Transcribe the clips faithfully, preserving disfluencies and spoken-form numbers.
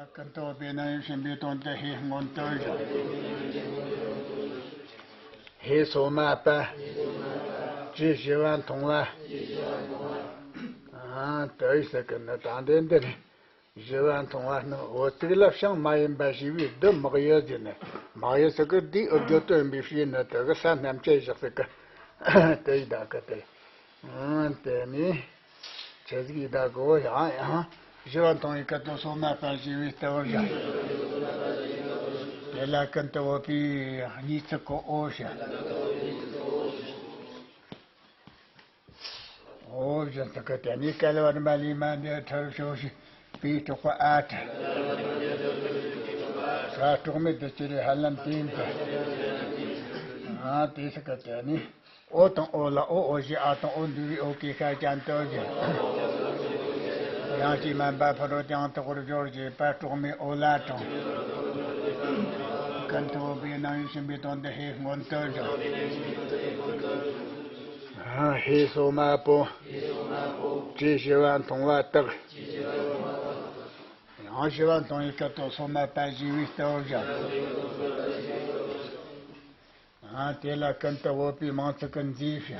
ཀུན་ཏུ་བོད་པའི་སྣང་བས་ཞེན་པའི་དོན་དུ་ཧས་མངོན་དུ་བྱུང་། ཧས་སོ་མ་པ། བཅུ་བཞི་པ་མཐོང་བ། ཨ་དེ་ཡི་ཟེར་གི་ནི་ད་འདི་འདི་རེད། བཞི་པ་མཐོང་བ་ནི། འོ་ཚིག་ལ་བྱང་མ་ཡིན་པ་ཞེས་པའི་སྡུད་དམིགས་ཡུལ་ཟེར་ནས། དམིགས་ཡུལ་ཟེར་གི་འདིའི་ཨུ་བརྗོད་དོན་པའི་ཕྱིར་ནི་དེ་གི་ས་རྣམས་ཅན་བཞག་ཟེར་གི། དེ་ཡི་ད་གི་དེ། ཨང་དེ་ནི་ཆི་ཟིག་ཡི་ད་གི། འོ་ཡང་ཡང་བཞི་པ་མཐོང་བའི་སྐད་དོད་སོ་མ་པ་ཞེས་པའི་ལྟ་བུར་བཞག། དེ་ལ་ཀུན་ཏུ་བོད་པའི་གཉིས་ཚིག་གི་འོ་བྱ། འོ་བཞིན་དུ་ཀི་དེ་ནས་བསྐལ་པར་འབད་ལས་མ་འདས་ཁྲར་ཕྱོགས་ཤིག་པའི་གྲོགས་པ་ཨ་ཏྲ། ས་གྲོགས་མེད་དུ་གྱུར་ཧ་ལམ་དེ་ཡིན་ཏེ། ཨ་དེ་སི་ཀི་དེ་ནས་འོ་དང་འོ་ལ་འོ་འོ་ཞེས་ཨ་དང་འོ་འདུས་པའི་འོ་ཀའི་ཤ་ཅན་དུ་བཞག། ཡང་ཅིག་མ་འབབ་ཕ་རོལ་ཏུ་ཡང་དག་པར་སྦྱོར་ཞེས་པ་གྲོགས་མེད་འོ་ལ་དྲངས། ཀུན་ཏུ་བོད་པའི་སྣང་བས་ཞེན་པའི་དོན་དུ་ཧས་མངོན་དུ་བྱུང་། ཧས་སོ་མ་པོ། བཅུ་བཞི་པ་མཐོང་བ་དག། ཡང་བཞི་པ་མཐོང་བའི་སྐད་དོད་སོ་མ་པ་ཞེས་པའི་ལྟ་བུར་བཞག། ཨ་དེ་ལ་ཀུན་ཏུ་བོད་པའི་མིང་ཚིག་གི་མཛེས་བྱ།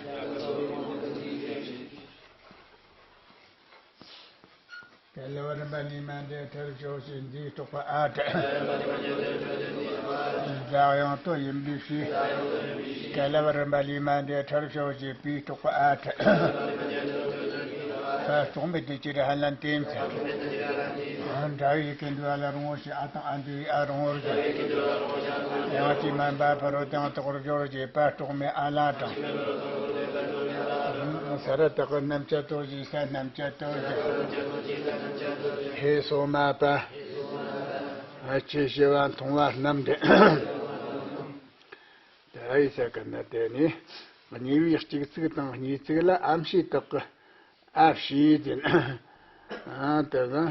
བསྐལ་པར་འབད་ལས་མ་འདས་ཁྲར་ཕྱོགས་ཞེས་མཛེས་གྲོགས་པ་ཨ་ཏྲ། ཛ་དབྱངས་དོད་ཡིན་པའི་ཕྱིར། བསྐལ་པར་འབད་ལས་མ་འདས་ཁྲར་ཕྱོགས་ཞེས་པའི་གྲོགས་པ་ཨ་ཏྲ། ས་གྲོགས་མེད་དུ་གྱུར་ཧ་ལམ་དེ་ཡིན་ཚེ། འདྲ་བའི་ཡི་གེ་འདུས་པ་ལ་རང་ངོ་ཞེས་ཨ་དང་འོ་འདུས་པའི་ཨ་རང་ངོར་བཞག། ཡང་ཅིག་མ་འབབ་ཕ་རོལ་ཏུ་ཡང་དག་པར་སྦྱོར་ཞེས་པ་གྲོགས་མེད་ཨ་ལ་དྲངས། ས་ར་བཏགས་ཀྱི་རྣམ་བཅད་དོད་ཞེས་ས་རྣམ་བཅད་དོད་བཞག། ཧས་སོ་མ་པ། བཅུ་བཞི་པ་མཐོང་བ་རྣམས་ཏེ། དེ་ཡི་ཟེར་གི་ནི་དེ་ནི་གཉིས་པའི་གཅིག་ཚིག་དང་གཉིས་ཚིག་ལ་ཨམ་ཕྱི་བཏགས་ཀྱི་ཨ་ཕྱི་ཟེར་ན། ཨ་དེ་གི།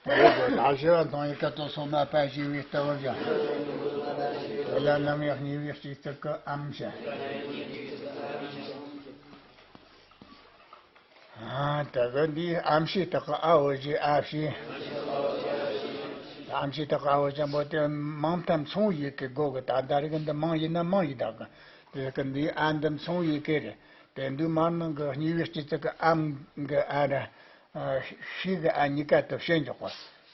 དེ་གི་ད་བཞི་པ་མཐོང་བའི་སྐད་དོད་སོ་མ་པ་ཞེས་པའི་ལྟ་བུར་བཞག། དེ་ལ་རྣམ་དབྱེ་གཉིས་པའི་གཅིག་ཚིག་གི་ཨམ་བྱ། ཨ་དེ་གི་འདིའི་ཨམ་ཕྱི་བཏགས་ཀྱི་ཨ་འོ་ཞེས་ཨ་ཕྱི། ཨམ་ཕྱི་བཏགས་ཀྱི་ཨ་འོ་ཅན་པོ་དེ་མིང་མཐའ་མཚུངས་ཡི་གེ་དགོས་གི། ད་ད་རེས་ཀྱི་འདི་མིང་ཡིན་ན་མིང་ཡིན་ད་གི། དེ་གི་འདིའི་ཨ་འདི་མཚུངས་ཡི་གེ་རེད། དེ་འདུས་མ་ནང་གི་གཉིས་པའི་སྤྱི་ཚིག་གི་ཨམ་གི་ཨ་ར། ཨ་ཕྱི་གི་ཨ་གཉིས་ཀ་དེ་ཕྱི་འཇོག་པ།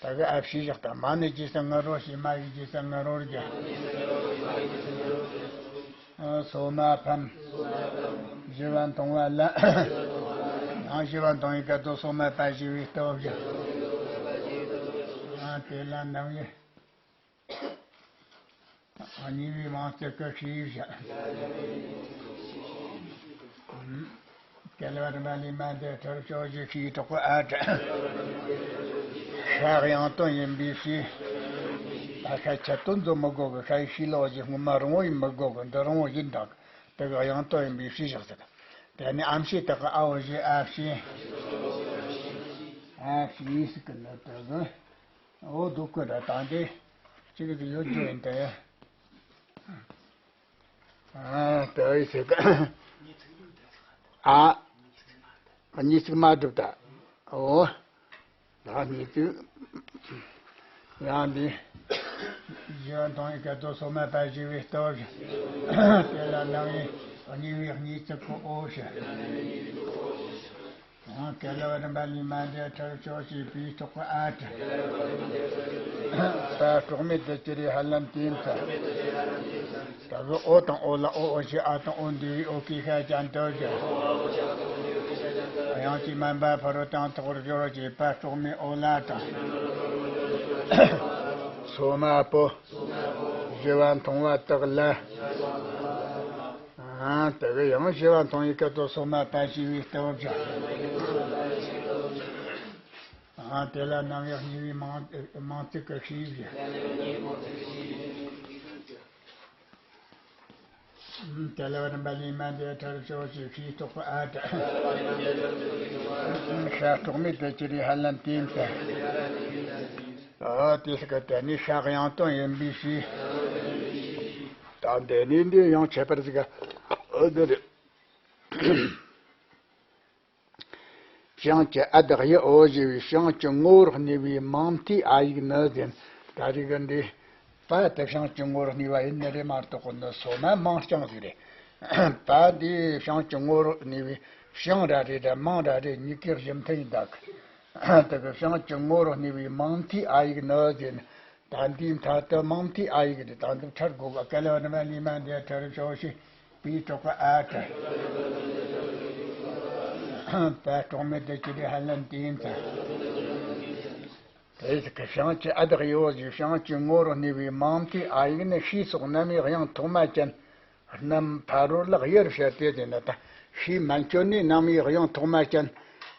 ད་གི་ཨ་ཕྱི་བཞག་ད། མ་ནི་རྗེས་སུ་ངུ་རོ་ཞེས་མ་ཡི་རྗེས་སུ་ངུ་རོར་བརྒྱབ། ཨ་སོ་མ་ཕམ། བཞི་པ་མཐོང་བ་ལ། ཡང་བཞི་པ་མཐོང་བའི་སྐད་དོད་སོ་མ་པ་ཞེས་པའི་ལྟ་བུར་བཞག། ཨ་དེ་ལ་རྣམ་དབྱེ་གཉིས་པའི་མིང་ཚིག་གི་ཕྱིར་བཞག། བསྐལ་པར་འབད་ལས་མ་འདས་ཁྲར་ཕྱོགས་ཞེས་ཕྱིའི་གྲོགས་པོ་ཨ་ཏྲ། ཤ་དབྱངས་དོད་ཡིན་པའི་ཕྱིར། ད་ཤ་ཁྱད་དོད་འཛོམས་མི་དགོས་གི། ཤའི་ཕྱི་ལོགས་ཀྱི་སྔོན་མ་རིང་བོ་ཡིན་མི་དགོས་གི། འདི་རིང་བོ་ཡིན་ད་གི། དེ་གི་དབྱངས་དོད་ཡིན་པའི་ཕྱིར་བཞག་ཟེར། དེ་ནས་ཨམ་ཕྱི་བཏགས་ཀྱི་ཨ་འོ་ཞེས་ཨ་ཕྱི། ཨ་ཕྱི་ཟེར་གི་ནི་དེ་གི། འོ་སྡུག་གི་ར་དང་དེ་གཅིག་ཏུ་ཡོད་རྒྱུ་ཡིན་ཏེ། ཨ་དེ་ཡི་ཚེ་ག་ཨ་གཉིས་ཚིག་མ་སྒྲུབ་ད། འོ་ད་གཉིས་ཚིག་ཡང་འདི། གཞན་དོན་ཡི་ག་དོ་སོ་མ་པ་ཞེས་པའི་སྟོབས། དེ་ལ་རྣམ་དབྱེ་གཉིས་པའི་གཉིས་ཚིག་གི་འོ་ཞེས། བསྐལ་པར་འབད་ལས་མ་འདས་ཁྲར་ཕྱོགས་ཞེས་པའི་གྲོགས་པོ་ཨ་ཏྲ། ས་གྲོགས་མེད་དུ་གྱུར་པའི་ཧ་ལམ་དེ་ཡིན་ཚེ། ད་གི་འོ་དང་འོ་ལ་འོ་འོ་ཞེས་ཨ་དང་འོ་འདུས་པའི་འོ་ཀའི་ཤ་ཅན་དུ་བཞག། ཡང་ཅིག་མ་འབབ་ཕ་རོལ་ཏུ་ཡང་དག་པར་སྦྱོར་ཞེས་པ་གྲོགས་མེད་འོ་ལ་དྲངས། སོ་མ་པོ། བཞི་པ་མཐོང་བ་དག་ལ། ཨ་དེ་གི་ཡང་བཞི་པ་མཐོང་བའི་སྐད་དོད་སོ་མ་པ་ཞེས་པའི་ལྟ་བུར་བཞག། ཨ་དེ་ལ་རྣམ་དབྱེ་གཉིས་པའི་མིང་མིང་ཚིག་གི་ཕྱིར་བཞག། བསྐལ་པར་འབད་ལས་མ་འདས་ཁྲར་ཕྱོགས་ཞེས་ཕྱིའི་གྲོགས་པོ་ཨ་ཏྲ། ཤ་གྲོགས་མེད་དུ་གྱུར་པའི་ཧ་ལམ་དེ་ཡིན་ཏེ། ཨ་དེ་སི་ཀ་དེ་ནི་ཤ་དབྱངས་དོད་ཡིན་པའི་ཕྱིར། ད་འདི་ནི་འདི་ཡང་ཁྱད་པར་ཟིག་ག་ཨ་འདི་རེད། བྱང་གི་ཨ་བདག་ཡི་འོ་ཞེས་པའི་བྱང་གི་ངོ་བོར་གནས་པའི་མིང་མཐའི་ཨ་ཡིག་ནི་ཟེར། ད་རེས་ཀྱི་འདི་པ་དེ་བྱང་གི་ངོ་བོར་གནས་པ་ཡིན་ནི་རེད་མ་གཏོགས་ནི་སོ་མ་མིང་རྐྱང་ཟིག་རེད། པ་འདི་བྱང་གི་ངོ་བོར་གནས་པའི་བྱང་ར་རེད་ར་མིང་ར་རེད། གཉིས་ཀའི་གཞི་མཐུན་ཡིན་ད་གི། དེ་གི་བྱང་གི་ངོ་བོར་གནས་པའི་མིང་མཐའི་ཨ་ཡིག་ནི་ཟེར་ནི། ད་འདིའི་མཐའ་དུ་མིང་མཐའི་ཨ་ཡིག་རེད། ད་འདི་ཕྲལ་དགོས་གི། ཀ་ལ་བ་ན་མ་ལི་མ་འདི་ཕྲལ་ཕྱོགས་ཤིག་པའི་གྲོགས་ཀྱི་ཨ་ཕྲལ། པ་གྲོགས་མེད་དུ་ཅི་རེད་ཧ་ལམ་དེ་ཡིན་ཙང་། དེ་ཟིག་གི་བྱང་གི་ཨ་བདག་ཡི་འོ་ཞེས་བྱང་གི་ངོ་བོར་གནས་པའི་མིང་མཐའི་ཨ་ཡིག་ནི་ཤེས་སོགས་རྣམ་དབྱེ་དབྱངས་ཐོག་མ་ཅན། རྣམ་ཕ་རོལ་ལ་དབྱེར་བཤད་དེ་དེ་ན་ད་ཤེས་མན་ཆོད་ནས་རྣམ་དབྱེ་དབྱངས་ཐོག་མ་ཅན་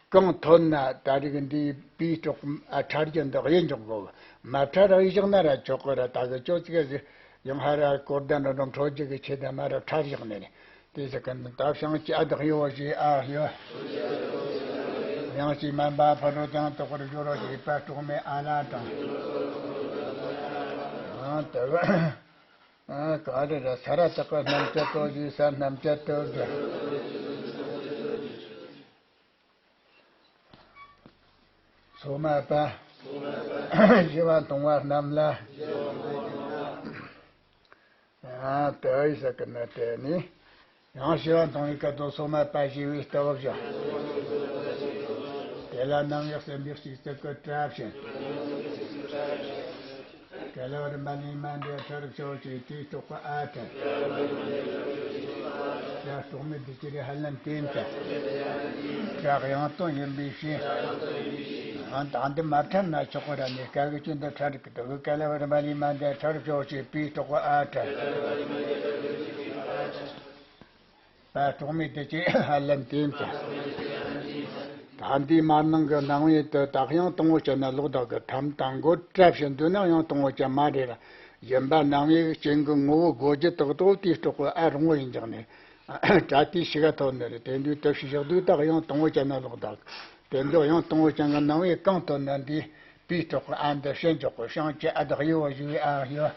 གང་ཐོན་ན་ད་རིག་འདིའི་པའི་གྲོགས་ཨ་ཕྲལ་རྒྱུ་འདི་དབྱེ་འཇོག་དགོས། མ་ཕྲལ་དབྱེ་བཞག་ན་ར་ཆོག་གི་ར། ད་གི་ཅོ་ཙི་ག་ཟིག་ཡང་ཧ་ར་གོ་བརྡ་འགྲོ་འགྲོ་འཕྲོད་རྒྱུ་གི་ཆེད་དུ་མ་ར་ཕྲལ་བཞག་ནས་རེད། དེ་ཟེར་གི་འདི་ད་བྱང་གི་ཨ་བདག་ཡི་འོ་ཞེས་ཨ་ཡོད། ཡང་ཅིག་མན་པ་ཕ་རོལ་དུ་ཡང་དག་པར་སྦྱོར་རོ་ཞེས་པ་གྲོགས་མེད་ཨ་ལ་དང་། ཨ་དེ་གི་ཨ་ག་རེ་ར་ས་ར་བཏགས་པ་རྣམ་བཅད་དོ་ཞེས་ས་རྣམ་བཅད་དོ་ཞེས། སོ་མ་པ། བཞི་པ་མཐོང་བ་རྣམས་ལ། ཨ་དེ་ཡི་ས་ཀི་ན་དེ་ནི། ཡང་བཞི་པ་མཐོང་བའི་སྐད་དུ་སོ་མ་པ་ཞེས་པའི་སྟོབས་བཞག་དེ་ལ་རྣམ་དབྱེ་སེམས་པའི་སྤྱི་གཙུག་གི་སྒྲ་བྱིན། ག་ལ་བ་རི་མ་ལི་མ་འདི་ཕྲལ་ཕྱོགས་ཀྱི་དེའི་གྲོགས་པ་ཨ་ཕྲལ། ཡ་གྲོགས་མེད་དུ་ཅི་རེད་ཧ་ལམ་དེ་ཡིན་ཙང་། སྒྲ་དབྱངས་སྟོང་ཡིན་པའི་ཕྱིར། ཨ་ད་འདི་མ་ཕྲལ་ན་ཆོག་གི་ར་ནི་སྐད་གི་ཅུང་འདི་ཕྲལ་གི་འདུག་ག་ལ་བ་རི་མ་ལི་མ་འདི་ཕྲལ་ཕྱོགས་ཀྱི་པའི་གྲོགས་པ་ཨ་ཕྲལ། པ་གྲོགས་མེད་དུ་ཅི་ཧ་ལམ་དེ་ཡིན་ཙང་། ད་འདིའི་མར་ནང་གི་རྣམ་དབྱེ་དེ་དག་དབྱངས་དང་པོ་ཅན་ན་ལོག་ལྡོག་གི་ཐམ་དང་མགོ་བཀྲ་ཕྱིན་དུས་ན་དབྱངས་དང་པོ་ཅན་མ་རེད་ལ། ཡིན་པ་རྣམ་དབྱེ་ཅན་གྱི་ངོ་བོ་གོ་རྒྱུ་ཏག་ཏག་དེའི་གྲོགས་པོ་ཨ་རིང་བོ་ཡིན་ཀྱང་ནི། སྒྲ་དེའི་ཕྱི་ཁ་ཐོན་ནི་རེད། དེ་དུས་དུ་ཕྱི་བཞག་དུས་དག་དབྱངས་དང་པོ་ཅན་ན་ལོག་ལྡོག་དེ་དུས་དབྱངས་དང་པོ་ཅན་གྱི་རྣམ་དབྱེ་གང་ཐོན་ན་འདི་པའི་གྲོགས་པོ་ཨ་འདི་ཕྱིན་འཇོག་གི་བྱང་གི་ཨ་བདག་ཡི་འོ་ཞེས་པའི་ཨ་ཡོད།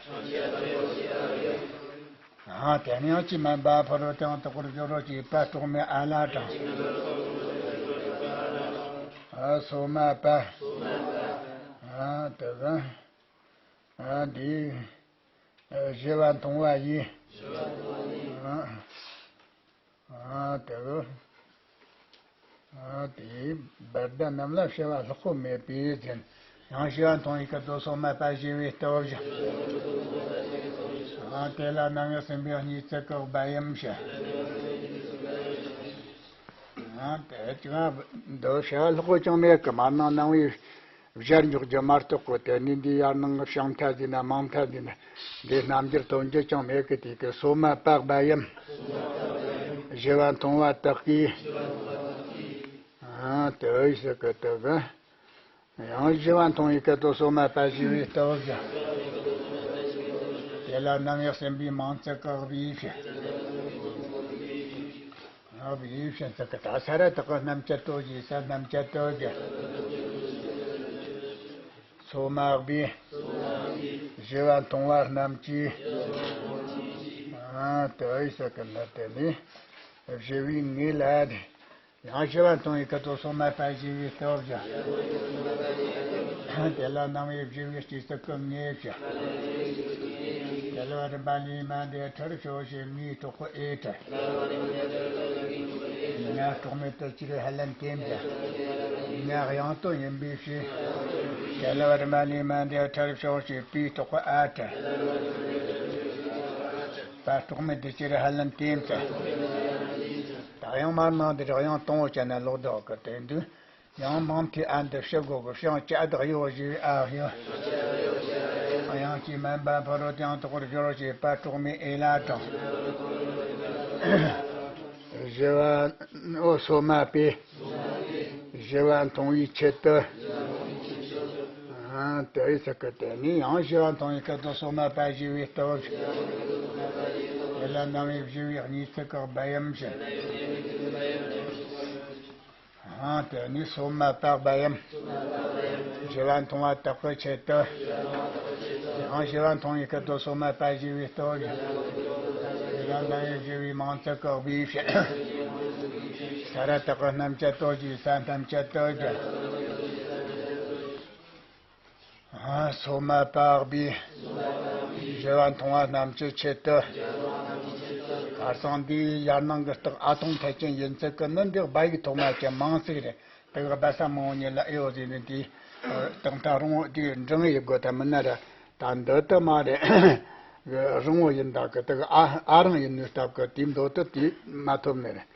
ཨ་དེ་ནས་ཡང་ཅིག་མན་པ་ཕ་རོལ་དུ་ཡང་དག་པར་སྦྱོར་རོ་ཞེས་པ་གྲོགས་མེད་ཨ་ལ་དང་། ཨ་སོ་མ་པ། ཨ་དེ་གི་ཨ་འདི་ཨ་བཞི་པ་མཐོང་བ་ཡི། ཨ་ཨ་དེ་གི་ཨ་དེའི་བར་ཟླ་རྣམས་ལ་བྱ་བ་ལྷག་པོ་མེད་པས་ཟེར། ཡང་བྱ་བ་མཐོང་བའི་སྐབས་སུ་སོ་མ་པ་ཞེས་པའི་སྟོབས་བཞག་ཨ་དེ་ལ་རྣམ་དབྱེ་སེམས་པའི་གཉིས་བརྩེགས་ཀྱི་བ་ཡམ་ཞེས། ཨ་དེ་ཅི་ག་འདི་བྱ་བ་ལྷག་པོ་ཅང་མེད་ཀི། མར་ནང་རྣམ་དབྱེ་སྦྱར་འཇོག་རྒྱུ་མ་གཏོགས་གོ། དེ་ནི་འདི་ཡར་ནང་བྱང་མཐའ་ཟིན་ན་མིང་མཐའ་ཟིན་ན་འདི་རྣམ་འགྱུར་ཐོན་རྒྱུ་ཅང་མེད་ཀི། དེ་གི་སོ་མ་པ་བ་ཡམ། བཞི་པ་མཐོང་བ་དག་གིས། ཨ་དེ་ཡི་ཟེར་གི་དེ་གི། ཡང་བཞི་པ་མཐོང་བའི་སྐད་དུ་སོ་མ་པ་ཞེས་པའི་སྟོབས་བཞག་དེ་ལ་རྣམ་དབྱེ་སེམས་པའི་མིང་བརྩེགས་ཀྱི་བའི་ཕྱིར། བའི་ཕྱིར་ཟེར་གི་ད་ས་ར་བཏགས་པ་རྣམ་བཅད་དོ་ཞེས་ས་རྣམ་བཅད་དོ་ཞེས། སོ་མ་པའི་བཞི་པ་མཐོང་བ་རྣམས་ཀྱིས། ཨ་དེ་ཡི་ཟེར་གི་ན་དེ་ནི་བཞི་པའི་ངོས་ལ། ཡང་བཞི་པ་མཐོང་བའི་སྐབས་སུ་སོ་མ་པ་ཞེས་པའི་སྟོབས་བཞག་དེ་ལ་རྣམ་དབྱེ་བཞི་པའི་སྤྱི་གཙུག་གི་ངོས་བཞག་དེ་ལ་རིམ་པ་ལས་མ་འདས་ཁྲར་ཕྱོགས་ཞེས་ངའི་གྲོགས་པོ་ཨེ་ཁྲར། ང་གྲོགས་མེད་དུ་ཅི་རེད་ཧ་ལམ་དེ་འདྲ། ང་དབྱངས་སྟོང་ཡིན་པའི་ཕྱིར། དེ་ལ་རིམ་པ་ལས་མ་འདས་ཁྲར་ཕྱོགས་ཞེས་པའི་གྲོགས་པོ་ཨ་ཁྲར། ད་གྲོགས་མེད་དུ་ཅི་རེད་ཧ་ལམ་དེ་འདྲ། ད་ཡང་མར་ནང་འདིར་དབྱངས་དང་པོ་ཅན་ན་ལོག་ལྡོག་གི། དེ་དུས་ཡང་མིང་མཐའི་ཨ་འདི་ཕྱི་དགོས་གི། བྱང་གི་ཨ་བདག་ཡི་འོ་ཞེས་པའི་ཨ་ཡོད། ཡང་ཅིག་མན་པ་ཕ་རོལ་དུ་ཡང་དག་པར་སྦྱོར་རོ་ཞེས་པ་གྲོགས་མེད་ཨེ་ལ་དང་། བཞི་པ་འོ་སོ་མ་པའི་བཞི་པ་མཐོང་བའི་ཆེད་དུ། ཨ་དེ་ཡི་ཚིག་གི་དེ་ནི་ཡང་བཞི་པ་མཐོང་བའི་སྐབས་སུ་སོ་མ་པ་ཞེས་པའི་སྟོབས། དེ་ལ་རྣམ་དབྱེ་བཞི་པའི་གཉིས་ཚིག་གི་བ་ཡམ་ཞེས། ཨ་དེ་ནི་སོ་མ་པ་བ་ཡམ། བཞི་པ་མཐོང་བ་དག་གི་ཆེད་དུ། ཡང་བཞི་པ་མཐོང་བའི་སྐབས་སུ་སོ་མ་པ་ཞེས་པའི་སྟོབས། དེ་ལ་རྣམ་དབྱེ་བཞི་པའི་མིང་ཚིག་གི་བའི་ཕྱིར། ས་ར་བཏགས་སྣམ་སྦྱར་དོ་ཞེས་ས་སྣམ་སྦྱར་དོ་ཞེས། སོ་མ་པ་ཨག་བྷི། བཞི་པ་མཐོང་བ་རྣམས་ཀྱི་ཆེད་དུ། ཁ་སང་འདིའི་ཡར་ནང་གི་རྟགས་ཨ་ཐོང་ཐད་ཅན་ཡིན་ཚུལ་གི་ནི་འདི་སྦ་ཡིག་ཐོག་མ་ཅན་མང་ཚིག་རེད། དེ་གི་སྦ་ས་མང་བོ་ཉིད་ལ་ཨེ་ཡོད་ཟེར་ནས་དེའི་རྟགས་མཐའ་རིང་བོ་དེའི་འབྲིང་ཡིག་དགོས་ཐ་མིན་ན་ར། ད་འདི་ལྟ་མ་རེད། རིང་བོ་ཡིན་ད་གི་དེ་གི་ཨ་ཨ་རང་ཡིན་ནོའི་སྟབས་གི་དེའི་མདོ་དེ་དེ་མ་ཐོབ་ནི་རེད།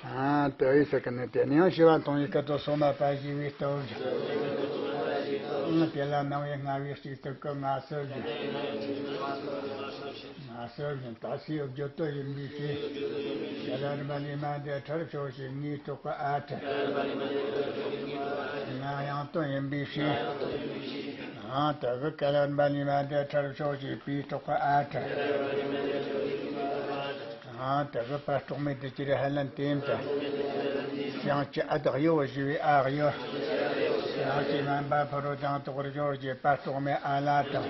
ཨ་དེ་ཡི་ཟེར་གི་ནི་དེ་ནི་ཡང་བཞི་པ་མཐོང་བའི་སྐད་དོད་སོ་མ་པ་ཞེས་པའི་སྟོབས་ཀྱིས། ཨང་དེ་ལ་སྣང་བའི་སྔ་བའི་སྤྱི་གཙུག་གི་མངའ་གསོལ་ཞིང་། མངའ་གསོལ་ཞིང་ད་སའི་བརྗོད་དོན་ཡིན་པའི་ཕྱིར། ཀ་ལ་བ་ར་མ་ལའི་མ་འདས་ཁྲར་ཕྱོགས་ཞེས་ངའི་གྲོགས་ཀྱི་ཨ་ཁྲ། ང་ཡང་དོན་ཡིན་པའི་ཕྱིར། ཨང་དེ་གི་ཀ་ལ་བ་ར་མ་ལའི་མ་འདས་ཁྲར་ཕྱོགས་ཞེས་པའི་གྲོགས་ཀྱི་ཨ་ཁྲ། ཨང་དེ་གི་པ་སྲོག་མེད་དུ་གྱུར་ཧ་ལན་ཏེམ་ཙ། བྱང་ཆུབ་ཨ་བདག་ཡོ་ཞུ་བའི་ཨ་ཡོ། བྱང་ཆུབ་སྨན་པ་ཕ་རོལ་ཏུ་ཡང་དག་པར་སྦྱོར་གྱི་པ་སྲོག་མེད་ཨ་ལ་དང་།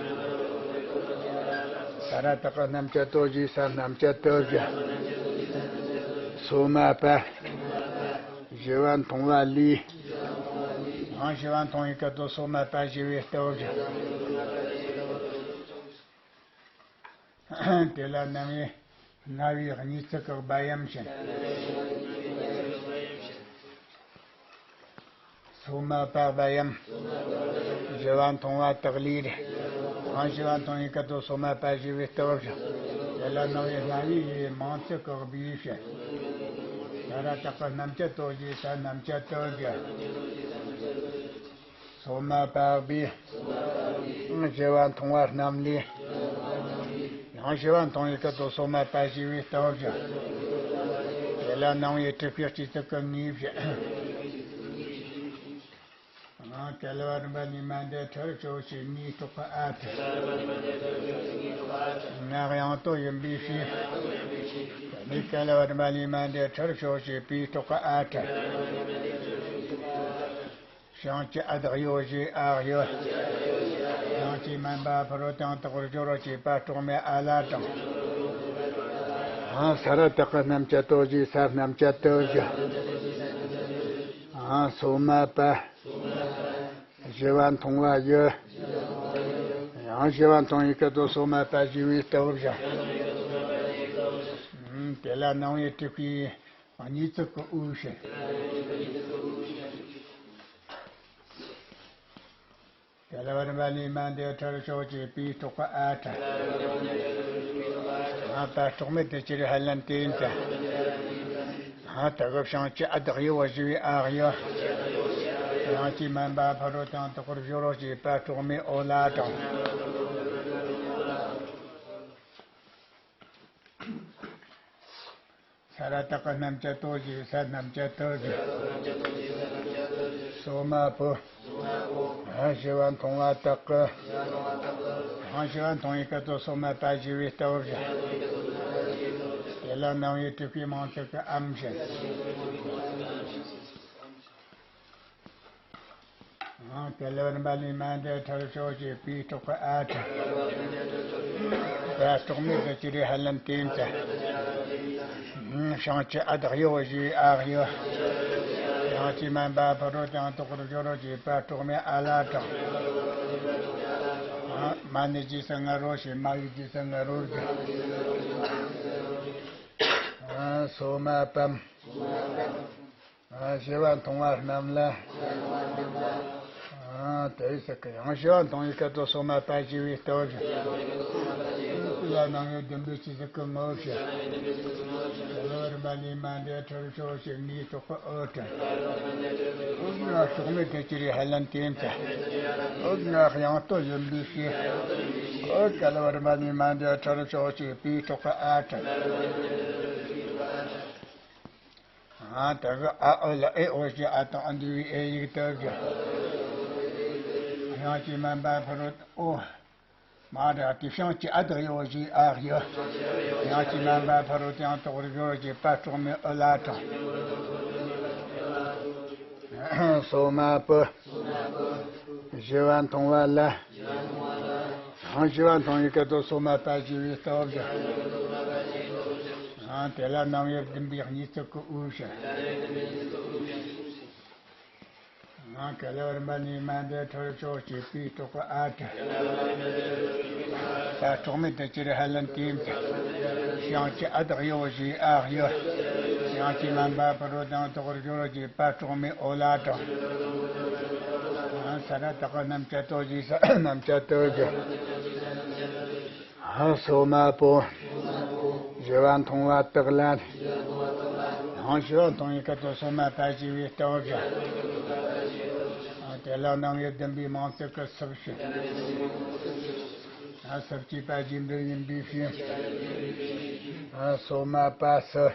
ས་ར་བཏགས་སྣམ་སྦྱར་དོ་ཞེས་ས་སྣམ་སྦྱར་དོ་ཞེས། སོ་མ་པ། བཞི་པ་མཐོང་བ་ལས། ཡང་བཞི་པ་མཐོང་བའི་སྐད་དོད་སོ་མ་པ་ཞེས་པའི་སྟོབས་ཀྱིས། དེ་ལ་སྣང་བའི་སྔ་བའི་གཉིས་ཚིག་གི་སྦ་ཡམ་བྱིན། སོ་མ་པ་སྦ་ཡམ། བཞི་པ་མཐོང་བ་དག་ལས་རེད། གང་བཞི་པ་མཐོང་བའི་སྐད་དོད་སོ་མ་པ་ཞེས་པའི་སྟོབས་བྱིན། དེ་ལ་སྣང་བའི་སྔ་བའི་མང་ཚིག་གི་སྦས་བྱིན། ས་ར་བཏགས་སྣམ་སྦྱར་དོ་ཞེས་ས་སྣམ་སྦྱར་དོ་ཞེས། སོ་མ་པ་སྦས། བཞི་པ་མཐོང་བ་རྣམས་ལས། ཡང་བཞི་པ་མཐོང་བའི་སྐད་དོད་སོ་མ་པ་ཞེས་པའི་སྟོབས་བྱིན། དེ་ལ་སྣང་བའི་དྲུག་པའི་སྤྱི་གཙུག་གི་ངོས་བཞིན། ཀ་ལ་བ་ར་མ་ལའི་མ་འདས་ཁྲར་ཕྱོགས་ཞེས་ངའི་གྲོགས་ཀྱི་ཨ་ཁྲ། ང་ཡང་དོན་ཡིན་པའི་ཕྱིར། དེ་ནས་ཀ་ལ་བ་ར་མ་ལའི་མ་འདས་ཁྲར་ཕྱོགས་ཞེས་པའི་གྲོགས་ཀྱི་ཨ་ཁྲ། བྱང་ཆུབ་ཨ་བདག་ཡོ་ཞེས་ཨ་ཡོ། བྱང་ཆུབ་སྨན་པ་ཕ་རོལ་ཏུ་ཡང་དག་པར་སྦྱོར་བ་ཞེས་པ་སྲོག་མེད་ཨ་ལ་དང་། ཨང་ས་ར་བཏགས་སྣམ་སྦྱར་དོ་ཞེས་ས་སྣམ་སྦྱར་དོ་ཞེས། ཨང་སོ་མ་པ། བཞི་པ་མཐོང་བ་ཡོད། ཡང་བཞི་པ་མཐོང་བའི་སྐད་དོད་སོ་མ་པ་ཞེས་པའི་སྟོབས་བྱིན། དེ་ལ་སྣང་བའི་དྲུག་པའི་གཉིས་ཚིག་གི་དབུས་བྱིན། ཀ་ལ་བ་ར་མ་ལའི་མ་འདས་ཁྲར་ཕྱོགས་ཞེས་པའི་གྲོགས་ཀྱི་ཨ་ཁྲ། ཨ་པ་སྲོག་མེད་དུ་གྱུར་ཧ་ལན་ཏེམ་ཙ། ཨ་དེ་གི་བྱང་ཆུབ་ཨ་བདག་ཡོ་ཞུ་བའི་ཨ་ཡོ། བྱང་ཆུབ་སྨན་པ་ཕ་རོལ་ཏུ་ཡང་དག་པར་སྦྱོར་བ་ཞེས་པ་སྲོག་མེད་ཨོ་ལ་དང་། ས་ར་བཏགས་སྣམ་སྦྱར་དོ་ཞེས་ས་སྣམ་སྦྱར་དོ་ཞེས། སོ་མ་པོ། གང་བཞི་པ་མཐོང་བ་དག་གི། གང་བཞི་པ་མཐོང་བའི་སྐད་དོད་སོ་མ་པ་ཞེས་པའི་སྟོབས་བྱིན། དེ་ལ་སྣང་བའི་དྲུག་པའི་མང་ཚིག་གི་ཨམ་བྱིན། ཀ་ལ་བ་ར་མ་ལའི་མ་འདས་ཁྲར་ཕྱོགས་ཞེས་པའི་གྲོགས་ཀྱི་ཨ་ཁྲ། པ་སྲོག་མེད་དུ་གྱུར་ཧ་ལན་ཏེམ་ཙ། བྱང་ཆུབ་ཨ་བདག་ཡོ་ཞུ་བའི་ཨ་ཡོ། བྱང་ཆུབ་སྨན་པ་ཕ་རོལ་ཏུ་ཡང་དག་པར་སྦྱོར་བ་ཞེས་པ་སྲོག་མེད་ཨ་ལ་དང་། མ་ནི་རྗེས་སུ་ང་རོ་ཞེས་མ་ཡི་རྗེས་སུ་ང་རོ་ཞེས། སོ་མ་པམ། ཨ་བཞི་པ་མཐོང་བ་རྣམས་ལ། ཨ་དེ་ཟེར་གི་ཡང་བཞི་པ་མཐོང་བའི་སྐད་དོད་སོ་མ་པ་ཞེས་པའི་སྟོབས་བྱིན། དེ་ལ་སྣང་བའི་བདུན་པའི་སྤྱི་གཙུག་གི་ངོས་བཞིན། ཀ་ལ་བ་ར་མ་ལའི་མ་འདས་ཁྲར་ཕྱོགས་ཞེས་ངའི་གྲོགས་ཀྱི་ཨོ་ཁྲ། ཨོ་ན་སྲོག་མེད་དུ་གྱུར་ཧ་ལན་ཏེམ་ཙ། ཨོ་ན་ཡང་དོན་ཡིན་པའི་ཕྱིར། ཨོ་ཀ་ལ་བ་ར་མ་ལའི་མ་འདས་ཁྲར་ཕྱོགས་ཞེས་པའི་གྲོགས་ཀྱི་ཨ་ཁྲ། ཨ་དེ་གི་ཨ་ཨོ་ལ་ཨེ་ཨོ་ཞེས་ཨ་དང་ཨ་འདུས་པའི་ཨེ་ཡིག་དེ་གི། བྱང་ཆུབ་སྨན་པ་ཕ་རོལ་ཨོ། མ་ར་དེ་བྱང་ཆུབ་ཨ་བདག་ཡོ་ཞེས་ཨ་ཡོ། བྱང་ཆུབ་སྨན་པ་ཕ་རོལ་ཏུ་ཡང་དག་པར་སྦྱོར་བ་ཞེས་པ་སྲོག་མེད་ཨོ་ལ་དང་། སོ་མ་པོ། བཞི་པ་མཐོང་བ་ལ། གང་བཞི་པ་མཐོང་བའི་སྐད་དོད་སོ་མ་པ་ཞེས་པའི་སྟོབས་བྱིན། དེ་ལ་རྣམ་དབྱེ་བདུན་པའི་གཉིས་བརྩེགས་ཀྱི་དབུ་བཞི། ང་ག་ལ་བར་མ་ནི་མ་འདས་ཁྲོལ་ཆོག་བྱེད་པའི་སྟོབས་ཀྱི་ཨ་ཏི། ད་གྲོགས་མེད་དུ་ཅིར་ཧ་ལན་དེ་འདི། ཞིང་གི་ཨ་དག་ཡོ་བཞི་ཨ་ཡོ། ཞིང་གི་མན་པ་ཕུ་རོ་དང་དོག་རྒྱུ་རོ་གྱི་པ་གྲོགས་མེད་ཨོ་ལ་དང་། ས་ར་དག་གི་རྣམ་བཅད་དོ་བཞི་ས་རྣམ་བཅད་དོ་བཞི། ཧ་སོ་མ་པོ། བཞི་བ་མཐོང་བ་དག་ལ། ཧང་བཞི་བ་མཐོང་བའི་སྐད་དུ་སོ་མ་པ་ཞེས་པའི་སྟོབས་བཞི། དེ་ལ་རྣམ་དབྱེ་བདུན་པའི་མང་ཚིག་གི་སུབ་བཞི། ཧ་སུབ་ཀྱི་པ་རྗེས་འབྲེལ་ཡིན་པའི་ཕྱིར། ཧ་སོ་མ་པ་སུ།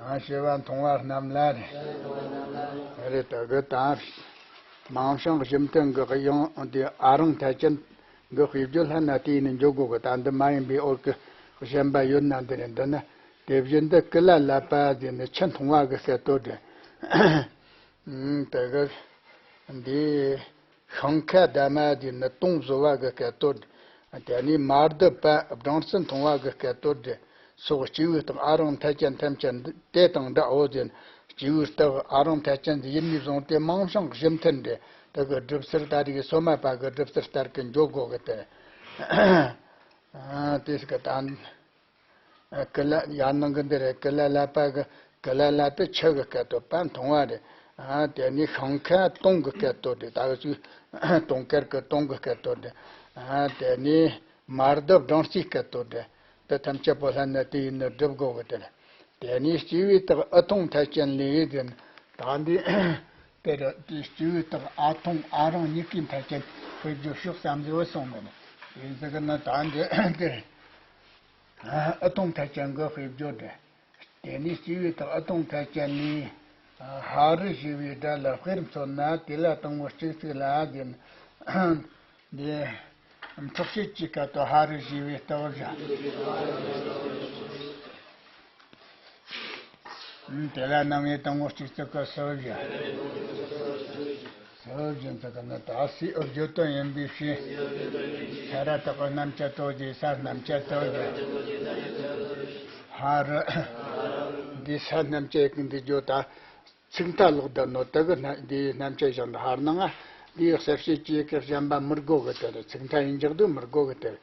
ཨ་བཞི་བ་མཐོང་བ་རྣམས་ལ་རེད། རེད་དེ་གི་དང་། མང་བྱུང་གཞི་མཐུན་གི་དབྱིངས་འདི་ཨ་རང་ཐལ་ཅན་གི་དཔེ་བརྗོད་ལྷན་ན་དེ་ཡིན་ནི་འཇོག་དགོས་གི། ད་འདི་མ་ཡིན་པའི་འོག་གི་གཞན་པ་ཡོད་ན་འདི་རེད། འདི་ནི་དེ་བཞིན་དུ་ཀུ་ལ་ལ་པ་ཟེར་ནི་ཆུ་མཐོང་བ་གི་སྐད་དོད་རེད། ཨུམ། དེ་གི་འདི་ཤིང་ཁ་ཟླ་མ་དེ་ནི་དུང་བཟོ་བ་གི་སྐད་དོད། དེ་ནས་མར་དུ་པ་སྦྲང་རྩི་མཐོང་བ་གི་སྐད་དོད་རེད། སོགས་སྐྱེས་བུའི་རྟགས་ཨ་རང་ཐལ་ཅན་ཐམས་ཅད་འདི་དེ་དང་འདྲའོ་ཟེར། སྐྱེས་བུའི་རྟགས་ཨ་རང་ཐལ་ཅན་འདི་ཡིན་ནས་བཟུང་སྟེ་མང་བྱུང་གཞི་མཐུན་རེད། དེ་གི་སྒྲུབ་ཚུལ་ད་རེས་སོ་མ་པ་གི་སྒྲུབ་ཚུལ་ལྟར་གི་འཇོག་དགོས་གི་དེ། ཨ་དེ་སྐད་དང་། ཀུ་ལ་ཡར་ནང་གི་འདི་རེད། ཀུ་ལ་ལ་པ་གི་ཀུ་ལ་ལ་པའི་ཆུ་གི་སྐད་དོད་པ་མཐོང་བ་རེད། ཨ་དེ་ནས་ཤིང་ཁ་དུང་གི་སྐད་དོད་རེད། ད་གི་ཚུལ་དུང་དཀར་གི་དུང་གི་སྐད་དོད་རེད། ཨ་དེ་ནས་མར་དུ་སྦྲང་རྩིའི་སྐད་དོད་རེད། དེ་ཐམས་ཅད་པོ་ལྷན་ན་དེ་ཡིན་ནི་སྒྲུབ་དགོས་གི་དེ་རེད། དེ་ནས་སྐྱེས་བུའི་རྟགས་ཨུ་ཐུང་ཐལ་ཅན་ལས་ཟེར། ད་འདི་དེ་རེད། དེ་སྐྱེས་བུའི་རྟགས་ཨ་ཐུང་ཨ་རང་གཉིས་ཀའི་ཐལ་ཅན་དཔེ་བརྗོད་ཤོག་བསམ་ཟེར་བ་སོང་གི་ནི། དེ་ཟེར་གི་ནི་ད་འདི་འདིར། ཨུ་ཐུང་ཐལ་ཅན་གྱི་དཔེ་བརྗོད་དེ། དེ་ནས་སྐྱེས་བུའི་རྟགས་ཨུ་ཐུང་ཐལ་ཅན་ནས། ཧ་རི་ཞེས་པའི་སྒྲ་ལ་དཔེར་མཚོན་ན་དེ་ལ་དང་པོ་གཅིག་ཚིག་ལ་ཟེར། འདི། འཕྲོག་བྱེད་ཀྱི་སྐད་དུ་ཧ་རི་ཞེས་པའི་སྟོབས་བཞི། དེ་ལ་རྣམ་དབྱེ་དང་པོ་གཅིག་ཚིག་གི་སུབ་བཞི། སུབ་བཞི་ཚིག་གི་ནི་ད་སའི་ཨུ་བརྗོད་དོན་ཡིན་པའི་ཕྱིར། ས་ར་དག་གི་རྣམ་བཅད་དོ་ཞེས་ས་རྣམ་བཅད་དོ་ཞེས། ཧ་རི། འདི་ས་རྣམ་བཅད་ཀྱི་འདི་བརྗོད་ད། ཚིག་མཐའ་ལོག་བསྡད་ནོ་དེ་གི་རྣམ་འདིའི་རྣམ་བཅད་བཞག་ན་ཧར་ནང་ང་འདིའི་གསལ་བྱེད་ཀྱི་སྐད་གཞན་པ་མི་དགོས་གི་དེ་རེད། ཚིག་མཐའ་ཡིན་འཇོག་དུས་མི་དགོས་གི་དེ་རེད།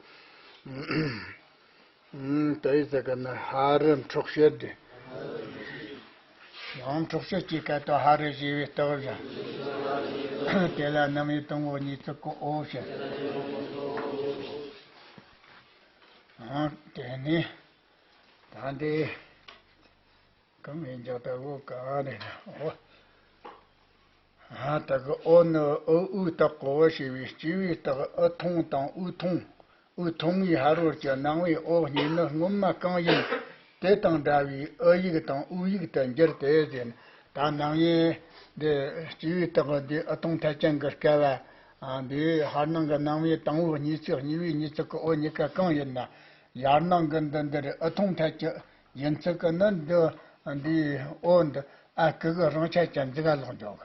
ཨུམ། དེ་ཡི་ཚེ་གི་ནི་ཧ་རི་འཕྲོག་བྱེད་དེ། ཡང་འཕྲོག་བྱེད་ཀྱི་སྐད་དུ་ཧ་རི་ཞེས་པའི་སྟོབས་བཞི། དེ་ལ་རྣམ་དབྱེ་དང་པོ་གཉིས་ཚིག་གི་ཨོ་བྱེད། ཨང་དེ་ནི། ད་འདི། གང་ཡིན་ཀྱང་ལྟ་བུ་ག་རེ་ན་འོ། ཧ་ད་གི་ཨོ་ནི་ཨུ་ཨུ་རྟགས་གོ་བོ་ཞེས་པའི་སྐྱེས་བུའི་རྟགས་ཨུ་ཐུང་དང་ཨུ་ཐུང་། ཨུ་ཐུང་ངི་ཧ་རོ་གྱི་སྣང་བའི་ཨོ་གཉིས་ནི་སྔོན་མ་གང་ཡིན་དེ་དང་འདྲ་བའི་ཨུ་ཡིག་དང་ཨུ་ཡིག་ཏུ་འགྱུར་ཏེ་ཟེར། ད་སྣང་བའི་འདི་སྐྱེས་བུའི་རྟགས་འདི་ཨུ་ཐུང་ཐལ་ཅན་གྱི་སྐལ་བ། འདི་ཧར་སྣང་གི་སྣང་བའི་དང་པོ་གཉིས་ཚིག་གཉིས་པའི་གཉིས་ཚིག་གི་ཨོ་གཉིས་ཀ་གང་ཡིན་ན། ཡར་སྣང་གི་འདི་འདིར་ཨུ་ཐུང་ཐལ་གྱི་ཡིན་ཚུལ་གི་ནི་འདི་འདིའི་ཨོ་འདི་ཨ་ཀི་གི་རང་ཆ་ཅན་འཛི་ག་ལོག་འཇོག་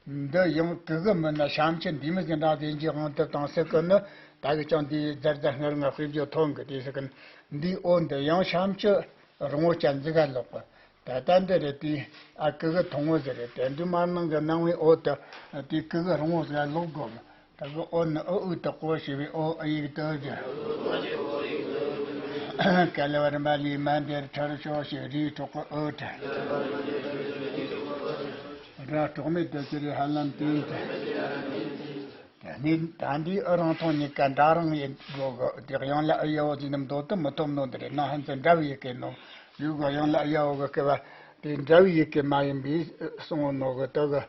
གི། འདི་ཡང་ཀི་གི་མིན་ན་ཤམ་ཆུ་འདི་མི་ཟིན་ར་ཟིན་གྱི་དབང་དུ་བཏང་སྲིད་གི་ནི། ད་གི་ཀྱང་འདིའི་རྫར་རྫ་སྔར་ང་དཔེ་བརྗོད་ཐོན་གི་དེ་སྲིད་གི་ནི། འདིའི་ཨོ་འདི་ཡང་ཤམ་ཆུ་རིང་བོ་ཅན་འཛི་ག་ལོག་གི། ད་ལྟ་འདི་རེད་དེ། ཨ་ཀི་གི་ཐུང་ངོ་ཟེར་རེད་དེ། འདི་མར་སྣང་གི་སྣང་བའི་ཨོ་དེ་དེ་ཀི་གི་རིང་བོ་ཟིག་ལོག་དགོས་གི། ད་གི་ཨོ་ནི་ཨུ་ཨུ་དག་གོ་ཞེས་པའི་ཨོ་ཨུ་ཡིག་ཏུ་ཟེར། ཀ་ལ་བ་རི་མ་ལི་མ་འདིར་ཁྲར་ཤོག་ཞེས་རིའི་གྲོགས་ཀྱི་ཨུ་ཁྲ། ར་གྲོགས་མེད་དུ་ཁྱེར་རེ་ཧ་ལམ་དེ་ཡིན་ཏེ། ད་འདི་ཨུ་རང་ཐུང་གཉིས་ཀ་འདྲ་རང་ཡིན་དགོས་གི། དེ་དབྱངས་ལ་ཨུ་ཡ་འོ་ཟེར་ནམ་འདོད་དུ་མི་ཐོབ་ནོ་འདི་རེད། ནང་ཧན་ཙི་འདྲ་བའི་ཡི་གེ་ནོ། ཡུལ་གི་དབྱངས་ལ་ཨུ་ཡ་འོ་གི་སྐད་པ་དེ་འདྲ་བའི་ཡི་གེ་མ་ཡིན་པའི་གསུང་ནོ་གི་དུ་གི།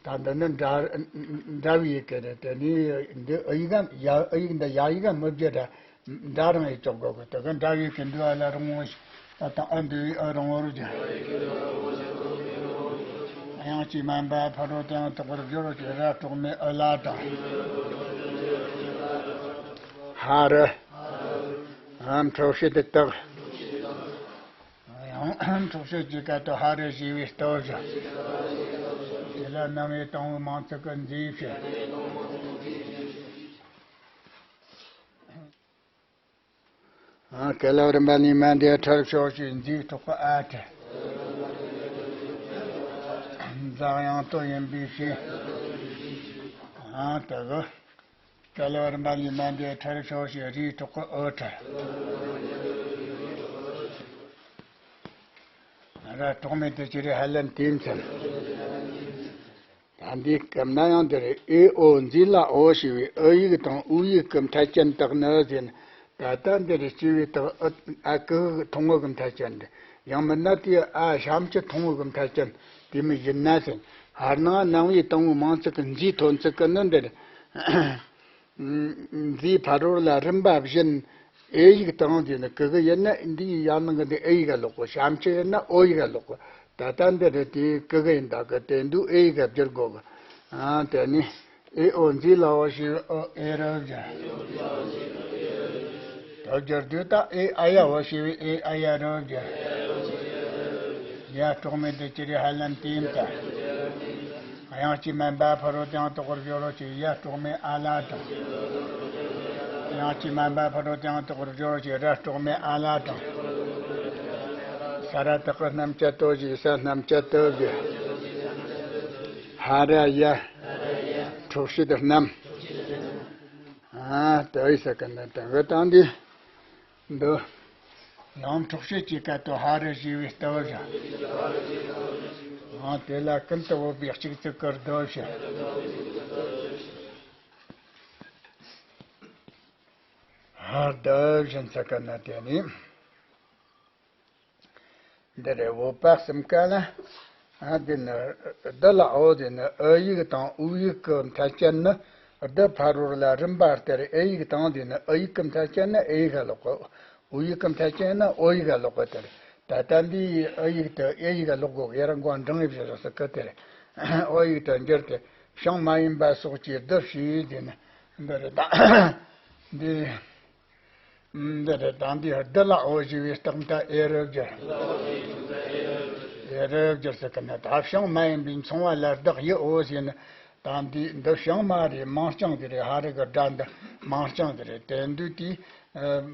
ད་འདི་ནི་འདྲ་འདྲ་བའི་ཡི་གེ་རེད། དེ་ནི་འདི་ཨུ་ཡིག་གམ་ཡ་ཨུ་ཡིག་འདི་ཡ་ཡིག་གམ་མི་བརྗོད་ར། འདྲ་རང་ཡིག་ཅོག་གོ་གི་དེ་གི་འདྲ་བའི་ཡི་གེ་འདི་ཨ་ལ་རུང་བ་ཞིག་ད་དང་ཨ་འདི་ཨ་རུང་བ་རུ་ཅན། དབྱངས་ཀྱིས་དམན་པ་ཕ་རོལ་ཏུ་ཡང་དག་པར་སྦྱོར་ཞེས་ར་གྲོགས་མེད་ཨུ་ལ་དང་། ཧ་རི། འཕྲོག་བྱེད་དེ་དག། ཡང་འཕྲོག་བྱེད་ཀྱི་སྐད་དུ་ཧ་རི་ཞེས་པའི་སྟོབས་བཞི། དེ་ལ་རྣམ་དབྱེ་དང་པོའི་མང་ཚིག་གི་མཛེས་བྱེད། ཨ། ག་ལ་བར་མ་ནི་མ་འདི་ཁྲར་ཤོག་ཞིག་འཛིན་གྲོགས་པ་ཨ་ཏི། འཛག་ཡང་དོ་ཡིན་པའི་ཕྱིར། ཨ། ད་གི། ག་ལ་བར་མ་ནི་མ་འདི་ཁྲར་ཤོག་ཞིག་རིའི་གྲོགས་པ་ཨོ་ཁྲར། ར་གྲོགས་མེད་དུ་ཅི་རེད་ཧ་ལན་དེ་མཚན། ད་འདི་སྐབས་ན་ཡང་འདིར་ཨེ་ཨོ་འཛིན་ལ་ཨོ་ཞེས་པའི་ཨོ་ཡིག་དང་ཨུ་ཡིག་གི་མཐའ་ཅན་དག་ནི་ཟེར་ན། ད་ལྟ་འདིར་སྐྱེ་བའི་དག་ཨ་ཨ་ཀི་ཐུང་ངུ་གི་མཐའ་ཅན་འདི། ཡང་མིན་ན་དེའི་ཨ་ཞབས་ཀྱུ་ཐུང་ངུ་གི་མཐའ་ཅན་དེ་མི་ཡིན་ན་ཟེར། ཧར་ནང་རྣམ་དབྱེ་དང་པོའི་མིང་ཚིག་གི་འཛིན་ཐོན་ཚིག་གི་ནི་འདིར། འཛིན་ཕ་རོལ་ལ་རིམ་པ་བཞིན། ཨེ་ཡིག་དང་ཟེར་ན་ཀི་གི་ཡིན་ན་འདིའི་ཡང་ནང་གི་འདི་ཨེ་ཡིག་ག་ལོག་གོ། ཞབས་ཀྱུ་ཡིན་ན་ཨོ་ཡིག་ག་ལོག་གོ། ད་ལྟ་འདི་རེད་དེ་ཀི་གི་ཡིན་ད་གི་དེ་འདུག་ཨེ་ཡིག་ག་བསྒྱུར་དགོ་གི། ཨ། དེ་ནི་ཨེ་ཨོ་འཛིན་ལ་ཨོ་ཞེས་པའི་ཨོ་ཨེ་རུ་བསྒྱུར། དོ་བསྒྱུར་དུས་ད་ཨེ་ཨ་ཡ་ཨོ་ཞེས་པའི་ཨེ་ཨ་ཡ་རུ་བསྒྱུར། ཡ་གྲོགས་མེད་དུ་ཅི་རེད་ཧ་ལན་དེ་ཡིན་ད། དབྱངས་ཀྱིས་དམན་པ་ཕ་རོལ་ཏུ་ཡང་དག་པར་སྦྱོར་རོ་ཞེས་ཡ་གྲོགས་མེད་ཨ་ལ་དང་། དབྱངས་ཀྱིས་དམན་པ་ཕ་རོལ་ཏུ་ཡང་དག་པར་སྦྱོར་རོ་ཞེས་ར་གྲོགས་མེད་ཨ་ལ་དང་། ས་ར་བཏགས་པ་རྣམ་བཅད་དོ་ཞེས་ས་རྣམ་བཅད་དོ་ཞེས། ཧ་ར་ཡ། འཕྲོག་བྱེད་རྣམ། ཨ། དེ་ཡི་ས་ཀ་ན་དང་གི་དང་འདི། འདི། ཡང་འཕྲོག་བྱེད་ཀྱི་སྐད་དུ་ཧ་རུ་ཞེས་པའི་ལྟ་བུ་བཞག་ཨ། དེ་ལ་ཀུན་ཏུ་བོད་པའི་གཅིག་ཚིག་གི་ལྡོ་བྱ། ཧ་ལྡོ་བཞིན་ཚིག་གི་ནི་དེ་ནི། འདི་རེད། བོད་པ་གསུམ་ཀ་ལ། ཨ། འདི་ནི་ལྡི་ལ་ཨོ་འདི་ནི་ཨུ་ཡིག་དང་ཨུ་ཡིག་གི་མཐའ་ཅན་ནི། ལྡི་ཕ་རོལ་ལ་རིམ་པ་ལྟར་ཨེ་ཡིག་དང་འདི་ནི་ཨུ་ཡིག་གི་མཐའ་ཅན་ནི་ཨེ་ཡིག་ག་ལོག་གོ། ཨུ་ཡིག་གི་མཐའ་ཅན་ནི་ཨོ་ཡིག་ག་ལོག་གོ་དེ་རེད། ད་ལྟ་འདི་ཨུ་ཡིག་ཏུ་ཨེ་ཡིག་ག་ལོག་གོ་ཡ་ར་མགོ་འབྲིང་ཡིག་བཞག་སྲིད་གི་དེ་རེད། ཨོ་ཡིག་ཏུ་འགྱུར་ཏེ་བྱིངས་མ་ཡིན་པ་སོགས་ཀྱིས་ལྡི་ཞེས་འདི་ནི་འདི་རེད་ད། འདི། འདི་རེད་དང་འདི་ལྡི་ལ་ཨོ་ཞེས་པའི་རྟགས་མཐའ་ཨེ་རུ་བསྒྱུར། ཨེ་རུ་བསྒྱུར་ཟེར་གི་ན་ད་བྱིངས་མ་ཡིན་པའི་མཚུངས་པ་ལ་བདག་ཡི་ཨོ་ཟེར་ན། དང་འདི་འདི་བྱིངས་མ་རེད། མིང་རྐྱང་གི་རེད། ཧ་རི་གི་སྒྲ་འདི་མིང་རྐྱང་གི་རེད། དེ་འདུག་དེ་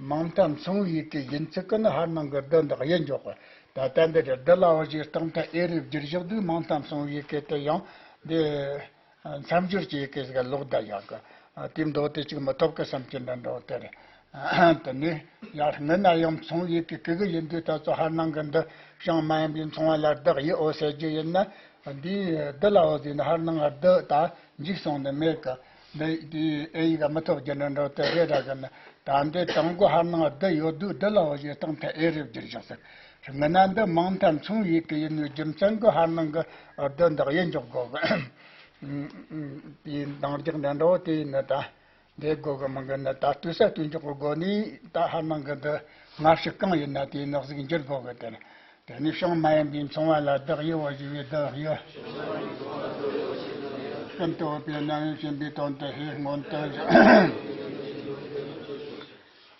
མིང་མཐའ་མཚུངས་ཡི་གེ་ཡིན་ཚུལ་གི་ནི་ཧར་ནང་གི་ལྡི་འདི་ཡི་འཇོག་གི། ད་ལྟ་འདི་རེད། ལྡི་ལ་ཨོ་ཞེས་རྟགས་མཐའ་ཨེ་རུ་བསྒྱུར་བཞག་དུས་མིང་མཐའ་མཚུངས་ཡི་གེ་དེ་ཡང་འདི། མཚམས་སྦྱོར་གྱི་ཡི་གེ་ཟིག་ལོག་བསྡད་ཡག་གི། དེ་མདོ་དེ་གཅིག་མི་ཐོབ་གི་བསམ་གྱི་འདྲ་འདྲ་བོ་དེ་རེད། དེ་ནས་ཡར་སྔོན་ན་ཡང་མཚུངས་ཡི་གེ་གི་གི་ཡིན་དུས་ད་ཚོ་ཧར་ནང་གི་འདི་བྱིངས་མ་ཡིན་པའི་མཚུངས་པ་ལ་བདག་ཡི་ཨོ་ཟེར་རྒྱུ་ཡིན་ན། འདིའི་ལྡི་ལ་ཨོ་ཟེར་ན་ཧར་ནང་བདག་ད་འཇིག་སོང་ནི་མེད་གི། འདི་དེའི་ཨེ་ཡིག་མི་ཐོབ་རྒྱུ་འདྲ་འདྲ་བོ་དེ་རེད་ར་གི་ན། ད་འདི་དང་པོ་ཧར་ནང་བདག་ཡོད་དུས་ལྡི་ལ་ཨོ་ཞེས་རྟགས་མཐའ་ཨེ་རུ་བསྒྱུར་བཞག་ཟེར། སྔོན་ན་འདི་མིང་མཐའ་མཚུངས་ཡི་གེ་ཡིན་ནོའི་རྒྱུ་མཚན་གི་ཧར་ནང་གི་བདག་འདི་ཡི་འཇོག་དགོས་གི། དེའི་འདང་རྒྱག་འདྲ་འདྲ་བོ་དེ་ཡིན་ན་ད། འདི་དགོས་གི་མིན་གི་ན་ད་ལྟོས་ས་ལྟོས་འཇོག་གི་སྒོ་ནས་ད་ཧར་ནང་གི་འདི་སྔ་ཕྱི་གང་ཡིན་ན་དེའི་ནག་ཟིག་འགྱུར་དགོས་གི་དེ་ནི། དེ་ནས་བྱིངས་མ་ཡིན་པའི་མཚུངས་པ་ལ་བདག་ཡི་ཨོ་ཞེས་པའི་བདག་ཡི། ཀུན་ཏུ་བོད་པའི་རྣམ་དབྱེ་ཕྱིན་པའི་དོན་དུ་ཧེ་སྔོན་དུ་བཞག་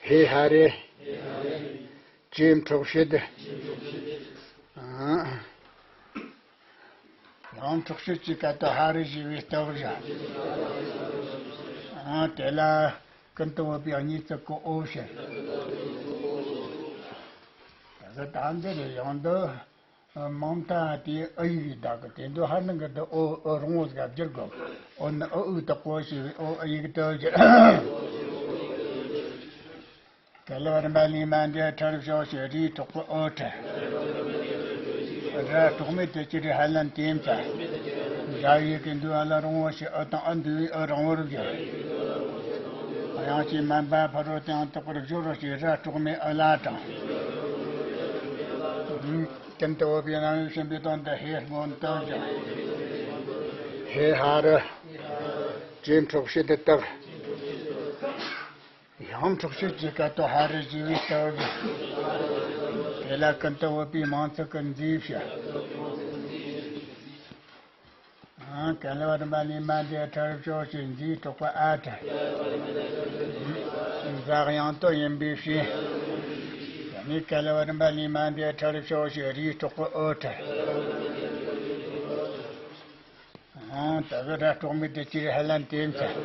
ཧེ་ཧ་རེ། ཅེས་འཕྲོག་བྱེད། ཨང་། ཡང་འཕྲོག་བྱེད་ཀྱི་སྐད་དུ་ཧ་རུ་ཞེས་པའི་སྟབས་བཞག་ཨང་། དེ་ལ་ཀུན་ཏུ་བོད་པའི་གཉིས་བརྩེགས་ཀྱི་ཨོ་བྱེད། དེ་གི་ད་འདི་རེད། ཡང་འདི་མིང་མཐའ་དེའི་ཨུ་ཡིག་ཡིན་ད་གི། དེ་འདུག་ཧར་ནང་གི་འདི་ཨོ་ཨོ་རོང་བོ་ཟིག་བསྒྱུར་དགོས། ཨོ་ནི་ཨུ་ཨུ་དག་གོ་ཞེས་པའི་ཨོ་ཨུ་ཡིག་ཏུ་བསྒྱུར། ག་ལ་བ་རིམ་པ་ལས་མ་འདས་ཁྲར་ཤོག་ཞེས་རིའི་གྲོགས་པོ་ཨོ་ཁྲར། ར་གྲོགས་མེད་དུ་ཅི་རེད་ཧ་ལན་དེ་ཡིན་ཙང་། འདྲ་བའི་གི་འདུག་ཨ་ལ་རོང་བོ་ཞེས་ཨུ་དང་ཨུ་འདུས་པའི་ཨུ་རོང་བོར་བསྒྱུར། དབྱངས་ཀྱིས་དམན་པ་ཕ་རོལ་ཏུ་ཡང་དག་པར་སྦྱོར་རོ་ཞེས་ར་གྲོགས་མེད་ཨུ་ལ་དང་། ཀུན་ཏུ་བོད་པའི་རྣམ་དབྱེ་ཕྱིན་པའི་དོན་དུ་ཧེ་སྔོན་དུ་བཞག་ཧེ་ཧ་རུ། ཅེས་འཕྲོག་བྱེད་དུ་བཏགས། ཡང་འཕྲོག་བྱེད་ཀྱི་སྐད་དུ་ཧ་རུ་ཞེས་པའི་སྟབས་བཞག་དེ་ལ་ཀུན་ཏུ་བོད་པའི་མིང་ཚིག་གི་འཛིན་བྱ། ཨང་། ག་ལ་བ་རིམ་པ་ལས་མ་འདས་ཁྲར་ཤོག་ཞེས་འཛིན་གྲོགས་པོ་ཨ་ཁྲར། འཛག་ཡང་དོ་ཡིན་པའི་ཕྱིར། དེ་ནས་ག་ལ་བ་རིམ་པ་ལས་མ་འདས་ཁྲར་ཤོག་ཞེས་རིའི་གྲོགས་པོ་ཨོ་ཁྲར། ཨང་། ད་གི་ར་གྲོགས་མེད་དུ་ཅི་རེད་ཧ་ལན་དེ་ཡིན་ཙང་།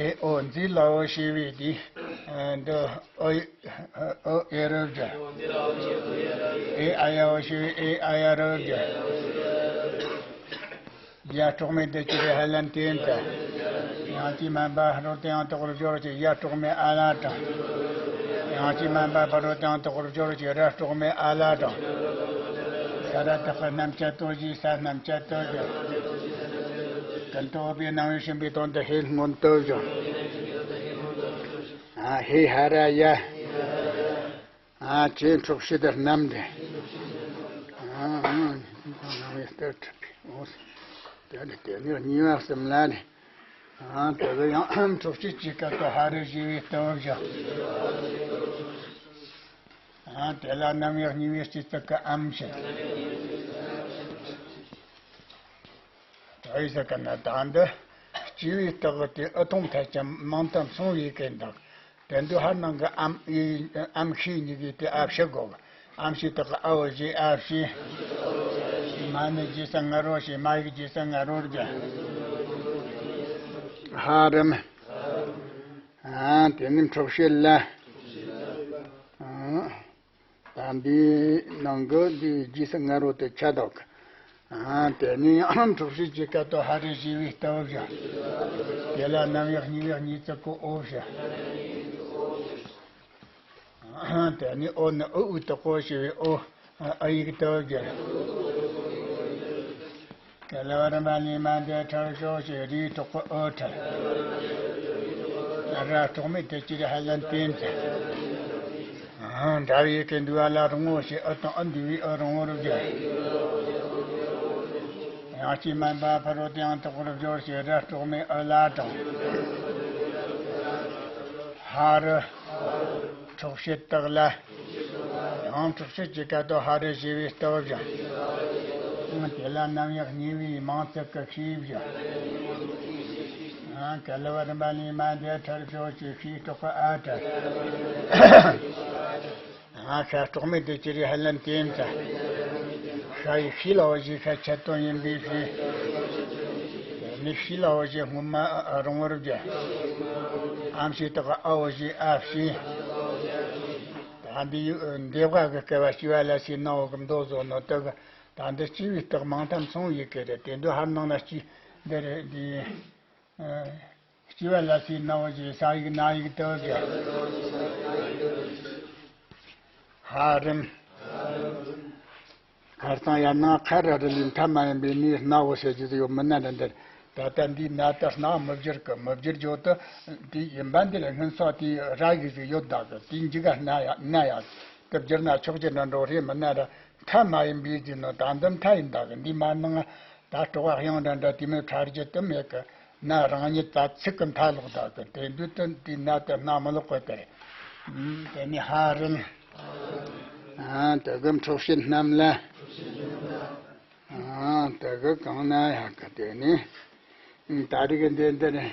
ཨེ་ཨོ་འཛིན་ལ་ཨོ་ཞེས་པའི་དེ། འདི་ཨོ་ཨོ་ཨེ་རུ་རྒྱ། ཨེ་ཨ་ཡ་འོ་ཞེས་ཨེ་ཨ་ཡ་རུ་རྒྱ། ཡ་གྲོགས་མེད་འདི་ཅི་རེད་ཧ་ལན་ཏེན་ཏ། ཡང་ཅི་མན་པ་ཧ་རོ་དེའང་དོག་རུ་སྦྱོར་གྱི་ཡ་གྲོགས་མེད་ཨ་ལ་དང་། ཡང་ཅི་མན་པ་ཕ་རོ་དེའང་དོག་རུ་སྦྱོར་གྱི་ར་གྲོགས་མེད་ཨ་ལ་དང་། ས་ར་དག་གི་རྣམ་བཅད་ལྟོ་བཞི་ས་རྣམ་བཅད་ལྟོ་བཞི། ཀུན་ཏུ་བོད་པའི་སྣང་བས་ཕྱིན་པའི་དོན་དུ་ཧེ་སྔོན་ལྟོ་བཞི། ཨ་ཧེ་ཧ་ར་ཡ། ཨ་ཅེས་འཕྲོག་བྱེད་དུ་རྣམས་ཏེ། ཨ་ཨ་ནང་བའི་ལྟར་གྲུབ་པའི་འོ། དེ་ནི་དེ་ནི་གཉིས་པ་གསུམ་ལ་ནི། ཨ་དེ་ལ་ཡང་འཕྲོག་བྱེད་ཀྱི་སྐབས་སུ་ཧ་རི་ཞེས་པའི་སྟོབས་བཞག་ཨ་དེ་ལ་རྣམ་དབྱེ་གཉིས་པའི་སྤྱི་གཙུག་གི་ཨམ་བྱེད། ཨི་ཟེར་གི་ན་ད་འདི་སྐྱེ་བའི་རྟགས་དེ་ཨུ་ཐུང་ཐལ་ཅན་མང་དུ་མཚུངས་ཡི་གེ་འདུག་དེ་འདུག་ཧར་ནང་གི་ཨམ་ཨི་ཨམ་ཤེས་གཉིས་ཀྱི་དེ་ཨ་ཕྱི་དགོས། ཨམ་ཤེས་དག་གི་ཨ་བོ་བཞི་ཨ་ཕྱི། མ་ནི་རྗེས་སུ་ང་རོ་ཞེས་མ་ཡིག་རྗེས་སུ་ང་རོ་རྒྱ། ཧ་རམ། ཨ་དེ་ནི་འཕྲོག་བྱེད་ལ། ཨ། ད་འདིའི་ནང་གི་འདིའི་རྗེས་སུ་ང་རོ་དེ་ཆ་དོག་ཨ་དེ་ནི་ཡང་འཕྲོག་བྱེད་ཀྱི་སྐད་དོད་ཧ་རི་ཞེས་པའི་སྟོབས་བཞག་དེ་ལ་རྣམ་དབྱེ་གཉིས་པའི་གཉིས་ཚིག་གི་འོ་བཞག་དེ་ནི་འོ་ནི་ཨུ་ཨུ་དུ་ཀོ་ཞེས་པའི་འོ། ཨ་ཡིག་ཏོ་གི། ག་ལ་བ་ར་མ་ནི་མ་འདས་ཁྲར་ཤོག་ཞེས་རིའི་གྲོགས་པོ་ཨོ་ཁྲར། ར་གྲོགས་མེད་དེ་ཅི་རེད་ཧ་ལན་ཏེན་ཏ། འདྲ་བའི་གི་འདུལ་བ་ལ་རུང་ངོ་ཞེས་ཨུ་དང་ཨུ་འདུལ་བའི་ཨུ་རུང་ངོ་རུ་གི། ཡང་ཅི་མན་པ་ཕ་རོ་དེའང་དོག་རུ་སྦྱོར་ཞེས་ར་གྲོགས་མེད་ཨུ་ལ་དང་། ཧ་རུ། འཕྲོག་བྱེད་དག་ལ། ཡང་འཕྲོག་བྱེད་ཀྱི་སྐད་དོད་ཧ་རི་ཞེས་པའི་སྟོབས་བཞག་དེ་ལ་རྣམ་དབྱེ་གཉིས་པའི་མང་ཚིག་གི་ཤེས་བཞག་ག་ལ་བ་རིམ་པ་ལས་མ་འདས་ཁྲར་ཕྱོགས་ཀྱི་ཤེས་གྲོགས་ཨ་ཁྲར། ཤ་གྲོགས་མེད་དེ་ཅི་རེད་ཧ་ལན་ཏེན་ཏ། ཤ་ཡི་ཤི་ལ་བ་ཞེས་ཤ་ཆད་དོན་ཡིན་པའི་ཤེས། ནི་ཤི་ལ་བ་ཞེས་སྔོན་མ་རུང་བར་བརྒྱ། ཨམ་ཤེས་དག་ཨ་བ་ཞེས་ཨ་ཕྱི། ད་འདི་ཡུ་འདེབས་ག་གི་སྐལ་བ་སྐྱེ་བ་ལ་སའི་ནང་འོག་གི་མདོ་བཟོ་ནོ་དག་ད་འདི་སྐྱེ་བའི་རྟགས་མང་དམ་མཚུངས་ཡི་གེ་རེད་དེ་འདི་ཧར་ནང་ན་སྐྱེ་འདི་རེད་འདི། སྐྱེ་བ་ལ་སའི་ནང་འོག་གི་ས་ཡིག་ན་ཡིག་དག་གི། ཧ་རིམ། ཁར་སང་ཡར་ནང་ཁ་ར་རི་ལི་མཐའ་མ་ཡིན་པའི་ནི་སྣ་བོ་ཟེར་རྒྱུ་ཡོད་མི་སྣ་འདི་འདིར་ད་ལྟ་འདིའི་ནད་དུ་སྣ་མི་བསྒྱུར་གི་མི་བསྒྱུར་རྒྱུ་དུ་དེ་ཡིན་པ་འདིར་སྔོན་སོགས་དེའི་ར་གི་ཟིག་ཡོད་ད་གི་དེའི་འཇིག་ག་སྣ་ཡ་སྣ་ཡ་དུ་བསྒྱུར་ན་ཆོག་རྒྱུ་འདྲ་འགྲོ་རེད་མི་སྣ་ར་མཐའ་མ་ཡིན་པའི་རྒྱུ་ནི་ད་འདི་མཐའ་ཡིན་ད་གི་འདི་མ་ནང་ད་སྤྲོ་བ་གཡང་འདྲ་འདྲ་དེ་མོ་ཕྲ་རྒྱུ་དུ་མེད་གི་ན་རང་ཉིད་ད་ཚིག་གི་མཐའ་ལོག་ད་གི་དེ་འདུས་དུ་འདི་ན་དུ་སྣ་མི་ལོག་གི་དེ་དེ་ནི་ཧ་རིམ། ཨ་དེ་གི་འཕྲོག་བྱེད་རྣམས་ལ། ཨ་དེ་གི་གང་ན་ཡག་གི་དེ་ནི། ད་རེས་ཀྱི་འདི་འདི་ནི་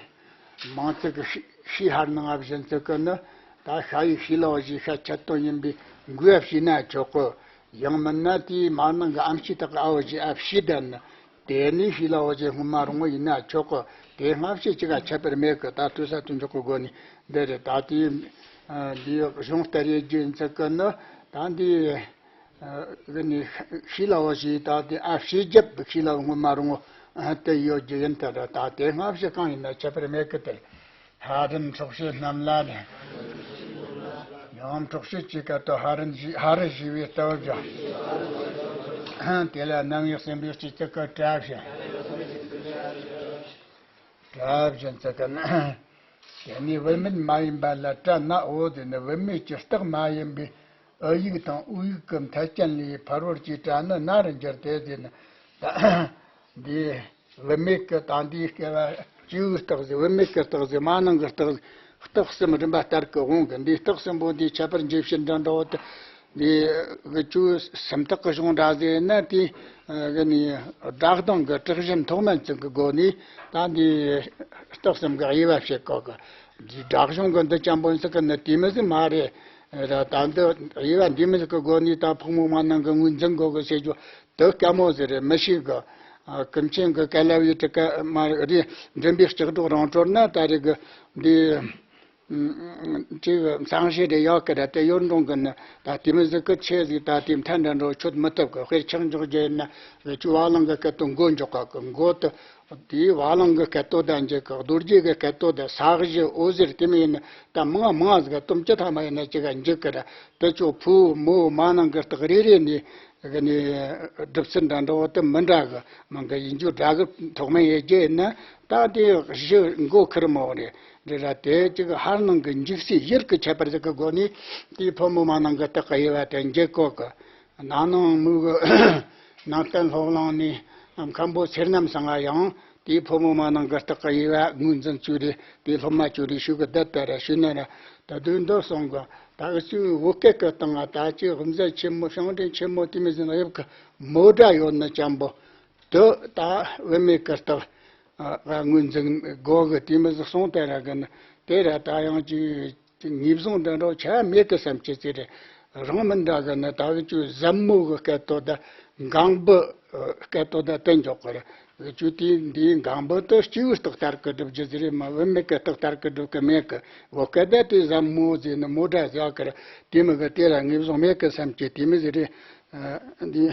མང་ཚིག་གི་ཤི་ཤི་ཧར་ནང་ཨ་བཞིན་ཚིག་གི་ནི་ད་ཤ་ཡི་ཤི་ལ་བ་ཞེས་ཤ་ཆད་དོན་ཡིན་པའི་འགོས་ཨ་བྱས་ན་ཆོག་གི། ཡང་མིན་ན་དེའི་མར་ནང་གི་ཨམ་ཤི་དག་གི་ཨ་བ་ཞེས་ཨ་བྱས་དེ་ནི། དེ་ནས་ཤི་ལ་བ་ཞེས་སྔོན་མ་རུང་བ་ཡིན་ན་ཆོག་གི། དེ་སྔ་ཕྱི་གཅིག་ག་ཁྱད་པར་མེད་གི། ད་ཐོས་ས་ཐོས་འཇོག་གི་སྒོ་ནས་འདི་རེད། ད་དེའི་འདིའི་གཞུང་ལྟར་ཡོད་རྒྱུ་ཡིན་ཚིག་གི་ནི་ད་འདི། གི་ནི་ཤི་ལ་བ་ཞེས་ད་དེ་ཨ་ཤེས་རྒྱབ་ཤི་ལ་བ་སྔོན་མ་རུང་བ་དེ་ཡོད་རྒྱུ་ཡིན་ད་ར། ད་དེ་སྔ་ཕྱི་གང་ཡིན་ན་ཁྱད་པར་མེད་གི་དེ། ཧ་རིམ་འཕྲོག་བྱེད་རྣམས་ལ་ནི། ཡང་འཕྲོག་བྱེད་ཀྱི་སྐད་དོད་ཧ་རིམ་ཞེས་ཧ་རི་ཞེས་པའི་སྟོབས་ཀྱང་། དེ་ལ་རྣམ་དབྱེ་གསུམ་པའི་སྤྱི་གཙུག་གི་གྲྭ་བཞིན། གྲྭ་བཞིན་ཚིག་གི་ནི། དེ་ནི་བུད་མེད་མ་ཡིན་པ་ལ་གྲྭ་ན་འོ་དེ་ནི་བུད་མེད་ཀྱི་རྟགས་མ་ཡིན་པའི་ཨུ་ཡིག་དང་ཨུ་ཡིག་གི་མཐའ་ཅན་ལས་ཕ་རོལ་གྱི་གྲྭ་ནི་ན་རུ་འགྱུར་ཏེ་དེ་ནི། འདི་བུད་མེད་ཀྱི་ད་འདིའི་སྐྱེ་བ་སྐྱེ་བོའི་རྟགས་ཟེར་བུད་མེད་ཀྱི་རྟགས་ཟེར་མ་ནིང་གི་རྟགས་རྟགས་གསུམ་རིམ་པ་ལྟར་གྱི་དབང་གི་འདིའི་རྟགས་གསུམ་པོ་འདིའི་ཁྱད་པར་འབྱེད་བྱེད་འདྲ་འདྲ་བོ་དེ། འདི་གི་བཅུ་སུམ་རྟགས་ཀྱི་གཞུང་འདྲ་ཟེར་ན་དེ་གི་ནི་སྒྲ་གདངས་ཀྱི་དྲག་ཞན་མཐོ་དམན་ཚུལ་གྱི་སྒོ་ནས་ད་འདི་རྟགས་གསུམ་གྱི་དབྱེ་བ་བྱེད་དགོས་གི། འདི་སྒྲ་གཞུང་གི་འདི་ཅན་པོ་ཟིག་གི་ནི་དེ་མི་ཟིག་མ་རེད། ར་ད་འདི་དབྱེ་བ་འདི་མི་ཟིག་གི་སྒོ་ནས་ད་ཕག་མོ་མ་ནིང་གི་ངོས་འཛིན་དགོས་གི་ཟེར་རྒྱུ། དེ་དཀའ་མོ་ཟིག་རེད་མི་ཤེས་གི། ཨ་ཀུན་མཁྱེན་གི་ཀ་ལ་བའི་ཊཱི་ཀ་མ་རེད། མགྲིན་པའི་ལྕགས་སྒྲོག་རང་གྲོལ་ན་ད་རེས་གི་འདི་ ཅིག་གསང་བཤད་རེ་ཡག་གི་ར་དེ་ཡོད་འགྲོ་གི་ནི། ད་དེ་མི་ཟིག་གི་ཆེ་ཟིག་ད་དེ་མཐའ་འདྲ་འགྲོ་ཆོད་མི་ཐུབ་གི། དཔེར་ཆགས་འཇོག་རྒྱུ་ཡིན་ན་བེ་ཆུ་བ་ལང་གི་སྐད་དོ་མགོ་འཇོག་ག་གི། མགོ་དུ་དེའི་བ་ལང་གི་སྐད་དོ་ད་འཇིག་གི། རྡོ་རྗེ་གི་སྐད་དོ་ད་ས་གཞི་འོད་ཟེར་དེ་མི་ཡིན་ན་ད་མང་མང་ཟིག་དུམ་ཅི་ཐ་མ་ཡིན་ན་ཅིག་ག་འཇིག་གི་ར། དེ་ཆོ་ཕོ་མོ་མ་ནང་གི་རྟགས་རེ་རེ་ནས་གི་ནི་སྒྲུབ་ཚུལ་འདྲ་འདྲ་བོ་དེ་མི་འདྲ་གི། མང་གི་ཡིན་རྒྱུ་འདྲ་གི། ཐོག་མའི་ཡེ་རྒྱུ་ཡིན་ན་ད་དེ་གཞི་མགོ་ཁུར་མོ་རེད་རེད་ར། དེ་ཅིག་ཧར་ནང་གི་འཇིག་སའི་ཡུལ་གི་ཁྱད་པར་ཟིག་གི་སྒོ་ནས་དེའི་ཕོ་མོ་མ་ནང་གི་རྟགས་ཀྱི་དབྱེ་བ་དེ་འབྱེད་གོ་གི། ན་ནིང་མོ་གི་ནང་བསྟན་སློབ་གླིང་ནས་མཁན་པོ་ཚེ་རྣམ་ཚང་ང་ཡང་དེའི་ཕོ་མོ་མ་ནང་གི་རྟགས་ཀྱི་དབྱེ་བ་ངོས་འཛིན་བཅུག་རེ། དེའི་སློབ་མ་བཅུག་རེ་ཞུ་གི་བསྡད་པ་ར། ཞུས་ན་ར་ད་དུང་འདི་གསུང་གི། ད་གི་ཚོས་བོད་སྐད་གི་སྟེང་ང་ད་ཅིག་གཟན་ཆེན་མོ་བྱང་འདྲེན་ཆེན་མོ་དེ་མི་ཟིན་དབྱིབས་གི་མོ་སྒྲ་ཡོད་ནི་ཅན་པོ་དེ་ད་བུད་མེད་གི་རྟགས་ཨ་ང་ངོས་འཛིན་དགོས་གི། དེ་མི་ཟིག་གསུངས་ཏེ་ར་གི་ནི་དེ་ར་ད་ཡང་ཅིག་ངེས་བཟུང་འདྲ་འདྲ་ཆ་མེད་གི་བསམ་གྱི་ཟེར་རེ། རང་མི་འདྲ་གི་ནི་ད་གི་ཚོས་གཟབ་མོ་གི་སྐད་དོ་ད་འགངས་པོ་སྐད་དོ་ད་བསྟན་འཇོག་གི་རེད། ཁྱོད་དེ་འདིའི་འགངས་པོ་དེ་སྐྱེས་བུའི་རྟགས་ལྟར་གི་སྒྲུབ་རྒྱུ་ཟེར་རེད་མ། བུད་མེད་ཀྱི་རྟགས་ལྟར་གི་སྒྲུབ་གི་མེད་གི། བོད་སྐད་དེ་དེ་ཟབ་མོ་ཟེར་ནི་མོ་སྒྲ་ཟེར་གི་རེད། དེ་མི་གི་དེ་ལ་ངེས་བཟུང་མེད་གི་བསམ་གྱི་དེ་མི་ཟེར་རེད། ཨ་འདི་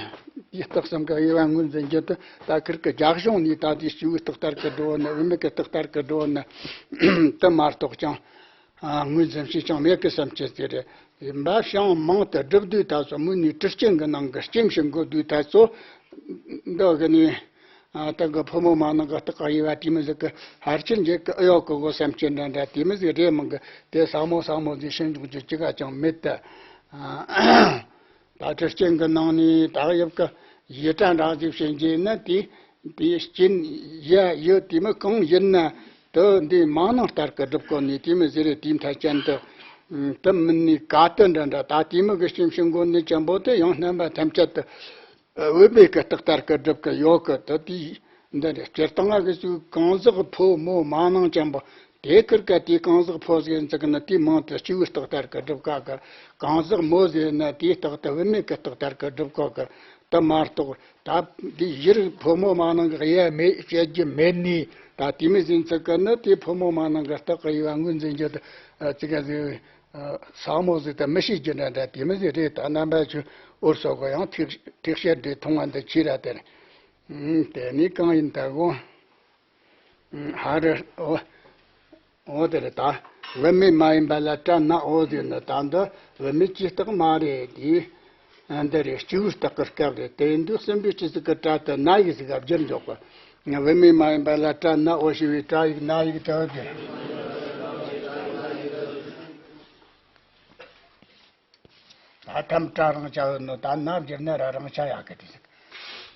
དེའི་རྟགས་གསུམ་གི་དབྱེ་བ་ངོས་འཛིན་རྒྱུ་དེ་ད་ཁིར་གི་རྒྱ་གཞུང་ནས་ད་དེ་སྐྱེས་བུའི་རྟགས་ལྟར་གི་སྒྲུབ་ནི་བུད་མེད་ཀྱི་རྟགས་ལྟར་གི་སྒྲུབ་ནི་དེ་མ་གཏོགས་ཀྱང་། ཨ་ངོས་འཛིན་བྱས་ཀྱང་མེད་གི་བསམ་གྱི་ཟེར་རེད། ཡིན་པ་ཞིང་མང་དུ་སྒྲུབ་དུས་ད་ཚོ་མོ་ནི་གྲུ་རྐྱེན་གི་ནང་གི་སྐྱེམས་ཤིང་འགོ་དུས་ད་ཚོ་འདི་གི་ནི་ཨ་ད་གི་ཕོ་མོ་མ་ནང་གི་རྟགས་ཀྱི་དབྱེ་བ་དེ་མི་ཟིག་གི་ཕལ་ཆེར་འཇིག་གི་ཨེ་ཡོད་གི་གོ་བསམ་གྱི་འདྲ་འདྲ་དེ་མི་ཟིག་རེད་མང་གི། དེ་ཟབ་མོ་ཟབ་མོ་ཟིག་ཤེས་འཇོག་རྒྱུ་ཅི་ག་ཅང་མེད་དེ། ཨ་ད་གྲུ་རྐྱེན་གི་ནང་ནས་ད་དབྱིབས་གི་ཡི་སྒྲ་འདྲ་ཟིག་བྱེད་རྒྱུ་ཡིན་ན་དེ། དེའི་རྐྱེན་ཡ་ཡོད་དེ་མི་གང་ཡིན་ན་དེ་འདི་མ་ནང་ལྟར་གི་སྒྲུབ་གོ་ནི་དེ་མི་ཟེར་རེད། དེའི་མཐའ་ཅན་དུ་དེ་མིན་ནི་ག་དུ་འདྲ་འདྲ་ད་དེ་མི་གི་སྐྱེམས་ཤིང་འགོ་ནི་ཅན་པོ་དེ་ཡང་རྣམ་པ་ཐམས་ཅད་དུ་བུད་མེད་ཀྱི་རྟགས་ལྟར་གི་སྒྲུབ་གི་ཡོད་གི། དེ་དེའི་འདི་རེད། སྤྱིར་བཏང་ང་གི་ཚོས་གང་ཟག་ཕོ་མོ་མ་ནང་ཅན་པོ་དེ་ཁིར་ཀ་དེའི་གང་ཟག་ཕོ་ཟེར་ནི་ཟིག་ནི་དེའི་མིང་དེ་སྐྱེས་བུའི་རྟགས་ལྟར་གི་སྒྲུབ་ག་གི། གང་ཟག་མོ་ཟེར་ན་དེའི་རྟགས་དེ་བུད་མེད་ཀྱི་རྟགས་ལྟར་གི་སྒྲུབ་གོ་གི། དེ་མ་གཏོགས་ད་འདི་ཡུལ་ཕོ་མོ་མ་ནང་གི་དབྱེ་བ་མེད་བཤད་རྒྱུ་མེད་ནི། ད་དེ་མི་ཟིན་ཚིག་གི་ནི་དེ་ཕོ་མོ་མ་ནང་གི་རྟགས་ཀྱི་དབྱེ་བ་ངོས་འཛིན་རྒྱུ་དེ་ཨ་ཅི་ག་ཟིག་ཨ་ཟབ་མོ་ཟིག་ད་མི་ཤེས་རྒྱུ་འདྲ་འདྲ་དེ་མི་ཟིག་རེད། ད་རྣམ་པ་ཚོས་འུར་སོ་གི་ཡང་ཐེག་ཐེག་བཤད་འདི་མཐོང་བ་འདི་ཁྱེད་ར་དེར་དེ་ནི་གང་ཡིན་ད་གོ། ཧ་རི། འོ། འོ་དེ་རེད་ད། བུད་མེད་མ་ཡིན་པ་ལ་སྒྲ་ན་འོ་ཟེར་ནི་ད་འདི་བུད་མེད་ཀྱི་རྟགས་མ་རེད་དེ། འདི་རེད། སྐྱེས་བུའི་རྟགས་ཀྱི་སྐབས་རེད། དེ་ཡིན་དུས་སྲིན་པོའི་སྐྱེས་ཟིག་གི་སྒྲ་དེ་ན་ཡིག་ཟིག་ག་བསྒྱུར་འཇོག་གི། བུད་མེད་མ་ཡིན་པ་ལ་སྒྲ་ན་འོ་ཞེས་པའི་སྒྲ་ཡིག་ན་ཡིག་དེ་བསྒྱུར། ད་ཐམ་སྒྲ་རང་ཆ་ཡོད་ནོ་ད་ན་བསྒྱུར་ན་ར་རང་ཆ་ཡག་གི་དེ་ཟིག་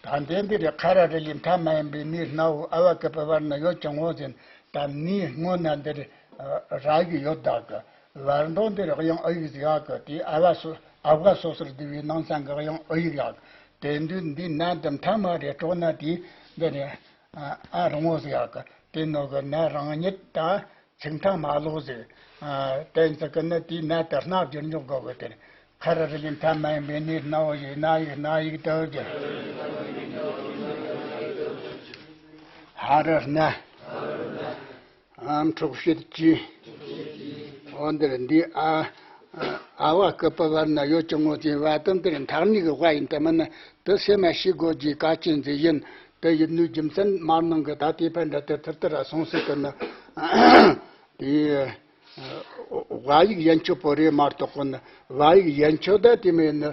ད་འདི་འདི་རེད། ཁ་ར་རི་ལི་མཐའ་མ་ཡིན་པའི་ནི་སྣ་བོ་ཨ་བ་ཀི་པི་བར་ན་ཡོད་ཀྱང་ངོ་ཟིན། ད་ནི་སྔོན་ན་འདི་རེད། ར་ཡིག་ཡོད་ད་གི། བར་འདོ་འདི་རེད། དབྱངས་ཨ་ཡིག་ཟིག་ཡག་གི། དེ་ཨ་བ་སོ་ཨ་བ་སོ་སོར་བསྡུས་པའི་ནང་ཚན་གི་དབྱངས་ཨ་ཡིག་ཡག་གི། དེ་དུས་འདི་ན་འདི་མཐའ་མ་རེད་སྤྲོ་ན་དེ་འདི་རེད། ཨ་རིང་བོ་ཟིག་ཡག་གི། དེ་ནོ་གི་ན་རང་ཉིད་ད། ཚིག་མཐའ་མ་ལོག་ཟེར། ཨ་དེ་ཚིག་གི་ནི་དེའི་ནད་དེ་སྣ་བསྒྱུར་འཇོག་དགོས་གི། དེར་ཁ་ར་རི་ལི་མཐའ་མ་ཡིན་པའི་ནི་སྣ་བོ་ཞེས་སྣ་ཡིག་སྣ་ཡིག་དུ་བསྒྱུར། ཧ་རི་སྣ། ཨམ་འཁྲུག་བཤད་ཀྱི། འོ་འདིར་འདི་ཨ་ཨ་བ་ཀི་པི་བར་ན་ཡོད་ཀྱང་ངོ་ཚའི་བ་དང་དེར་མཐར་ནི་གི་བ་ཡིན་ཏེ་མིན་ན་དེ་སེམས་མ་ཤེས་དགོས་ཀྱི་གལ་ཆེན་ཟིག་ཡིན། དེ་ཡིན་ནོའི་རྒྱུ་མཚན་མར་ནང་གི་ད་དེ་ཕན་འདྲ་དེ་ཐུར་ཐུར་ར་སོང་སྲིད་དུ་ནི། དེ་བ་ཡིག་ཡན་ཆོད་པོ་རེད་མ་གཏོགས་གོ་ནི་བ་ཡིག་ཡན་ཆོད་ད་དེ་མེད་ནི།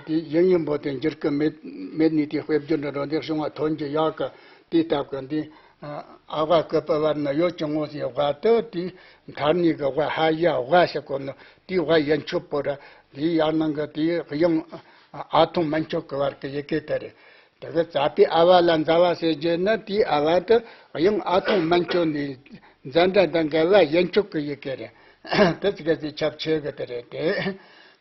དེ་ཡིན་ཡིན་པོ་དེ་འགྱུར་གི་མེད་མེད་ནི་དེ་དཔེ་བརྗོད་འདྲ་འགྲོ་འདེགས་བྱུང་བ་ཐོན་གྱི་ཡག་གི། དེ་སྟབས་གི་འདི་ཨ་བ་ཀི་པི་བར་ན་ཡོད་ཀྱང་ངོ་ཟེར་བ་དེ་དེ་མཐར་ནི་གི་བ་ཧ་ཡ་བ་ཞིག་གོ་ནི་དེ་བ་ཡན་ཆོད་པོ་ར། དེ་ཡར་ནང་གི་དེ་དབྱངས་ཨ་མཐོང་དམན་ཆོད་གི་བར་གི་ཡི་གེ་དེ་རེད། དེ་གི་ཙ་པི་ཨ་བ་ལ་མཛའ་བ་ཟེར་རྒྱུ་ན་དེའི་ཨ་བ་དེ་དབྱངས་ཨ་མཐོང་དམན་ཆོད་ནི་མཛའ་འདྲ་དང་འགལ་བ་ཡན་ཆོད་ཀྱི་ཡི་གེ་རེད། དེ་ཙི་ག་ཙི་ཁྱབ་ཆེ་གི་དེ་རེད་དེ།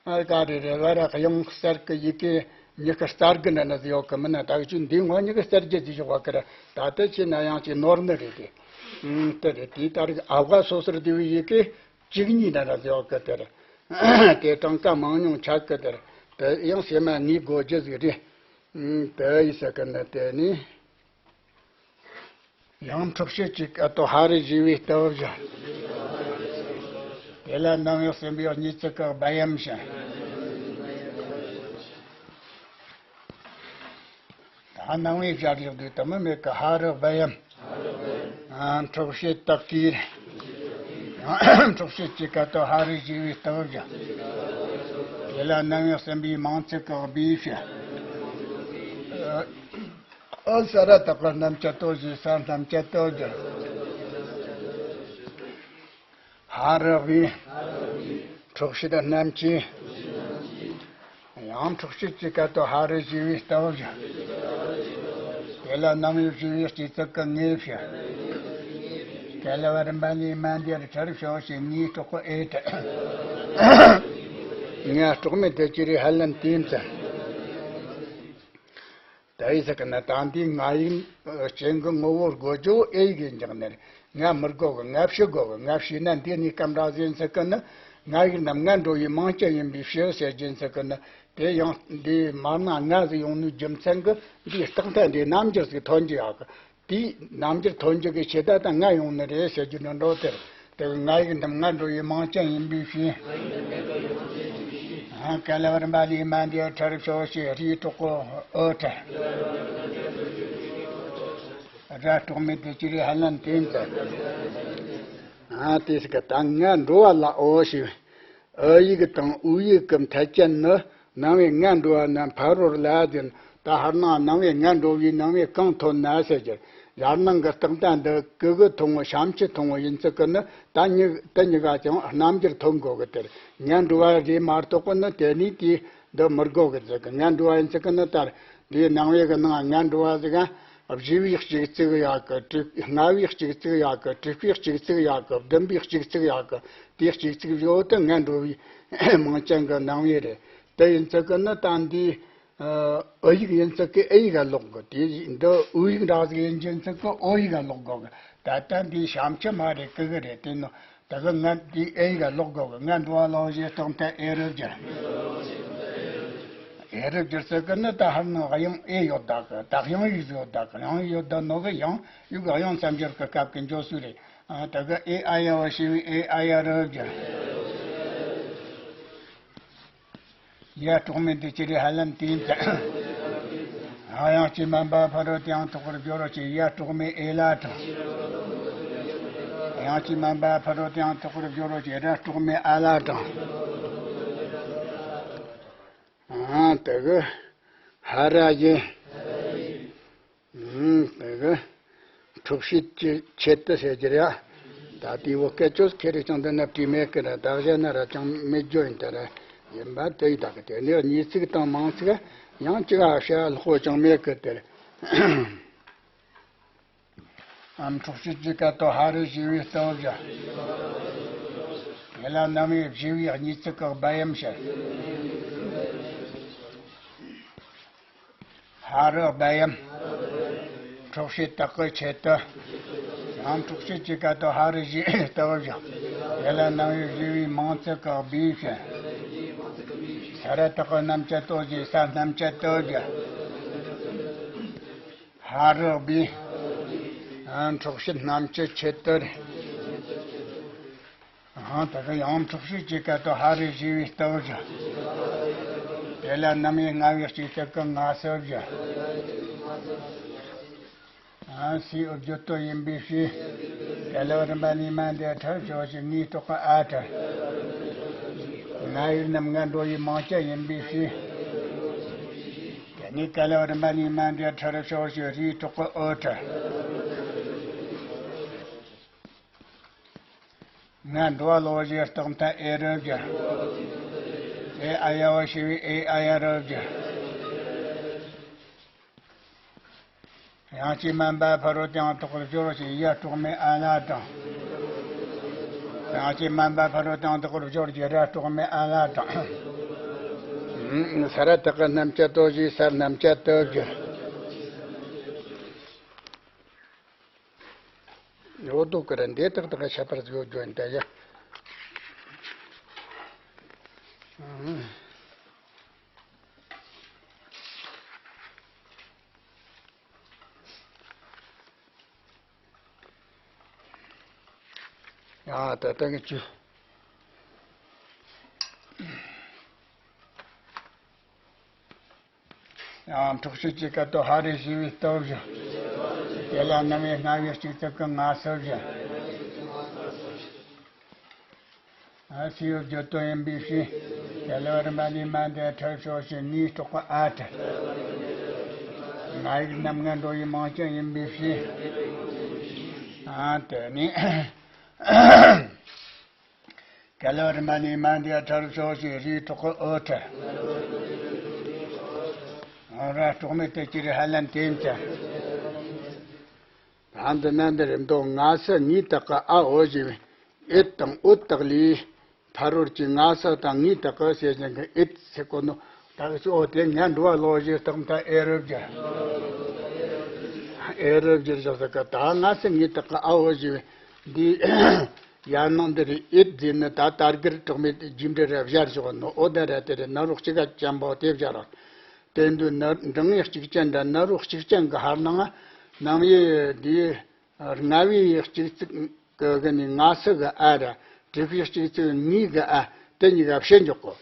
ཨ་ག་རེ་རེད་བ་ར་དབྱངས་གསར་གི་ཡི་གེ་མྱི་གི་གསར་གི་འདྲ་ན་ཟེར་ཡོད་གི་མིན་ན་ད་གི་ཆུ་འདི་ངོ་མྱི་གི་གསར་རྒྱུ་ཟིག་ཞོག་བ་གི་ར། ད་དེ་ཆེ་ན་ཡང་ཅི་ནོར་ནི་རེད་དེ། ཨུམ་དེ་རེད། དེའི་ད་རིག་ཨ་བ་སོ་སོར་བསྡུས་པའི་ཡི་གེ་གཅིག་གཉིས་འདྲ་ན་ཟེར་ཡོད་གི་དེ་རེད། དེ་གྲངས་ཀ་མང་ཉུང་ཆགས་གི་དེ་རེད། དེ་ཡང་སེམས་མ་ངེས་དགོས་རྒྱུ་ཟིག་རེད། ཨུམ་དེ་ཡི་ས་གི་ནི་དེ་ནི། ཡང་འཁྲུག་བཤད་ཀྱི་སྐད་དོ་ཧ་རི་ཞེས་པའི་སྟབས་བཞག་དེ་ལ་སྣང་བས་ཟིན་པའི་གཉིས་ཚིག་གི་བད་ཡམ་ཞིང་། ད་སྣང་བས་སྦྱར་ཡག་དུས་དུ་མི་མེད་ཀི། ཧ་རི་བད་ཡམ། ཨ། འཁྲུག་བྱེད་དག་གིས། འཁྲུག་བྱེད་ཀྱི་སྐད་དོད་ཧ་རི་ཞེས་པའི་སྟབས་ཀྱིས། དེ་ལ་སྣང་བས་ཟིན་པའི་མང་ཚིག་གི་བདེ་ཞིང་། ཨ། ས་ར་བཏགས་པའི་རྣམ་བཅད་དོ་ཞེས། ས་རྣམ་བཅད་དོ་ཞེས། ཧ་རི་བའི། འཁྲུག་བྱེད་རྣམ་བཅད། ཡང་འཁྲུག་བྱེད་ཀྱི་སྐད་དོད་ཧ་རི་ཞེས་པའི་སྟབས་ཀྱིས། དེ་ལ་སྣང་བས་སྦྱར་བའི་སྐྱེད་ཚིག་གི་ངེས་ཞེས། ག་ལ་བ་རིམ་པ་ལས་མ་འདས་ཁྲར་ཕྱོགས་ཞེས་ངའི་སྲོག་གི་ཨེ་ཏི། ང་གྲོགས་མེད་དེ་ཅི་རིགས་ཧ་ལམ་དེ་ཙམ། ད་ཡིན་ཟེར་གི་ན། ད་འདི་ང་ཡིན་ཅན་གི་ངོ་བོ་དགོས་རྒྱུ་ཨེ་ཡིག་ཡིན་ཀྱང་ནི། ང་མི་དགོས་གི། ང་བྱེད་དགོས་གི། ང་བྱས་ན་འདི་གནས་སྐབས་འདྲ་ཟིག་ཡིན་ཟེར་གི་ན། ང་ཡིག་རྣམས་ང་འགྲོ་བའི་མིང་ཅན་ཡིན་པའི་ཕྱིར་ཟེར་རྒྱུ་ཡིན་ཟེར་གི་ན། དེ་ཡང་འདི་མར་ན་ང་ཟིག་ཡོང་ནོའི་རྒྱུ་མཚན་གི། འདིའི་རྟགས་མཐའ་འདི་རྣམ་འགྱུར་ཟིག་ཐོན་རྒྱུ་ཡོད་གི། དེའི་རྣམ་འགྱུར་ཐོན་རྒྱུ་གི་ཆེད་དུ་ད་ང་ཡོང་ནི་རེད་ཟེར་རྒྱུ་འདྲ་འདྲ་དེར། དེ་གི་ང་ཡིག་རྣམས་ང་འགྲོ་བའི་མིང་ཅན་ཡིན་པའི་ཕྱིར། ཨ། ག་ལ་བ་རིམ་པ་ལས་མ་འདས་ཁྲར་ཕྱོགས་ཞེས། རའི་གྲོགས་ཀྱི་ཨོ་ཏི། ར་གྲོགས་མེད་དེ་ཅི་རིགས་ཧ་ལམ་དེ་ཙམ། ཨ། དེ་ཟེར་གི། ད་ང་འགྲོ་བ་ལ་ཨོ་ཞེས། ཨ་ཡིག་དང་ཨུ་ཡིག་གི་མཐའ་ཅན་ནི། སྣང་བས་ང་འགྲོ་བ་རྣམས་ཕ་རོལ་ལ་ཟེར། ད་ཧར་སྣང་སྣང་བས་ང་འགྲོ་བའི་སྣང་བས་གང་ཐོན་ན་ཟེར་རྒྱུ། ཡར་སྣང་གི་རྟགས་མཐའ་འདི་གི་གུ་ཐོན་བོ་ཞབས་ཕྱི་ཐོན་བོ་ཡིན་ཚུལ་གི་ནི། ད་གཉིས། དེ་གཉིས་ཀ་ཀྱང་རྣམ་འགྱུར་ཐོན་དགོས་གི། དེར་ང་འགྲོ་བ་རེད་མ་གཏོགས་གི་ནི་དེ་ནས་དེ་འདི་མི་དགོས་གི་ཟེར་གི། ང་འགྲོ་བ་ཡིན་ཚུལ་གི་ནི། ད་དེའི་སྣང་བའི་གི་ནང་ང་འགྲོ་བ་ཟེར་ག་བཞི་བའི་གཅིག་ཚིག་ཡོད་གི། དྲུག་ལྔ་བའི་གཅིག་ཚིག་ཡོད་གི། དྲུག་པའི་གཅིག་ཚིག་ཡོད་གི། བདུན་པའི་གཅིག་ཚིག་ཡོད་གི། དེའི་གཅིག་ཚིག་བཞི་བོ་དེ་ང་འགྲོ་བའི་མིང་ཅན་གི་སྣང་བའི་རེད། དེ་ཡིན་ཚུལ་གི་ནི་ད་འདི། ཨ། ཨུ་ཡིག་ཡིན་ཚུལ་གི་ཨེ་ཡིག་ག་ལོག་གི། དེ་འདི་ཨུ་ཡིག་འདྲ་ཟིག་ཡིན་རྒྱུ་ཡིན་ཚུལ་གི་ཨོ་ཡིག་ག་ལོག་དགོས་གི། ད་ལྟ་འདི་ཞབས་ཕྱི་མ་རེད། གི་གུ་རེད། དེ་ནི་ད་གི་ང་འདི་ཨེ་ཡིག་ག་ལོག་དགོས་གི། ང་འགྲོ་བ་ལ་ཨོ་ཞེས་རྟགས་མཐའ་ཨེ་རུ་སྦྱར། ཨེ་རུ་སྦྱར་ཚུལ་གི་ནི། ད་ཧར་ནི་དབྱངས་ཨེ་ཡོད་ད་གི། ད་དབྱངས་ཡིག་ཟིག་ཡོད་ད་གི། དབྱངས་ཡིག་ཡོད་ད་ནོ་གི། ཡང་ཡུལ་གི་དབྱངས་མཚམས་སྦྱར་གི་སྐབས་གི་འཇོག་སྲོལ་རེད། ཨ། ད་གི་ཨེ་ཨ་ཡ་བ་ཞེས་པའི་ཨེ་ཨ་ཡ་རུ་སྦྱར། ཡ་གྲོགས་མེད་དེ་ཅི་རིགས་ཧ་ལམ་དེ་ཙམ། ཨ། དབྱངས་ཀྱིས་དམན་པ་ཕ་རོལ་ཏུ་ཡང་དག་པར་སྦྱོར་བ་ཞེས། ཡ་གྲོགས་མེད་ཨེ་ལ་དྲངས། དབྱངས་ཀྱིས་དམན་པ་ཕ་རོལ་ཏུ་ཡང་དག་པར་སྦྱོར་བ་ཞེས། ར་གྲོགས་མེད་ཨ་ལ་དྲངས། ཨ། དེ་གི་ཧ་ར་ཡིན། ཨང་། དེ་གི་འཁྲུག་བྱེད་ཀྱི་ཆེད་དུ་ཟེར་རྒྱུ་རེད། ད་དེའི་བོད་སྐད་ཆོ་ཁེ་རེ་ཅང་དེ་ན་བྲིས་མེད་ཀི་ར། བདག་གཞན་ན་ར་ཅང་མེད་རྒྱུ་ཡིན་ད་ར། ཡིན་པ་དེ་ཡི་ད་གི། དེ་ནས་གཉིས་ཚིག་དང་མང་ཚིག་ཡང་ཅི་ག་བཤད་ལྷོ་ཅང་མེད་ཀི་དེར། ཨམ། འཁྲུག་བྱེད་ཀྱི་སྐད་དོད་ཧ་རི་ཞེས་པའི་སྟབས་ཀྱིས། དེ་ལ་སྣང་བས་སྦྱར་བའི་གཉིས་ཚིག་གི་བད་ཡམ་ཞིང་། ཧ་རི་བད་ཡམ། འཁྲུག་བྱེད་དག་གི་ཆེད་དུ། ཡང་འཁྲུག་བྱེད་ཀྱི་སྐད་དོད་ཧ་རི་ཞེས་པའི་སྟབས་ཀྱིས། དེ་ལ་སྣང་བས་སྦྱར་བའི་མང་ཚིག་གི་བདེ་ཞིང་། ས་ར་བཏགས་པའི་རྣམ་བཅད་དོ་ཞེས། ས་རྣམ་བཅད་དོ་ཞེས། ཧ་རི་བའི། ཨ། འཁྲུག་བྱེད་རྣམ་བཅད་ཆེད་དུ་རེད། ཨ། ད་གི་ཡང་འཁྲུག་བྱེད་ཀྱི་སྐད་དོད་ཧ་རི་ཞེས་པའི་སྟབས་ཀྱིས། དེ་ལ་སྣང་བས་ང་བའི་གཅིག་ཚིག་གི་ང་སུ་སྦྱར། ཨ། སའི་ཨོ་བརྗོད་དོ་ཡིན་པའི་ཕྱིར། ག་ལ་བ་རིམ་པ་ལས་མ་འདས་ཁྲར་ཕྱོགས་ཞེས། ངའི་སྲོག་གི་ཨ་ཁྲར། ང་ཡིག་རྣམས་ང་འགྲོ་བའི་མིང་ཅན་ཡིན་པའི་ཕྱིར། དེ་ནས་ག་ལ་བ་རིམ་པ་ལས་མ་འདས་ཁྲར་ཕྱོགས་ཞེས། རའི་གྲོགས་ཀྱི་ཨོ་ཁྲར། ང་འགྲོ་བ་ལ་ཨོ་ཞེས་རྟགས་མཐའ་ཨེ་རུ་སྦྱར། ཨེ་ཨ་ཡ་བ་ཞེས་པའི་ཨེ་ཨ་ཡ་རུ་སྦྱར། དབྱངས་ཀྱིས་དམན་པ་ཕ་རོལ་ཏུ་ཡང་དག་པར་སྦྱོར་བ་ཞེས། ཡ་གྲོགས་མེད་ཨ་ལ་དྲངས། དབྱངས་ཀྱིས་དམན་པ་ཕ་རོལ་ཏུ་ཡང་དག་པར་སྦྱོར་བ་ཞེས། ར་གྲོགས་མེད་ཨ་ལ་དྲངས། ས་ར་བཏགས་པའི་རྣམ་བཅད་དོ་ཞེས། ས་རྣམ་བཅད་དོ་ཞེས། འོ་དོ་ཀི་ར་འདི་ཏག་ཏག་ཁྱད་པར་ཡོད་རྒྱུ་འདི་ཡ། ཡ། ད་ལྟ་གི་ཆུ། ཡང་འཁྲུག་ཤོས་ཀྱི་སྐད་དོད་ཧ་རི་ཞེས་པའི་སྟོབས་བཞི། དེ་ལ་སྣང་བའི་རྔ་བའི་ལྕུག་ཙིག་གི་ང་སི་བཞི། ཨ་སི་ཡོད་བརྗོད་དོན་ཡིན་པའི་ཕྱིར། དེ་ལ་རིམ་པ་ནས་མ་འདས་ཁྲར་ཕྱོགས་ཤིག་ངའི་གྲོགས་པ་ཨ་ཁྲ། ང་ཡིག་རྣམ་ལྔ་འགྲོ་བའི་མིང་ཅན་ཡིན་པའི་ཕྱིར། ཨ་དེ་ནི། ག་ལ་རིམ་པ་ནས་མ་འདས་ཁྲར་ཕྱོགས་ཤིག་རིའི་གྲོགས་པོ་ཨོ་ཁྲ། ཨོ་ར་གྲོགས་མེད་དུ་ཅི་རིགས་ཧ་ལན་དེ་ཡིན་ཀྱང་། ད་འདི་ན་འདི་རེད་འདུག་ང་སི་ངའི་དག་གི་ཨ་འོ་ཞེས་ཨེད་དང་ཨོད་དག་ལས། ཕ་རོལ་གྱི་ང་སི་དང་ངའི་དག་གི་ཟེར་བཞིན་གྱི་ཨེད་ཟེར་གོ་ནོ། ད་གི་ཨོ་དེ་ངན་འགྲོ་བ་ལོག་ཞེས་རྟགས་མཐའ་ཨེ་རུ་བསྒྱུར། ཨེ་རུ་བསྒྱུར་བཞག་ཟེར་གི་ད་ང་སི་ངའི་དག་གི་ཨ་འོ་ཞེས་འདི། ཡར་ནང་འདི་རེད་ཨེད་ཟེར་ནི་ད་དར་གིར་གྲོགས་མེད་རྒྱུ་འབྲས་ར་བཞར་བཞག་ནོ། ཨོ་ད་ར་དེ་རེད་ན་རོགས་གཅིག་ག་ཅམ་པོ་དེ་བཞར་རོགས། དེ་འདུག་ན་འབྲིང་བའི་གཅིག་ཅན་འདྲ་ན་རོགས་གཅིག་ཅན་གི་ཧར་ནང་ང་སྣང་བའི་འདི་རྔ་བའི་གཅིག་ཙིག་གི་གི་ནི་ང་སི་གི་ཨ་ར་དྲུག་པའི་གཅིག་ཙིག་ངའི་གི་ཨ་དེ་གཉིས་ཀ་ཕྱེ་འཇོག་གོ།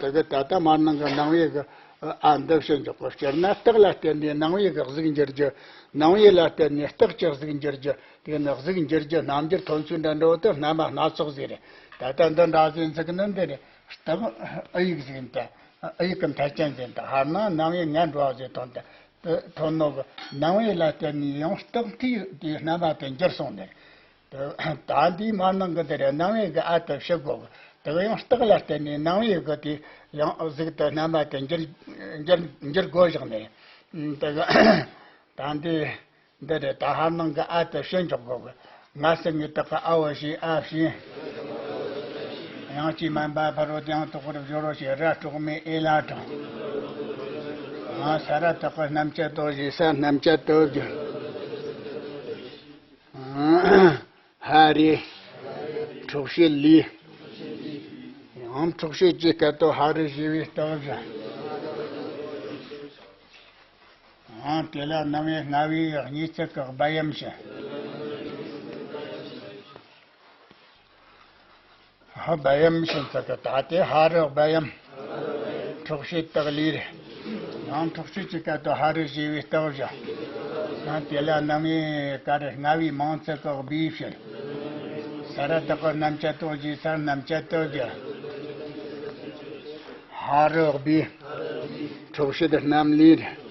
དེ་གི་ད་ལྟ་མར་ནང་གི་སྣང་བའི་གི་ཨ་འདི་ཕྱེ་འཇོག་གོ། སྤྱིར་ན་རྟགས་ལ་བརྟེན་ནས་སྣང་བའི་གི་གཟུགས་འགྱུར་རྒྱུ། སྣང་བའི་ལ་བརྟེན་ནས་རྟགས་ཀྱི་གཟུགས་འགྱུར་རྒྱུ། དེ་ནི་གཟུགས་འགྱུར་རྒྱུ་རྣམ་འགྱུར་ཐོན་ཚུལ་འདྲ་འདྲ་བོ་དེ་རྣམ་པ་སྣ་ཚོགས་ཟེར་རེད། ད་ལྟ་འདི་འདྲ་ཟིན་ཚིག་ནི་འདི་རེད། རྟགས་ཨ་ཡིག་ཟིན་ཏེ། ཨ་ཡིག་གི་མཐའ་ཅན་ཟིན་ཏེ་ཧར་ན་སྣང་བའི་ངན་འགྲོ་བ་ཟེར་ཐོན་ཏེ། དེ་ཐོན་ནོ་གི་སྣང་བའི་ལ་བརྟེན་ནས་ཡང་རྟགས་མཐའི་དེའི་རྣམ་པ་དེ་འགྱུར་སོང་ནས། དེ་ད་འདིའི་མར་ནང་གི་དེ་རེད་སྣང་བའི་གི་ཨ་དེ་ཕྱེ་དགོས་གི། དེ་གི་ཡང་རྟགས་ལ་བརྟེན་ནས་སྣང་བའི་གི་དེ་ཡང་གཟུགས་དེ་རྣམ་པ་དེ་འགྱུར་འགྱུར་འགྱུར་དགོས་བཞག་ནས། དེ་གི་ད་འདི། འདི་རེད་ད་ཧར་ནང་གི་ཨ་དེ་ཕྱེ་འཇོག་དགོས་གི། ང་སི་ངའི་དག་གི་ཨ་འོ་ཞེས་ཨ་ཕྱིན། ཡང་ཅིག་མན་པ་ཕ་རོལ་ཏུ་ཡང་དག་པར་སྦྱོར་རོ་ཞེས་ར་གྲོགས་མེད་ཨེ་ལ་དྲངས། ང་ས་ར་དག་གི་རྣམ་བཅད་དོ་ཞེས་ས་རྣམ་བཅད་དོ་བསྒྱུར། ཧ་རེ། འཁྲུག་ཤོས་ལས། ཡང་འཁྲུག་ཤོས་ཀྱི་སྐད་དོད་ཧ་རེ་ཞེས་པའི་སྟོབས་བཞི། ཨང་། དེ་ལ་སྣང་བའི་རྔ་བའི་གཉིས་ཚིག་གི་སྦ་ཡམ་ཞིག་ཧ་སྦ་ཡམ་ཞིག་ཚིག་གི་ད་དེ་ཧ་རི་སྦ་ཡམ། འཁྲུག་ཤོས་དག་ལས་རེད། ཡང་འཁྲུག་ཤོས་ཀྱི་སྐད་དོད་ཧ་རི་ཞེས་པའི་སྟོབས་བཞི། ཡང་དེ་ལ་སྣང་བའི་ཀ་རི་རྔ་བའི་མང་ཚིག་གི་སྦའི་ཞིག་ས་ར་བཏགས་པའི་རྣམ་བཅད་དོ་ཞེས་སར་རྣམ་བཅད་དོ་བསྒྱུར། ཧ་རི་སྦའི། འཁྲུག་ཤོས་རྔམ་ལས་རེད།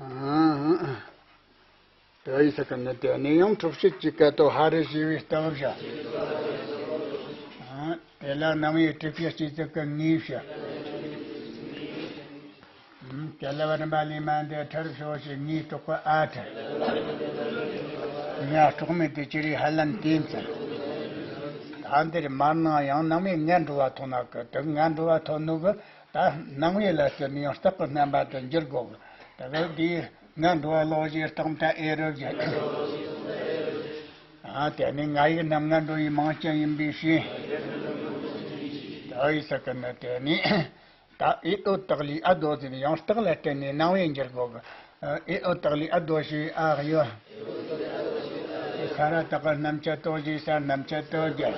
ཨང་། དེ་ཡི་ས་ཀ་ནི་དེ་ནི་ཡང་འཁྲུག་ཤོས་ཀྱི་སྐད་དོད་ཧ་རི་ཞེས་པའི་སྟོབས་བཞི། ཨང་། དེ་ལ་སྣང་བའི་དྲུག་པའི་སྤྱི་ཚིག་གི་ངེས་བཞི། ཨང་། དེ་ལ་རིམ་པ་ལས་མ་འདས་ཁྲར་ཕྱོགས་ཤིག་ངའི་གྲོགས་པོ་ཨ་ཁྲ། ང་གྲོགས་མེད་དུ་ཅི་རིགས་ཧ་ལན་དེ་མཚན། ད་འདིར་མར་ནང་ཡང་སྣང་བའི་ངན་འགྲོ་བ་ཐོན་ན་གི་དེ་ངན་འགྲོ་བ་ཐོན་ནོ་གི་ད་སྣང་བའི་ལ་ཟེར་ནས་ཡང་རྟགས་ཀྱི་རྣམ་པ་དེ་འགྱུར་དགོས་གི། ད་གི་འདིའི། ང་འགྲོ་བ་ལོག་བཞིན་རྟགས་མཐའ་ཨེ་རུ་བཞག་ཨ་དེ་ནི་ང་ཡིག་རྣམ་ལྔ་འགྲོ་བའི་མིང་ཅན་ཡིན་པའི་ཕྱིར། ད་ཡི་ས་ཀི་ནི་དེ་ནི། ད་ཨེ་ཨོ་དག་ལས་ཨ་དོ་ཟེར་ནས་ཡང་རྟགས་ལ་བརྟེན་ནས་སྣང་བས་འགྱུར་དགོས་གི། ཨེ་ཨོ་དག་ལས་ཨ་དོ་ཞེས་ཨ་ཡོད། ས་ར་བཏགས་པའི་རྣམ་བཅད་དོ་ཞེས་སར་རྣམ་བཅད་དོ་བསྒྱུར།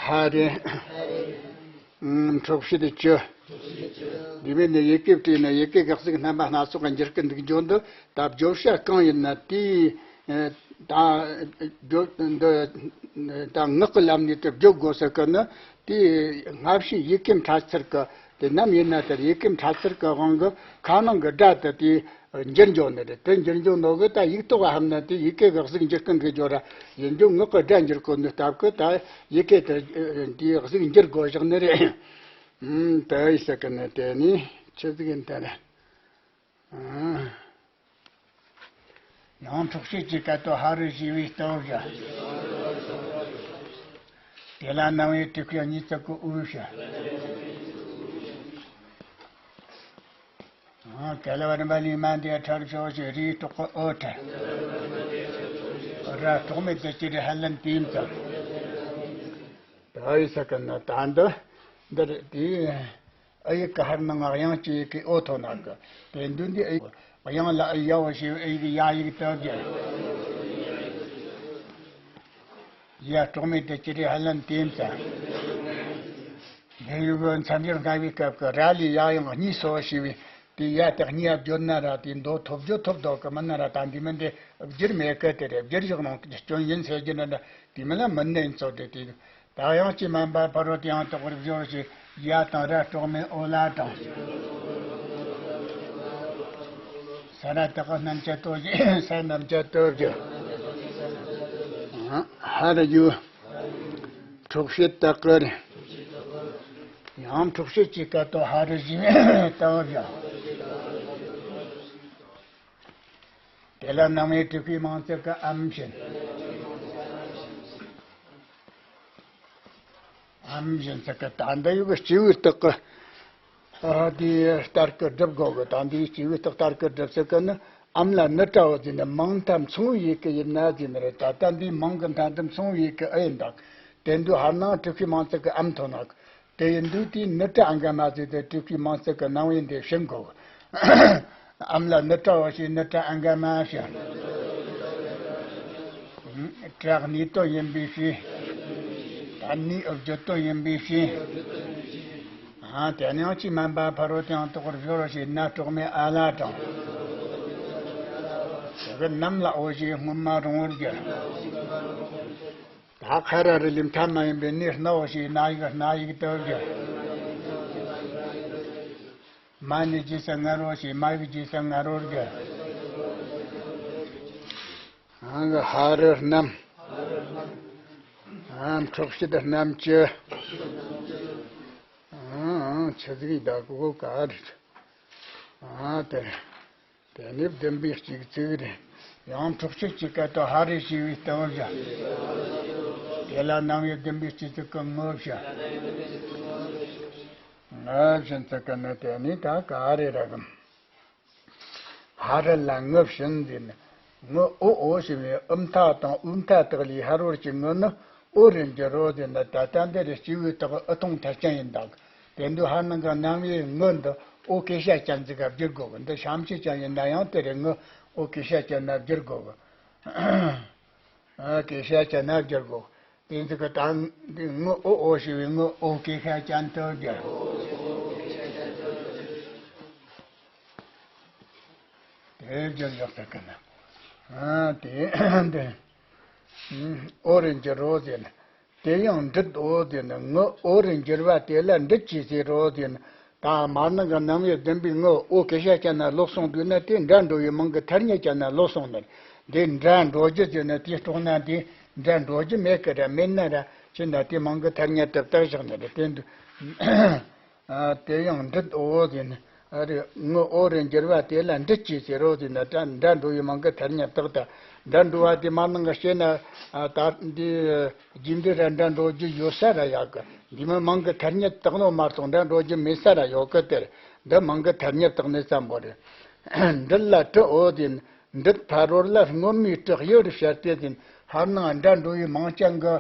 ཧ་རེ། ཨུམ། འཁྲུག་ཤོས་དེ་བཅུ། འདི་མིན་ནི་ཡི་གེ་བྲིས་ན་ཡི་གེ་གི་གཟུགས་རྣམ་པ་སྣ་ཚོགས་ཀྱི་འགྱུར་གི་འདུག་རྒྱུ་འདི་ད་བརྗོད་བྱ་གང་ཡིན་ན་དེའི་ད་བརྗོད་འདི་ད་ངག་གི་ལམ་ནས་དེ་བརྗོད་དགོས་ཟེར་གི་ནི་དེའི་སྔ་ཕྱི་ཡི་གེ་ཕྲད་ཚུལ་གི་དེ་ནམ་ཡིན་ན་དེར་ཡི་གེ་ཕྲད་ཚུལ་གི་དབང་གི་ཁ་ནང་གི་སྒྲ་དེ་དེའི། འགྱུར་འགྱོ་ནི་རེད། དེ་འགྱུར་འགྱོ་ནོ་གི་ད་ཡིག་ཐོག་ག་ཧམ་ན་དེ་ཡི་གེ་གི་གཟུགས་འགྱུར་གི་འགྲོ་རྒྱུ་ར་ཡིན་རྒྱུ་ངག་གི་སྒྲ་འགྱུར་གོ་ནི་སྟབས་གི་ད་ཡི་གེ་དེ་དེའི་གཟུགས་འགྱུར་དགོས་བཞག་ནི་རེད། ཨུམ། དེ་ཡི་ས་ཀི་ནི་དེ་ནི་ཆི་ཟིག་ཡིན་ད་ར། ཨུམ། ཡང་འཁྲུག་ཤོས་ཀྱི་སྐད་དོད་ཧ་རི་ཞེས་པའི་སྟོབས་བཞི། དེ་ལ་སྣང་བའི་དྲུག་པའི་གཉིས་ཚིག་གི་དབུས་བཞི། ག་ལ་བ་རིམ་པ་ལས་མ་འདས་ཁྲར་ཕྱོགས་ཤིག་རིའི་གྲོགས་པོ་ཨོ་ཁྲ། ར་གྲོགས་མེད་དུ་ཅི་རིགས་ཧ་ལན་དེ་ཡིན་ཙང་། ད་ཡི་ས་ཀི་ནི་ད་འདི་འདིར་དེ་ཨ་ཡིག་གི་ཧར་ནང་དབྱངས་ཀྱི་ཡི་གེ་ཨོ་ཐོན་ན་གི་དེ་འདུག་འདི་ཨ་ཡིག་དབྱངས་ལ་ཨ་ཡ་བ་ཞེས་ཨ་ཡིག་ཡ་ཡིག་དུ་བརྒྱབ། ཡ་གྲོགས་མེད་དུ་ཅི་རིགས་ཧ་ལན་དེ་ཡིན་ཙང་། ལྷན་ཡུལ་གྱི་མཚམས་སྦྱོར་སྔ་བའི་སྐབས་ཀྱི་ར་ལས་ཡ་ཡང་གཉིས་སོ་ཞེས་པའི་དེ་ཡ་དེ་གཉིས་བསྒྱུར་ན་ར་དེ་མདོ་ཐོབ་རྒྱུ་ཐོབ་འདུག་གི། མིན་ན་ར་ད་འདི་མིན་དེ་བསྒྱུར་མེད་གི། དེ་རེད། བསྒྱུར་བཞག་ནང་གི་སྐྱོན་ཡིན་ཟེར་རྒྱུ་འདྲ་འདྲ་དེ་མིན་ལ་མིན་ནས་ཚོ་དེ་དེ། ད་ཡང་ཅི་མན་པ་ཕ་རོལ་ཏུ་ཡང་དག་པར་སྦྱོར་ཞེས་ཡ་དང་ར་དྲུག་མའི་ཨོ་ལ་དང་། ས་ར་བཏགས་རྣམ་བཅད་ལྟོ་ཞེས་ས་རྣམ་བཅད་ལྟོ་བརྒྱབ། ཧ་ར་ཡུ། འཁྲུག་བྱེད་བཏགས་ཀར། ཡང་འཁྲུག་བྱེད་ཀྱི་སྐད་དོ་ཧ་རི་བཞིན་བཏགས་བཞག། དེ་ལ་ནང་བའི་དྲུག་པའི་མིང་ཚིག་གི་ཨམ་བཞིན། ཨམ་བཞིན་ཚིག་གི་ད་འདི་ཡུ་གི་སྐྱེས་བུའི་རྟགས་ཀྱི། ཨ་དེའི་ལྟར་གྱི་སྒྲུབ་དགོས་གི། ད་འདིའི་སྐྱེས་བུའི་རྟགས་ལྟར་གྱི་སྒྲུབ་ཚིག་གི་ནི་ཨམ་ལ་ནི་སྒྲའོ་ཟེར་ནས་མིང་མཐའ་མཚུངས་ཡིག་གི་ཡིན་ན་ཟེར་ནི་རེད། ད་ལྟ་འདིའི་མིང་གི་མཐའ་མཐུན་མཚུངས་ཡིག་གི་ཨི་ཡིན་དང་། དེ་འདུག་ཧར་ནང་དྲུག་པའི་མིང་ཚིག་གི་ཨམ་ཐོན་ནོ། དེ་ཡིན་དུས་དེའི་ནི་སྒྲ་ཨང་ག་མ་ཟེར་ཏེ་དྲུག་པའི་མིང་ཚིག་གི་ནང་བའི་འདི་བྱིན་དགོས། ཨམ་ལ་ནི་སྒྲའོ་ཞེས་ནི་སྒྲ་ཨང་ག་མ་བྱིན། སྒྲ་གནས་དོན་ཡིན་པའི་ཕྱིར། ད་ནི་བརྗོད་དོན་ཡིན་པའི་ཕྱིར། ཨ་དེ་ནས་ཡང་ཅི་མན་པ་ཕ་རོལ་ཏུ་ཡང་དག་པར་སྦྱོར་ཞེས་ན་དྲུག་མའི་ཨ་ལ་དང་། དེ་གི་ནམ་ལ་འོ་ཞེས་སྔོན་མ་རུང་བར་བསྒྱུར། ད་ཁ་ར་རི་ལས་མཐའ་མ་ཡིན་པའི་ནི་སྣའོ་ཞེས་སྣ་ཡིག་སྣ་ཡིག་ཏུ་བསྒྱུར། མ་ནི་རྗེས་སུ་ང་རོ་ཞེས་མ་ཡིག་རྗེས་སུ་ང་རོར་བསྒྱུར། ཨང་གི་ཧ་རི་རྣམ། ཨང་འཁྲུག་བྱེད་རྣམ་བཅུ། ཨང་ཆུ་ཟིག་ཡི་ད་གོ་ག་རེད། ཨང་དེ། དེ་ནི་བདུན་པའི་གཅིག་ཚིག་རེད། ཡང་འཁྲུག་བྱེད་ཀྱི་སྐད་དོ་ཧ་རི་ཞེས་པའི་སྟེང་བཞག། དེ་ལ་ནང་བའི་བདུན་པའི་གཅིག་ཚིག་གི་ངོ་བཞག། ངོ་བཞིན་ཚིག་གི་ནི་དེ་ནི་ད་ག་རེ་ར་གམ། ཧ་རི་ལ་ངོ་བཞིན་ཟེར་ནི། ངོ་ཨོ་ཨོ་ཞེས་པའི་ཨུ་མཐའ་དང་ཨུ་མཐའ་དག་ལས་ཧ་རོ་གྱི་ངོ་ནི་ཨོ་རུ་འགྱུར་རོ་ཟེར་ནི། ད་ལྟ་འདི་རེ་སྐྱེས་བུའི་རྟགས་ཨུ་མཐོང་ཐལ་ཅན་ཡིན་དང་། དེ་འདུག་ཧར་ནང་གི་ནང་བའི་ངོ་འདི་ཨོ་སྐད་ཤ་ཅན་ཟིག་ག་བསྒྱུར་དགོས་གི། འདི་ཤམ་ཆུ་ཅན་ཡིན་ན་ཡང་དེ་རེ་ངོ་ཨོ་སྐད་ཤ་ཅན་ན་བསྒྱུར་དགོས་གི། ཨོ་སྐད་ཤ་ཅན་ན་བསྒྱུར་དགོས། དེ་ཚིག་གི་ད་འདི་ངོ་ཨོ་ཨོ་ཞེས་པའི་ངོ་ཨོ་སྐད་ཤ་ཅན་དུ་བསྒྱུར། དེ་བསྒྱུར་བཞག་ཚིག་གི་ནི། ཨ་དེ་འདི། ཨོ་རུ་འགྱུར་རོ་ཟེར་ནི། དེ་ཡང་འབྲིད་འོ་ཟེར་ནི། ངོ་ཨོ་རུ་འགྱུར་བ་དེ་ལ་འབྲིད་ཅེས་ཟེར་རོ་ཟེར་ནི། ད་མར་ནང་གི་ནང་བའི་བདུན་པའི་ངོ་ཨོ་སྐད་ཤ་ཅན་ན་ལོག་སོང་དུས་ན་དེ་སྒྲ་འགྲོ་བའི་མིང་གི་ཐ་སྙད་ཅན་ན་ལོག་སོང་ནི་རེད། འདི་སྒྲ་འགྲོ་རྒྱུ་ཟེར་ནི་དེ་སྤྲོག་ན་དེ་སྒྲ་འགྲོ་རྒྱུ་མེད་ཀི་ར། མེད་ན་ར་ཅི་ན་དེ་མིང་གི་ཐ་སྙད་དུ་བཏགས་བཞག་ནི་རེད། དེ་འདུག་ཨ་དེ་ཡང་འབྲིད་འོ་ཟེར་ནི། ཨ་རེ་ངོ་ཨོ་རུ་འགྱུར་བ་དེ་ལ་འབྲིད་ཅེས་ཟེར་རོ་ཟེར་ན། སྒྲ་སྒྲ་འགྲོ་བའི་མིང་གི་ཐ་སྙད་བཏགས་ད། སྒྲ་འགྲོ་བ་དེ་མར་ནང་གི་བཤད་ན། ཨ་ད་འདི་རྗེས་འབྲིད་ར་སྒྲ་འགྲོ་རྒྱུ་ཡོད་ས་ར་ཡོད་གི། འདི་མི་མིང་གི་ཐ་སྙད་བཏགས་ནོ་མ་གཏོགས་སྒྲ་འགྲོ་རྒྱུ་མེད་ས་ར་ཡོད་གི། དེར་འདི་མིང་གི་ཐ་སྙད་བཏགས་ནི་ཙམ་པོ་རེད། འབྲིད་ལ་གྲི་འོ་ཟེར་ནི། འབྲིད་ཕ་རོལ་ལ་སྔོན་མའི་གྲི་གཡུ་རུ་བྱར་ཏེ་ཟེར་ནི། ཧར་ནང་སྒྲ་འགྲོ་བའི་མིང་ཅན་གི་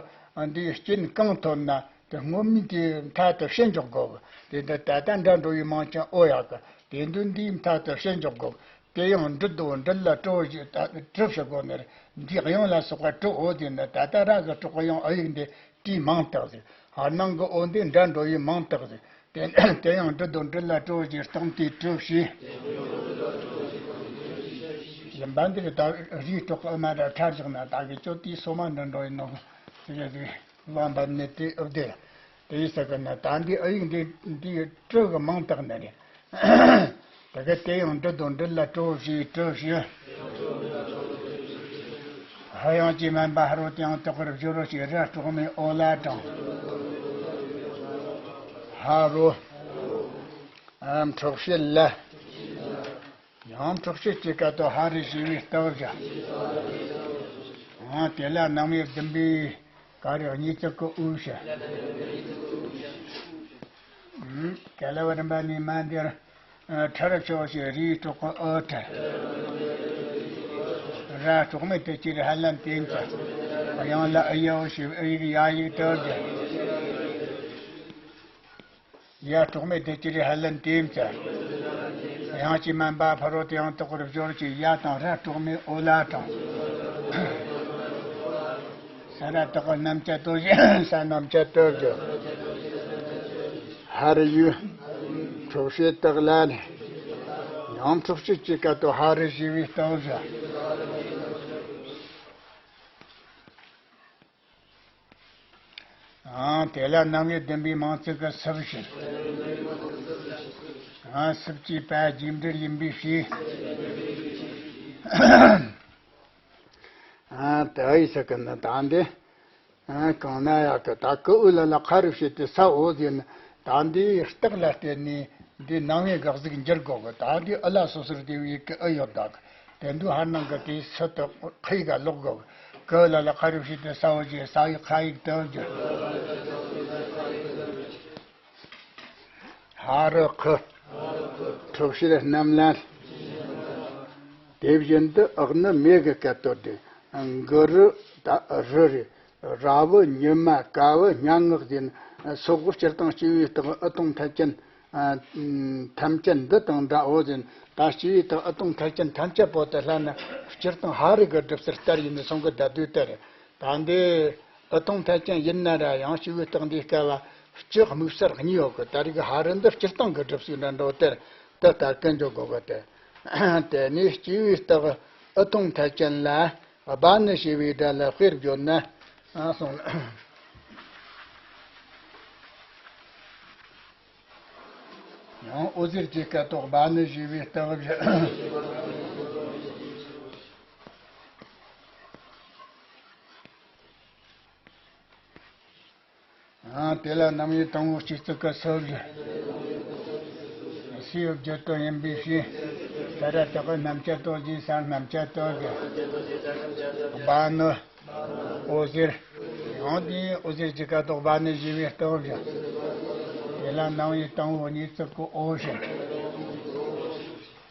འདིའི་རྐྱེན་གང་ཐོན་ན་དེ་སྔོན་མའི་དེའི་མཐའ་དུ་ཕྱིར་འཇོག་དགོས་གི། དེ་འདི་ད་ལྟ་སྒྲ་འགྲོ་བའི་མིང་ཅན་ཨོ་ཡག་གི། དེ་འདི་འདིའི་མཐའ་དུ་ཕྱིར་འཇོག་དགོས། དེ་ཡང་འབྲིད་འོ། འབྲིད་ལ་གྲི་འོ་ཞེས་ད་གྲི་བྱེད་དགོས་ནི་རེད། འདིའི་གཡོན་ལ་སོགས་པ་གྲི་འོ་ཟེར་ནི། ད་ལྟ་ར་གི་གྲོགས་ཡང་ཨ་ཡིག་འདི་གྲིའི་མིང་བཏགས་ཟེར། ཧར་ནང་གི་འོ་འདི་སྒྲ་འགྲོ་བའི་མིང་བཏགས་ཟེར། དེ་དེ་ཡང་འབྲིད་འོ། འབྲིད་ལ་གྲི་འོ་ཞེས་སྟེང་དེའི་གྲི་བྱས། ཡིན་པ་འདིར་ད་རིའི་གྲོགས་ཨུ་མ་ར་ཁྲ་བཞག་ན་ད་གི་ཅོ་དེའི་སོ་མ་འདྲ་འགྲོ་ཡིན་ནོ། དེ་ག་ཟིག་ལོང་པ་ནི་དེ་ཨུ་དེ་དེ་ཡི་ས་གི་ན་ད་འདི་ཨུ་ཡིག་འདི་འདི་གྲི་གི་མིང་བཏགས་ནི་རེད། དེ་ག་དེ་ཡང་འབྲིད་འོ། འབྲིད་ལ་གྲི་འོ་ཞེས་གྲི་བྱས། ཧ་ཡང་ཅི་མན་པ་ཧ་རོ་ཏེ་ཡང་དག་པར་སྦྱོར་རོ་ཞེས་ར་དྲུག་མའི་ཨོ་ལ་དྲངས། ཧ་རོ། ཨ་འཁྲུག་བྱེད་ལ། ཡང་འཁྲུག་བྱེད་ཀྱི་སྐད་དོ་ཧ་རི་ཞེས་པའི་སྟབས་བཞག། ཨ་དེ་ལ་ནང་བའི་བདུན་པའི་ག་རེ་གཉིས་ཚིག་གི་ཨུ་བྱ། ཨུམ། ག་ལ་བ་རིམ་པ་ནི་མ་འདིར། ཨ་ཁྲ་ར་ཕྱོགས་ཤིག་རིའི་གྲོགས་ཀྱི་ཨོ་ཁྲ། ར་གྲོགས་མེད་དུ་ཅིར་ཧ་ལན་དེ་འཚལ། ཡང་ལ་ཨི་ཡའོ་ཞེས་ཨི་ཡིག་ཡ་ཡིག་ཏུ་བསྒྱུར། ཡ་གྲོགས་མེད་དུ་ཅིར་ཧ་ལན་དེ་འཚལ། ཡང་ཅི་མན་པ་ཕ་རོལ་ཏུ་ཡང་དག་པར་སྦྱོར་ཞེས་ཡ་དང་ར་གྲོགས་མེད་ཨོ་ལ་དྲངས། ས་ར་བཏགས་རྣམ་བཅད་ལྟོ་ཞེས་ས་རྣམ་བཅད་ལྟོ་བསྒྱུར། ཧ་རི་ཡུ། འཕྲོག་བྱེད་དག་ལ་ནི། ཡང་འཕྲོག་བྱེད་ཀྱི་སྐད་དོད་ཧ་རི་ཞེས་པའི་སྟེང་བཞག་ཨང་། དེ་ལ་རྣམ་དབྱེ་བདུན་པའི་མིང་ཚིག་གི་སུབ་བྱེད། ཨང་། སུབ་ཀྱི་པ་རྗེས་འབྲེལ་ཡིན་པའི་ཕྱིར། ཨང་། དེ་ཡི་ས་ཀི་ནི་ད་འདི། ཨང་། གང་ན་ཡག་གི་ད་ཀི་འོད་ལ་ལ་ཁ་རུ་བྱེད་དེ་ས་འོ་ཟེར་ན། ད་འདི་རྟགས་ལ་བརྟེན་ནས་འདི་རྣམ་དབྱེ་གི་གཟུགས་འགྱུར་དགོས་གི། ད་འདི་འོད་ལ་སོ་སོར་བསྡུས་པའི་ཀི་འོད་ཡོད་ད་གི། དེ་འདུག་ཧར་ནང་གི་དེའི་སུ་དེ་ཁའི་ག་ལོག་གོ། ཀི་ལ་ལ་ཁ་རུ་བྱེད་དེ་ས་འོ་ཞེས་ས་ཡི་ཁ་ཡིག་དུ་འགྱུར། ཧ་རུ་ཁུ། འཕྲོག་བྱེད་རྣམས་ལ། དེ་བཞིན་དུ་འོག་ནི་མེ་གི་སྐད་དོད་དེ། གུ་རུ་ད་རུ་རེ། ར་བུ་ཉི་མ་ཀ་བུ་སྙན་ངག་ཟེར་ན་སོགས་སྤྱིར་བཏང་སྤྱི་བོའི་སྟེང་འུ་ཐུང་ཐལ་ཅན། ཨ། ཐམས་ཅད་འདི་དང་འདྲའོ་ཟེར། ད་སྤྱི་བོའི་སྟེང་འུ་ཐུང་ཐལ་ཅན་ཐམས་ཅད་པོ་དེ་ལྷན་ན་སྤྱིར་བཏང་ཧ་རི་གི་སྒྲུབ་ཚུལ་ལྟར་ཡིན་ནི་སོང་གི་བསྡད་དུས་དེ་རེད། ད་འདི་འུ་ཐུང་ཐལ་ཅན་ཡིན་ན་ར་ཡང་སྤྱི་བོའི་སྟེང་འདིའི་སྐབས་ལ་སྤྱི་དམིགས་བསལ་གཉིས་ཡོད་གི། ད་རེས་ཀྱི་ཧ་རི་འདི་སྤྱིར་བཏང་གི་སྒྲུབ་ཚུལ་འདྲ་འགྲོ་དེར་དེ་ལྟར་ཀུན་འཇོག་དགོས་གི་དེ། དེ་ནས་སྤྱི་བོའི་སྟེང་འུ་ཐུང་ཐལ་ཅན་ལ། སྦ་ནི་ཞེས་པའི་སྒྲ་ལ་དཔེར་བརྗོད་ན། ཨ་སོང་། ཡང་འོད་ཟེར་གྱི་སྐད་དོད་སྦ་ནི་ཞེས་པའི་སྟེང་བཞག་ཨ། དེ་ལ་རྣམ་དབྱེ་དང་པོ་སྤྱི་གཙུག་གི་སུ་བཞག་སུའི་བརྗོད་དོན་ཡིན་པའི་ཕྱིར། ས་ར་བཏགས་རྣམ་བཅད་དོ་ཞེས་ས་རྣམ་བཅད་དོ་བཞག་སྦ་ནི། འོད་ཟེར། ཡང་དེའི་འོད་ཟེར་གྱི་སྐད་དོད་སྦ་ནི་ཞེས་པའི་སྟེང་བཞག་དེ་ལ་རྣམ་དབྱེ་དང་པོ་གཉིས་གཙུག་གི་འོད་བཞག་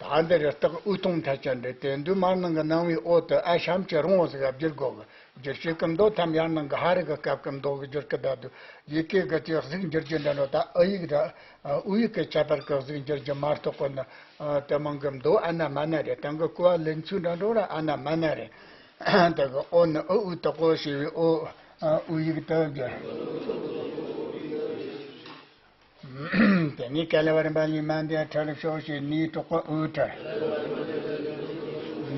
ད་འདི་རེ་རྟགས་འུ་ཐུང་ཐལ་ཅན་རེད། དེ་འདུག་མར་ནང་གི་རྣམ་དབྱེ་འོད་དེ་ཨ་གཤམ་གྱི་རོང་འོད་ཟེར་ག་བསྒྱུར་དགོས་གི། བསྒྱུར་བྱེད་ཀྱི་མདོ་ཐམ་ཡར་ནང་གི་ཧ་རི་གི་སྐབས་ཀྱི་མདོ་གི་བསྒྱུར་གི་བསྡད་འདུག་ཡི་གེ་གི་ཅིག་གཟུགས་འགྱུར་རྒྱུ་འདྲ་འགྲོ། ད་འུ་ཡིག་ར་འུ་ཡིག་གི་ཁྱད་པར་གྱི་གཟུགས་འགྱུར་རྒྱུ་མ་གཏོགས་གོ་ན་དེ་མང་གི་མདོ་ཨ་ན་མ་ན་རེད། དེང་གི་གོ་བ་ལེན་ཚུལ་འདྲ་འགྲོ་ར་ཨ་ན་མ་ན་རེད། དེ་གི་འོ་ནི་འུ་འུ་དོག་གོ་ཞེས་པའི་འོ་འུ་ཡིག་དུ་འགྱུར། དེ་ནས་ཀ་ལ་བ་རིམ་པ་ལས་མ་འདས་ཁྲ་ལ་ཤོག་ཞེས་ནས་གྲོགས་པ་འུ་ཁྲ།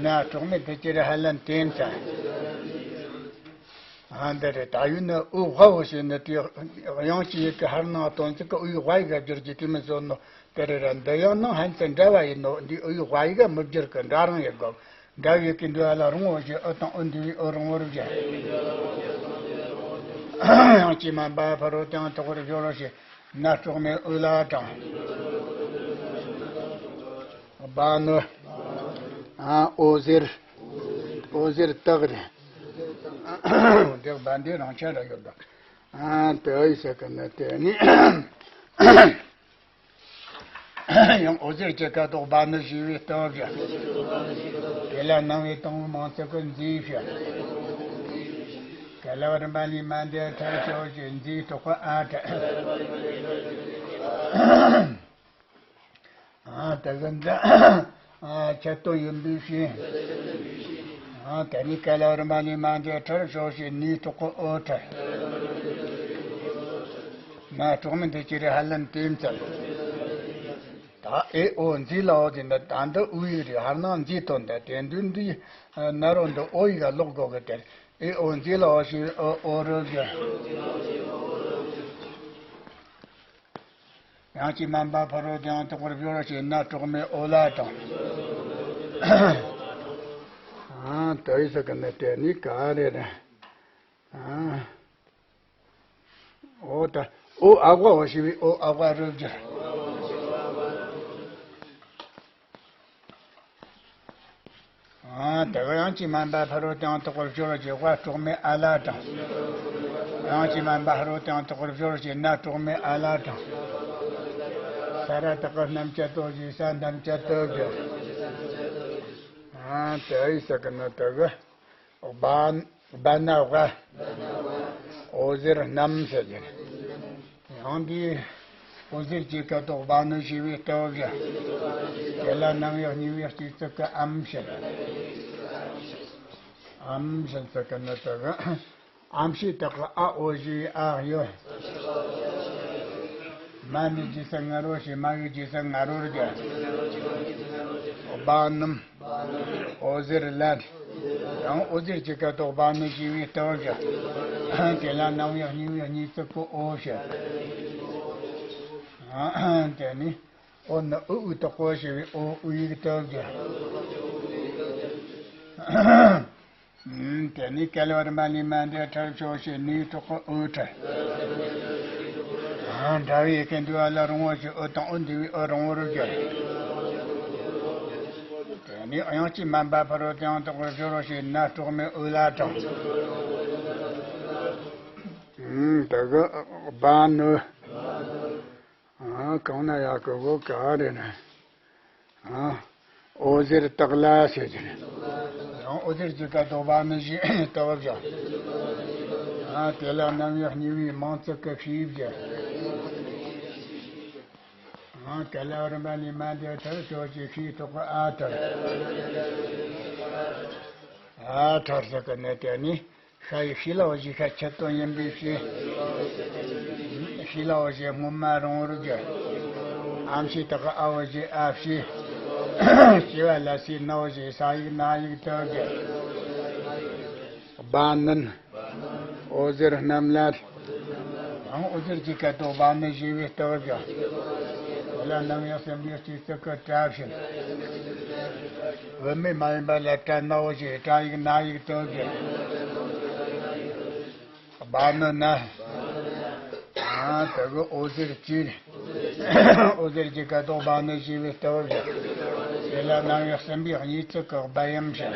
ན་གྲོགས་མེད་དུ་ཅི་ར་ཧ་ལན་བསྟན་ཚ། ཨ་འདི་རེད། ད་ཡུལ་ནི་འུ་ཝ་འོ་ཞེས་ནི་དེ་དབྱངས་ཀྱི་ཡི་གེ་ཧར་ནང་དོན་ཚིག་གི་འུའི་ཝ་ཡི་ག་བསྒྱུར་གྱི་དེ་མི་བཟོ་ནོ་དེ་རེད་ར། འདི་ཡང་ནང་ཧན་ཙི་འདྲ་བ་ཡིན་ནོ། འདི་འུའི་ཝ་ཡི་ག་མི་བསྒྱུར་གི་འདྲ་རང་ཡི་གོ། འདྲ་བའི་གི་འདུལ་བ་ལ་རོང་འོ་ཞེས་འུ་དང་འུ་འདུལ་བའི་འུ་རོང་འོར་བཞག་དབྱངས་ཀྱིས་མ་འབབ་ཕ་རོལ་ཏུ་ཡང་དོག་པར་སྦྱོར་རོ་ཞེས་ན་གྲོགས་མེད་འུ་ལ་དྲངས། སྦ་ནི། ཨ། འོད་ཟེར། འོད་ཟེར་དག་རེད། འདི་སྦ་འདི་རང་ཆ་ར་ཡོད་ད། ཨ། དེ་ཡི་ས་ཀི་ནི་དེ་ནི། ཡང་འོད་ཟེར་གྱི་སྐད་དོད་སྦ་ནི་ཞེས་པའི་སྟེང་བཞག་དེ་ལ་རྣམ་དབྱེ་དང་པོའི་མིང་ཚིག་གི་མཛེས་བཞག་ཀ་ལ་བ་རིམ་པ་ལས་མ་འདས་ཁྲ་ཤོག་ཅེས་མཛེས་གྲོགས་པ་ཨ་ཁྲ། ཨ། དེ་གི་འདི། ཨ། ཁྱད་དོན་ཡིན་པའི་ཕྱིར། ཨ། དེ་ནས་ཀ་ལ་བ་རིམ་པ་ལས་མ་འདས་ཁྲར་ཤོག་ཅེས་ནས་གྲོགས་པ་འུ་ཁྲ། ན་གྲོགས་མེད་དུ་ཅི་རེ་ཧ་ལན་དེ་འཚལ། ད་ཨེ་འོ་མཛེས་ལ་འོ་དེ་འདི་ད་འདི་འུ་ཡིག་རེད། ཧར་ནང་མཛེས་དོན་ད་དེ་འདུག་འདི་ན་རོ་འདི་འོ་ཡིག་ག་ལོག་དགོས་གི་དེར། ཨེ་འོ་མཛེས་ལ་འོ་ཞེས་འོ་འོ་རོ་གི། དབྱངས་ཀྱིས་མ་འབབ་ཕ་རོལ་ཏུ་ཡང་དོག་པར་སྦྱོར་ཞེས་ན་གྲོགས་མེད་འོ་ལ་དྲངས། ཨ། དེ་ཡི་ས་ཀི་ནི་དེ་ནི་ག་རེ་རེད། ཨ། འོ་ད་འོ་ཨ་ཝ་འོ་ཞེས་པའི་འོ་ཨ་ཝ་རུ་སྦྱར། ཨ། དེ་ག་དབྱངས་ཀྱིས་མ་འབབ་ཕ་རོལ་ཏུ་ཡང་དོག་པར་སྦྱོར་ཞེས་ཝ་གྲོགས་མེད་ཨ་ལ་དྲངས། དབྱངས་ཀྱིས་མ་འབབ་ཕ་རོལ་ཏུ་ཡང་དོག་པར་སྦྱོར་ཞེས་ན་གྲོགས་མེད་ཨ་ལ་དྲངས། ས་ར་བཏགས་རྣམ་བཅད་དོ་ཞེས་ས་རྣམ་བཅད་དོ་གི། ཨ། དེ་ཡི་ས་ཀི་ནི་དེ་གི། སྦ། སྦ་ན་ཝ། འོད་ཟེར་རྣམས་ཟེར་གྱི་རེད། ཡང་འདི་འོད་ཟེར་གྱི་སྐད་དོད་སྦ་ནི་ཞེས་པའི་སྟེང་བཞག་དེ་ལ་རྣམ་དབྱེ་གཉིས་པའི་སྤྱི་གཙུག་གི་ཨམ་ཞེས། ཨམ་ཞེས་ཟེར་གི་ནི་དེ་གི། ཨམ་ཕྱེད་བཏགས་ཨ་འོ་ཞེས་ཨ་ཡོད། མ་ནི་རྗེས་སུ་ང་རོ་ཞེས། མ་གི་རྗེས་སུ་ང་རོར་སྦྱར། སྦ་ནུམ། འོད་ཟེར་ལ། ཡང་འོད་ཟེར་གྱི་སྐད་དོད་སྦ་ནི་ཞེས་པའི་སྟབས་སྦྱར། དེ་ལ་རྣམ་དབྱེ་གཉིས་པའི་གཉིས་བརྩེགས་ཀྱི་འོ་བྱ། དེ་ནི། འོ་ན་འུ་འུ་དག་གོ་ཞེས་པའི་འོ་འུ་ཡིག་སྟབས་སྦྱར། དེ་ནས་བསྐལ་པར་མ་ལུས་མ་འདྲེས་ཁྲར་ཕྱོགས་ཞེས་ནུའི་ཐོག་གི་འུ་ཁྲར། འདྲ་བའི་སྐད་འདུས་པ་ལ་རོང་བོ་ཞེས་འུ་དང་འུ་འདུས་པའི་འུ་རོང་བོར་སྦྱར། དེ་ནས་དབྱངས་ཅན་མ་འབབ་ཕ་རོལ་ཏུ་ཡང་དག་པར་སྦྱོར་རོ་ཞེས་ན་སྲོག་མེད་འུ་ལ་དྲངས། དེ་གི་སྦ་ནི། ཨ། གང་ན་ཡག་གི་གོ་ག་རེ་ན། ཨ། འོད་ཟེར་དག་ལ་ཟེར་གྱི་རེད། ཡང་འོད་ཟེར་གྱི་སྐད་དོད་སྦ་ནི་ཞེས་སྟབས་སྦྱར། ཨ། དེ་ལ་རྣམ་དབྱེ་གཉིས་པའི་མིང་ཚིག་གི་ཤེས་སྦྱར། ཨ། བསྐལ་པར་མ་ལུས་མ་འདྲེས་ཁྲར་ཕྱོགས་ཞེས་ཤེས་ཐོག་གི་འ་ཁྲར། འ་ཁྲར་ཟེར་གི་ནི་དེ་ནི། ཤ་ཡི་ཤི་ལའོ་ཞེས་ཤ་ཆད་དོན་ཡིན་པའི་ཕྱིར། ཤི་ལའོ་ཞེས་སྔོན་མ་རོང་བོར་སྦྱར། ཨམ་ཤི་དག་གི་ཨའོ་ཞེས་ཨ་ཕྱི། ཤི་བ་ལ་སི་ནའོ་ཞེས་ས་ཡིག་ན་ཡིག་ཏུ་སྦྱར། སྦ་ནི། འོད་ཟེར་རྣམས་ལ། ཡང་འོད་ཟེར་གྱི་སྐད་དོད་སྦ་ནི་ཞེས་པའི་སྟབས་སྦྱར། དེ་ལ་རྣམ་དབྱེ་གསུམ་པའི་སྤྱི་གཙུག་གི་ཏྲ་བྱིན། བུད་མེད་མ་ཡིན་པ་ལ་ཏྲ་ནའོ་ཞེས་ཏྲ་ཡིག་ན་ཡིག་ཏུ་སྦྱར། སྦ་ནི་ན། ཨ། དེ་གི་འོད་ཟེར་གྱི། འོད་ཟེར་གྱི་སྐད་དོད་སྦ་ནི་ཞེས་པའི་སྟབས་སྦྱར། དེ་ལ་རྣམ་དབྱེ་གསུམ་པའི་གཉིས་བརྩེགས་ཀྱི་སྦ་ཡམ་བྱ།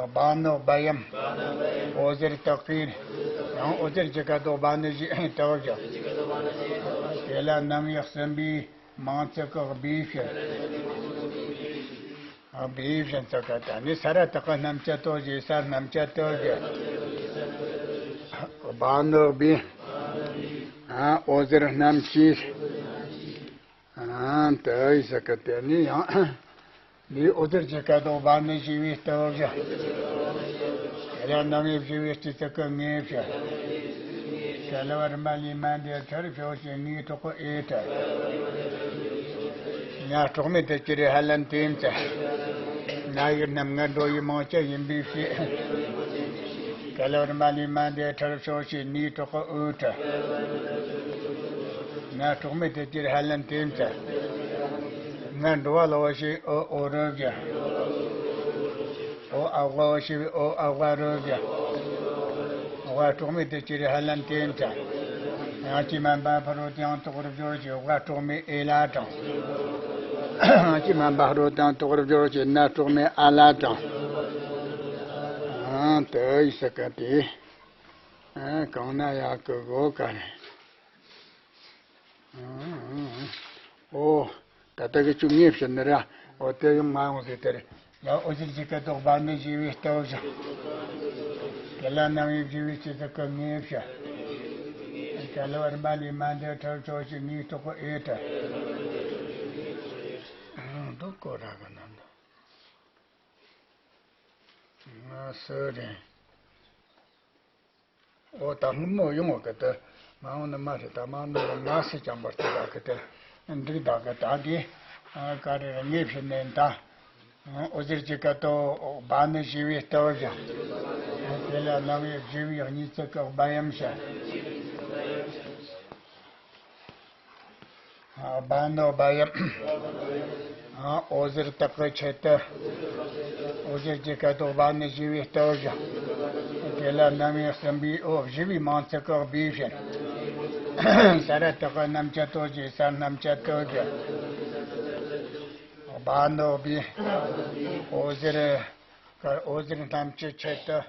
སྦ་ནི་སྦ་ཡམ། འོད་ཟེར་དག་གི། ཡང་འོད་ཟེར་གྱི་སྐད་དོད་སྦ་ནི་ཞེས་སྟབས་སྦྱར། དེ་ལ་རྣམ་དབྱེ་གསུམ་པའི་མིང་ཚིག་གི་སྦས་བྱ། སྦས་བྱ་ཚིག་གི་ད་ནི་ས་ར་བཏགས་སྣམ་བཅད་དོ་ཞེས་སར་སྣམ་བཅད་དོ་ཞེས། སྦ་ནི་སྦས། ཨ། འོད་ཟེར་རྣམས་ཀྱིས། ཨ། དེ་ཡི་ས་ག་དེ་ནི་ཡང་། འདིའི་འོད་ཟེར་གྱི་སྐད་དོད་སྦ་ནི་ཞེས་པའི་སྟབས་བྱ། དེ་ལ་རྣམ་དབྱེ་བཞི་པའི་སྤྱི་གཙུག་གི་ངེས་བྱ། བསྐལ་པར་མ་ལུས་མ་འདྲེས་ཁྲར་ཕྱོགས་ཞེས་ནུའི་ཐོག་གི་འའི་ཁྲར། ན་སྲོག་མེད་དུ་གྱུར་པའི་ཧ་ལན་དེ་ཙམ། ན་ཡིག་རྣམས་ངར་འགྲོ་བའི་མིང་ཅན་ཡིན་པའི་ཕྱིར། བསྐལ་པར་མ་ལུས་མ་འདྲེས་ཁྲར་ཕྱོགས་ཞེས་ནུའི་ཐོག་གི་འུ་ཁྲར། ན་སྲོག་མེད་དུ་གྱུར་པའི་ཧ་ལན་དེ་ཙམ། ངར་འགྲོ་བ་ལའོ་ཞེས་འུ་འོ་རུ་སྦྱར། འོ་འ་དབའོ་ཞེས་པའི་འོ་འ་དབའ་རུ་སྦྱར། འོ་འ་སྲོག་མེད་དུ་གྱུར་པའི་ཧ་ལན་དེ་ཙམ། དབྱངས་ཅན་མ་འབབ་ཕ་རོལ་ཏུ་ཡང་དག་པར་སྦྱོར་ཞེས་འོ་འ་སྲོག་མེད་འོས་ལ་དྲངས། དབྱངས་ཅན་མ་འབབ་ཕ་རོལ་ཏུ་ཡང་དག་པར་སྦྱོར་ཞེས་ན་སྲོག་མེད་འ་ལ་དྲངས། ཨང་། དེ་ཡི་ས་ག་དེ། ཨང་། གང་ན་ཡག་གི་གོ་ག་རེ། ཨོ། ད་ལྟ་གི་བཅུ་གཉིས་ཕྱིན་ནི་ར། ཨོ། དེ་ཡང་མ་ཡོང་ཟེར་དེ་རེད། ཡང་འོད་ཟེར་གྱི་སྐད་དོད་སྦ་ནི་ཞེས་པའི་སྟབས་བྱ། དེ་ལ་རྣམ་དབྱེ་བཞི་པའི་སྤྱི་གཙུག་གི་ངེས་བྱ། བསྐལ་པར་མ་ལུས་མ་འདྲེས་ཁྲར་ཕྱོགས་ཞེས་ནུའི་ཐོག་གི་འའི་ཁྲར། འདུག་གོ་ར་གི་ན་འདུག་ང་སུ་རེད། ཨོ། ད་སྔོན་མོ་ཡོང་བ་གི་དེ། མ་འོངས་ནི་མ་རེད། ད་མ་འོངས་ནི་ང་སུ་ཅང་པར་དེ་དག་གི་དེ། འགྲིག་དག་གི་ད་དེ། ཨ། ག་རེ་རེ་ངེས་ཕྱིན་ནས་ད། འོད་ཟེར་གྱི་སྐད་དོད་སྦ་ནི་ཞེས་པའི་སྟབས་བྱ། དེ་ལ་རྣམ་དབྱེ་བཞི་པའི་གཉིས་བརྩེགས་ཀྱི་སྦ་ཡམ་བྱ། སྦ་ནི་སྦ་ཡམ། འོད་ཟེར་དག་གི་ཆེད་དུ། འོད་ཟེར་གྱི་སྐད་དོད་སྦ་ནི་ཞེས་པའི་སྟབས་བྱ། དེ་ལ་རྣམ་དབྱེ་གསུམ་པའི་འོ་བཞི་པའི་མིང་ཚིག་གི་སྦས་བྱ། ས་ར་བཏགས་སྣམ་བཅད་དོ་ཞེས་སར་སྣམ་བཅད་དོ་ཞེས། སྦ་ནི་སྦས། འོད་ཟེར། འོད་ཟེར་རྣམས་ཀྱི་ཆེད་དུ།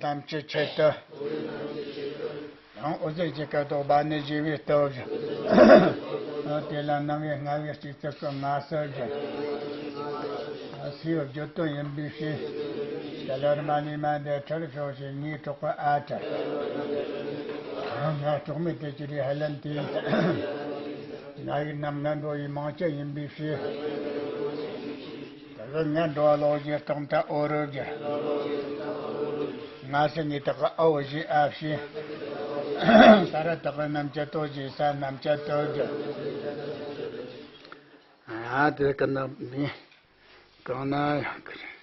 རྣམས་ཀྱི་ཆེད་དུ། ཡང་འོད་ཟེར་གྱི་སྐད་དོད་པ་ནི་བཞི་པའི་སྟོབས་བཞིན། དེ་ལ་རྣམ་དབྱེ་ལྔ་པའི་སྤྱི་གཙུག་གི་མངའ་གསོལ་བཞིན། སའི་བརྗོད་དོན་ཡིན་པའི་ཕྱིར། དེ་ལ་རྨ་ལི་མ་འདི་ཁྲིར་ཕྱོགས་ཤིག་ངའི་གྲོགས་པོ་ཨ་ཁྲ། ང་གྲོགས་མེད་དུ་གྱུར་བའི་ཧ་ལམ་དེ་ཡིན། ང་ཡི་རྣམ་ལྔ་འགྲོ་བའི་མིང་ཅན་ཡིན་པའི་ཕྱིར། དེ་གི་ང་འགྲོ་བ་ལོག་བྱེད་རྟག་མཐའ་འོ་རོ་བརྒྱད། ང་སེ་ངེ་དག་གི་ཨའོ་བཞི་ཨ་བཞི། ས་ར་དག་གི་རྣམ་བཅད་དོ་བཞི་ས་རྣམ་བཅད་དོ་བརྒྱད། ཨ་དེ་གི་ནང་ནས་གང་ན་ཡང་གི་རེད།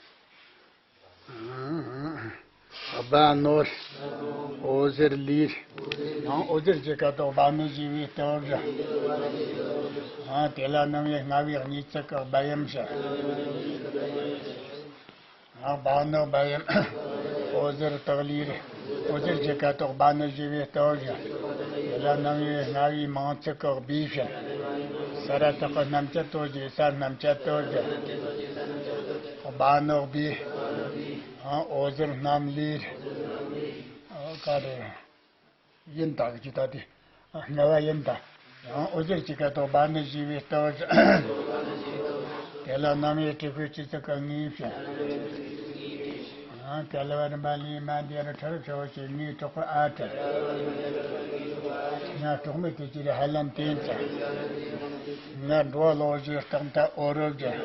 སྦ་ནོར། འོད་ཟེར་ལས། ཡང་འོད་ཟེར་གྱི་སྐད་དོད་པ་ནི་བཞི་པའི་སྟོབས་བཞིན། ཡང་དེ་ལ་རྣམ་དབྱེ་ལྔ་པའི་གཉིས་ཚིག་གི་སྦ་ཡམ་ཞེས། ཡང་སྦ་ནོ་སྦ་ཡམ། འོད་ཟེར་དག་ལས། འོད་ཟེར་གྱི་སྐད་དོད་པ་ནི་བཞི་པའི་སྟོབས་བཞིན། དེ་ལ་རྣམ་དབྱེ་ལྔ་པའི་མིང་ཚིག་གི་སྦས་ཞེས། ས་ར་དག་གི་རྣམ་བཅད་དོ་བཞི་ས་རྣམ་བཅད་དོ་བརྒྱད། སྦ་ནོ་སྦས། འོད་ཟེར་རྣམ་ལས། ག་རེ། ཡིན་དང་གི་ད་དེ། ལྔ་པ་ཡིན་དང་། ཡང་འོད་ཟེར་གྱི་སྐད་དོད་པ་ནི་བཞི་པའི་སྟོབས་བཞིན། དེ་ལ་རྣམ་དབྱེ་དྲུག་པའི་སྤྱི་གཙུག་གི་ངེས་བྱེད། ཡང་དེ་ལ་བར་མ་ལས་མ་འདི་རུ་ཁྲིར་ཕྱོགས་ཤིག་ངའི་གྲོགས་པོ་ཨ་ཁྲ། ང་གྲོགས་མེད་དུ་གྱུར་བའི་ཧ་ལམ་དེ་ཡིན། ང་འགྲོ་བ་ལོག་བྱེད་རྟག་མཐའ་འོ་རོ་བརྒྱད།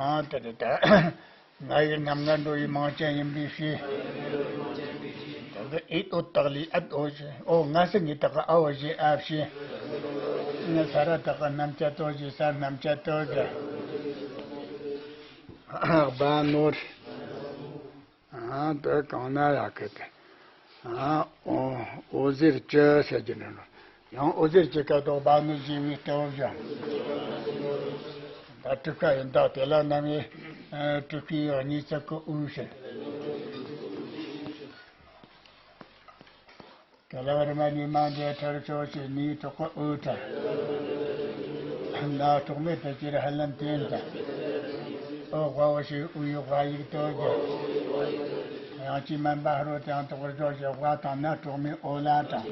ཡང་དེ་རེད་ད། ང་ཡི་རྣམ་ལྔ་འགྲོ་བའི་མིང་ཅན་ཡིན་པའི་ཕྱིར། དེ་གི་ཨེ་ཏོ་དག་ལས་ཨ་ཏོ་ཞེས། ཨོ་ང་སེ་ངེ་དག་གི་ཨའོ་བཞི་ཨ་བཞི། ང་ས་ར་དག་གི་རྣམ་བཅད་དོ་བཞི་ས་རྣམ་བཅད་དོ་བཞི། སྦ་ནོར། ཨ་དེ་གང་ན་ཡང་གི་དེ། ཨ་འོ་འོད་ཟེར་གྱི་ཟེར་གྱི་འདྲ་ནོ། ཡང་འོད་ཟེར་གྱི་སྐད་དོད་པ་ནི་བཞི་པའི་སྟོབས་བཞིན། ད་དྲུག་པ་ཡིན་ད་དེ་ལ་རྣམ་དབྱེ་དྲུག་པའི་གཉིས་ཚིག་གི་འོད་ཟེར། དེ་ལ་བར་མ་ལས་མ་འདི་ཁྲིར་ཕྱོགས་ཤིག་ངའི་གྲོགས་པོ་ཨུ་ཁྲ། ང་གྲོགས་མེད་དུ་གྱུར་ཧ་ལམ་དེ་ཡིན། ཨོ་དབའོ་ཞེས་ཨུ་ཡི་དབའ་ཡིག་དོ་བརྒྱད། ཡང་ཅི་མན་པ་ཧ་རོ་དང་དོག་རོ་ཞེས་དབའ་དང་ན་གྲོགས་མེད་ཨོ་ལ་དང་།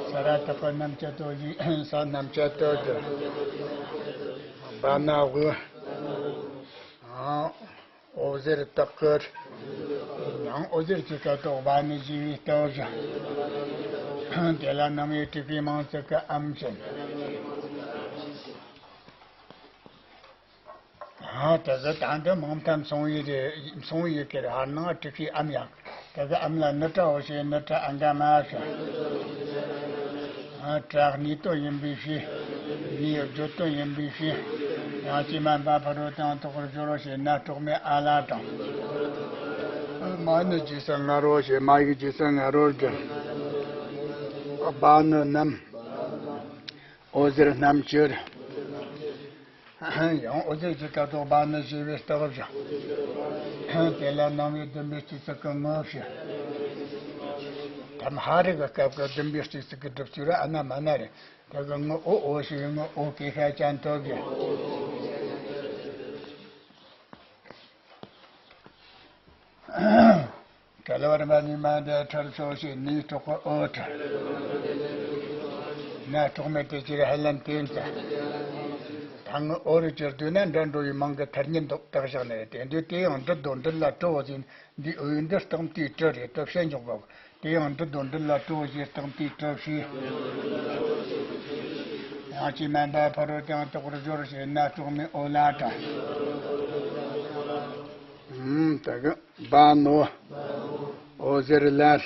ས་ར་དག་གི་རྣམ་བཅད་དོ་བཞི་ས་རྣམ་བཅད་དོ་བརྒྱད། སྦ་ན་དབུ། འོད་ཟེར་དག་གི། ཡང་འོད་ཟེར་གྱི་སྐད་དོད་པ་ནི་བཞི་པའི་སྟོབས་བཞིན། དེ་ལ་རྣམ་དབྱེ་དྲུག་པའི་མིང་ཚིག་གི་ཨམ་ཞེས། ཨ་དེ་གི་ད་འདི་མིང་མཐའ་མཚུངས་ཡིག་རེད། མཚུངས་ཡིག་གི་རེད། ཧར་ནང་དྲུག་པའི་ཨམ་ཡང་། དེ་གི་ཨམ་ལ་ནི་ཏྲའོ་ཞེས་ནི་ཏྲ་ཨ་འགའ་མ་ཞེས། ཨ་ཏྲ་གནས་དོན་ཡིན་པའི་ཕྱིར། གནས་བརྗོད་དོན་ཡིན་པའི་ཕྱིར། ཡང་ཅི་མན་པ་ཕ་རོལ་ཏུ་ཡང་དག་པར་སྦྱོར་རོ་ཞེས་ན་གྲོགས་མེད་ཨ་ལ་དང་། མ་ནི་རྗེས་སུ་ང་རོ་ཞེས་མ་ཡིག་རྗེས་སུ་ང་རོར་སྦྱར། སྦ་ནི་རྣམས། འོད་ཟེར་རྣམ་བཅུར། ཡང་འོད་ཟེར་གྱི་སྐད་དོད་པ་ནི་བཞི་པའི་སྟོབས་བཞིན། དེ་ལ་རྣམ་དབྱེ་བདུན་པའི་སྤྱི་གཙུག་གི་ངོ་བཞིན། ཐ་མ་ཧ་རི་གི་སྐབས་ཀྱི་བདུན་པའི་སྤྱི་གཙུག་གི་སྒྲུབ་ཚུལ་ར་ཨ་ན་མ་ན་རེད། དེ་གི་ངོ་ཨོ་ཨོ་ཞེས་ངོ་ཨོ་ཀེ་ཤ་ཅན་སྟོབས་བཞིན། ག་ལ་བར་མ་ནི་མ་འདི་ཁྲིར་ཕྱོགས་ཤིག་ངའི་གྲོགས་པོ་ཨོ་ཁྲ། ང་གྲོགས་མེད་དུ་གྱུར་ཧ་ལམ་དེ་ཡིན། ད་ངི་ཨོ་རུ་གྱུར་དུས་ན་འདྲ་འགྲོ་བའི་མིང་གི་མཐར་ཉིན་འདོགས་བཏགས་བཞག་ནས་དེ་དུས་དེ་ཡང་འབྲི་དོ་འབྲི་ལ་སྤྲོ་བོ་ཟིན། འདི་འོས་འདི་སྟེང་དེའི་གྲི་རེད་དོ་བཤད་འཇོག་གོ། དེ་ཡང་འབྲི་དོ་འབྲི་ལ་སྤྲོ་བོ་ཞེས་སྟེང་དེའི་གྲི་བཤད། ཡང་ཅི་མན་པ་ཕ་རོལ་ཏུ་ཡང་དག་པར་སྦྱོར་ཞེས་ན་གྲོགས་མེད་ཨོ་ལ་དང་། ཨུམ་ད་གི། སྦ་ནོ། འོད་ཟེར་ལས།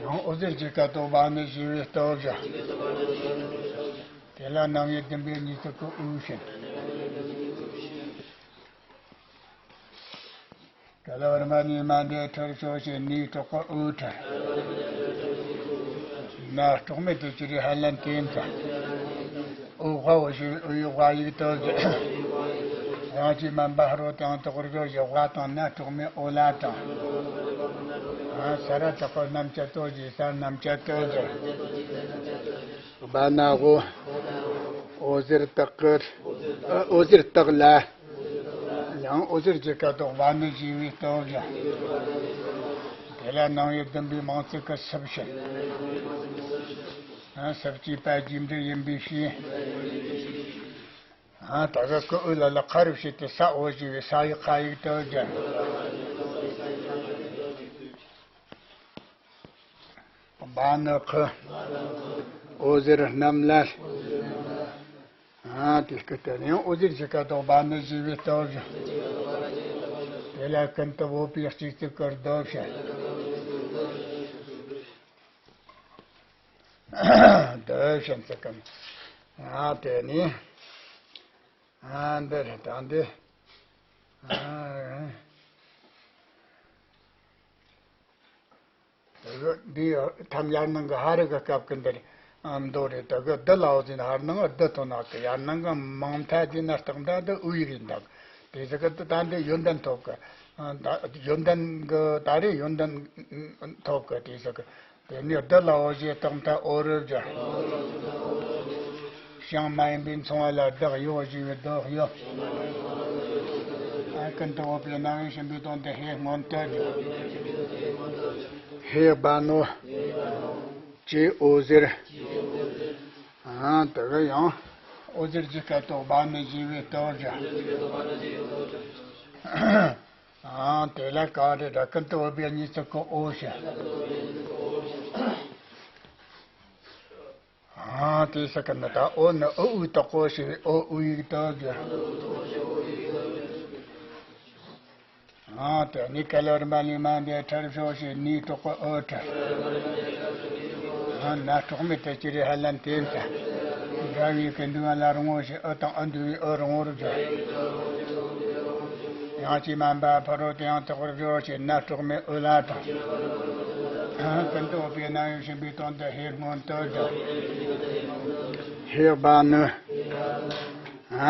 ཡང་འོད་ཟེར་གྱི་སྐད་དོད་པ་ནི་བཞི་པའི་སྟོབས་བཞིན། དེ་ལ་རྣམ་དབྱེ་བདུན་པའི་གཉིས་ཚིག་གི་འོད་བཞིན། ག་ལ་བར་མ་ནི་མ་འདི་ཁྲིར་ཕྱོགས་ཤིག་ངའི་གྲོགས་པོ་ཨོ་ཁྲ། ང་གྲོགས་མེད་དུ་གྱུར་ཧ་ལམ་དེ་ཡིན། ཨོ་དབའོ་ཞེས་ཨོ་ཡི་དབའ་ཡིག་དོ་བཞིན། ཡང་ཅི་མན་པ་ཧ་རོ་དང་དོག་རོ་ཞེས་དབའ་དང་ན་གྲོགས་མེད་ཨོ་ལ་དང་། ས་ར་དག་པོ་རྣམ་བཅད་དོ་བཞིན་ས་རྣམ་བཅད་དོ་བཞིན། སྦ་ན་དབུ། འོད་ཟེར་དག་གི། འོད་ཟེར་དག་ལ། ལ་ ཡང་འོད་ཟེར་གྱི་སྐད་དོག་བ་ནི་ཞེས་པའི་སྟོབས་བཞིན། དེ་ལ་སྣང་བའི་བདུན་པའི་མིང་ཚིག་གི་སུ་བྱེད། སུ་བྱེད་པ་རྒྱས་འབྲས་ཡིན་པའི་ཕྱིར། ད་ག་གི་འོད་ལ་ལ་ཁ་རུ་བྱེད་དེ་ས་འོ་ཞེས་པའི་ས་ཡི་ཁ་ཡིག་ཏུ་སྦྱར། བ་ནི་ཁུ། འོད་ཟེར་རྣམས་ལ། ཨ་དེ་སྐད་དེ་ནི་འོད་ཟེར་གྱི་སྐད་དོག་བ་ནི་ཞེས་པའི་སྟོབས་བཞིན། དེ་ལ་ཀུན་ཏུ་བོད་པའི་སྤྱི་གཙུག་གི་རྡོ་བྱེད། རྡོ་བྱེད་ཟེར་གི། ཨ་དེ་ནི། ཨ་འདི་རེད་ད་འདི། ཨ། དེ་གི་འདི་ཐམ་ཡར་ནང་གི་ཧ་རི་གི་སྐབས་ཀྱི་འདི་རེད། ཨ་མདོ་རེད། དེ་གི་བདུད་ལ་འོ་ཟིན་ཧར་ནང་བདུད་ཐོན་ནག་གི་ཡར་ནང་གི་མང་མཐའ་དེ་ན་སྟག་མདའ་འདི་དབུས་རེད་འདུག་དེ་ཟིག་གི་ད་འདི་ཡོན་ཏན་ཐོབ་གི། ཨ་ད་ཡོན་ཏན་གི་ད་རེད་ཡོན་ཏན་ཐོབ་གི་དེ་ཟིག་གི། དེ་ནས་བདུད་ལ་འོ་ཞེས་སྟག་མཐའ་འོ་རུ་སྦྱར། ཞིང་མ་ཡིན་པའི་མཚུངས་པ་ལ་བདག་ཡོད་ཞེས་པའི་བདག་ཡོད། ཨ་ཀུན་ཏུ་བོད་པའི་རྣམ་དབྱེ་ཕྱིན་པའི་དོན་དུ་ཧེ་སྔོན་དུ་སྦྱར། ཧེ་བ་ནོ། ཀྱེ་འོད་ཟེར། ཨ་དེ་གི་ཡང་འོད་ཟེར་གྱི་སྐད་དོག་བ་ནི་ཞེས་པའི་སྟོབས་བཞིན། ཨ་དེ་ལ་ག་རེ་ར་ཀུན་ཏུ་བོད་པའི་གཉིས་ཚིག་གི་འོ་ཞེས། ཨ་དེ་ཟེར་གི་ནི་ད་འོ་ནི་འུ་འུ་དོག་གོ་ཞེས་པའི་འོ་འུ་ཡིག་ཏུ་སྦྱར། ཨ་དེ་ནི་ག་ལ་རིམ་པ་ལས་མ་འདས་ཁྲར་ཕྱོགས་ཞེས་ནི་དོག་གོ་འུ་ཁྲར། ཨ་ན་གྲོགས་མེད་དུ་ཅི་རེ་ཧ་ལན་དེ་ཚ། འདྲ་བའི་ཀུན་འདུས་ལ་རིང་བོ་ཞེས་འུ་དང་འུ་འདུས་པའི་འུ་རིང་བོར་སྦྱར། ཡང་ཅིག་མ་འབའ་ཕ་རོལ་ཏུ་ཡང་དག་པར་སྦྱོར་ཞེས་ན་གྲོགས་མེད་འུ་ལ་དང་། ཀུན་ཏུ་བོད་པའི་རྣམ་དབྱེ་ཕྱིན་པའི་དོན་དུ་ཧེ་སྔོན་དུ་སྦྱར། ཧེ་བ་ནི།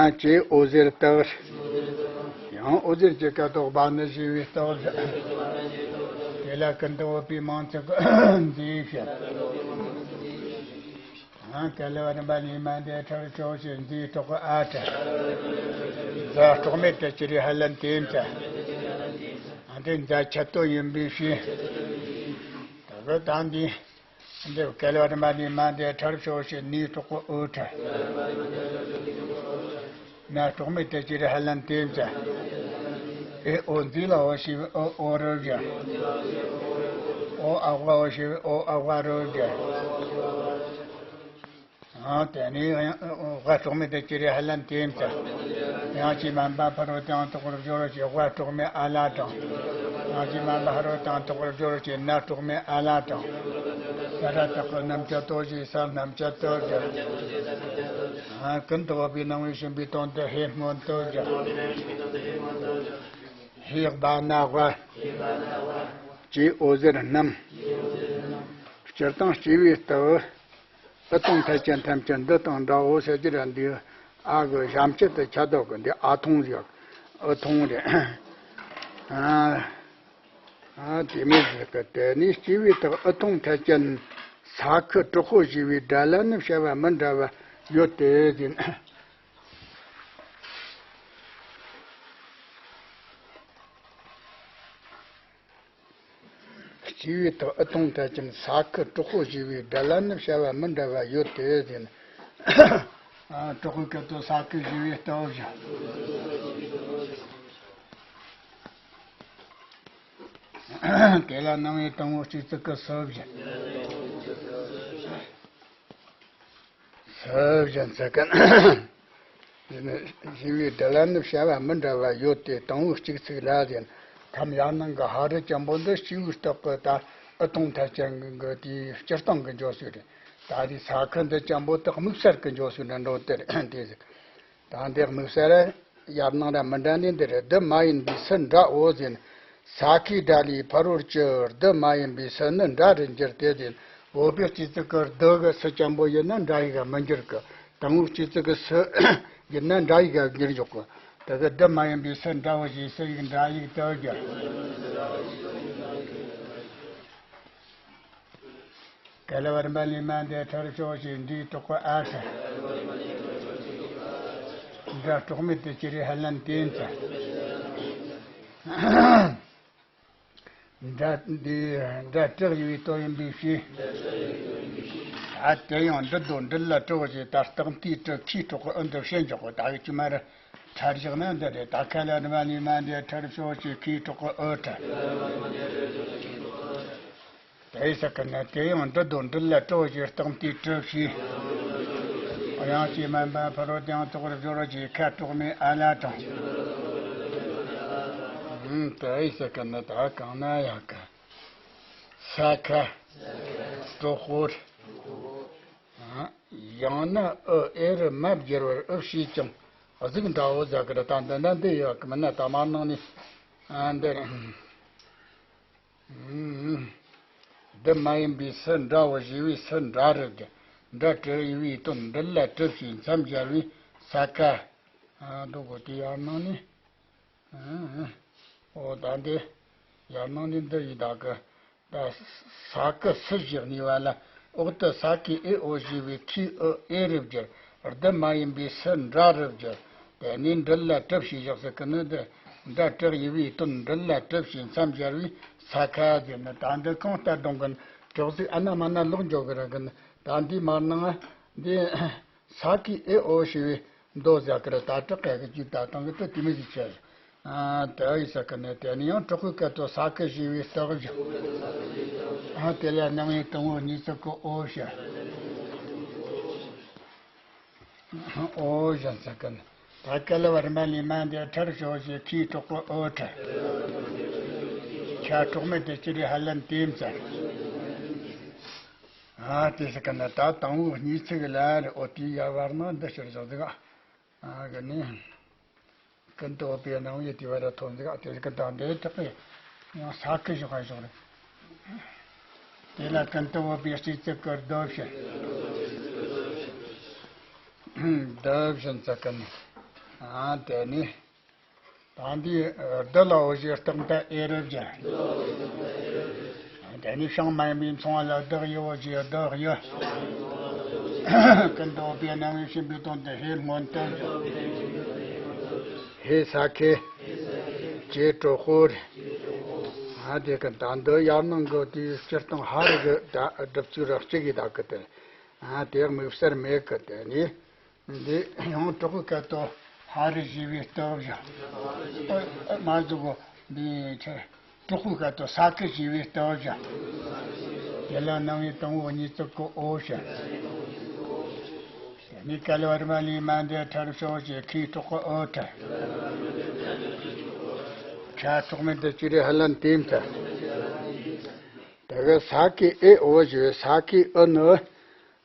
ཨ་ཀྱེ་འོད་ཟེར་དག། ཡང་འོད་ཟེར་གྱི་སྐད་དོག་བ་ནི་ཞེས་པའི་སྟོབས་བཞིན། དེ་ལ་ཀུན་ཏུ་བོད་པའི་མིང་ཚིག་གི་མཛེས་བྱེད། ཨ་ག་ལ་བ་རིམ་པ་ལས་མ་འདས་ཁྲར་ཕྱོགས་ཞེས་མཛེས་དོག་གོ་འ་ཁྲར། མཛའ་གྲོགས་མེད་དུ་ཅི་རེ་ཧ་ལན་དེ་ཚ། ཨ་དེ་མཛའ་ཆད་དོ་ཡིན་པའི་ཕྱིར། དེ་གི་ད་འདི། འདི་ག་ལ་བ་རིམ་པ་ལས་མ་འདས་ཁྲར་ཕྱོགས་ཞེས་ནི་དོག་གོ་འུ་ཁྲར། ན་གྲོགས་མེད་དུ་ཅི་རེ་ཧ་ལན་དེ་མཛའ། ཨེ་འོ་མཛེས་ལ་འོ་ཞེས་པའི་འུ་འོ་རུ་སྦྱར། འོ་ཨ་བ་འོ་ཞེས་པའི་འོ་ཨ་བ་རུ་སྦྱར། ཨ་དེ་ནས་ཡང་འོ་ག་གྲོགས་མེད་དུ་ཅི་རེ་ཧ་ལན་དེ་མཛའ། ཡང་ཅིག་མ་འབའ་ཕ་རོལ་ཏུ་ཡང་དག་པར་སྦྱོར་ཞེས་དབའ་གྲོགས་མེད་ཨ་ལ་དང་། ཡང་ཅིག་མ་འབའ་ཕ་རོལ་ཏུ་ཡང་དག་པར་སྦྱོར་ཞེས་ན་གྲོགས་མེད་ཨ་ལ་དང་། ས་ར་བཏགས་ཀྱི་རྣམ་བཅད་དོ་ཞེས་ས་རྣམ་བཅད་དོ་སྦྱར། ཨ་ཀུན་ཏུ་བོད་པའི་རྣམ་དབྱེ་ཕྱིན་པའི་དོན་དུ་ཧེ་སྔོན་དུ་སྦྱར། ཧེ་བ་ན་བ། ཀྱེ་འོད་ཟེར་རྣམས། སྤྱིར་བཏང་སྐྱེ་བའི་རྟགས། འུ་ཐུང་ཐ་ཅན་ཐམས་ཅད་འདི་དང་འདྲའོ་ཟེར་གྱི་ར། འདི་ཨ་གི་ཞབས་མཆུ་དེ་ཆ་དོག་གི་འདི་ཨ་ཐུང་ཟེར། འུ་ཐུང་རེད། ཨ་ཨ་དེ་མོ་ཟེར་གི། དེ་ནས་སྐྱེ་བའི་རྟགས་འུ་ཐུང་ཐ་ཅན་ས་ཁུ་དྲག་པོ་ཞེས་པའི་སྒྲ་ལ་ནི་བྱ་བ་མི་འདྲ་བ་ཡོད་དེ་ཟེར། སྐྱེ་བའི་རྟགས་འུ་ཐུང་ཐ་ཅན་ས་ཁུ་དྲག་པོ་ཞེས་པའི་སྒྲ་ལ་ནི་བྱ་བ་མི་འདྲ་བ་ཡོད་དེ་ཟེར། ཨ་དྲག་པོའི་སྐད་དོག་ས་ཁུ་ཞེས་པའི་སྟོབས་བཞིན། དེ་ལ་སྣང་བའི་དང་པོ་གཅིག་ཙིག་གི་སུ་བཞིན། སུ་བཞིན་ཟེར་གི། དེ་ནི་ཞེས་པའི་སྒྲ་ལ་ནི་བྱ་བ་མི་འདྲ་བ་ཡོད་དེ། དང་པོ་གཅིག་ཙིག་ལ་ཟེར། ཁམས་ཡར་ནང་གི་ཧ་རི་ཅན་པོ་འདི་སྐྱེ་བའི་རྟགས་ཀྱི་ད་འུ་ཐུང་ཐ་ཅན་གྱི་དེའི་སྤྱིར་བཏང་གི་འཇོག་ཚུལ་རེད། ད་དེ་ས་ཁུ་འདི་ཅན་པོ་དག་དམིགས་བསལ་གྱི་འཇོག་ཚུལ་རེད་འགྲོ་དེ་རེད་དེ་ཟེར། ད་འདི་དམིགས་བསལ་ཡར་ནང་ར་མི་འདྲ་ནི་འདི་རེད། འདི་མ་ཡིན་པའི་སུ་འདྲའོ་ཟེར། ས་ཁུའི་སྒྲ་ལས་ཕ་རོལ་ཀྱི་འདི་མ་ཡིན་པའི་སུ་ནི་འདྲ་རུ་འགྱུར་ཏེ་ཟེར། བོད་པའི་སྤྱི་ཚིག་གི་འདི་གི་སུ་ཅན་པོ་ཡིན་ན་འདྲ་ཡི་ག་མི་འགྱུར་གི། དང་པོའི་སྤྱི་ཚིག་གི་སུ་ཡིན་ན་འདྲ་ཡི་ག་འགྱུར་འཇུག་གི། དེ་གི་འདི་མ་ཡིན་པའི་སུ་འདྲའོ་ཞེས་སུ་ཡིག་འདྲ་ཡིག་ཏུ་སྦྱར། ག་ལ་བ་རིམ་པ་ལས་མ་འདས་ཁྲར་ཕྱོགས་ཞེས་འདིའི་དོག་པ་ཨ་ཁྲ། འདྲ་གྲོགས་མེད་དུ་ཅི་རེ་ཧ་ལན་དེ་མཛའ། འདྲ་འདི་འདྲ་དྲག་ཡོད་པའི་དོན་ཡིན་པའི་ཕྱིར། ད་དེ་ཡང་འབྲི་དོ་འབྲི་ལ་གྲགས་ཞེས། ད་རྟགས་མཐའི་གྲི་ཁའི་གྲོགས་ཀྱི་ཨུ་འདི་བྱས་འཇོག་གོ། ད་གི་ཅི་མ་རེད། ཁྲ་བཞག་ན་འདི་རེད། ད་ཁ་ལ་རི་མ་ལི་མ་འདི་ཁྲ་རི་ཤོ་ཞེས་ཁའི་གྲོགས་ཀྱི་ཨུ་ཁྲ། དེ་ཡི་ས་ཀ་ནས་དེ་ཡང་འབྲི་དོ་འབྲི་ལ་གྲགས་ཞེས། རྟགས་མཐའི་གྲི་ཞེས། དབྱངས་ཀྱིས་དམན་པ་ཕ་རོལ་ཏུ་ཡང་དོག་པར་སྦྱོར་ཞེས། ཁ་དྲུག་མའི་ཨ་ལ་དང་། ཨུམ། དེ་ཡི་ས་ཀ་ནས་ད་གང་ན་ཡག་གི། ས་ཁ། གྲོགས་པོ། ཡང་ན་ཨུ་ཨེ་རུ་མ་བསྒྱུར་བར་ཨུ་བྱས་ཀྱང་གཟུགས་འདྲ་བོ་ཟེར་གི་རེད། ད་འདི་ན་འདི་ཡོད་གི་མིན་ན། ད་མར་ནང་ནས་ཨ་འདི་རེད། འདི་མ་ཡིན་པའི་སུ་འདྲ་བོ་ཞེས་པའི་སུ་འདྲ་རེད་ཀྱི། འདྲ་དྲག་ཡོད་པའི་དོན་འབྲི་ལ་གྲི་ཞེས་མཚམས་སྦྱར་བའི་ས་ཁ། ཨ་འདུག་གོ། དེ་ཡར་ནང་ནས། ཨོ་ད་འདི་ཡར་ནང་ནས་འདི་ཡི་དག་གི། ད་ས་ཀི་སུ་ཞེས་གཉིས་པ་ལ། འོག་ཏུ་ས་ཀའི་ཨེ་ཨོ་ཞེས་པའི་ཁའི་ཨུ་ཨེ་རུ་བསྒྱུར། འདི་མ་ཡིན་པའི་སུ་འདྲ་རུ་བསྒྱུར། དེ་ནས་འབྲི་ལ་གྲི་ཞེས་བཞག་ཟེར་གི་ནི། འདི་འདྲ་དྲག་ཡོད་པའི་དོན་འབྲི་ལ་གྲི་ཞེས་མཚམས་སྦྱར་བའི་ས་ཁ་ཟེར་ནི། ད་འདི་གང་ལྟར་སྒྲུང་གི་གྲོགས་གཟུགས་ཨ་ན་མ་ན་ལོག་འགྱོ་གི་ར་གི་ནི། ད་འདི་མར་ནང་འདི་ས་ཀའི་ཨེ་ཨོ་ཞེས་པའི་མདོ་ཟེར་གི་ར། ད་དྲག་ག་གི་རྒྱུད་ད་དང་གི་དུ་དེ་མི་ཟིག་བྱས། ཨ་དེ་ཡི་ས་ཀི་ནས་དེ་ནས་ཡང་གྲོགས་པོའི་སྐད་དུ་ས་ཀི་ཞེས་པའི་རྟགས་བཞག། ཨ་དེ་ལ་རྣམ་དབྱེ་དང་པོ་གཉིས་ཚིག་གི་ཨོ་བྱས། ཨོ་བྱས་ས་ཀི་ནས། ད་ཀ་ལ་བ་རི་མ་ལི་མ་འདི་ཁྲ་རི་ཤོ་ཞེས་ཁའི་གྲོགས་པོ་ཨུ་ཁྲ། ཁ་དྲུག་མའི་དེ་ཅི་རེད་ཧ་ལན་དེ་མཚམས། ཨ་དེ་ས་ཀི་ནས་ད་དང་པོ་གཉིས་ཚིག་ལ་རེད། ཨོ་དེ་ཡར་བར་ན་འདི་ཕྱིར་བཞག་ཟིག་ཨ་གི་ནི། ཀུན་ཏུ་བོར་བའི་རྣམ་དབྱེ་དེ་བ་ར་ཐོན་ཟིག་ཨ་དེ་ཟིག་གི་ད་འདི་དྲག་གི་ཡང་ས་ཀི་བཞག་ག་བཞག་རེད། དེ་ལ་ཀུན་ཏུ་བོར་བའི་སྤྱི་གཙུག་གི་རྡོ་བྱས། རྡོ་བྱས་ས་ཀི་ནས། ཨ་དེ་ནི། ད་འདི་རྡོ་ལ་ཨོ་ཞེས་རྟགས་མཐའ་ཨེ་རུ་བསྒྱུར། དེ་ནས་ཤིང་མ་ཡིན་པའི་མཚུངས་པ་ལ་བདག་ཡི་ཨོ་ཞེས་བདག་ཡི། ཀུན་ཏུ་བོར་བའི་རྣམ་དབྱེ་ཞེས་པའི་དོན་དུ་ཧེ་སྔོན་དུ། ཧེ་ས་ཁེ། ཀྱེ་གྲོགས་པོ། ཨ་དེ་ཀི་ད་འདི་ཡར་ནང་གི་དེའི་སྤྱིར་བཏང་ཧ་རི་གི་ད་སྒྲུབ་ཚུལ་ར་གཅིག་གི་ད་གི་དེ། ཨ་དེ་དམིགས་བསལ་མེད་གི། དེ་ནི། འདི་ཡང་གྲོགས་པོའི་སྐད་དུ་ཧ་རི་ཞེས་པའི་རྟགས་བཞག། ཨ་ཨ་མ་ཟུག་གོ། འདི་ཆ་གྲོགས་པོའི་སྐད་དུ་ས་ཀི་ཞེས་པའི་རྟགས་བཞག། དེ་ལ་རྣམ་དབྱེ་དང་པོ་གཉིས་ཚིག་གི་ཨོ་བྱས། དེ་ནས་ཀ་ལ་བ་རི་མ་ལི་མ་འདི་ཁྲ་རི་ཤོ་ཞེས་ཁའི་གྲོགས་པོ་ཨུ་ཁྲ། ཁ་དྲུག་མའི་དེ་ཅི་རེད་ཧ་ལན་དེ་མཚམས། དེ་གི་ས་ཀའི་ཨེ་ཨོ་ཞེས་ས་ཀའི་ཨུ་ནི།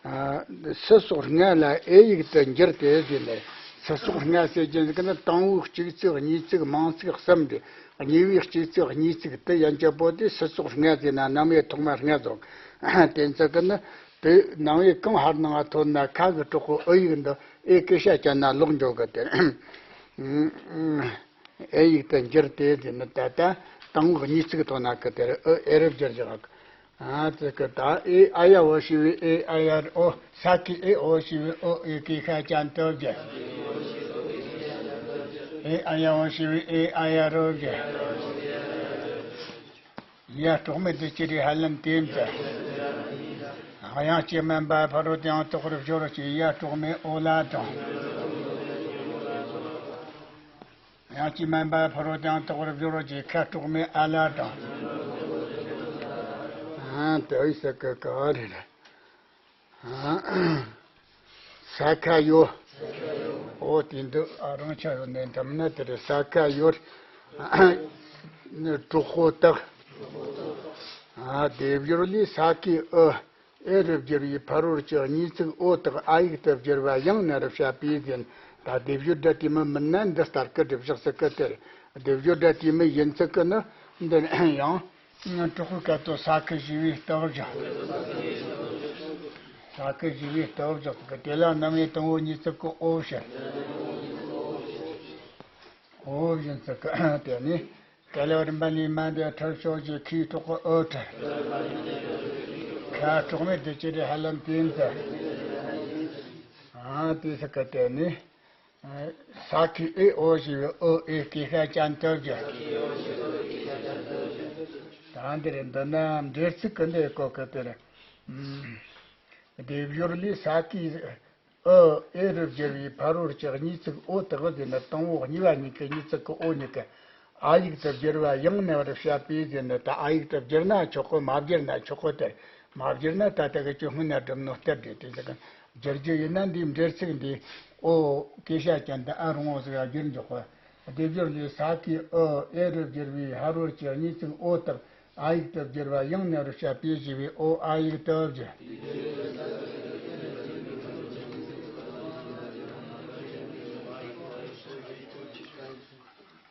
ཨ་སུ་སོགས་ལྔ་ལ་ཨེ་ཡིག་ཏུ་འགྱུར་ཏེ་ཟེར་ནས། སུ་སོགས་ལྔ་ཟེར་རྒྱུ་ཟིག་ནི་དང་པོའི་གཅིག་ཚིག་གཉིས་ཚིག་མང་ཚིག་གསུམ་རེད། གཉིས་པའི་གཅིག་ཚིག་གཉིས་ཚིག་དེ་ཡན་ཆད་པོ་དེ་སུ་སོགས་ལྔ་ཟེར་ན་རྣམ་དབྱེ་ཐོག་མ་ལྔ་རྫོགས། དེ་ཚིག་གི་ནི་དེ་རྣམ་དབྱེ་གང་ཧར་ནང་ང་ཐོན་ན་ཁ་གི་གྲོགས་པོ་ཨུ་ཡིག་འདི་ཨེ་སྐད་ཤ་བཅད་ན་ལོག་འགྱོ་གི། དེ་ཨེ་ཡིག་ཏུ་འགྱུར་ཏེ་ཟེར་ནི་ད་ལྟ་དང་པོ་གཉིས་ཚིག་ཐོན་ན་གི་དེར་ཨུ་ཨེ་རུ་བསྒྱུར་བཞག། ཨ་ཙི་ཀི་ད་ཨེ་ཨ་ཡ་འོ་ཞེས་པའི་ཨེ་ཨ་ཡ་རུ་ཨོ། ས་ཀའི་ཨེ་ཨོ་ཞེས་པའི་ཨོ་ཨེ་ཀའི་ཤ་ཅན་དུ་བསྒྱུར། ཨེ་ཨ་ཡ་འོ་ཞེས་པའི་ཨེ་ཨ་ཡ་རུ་བསྒྱུར། ཡ་གྲོགས་མེད་དུ་ཅི་རེད་ཧ་ལམ་དེ་མཚམས། དབྱངས་ཀྱིས་དམན་པ་ཕ་རོལ་ཏུ་ཡང་དོག་པར་སྦྱོར་ཞེས། ཡ་གྲོགས་མེད་ཨོ་ལ་དང་། དབྱངས་ཀྱིས་དམན་པ་ཕ་རོལ་ཏུ་ཡང་དོག་པར་སྦྱོར་རོ་ཞེས། ཁ་དྲུག་མའི་ཨ་ལ་དང་། ཨ་དེ་ཡི་ས་ཀི་ག་རེ་རེད། ཨ་ས་ཁ་ཡོ། ཨོ་དེ་འདི་ཨ་རང་ཆ་ཡོད་ནས་འདྲ་མིན་ན་དེ་རེད། ས་ཁ་ཡོ། གྲོགས་པོ་དག། ཨ་སྡེབ་སྦྱོར་ལས་ས་ཀའི་ཨུ། ཨེ་རུ་བསྒྱུར་བའི་ཕ་རོལ་གྱི་གཉིས་ཚིག་ཨོ་དག་ཨ་ཡིག་ཏུ་བསྒྱུར་བ་ཡང་ན་རུ་བཤད་པས་ཟེར། ད་སྡེབ་སྦྱོར་སྒྲ་དེ་མི་མིན་ན་འདི་ལྟར་གི་སྒྲུབ་བཞག་ས་ཀི་དེར། སྡེབ་སྦྱོར་སྒྲ་དེ་མི་ཡིན་ཚིག་གི་ནི་འདི་ཡང་། གྲོགས་པོའི་སྐད་དུ་ས་ཀི་ཞེས་པའི་རྟགས་བཞག། ས་ཀི་ཞེས་པའི་རྟགས་བཞག་གི་དེ་ལ་རྣམ་དབྱེ་དང་པོ་གཉིས་ཚིག་གི་ཨོ་བྱས། ཨོ་བྱས་ཚིག་གི་དེ་ནི། ཀ་ལ་བ་རི་མ་ལི་མ་འདི་ཁྲ་ཤོ་ཞེས་ཁའི་གྲོགས་པོ་ཨུ་ཁྲ། ཁ་དྲུག་མའི་དེ་ཅི་རེད་ཧ་ལམ་དེ་མཚམས། ཨ་དེ་ས་ཀི་དེ་ནི། ས་ཁའི་ཨེ་འོ་ཞེས་པའི་ཨོ་ཨེ་སྐད་ཤ་ཅན་སྟོབས་ཀྱིས། ད་འདིར་འདི་ན་འབྲེལ་ཚིག་གི་འདི་གོ་གི་དེར། སྡེབ་སྦྱོར་ལས་ས་ཁའི་ཨོ་ཨེ་རུ་བསྒྱུར་བའི་ཕ་རོལ་གྱི་གཉིས་ཚིག་ཨོ་དག་ཟེར་ན། དང་པོ་གཉིས་པ་གཉིས་ཀྱི་གཉིས་ཚིག་གི་ཨོ་གཉིས་ཀྱི་ཨ་ཡིག་ཏུ་བསྒྱུར་བ་ཡང་ན་རུ་བཤད་པས་ཟེར་ན། ད་ཨ་ཡིག་ཏུ་བསྒྱུར་ན་ཆོག་གི། མ་བསྒྱུར་ན་ཆོག་གི། དེར་མ་བསྒྱུར་ན་ད་ལྟ་གི་ཆོས་སྔོན་ན་སྒྲུབ་ནོ་ལྟར་རེད། དེ་ཟེར་གི། བསྒྱུར་རྒྱུ་ཡིན་ན་འདིའི་འབྲེལ་ཚིག་འདི་ཨོ་སྐད་ཤ་ཅན་དུ་ཨ་རུང་ཨོ་ཟེར་བ་བསྒྱུར་འཇོག་གི། སྡེབ་སྦྱོར་ལས་ས་ཁའི་ཨོ་ཨེ་རུ་བསྒྱུར་བའི་ཕ་རོལ་གྱི་གཉིས་ཚིག་ཨོ་དག་ཨ་ཡིག་ཏུ་བསྒྱུར་བ་ཡང་ན་རུ་བཤད་པས་ཞེས་པའི་ཨོ་ཨ་ཡིག་ཏུ་བསྒྱུར།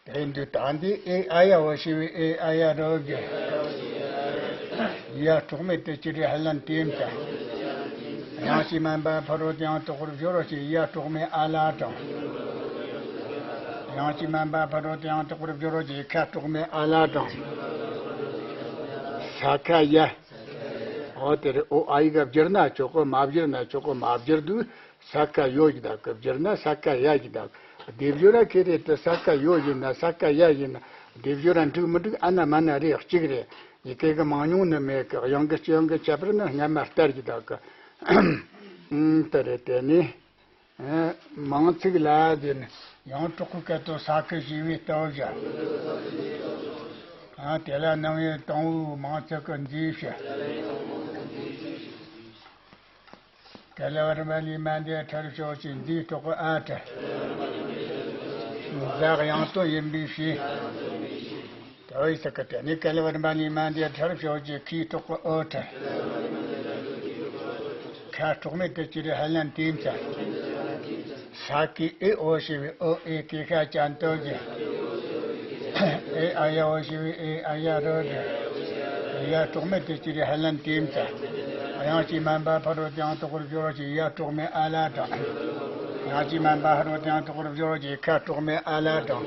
དེ་འདི་ད་འདི་ཨེ་ཨ་ཡ་འོ་ཞེས་པའི་ཨེ་ཨ་ཡ་རུ་བསྒྱུར། ཡ་གྲོགས་མེད་དུ་གྱུར་རེ་ཧ་ལན་དེ་མ་ཚད། དབྱངས་ཀྱིས་དམན་པ་ཕ་རོལ་ཏུ་ཡང་དག་པར་སྦྱོར་རོ་ཞེས་ཡ་གྲོགས་མེད་ཨ་ལ་དྲངས། དབྱངས་ཀྱིས་དམན་པ་ཕ་རོལ་ཏུ་ཡང་དག་པར་སྦྱོར་རོ་ཞེས་ཁ་གྲོགས་མེད་ཨ་ལ་དྲངས། ས་ཁ་ཡ། འོ་དེར་ཨོ་ཨ་ཡིག་བསྒྱུར་ན་ཆོག་གི། མ་བསྒྱུར་ན་ཆོག་གི། མ་བསྒྱུར་དུས་ས་ཁ་ཡོ་ཞིག་གདགས་གི། བསྒྱུར་ན་ས་ཁ་ཡ་ཞིག་གདགས། སྡེབ་སྦྱོར་ར་ཁེ་རེ་དུ་ས་ཁ་ཡོ་ཡིན་ན་ས་ཁ་ཡ་ཡིན་ན། སྡེབ་སྦྱོར་ར་འགྲིག་མི་འགྲིག་ཨ་ན་མ་ན་རེ་གཅིག་རེད། ཡི་གེ་གི་མང་ཉུང་ནི་མེད་གི། དབྱངས་ཀྱི་སྤྱི་དབྱངས་ཀྱི་ཁྱད་པར་ནི་སྔ་མ་ལྟར་གྱི་གདགས་གི། ཨུམ། དེ་རེད། དེ་ནི་ཨ་མང་ཚིག་ལ་ཟེར་ན། ཡང་དྲག་པོའི་སྐད་དོད་ས་ཁ་ཞེས་པའི་སྟོབས་བཞག། ཨ་དེ་ལ་རྣམ་དབྱེ་དང་པོའི་མང་ཚིག་གི་མཛེས་བྱ། ག་ལ་བ་རི་མ་ལི་མ་འདི་ཁྲར་ཕྱོགས་ཀྱི་འདིའི་གྲོགས་ཨ་ཁྲ། འཛག་དབྱངས་སྟོད་ཡིན་པའི་ཕྱིར། དོ་ཡི་ས་ཀ་དེ་ནི་ག་ལ་བ་རི་མ་ལི་མ་འདི་ཁྲར་ཕྱོགས་ཀྱི་ཁའི་གྲོགས་ཨོ་ཁྲ། ཁ་གྲོགས་མེད་དུ་གྱུར་རེ་ཧ་ལན་དེ་མ་ཚད། ས་ཁའི་ཨེ་འོ་ཞེས་པའི་ཨོ་ཨེ་སྐད་ཤ་ཅན་སྟོབས་ཀྱིས། ཨེ་ཨ་ཡ་འོ་ཞེས་པའི་ཨེ་ཨ་ཡ་རུ་བསྒྱུར། ཡ་གྲོགས་མེད་དུ་གྱུར་རེ་ཧ་ལན་དེ་མ་ཚད། དབྱངས་ཀྱིས་དམན་པ་ཕ་རོལ་ཏུ་ཡང་དག་པར་སྦྱོར་རོ་ཞེས་ཡ་གྲོགས་མེད་ཨ་ལ་དྲངས། དབྱངས་ཀྱིས་དམན་པ་ཕ་རོལ་ཏུ་ཡང་དག་པར་སྦྱོར་རོ་ཞེས་ཁ་གྲོགས་མེད་ཨ་ལ་དྲངས།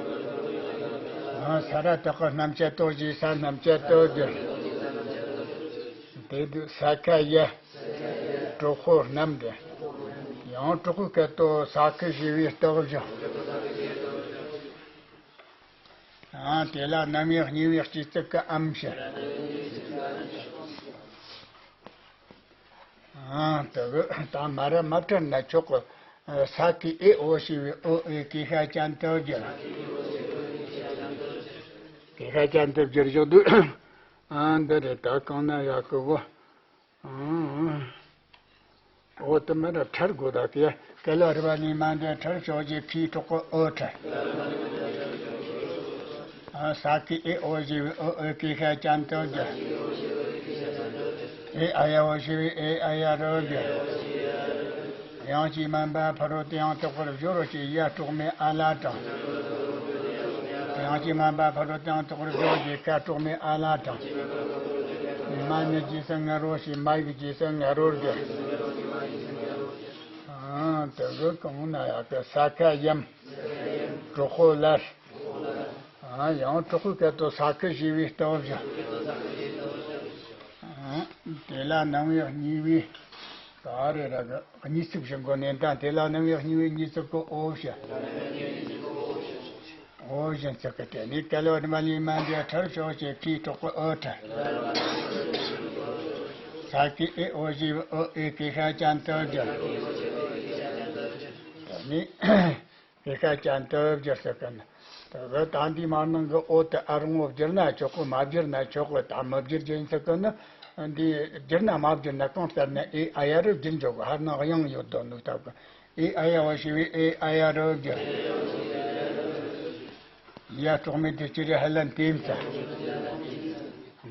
ཨ་ས་ར་བཏགས་ཀྱི་རྣམ་བཅད་སྟོབས་ཀྱིས་ས་རྣམ་བཅད་སྟོབས་བསྒྱུར། དེ་དུས་ས་ཁ་ཡ། གྲོགས་པོ་རྣམས་ཏེ། ཡང་དྲག་པོའི་སྐད་དོད་ས་ཁ་ཞེས་པའི་སྟོབས་བཞག། ཨ་དེ་ལ་རྣམ་དབྱེ་གཉིས་པའི་སྤྱི་གཙུག་གི་ཨམ་ཞེས། ཨ་དེ་གི་ད་མ་ར་མ་བྲལ་ན་ཆོག་གི། ས་ཁའི་ཨེ་འོ་ཞེས་པའི་ཨོ་ཨེ་སྐད་ཤ་ཅན་དུ་བསྒྱུར། སྐད་ཤ་ཅན་དུ་བསྒྱུར་བཞག་དུས། ཨ་འདི་རེད། ད་གང་ན་ཡག་གི་གོ། ཨང་། འོ་དེ་མ་ར་ཁྲར་དགོས་ད་གི། ག་ལ་བ་རི་མ་ལི་མ་འདི་ཁྲར་ཕྱོགས་ཀྱི་ཁའི་གྲོགས་པོ་ཨོ་ཁྲ། ཨ་ས་ཁའི་ཨེ་འོ་ཞེས་པའི་ཨོ་ཨེ་སྐད་ཤ་ཅན་དུ་བསྒྱུར། ཨེ་ཨ་ཡ་འོ་ཞེས་པའི་ཨེ་ཨ་ཡ་རུ་བསྒྱུར། དབྱངས་ཀྱིས་དམན་པ་ཕ་རོལ་ཏུ་ཡང་དག་པར་སྦྱོར་རོ་ཞེས་ཡ་གྲོགས་མེད་ཨ་ལ་དྲངས། དབྱངས་ཀྱིས་དམན་པ་ཕ་རོལ་ཏུ་ཡང་དག་པར་སྦྱོར་རོ་ཞེས་ཁ་གྲོགས་མེད་ཨ་ལ་དྲངས། མ་ནི་རྗེས་སུ་ང་རོ་ཞེས་མ་ཡིག་རྗེས་སུ་ང་རོར་བསྒྱུར། ཨང་། དེ་གི་གང་ན་ཡག་གི། ས་ཁ་ཡམ། གྲོགས་པོ་ལར། ཨང་། ཡང་དྲག་པོའི་སྐད་དོད་ས་ཁ་ཞེས་པའི་སྟོབས་བཞག། ཨང་། དེ་ལ་རྣམ་དབྱེ་གཉིས་པའི། ག་རེ་ར་གི་གཉིས་ཚིག་བཞི་མགོ་ནས་ད་དེ་ལ་རྣམ་དབྱེ་གཉིས་པའི་གཉིས་ཚིག་གི་ཨོ་བཞག། ཨོ་བཞིན་ཚིག་གི་དེ་ནི་ག་ལ་བ་རི་མ་ལི་མ་འདི་ཁྲར་ཕྱོགས་ཀྱི་ཁའི་གྲོགས་པོ་ཨོ་ཁྲ། ས་ཁའི་ཨེ་འོ་ཞེས་པའི་ཨོ་ཨེ་སྐད་ཤ་ཅན་དུ་བསྒྱུར། དེ་ནི་སྐད་ཤ་ཅན་དུ་བསྒྱུར་ཟེར་གི་ནི། དེ་གི་ད་འདིའི་མར་ནང་གི་ཨོ་དེ་ཨ་རུང་ཨོ་བསྒྱུར་ན་ཆོག་གི། མ་བསྒྱུར་ན་ཆོག་གི། ད་མི་བསྒྱུར་རྒྱུ་ཡིན་ཟེར་གི་ནི། འདི་བསྒྱུར་ན་མ་བསྒྱུར་ན་གང་ལྟར་ན་ཨེ་ཨ་ཡ་རུ་བསྒྱུར་འཇོག་གི། ཧར་ནང་དབྱངས་ཡོད་དོ་ནུག་ལྟ་བུ་གི། ཨེ་ཨ་ཡ་འོ་ཞེས་པའི་ཨེ་ཨ་ཡ་རུ་བསྒྱུར། ཡ་གྲོགས་མེད་དུ་གྱུར་རེ་ཧ་ལན་དེ་མ་ཚད།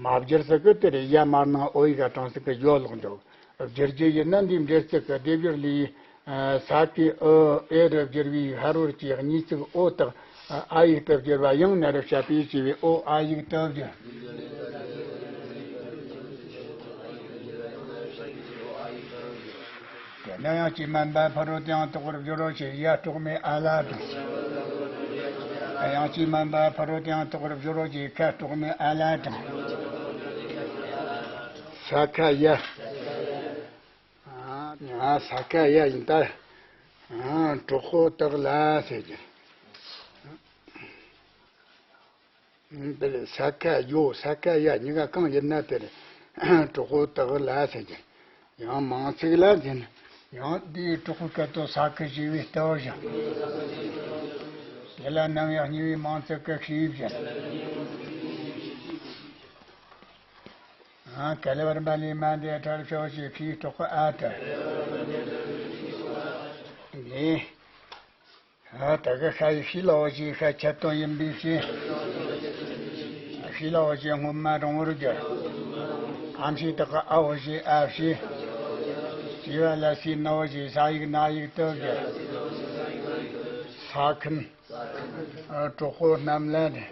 མ་བསྒྱུར་ཟེར་གི་དེ་རེད། ཡ་མར་ནང་ཨོ་ཡིག་ག་དྲངས་ཟེར་གི་ཡོ་ལོག་འཇོག། བསྒྱུར་རྒྱུ་ཡིན་ན་འདིའི་འབྲེལ་ཚིག་གི་སྡེབ་སྦྱོར་ལས། ས་ཁའི་ཨོ་ཨེ་རུ་བསྒྱུར་བའི་ཕ་རོལ་གྱི་གཉིས་ཚིག་ཨོ་དག་ཨ་ཡིག་ཏུ་བསྒྱུར་བ་ཡང་ན་རུ་བཤད་པས་ཞེས་པའི་ཨོ་ཨ་ཡིག་ཏུ་བསྒྱུར། དེ་ནས་དབྱངས་ཀྱིས་དམན་པ་ཕ་རོལ་ཏུ་ཡང་དག་པར་སྦྱོར་རོ་ཞེས་ཡ་གྲོགས་མེད་ཨ་ལ་དྲངས། དབྱངས་ཀྱིས་དམན་པ་ཕ་རོལ་ཏུ་ཡང་དག་པར་སྦྱོར་རོ་ཞེས་ཁ་གྲོགས་མེད་ཨ་ལ་དྲངས། ས་ཁ་ཡ། ཨ་ས་ཁ་ཡ་ཡིན་ད། ཨ། གྲོགས་པོ་དག་ལ་ཟེར་རྒྱུ། འདིར་ས་ཁ་ཡོ་ས་ཁ་ཡ་གཉིས་ཀ་གང་ཡིན་ན་དེར་གྲོགས་པོ་དག་ལ་ཟེར་རྒྱུ། ཡང་མིང་ཚིག་ལ་འཛིན། ཡང་དེའི་གྲོགས་པོའི་སྐད་དུ་ས་ཁུ་ཞེས་པའི་ལྟ་བུ་བཞིན། དེ་ལ་རྣམ་དབྱེ་གཉིས་པའི་མིང་ཚིག་གི་ཤེས་བཞིན། ཨ། ག་ལེ་བར་མ་ལས་མ་འདས་ཁྲར་ཕྱོགས་ཞེས་ཕིའི་གྲོགས་པོ་ཨ་ཁྲར། ནས། ཨ། ད་གི་ཤ་ཡི་ཤི་ལ་འོ་ཞེས་ཤ་ཁྱད་དོན་ཡིན་པའི་ཕྱིར། ཤི་ལ་འོ་ཞེས་སྔོན་མ་རིང་བོར་སྦྱར། ཨམ་ཕྱེད་དག་གི་ཨ་འོ་ཞེས་ཨ་ཕྱེད། སྐྱེ་བ་ལ་སའི་ན་འོ་ཞེས་ས་ཡིག་ན་ཡིག་ཏུ་སྦྱར། ས་ཁུན། ཨ། གྲོགས་པོ་རྣམས་ལ་ནི།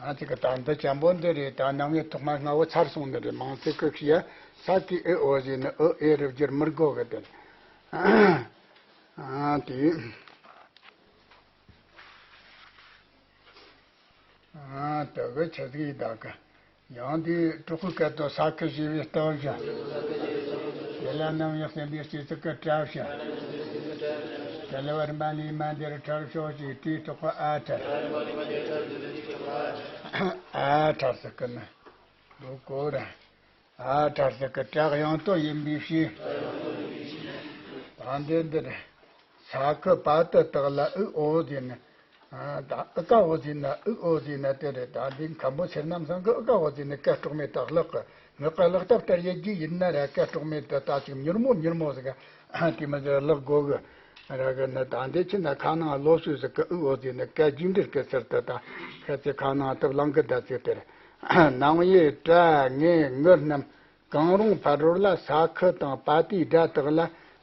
ཨ། ཅིག་གི་ད་འདི་ཅན་པོ་འདི་རེད། ད་རྣམ་དབྱེ་ཐོག་མ་ལྔ་བོ་ཚར་སོང་ནི་རེད། མིང་ཚིག་གི་ཤི་ཡ་ས་ཀི་ཨི་འོ་ཟེར་ནི་ཨི་ཨེ་རུ་བསྒྱུར་མི་དགོས་གི་དེ། ཨ། དེ། ཨ། དེ་གི་ཆི་ཟིག་ཡིན་ད་གི། ཡང་དེའི་གྲོགས་པོའི་སྐད་དུ་ས་ཁུ་ཞེས་པའི་ལྟ་བུ་བཞིན། དེ་ལ་རྣམ་དབྱེ་གསུམ་པའི་སྐྱེ་ཚིག་གི་ཁྲར་བཞིན། ག་ལེ་བར་མ་ལས་མ་འདས་ཁྲར་ཕྱོགས་ཞེས་དེའི་གྲོགས་པོ་ཨ་ཁྲར། ཨ་ཁྲར་ཟེར་གི་ནི། འདུག་གོ་ར། ཨ་ཁྲར་ཟེར་གི་གྲགས་ཡང་དོན་ཡིན་པའི་ཕྱིར། ད་འདི་འདིར། ས་ཁུ་པ་ཏི་དག་ལ་ཨི་འོ་ཟེར་ན། ཨ། ད་ཨི་ཀ་འོ་ཟེར་ན་ཨི་འོ་ཟེར་ན་དེ་རེད། ད་འདི་མཁན་པོ་ཚེ་རྣམ་ཚང་གི་ཨི་ཀ་འོ་ཟེར་ན་ཀ་གྲོགས་མེད་དག་ལག་གི། ངག་གི་ལག་བསྟར་ལྟར་ཡེ་རྒྱུ་ཡིན་ན་ར་ཀ་གྲོགས་མེད་དུ་ད་ཅིག་མྱུར་མོ་མྱུར་མོ་ཟིག་ག་དེ་མི་ཟེར་ལག་དགོས་གི། ར་གི་ནི་ད་འདི་ཕྱི་ན་ཁ་ནང་ལོ་སུ་ཟིག་གི་ཨི་འོ་ཟེར་ན་ཀ་རྒྱུ་འབྲས་གི་ཟེར་དུ་ད་ཁ་ཚེ་ཁ་ནང་སྟབས་ལང་གི་ད་ཚེ་དེར། རྣམ་དབྱེ་སྒྲ་ངའི་ངུ་རྣམས། གང་རུང་ཕ་རོལ་ལ་ས་ཁུ་དང་པ་ཏིའི་སྒྲ་དག་ལ་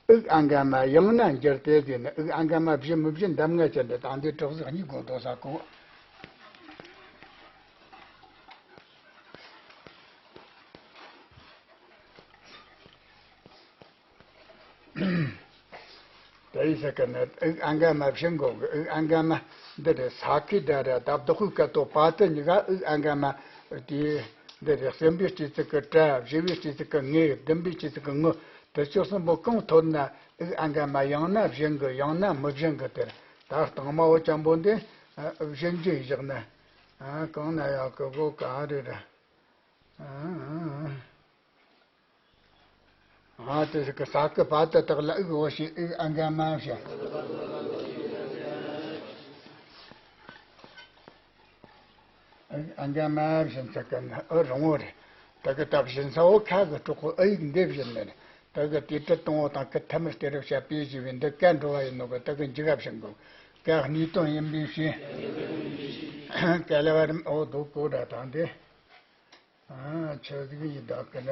ཨུག་ཨ་འགའ་མ་ཡང་ན་འགྱུར་ཏེ་ཟེར་ནས། ཨུག་ཨ་འགའ་མ་བཞི་མི་བཞི་འདམ་ང་ཅན་དེ་དང་དེ་གྲོགས་ཟིག་གཉིས་དགོས་དོ་ས་གོ། དེ་ཡི་ས་ཀ་ནི་ཨུག་ཨ་འགའ་མ་བཞི་འགོ་གི། ཨུག་ཨ་འགའ་མ་འདི་རེད། ས་ཁུའི་སྒྲ་ར་ད་བདག་པོའི་སྐད་དོ་པ་ཏི་གཉིས་ཀ་ཨུག་ཨ་འགའ་མ་དེ་འདི་རེད། གསུམ་པའི་སྐྱེ་ཚིག་གི་ཀྲ། བཞི་པའི་སྐྱེ་ཚིག་གི་ངེ། བདུན་པའི་སྐྱེ་ཚིག་གི་ངུ། དེ་ཚོ་གསུམ་པོ་གང་ཐོན་ན་ཨུག་ཨ་འགའ་མ་ཡང་ན་བཞི་འགོ་ཡང་ན་མི་བཞི་འགོ་དེར། ད་སྟེང་མ་འོ་ཅན་པོ་འདི་བཞི་འགོ་བཞག་ན། གང་ན་ཡག་གི་གོ་ག་རེ་ར། ཨ། དེ་ཟེར་གི་ས་ཀི་པ་ཏི་དག་ལ་ཨུག་འོ་ཞེས་ཨུག་ཨ་འགའ་མ་བཞིན། ཨུག་ཨ་འགའ་མ་བཞིན་ཟེར་གི་ནི་ཨུ་རིང་བོ་རེད། དེ་གི་ད་བཞིན་ས་འོ་ཁ་གི་གྲོགས་པོ་ཨུ་ཡིག་འདི་བཞིན་ནི་རེད། དེ་གི་དེ་ཏི་དང་བོ་དང་ཁི་ཐ་མར་སྟེ་རུ་བྱ་པས་ཞེས་པའི་འདི་ཀ་འགྲོ་བ་ཡིན་ནོ་གི། དེ་གི་འཇིག་ག་བཞིན་གོ། ཀ་གནས་དོན་ཡིན་པའི་ཕྱིར། ཀ་ལ་བ་རིམ་འོ་དོ་གོ་ར་དང་དེ། ཨ། ཆོས་ཟིག་ཡི་དག་གི་ན།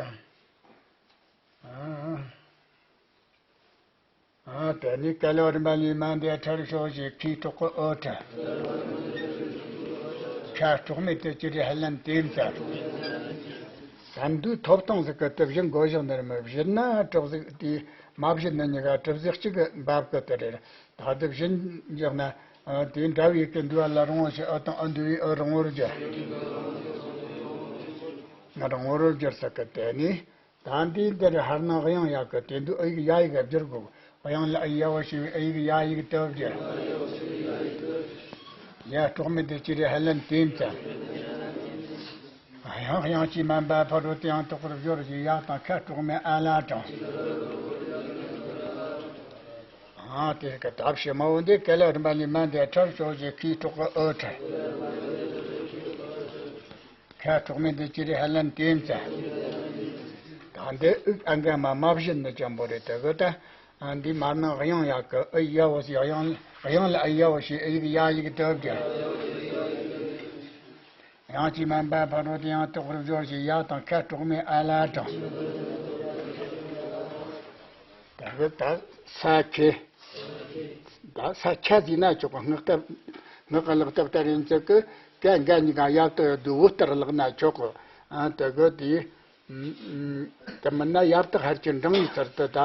ཨ། ཨ། དེ་ནི་ཀ་ལོ་རིམ་པ་ལས་མ་འདས་ཁྲར་ཕྱོགས་ཞེས་ཁིའི་གྲོགས་པོ་ཨོ་ཁྲར། ཁ་གྲོགས་མེད་དུ་ཅི་རེ་ཧ་ལན་དེ་མཚར། ས་འདུས་ཐོབ་ཐང་ཟིག་གི་དུ་བཞི་འགོ་བཞག་ནི་རེད། མི་བཞི་ན་གྲུབ་ཟིག་དེ་མ་བཞི་ནི་གཉིས་ཀ་གྲུབ་ཟིག་གཅིག་གི་འབབ་གི་དེ་རེད། ད་དེ་བཞིན་བཞག་ན། ཨ། དེ་འདྲ་བའི་གི་འདུལ་བ་ལ་རིང་བོ་ཞིག་ཨ་དང་ཨ་འདུལ་བའི་ཨ་རིང་བོར་སྦྱར། ང་རིང་བོར་སྦྱར་ས་གི་དེ་ནི། ད་འདི་འདིར་ཧར་ན་དབྱངས་ཡག་གི་དེ་འདུག་ཨ་ཡིག་ཡ་ཡིག་བསྒྱུར་དགོས། དབྱངས་ལ་ཨ་ཡ་བ་ཞེས་པའི་ཨ་ཡིག་ཡ་ཡིག་དུ་སྦྱར། ཡ་གྲོགས་མེད་དུ་ཅི་རེ་ཧ་ལན་དེ་མཚར། དབྱངས་དབྱངས་ཀྱིས་མ་འབབ་ཕ་རོལ་ཏུ་ཡང་དག་པར་སྦྱོར་ཞེས་ཡ་དང་ཁ་གྲོགས་མེད་ཨ་ལ་དྲངས། ཨ། དེ་གི་ད་ཕྱི་མ་འོ་འདི་ཀ་ལ་རིམ་པ་ལས་མ་འདས་ཁྲར་ཕྱོགས་ཞེས་ཁིའི་གྲོགས་པོ་ཨོ་ཁྲར། ཁ་གྲོགས་མེད་དུ་ཅི་རེ་ཧ་ལན་དེ་མཚར། ད་འདི་ཨུག་ཨ་འགའ་མ་མ་བཞིན་ནི་ཅན་པོ་རེད། དེ་གི་ད། ཨ། འདི་མར་ན་དབྱངས་ཡག་གི་ཨ་ཡ་བོ་ཞེས་དབྱངས་དབྱངས་ལ་ཨ་ཡ་བོ་ཞེས་ཨ་ཡིག་ཡ་ཡིག་དུ་སྦྱར། དབྱངས་ཀྱིས་མ་འབབ་ཕ་རོལ་ཏུ་ཡང་དག་པར་སྦྱོར་ཞེས་ཡ་དང་ཁ་གྲོགས་མེད་ཨ་ལ་དྲངས། ད་གི་ད་ས་ཁེ། ད་ས་ཁྱ་ཟེར་ན་ཆོག་གི། སྔགས་ལྟར། སྔགས་ཀྱི་ལག་ལྟར་ལྟར་ཡིན་ཚུལ་གི་ཀ་འགའ་གཉིས་ཀ་ཡག་ཏུ་ཡོད་དུས་བོ་ལྟར་ལག་ན་ཆོག་གི། ཨ། དེ་གི་དེ། དེ་མིན་ན་ཡར་དག་ཧར་གྱི་འབྲིང་བའི་ཚུལ་དུ་ད་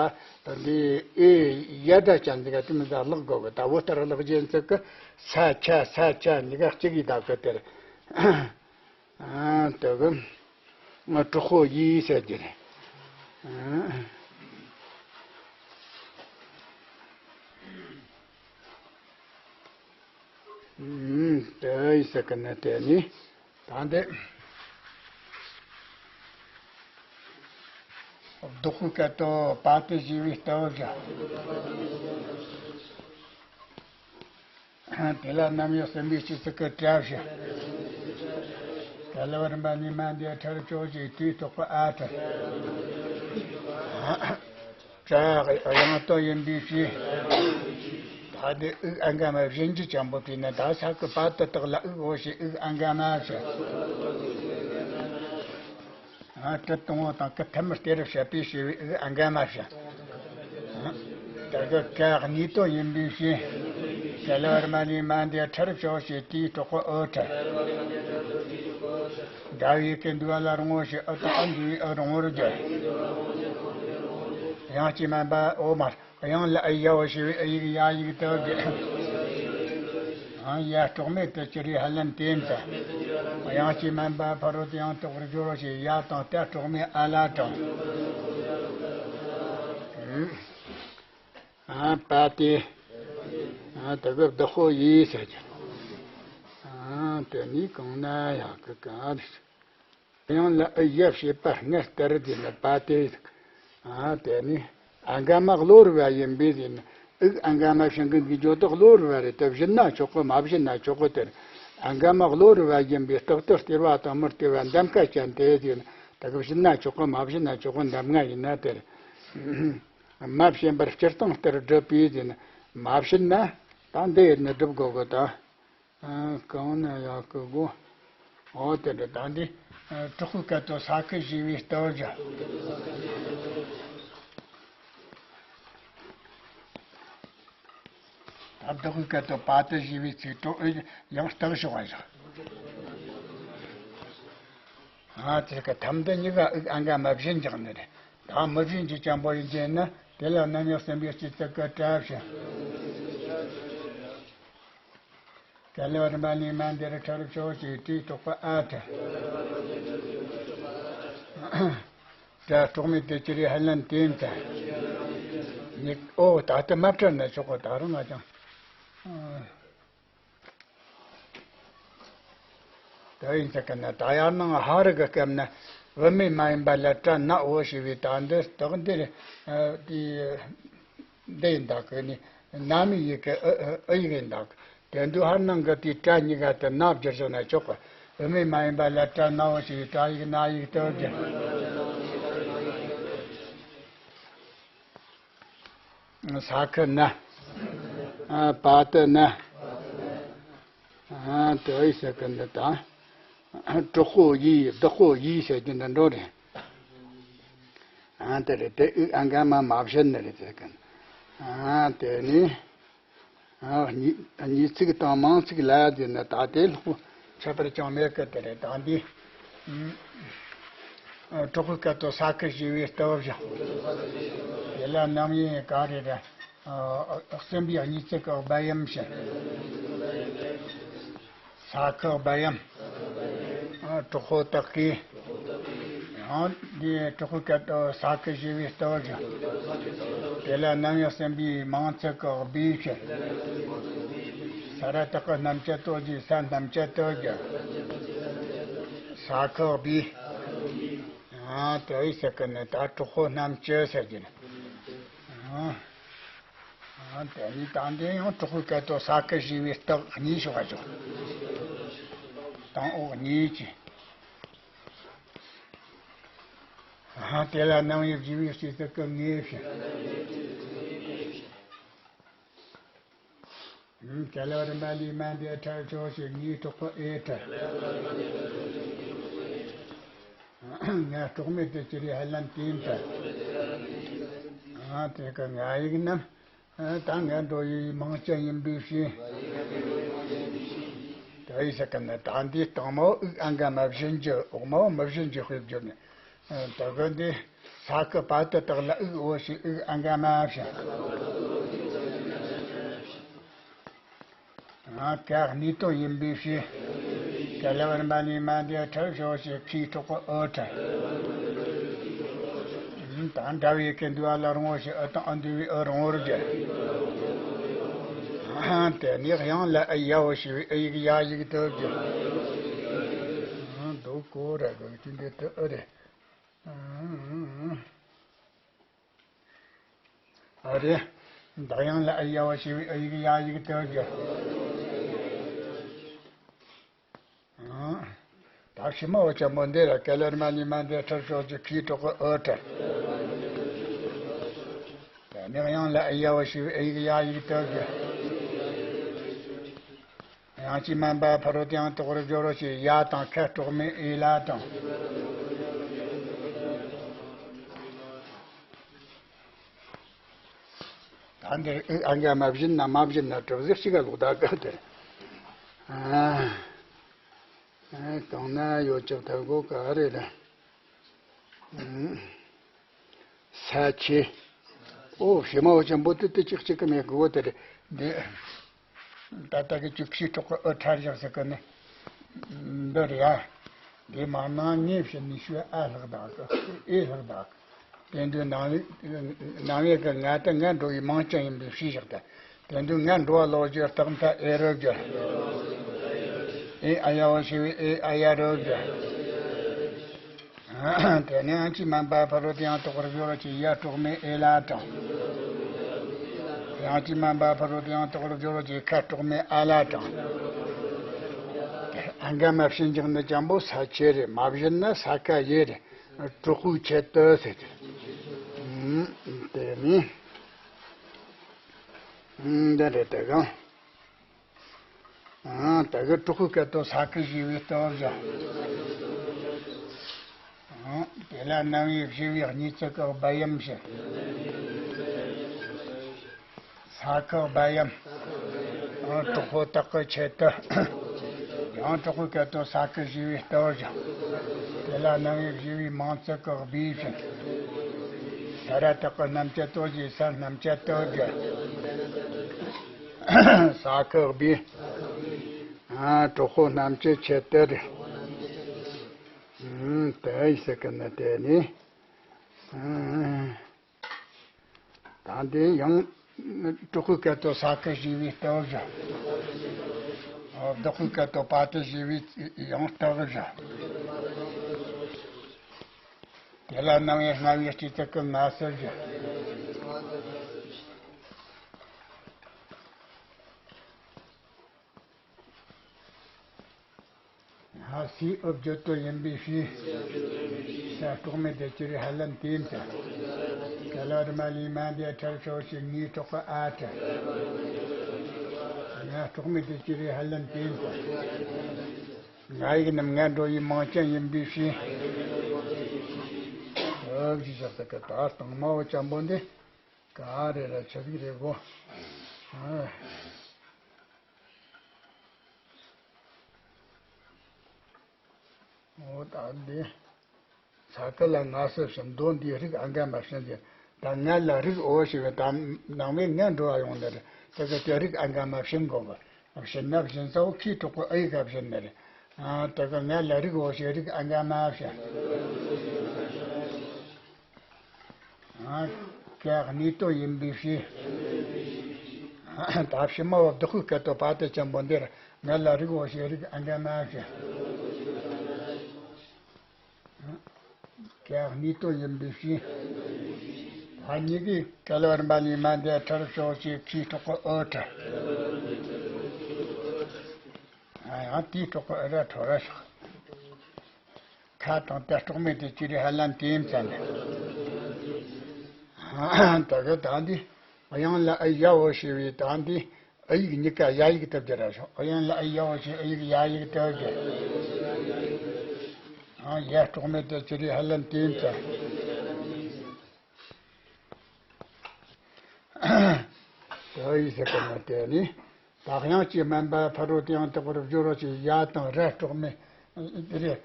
འདི་ཨེ་ཡ་སྒྲ་ཅན་ཟིག་ག་དེ་མི་ཟ་ལག་དགོས་གི། ད་བོ་ལྟར་ལག་རྒྱན་ཚུལ་གི་ས་ཁྱ་ས་ཁྱ་གཉིས་ཀ་གཅིག་གི་ད་གི་དེར། ཨ། དེ་གི་ང་གྲོགས་པོ་ཡིས་ཟེར་རྒྱུ་རེད། ཨ། ཨེ་ཟེར་གི་ནི་དེ་ནི། ད་འདི། བདག་པོའི་སྐད་དོད་པ་ཏི་ཞེས་པའི་སྟབས་བཞག་དེ་ལ་རྣམ་དབྱེ་གསུམ་པའི་སྤྱི་གཙུག་གི་སྒྲ་བཞག་ག་ལ་བ་རིམ་པ་གཉིས་མ་འདི་ཁྲ་རུ་ཅོག་ཅིག་དུས་ཐོག་གི་ཨ་ཁྲ། སྒྲ་དབྱངས་སྟོབས་ཡིན་པའི་ཕྱིར། ད་འདི་དབུགས་ཨ་འགའ་མ་བཞིན་གྱི་ཅན་པོ་དེ་ནི་ད་ས་ཁུ་པ་ཏི་དག་ལ་དབུགས་འོ་ཞེས་དབུགས་ཨ་འགའ་མ་བྱ། ཨ་ཏི་དང་བོ་དང་ཀི་ཐི་མི་སྟེ་རུ་བཤད་པའི་ཞེས་པའི་དབུགས་ཨ་འགའ་མ་བྱ། ད་གི་ཀ་གཉིས་དོན་ཡིན་པའི་ཕྱིར། ག་ལ་བར་མ་ལས་མ་འདི་ཁྲ་རུ་ཕྱོགས་ཞེས་དེའི་གྲོགས་པོ་འོ་ཁྲ། འདྲ་བའི་ཀི་འདུ་བ་ལ་རང་ངོ་ཞེས་ཨུ་དང་ཨ་འདུ་བའི་ཨུ་རང་ངོར་བསྒྱུར། དབྱངས་ཀྱིས་དམན་པ་འོ་མར། དབྱངས་ལ་ཨི་ཡ་བ་ཞེས་པའི་ཨི་ཡིག་ཡ་ཡིག་ཏུ་བསྒྱུར། ཡ་སྐྲག་མེད་དུ་གྱུར་པའི་ཧ་ལན་དེ་ཡིན་ཏེ། དབྱངས་ཀྱིས་དམན་པ་ཕ་རོལ་ཏུ་ཡང་དག་པར་སྦྱོར་བ་ཞེས་ཡ་དང་ཏ་སྐྲག་མེད་ཨ་ལ་དྲངས། ཨ་པ་ཏི། ཨ་དེ་གི་བདག་པོ་ཡིས་ཟེར་གྱི། ཨ་དེ་ནི་གང་ན་ཡག་གི་ག་རེ། དབྱངས་ལ་ཨི་ཡ་བྱེད་པ་སྔར་ལྟར་དེ་ནི་པ་ཏི། ཨ་དེ་ནི་ཨ་འགའ་མ་གློ་བུར་བ་ཡིན་པས་དེ་ནི་དབུགས་ཨ་འགའ་མ་ཕྱིན་གི་འདི་བརྗོད་དོ་གློ་བུར་བ་རེད་དེ་བཞིན་ན་ཆོག་གི་མ་བཞིན་ན་ཆོག་གི་དེར། ཨ་འགའ་མ་གློ་བུར་བ་ཡིན་པས་རྟག་ཏུ་སྟེར་བ་དང་མི་སྟེར་བ་འདམ་ཀ་ཅན་དེ་དེ་ནི་དེ་གི་བཞིན་ན་ཆོག་གི་མ་བཞིན་ན་ཆོག་གི་འདམ་ང་ཡིན་ན་དེར། མ་བྱིན་པར་སྤྱིར་བཏང་ལྟར་སྒྲུབ་པས་དེ་ནི་མ་བྱིན་ན་ད་འདི་ཡིན་ནི་སྒྲུབ་དགོས་གི་དང་། གང་ན་ཡག་གི་གོ། འོ་དེ་འདྲ་ད་འདི། གྲོགས་པོའི་སྐད་དོད་ས་ཁུ་ཞེས་པའི་སྟབས་བཞག་ད་བདག་པོའི་སྐད་དོད་པ་ཏི་ཞེས་པའི་ཚིག་གྲོགས་ཨེ་ཡང་སྟབས་ཞོག་པ་བཞག་ཨ་དེ་ཀ་ཐམ་དུ་གཉིས་ཀ་དབུགས་ཨ་འགའ་མ་བཞིན་འཇགས་ནི་རེད། ད་མི་བཞིན་གྱི་ཅན་པོ་ཡིན་གྱི་ན་དེ་ལ་རྣམ་དབྱེ་གསུམ་པའི་སྤྱི་གཙུག་གི་སྒྲ་བཞག་ག་ལ་བ་རིམ་པ་གཉིས་མ་འདི་རུ་ཁྲ་རུ་ཕྱོགས་ཀྱི་དྲིས་གྲོགས་པོ་ཨ་ཁྲ། སྒྲ་སྐྲག་མེད་དུ་གྱུར་པའི་ཧ་ལན་དེ་ཡིན་ཏེ། ཉིད་ཨོ་ད་ལྟ་མ་སྤྲད་ན་ཆོག་གོ་ད་རུང་ང་ཅང་། ད་ཡིན་ས་ག་ན་ད་ཡར་ནང་ཧ་རི་གི་སྐབས་ན་བུད་མེད་མ་ཡིན་པ་ལ་སྒྲ་ན་འོ་ཞེས་པའི་ད་འདི་རྟགས་འདིར་དེ་འདི་ཡིན་ད་གི་ནི་ན་མི་ཡི་གི་ཨི་ཨི་ཨི་ཡིག་ཡིན་ད་གི་དེ་འདུག་ཧར་ནང་གི་དེའི་སྒྲ་གཉིས་ཀ་དེ་ན་བསྒྱུར་བྱུང་ན་ཆོག་གི་བུད་མེད་མ་ཡིན་པ་ལ་སྒྲ་ན་འོ་ཞེས་པའི་སྒྲ་ཡིག་ན་ཡིག་ཏུ་བསྒྱུར། ས་ཁུ་ན། ཨ་པ་ཏི་ན། ཨ་དེ་ཨི་ཟེར་གི་འདི་དང་། གྲོགས་པོ་ཡིས་བདག་པོ་ཡིས་ཟེར་གྱི་འདི་འགྲོ་རེད། ཨ་དེ་རེད་དེ་ཨི་ཨ་འགའ་མ་མ་བྱིན་ནི་རེད་ཟེར་གི་ཨ་དེ་ནི། ཨ་གཉིས་གཉིས་ཚིག་དང་མང་ཚིག་ལ་ཡ་དེ་ནི་ད་དེ་ལྷུག་ཁྱད་པར་ཅང་མེད་གི་དེ་རེད་ད་འདི། གྲོགས་པོའི་སྐད་དོད་ས་ཁུ་ཞེས་པའི་སྟབས་བཞག་དེ་ལ་རྣམ་དབྱེ་ག་རེ་རེད། གསུམ་པའི་གཉིས་ཚིག་གི་བ་ཡམ་ཞེས། ས་ཁུ་བ་ཡམ། གྲོགས་པོ་དག་གིས། ཡང་འདིའི་གྲོགས་པོའི་སྐད་དོད་ས་ཁུ་ཞེས་པའི་སྟབས་བཞག་དེ་ལ་རྣམ་དབྱེ་གསུམ་པའི་མང་ཚིག་གི་བི་ཞེས། ས་ར་བཏགས་སྣམ་བཅད་དོ་ཞེས་ས་སྣམ་བཅད་དོ་ཞེས། ས་ཁུ་བི། ཨ་དེ་ཨི་ཟེར་གི་ནི་ད་གྲོགས་པོ་རྣམས་ཀྱི་ཟེར་གྱི་ནི། ཨ་དེ་ནི་ད་འདི་ཡང་གྲོགས་པོའི་སྐད་དོད་ས་ཁུ་ཞེས་པའི་རྟགས་གཉིས་ཤོག་ག་ཅོག་དང་འོག་གཉིས་ཀྱི། ཨ་དེ་ལ་རྣམ་དབྱེ་བཞི་པའི་སྤྱི་གཙུག་གི་ངེས་བྱ། ག་ལ་བ་རིམ་པ་ལས་མ་འདས་ཁྲ་ཕྱོགས་ཞེས་ངའི་གྲོགས་པོ་ཨེ་ཁྲ། ང་སྐྲག་མེད་དུ་གྱུར་པའི་ཧ་ལན་དེ་ཡིན་ད། ཨ་དེ་ཀ་ང་ཡིག་རྣམས་ད་ང་འགྲོ་ཡི་མང་ཅན་ཡིན་པའི་ཕྱིར། ད་ཡིན་ས་ག་ན་ད་འདི་དང་མའོ་དབུགས་ཨ་འགའ་མ་བཞིན་གྱི་འོག་མའོ་མི་བཞིན་གྱི་དཔེ་བསྒྱུར་ནས། ད་གི་འདི་ས་ཁུ་པ་ཏི་དག་ལ་དབུགས་འོ་ཞེས་དབུགས་ཨ་འགའ་མ་བྱ། ང་ཀ་གཉིས་དོན་ཡིན་པའི་ཕྱིར། ག་ལ་བར་མ་ནི་མ་འདས་ཁྲ་ཕྱོགས་ཞེས་ཁའི་གྲོགས་པོ་འོ་ཁྲ། དང་འདྲ་བའི་ཀི་འདུ་བ་ལ་རང་ངོ་ཞེས་ཨུ་དང་ཨ་འདུ་བའི་ཨུ་རང་ངོར་བསྒྱུར། དེ་ནས་དབྱངས་ལ་ཨི་ཡ་འོ་ཞེས་པའི་ཨི་ཡིག་ཡ་ཡིག་ཏུ་གྱུར། འདུག་གོ་ར་གི་དེ་འདི་ཏུ་ཨི་རེད། ཨ་རེ། བདག་དབྱངས་ལ་ཨི་ཡ་འོ་ཞེས་པའི་ཨི་ཡིག་ཡ་ཡིག་ཏུ་གྱུར། ད་ཕྱི་མ་འོ་ཆེན་པོ་འདི་ལ་ཀ་ལ་ར་མ་ལི་མ་འདི་ཁྲིར་ཤོག་ཅིག་གིས་གྲོགས་ཀྱི་ཨོ་ཏྲ། དེ་ནས་དབྱངས་ལ་ཨི་ཡ་འོ་ཞེས་པའི་ཨི་ཡིག་ཡ་ཡིག་ཏུ་གྱུར། དབྱངས་ཀྱིས་དམན་པ་ཕ་རོལ་ཏུ་ཡང་དོག་པར་སྦྱོར་རོ་ཞེས་ཡ་དང་ཁ་དྲུག་མའི་ཨེ་ལ་དང་། ད་འདིར་ཨི་ཨ་འགའ་མ་བཞིན་ན་མ་བཞིན་ན་གྲུབ་ཟིག་གཅིག་ག་ལོག་ད་ག་དེ། ཨ་ཨ་གཏོང་ན་ཡོད་ཅག་ཐལ་གོ་ག་རེ་རེད། ས་ཆེ། ཨོ་ཕྱི་མ་འོ་ཆེན་པོ་དེ་དེ་གཅིག་གཅིག་གི་མེད་གི་འོ་དེ་རེད། འདི། ད་ལྟ་གི་བཅུ་བཞི་གྲོགས་ཀྱི་ཨོ་ཁྲར་བཞག་ཟེར་གི་ནི། འདི་རེད་ཨ། འདི་མ་ནང་ངེས་བྱེད་ནི་ཤོད་ཨ་ལྷག་དག་གི་ཨེ་ལྷག་དག་གི། དེ་འདྲའི་ནང་བའི་ནང་བའི་གི་ང་དང་ང་འགྲོ་བའི་མིང་ཅན་ཡིན་པའི་ཕྱིར་བཞག་སྟེ། དེ་འདྲའི་ང་འགྲོ་བ་ལོག་རྒྱུ་རྟག་མཐའ་ཨེ་རུ་རྒྱུ། ཨེ་ཨ་ཡ་འོ་ཞེས་པའི་ཨེ་ཨ་ཡ་རུ་རྒྱུ། དེ་ནས་དབྱངས་ཀྱིས་དམན་པ་ཕ་རོལ་ཏུ་ཡང་དོག་པར་སྦྱོར་རོ་ཞེས་ཡ་དྲུག་མའི་ཨེ་ལ་དང་། དབྱངས་ཀྱིས་དམན་པ་ཕ་རོལ་ཏུ་ཡང་དོག་པར་སྦྱོར་རོ་ཞེས་ཁ་དྲུག་མའི་ཨ་ལ་དང་། ཨ་འགའ་མ་བྱིན་ཅིག་ནི་ཅན་པོ་ས་ཆེ་རེད། མ་བྱིན་ན་ས་ཁ་ཡེ་རེད། གྲོགས་པོའི་ཆེད་དུ་ཟེར་ཏེ། དེ་ནས་འདི་རེད་དེ་གང་། ཨ་ད་གི་གྲོགས་པོའི་སྐད་དོད་ས་ཁུ་ཞེས་པའི་སྟོབས་བཞག་ཨ་དེ་ལ་རྣམ་དབྱེ་བཞི་པའི་གཉིས་ཚིག་གི་སྦ་ཡམ་བྱེད། ས་ཁུ་སྦ་ཡམ། ཨ་གྲོགས་པོ་དག་གི་ཆེད་དུ། ཡང་གྲོགས་པོའི་སྐད་དོད་ས་ཁུ་ཞེས་པའི་སྟོབས་བཞག་དེ་ལ་རྣམ་དབྱེ་བཞི་པའི་མང་ཚིག་གི་སྦས་བྱེད། ས་ར་དག་གི་རྣམ་བཅད་དོ་ཞེས་ས་རྣམ་བཅད་དོ་བརྗོད། ས་ཁུ་སྦས། ཨ་གྲོགས་པོ་རྣམས་ཀྱི་ཆེད་དུ་རེད། ཨ་དེ་ཡི་ཟེར་གི་ནི་དེ་ནི། ཨ་ད་འདི་ཡང་གྲོགས་པོའི་སྐད་དོད་ས་ཁུ་ཞེས་པའི་སྟོབས་བཞག་ཨ་བདག་པོའི་སྐད་དོད་པ་ཏི་ཞེས་པའི་ཡང་སྟོབས་བཞག་དེ་ལ་རྣམ་དབྱེ་ལྔ་པའི་སྤྱི་ཚིག་གི་ངེས་བྱེད་བཞག་ཧ་སི་ཨུ་བརྗོད་དོན་ཡིན་པའི་ཕྱིར། ས་གྲོགས་མེད་དེ་ཅི་རིགས་ཧ་ལམ་དེ་ཡིན་ཏེ། ཀ་ལ་རི་མ་ལི་མ་འདི་ཁྲར་ཤོ་ཞིག་ངའི་གྲོགས་པོ་ཨ་ཏྲ། ང་གྲོགས་མེད་དེ་ཅི་རིགས་ཧ་ལམ་དེ་ཡིན་ཏེ། ང་ཡིག་རྣམས་ང་འགྲོ་ཡི་མིང་ཅན་ཡིན་པའི་ཕྱིར། ཨོ་ཞེས་བྱ་ས་ཀ་ད་དང་མ་འོ་ཅན་པོ་འདི། ག་རེ་ར་ཆ་ཟིག་རེད་གོ། ཨ། འོ་ད་འདི། ས་ཀ་ལ་ང་སི་བྱིན་མདོ་འདིའི་རིགས་ཨ་འགའ་མ་བྱིན་ཏེ། ད་ང་ལ་རིགས་འོ་ཞེས་པའི་ད་ནང་བའི་ང་འགྲོ་བ་ཡོང་ནི་རེད། དེ་གི་དེ་རིགས་ཨ་འགའ་མ་བྱིན་དགོས་གི། བྱིན་ན་བྱིན་ས་བོ་ཁའི་གྲོགས་པོ་ཨའི་ག་བྱིན་ནི་རེད། ཨ་དེ་གི་ང་ལ་རིགས་འོ་ཞེས་རིགས་ཨ་འགའ་མ་བྱིན། ཨ་ཀ་གནས་དོན་ཡིན་པའི་ཕྱིར། ད་ཕྱི་མ་བ་བདག་པོའི་སྐད་དོད་པ་ཏི་ཅན་པོ་འདིར་ང་ལ་རིགས་འོ་ཞེས་རིགས་ཨ་འགའ་མ་བྱིན། ཀ་གནས་དོན་ཡིན་པའི་ཕྱིར། ད་གཉིས་ཀའི་ཀ་ལ་བར་མ་ལི་མ་འདི་ཁྲར་ཤོ་ཞིག་ཁའི་གྲོགས་པོ་ཨོ་ཁྲ། ཨ་ཡང་དེའི་གྲོགས་པོ་ཨ་ར་ཁྲོ་ར་ཤོག་ཁ་དང་ད་གྲོགས་མེད་དེ་ཅི་རིགས་ཧ་ལམ་དེ་ཡིན་ཙང་ནས། ད་གི་ད་འདི་དབྱངས་ལ་ཨ་ཡ་འོ་ཞེས་པའི་ད་འདི་ཨ་ཡིག་གཉིས་ཀ་ཡ་ཡིག་ཏུ་བསྒྱུར་ར་ཤོག་དབྱངས་ལ་ཨ་ཡ་འོ་ཞེས་ཨ་ཡིག་ཡ་ཡིག་ཏུ་བསྒྱུར། ཨ་ཡ་གྲོགས་མེད་དེ་ཅི་རིགས་ཧ་ལམ་དེ་ཡིན་ཙང་། དེ་ཡི་ཟེར་གོ་ན་དེ་ནི། ད་དབྱངས་ཀྱིས་དམན་པ་ཕ་རོལ་ཏུ་ཡང་དོག་པར་སྦྱོར་རོ་ཞེས་ཡ་དང་ར་གྲོགས་མེད། རེད།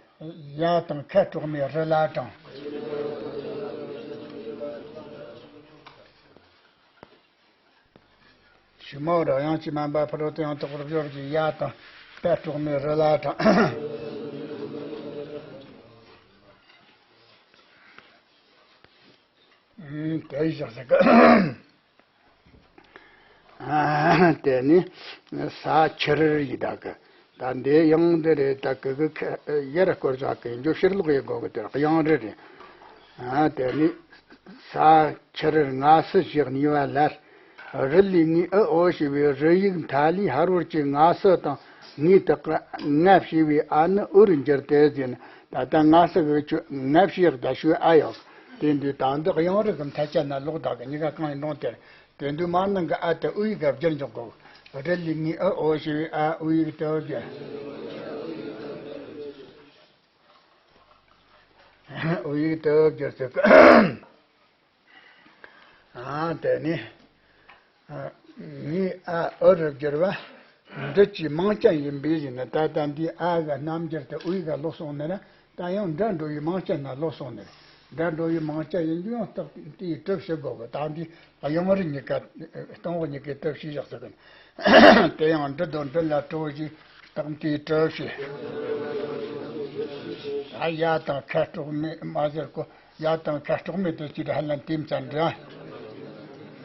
ཡ་དང་ཁ་གྲོགས་མེད་རི་ལ་དང་། ཞི་མོ་ར་དབྱངས་ཀྱིས་དམན་པ་ཕ་རོལ་ཏུ་ཡང་དོག་པར་སྦྱོར་རོ་ཞེས་ཡ་དང་ད་གྲོགས་མེད་རི་ལ་དང་། ཨུམ་དེ་བཞག་ཟེར་གི། ཨ། དེ་ནི་ས་ཆུ་རུར་ཡི་དྭགས་ཀྱི། ད་འདི་ཡང་འདི་རེད། ད་གི་གི་ཁ་ཡར་སྐོར་བཞག་གི་འཇོ་ཕྱིར་ལོག་ཡི་གོ་གི་དེར་གཡང་རུ་རེད། ཨ་དེ་ནི་ས་ཆུ་རུར་ང་སི་ཞེས་ནི་བ་ལར། རི་ལི་ངི་ཨི་འོ་ཞེས་པའི་རི་ཡིག་མཐའ་ལི་ཧ་རོར་གྱི་ང་སི་དང་ངི་དག་གི་ང་ཞེས་པའི་ཨ་ནི་འུ་རུ་འགྱུར་ཏེ་ཟིན། ད་ལྟ་ང་སི་གི་ཆུ་ང་ཞེས་ད་ཞུ་ཨ་ཡོག་དེ་འདུས་དང་འདི་གཡང་རུ་གི་མཐའ་ཆ་ན་ལོག་དག་གི་གཉི་ག་གང་ཡིན་རུང་དེར། དེ་འདུས་མ་ནང་གི་ཨ་དེ་ཨུ་ཡི་ག་བསྒྱུར་འཇོག་གོ། རི་ལི་ངི་ཨི་འོ་ཞེས་པའི་ཨ་ཨུ་ཡི་དེ་བསྒྱུར། ཨུ་ཡི་དེ་བསྒྱུར་ཚེ་གི། ཨ་དེ་ནི། ཨ་ངི་ཨ་ཨུ་རུ་བསྒྱུར་བ། འདི་ཅི་མང་ཅན་ཡིན་པས་ཡིན་ན། ད་ལྟ་འདི་ཨ་ག་རྣམ་འགྱུར་དེ་ཨུ་ཡི་ག་ལོག་སོང་ནི་ན། ད་ཡང་འདྲ་འགྲོ་བའི་མང་ཆེ་ན་ལོག་སོང་ནས། འདྲ་འགྲོ་བའི་མང་ཆེ་ཡིན་རྒྱུ་ཡང་རྟགས་དེའི་གྲུབ་བྱེད་དགོས་གི། ད་འདི་གཡང་རུ་གཉིས་ཀ་སྟོང་གཉིས་ཀའི་གྲུབ་བྱེད་བཞག་ཟེར་གི། དེ་ཡང་འབྲུ་དང་འབྲུ་ལ་གྲོགས་ཀྱི་རྟགས་དེའི་གྲུབ་བྱེད། ད་ཡ་དང་ཁ་དྲུག་མེད་མ་ཟེར་གོ། ཡ་དང་ཁ་དྲུག་མེད་དུ་ཅི་ར་ཧ་ལན་དེ་མཚན་འདྲ།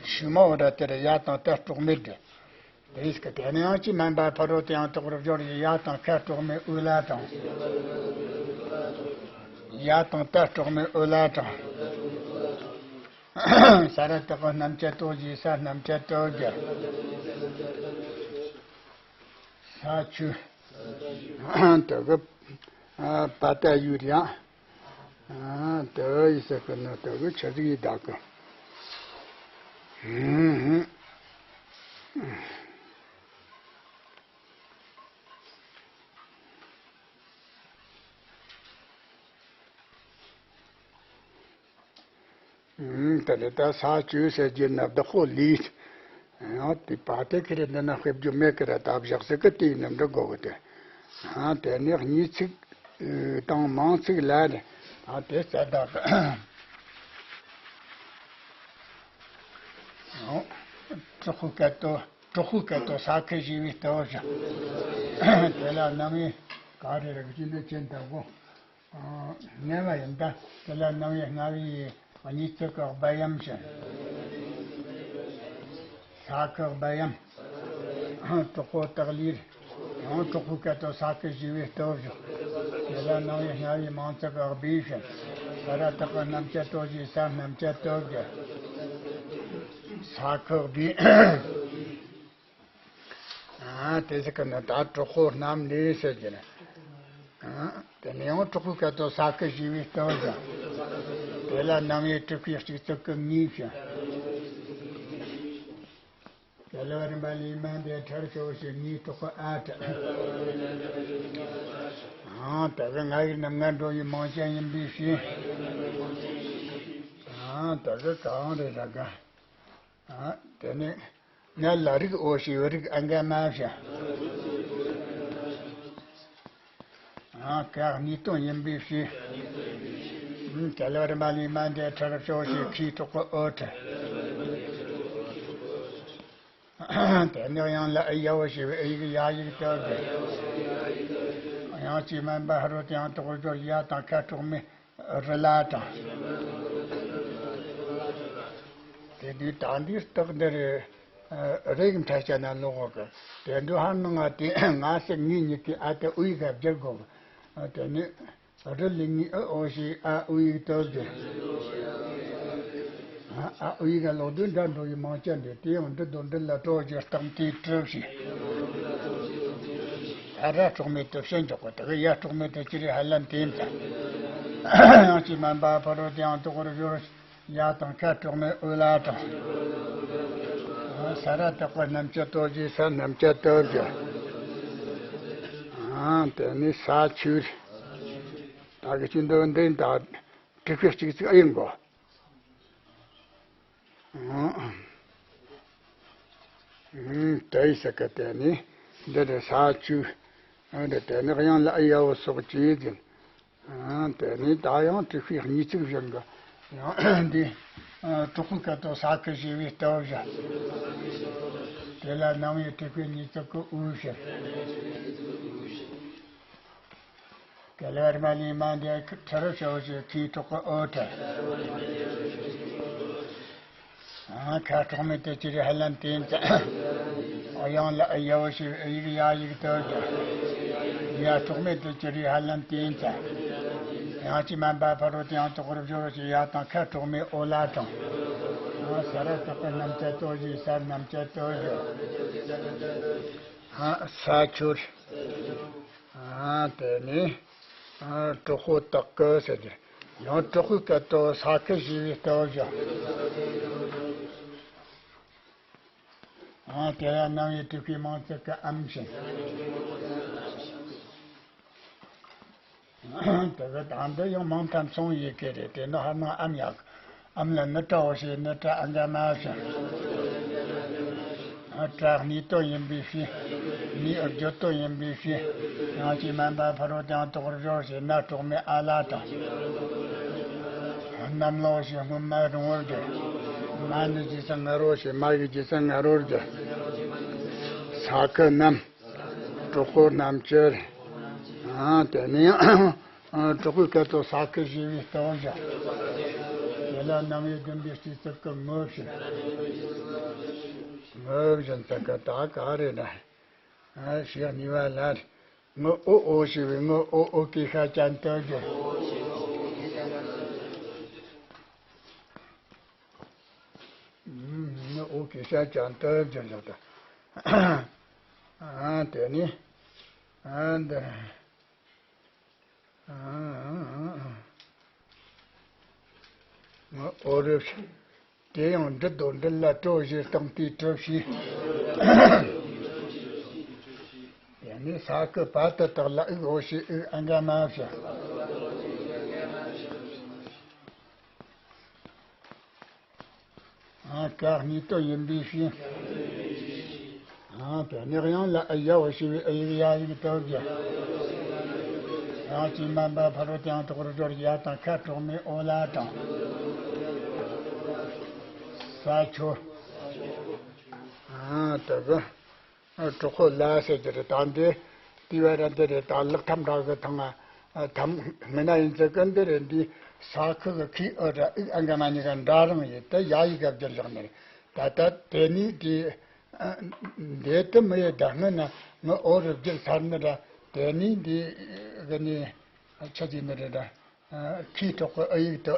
ཤུ་མ་འོ་ར་དེ་ར་ཡ་དང་ད་དྲུག་མེད་འདྲ། དེ་ཡིས་ཀྱི་དེ་ནི་ཡང་ཅི་མན་པ་ཕ་རོལ་ཏུ་ཡང་དག་པར་སྦྱོར་བའི་ཡ་དང་ཁ་དྲུག་མའི་དབུ་ལ་དྲངས། ཡ་དང་ད་དྲུག་མའི་དབུ་ལ་དྲངས། ས་ར་བཏགས་པ་རྣམ་བཅད་དོ་ཞེས་ས་རྣམ་བཅད་དོ་བརྒྱབ། ས་ཆུ། དེ་གི་པ་ཏ་ཡུ་ར། ཨ་དེ་ཡི་ས་ཁུ་ནི་དེ་གི་ཆ་ཟིག་ཡི་དྭགས་ཀི། ཨུམ། དེ་ལས་ད་ས་བཅུ་ཟེར་རྒྱུ་ནི་བདག་པོ་ལས། ཡང་དེ་པ་དེ་ཁེ་རེ་འདི་ན་དཔེ་བརྗོད་མེད་ཀི་ར། ད་བཞག་ཟིག་གི་དེ་ནི་འབྲི་དགོས་གི་དེ། ཨ་དེ་ནི་གཉིས་ཚིག་དང་མང་ཚིག་ལ་རེ། ཨ་དེ་རྩ་བདག་གི། ཨོ། གྲོགས་པོའི་སྐད་དོ། གྲོགས་པོའི་སྐད་དོ་ས་ཁུ་ཞེས་པའི་ལྟ་བུ་བཞག་དེ་ལ་རྣམ་དབྱེ་ག་རེ་རེ་གི་ཅི་འདྲ་ཅན་ལྟ་བུ། ངེས་པ་ཡིན་ད། དེ་ལ་རྣམ་དབྱེ་ལྔ་བའི་གཉིས་ཚིག་གི་སྦ་ཡམ་ཞེས། ས་ཁུ་སྦ་ཡམ། གྲོགས་པོ་སྟག་ལུས། ཡང་གྲོགས་པོའི་སྐད་དོ་ས་ཁུ་ཞེས་པའི་ལྟ་བུ་བཞག་དེ་ལ་རྣམ་དབྱེ་ལྔ་བའི་མང་ཚིག་གི་སྦས་ཞེས། ས་ར་བཏགས་པ་རྣམ་བཅད་དོ་ཞེས་ས་རྣམ་བཅད་དོ་བརྒྱབ། ས་ཁུ་སྦས། ཨ་དེ་ཟེར་གི་ནི་ད་གྲོགས་པོ་རྣམས་ལས་ཟེར་གྱི་ནི། ཨ་དེ་ནས་ཡང་གྲོགས་པོའི་སྐད་དོ་ས་ཁུ་ཞེས་པའི་ལྟ་བུ་བཞག་དེ་ལ་རྣམ་དབྱེ་དྲུག་པའི་གཅིག་ཚིག་གི་ངེས་བྱ། དེ་ལ་རིམ་པ་ལས་མ་འདས་ཁྲར་ཤོ་ཞེས་ངེས་གྲོགས་པོ་ཨ་ཏྲ། ཨ་དེ་གི་ང་ཡིག་རྣམ་ལྔ་འགྲོ་བའི་མང་ཅན་ཡིན་པའི་ཕྱིར། ཨ་དེ་གི་གང་རེད་ར་ག་ཨ་དེ་ནི་ང་ལ་རིགས་འོ་ཞེས་རིགས་ཨ་འགའ་མ་བྱ། ཨ་ཀ་གནས་སྟངས་ཡིན་པའི་ཕྱིར། ཨ་དེ་ལ་རིམ་པ་ལས་མ་འདས་ཁྲར་ཤོ་ཞེས་ཁའི་གྲོགས་པོ་འོ་ཁྲ། དེ་ནས་ཡང་ལ་ཨི་ཡ་འོ་ཞེས་པའི་ཨི་ཡིག་ཡ་ཡིག་ཏུ་བསྒྱུར། ཡང་ཅི་མན་པ་ཧ་རོ་དེ་ཡང་དག་སྦྱོར་ཡ་དང་ཁ་དྲུག་མའི་རི་ལ་དྲངས། དེ་དུས་ད་འདིའི་རྟགས་འདི་རེད། རེག་མཐའ་ཆ་ན་ལོག་གི། དེ་འདུ་ཧ་ནང་ང་དེ་ང་སེ་ངའི་གཉིས་ཀའི་ཨ་དེ་ཨུ་ཡི་ག་བསྒྱུར་དགོས་གི། དེ་ནི་རི་ལི་ངི་ཨི་འོ་ཞེས་ཨ་ཨུ་ཡི་ག་ཏོ་བསྒྱུར། ཨ་ཨུ་ཡི་ག་ལོག་དུས་འདྲ་འགྲོ་བའི་མང་ཆ་འདི་དེ་ཡང་འབྲུ་དང་འབྲུ་ལ་གྲོགས་ཀྱི་རྟགས་མཐའི་གྲུབ་བྱེད། ཨ་ར་གྲོགས་མེད་དུ་བྱེད་འཇོག་གི། དེ་གི་ཡ་གྲོགས་མེད་དུ་ཅི་རེད་ཧ་ལམ་དེ་ཡིན་ཙང་། ཡང་ཅི་མན་པ་ཕ་རོལ་ཏུ་ཡང་དག་པར་སྦྱོར། ཡ་དང་ཁ་དྲུག་མའི་དབུ་ལ་དྲངས། ས་ར་བཏགས་པ་རྣམ་བཅད་དོ་ཞེས་ས་རྣམ་བཅད་དོ་བརྒྱབ། དེ་ནས་ས་ཆུ། ད་གི་ཆུ་འདི་འདི་ད་དྲུག་པའི་གཅིག་ཚིག་ཨེ་ཡིན་གོ། དེ་ཡི་ས་ཀ་དེ་ནས་འདི་རུ་ས་ཆུ། འདི་དེ་ནས་དབྱངས་ལ་ཨེ་ཡ་འོ་སོགས་ཀྱིས་འཛིན། ཨ་དེ་ནས་ད་ཡང་དྲུག་པའི་གཉིས་ཚིག་བཞིན་གྱི་ཡང་འདི། ཨ་གྲོགས་པོའི་སྐད་དོ་ས་ཁུ་ཞེས་པའི་ལྟ་བུ་བཞག་དེ་ལ་རྣམ་དབྱེ་དྲུག་པའི་གཉིས་ཚིག་གི་དབུ་བྱེད། དེ་ལ་རྨ་ལས་མ་འདས་ཁྲ་རུ་ཤོ་ཞེས་ཁའི་གྲོགས་པོ་ཨོ་ཁྲ། ཁ་གྲོགས་མེད་དུ་གྱུར་པའི་ཧ་ལམ་དེ་ཡིན་ཙང་། ཡང་ལ་ཡ་བོ་ཞེས་པའི་ཡིག་ཡ་ཡིག་ཏུ་གྱུར། ཡ་གྲོགས་མེད་དུ་གྱུར་པའི་ཧ་ལམ་དེ་ཡིན་ཙང་། ཡང་ཅིག་མ་འབབ་ཕ་རོལ་ཏུ་ཡང་དག་པར་སྦྱོར་ཞེས་ཡ་དང་ཁ་གྲོགས་མེད་ཨོ་ལ་དང་། ས་ར་བཏགས་པའི་རྣམ་བཅད་ཏོ་ཞེས་ས་རྣམ་བཅད་ཏོ་གྱུར། ས་ཆུར། དེ་ནས་གྲོགས་པོ་དག་གི་ཟེར་གྱི། ཡང་གྲོགས་པོའི་སྐད་དུ་ས་ཁུ་ཞེས་པའི་སྟབས་བཞག། དེ་ལ་རྣམ་དབྱེ་དྲུག་པའི་མིང་ཚིག་གི་ཨམ་བྱས། དེ་གི་ད་འདི་ཡང་མིང་ཐམ་སོང་ཡི་གེ་རེད། དེ་ནི་ཧ་ནང་ཨམ་ཡག། ཨམ་ལ་ནི་ཏྲ་འོ་ཞེས་ནི་ཏྲ་ཨ་འགའ་མ་བྱས། ཨ་ཏྲ་གནས་དོན་ཡིན་པའི་ཕྱིར། གནས་བརྗོད་དོན་ཡིན་པའི་ཕྱིར། ཡང་ཅིག་མ་འབབ་ཕ་རོལ་ཏུ་ཡང་དག་པར་སྦྱོར་ཞེས་ན་གྲོགས་མེད་ཨ་ལ་དང་། རྣམ་ལོ་ཞེས་སྔོན་མ་རུང་བར་སྦྱོར། མ་ནི་རྗེས་སུ་ང་རོ་ཞེས་མ་ཡི་རྗེས་སུ་ང་རོར་སྦྱོར། ས་ཁུ་རྣམས། གྲོགས་པོ་རྣམས་ཀྱི། ཨ་དེ་ནས་ཨ་གྲོགས་པོའི་སྐད་དུ་ས་ཁུ་ཞེས་པའི་སྟབས་བཞག། དེ་ལ་རྣམ་དབྱེ་བདུན་པའི་སྤྱི་ཚིག་གི་ངོ་བཞིན། ངོ་བཞིན་ཚིག་གི་ད་ག་རེ་ན། ཨ་ཞེས་གཉིས་པ་ལ། ངུ་ཨོ་ཨོ་ཞེས་པའི་ངུ་ཨོ་ཨོ་གི་ཤ་ཅན་དུ་གྱུར། ངུ་ཨོ་གི་ཤ་ཅན་དུ་གྱུར་བཞག་ད། ཨ་དེ་ནི། ཨ་འདི། ཨོ་རེད། དེ་ཡང་འབྲི་དོ་འབྲི་ལ་གྲོ་ཞེས་བཏང་སྟེ་གྲུབ་ཞེས། དེ་ནས་ས་ཁུ་བ་དུ་དག་ལ་ཨིག་འོ་ཞེས་ཨིག་ཨ་འགའ་མ་བྱ། ཨ་ཀ་གནས་དོན་ཡིན་པའི་ཕྱིར། ཨ་དེ་ནས་ཡང་ལ་ཨ་ཡ་བ་ཞེས་པའི་ཨ་ཡིག་ཡ་ཡིག་ཏུ་གྱུར། ཡང་ཅིག་མ་འབབ་ཕ་རོལ་ཏུ་ཡང་དག་པར་སྦྱོར་ཡ་དང་ཁ་གྲོགས་མེད་ཨོ་ལ་དང་། ས་ཆུ། ཨ་དེ་གི། གྲོགས་པོ་ལ་ཟེར་གྱི་རེད། ད་འདི་དེ་བས་ར་འདི་རེད། ད་ལག་ཐམ་འདྲ་གི་ཐང་ང་ཐམ་མི་ན་ཡིན་ཚེ་གི་འདི་རེད། འདི་ས་ཁུ་གི་ཁི་ཨུ་ར་ཨིག་ཨ་འགའ་མ་གཉིས་ཀ་འདྲ་རང་ཡིན་ཏེ་ཡ་ཡིག་ག་བསྒྱུར་བཞག་ནི་རེད། ད་ལྟ་དེ་ནི་དེ་འདི་དུ་མི་ཡི་ད་སྔ་ན་ངི་ཨོ་རུ་བསྒྱུར་ཚར་ནི་ར། དེ་ནི་འདི་གི་ནི་ཆ་གཅིག་ནི་རེད་ར། ཁི་གྲོགས་པོ་ཨུ་ཡིག་ཏུ།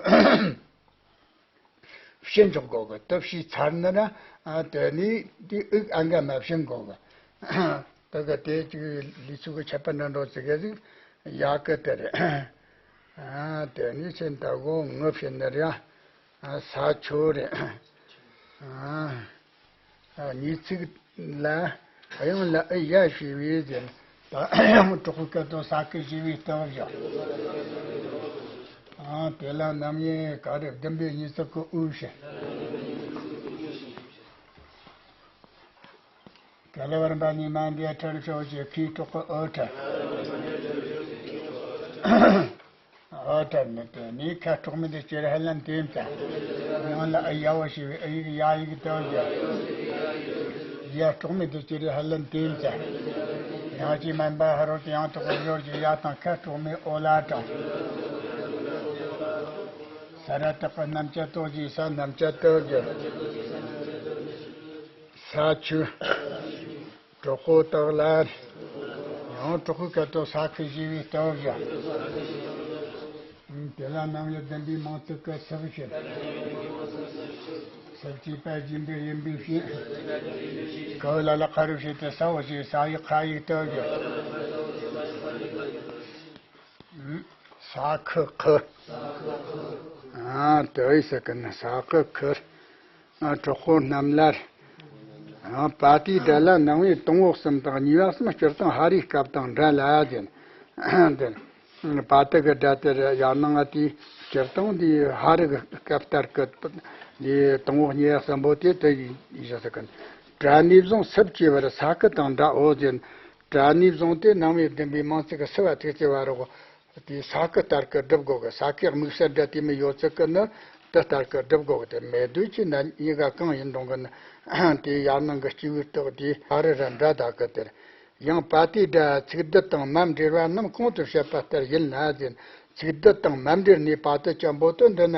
ཕྱིན་འཇོག་དགོས་གི། དུ་ཕྱིས་ཚར་ན་ན། ཨ་དེ་ནི་དེ་ཨིག་ཨ་འགའ་མ་ཕྱིན་དགོས་གི། དེ་གི་དེ་ཅིག་ལུས་ཚུགས་ཀྱི་ཁྱད་པར་འདྲ་འགྲོ་ཙི་གེ་ཟིག་ཡག་གི་དེ་རེད། ཨ་དེ་ནི་ཕྱིན་ད་གོ་ངུ་ཕྱིན་ནི་རེད། ཨ་ས་ཆུ་རེད། ཨ། གཉིས་ཚིག་ལ་དབྱངས་ལ་ཨི་ཡ་ཞེས་པའི་ཟེར། ད་དབྱངས་གྲོགས་པོའི་སྐད་དུ་ས་ཁུ་ཞེས་པའི་སྟབས་བཞག། ཨང་དེ་ལ་རྣམ་དབྱེ་ག་རེ་བདུན་པའི་གཉིས་ཚིག་གི་དབུས་ཞེས། ག་ལ་བར་འབའ་ནི་མ་འདས་ཁྲལ་ཤོག་ཅེས་ཁའི་གྲོགས་པོ་ཨོ་ཁྲལ། ཨོ་ཏྲ་ནི་དེ་ནི་ཁ་གྲོགས་མེད་དུ་སྐྱེར་ཧ་ལམ་དེ་ཙམ། ཡང་ལ་ཨ་ཡ་བ་ཞེས་པའི་ཨ་ཡིག་ཡ་ཡིག་དུ་ཡ། ཡ་གྲོགས་མེད་དུ་སྐྱེར་ཧ་ལམ་དེ་ཙམ། ཡང་ཅིག་མ་འབབ་ཕ་རོལ་ཏུ་ཡང་དག་པར་སྦྱོར་ཞེས་ཡ་དང་ཁ་གྲོགས་མེད་ཨོ་ལ་དང་། ས་ར་བཏགས་པའི་རྣམ་བཅད་ཏོ་ཞེས་ས་རྣམ་བཅད་དུ་སྦྱོར། ས་ཆུ། གྲོགས་པོ་དག་ལ། ཡང་གྲོགས་པོའི་སྐད་དུ་ས་ཁུ་ཞེས་པའི་སྟབས་བཞག། དེ་ལ་རྣམ་དབྱེ་བདུན་པའི་མིང་ཚིག་གི་སུ་བཞིན། སུ་སྐྱེས་པ་རྗེས་འབྲས་ཡིན་པའི་ཕྱིར། ག་ལ་ལ་ཁ་རུ་བྱས་ཏེ་ས་འོ་ཞེས་ས་ཡིག་ཁ་ཡིག་ཏུ་བཞག། ས་ཁུ་ཁུ། ཨ་དེ་ཡི་ས་ཀུན་ས་ཁུ་ཁུ། ཨ་གྲོགས་པོ་རྣམས་ལ། ཨ་པ་ཏི་དགྲ་ལ་ནང་བའི་དང་པོ་གསུམ་དང་གཉིས་པ་གསུམ་སྤྱིར་བཏང་ཧ་རིའི་སྐབས་དང་འདྲ་ལ་ཟེར། དེར་པ་ཏི་གི་སྒྲ་དེར་ཡང་ནང་ང་དེའི་སྤྱིར་བཏང་དེའི་ཧ་རི་གི་སྐབས་ལྟར་གི་དེའི་དང་པོ་གཉིས་པ་གསུམ་པོ་དེ་དེ་ཡིན་ཞེས་ཟེར་གི། དྲ་ནས་བཟུང་སུ་སྐྱེ་བར་ས་ཁུ་དང་འདྲའོ་ཟེར། དྲ་ནས་བཟུང་སྟེ་རྣམ་དབྱེ་བདུན་པའི་མིང་ཚིག་གི་སུ་བ་ཐེག་ཆེ་བ་རོ། དེའི་ས་ཁུ་ལྟར་གི་སྒྲུབ་དགོས་གི། ས་ཁུའི་དམིགས་བསལ་འདྲ་དེ་མི་ཡོད་ཚུལ་གི་ནི་དེ་ལྟར་གི་སྒྲུབ་དགོས་གི། དེ་མེད་དུས་ཀྱི་ན་གཉིས་ཀ་གང་ཡིན་རུང་གི་ནི་དེའི་ཡང་ནང་གི་སྐྱེ་བོའི་རྟགས་དེ་ཧ་རི་ར་འདྲ་ད་གི། དེར་ཡང་པ་ཏི་སྒྲ་ཚིག་སྡུད་དང་མ་འབྲེལ་བ་རྣམས་གོང་དུ་བཤད་པ་ལྟར་ཡིན་ལ་ཟེར། ཚིག་སྡུད་དང་མ་འབྲེལ་ནས་པ་ཏི་ཅན་པོ་ཏི་འདི་ན་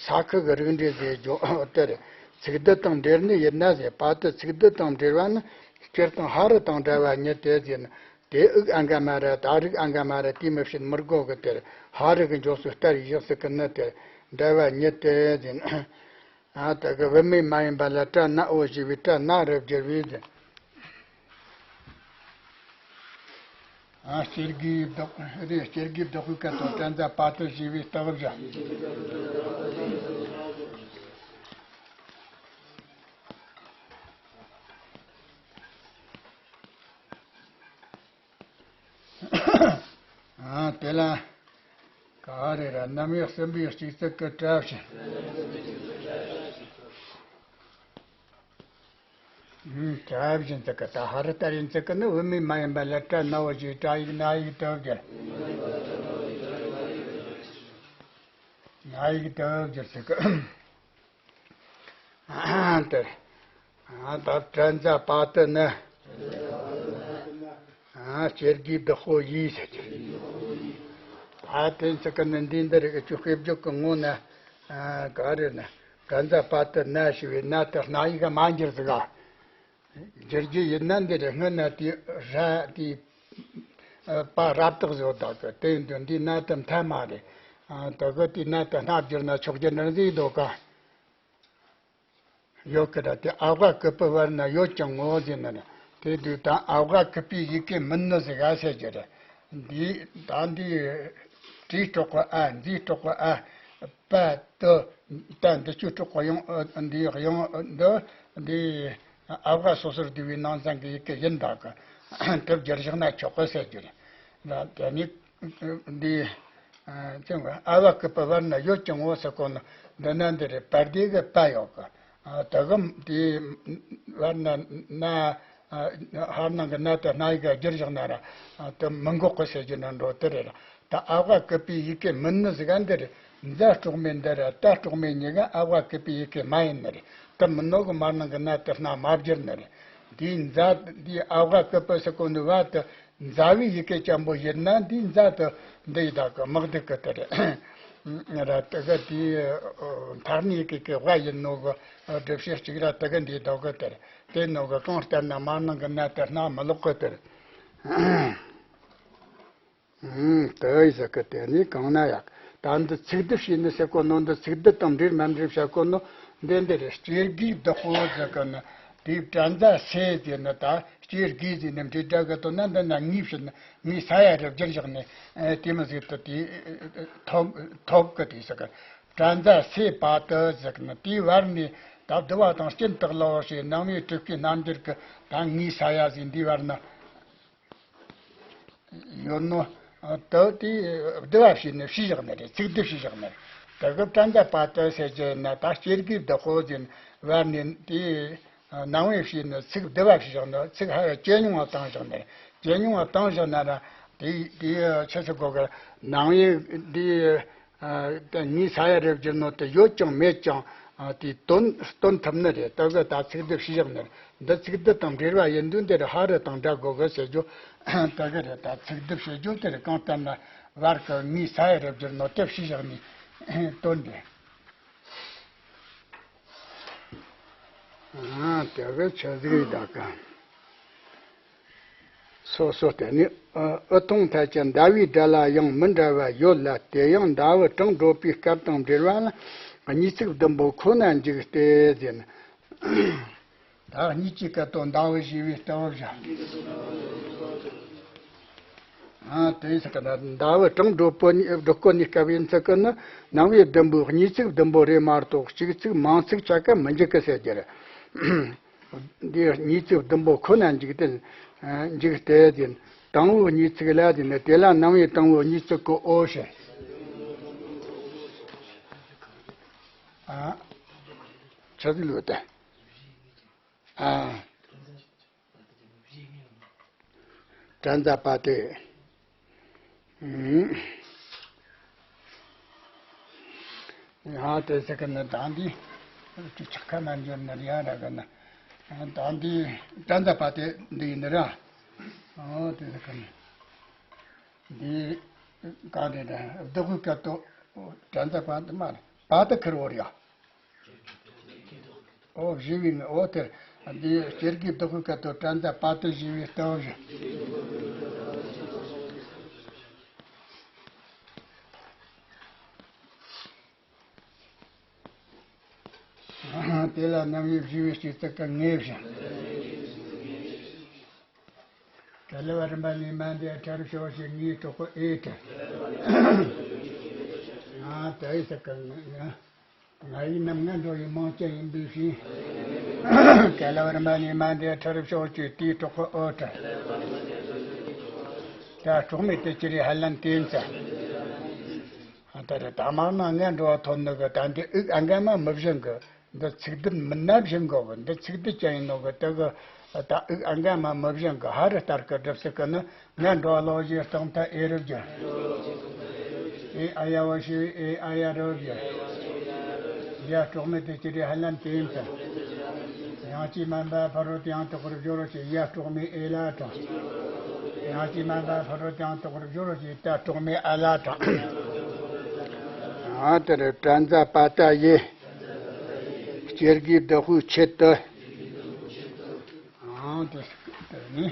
ས་ཁུ་གི་རིགས་འགྲེ་ཟེར་རྒྱུ་དེ་རེད། ཚིག་སྡུད་དང་འབྲེལ་ནི་ཡིན་ན་ཟེར། པ་ཏི་ཚིག་སྡུད་དང་འབྲེལ་བ་ནི་སྤྱིར་བཏང་ཧ་རི་དང་འདྲ་བ་ཉིད་དེ་ཟེར་ན། དེ་འུག་ཨ་འགའ་མ་ར་ད་རིག་ཨ་འགའ་མ་ར་དེ་མི་བྱེད་མི་དགོས་གི། དེར་ཧ་རི་གི་མགྱོགས་སུ་ལྟར་བཞག་སྲིད་གི་ནི་དེར་འདྲ་བ་ཉིད་དེ་ཟེར་ན། ཨ་དེ་གི་བུད་མེད་མ་ཡིན་པ་ལ་ཏྲ་ན་འོ་ཞེས་པའི་ཏྲ་ན་རུ་བསྒྱུར་བས་ཟེར། ཨ་སྐྱེ་དགུའི་བདག་རེད། སྐྱེ་དགུའི་བདག་པོའི་སྐད་དང་ཏྲ་ན་པ་ཏི་ཞེས་པའི་རྟགས་བཞག་ཨ་དེ་ལ་ག་རེ་ར་རྣམ་དབྱེ་གསུམ་པའི་སྤྱི་གཙུག་གི་ཏྲ་བཞིན། ཨུམ། ཏྲ་བཞིན་ཟེར་གི་ད་ཧ་རི་ལྟར་ཡིན་ཟེར་གི་ནི། བུད་མེད་མ་ཡིན་པ་ལ་ཏྲ་ན་འོ་ཞེས་སྒྲ་ཡིག་ན་ཡིག་ཏུ་བསྒྱུར། ན་ཡིག་ཏུ་བསྒྱུར་ཟེར་གི། ཨ་དེ། ཨ་ད་ཏྲ་ན་པ་ཏི་ནི། ཨ་སྐྱེ་དགུའི་བདག་པོ་ཡིས་ཟེར་གི། ཨ་དེ་ཚིག་གི་ནི་འདི་འདི་རིགས་ཀྱི་དཔེ་བརྗོད་ཀྱི་ངོ་ན། ཨ་ག་རེ་ན། ཏྲ་ན་པ་ཏི་ན་ཞེས་པའི་ན་དེ་སྔ་ཡིག་ག་མ་འགྱུར་ཟིག་ག། འགྱུར་རྒྱུ་ཡིན་ན་འདི་རེད། སྔོན་ན་དེ་ར་དེ་པ་རབ་བཏགས་བཟོ་དག་གི། དེ་ཡིན་དུས་འདི་ན་དེ་མཐའ་མ་རེད། ཨ་དེ་གི་དེ་ན་དེ་སྔ་བསྒྱུར་ན་ཆོག་རྒྱུ་འདྲ་ཟིག་འདུག་ག། ཡོད་གི་ར། དེ་ཨ་བ་ཀི་པི་བར་ན་ཡོད་ཀྱང་ངོ་ཟེར་ན་ནི། དེ་དུས་ད་ཨ་བ་ཀི་པི་ཡི་གེ་མིན་ནི་ཟིག་ག་ཟེར་རྒྱུ་རེད། འདི་ད་འདི་ཏྲའི་གྲོགས་པ་ཨ། འཛིའི་གྲོགས་པ་ཨ། པ་ཏི། ད་འདི་ཆོས་གྲོགས་པ་ཡང་འདི་ཡང་འདི་འདི་ཨ་བ་སོ་སོར་བསྡུས་པའི་ནང་ཚན་གྱི་ཡི་གེ་ཡིན་ད་གི། དེ་བསྒྱུར་བཞག་ན་ཆོག་གི་ཟེར་རྒྱུ་རེད། ད་དེ་ནི་འདི། ཨ་ཅང་གི་ཨ་བ་ཀི་པི་བར་ན་ཡོད་ཀྱང་ངོ་ཟེར་གོ་ནི། འདི་ན་འདི་རེད། བར་དེ་གི་པ་ཡོད་གི། ཨ་དེ་གི་དེ་བར་ན་ན། ཨ་ཧར་ནང་གི་ན་དེ་སྔ་ཡིག་ག་བསྒྱུར་བཞག་ན་ར། ཨ་དེ་མི་འགོག་གི་ཟེར་རྒྱུ་ན་འགྲོ་དེ་རེད་ར། ད་ཨ་བ་ཀི་པི་ཡི་གེ་མིན་ནི་ཟིག་ག་འདི་རེད། ཛ་སྲོག་མེད་འདི་ར་ཏ་སྲོག་མེད་གཉིས་ཀ་ཨ་བ་ཀི་པི་ཡི་གེ་མ་ཡིན་ནི་རེད། དེ་མིན་ནོ་གི་མར་ནང་གི་ན་དེ་སྔ་མ་བསྒྱུར་ནི་རེད། དེའི་ཛ་དེའི་ཨ་བ་ཀི་པི་ཟེར་གོ་ནི་བ་དེ། ཛ་བའི་ཡི་གེ་ཅན་པོ་ཡིན་ན་འདིའི་ཛ་དེ་འདི་ཡི་དག་གི་དམག་སྡེ་གི་དེ་རེད། ང་ར་དེ་ག་དེའི་མཐར་ནི་ཡི་གེ་གི་བ་ཡིན་ནོ་གི་སྒྲུབ་བྱེད་གཅིག་ར་དེ་ག་འདིའི་ལྡོག་གི་དེ་རེད། དེ་ནོ་གི་གང་ལྟར་ན་མར་ནང་གི་ན་དེ་སྔ་མི་ལོག་གི་དེ་རེད། ཨུམ། དེ་ཡི་ཟེར་གི་དེ་ནི་གང་ན་ཡག་ད་འདི་ཚིག་སྡུད་བྱས་ནི་ཟེར་གོ་ནོ། འདི་ཚིག་སྡུད་དང་འབྲེལ་མ་འབྲེལ་བྱ་གོ་ནོ་འདི་འདི་རེད། སྐྱེ་དགུའི་བདག་པོ་ཟེར་གི་ནི་དེའི་ཏྲ་ན་སེ་ཟེར་ནི། ད་སྐྱེ་དགུའི་ཟེར་ནི་འབྲེལ་སྒྲ་གི་དོན་ན་འདི་ན་ངའི་བྱས་ནི་ངའི་ས་ཡ་རུ་བསྒྱུར་བཞག་ནི། ཨེ་དེ་མི་ཟེར་དུ་དེ་ཐོབ་ཐོབ་གི་དེ་ཟེར་གི། ཏྲ་ན་སེ་པ་ཏི་ཟེར་གི་ནི་དེའི་བར་ནི་ད་བསྡུ་བ་དང་སྐྱིན་དག་ལ་བ་ཞེས་སྣང་བའི་དྲུག་གི་རྣམ་འགྱུར་གི་ད་ངའི་ས་ཡ་ཟེར་འདིའི་བར་ན། ཡོད་ནོ། ཨ་དེ་དེ་བསྡུ་བ་བྱས་ནས་བྱས་བཞག་ནི་རེད། ཚིག་སྡུད་བྱས་བཞག་ནི་རེད། དེ་གི་ཏྲ་ན་པ་ཏི་ཟེར་རྒྱུ་ན་ད་སྐྱེ་དགུའི་བདག་པོ་ཟེར་བར་ནས་དེ་སྣང་བས་བྱས་ནས་ཚིག་བསྡུ་བ་བྱས་བཞག་ནི། ཚིག་ཧ་ཅང་ཇེ་ཉུང་བ་བཏང་བཞག་ནི་རེད། ཇེ་ཉུང་བ་བཏང་བཞག་ན་ར་དེ་དེ་ཆི་ཟེར་གོ་གི། སྣང་བས་དེ། ཨ་དེ་ངའི་ས་ཡ་རུ་བསྒྱུར་ནོ་དེ་ཡོད་ཀྱང་མེད་ཀྱང་། ཨ་དེའི་དོན་སྟོན་ཐུབ་ནི་རེད། དེ་གི་ད་ཚིག་སྡུད་བྱས་བཞག་ནི་རེད། འདི་ཚིག་སྡུད་དང་འབྲེལ་བ་ཡིན་དུས་འདིར་ཧ་རི་དང་འདྲ་དགོས་གི་ཟེར་རྒྱུ་དེ་གི་རེད། ད་ཚིག་སྡུད་བྱེད་རྒྱུ་དེ་རེད། གང་ལྟར་ན་བར་གི་ངའི་ས་ཡ་རུ་བསྒྱུར་ནོ་དེ་བྱས་བཞག་ནི་དོན་རེད། ཨ་དེ་གི་ཆི་ཟིག་རེད་ད་ག་སོ་སོ་སྟེ་ནི། ཨ་ཨུ་ཐུང་ཐ་ཆ་ཟླ་བའི་སྒྲ་ལ་ཡང་མི་འདྲ་བ་ཡོད་ལ། དེ་ཡང་ཟླ་བའི་གྲངས་བགྲོད་པའི་སྐབས་དང་འབྲེལ་བ་ལ་གཉིས་ཚིག་བདུན་པོ་ཁོ་ན་འཇུག་སྟེ་ཟེར་ན། ད་གཉིས་ཀྱི་སྐད་དོད་ཟླ་བའི་ཞེས་པའི་ལྟ་བ་བཞག་ཨ་དེ་ཟེར་གི་ན་ཟླ་བའི་གྲངས་བགྲོད་པོ་ནི་བགྲོད་དགོས་ནི་སྐབས་ཡིན་ཚུལ་གི་ནི། སྣང་བའི་བདུན་པོ་གཉིས་ཚིག་བདུན་པོ་རེ་མ་གཏོགས་གཅིག་ཚིག་མང་ཚིག་ཆ་ག་མི་འཇུག་གི་ཟེར་རྒྱུ་རེད། འདི་གཉིས་ཚིག་བདུན་པོ་ཁོ་ན་འཇུག་སྟེ། འཇུག་སྟེ་དེ་དང་པོའི་གཉིས་ཚིག་ལ་དེ་ནི་དེ་ལ་སྣང་བའི་དང་པོའི་གཉིས་ཚིག་གི་འོ་ཞེས། ཨ་ཆི་ཟིག་ལོས་ཏེ། ཨ་ཏྲ་ན་པ་ཏི། ཡང་དེ་ཟེར་གི་ནི་ད་འདི་ཅིག་ཆག་ཁ་མ་འཇོར་ནི་རེད་ཡ་ར་གི་ནི། ད་འདི་ཏྲ་ན་པ་ཏི་འདི་ཡིན་ནི་ར། ཨོ་དེ་ཟེར་གི་ནི། འདི་ག་རེ་རེད། བདག་པོའི་སྐད་དོད་ཏྲ་ན་པ་ཏི་མ་རེད། པ་ཏི་ཁེར་བོ་རེད་ཡ། འོ་བཞི་བའི་ནི་འོ་དེར། འདི་སྐྱེ་དགུའི་བདག་པོའི་སྐད་དོད་དྲན་མཛད་པ་དེ་བཞི་བའི་སྟོབས་བཞི། དེ་ལ་རྣམ་དབྱེ་བཞི་བའི་སྤྱི་གཙུག་གི་ངེས་བཞིན། ག་ལ་བ་རིམ་པ་ལས་མ་འདས་ཁྲར་ཕྱོགས་ཤིག་ངེས་གྲོགས་པོ་ཨེ་ཏྲ། ཨ་ཏའི་ས་ཀ་ང་ང་ཡི་རྣམ་ལྔ་འགྲོ་བའི་མང་སྤྱི་ཡིན་པའི་ཕྱིར། ག་ལ་བ་རིམ་པ་ལས་མ་འདས་ཁྲར་ཕྱོགས་ཀྱི་དེའི་གྲོགས་པོ་ཨོ་ཏྲ། ད་གྲོགས་མེད་དེ་ཅི་རེད་ཧ་ལམ་དེ་ཡིན་ས། ཨ་ད་རེ་ད་མང་ན་ལྔ་འགྲོ་བ་ཐོན་ནི་གི་ད་འདི་ཨུག་ཨ་འགའ་མ་མི་བཞིན་གི། འདི་ཚིག་སྡུད་མི་ནབ་བཞིན་གོ་གི། འདི་ཚིག་སྡུད་ཅན་ཡིན་ནོ་གི། དེ་གི་ད་ཨུག་ཨ་འགའ་མ་མི་བཞིན་གི། ཧ་རི་ལྟར་གི་སྒྲུབ་ཚུལ་གི་ནི། ང་འགྲོ་བ་ལོག་བཞིའི་རྟགས་མཐའ་ཨེ་རུ་བསྒྱུར། ཨེ་ཨ་ཡ་བ་ཞེས་ཨེ་ཨ་ཡ་རུ་བསྒྱུར། ཡ་གྲོགས་མེད་དེ་ཅི་རེད་ཧ་ལམ་དེ་ཡིན་ཙང་། ཡང་ཅི་མན་པ་ཕ་རོལ་ཏུ་ཡང་དག་པར་སྦྱོར་བ་ཞེས་ཡ་གྲོགས་མེད་ཨེ་ལ་དྲངས། ཡང་ཅི་མན་པ་ཕ་རོལ་ཏུ་ཡང་དག་པར་སྦྱོར་བ་ཞེས་ད་གྲོགས་མེད་ཨ་ལ་དྲངས། ཨ་དེར་དྲན་མཛད་པ་ཏ་ཡེ། སྐྱེ་དགུའི་བདག་པོའི་ཆེད་དུ། ཨང་དེ་དེ་ནི།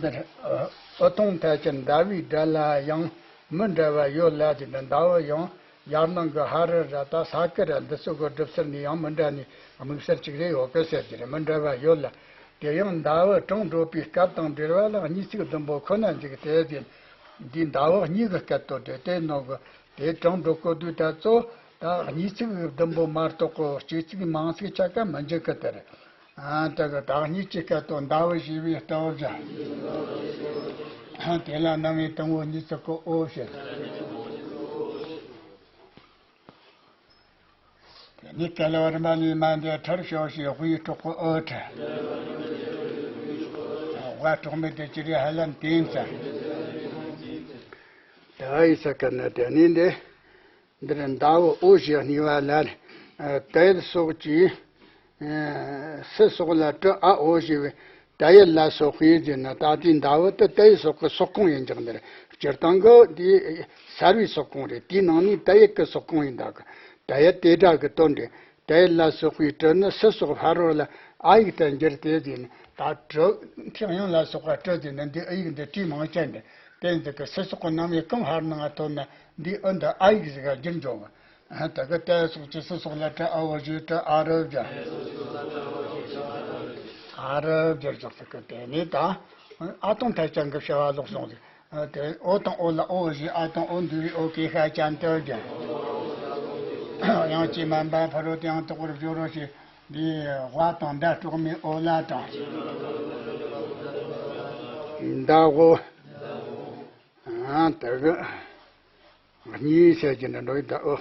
འདིར་ཨ་ཨུ་ཐུང་ཐ་ཆེན་ཟླ་བའི་སྒྲ་ལ་ཡང་མི་འདྲ་བ་ཡོད་ལ་དེ་ནི་ཟླ་བ་ཡང་ཡར་ནང་གི་ཧ་རི་ར་ད་ས་ཀི་ར་འདི་ཚོ་གི་སྒྲུབ་ཚུལ་ནི་ཡང་མི་འདྲ་ནི་དམིགས་བསལ་གཅིག་རེ་ཡོད་གི་ཟེར་གྱི་རེད། མི་འདྲ་བ་ཡོད་ལ། དེ་ཡང་ཟླ་བ་གྲངས་བགྲོད་པའི་སྐབས་དང་འབྲེལ་བ་ལ་གཉིས་ཚིག་བདུན་པོ་ཁོ་ན་འཇུག་སྟེ་དེ་འདི་ཟླ་བ་གཉིས་ཀྱི་སྐད་དོད་དེ་དེ་ནོ་གི། དེ་གྲངས་བགྲོད་གོ་དུས་ད་གཙོ་ད་གཉིས་ཚིག་གི་བདུན་པོ་མ་གཏོགས་གོ་གཅིག་ཚིག་མང་ཚིག་ཆ་ག་མི་འཇུག་གི་དེ་རེད། ཨ་ད་གི་བདག་ཉིད་ཀྱི་སྐད་དོད་ཟླ་བ་བཞི་བའི་སྟོབས་བཞག། ཨ་དེ་ལ་རྣམ་དབྱེ་དང་པོ་གཉིས་ཚིག་གི་ཨོ་བྱེད། དེ་ནི་ག་ལ་བ་རིམ་པ་ལས་མ་འདས་ཁྲར་ཕྱོགས་ཤིག་དབུའི་གྲོགས་པོ་ཨོ་ཁྲ། དབའ་གྲོགས་མེད་དེ་ཅི་རེད་ཧ་ལམ་དེ་ཡིན་ཙང་། ད་ཡི་ས་ཀ་ན་དེ་ནི་འདི། འདིར་ཟླ་བོ་ཨོ་ཞེས་གཉིས་པ་ལ། ཨ་ཏའི་སོགས་ཀྱི། ཨ་སི་སོགས་ལ་ཏྲི་ཨ་ཨོ་ཞེས་པའི་ཏའི་ལ་སོགས་པའི་ཟེར་ན། ད་ལྟའི་ཟླ་བོ་དེ་ཏའི་སོགས་ཀྱི་སོགས་ཁོངས་ཡིན་ཀྱང་འདིར། སྤྱིར་བཏང་གི་དེ་སར་བའི་སོགས་ཁོངས་རེད། དེའི་ནང་ནས་ཏའི་གི་སོགས་ཁོངས་ཡིན་ད་གི། ཏའི་དེ་སྒྲ་གི་དོན་རེད། ཏའི་ལ་སོགས་པའི་ཏྲི་ནི་སི་སོགས་ཕ་རོལ་ལ་ཨ་ཡིག་ཏུ་འགྱུར་ཏེ་ཟེར་ན། ད་ཏྲི་ཐེག་དབྱངས་ལ་སོགས་པ་ཏྲི་ཟེར་ན་འདི་ཨ་ཡིག་འདི་ཏྲིའི་མིང་ཅན་རེད། དེ་འདི་གི་སི་སོགས་ཀྱི་རྣམ་དབྱེ་གང་ཧར་ནང་ཐོན་ན་འདི་ཨ་འདི་ཨ་ཡིག་ཟིག་ག་འགྱུར་འགྱོ་གི། ཨ་ད་གི་ཏའི་སོགས་ཀྱི་སི་སོགས་ལ་ཏྲི་ཨ་བོ་ཞེས་ཏྲི་ཨ་རུ་བསྒྱུར། ཨ་རུ་བསྒྱུར་ཆོག་ཟིག་གི། དེ་ནས་ད་ཨ་ཏོང་ཐ་ཅང་གི་བྱ་བ་ལོག་སོང་ཟིག། ཨ་དེ་ཨོ་དང་ཨོ་ལ་ཨོ་ཞེས་ཨ་དང་ཨོ་འདུས་པའི་ཨོ་ཀེ་ཤ་ཅན་དུ་བསྒྱུར། དབྱངས་ཀྱིས་མ་འབབ་ཕ་རོལ་ཏུ་ཡང་དག་པར་སྦྱོར་རོ་ཞེས། འདི་དབའ་དང་ཟླ་གྲོགས་མེད་ཨོ་ལ་དྲངས། ཟླ་འོ། ཨ་དེ་གི་གཉིས་བཤད་ཀྱི་འདྲ་འགྲོ་ཡི་ད་ཨོ།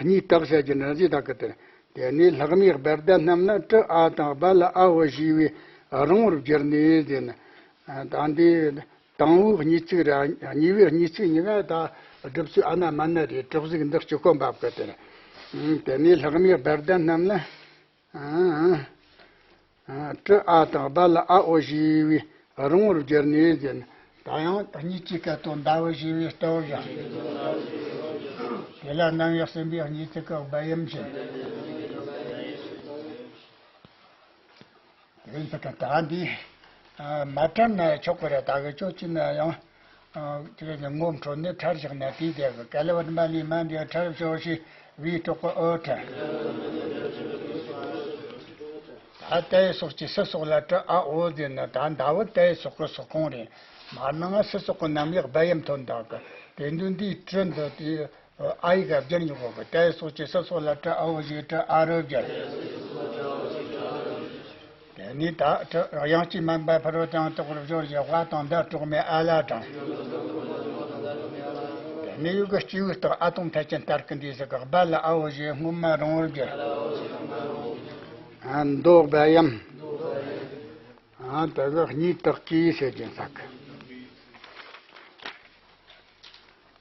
གཉིས་དག་བཤད་ཀྱི་འདྲ་ཟིག་ད་གི་དེ། དེ་ནས་ལྷག་མའི་སྦལ་ཟླ་རྣམས་ལ་ཏྲི་ཨ་དང་སྦ་ལ་ཨ་འོ་ཞེས་པའི་རིང་བོར་བསྒྱུར་ནས་ཟེར་ན། ད་འདི། དང་པོའི་གཉིས་ཚིག་ར་གཉིས་པའི་གཉིས་ཚིག་གཉིས་ཀ་ད་སྒྲུབ་ཚུལ་ཨ་ན་མ་ན་རེད། གྲོགས་ཟིག་འདི་གཅིག་གོ་འབབ་གི་དེ་རེད། ཨང་དེ་ནས་ལྷག་མའི་སྦལ་ཟླ་རྣམས་ལ། ཨང་། ཨང་། ཏྲི་ཨ་དང་སྦ་ལ་ཨ་འོ་ཞེས་པའི་རིང་བོར་བསྒྱུར་ནས་ཟེར་ན། ད་ཡང་གཉིས་ཀྱི་སྐད་དོད་ཟླ་བོ་ཞེས་པའི་སྟོབས་བཞག། དེ་ལ་རྣམ་དབྱེ་གསུམ་པའི་གཉིས་ཚིག་གི་སྦ་ཡམ་བྱེད། དེ་ཚོ་ག་ད་འདི་ཨ་མ་དྲན་ན་ཆོག་གི་རེད། ད་གི་ཅོ་ཅི་ན་ཡང་ཨ་དེ་གི་ངོ་འཕྲོད་ནས་ཁྲར་བཞག་ན་དེའི་དེ་གི་ག་ལ་བ་རིམ་པ་ལས་མ་འདས་ཁྲར་ཕྱོགས་ཤིག་དབུའི་གྲོགས་པོ་ཨོ་ཁྲ། ད་ཏའི་སོགས་ཀྱི་སི་སོགས་ལ་ཏྲི་ཨ་འོ་ཟེར་ན་ད་ཟླ་བོ་ཏའི་སོགས་ཀྱི་སོགས་ཁོངས་རེད། མར་ནང་སི་སོགས་ཀྱི་རྣམ་དབྱེ་སྦ་ཡམ་ཐོན་ད་གི། དེ་འདུག་འདིའི་ཏྲི་འདི་དེ། ཨ་ཡིག་ག་བསྒྱུར་འཇུག་གོ་གི། ཏའི་སོགས་ཀྱི་སི་སོགས་ལ་ཏྲི་ཨ་འོ་ཞེས་ཏྲི་ཨ་རུ་བསྒྱུར། དེ་ནས་ད་ཏྲི་དབྱངས་ཀྱིས་མ་འབབ་ཕ་རོལ་ཏུ་ཡང་དག་པར་སྦྱོར་ཞེས་དབའ་དང་ཟླ་གྲོགས་མེད་ཨ་ལ་དྲངས། དེ་ནས་ཡུལ་གྱི་སྐྱེས་བུའི་རྟགས་ཨ་དང་ཐ་ཅན་ལྟར་གི་འདི་ཟིག་གི་སྦ་ལ་ཨ་འོ་ཞེས་སྔོན་མ་རིང་བོར་བསྒྱུར། ཨ་མདོ་སྦ་ཡམ། ཨ་དེ་གི་གཉིས་དག་གིས་ཟེར་གྱིན་ཟག་གི།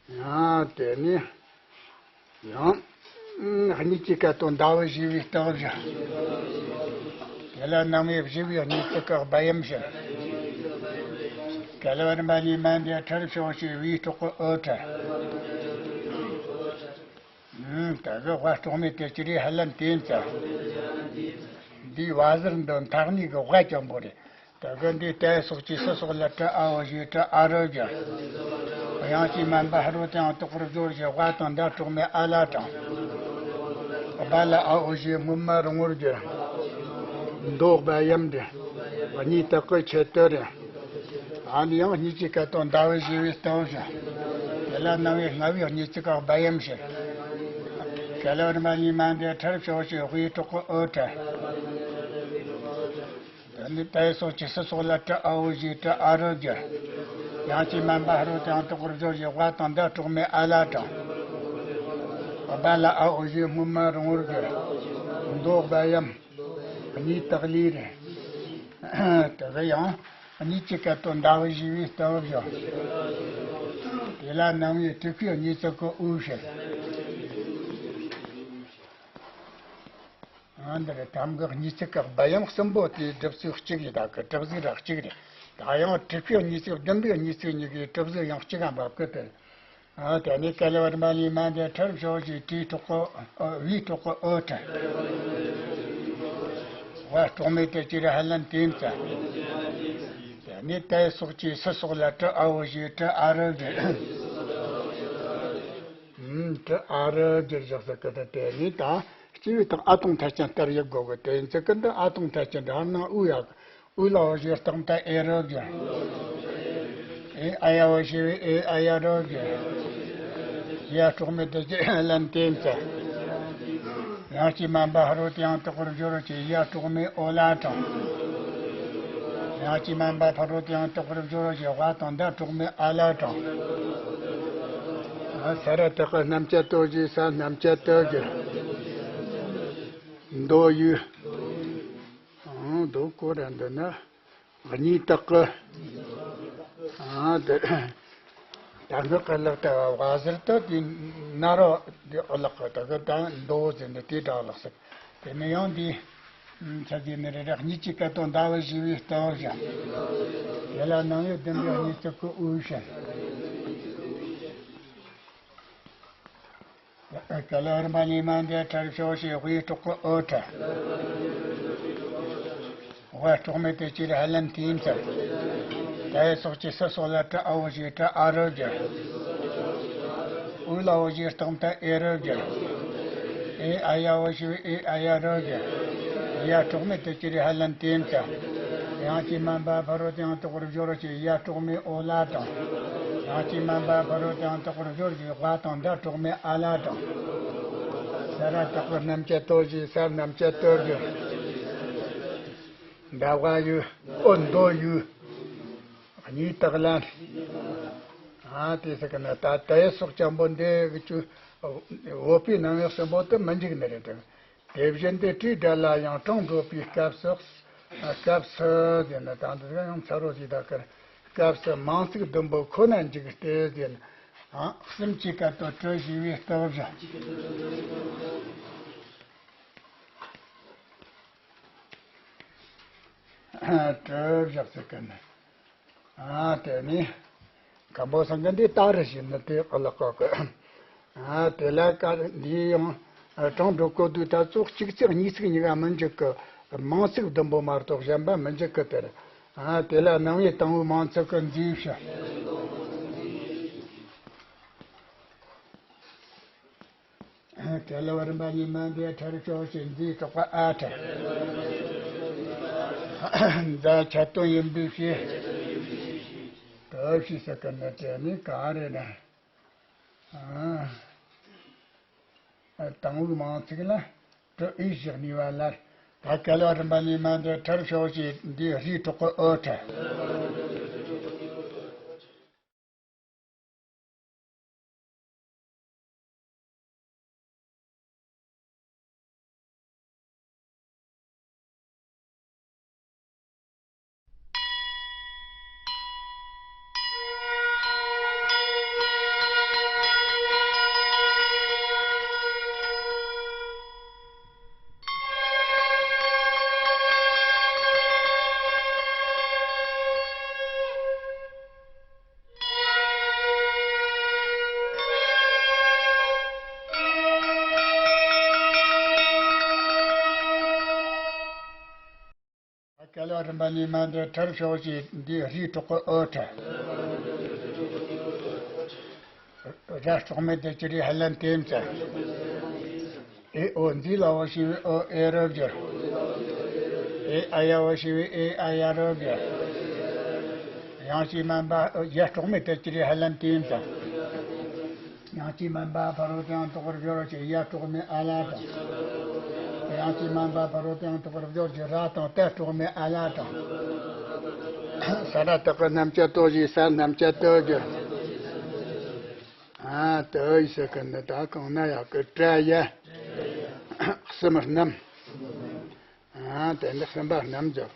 ཡང་དེ་ནས་ཡང་། གཉིས་ཀྱི་སྐད་དོད་ཟླ་བོ་བཞི་པའི་སྟོབས་བཞག། དེ་ལ་རྣམ་དབྱེ་བཞི་པའི་གཉིས་ཚིག་གི་སྦ་ཡམ་བྱེད། ག་ལ་བ་རིམ་པ་ལས་མ་འདས་ཁྲར་ཕྱོགས་ཤིག་དབུའི་གྲོགས་པོ་ཨོ་ཁྲ། ད་གི་དབའ་གྲོགས་མེད་དེ་ཅི་རེད་ཧ་ལན་དེ་ཡིན་ཙང་། འདིའི་བ་ཟུར་འདི་མཐའ་གཉིས་ཀྱི་དབའ་ཅན་པོ་རེད། ད་གི་འདི་ཏའི་སོགས་ཀྱི་སི་སོགས་ལ་ཏྲི་ཨ་འོ་བཞི་ཏྲི་ཨ་རོ་བསྒྱུར། དབྱངས་ཀྱི་མ་འབའ་ཧ་རོ་དེའང་དོག་པར་སྦྱོར་བཞི། དབའ་དང་ཟླ་གྲོགས་མེད་ཨ་ལ་དྲངས། བ་ལ་ཨ་འོ་བཞི་སྔོན་མ་རིང་བོར་བསྒྱུར། མདོ་བ་ཡམ་འདི། གཉིས་དག་གི་ཆེད་དུ་རེད། ཨ་ནི་ཡང་གཉིས་ཀྱི་སྐད་དོད་ཟླ་བའི་བཞི་བའི་སྟོབས་བཞིན། དེ་ལ་སྣང་བའི་ལྔ་བའི་གཉིས་ཚིག་ག་བ་ཡམ་ཞེས། ག་ལ་བར་མ་ལི་མ་འདི་ཁྲར་ཕྱོགས་ཞེས་དབའི་གྲོགས་ཀྱི་ཨོ་ཁྲ། དེ་ནི་ཏའི་སོགས་ཀྱི་སི་སོགས་ལ་ཏྲི་ཨ་འོ་བཞི་ཏྲི་ཨ་རོ་བསྒྱུར། དབྱངས་ཀྱི་མ་འབའ་ཧ་རོ་དེའང་དོག་པར་སྦྱོར་བཞི། དབའ་དང་ཟླ་གྲོགས་མེད་ཨ་ལ་དྲངས། བ་ལ་ཨ་འོ་བཞི་སྔོན་མ་རིང་བོར་བསྒྱུར། མདོ་བ་ཡམ། གཉིས་དག་ལས་རེད། དེ་གི་ཡང་གཉིས་ཀྱི་སྐད་དོད་ཟླ་བའི་བཞི་བའི་སྟོབས་བཞིན། དེ་ལ་སྣང་བའི་ཏྲི་ཁུའི་གཉིས་ཚིག་གི་ཨུ་ཞེས། ཨ་འདིར་ཐམ་གི་གཉིས་ཚིག་གི་བ་ཡམ་གསུམ་པོ་དེའི་སྒྲུབ་ཚུལ་གཅིག་ཡིན། ད་གི་གྲུབ་ཚུལ་ར་གཅིག་རེད། ད་ཡང་ཏྲི་ཁུའི་གཉིས་ཚིག་བདུན་པའི་གཉིས་ཚིག་གཉིས་ཀྱི་གྲུབ་ཚུལ་ཡང་གཅིག་ག་འབབ་གི་དེ། ཨ་དེ་ནས་ག་ལ་བར་མ་ལི་མ་འདི་ཁྲར་ཕྱོགས་ཞེས་ཏྲིའི་གྲོགས་ཀྱི་ཨོ་བའི་གྲོགས་ཀྱི་ཨོ་ཁྲ། དབའ་གྲོགས་མེད་དེ་ཅི་རེད་ཧ་ལན་དེ་ཡིན་ཙང་། དེ་ནས་ཏའི་སོགས་ཀྱི་སི་སོགས་ལ་ཏྲི་ཨ་འོ་བཞི་ཏྲི་ཨ་རོ་བསྒྱུར། ཨུམ། ཏྲི་ཨ་རོ་བསྒྱུར་བཞག་ཟེར་གི་དེ། དེ་ནས་ད་སྤྱི་བོའི་སྟེང་ཨ་སྟོང་མཐའ་ཅན་ལྟར་ཡིབ་དགོས་གི། དེ་ཡིན་ཙང་གི་འདི་ཨ་སྟོང་མཐའ་ཅན་འདི་ཨ་ནང་ཨུ་ཡག་ཨུ་ལ་འོ་བཞི་སྟེང་ད་ཨེ་རོ་བསྒྱུར། ཨེ་ཨ་ཡ་འོ་བཞི་བའི་ཨེ་ཨ་ཡ་རོ་བསྒྱུར། ཡ་གྲོགས་མེད་དེ་ཅི་ལན་བསྟན་ཙང་། དབྱངས་ཀྱི་མ་འབའ་ཧ་རོ་དེའང་དོག་པར་སྦྱོར་བ་བྱས། ཡ་གྲོགས་མེད་ཨོ་ལ་དྲངས། དབྱངས་ཀྱི་མ་འབའ་ཕ་རོ་དེའང་དོག་པར་སྦྱོར་བ་བྱས། དབའ་དང་ཟླ་གྲོགས་མེད་ཨ་ལ་དྲངས། ས་ར་བཏགས་པའི་རྣམ་བཅད་དོ་ཞེས་ས་རྣམ་བཅད་དོ་བསྒྱུར། མདོ་ཡུ། ཨང་། མདོ་སྐོར་ར་འདི་ན། གཉིས་དག་གི། ཨ་དེ། ད་ངག་གི་ལག་ཏུ་བ་ཟུར་དུ་དེ་ན་རོ་དེ་ཨོ་ལག་གི་ད་གི་ད་མདོ་ཟེར་ནས་དེ་དྲག་ལག་ཟེར། དེ་ནས་ཡང་དེ། ཆ་རྒྱུས་ནི་རེ་རེ་གཉིས་ཀྱི་སྐད་དོད་ཟླ་བའི་བཞི་བའི་སྟོབས་བཞིན། དེ་ལ་སྣང་བའི་བདུན་པའི་གཉིས་ཚིག་གི་ཨུ་བཞིན། ག་ལ་བར་མ་ལི་མ་འདི་ཁྲར་ཕྱོགས་ཞེས་དབའི་གྲོགས་ཀྱི་ཨོ་ཁྲ། དབའ་གྲོགས་མེད་དེ་ཅི་རེད་ཧ་ལན་དེ་ཡིན་ཙང་། ཏའི་སོགས་ཀྱི་སི་སོགས་ལ་ཏྲི་ཨ་འོ་བཞི་ཏྲི་ཨ་རོ་བསྒྱུར། ཨུ་ལ་འོ་བཞི་སྟེང་ད་ཨེ་རོ་བསྒྱུར། ཨེ་ཨ་ཡ་འོ་བཞི་ཨེ་ཨ་ཡ་རོ་བསྒྱུར། ཡ་གྲོགས་མེད་དེ་ཅི་རེད་ཧ་ལན་དེ་ཡིན་ཙང་། དབྱངས་ཀྱི་མ་འབའ་ཕ་རོ་དེའང་དོག་པར་སྦྱོར་བ་བྱས། ཡ་གྲོགས་མེད་ཨོ་ལ་དྲངས། དབྱངས་ཀྱི་མ་འབའ་ཕ་རོ་དེའང་དོག་པར་སྦྱོར་བ་བྱས། དབའ་དང་ཟླ་གྲོགས་མེད་ཨ་ལ་དྲངས། ས་ར་བཏགས་པའི་རྣམ་བཅད་དོ་ཞེས་ས་རྣམ་བཅད་དོ་བསྒྱུར། ཟླ་བ་ཡུ། ཨོ་མདོ་ཡུ། གཉིས་དག་ལ། ཨ་དེ་ཟེར་གི་ན་ད་ཏའི་སོགས་ཅན་པོ་འདི་གི་ཆུ། འོད་པའི་སྣང་བའི་གསུམ་པོ་དུ་མི་འཇིག་ནི་རེད་དྲན། དེ་བཞིན་དུ་ཏྲིའི་སྒྲ་ལ་ཡང་གྲངས་འགྲོ་བའི་སྐབས་སུ། སྐབས་སུ་ཟེར་ན་ད་འདི་ཡང་ཚ་རོ་ཞིག་ད་ཀར། སྐབས་སུ་མིང་ཚིག་བདུན་པོ་ཁོ་ན་འཇིག་སྟེ་ཟེར་ན། གསུམ་གྱི་སྐད་དོད་ཏྲི་ཞེས་པའི་སྟོབས་བཞིན། ཏྲི་བཞག་ཟེར་གི་ནི། ཨ་དེ་ནི། སྐམ་པོ་སང་གི་འདི་ལྟ་རུ་བྱེད་ནི་དེ་ཨ་ལ་ཀ་གི། ཨ་དེ་ལ་ཀ་འདི་ཡང་གྲངས་འགྲོ་གོ་དུས་ད་ཙོག་གཅིག་ཚིག་གཉིས་ཚིག་གཉིས་ཀ་མི་འཇུག་གི། མིང་ཚིག་བདུན་པོ་མ་གཏོགས་གཞན་པ་མི་འཇུག་གི་དེར། ཨ་དེ་ལ་སྣང་བའི་དང་པོའི་མིང་ཚིག་གི་མཛེས་བྱ། ག་ལ་བར་མ་ལི་མ་འདི་ཁྲར་ཕྱོགས་ཞེས་མཛེས་གྲོགས་པ་ཨ་ཁྲ། མཛའ་ཁྱད་དོན་ཡིན་པའི་ཕྱིར། དུ་ཕྱིས་སུ་ཀུན་ནས་བྲལ་ནས་ག་རེ་ན། ཨ། དང་པོའི་མིང་ཚིག་ལ་ཏྲི་ཨི་བཞག་ནུས་པ་ལ། ད་ག་ལ་བར་མ་ལི་མ་འདི་ཁྲར་ཕྱོགས་ཞེས་འདི་རིའི་གྲོགས་ཀྱི་ཨོ་ཁྲ། རིམ་པ་ནས་མ་འདི་ཁྲར་ཤོག་ཅིག་འདི་རིའི་གྲོགས་ཀྱི་ཨོ་ཁྲ། ར་སྲོག་མེད་དེ་ཅི་རིགས་ཧ་ལན་ཏེམ་ཙ། ཨེ་ཨོ་འཛི་ལ་བ་ཤི་བའི་ཨོ་ཨེ་རོ་བརྒྱུར། ཨེ་ཨ་ཡ་བ་ཤི་བའི་ཨེ་ཨ་ཡ་རོ་བརྒྱུར། ཡང་ཅི་མན་པ་ཡ་སྲོག་མེད་དེ་ཅི་རིགས་ཧ་ལན་ཏེམ་ཙ། ཡང་ཅི་མན་པ་ཕ་རོལ་ཏུ་ཡང་དོག་པར་སྦྱོར་བ་ཞིག་ཡ་སྲོག་མེད་ཨ་ལ་དང་། ཡང་ཅི་མན་པ་ཕ་རོལ་ཏུ་ཡང་དོག་པར་སྦྱོར་ཞིག་ར་དང་ཏ་སྲོག་མེད་ཨ་ལ་དང་། ས་ར་བཏགས་ཀྱི་རྣམ་བཅད་ཏོ་ཞིག་ས་རྣམ་བཅད་ཏོ་རྒྱུ། ཨ་ཏོ་ཡི་ས་ཀི་ནི་ད་གང་ན་ཡག་གི་ཏྲ་ཡ། གསུམ་རྣམས། ཨ་དེ་འདི་གསུམ་པ་རྣམས་རྒྱུ།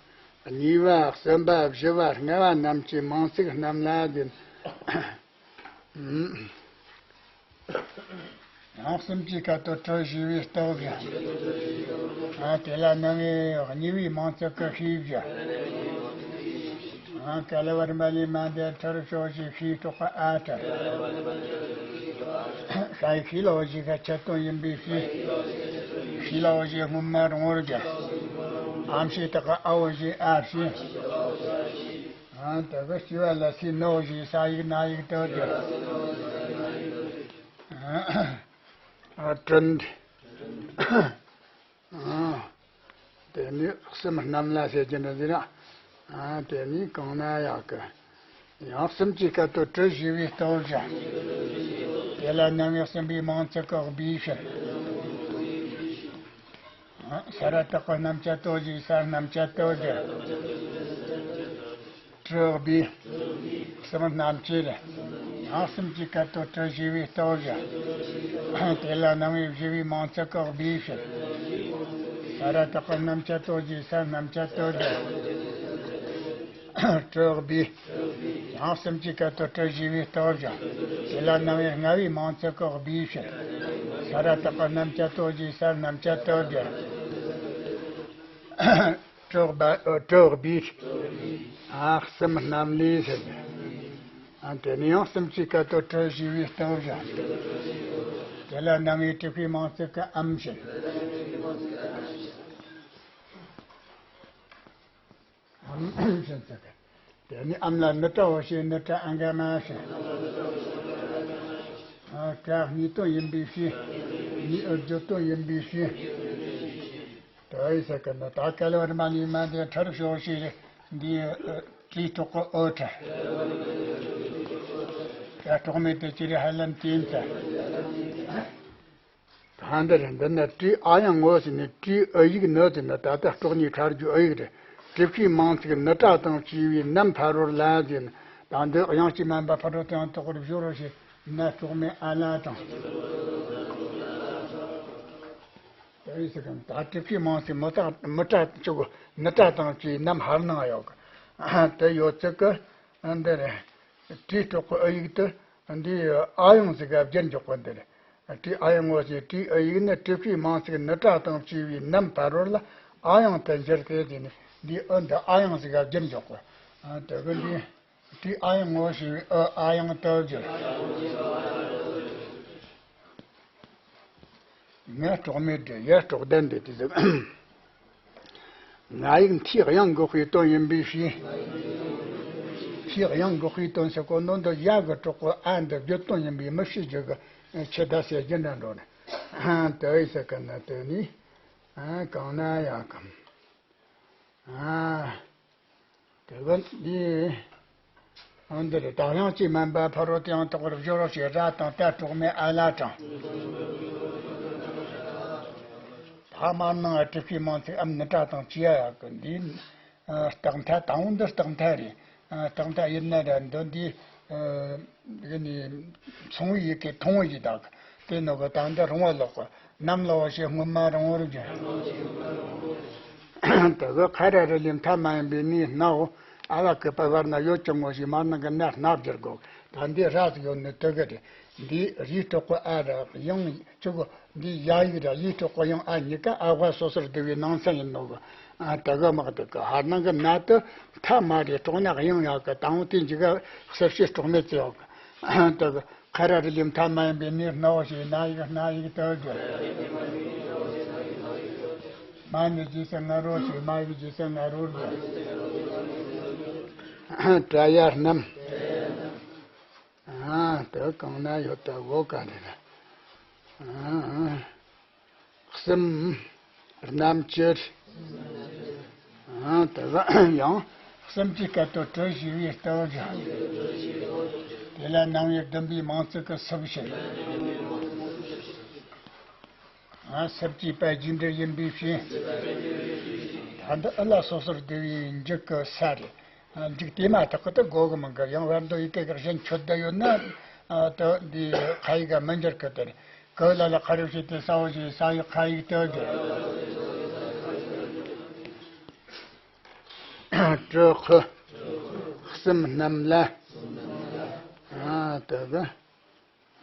གཉིས་པ་གསུམ་པ་བཞི་པ་ལྔ་པ་རྣམས་ཀྱི་མིང་ཚིག་རྣམས་ལ་བརྒྱན། ཡང་གསུམ་གྱི་སྐད་དོད་ཁྲི་བཞི་པའི་སྟོབས་བཞི། ཨ་དེ་ལ་ནང་ངེས་གཉིས་པའི་མིང་ཚིག་གི་ཤེས་བཞི། ཨ་ཀ་ལ་བར་མ་ལི་མ་འདས་ཁྲིར་ཕྱོགས་བཞི་ཤེས་གྲོགས་ཨ་ཁྲ། ཤ་ཡི་ཤེས་ལ་བཞི་ཁ་ཆད་དོན་ཡིན་པའི་ཤེས། ཤེས་ལ་བཞི་སྔོན་མ་རུང་བར་བརྒྱབ། ཨམ་ཤེས་དག་གི་ཨ་བཞི་ཨ་ཤེས། ཨ་དེ་གི་སྤྱི་བ་ལ་སི་ནོ་ཞེས་ས་ཡིག་ན་ཡིག་ཏུ་གྱུར། ཨ་བྲིན། ཨ་དེ་ནི་གསུམ་རྣམས་ལ་ཟེར་གྱི་འདི་ཟེར་ན། ཨ་དེ་ནི་གང་ན་ཡག་གི། ཡང་གསུམ་གྱི་སྐད་དོད་ཁྲི་བཞི་པའི་སྟོབས་བཞི། དེ་ལ་ནང་ངེས་གསུམ་པའི་མིང་ཚིག་གི་སྦས་ཕྱིར། ས་ར་བཏགས་ཀྱི་རྣམ་བཅད་ཏོ་ཞེས་ས་རྣམ་བཅད་ཏོ་རྒྱུ། ཁྲིར་སྦས། གསུམ་རྣམས་ཀྱི་རེད། ཡང་གསུམ་གྱི་སྐད་དོད་ཁྲི་བཞི་པའི་སྟོབས་བཞི། དེ་ལ་ནང་པའི་བཞི་པའི་མིང་ཚིག་གི་སྦས་ཕྱིར། ས་ར་བཏགས་ཀྱི་རྣམ་བཅད་ཏོ་ཞེས་ས་རྣམ་བཅད་ཏོ་རྒྱུ། ཁྲིར་སྦས། ཡང་གསུམ་གྱི་སྐད་དོད་ཁྲི་བཞི་པའི་སྟོབས་བཞི། དེ་ལ་ནང་པའི་ལྔ་པའི་མིང་ཚིག་གི་སྦས་ཕྱིར། ས་ར་བཏགས་ཀྱི་རྣམ་བཅད་ཏོ་ཞེས་ས་རྣམ་བཅད་ཏོ་རྒྱུ། གྲོགས་པ་ཨོ་གྲོགས་པའི། ཨ་གསུམ་རྣམས་ལས་ཟེར་ནས། ཨ་དེ་ནི་ཡང་གསུམ་གྱི་སྐད་དོད་ཁྲི་བཞི་པའི་སྟོབས་བཞི། དེ་ལ་ནང་པའི་གྲུ་ཁའི་མིང་ཚིག་གི་ཨམ་བཞི། ཨམ་བཞི་ཚིག་གི། དེ་ནི་ཨམ་ལ་ནི་ཏྲ་བོ་ཞེས་ནི་ཏྲ་ཨང་ག་མ་ཞེས། ཨ་ཀ་གཉིས་དོན་ཡིན་པའི་ཕྱིར། གཉིས་ཨོ་བརྗོད་དོན་ཡིན་པའི་ཕྱིར། ཏོ་ཡི་ས་ཀི་ནི་ད་ཀ་ལ་བར་མ་ནི་མ་འདི་ཁྲིར་ཕྱོགས་ཤིག་འདི་ཨ་ཏྲི་གྲོགས་ཀྱི་ཨོ་ཁྲ། ཀ་གྲོགས་མེད་དེ་ཅི་རིགས་ཧ་ལན་ཏེམ་ཙ། ད་འདི་རེད། འདི་ནི་ཏྲི་ཨ་ཡང་ངོ་ཟེར་ནས་ཏྲི་ཨ་ཡིག་ནི་ཟེར་ན་ད་ལྟ་གྲོགས་གཉིས་ཁྲར་རྒྱུ་ཨ་ཡིག་རེད། གྲུ་ཁའི་མིང་ཚིག་ནི་ཏྲ་དང་བཅས་པའི་རྣམ་ཕ་རོལ་ལ་ཟེར་ན། ད་འདི་དབྱངས་ཅན་མན་པ་ཕ་རོལ་ཏུ་ཡང་དོག་པར་སྦྱོར་བ་ཞེས་ན་གྲོགས་མེད་ཨ་ལ་དང་། དེ་ཡིན་ཟེར་གི། ད་གྲུ་ཁའི་མིང་ཚིག་མི་ཏྲ་མི་ཏྲ་ཅིག་གོ་ནི་ཏྲ་དང་བཅས་རྣམ་ཕར་སྣང་ཡོད་གི། དེ་ཡོད་ཚད་ཀི་འདི་རེད། ཏྲི་གྲོགས་ཀྱི་ཨ་ཡིག་དེ་འདི་ཨ་ཡང་ཟིག་ག་བསྒྱུར་འཇོག་གི་འདི་རེད། ཏྲི་ཨ་ཡང་ངོ་ཟེར། ཏྲི་ཨ་ཡིག་ནི་གྲུ་ཁའི་མིང་ཚིག་ནི་ཏྲ་དང་བཅས་པའི་རྣམ་ཕ་རོལ་ལ་ཨ་ཡང་དུ་འགྱུར་ཏེ་དེ་ནི་འདི་ཨ་འདི་ཨ་ཡང་ཟིག་ག་བསྒྱུར་འཇོག་གི། དེ་གི་འདི། ཏྲི་ཨ་ཡང་ངོ་ཞེས་པའི་ཨ་ཨ་ཡང་ཏུ་བསྒྱུར། ང་གྲོགས་མེད་དེ་ཡ་གྲོགས་ལྡན་དེ་དེ་ཟེར། ང་ཡིག་མཐའི་དབྱངས་འགོག་པའི་དོན་ཡིན་པའི་ཕྱིར། མཐའི་དབྱངས་འགོག་པའི་དོན་ཟེར་གོ་ནོ་འདི་ཡ་གི་གྲོགས་པོ་ཨ་འདི་བརྗོད་དོན་ཡིན་པའི་མི་ཤེས་རྒྱུ་གི་ཆེ་ད་ཟེར་རྒྱུ་འདྲ་འགྲོ་ནས། ཨ་ཏོ་ཡི་ས་ཀི་ནི་དེ་ནི། ཨ་གང་ན་ཡག་གམ། ཨ། དེ་གི་འདི། ཨ་འདི་རེད། ད་དབྱངས་ཅན་མན་པ་ཕ་རོལ་ཏུ་ཡང་དོག་པར་སྦྱོར་བ་ཞེས་ར་དང་ཏ་གྲོགས་མེད་ཨ་ལ་དང་། ད་མར་སྣང་བ་གྲུ་ཁའི་མིང་ཚིག་ཨམ་ནི་ཏྲ་དང་བཅས་ཡག་གི་འདི། ཨ་རྟགས་མཐའ་དང་པོ་འདི་རྟགས་མཐའ་རེད། ཨ་རྟགས་མཐའ་ཡིན་ན་ར་འདི་འདི། ཨ་འདི་ནི་མཚུངས་པའི་ཡི་གེ་མཐོང་བའི་ཡི་དྭགས་དེ་ནོ་གི་ད་འདི་རུང་བ་ལོག་གི། ནམ་ལ་བ་ཞེས་སྔོན་མ་རུང་བར་བརྗོད། དེ་གི་ཁ་ར་རི་ལི་མཐའ་མ་ཡིན་པའི་ནི་ནའོ། ཨ་ལ་ཀི་པ་བར་ན་ཡོད་ཀྱང་ངོ་ཞེས་མར་ནང་གི་ན་སྣ་བསྒྱུར་དགོས། ད་འདི་ར་ཟིག་ཡོད་ནི་དེ་གི་རེད། འདི་རིའི་གྲོགས་པོ་ཨ་ར་ཡང་ཅི་གོ། འདི་ཡ་ཡིག་ར་ཡིག་གྲོགས་པོ་ཡང་ཨ་གཉིས་ཀ་ཨ་བ་སོ་སོར་བསྡུ་བའི་ནང་ཚན་ཡིན་ནོ་གི། ཨ་དེ་གི་དམག་དེ་གི་ཧར་ནང་གི་ན་དེ་མཐའ་མ་རེད། གྲོགས་ན་ཡང་ཡག་གི། དང་པོ་དེ་འཇིག་ག་གསལ་བྱེད་གྲོགས་མེད་ཅི་ཡོད་གི། དེ་གི་ཁ་ར་རི་ལི་མཐའ་མ་ཡིན་པའི་ནི་སྣ་བོ་ཞེས་ན་ཡིག་སྣ་ཡིག་ཏུ་བསྒྱུར། མ་ནི་རྗེས་སུ་ང་རོ་ཞིག་མ་ཡི་རྗེས་སུ་ང་རོ་རྒྱུ། དྲ་ཡ་རྣམས། ཨ་དེ་གང་ན་ཡོད་ད་གོ་ག་ནས་ན། ཨ་གསུམ། རྣམ་དཔྱོད། ཨ་དེ་ག་ཡང་གསུམ་གྱི་སྐད་དོད་དྲི་ཞུ་བའི་སྟོབས་ཀྱིས། དེ་ལ་སྣང་བའི་བདུན་པའི་མིང་ཚིག་གི་སུབ་བྱེད། ཨ་སུབ་ཀྱི་པ་རྒྱས་འབྲིང་ཡིན་པའི་ཕྱིར། ད་འདི་ཨི་ལ་སོ་སོར་བསྡུ་བའི་མཇུག་གི་ས་རེད། ཨ་མཇུག་དེ་མ་ཐག་གི་དེ་གོ་གི་མི་འགི། ཡང་བར་དོ་ཡི་གེ་གི་གཞན་ཁྱོད་བསྡད་ཡོད་ན། ཨ་དེ་འདི་ཁ་ཡིག་ག་མི་འགྱུར་གི། དེ་རེད། གི་ལ་ལ་ཁ་རུ་ཞིག་དེ་ས་འོ་ཞིག་ས་ཡི་ཁ་ཡིག་དེ་དེ། གྲི་ཁུ། གསུམ་རྣམས་ལ། ཨ་དེ་གི།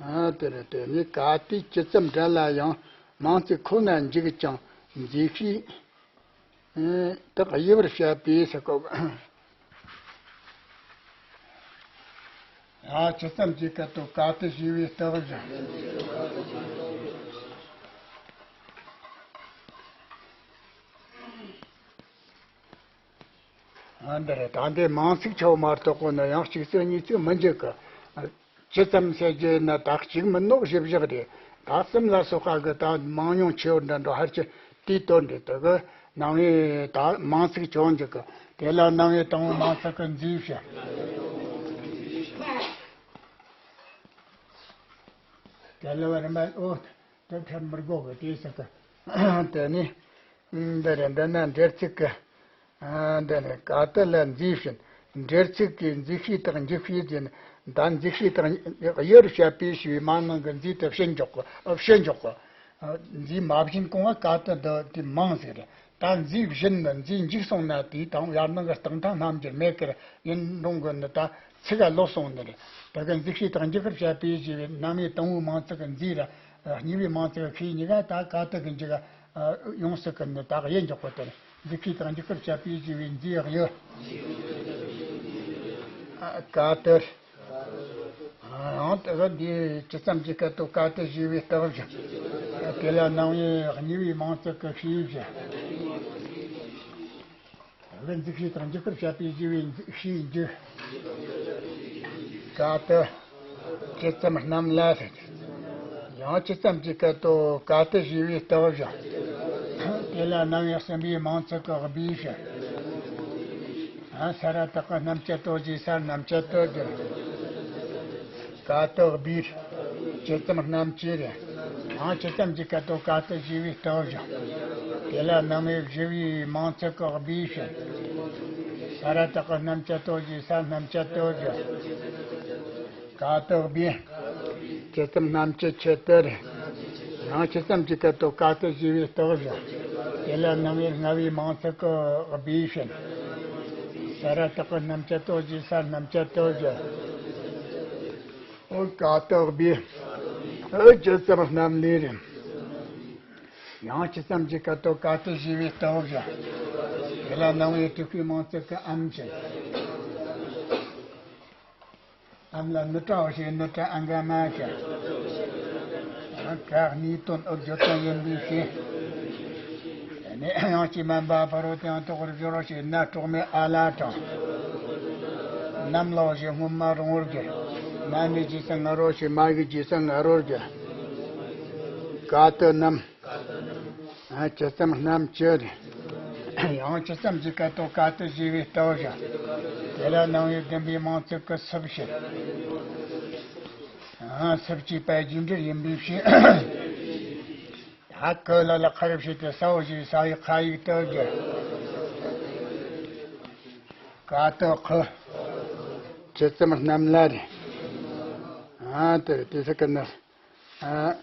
ཨ་དེ་རེད། དེ་ནི་ག་དེ་ཇི་ཙམ་འདྲ་ལ་ཡང་མིང་ཚིག་ཁོ་ན་འཇུག་ཀྱང་མཛེས་ཤིང་། ཨེ་དག་དབྱེ་བར་བྱ་བའི་ས་གོ། ཨ་ཇི་ཙམ་གྱི་སྐད་དོད་ག་དེ་ཞེས་པའི་རྟགས་བཞག། ཨ་འདི་རེད། ད་འདི་མིང་ཚིག་ཆ་བོ་མ་གཏོགས་གོ་ན་ཡང་གཅིག་ཚིག་གཉིས་ཚིག་མི་འཇུག་གི། ཇི་ཙམ་ཟེར་རྒྱུ་ན་ད་གཅིག་མིན་ནོ་བཞི་བཞག་རེད། ད་གསུམ་ལ་སོགས་པ་གི་ད་མང་ཉུང་ཆེ་བོ་འདྲ་འགྲོ་ཧར་གྱི་དེའི་དོན་རེད། དེ་གི་སྣང་བའི་ད་མིང་ཚིག་ཆུང་འཇུག་གི། དེ་ལ་སྣང་བའི་དང་པོ་མིང་ཚིག་གི་མཛེས་བྱ། དེ་ལ་བར་མ་ཨོ། དེ་ཐལ་མི་དགོས་གི་དེ་ཟེར་གི། དེ་ནི། འདི་རེད། འདི་ན་འབྲེལ་ཚིག་གི། ཨ་འདི་ནི་ག་དེ་ལ་མཛེས་བྱེད། འབྲེལ་ཚིག་གི་མཛེས་བྱེད་དང་འཇུག་བྱེད་ཀྱི་ད་མཛེས་བྱེད་དང་དབྱེ་བར་བྱ་བའི་ཞེས་པའི་མ་ནང་གི་མཛེས་དེ་ཕྱིར་འཇོག་གི། ཨ་ཕྱིར་འཇོག་གི། ཨ་མཛེས་མ་བྱིན་གོང་བ་ག་དེ་འདི་དེ་མིང་ཟེར་རེད། ད་མཛེས་བྱིན་ནི་མཛེས་འཇུག་སོང་ན་དེའི་དང་ཡར་ནང་གི་རྟགས་མཐའ་རྣམ་འགྱུར་མེད་ཀར་ཡིན་རུང་གི་ནི་ད་ཚིག་ག་ལོག་སོང་ནི་རེད། དེ་གི་མཛེས་བྱེད་དང་འཇུག་པར་བྱ་བའི་ཞེས་པའི་སྣང་བའི་དང་པོའི་མིང་ཚིག་གི་མཛེས་ར། གཉིས་པའི་མིང་ཚིག་ཤེས་གཉིས་ཀ་ད་ག་དེ་གི་འཇུག་ཡོངས་སུ་ཀུན་ནས་དག་དབྱེ་འཇོག་པ་དེར་མཛེས་བྱེད་དང་འཇུག་པར་བྱ་བའི་ཞེས་པའི་མཛེས་དབྱེ། ག་དེར། ཡང་དེ་ག་འདིའི་ཇི་ཙམ་གྱི་སྐད་དོད་ག་དེ་ཞེས་པའི་རྟགས་བཞག། དེ་ལ་སྣང་བའི་གཉིས་པའི་མིང་ཚིག་གི་ཤེས་བྱ། ལ་མཛེས་བྱེད་དང་འཇུག་པར་བྱ་བའི་ཞེས་པའི་ཤེས་འཇུག། ག་དེ། ཇི་ཙམ་རྣམས་ལ་ཟེར། ཡང་ཇི་ཙམ་གྱི་སྐད་དོད་ག་དེ་ཞེས་པའི་རྟགས་བཞག། དེ་ལ་སྣང་བའི་གསུམ་པའི་མིང་ཚིག་གི་སྦས་བྱ། ས་ར་བཏགས་ཀྱི་རྣམ་བཅད་དོ་ཞེས་ས་རྣམ་བཅད་དོ་ཞེས། ག་དེ་སྦས། ཇི་ཙམ་རྣམས་ཀྱི་རེད། ཡང་ཇི་ཙམ་གྱི་སྐད་དོད་ག་དེ་ཞེས་པའི་རྟགས་བཞག། དེ་ལ་སྣང་བའི་བཞི་པའི་མིང་ཚིག་གི་སྦས་བྱ། ས་ར་བཏགས་ཀྱི་རྣམ་བཅད་དོ་ཞེས་ས་རྣམ་བཅད་དོ་ཞེས། ག་དེ་སྦས། ཇི་ཙམ་རྣམས་ཀྱི་ཆེད་དུ་རེད། ཡང་ཇི་ཙམ་གྱི་སྐད་དོད་ག་དེ་ཞེས་པའི་རྟགས་བཞག། དེ་ལ་སྣང་བའི་ལྔ་པའི་མིང་ཚིག་གི་སྦས་བྱ། ས་ར་བཏགས་ཀྱི་རྣམ་བཅད་དོ་ཞེས་ས་རྣམ་བཅད་དོ་ཞེས། ཨོ་ག་དེ་སྦས། ཨོ་ཇི་ཙམ་རྣམས་ལས་རེད། ཡང་ཇི་ཙམ་གྱི་སྐད་དོད་ག་དེ་ཞེས་པའི་རྟགས་བཞག། དེ་ལ་སྣང་བའི་དྲུག་པའི་མིང་ཚིག་གི་ཨམ་བྱ། ཨམ་ལ་ནུ་ཏྲའོ་ཞེས་ནུ་ཏྲ་ཨང་ག་མ་བྱ། ག་གཉིས་དོན་ཨུ་བརྗོད་དོན་ཡིན་པའི་ཕྱིར། ནས་ཡང་གཅིག་མ་འབའ་ཕ་རོལ་ཏུ་ཡང་དག་པར་སྦྱོར་བ་ཞེས་ན་གྲོགས་མེད་ཨ་ལ་དྲངས། ནམ་ལོ་ཞེས་སྔོན་མ་རིང་བོར་བསྒྱུར། མ་ནི་རྗེས་སུ་ང་རོ་ཞེས་མ་ཡིག་རྗེས་སུ་ང་རོར་བསྒྱུར། ག་དེ་རྣམས། ཇི་ཙམ་རྣམས་ཀྱི་རེད། ཡང་ཇི་ཙམ་གྱི་སྐད་དོད་ག་དེ་ཞེས་པའི་རྟགས་བཞག། དེ་ལ་སྣང་བའི་བདུན་པའི་མིང་ཚིག་གི་སུབ་བྱེད། སུབ་ཀྱི་པ་རྒྱས་འབྲིང་ཡིན་པའི་ཕྱིར། ཧ་གི་ལ་ལ་ཁ་རུ་བྱེད་དེ་ས་འོ་ཞེས་ས་ཡི་ཁ་ཡིག་དེ་བསྒྱུར། ག་དེ་ཁུ། ཇི་ཙམ་རྣམས་ལ་རེད། ཨ་དེ་དེ་ས་ཀི་ན། ཨ།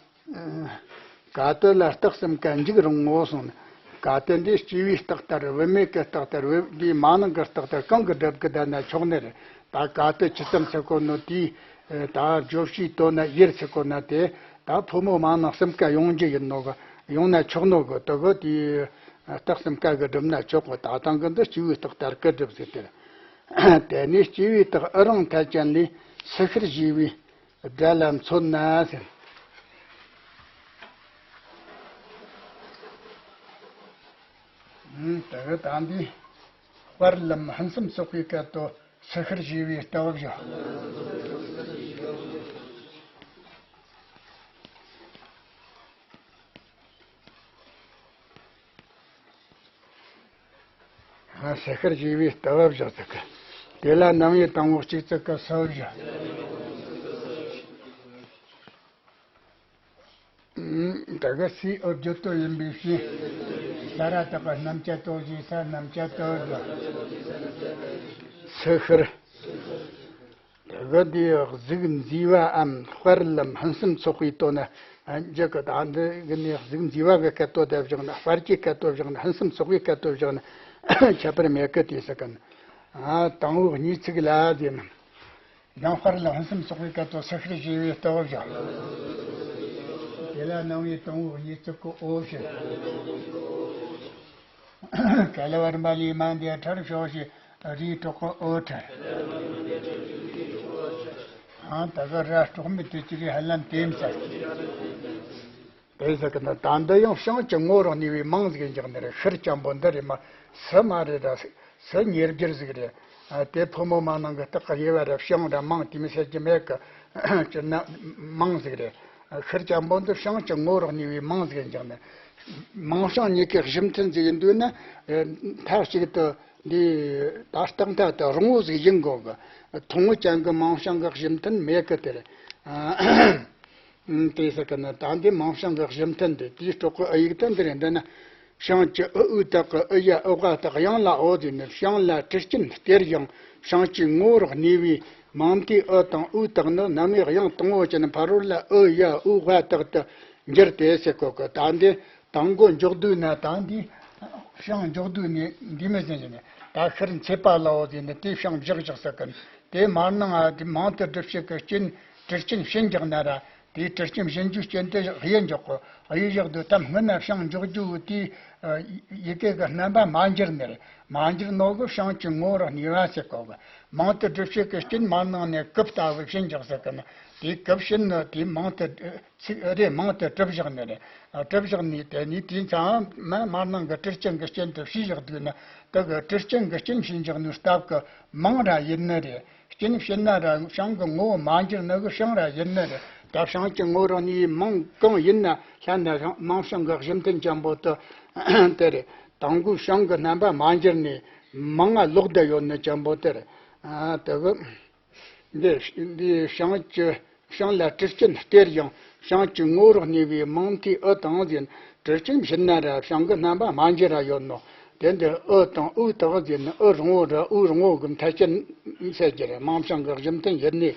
ག་དེ་ལ་རྟགས་གསུམ་ཀ་འཇུག་རུང་ངོ་གསུངས་ནས། ག་དེ་འདི་སྐྱེ་བའི་རྟགས་ལྟར་བུད་མེད་ཀྱི་རྟགས་ལྟར་བུད་འདིའི་མ་ནིང་གི་རྟགས་ལྟར་གང་གི་སྒྲུབ་ཀྱི་བསྡད་ན་ཆོག་ནི་རེད། ད་ག་དེ་ཇི་ཙམ་ཟེར་གོ་ནོ་དེའི་ད་བརྗོད་བྱའི་དོན་ན་ཡུལ་ཟེར་གོ་ན་དེ་ད་ཕོ་མོ་མ་ནིང་གསུམ་ཀ་ཡོང་རྒྱུ་ཡིན་ནོ་གི། ཡོང་ན་ཆོག་ནོ་གི། དེ་གི་དེའི་རྟགས་གསུམ་ཀ་གི་སྒྲུབ་ན་ཆོག་གི། ད་ཐེངས་གི་འདི་སྐྱེ་བའི་རྟགས་ལྟར་གི་སྒྲུབ་ཟེར་དེ་རེད། དེ་ནས་སྐྱེ་བའི་རྟགས་ཨི་རང་ཐལ་ཅན་ལས་སུ་ཤར་ཞེས་པའི་སྒྲ་ལ་མཚོན་ན་ཟེར། ཨང་། དེ་གི་ད་འདི་དཔལ་ལམ་ཕུན་སུམ་ཚོགས་པའི་སྐད་དོ། སི་ཁར་ཞེས་པའི་སྟག་བཞག་ཨ། སི་ཁར་ཞེས་པའི་སྟག་བཞག་ཟེར་གི། དེ་ལ་རྣམ་དབྱེ་དང་པོ་གཅིག་ཙིག་གི་སུ་བཞག་ཨང་། དེ་གི་སིའི་ཨོ་བརྗོད་དོ་ཡིན་པའི་ཕྱིར། ས་ར་བཏགས་པ་རྣམ་བཅད་དོ་ཞེས་ས་རྣམ་བཅད་དོ་ཟེར། སི་ཁར། དེ་གི་དེའི་གཟུགས་མཛེས་པའམ་དཔལ་ལམ་ཕུན་སུམ་ཚོགས་པའི་དོན་ནི། ཨ། འཇུག་གི། ད་འདི་གི་ནི་གཟུགས་མཛེས་པ་གི་སྐད་དོ་དེ་བཞག་ན། དཔལ་གྱི་སྐད་དོ་བཞག་ན། ཕུན་སུམ་ཚོགས་པའི་སྐད་དོ་བཞག་ན་ཁྱད་པར་མེད་གི། དེ་ཟེར་གི་ན། ཨ། དང་པོ་གཉིས་ཚིག་ལ་ཟེར་ན། ཡང་དཔལ་ལ་ཕུན་སུམ་ཚོགས་པའི་སྐད་དོ་སི་ཁར་ཞེས་པའི་སྟག་བཞག་དེ་ལ་རྣམ་དབྱེ་དང་པོ་གཉིས་ཚིག་གི་ཨོ་ཞེས། ག་ལ་བ་རིམ་པ་ལས་མ་འདས་ཁྲར་ཞོག་ཞེས་རིའི་གྲོགས་ཀྱི་ཨོ་ཁྲར། ཨང་། ད་ག་ར་གྲོགས་མེད་དེ་ཅི་རེད་ཧ་ལམ་དེམ་ཟེར། དེ་ཟེར་གི་ན། ད་འདི་ཡང་བྱང་གི་ངོ་བོར་གནས་པའི་མིང་ཟིག་འཇོག་ནི་རེད། ཤར་ཅན་པོ་འདི་རེད་མ། སུ་མ་རེད་ར། སུ་ཉེར་སྦྱར་ཟིག་རེད། ཨ། དེ་ཕོ་མོ་མ་ནིང་གི་སྟག་གི་དབྱེ་བ་ར་བྱང་ར་མིང་དེ་མི་ཟེར་གྱི་མེད་གི། སྤྱིར་ན་མིང་ཟིག་རེད། ཤར་ཅན་པོ་འདི་བྱང་གི་ངོ་བོར་གནས་པའི་མིང་ཟིག་འཇོག་ནི། མིང་བྱང་གཉིས་ཀའི་གཞི་མཐུན་ཟིག་ཡིན་དུས་ན། མཐའ་གཅིག་ཏུ་འདི་ད་རྟག་མཐའ་དུ་རིང་བོ་ཟིག་ཡིན་དགོས་གི། ཐུང་ངུ་ཅན་གི་མིང་བྱང་གི་གཞི་མཐུན་མེད་གི། དེ་རེད། ཨ། དེ་ཟེར་གི་ན། ད་འདི་མིང་བྱང་གི་གཞི་མཐུན་འདི། དེའི་གྲོགས་ཀྱི་ཨ་ཡིག་དེ་འདི་རེད། འདི་ན། བྱང་གི་ཨུ་ཨུ་དག་གི་ཨུ་ཡ་ཨུ་ཝ་དག་ཡང་ལ་ཨོ་ཟེར་ནས། བྱང་ལ་དྲི་ཅན་སྟེར་ཡང་བྱང་གི་ངོ་བོར་གནས་པའི་མིང་མཐའི་ཨུ་དང་ཨུ་དག་ནི་རྣམ་དབྱེ་དབྱངས་དང་པོ་ཅན་ཕ་རོལ་ལ་ཨུ་ཡ་ཨུ་ཝ་དག་ཏུ་འགྱུར་ཏེ་ཟེར་གོ་གི། ད་འདི་དང་པོ་འཇོག་དུས་ན། ད་འདི་བྱང་འཇོག་དུས་ནས་འདི་མི་ཟེར་ནས། ད་ཤར་མཚེར་པ་ལའོ་ཟེར་ནས་དེ་བྱང་བཞག་བཞག་ཟེར་གི། དེ་མར་ནང་ཨ་དེ་མིང་དེ་སྒྲུབ་བྱེད་ཀྱི་རྐྱེན་དྲི་རྐྱེན་བྱིན་རྒྱག་ན་ར། དེའི་དྲི་རྐྱེན་བྱིན་རྒྱུའི་རྐྱེན་དེ་དབྱེ་འཇོག་གོ། དབྱེ་བཞག་དུས་ད་སྔོན་ན་བྱང་འཇོག་རྒྱུ་བོ་དེའི་ཡི་གེ་གི་རྣམ་པ་མ་འགྱུར་ནི་རེད། མ་འགྱུར་ནོ་གི་བྱང་གི་ངོ་བོར་གནས་པ་ཟེར་གོ་གི། མིང་དེ་སྒྲུབ་བྱེད་ཀྱི་རྐྱེན་མར་ནང་ནས་ཀུ་ལྟ་བུ་བྱིན་རྒྱག་ཟེར་གི་ན། དེའི་ཀུ་བྱིན་ནི་དེའི་མིང་དེ་ཚིག་རེ་མིང་དེ་གྲུབ་བཞག་ནི་རེད། གྲུབ་བཞག་ནི་དེ་ནི་དེའི་མཚམས་མ་མར་ནང་གི་དྲི་རྐྱེན་གྱི་རྐྱེན་དེ་བྱས་བཞག་དུས་ན། དེ་གི་དྲི་རྐྱེན་གྱི་རྐྱེན་བྱིན་རྒྱག་ནི་སྟབས་ཀྱིས་མིང་ར་ཡིན་ནི་རེད། རྐྱེན་བྱིན་ན་ར་བྱང་གི་ངོ་བོ་མ་འགྱུར་ནི་གི་བྱང་ར་ཡིན་ནི་རེད། ད་བྱང་གི་ངོ་བོར་གནས་པའི་མིང་གང་ཡིན་ན་ལྷན་ན་མིང་བྱང་གི་གཞི་མཐུན་ཅན་པོ་དེ་དེ་རེད། དང་པོའི་བྱང་གི་རྣམ་པ་མ་འགྱུར་ནས་མིང་ང་ལོག་བསྡད་ཡོད་ནི་ཅན་པོ་དེ་རེད། ཨ། དེ་གི་འདི་འདི་བྱང་གི་བྱང་ལ་དྲི་རྐྱེན་སྟེར་ཡང་བྱང་གི་ངོ་བོར་གནས་པའི་མིང་མཐའི་ཨུ་དང་ཟེར། དྲི་རྐྱེན་བྱིན་ན་ར་བྱང་གི་རྣམ་པ་མ་འགྱུར་ར་ཡོད་ནོ། དེ་འདི་ཨུ་དང་ཨུ་དག་ཟེར་ན། ཨུ་རིང་བོ་ར་ཨུ་རིང་བོ་གི་མཐའ་ཅན་ཟེར་གྱི་རེད། མིང་བྱང་གི་གཞི་མཐུན་ཡིན་ནི།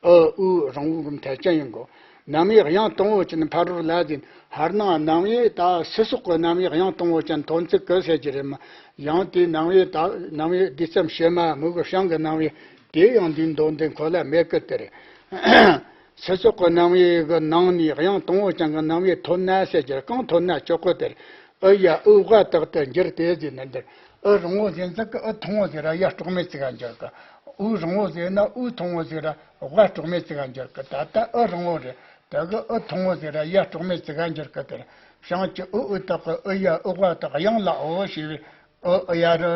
ཨུ་ཨུ་རིང་བོ་གི་མཐའ་ཅན་ཡིན་གོ། རྣམ་དབྱེ་དབྱངས་དང་པོ་ཅན་ཕ་རོལ་ལ་ཟེར། ཧར་ནང་རྣམ་དབྱེ་ད་སི་སོགས་ཀྱི་རྣམ་དབྱེ་དབྱངས་དང་པོ་ཅན་ཐོན་ཚིག་གི་ཟེར་གྱི་རེད་མ། ཡང་དེའི་རྣམ་དབྱེ་ད་རྣམ་དབྱེ་བསྡུས་ཙམ་ཕྱི་མ་མུ་གུ་བྱང་གི་རྣམ་དབྱེ་དེ་ཡང་འདིའི་མདོ་འདི་ཁོ་ལ་མེད་གི། དེ་རེད། སི་སོགས་ཀྱི་རྣམ་དབྱེ་གི་ནང་ནས་དབྱངས་དང་པོ་ཅན་གྱི་རྣམ་དབྱེ་ཐོན་ན་ཟེར་གྱི་རེད། གང་ཐོན་ན་ཆོག་གི། དེ་རེད། ཨུ་ཡ་ཨུ་ཝ་དག་ཏུ་འགྱུར་ཏེ་ཟེར་ན། འདིར་ཨུ་རིང་བོ་ཟེར་ཚིག་གི་ཨུ་ཐུང་བོ་ཟེར་ར་ཡ་སྐྲག་མེད་ཚིག་ག་འགྱུར་གི། ཨུ་རིང་བོ་ཟེར་ན་ཨུ་ཐུང་བོ་ཟེར་ར་ཝ་སྐྲག་མེད་ཚིག་ག་འགྱུར་གི། ད་ལྟ་ཨུ་རིང་བོ་རེད། དེ་གི་ཨུ་ཐུང་བོ་ཟེར་ར་ཡ་སྐྲག་མེད་ཚིག་ག་འགྱུར་གི། དེར་བྱང་གི་ཨུ་ཨུ་དག་གི་ཨུ་ཡ་ཨུ་ཝ་དག་དབྱངས་ལ་ཨོ་ཞེས་པའི་ཨུ་ཨུ་ཡ་རུ་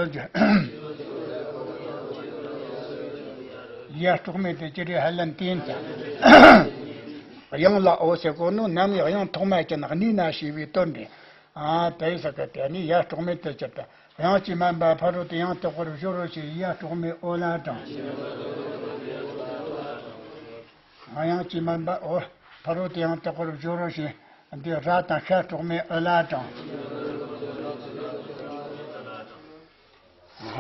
ཡ་སྐྲག་མེད་དེ་ཅི་རེད་ཧ་ལམ་བསྟན་ཙང་། དབྱངས་ལ་ཨོ་ཟེར་གོ་ནོ་རྣམ་དབྱེ་དབྱངས་ཐོག་མ་ཅན་གནས་ན་ཞེས་པའི་དོན་རེད། ཨ། དེ་ཟེར་གི། དེ་ནི་ཡ་སྐྲག་མེད་དེ་ཅི་ལྟ། དབྱངས་ཀྱིས་དམན་པ་ཕ་རོལ་ཏུ་ཡང་དག་པར་སྦྱོར་རོ་ཞེས་ཡ་སྐྲག་མེད་ཨོ་ལ་དྲངས། དབྱངས་ཀྱིས་དམན་པ་ཨོ་ཕ་རོལ་ཏུ་ཡང་དག་པར་སྦྱོར་རོ་ཞེས་འདི་ར་དང་ཤ་སྐྲག་མེད་ཨོ་ལ་དྲངས།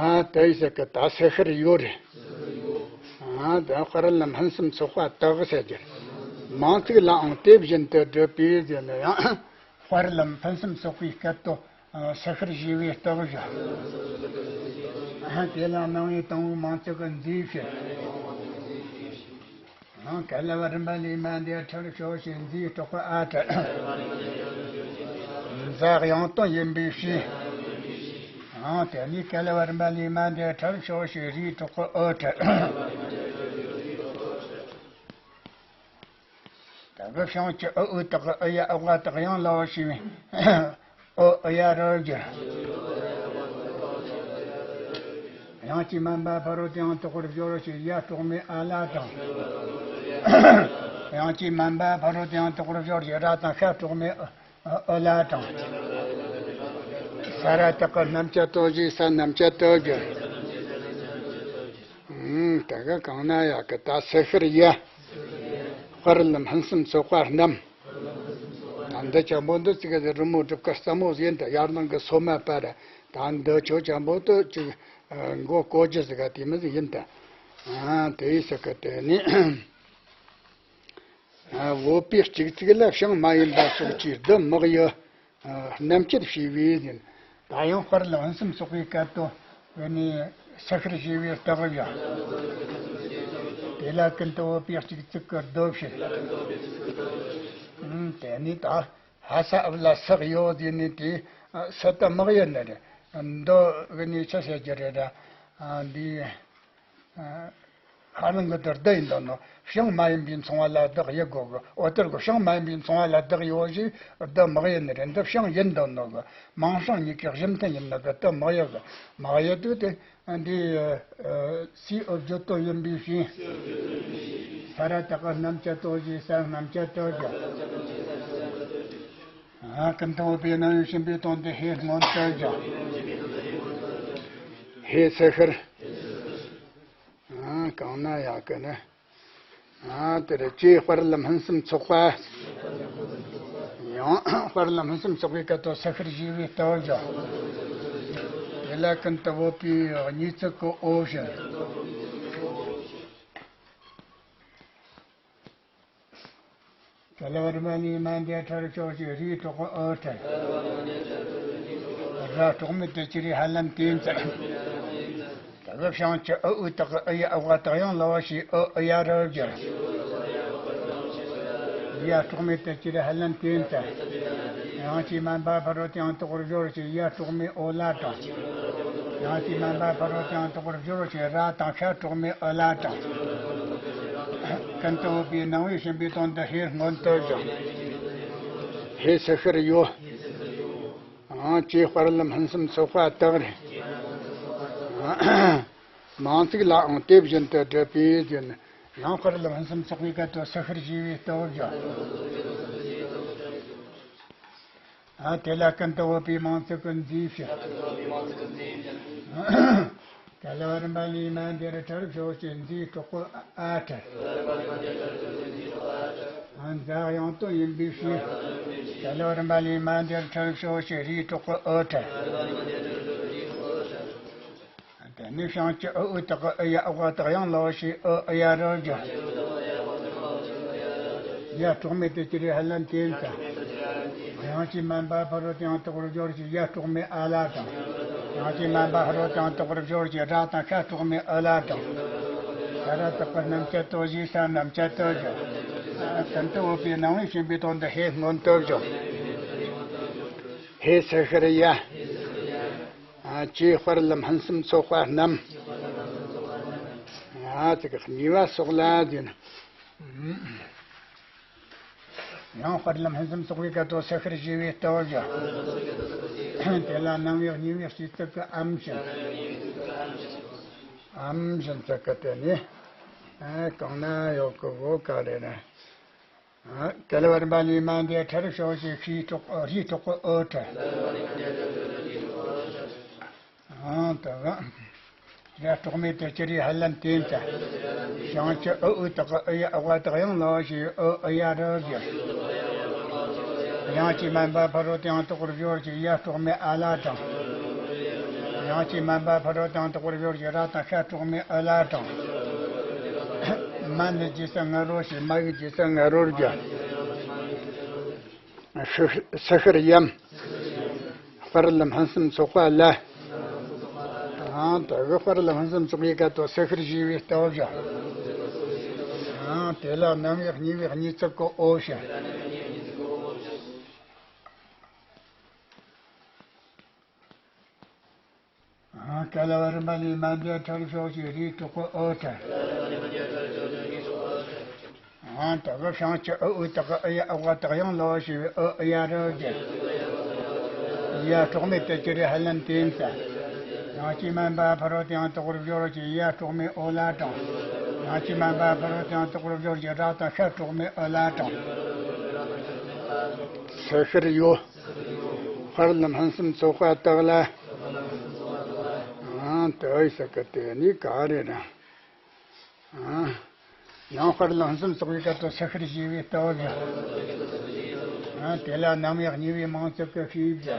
ཨ། དེ་ཟེར་གི། ད་སི་ཤར་ཡོད་རེད། ཨ། དེ་དཔལ་ལམ་ཕུན་སུམ་ཚོགས་པ་དག་ཟེར་གྱི་རེད། མིང་ཚིག་ལའང་དེ་བཞིན་དུ་སྒྲུབ་པས་ཟེར་ན་ཡང་། དཔལ་ལམ་ཕུན་སུམ་ཚོགས་པའི་སྐད་དོ། ཨ། སི་ཤར་ཞེས་པའི་སྟག་བཞག་ཨ། དེ་ལ་རྣམ་དབྱེ་དང་པོའི་མིང་ཚིག་གི་མཛེས་བྱེད། ཨ། ག་ལ་བ་རིམ་པ་ལས་མ་འདས་ཁྲར་ཞོག་ཞེས་མཛེས་སྐྲག་པའི་ཨ་ཁྲར། མཛའ་དབྱངས་དོན་ཡིན་པའི་ཕྱིར། ཨ། དེ་ནས་ག་ལ་བ་རིམ་པ་ལས་མ་འདས་ཁྲར་ཞོག་ཞེས་རིའི་སྐྲག་པའི་ཨུ་ཁྲར། དེ་གི་བྱང་གི་ཨུ་ཨུ་དག་གི་ཨུ་ཡ་ཨུ་ཝ་དག་དབྱངས་ལ་ཨོ་ཞེས་པའི་ཨུ་ཨུ་ཡ་རུ་འགྱུར། ཡང་ཅིག་མན་པ་ཕ་རོལ་ཏུ་ཡང་དག་པར་སྦྱོར་ཞེས་ཡ་དྲུག་མའི་ཨ་ལ་དང་། ཡང་ཅིག་མན་པ་ཕ་རོལ་ཏུ་ཡང་དག་པར་སྦྱོར་ཞེས་ར་དང་ཤ་དྲུག་མའི་ཨ་ལ་དང་། ས་ར་བཏགས་པ་རྣམ་བཅད་དོ་ཞེས་ས་རྣམ་བཅད་དོ་ཞེས། ཨུམ། ད་ག་གང་ན་ཡག་གི་ད་སི་ཤི་རི་ཡ། དཔལ་ལ་སྨིན་གསུམ་ཚོགས་པ་རྣམས། ད་འདི་ཅན་པོ་འདི་ཅིག་གི་རི་མོ་སྒྲུབ་ཀ་སྩ་མོ་ཡིན། ད་ཡར་ནང་གི་སོ་མ་པ་ར། ད་འདི་ཆོ་ཅན་པོ་དུ་ཅིག་མགོ་བཀོད་རྒྱུ་ཟིག་ག་དེ་མི་ཟིག་ཡིན་ད། ཨ་དེ་ཡི་ཟིག་གི་དེ་ནི། ཨ་བོད་པའི་གཅིག་ཚིག་ལ་བྱིངས་མ་ཡིན་པ་སོགས་ཀྱི་བསྡུ་མི་དགོས་ཡོད། རྣམ་བཅད་ཞེས་པས་ཟིན། ད་ཡང་དཔལ་ལ་སྨིན་གསུམ་ཚོགས་པའི་སྐབས་དུ་བོད་ནས་སི་ཤི་རི་ཞེས་པའི་རྟགས་ཡོད། དེ་ལ་ཀུན་ཏུ་བོད་པའི་གཅིག་ཚིག་གི་བསྡུ་བྱེད། ཨུམ། དེ་ནི་ད་ཧ་ས་ཨབ་ལ་སག་ཡོད་ཟེར་ནས་དེ་སི་ཏུ་མག་ཡོད་ནི་རེད། འདི་གི་ནི་ཆི་ཟེར་རྒྱུ་རེད་ར། འདི། ཧ་ནང་གི་དེར་བསྡུ་ཡིན་དོ་ནོ། བྱིངས་མ་ཡིན་པའི་མཚུངས་པ་ལ་བདག་ཡི་དགོས་གི། འོ་དེར་གི་བྱིངས་མ་ཡིན་པའི་མཚུངས་པ་ལ་བདག་ཡོད་ཞེས་བསྡུ་མག་ཡིན་ནི་རེད། འདི་བྱིངས་ཡིན་དོ་ནོ་གི། མིང་བྱིངས་གཉིས་ཀའི་གཞི་མཐུན་ཡིན་ནི་གི་བསྡུ་མག་ཡི་གི། མག་ཡི་དུས་དེ་འདི་སི་ཨོ་བརྗོད་དོན་ཡིན་པའི་ཕྱིར། ས་ར་བཏགས་པ་རྣམ་བཅད་དོ་ཞེས་ས་རྣམ་བཅད་དོ་ཞེས། ཨ་ཀུན་ཏུ་བོད་པའི་རྣམ་དབྱེ་ཕྱིན་པའི་དོན་དུ་ཧེ་སྔོན་དུ་བཞག་ཧེ་སི་ཤི་རི། ཨ་གང་ན་ཡག་གི་ནི། ཨ་དེར་ཅེས་དཔལ་ལ་སྨིན་གསུམ་ཚོགས་པ། ཡང་དཔལ་ལ་སྨིན་གསུམ་ཚོགས་པའི་སྐབས་དུ་སི་ཤི་རི་ཞེས་པའི་རྟགས་བཞག་དེ་ལ་ཀུན་ཏུ་བོད་པའི་གཉིས་ཚིག་གི་འོ་བྱས། ག་ལ་བ་རི་མ་ནི་མ་འདས་ཁྲར་ཕྱོགས་ཀྱི་རིགས་གྲོགས་ཨོ་ཁྲ། ར་གྲོགས་མེད་དུ་ཅི་རིགས་ཧ་ལམ་དེ་ཙམ། ད་གི་བྱང་ཆུབ་ཨུ་ཨུ་དག་གི་ཨུ་ཡ་ཨུ་བ་དག་ཡང་ལ་བ་ཞེས་ཨུ་ཨུ་ཡ་རུ་བསྒྱུར། ཡ་གྲོགས་མེད་དུ་ཅི་རིགས་ཧ་ལམ་དེ་ཙམ། ཡང་ཅིག་མན་པ་ཕ་རོལ་ཏུ་ཡང་དག་པར་སྦྱོར་ཞེས་ཡ་གྲོགས་མེད་ཨོ་ལ་དང་། ཡང་ཅིག་མན་པ་ཕ་རོལ་ཏུ་ཡང་དག་པར་སྦྱོར་ཞེས་ར་དང་ཤ་གྲོགས་མེད་ཨུ་ལ་དང་། ཀུན་ཏུ་བོད་པའི་རྣམ་དབྱེ་ཕྱིན་པའི་དོན་དུ་ཧེ་སྔོན་དུ་བཞག་ཧེ་སི་ཤི་རི་ཡོད། ཨང་། ཅེས་དཔལ་ལ་སྨིན་གསུམ་ཚོགས་པ་དག་རེད། མིང་ཚིག་ལའང་དེ་བཞིན་དུ་སྒྲུབ་པས་ཟེར་ན། ཡང་དཔལ་ལ་སྨིན་གསུམ་ཚོགས་པའི་སྐབས་དུ་སི་ཤི་རི་ཞེས་པའི་རྟགས་བཞག་ཨ་དེ་ལ་ཀུན་ཏུ་བོད་པའི་མིང་ཚིག་གི་མཛེས་བྱེད། ག་ལ་བ་རིམ་པ་ལས་མ་འདིར་ཁྲར་ཕྱོགས་ཀྱི་མཛེས་གྲོགས་པོ་ཨ་ཁྲ། ཨ་འཛག་ཡང་དོན་ཡིན་པའི་ཕྱིར། ག་ལ་བ་རིམ་པ་ལས་མ་འདིར་ཁྲར་ཕྱོགས་ཀྱི་རིགས་གྲོགས་པོ་ཨོ་ཁྲ། དེ་ནས་བྱང་ཆུབ་ཨུ་ཨུ་དག་གི་ཨུ་ཡ་ཨུ་བ་དག་ཡང་ལ་བ་ཞེས་ཨུ་ཨུ་ཡ་རུ་བསྒྱུར། ཡ་གྲོགས་མེད་དུ་ཅི་རིགས་ཧ་ལམ་དེ་ཙམ། ཡང་ཅིག་མན་པ་ཕ་རོལ་ཏུ་ཡང་དག་པར་སྦྱོར་ཞེས་ཡ་གྲོགས་མེད་ཨ་ལ་དང་། ཡང་ཅིག་མན་པ་ཕ་རོལ་ཏུ་ཡང་དག་པར་སྦྱོར་ཞེས་ར་དང་ཤ་གྲོགས་མེད་ཨུ་ལ་དང་། ས་ར་བཏགས་པ་རྣམ་བཅད་དོ་ཞེས་ས་རྣམ་བཅད་དོ་བསྒྱུར། ཀུན་ཏུ་བོད་པའི་རྣམ་དབྱེ་ཕྱིན་པའི་དོན་དུ་ཧེ་སྔོན་དུ་བཞག་ཧེ་སི་ཤི་རི་ཡ། ཨ་ཅེས་དཔལ་ལ་སྨིན་གསུམ་ཚོགས་པ་རྣམས། ཨ་ཙི་གི་གཉིས་པ་སོགས་ལ་ཟེར་ན། ཡང་དཔལ་ལ་སྨིན་གསུམ་ཚོགས་པའི་སྐབས་དུ་སི་ཤི་རི་ཞེས་པའི་རྟགས་བཞག་དེ་ལ་རྣམ་དབྱེ་གཉིས་པའི་སྤྱི་ཚིག་གི་ཨམ་བཞིན། ཨམ་བཞིན་ཚིག་གི་དེ་ནི། ཨ་གང་ན་ཡོད་གི་བོ་ག་རེ་ན། ག་ལ་བ་རིམ་པ་ལས་མ་འདས་ཁྲར་ཕྱོགས་ཀྱི་ཤི་གྲོགས་རིགས་གྲོགས་པོ་ཨོ་ཁྲ། ཨང་། ད་ག་ར་གྲོགས་མེད་དུ་ཅི་རིགས་ཧ་ལམ་དེ་ཙམ། བྱང་ཆུབ་ཨུ་ཨུ་དག་གི་ཨུ་ཡ་ཨུ་བ་དག་ཡང་ལ་བ་ཞེས་ཨུ་ཨུ་ཡ་རུ་བསྒྱུར། ཡང་ཅིག་མན་པ་ཕ་རོལ་ཏུ་ཡང་དག་པར་སྦྱོར་ཞེས་ཡ་གྲོགས་མེད་ཨ་ལ་དང་། ཡང་ཅིག་མན་པ་ཕ་རོལ་ཏུ་ཡང་དག་པར་སྦྱོར་ཞེས་ར་དང་ཤ་གྲོགས་མེད་ཨུ་ལ་དང་། མ་ནི་རྗེས་སུ་ང་རོ་ཞེས་མ་ཡི་རྗེས་སུ་ང་རོར་བསྒྱུར། སི་ཤི་རི་ཡ། དཔལ་ལ་སྨིན་གསུམ་ཚོགས་པ་ལ། ཨང་། ད་གི་དཔལ་ལ་སྨིན་གསུམ་ཚོགས་པའི་སྐབས་དུ་སི་ཤི་རི་ཞེས་པའི་རྟགས་བཞག་ཨང་། དེ་ལ་རྣམ་དབྱེ་གཉིས་པའི་གཉིས་ཚིག་གི་ཨོ་བྱས། ཨང་། ག་ལ་བ་རིམ་པ་ལས་མ་འདས་ཁྲར་ཕྱོགས་ཀྱི་རིགས་གྲོགས་པོ་ཨོ་ཁྲ། ཨང་། ད་གི་བྱང་ཆུབ་ཨུ་ཨུ་དག་གི་ཨུ་ཡ་ཨུ་བ་དག་ཡང་ལ་བ་ཞེས་པའི་ཨུ་ཨུ་ཡ་རུ་བསྒྱུར། ཡ་གྲོགས་མེད་དུ་ཅི་རིགས་ཧ་ལམ་དེ་ཙམ། ཡང་ཅི་མན་པ་ཕ་རོལ་ཏེའང་དག་པར་སྦྱོར་ཞིང་ཡ་དྲུག་མའི་འོད་ལ་དྲངས། ཡང་ཅི་མན་པ་ཕ་རོལ་ཏེའང་དག་པར་སྦྱོར་ཞིང་ར་དང་ཤ་དྲུག་མའི་འོད་ལ་དྲངས། སི་ཤིར་ཡོ། དཔལ་ལྷུན་སུམ་ཚོགས་པ་དག་ལ། ཨང་དུ་ཨི་ས་ཀ་དེ་ནི་ག་རེ་ར། ཡང་དཔལ་ལྷུན་སུམ་ཚོགས་པའི་སྐད་དུ་སི་ཤིར་ཞེས་པའི་སྟོབས་བཞག་དེ་ལ་ནམ་ཡང་ཉེ་བའི་མིང་ཚིག་གི་ཤེས་བྱ།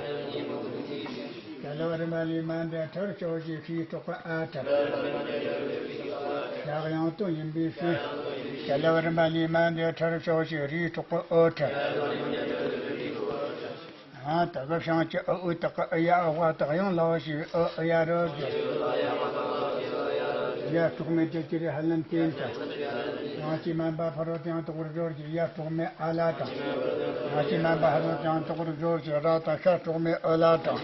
ཀ་ལ་བ་རི་མ་ལས་མ་འདས་ཁྲར་ཕྱོགས་ཀྱི་ཤེས་གྲོགས་ཀྱི་ཨ་ཁྲ། ཞག་ཡང་དོན་ཡིན་པའི་ཕྱིར། ཀ་ལ་བ་རི་མ་ལས་མ་འདས་ཁྲར་ཕྱོགས་ཀྱི་རིའི་གྲོགས་ཀྱི་འོ་ཁྲ། ཨ་ད་ག་བྱང་ཆུབ་ཨ་འུ་དག་གི་ཨུ་ཡ་ཨུ་ཝ་དག་ཡང་ལ་བ་ཞིག་ཨུ་ཨུ་ཡ་རོ་གི། ཡ་གྲོགས་མེད་དེ་ཅི་རེ་ཧ་ལན་བསྟན་ཏ། ཡང་ཅི་མན་པ་ཕ་རོལ་ཏེའང་དག་པར་སྦྱོར་གྱི་ཡ་གྲོགས་མེད་ཨ་ལ་དང་། ཡང་ཅི་མན་པ་ཕ་རོལ་ཏེའང་དག་པར་སྦྱོར་གྱི་ར་དང་ཤ་གྲོགས་མེད་ཨུ་ལ་དང་།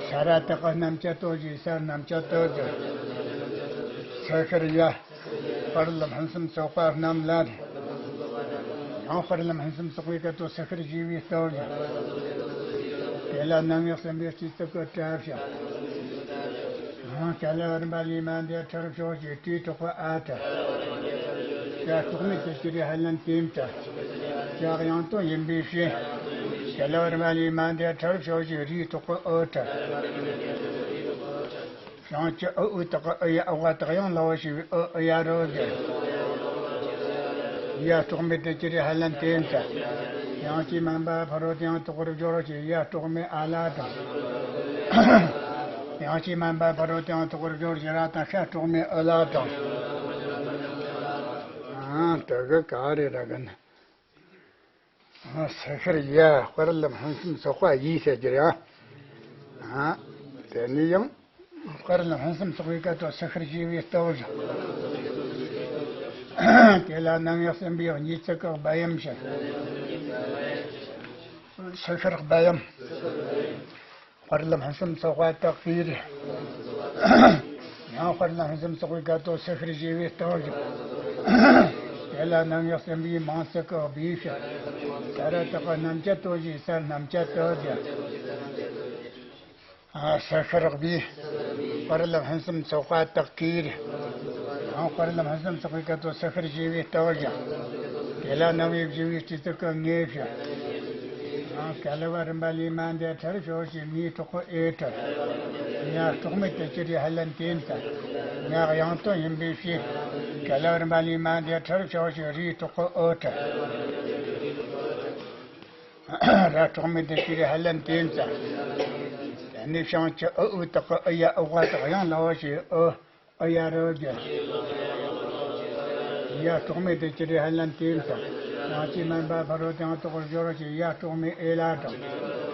ཤ་ར་དག་གི་རྣམ་བཅད་དོ་ཞིག་ས་རྣམ་བཅད་དོ་གི། སི་ཤིར་ཡ། དཔལ་ལྷུན་སུམ་ཚོགས་པ་རྣམས་ལ། ཡང་དཔལ་ལྷུན་སུམ་ཚོགས་པའི་སྐད་དུ་སི་ཤིར་ཞེས་པའི་སྟོབས་བཞག་དེ་ལ་ནམ་ཡང་སྲིན་པོའི་སྤྱི་གཙུག་གི་སྐྲ་བཞག་ཡང་ཀ་ལ་བ་རི་མ་ལས་མ་འདས་ཁྲར་ཕྱོགས་ཀྱི་དྲིའི་གྲོགས་པ་ཨ་ཁྲ། ཡ་གྲོགས་མེད་དེ་ཅི་རེ་ཧ་ལན་བསྟན་ཏ། ཡང་དོན་ཡིན་པའི་ཕྱིར། ཀ་ལ་བ་རི་མ་ལས་མ་འདས་ཁྲར་ཕྱོགས་ཀྱི་རིའི་གྲོགས་པ་འོ་ཁྲ། བྱང་ཆུབ་ཨ་འུ་དག་གི་ཨུ་ཡ་ཨུ་ཝ་དག་ཡང་ལ་བ་ཞིག་ཨུ་ཨུ་ཡ་རོ་གི། ཡ་གྲོགས་མེད་དེ་ཅི་རེ་ཧ་ལན་བསྟན་ཏ། ཡང་ཅི་མན་པ་ཕ་རོལ་ཏེའང་དག་པར་སྦྱོར་ཞིང་ཡ་གྲོགས་མེད་ཨ་ལ་དང་། ཡང་ཅི་མན་པ་ཕ་རོལ་ཏེའང་དག་པར་སྦྱོར་ཞིང་ར་དང་ཤ་གྲོགས་མེད་ཨུ་ལ་དང་། ཨ་དེ་ག་ག་རེ་ར་གི་ན། སི་ཤིར་ཡ། དཔལ་ལྷུན་སུམ་ཚོགས་པ་ཡིས་ཟེར་གྱི་རེད། ཨ། དེ་ནས་ཡང་། དཔལ་ལྷུན་སུམ་ཚོགས་པའི་སྐད་དུ་སི་ཤིར་ཞེས་པའི་སྟོབས་བཞག་དེ་ལ་ནམ་ཡང་སྲིན་པོའི་གཉིས་བརྩེགས་ཀྱི་སྦ་ཡམ་ཞིག་སི་ཤིར་སྦ་ཡམ། དཔལ་ལྷུན་སུམ་ཚོགས་པ་དག་གིས། ཡང་དཔལ་ལྷུན་སུམ་ཚོགས་པའི་སྐད་དུ་སི་ཤིར་ཞེས་པའི་སྟོབས་བཞག་དེ་ལ་ནམ་ཡང་སྲིན་པོའི་མིང་ཚིག་གི་སྦས་ཤིག་ཤ་ར་དག་གི་རྣམ་བཅད་དོ་ཞེས་ས་རྣམ་བཅད་དོ་གི། ཨ་སི་ཤིར་སྦས། དཔལ་ལྷུན་སུམ་ཚོགས་པ་དག་གིས། ཡང་དཔལ་ལྷུན་སུམ་ཚོགས་པའི་སྐད་དུ་སི་ཤིར་ཞེས་པའི་སྟོབས་བཞག་དེ་ལ་ནམ་ཡང་ཞི་བའི་སྤྱི་གཙུག་གི་ངོས་བཞག་ཡང་ཀ་ལ་བ་རི་མ་ལས་མ་འདས་ཁྲར་ཕྱོགས་ཀྱི་མིའི་གྲོགས་པོ་ཨེ་ཁྲ། ཡ་གྲོགས་མེད་དེ་ཅི་རེ་ཧ་ལན་བསྟན་ཏ། ཡང་དོན་ཡིན་པའི་ཕྱིར། ཀ་ལ་བ་རི་མ་ལས་མ་འདས་ཁྲར་ཕྱོགས་ཀྱི་རིའི་གྲོགས་པོ་འོ་ཁྲ། ར་གྲོགས་མེད་དེ་ཅི་རེ་ཧ་ལན་བསྟན་ཏ། དེ་ནས་བྱང་ཆུབ་ཨ་འུ་དག་གི་ཨུ་ཡ་ཨུ་ཝ་དག་ཡང་ལ་བ་ཞིག་ཨུ་ཨུ་ཡ་རོ་གི། ཡ་གྲོགས་མེད་དེ་ཅི་རེ་ཧ་ལན་བསྟན་ཏ། ཡང་ཅི་མན་པ་ཕ་རོལ་ཏེའང་དག་པར་སྦྱོར་ཞིང་ཡ་གྲོགས་མེད་ཨེ་ལ་དང་།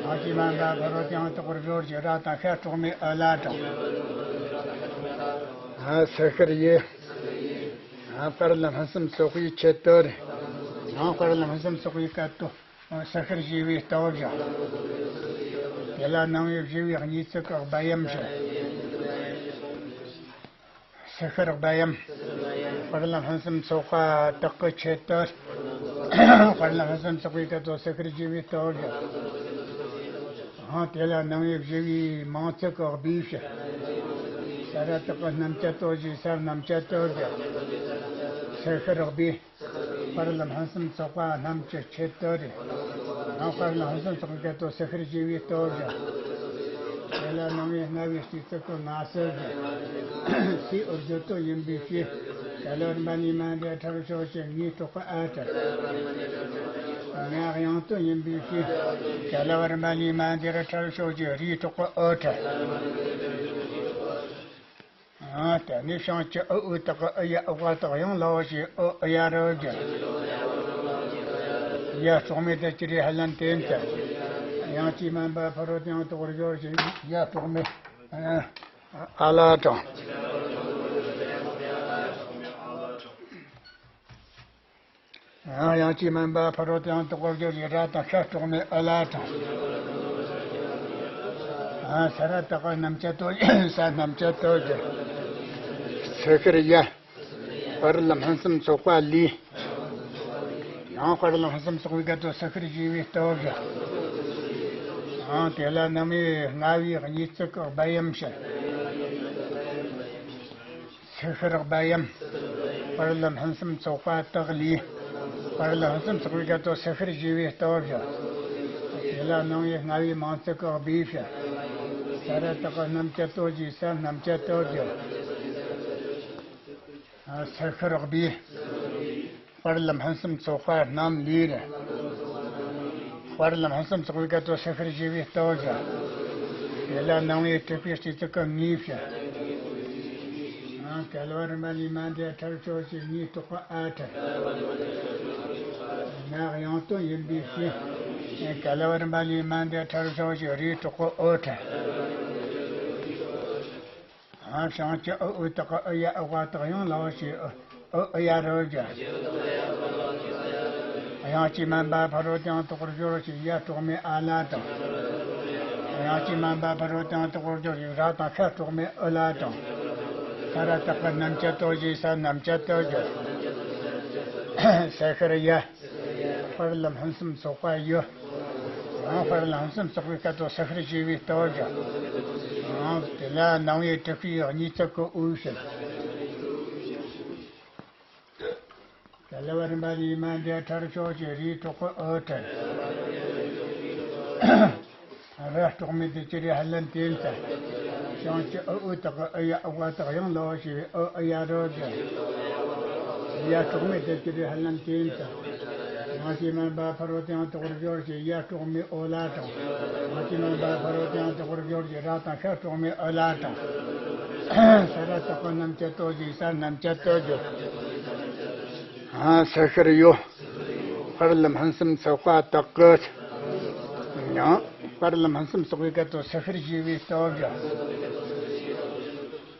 ཡང་ཅི་མན་པ་ཕ་རོལ་ཏེའང་དག་པར་སྦྱོར་ཞིང་ར་དང་ཤ་གྲོགས་མེད་ཨུ་ལ་དང་། ཨ་སི་ཤིར་ཡེ། ཨ་དཔལ་ལྷུན་སུམ་ཚོགས་པའི་ཆེད་དུ་རེད། ཡང་དཔལ་ལྷུན་སུམ་ཚོགས་པའི་སྐད་དུ། སི་ཤིར་ཞེས་པའི་སྟོབས་བཞག་དེ་ལ་ནམ་ཡང་ཞི་བའི་གཉིས་བརྩེགས་ཀྱི་སྦ་ཡམ་ཞིག་སི་ཤིར་སྦ་ཡམ། དཔལ་ལྷུན་སུམ་ཚོགས་པ་དག་གི་ཆེད་དུ། དཔལ་ལྷུན་སུམ་ཚོགས་པའི་སྐད་དུ་སི་ཤིར་ཞེས་པའི་སྟོབས་བཞག་ཨང་དེ་ལ་ནམ་ཡང་ཞི་བའི་མིང་ཚིག་གི་སྦས་ཤིག་ཤ་ར་དག་གི་རྣམ་བཅད་དོ་ཞེས་ས་རྣམ་བཅད་དོ་གི། སི་ཤིར་སྦས། དཔལ་ལྷུན་སུམ་ཚོགས་པ་རྣམས་ཀྱི་ཆེད་དུ་རེད། ཡང་དཔལ་ལྷུན་སུམ་ཚོགས་པའི་སྐད་དུ་སི་ཤིར་ཞེས་པའི་སྟོབས་བཞག་དེ་ལ་ནམ་ཡང་རྣ་བའི་སྤྱི་གཙུག་གི་ང་སེར་གྱི། སི་འོ་བརྗོད་དོན་ཡིན་པའི་ཕྱིར། ཀ་ལ་བ་རི་མ་ལས་མ་འདས་ཁྲར་ཕྱོགས་ཀྱི་ངའི་གྲོགས་པོ་ཨ་ཁྲ། ང་ཡང་དོན་ཡིན་པའི་ཕྱིར། ཀ་ལ་བ་རི་མ་ལས་མ་འདས་ཁྲར་ཕྱོགས་ཀྱི་རིའི་གྲོགས་པོ་འོ་ཁྲ། ཨ་དེ་ནས་བྱང་ཆུབ་ཨ་འུ་དག་གི་ཨུ་ཡ་ཨུ་ཝ་དག་ཡང་ལ་བ་ཞིག་ཨུ་ཨུ་ཡ་རོ་གི། ཡ་གྲོགས་མེད་དེ་ཅི་རེ་ཧ་ལན་བསྟན་ཏ། ཡང་ཅི་མན་པ་ཕ་རོལ་ཏེའང་དག་པར་སྦྱོར་ཞིང་ཡ་གྲོགས་མེད་ཨ་ལ་དང་། ཡང་ཡང་ཅི་མན་པ་ཕ་རོལ་ཏེའང་དག་པར་སྦྱོར་ཞིང་ར་དང་ཤ་གྲོགས་མེད་ཨུ་ལ་དང་། ཤ་ར་དག་གི་རྣམ་བཅད་དོ་ས་རྣམ་བཅད་དོ་གི། སི་ཤིར་ཡ། དཔལ་ལྷུན་སུམ་ཚོགས་པ་ལས། ཡང་དཔལ་ལྷུན་སུམ་ཚོགས་པའི་སྐད་དུ་སི་ཤིར་ཞེས་པའི་སྟོབས་བཞག་ཨང་། དེ་ལ་ནང་པའི་ལྔ་པའི་གཉིས་བརྩེགས་ཀྱི་སྦས་ཡུམ་ཞེས། སེ་ཤི་རི་སྦས་ཡུམ། དཔལ་ལྡན་ཕུན་སུམ་ཚོགས་པ་དག་ལས། དཔལ་ལྡན་ཕུན་སུམ་ཚོགས་པའི་སྐད་དུ་སེ་ཤི་རི་ཞེས་པའི་སྟོབས་ཀྱིས། དེ་ལ་ནང་པའི་ལྔ་པའི་མིང་བརྩེགས་ཀྱི་སྦས་ཞེས། ས་ར་བཏགས་སྣམ་སྦྱར་ཏོ་ཞེས་ས་སྣམ་སྦྱར་ཏོ་ཀྱིས། ཨ། སེ་ཤི་རི་སྦས། དཔལ་ལྡན་ཕུན་སུམ་ཚོགས་པ་རྣམས་ལས་རེད། དཔལ་ལྡན་ཕུན་སུམ་ཚོགས་པའི་སྐད་དུ་སེ་ཤི་རི་ཞེས་པའི་སྟོབས་ཀྱིས། དེ་ལ་ནང་པའི་དྲུག་པའི་སྤྱི་གཙུག་གི་ངོས་ཞེས། ཨ། ག་ལ་བ་རིམ་པ་ལས་མ་འདས་ཁྲར་ཕྱོགས་ཀྱི་ངོས་དྲུག་པ་ཨ་ཁྲར། ངག་ཡང་དོན་ཡིན་པའི་ཕྱིར། ག་ལ་བ་རིམ་པ་ལས་མ་འདས་ཁྲར་ཕྱོགས་ཀྱི་རིགས་དྲུག་པ་ཨོ་ཁྲར། ཨ། བྱང་ཆུབ་ཨུ་ཨུ་དག་གི་ཨུ་ཡ་ཨུ་ག་དག་ཡང་ལ་བ་ཞེས་ཨུ་ཨུ་ཡ་རོ་ཀྱི། དབྱངས་ཀྱིས་མན་པ་ཕ་རོལ་ཏུ་ཡང་དག་པར་སྦྱོར་ཞེས་ཡ་གྲོགས་མེད་ཨ་ལ་དང་། དབྱངས་ཀྱིས་མན་པ་ཕ་རོལ་ཏུ་ཡང་དག་པར་སྦྱོར་ཞེས་ར་དང་ཤ་གྲོགས་མེད་ཨུ་ལ་དང་། ས་ར་བཏགས་པ་སྣམ་སྦྱར་ཏོ་ཞེས་ས་སྣམ་སྦྱར་ཏོ་ཀྱི། སེ་ཤི་རི་ཡ། དཔལ་ལྡན་ཕུན་སུམ་ཚོགས་པ་ཡོད། ཨང་། དཔལ་ལྡན་ཕུན་སུམ་ཚོགས་པའི་སྐད་དུ་སེ་ཤི་རི་ཞེས་པའི་སྟོབས་ཀྱིས། ཨང་། དེ་ལ་ནང་པའི་དྲུག་པའི་གཉིས་བརྩེགས་ཀྱི་དབུས་ཞེས། ག་ལ་བ་རིམ་པ་ལས་མ་འདས་ཁྲར་ཕྱོགས་ཀྱི་རིགས་དྲུག་པ་ཨོ་ཁྲར། ར་གྲོགས་མེད་དེ་ཅི་རིགས་ཧ་ལམ་དེ་ཙམ། བྱང་ཆུབ་ཨུ་ཨུ་དག་གི་ཨུ་ཡ་ཨུ་ག་དག་ཡང་ལ་བ་ཞེས་པའི་ཨུ་ཨུ་ཡ་རོ་ཀྱི། ཡ་གྲོགས་མེད་དེ་ཅི་རིགས་ཧ་ལམ་དེ་ཙམ། དབྱངས་ཀྱིས་མན་པ་ཕ་རོལ་ཏུ་ཡང་དག་པར་སྦྱོར་ཞེས་ཡ་གྲོགས་མེད་ཨོ་ལ་དང་། དབྱངས་ཀྱིས་མན་པ་ཕ་རོལ་ཏུ་ཡང་དག་པར་སྦྱོར་ཞེས་ར་དང་ཤ་གྲོགས་མེད་ཨོ་ལ་དང་། ས་ར་བཏགས་པ་སྣམ་སྦྱར་ཏོ་ཞེས་ས་སྣམ་སྦྱར་ཏོ་ཀྱི། ཨ། སེ་ཤི་རི་ཡོད། དཔལ་ལྡན་ཕུན་སུམ་ཚོགས་པ་དག་གི། ཡང་། དཔལ་ལྡན་ཕུན་སུམ་ཚོགས་པའི་སྐད་དུ་སེ་ཤི་རི་ཞེས་པའི་སྟོབས་ཀྱིས།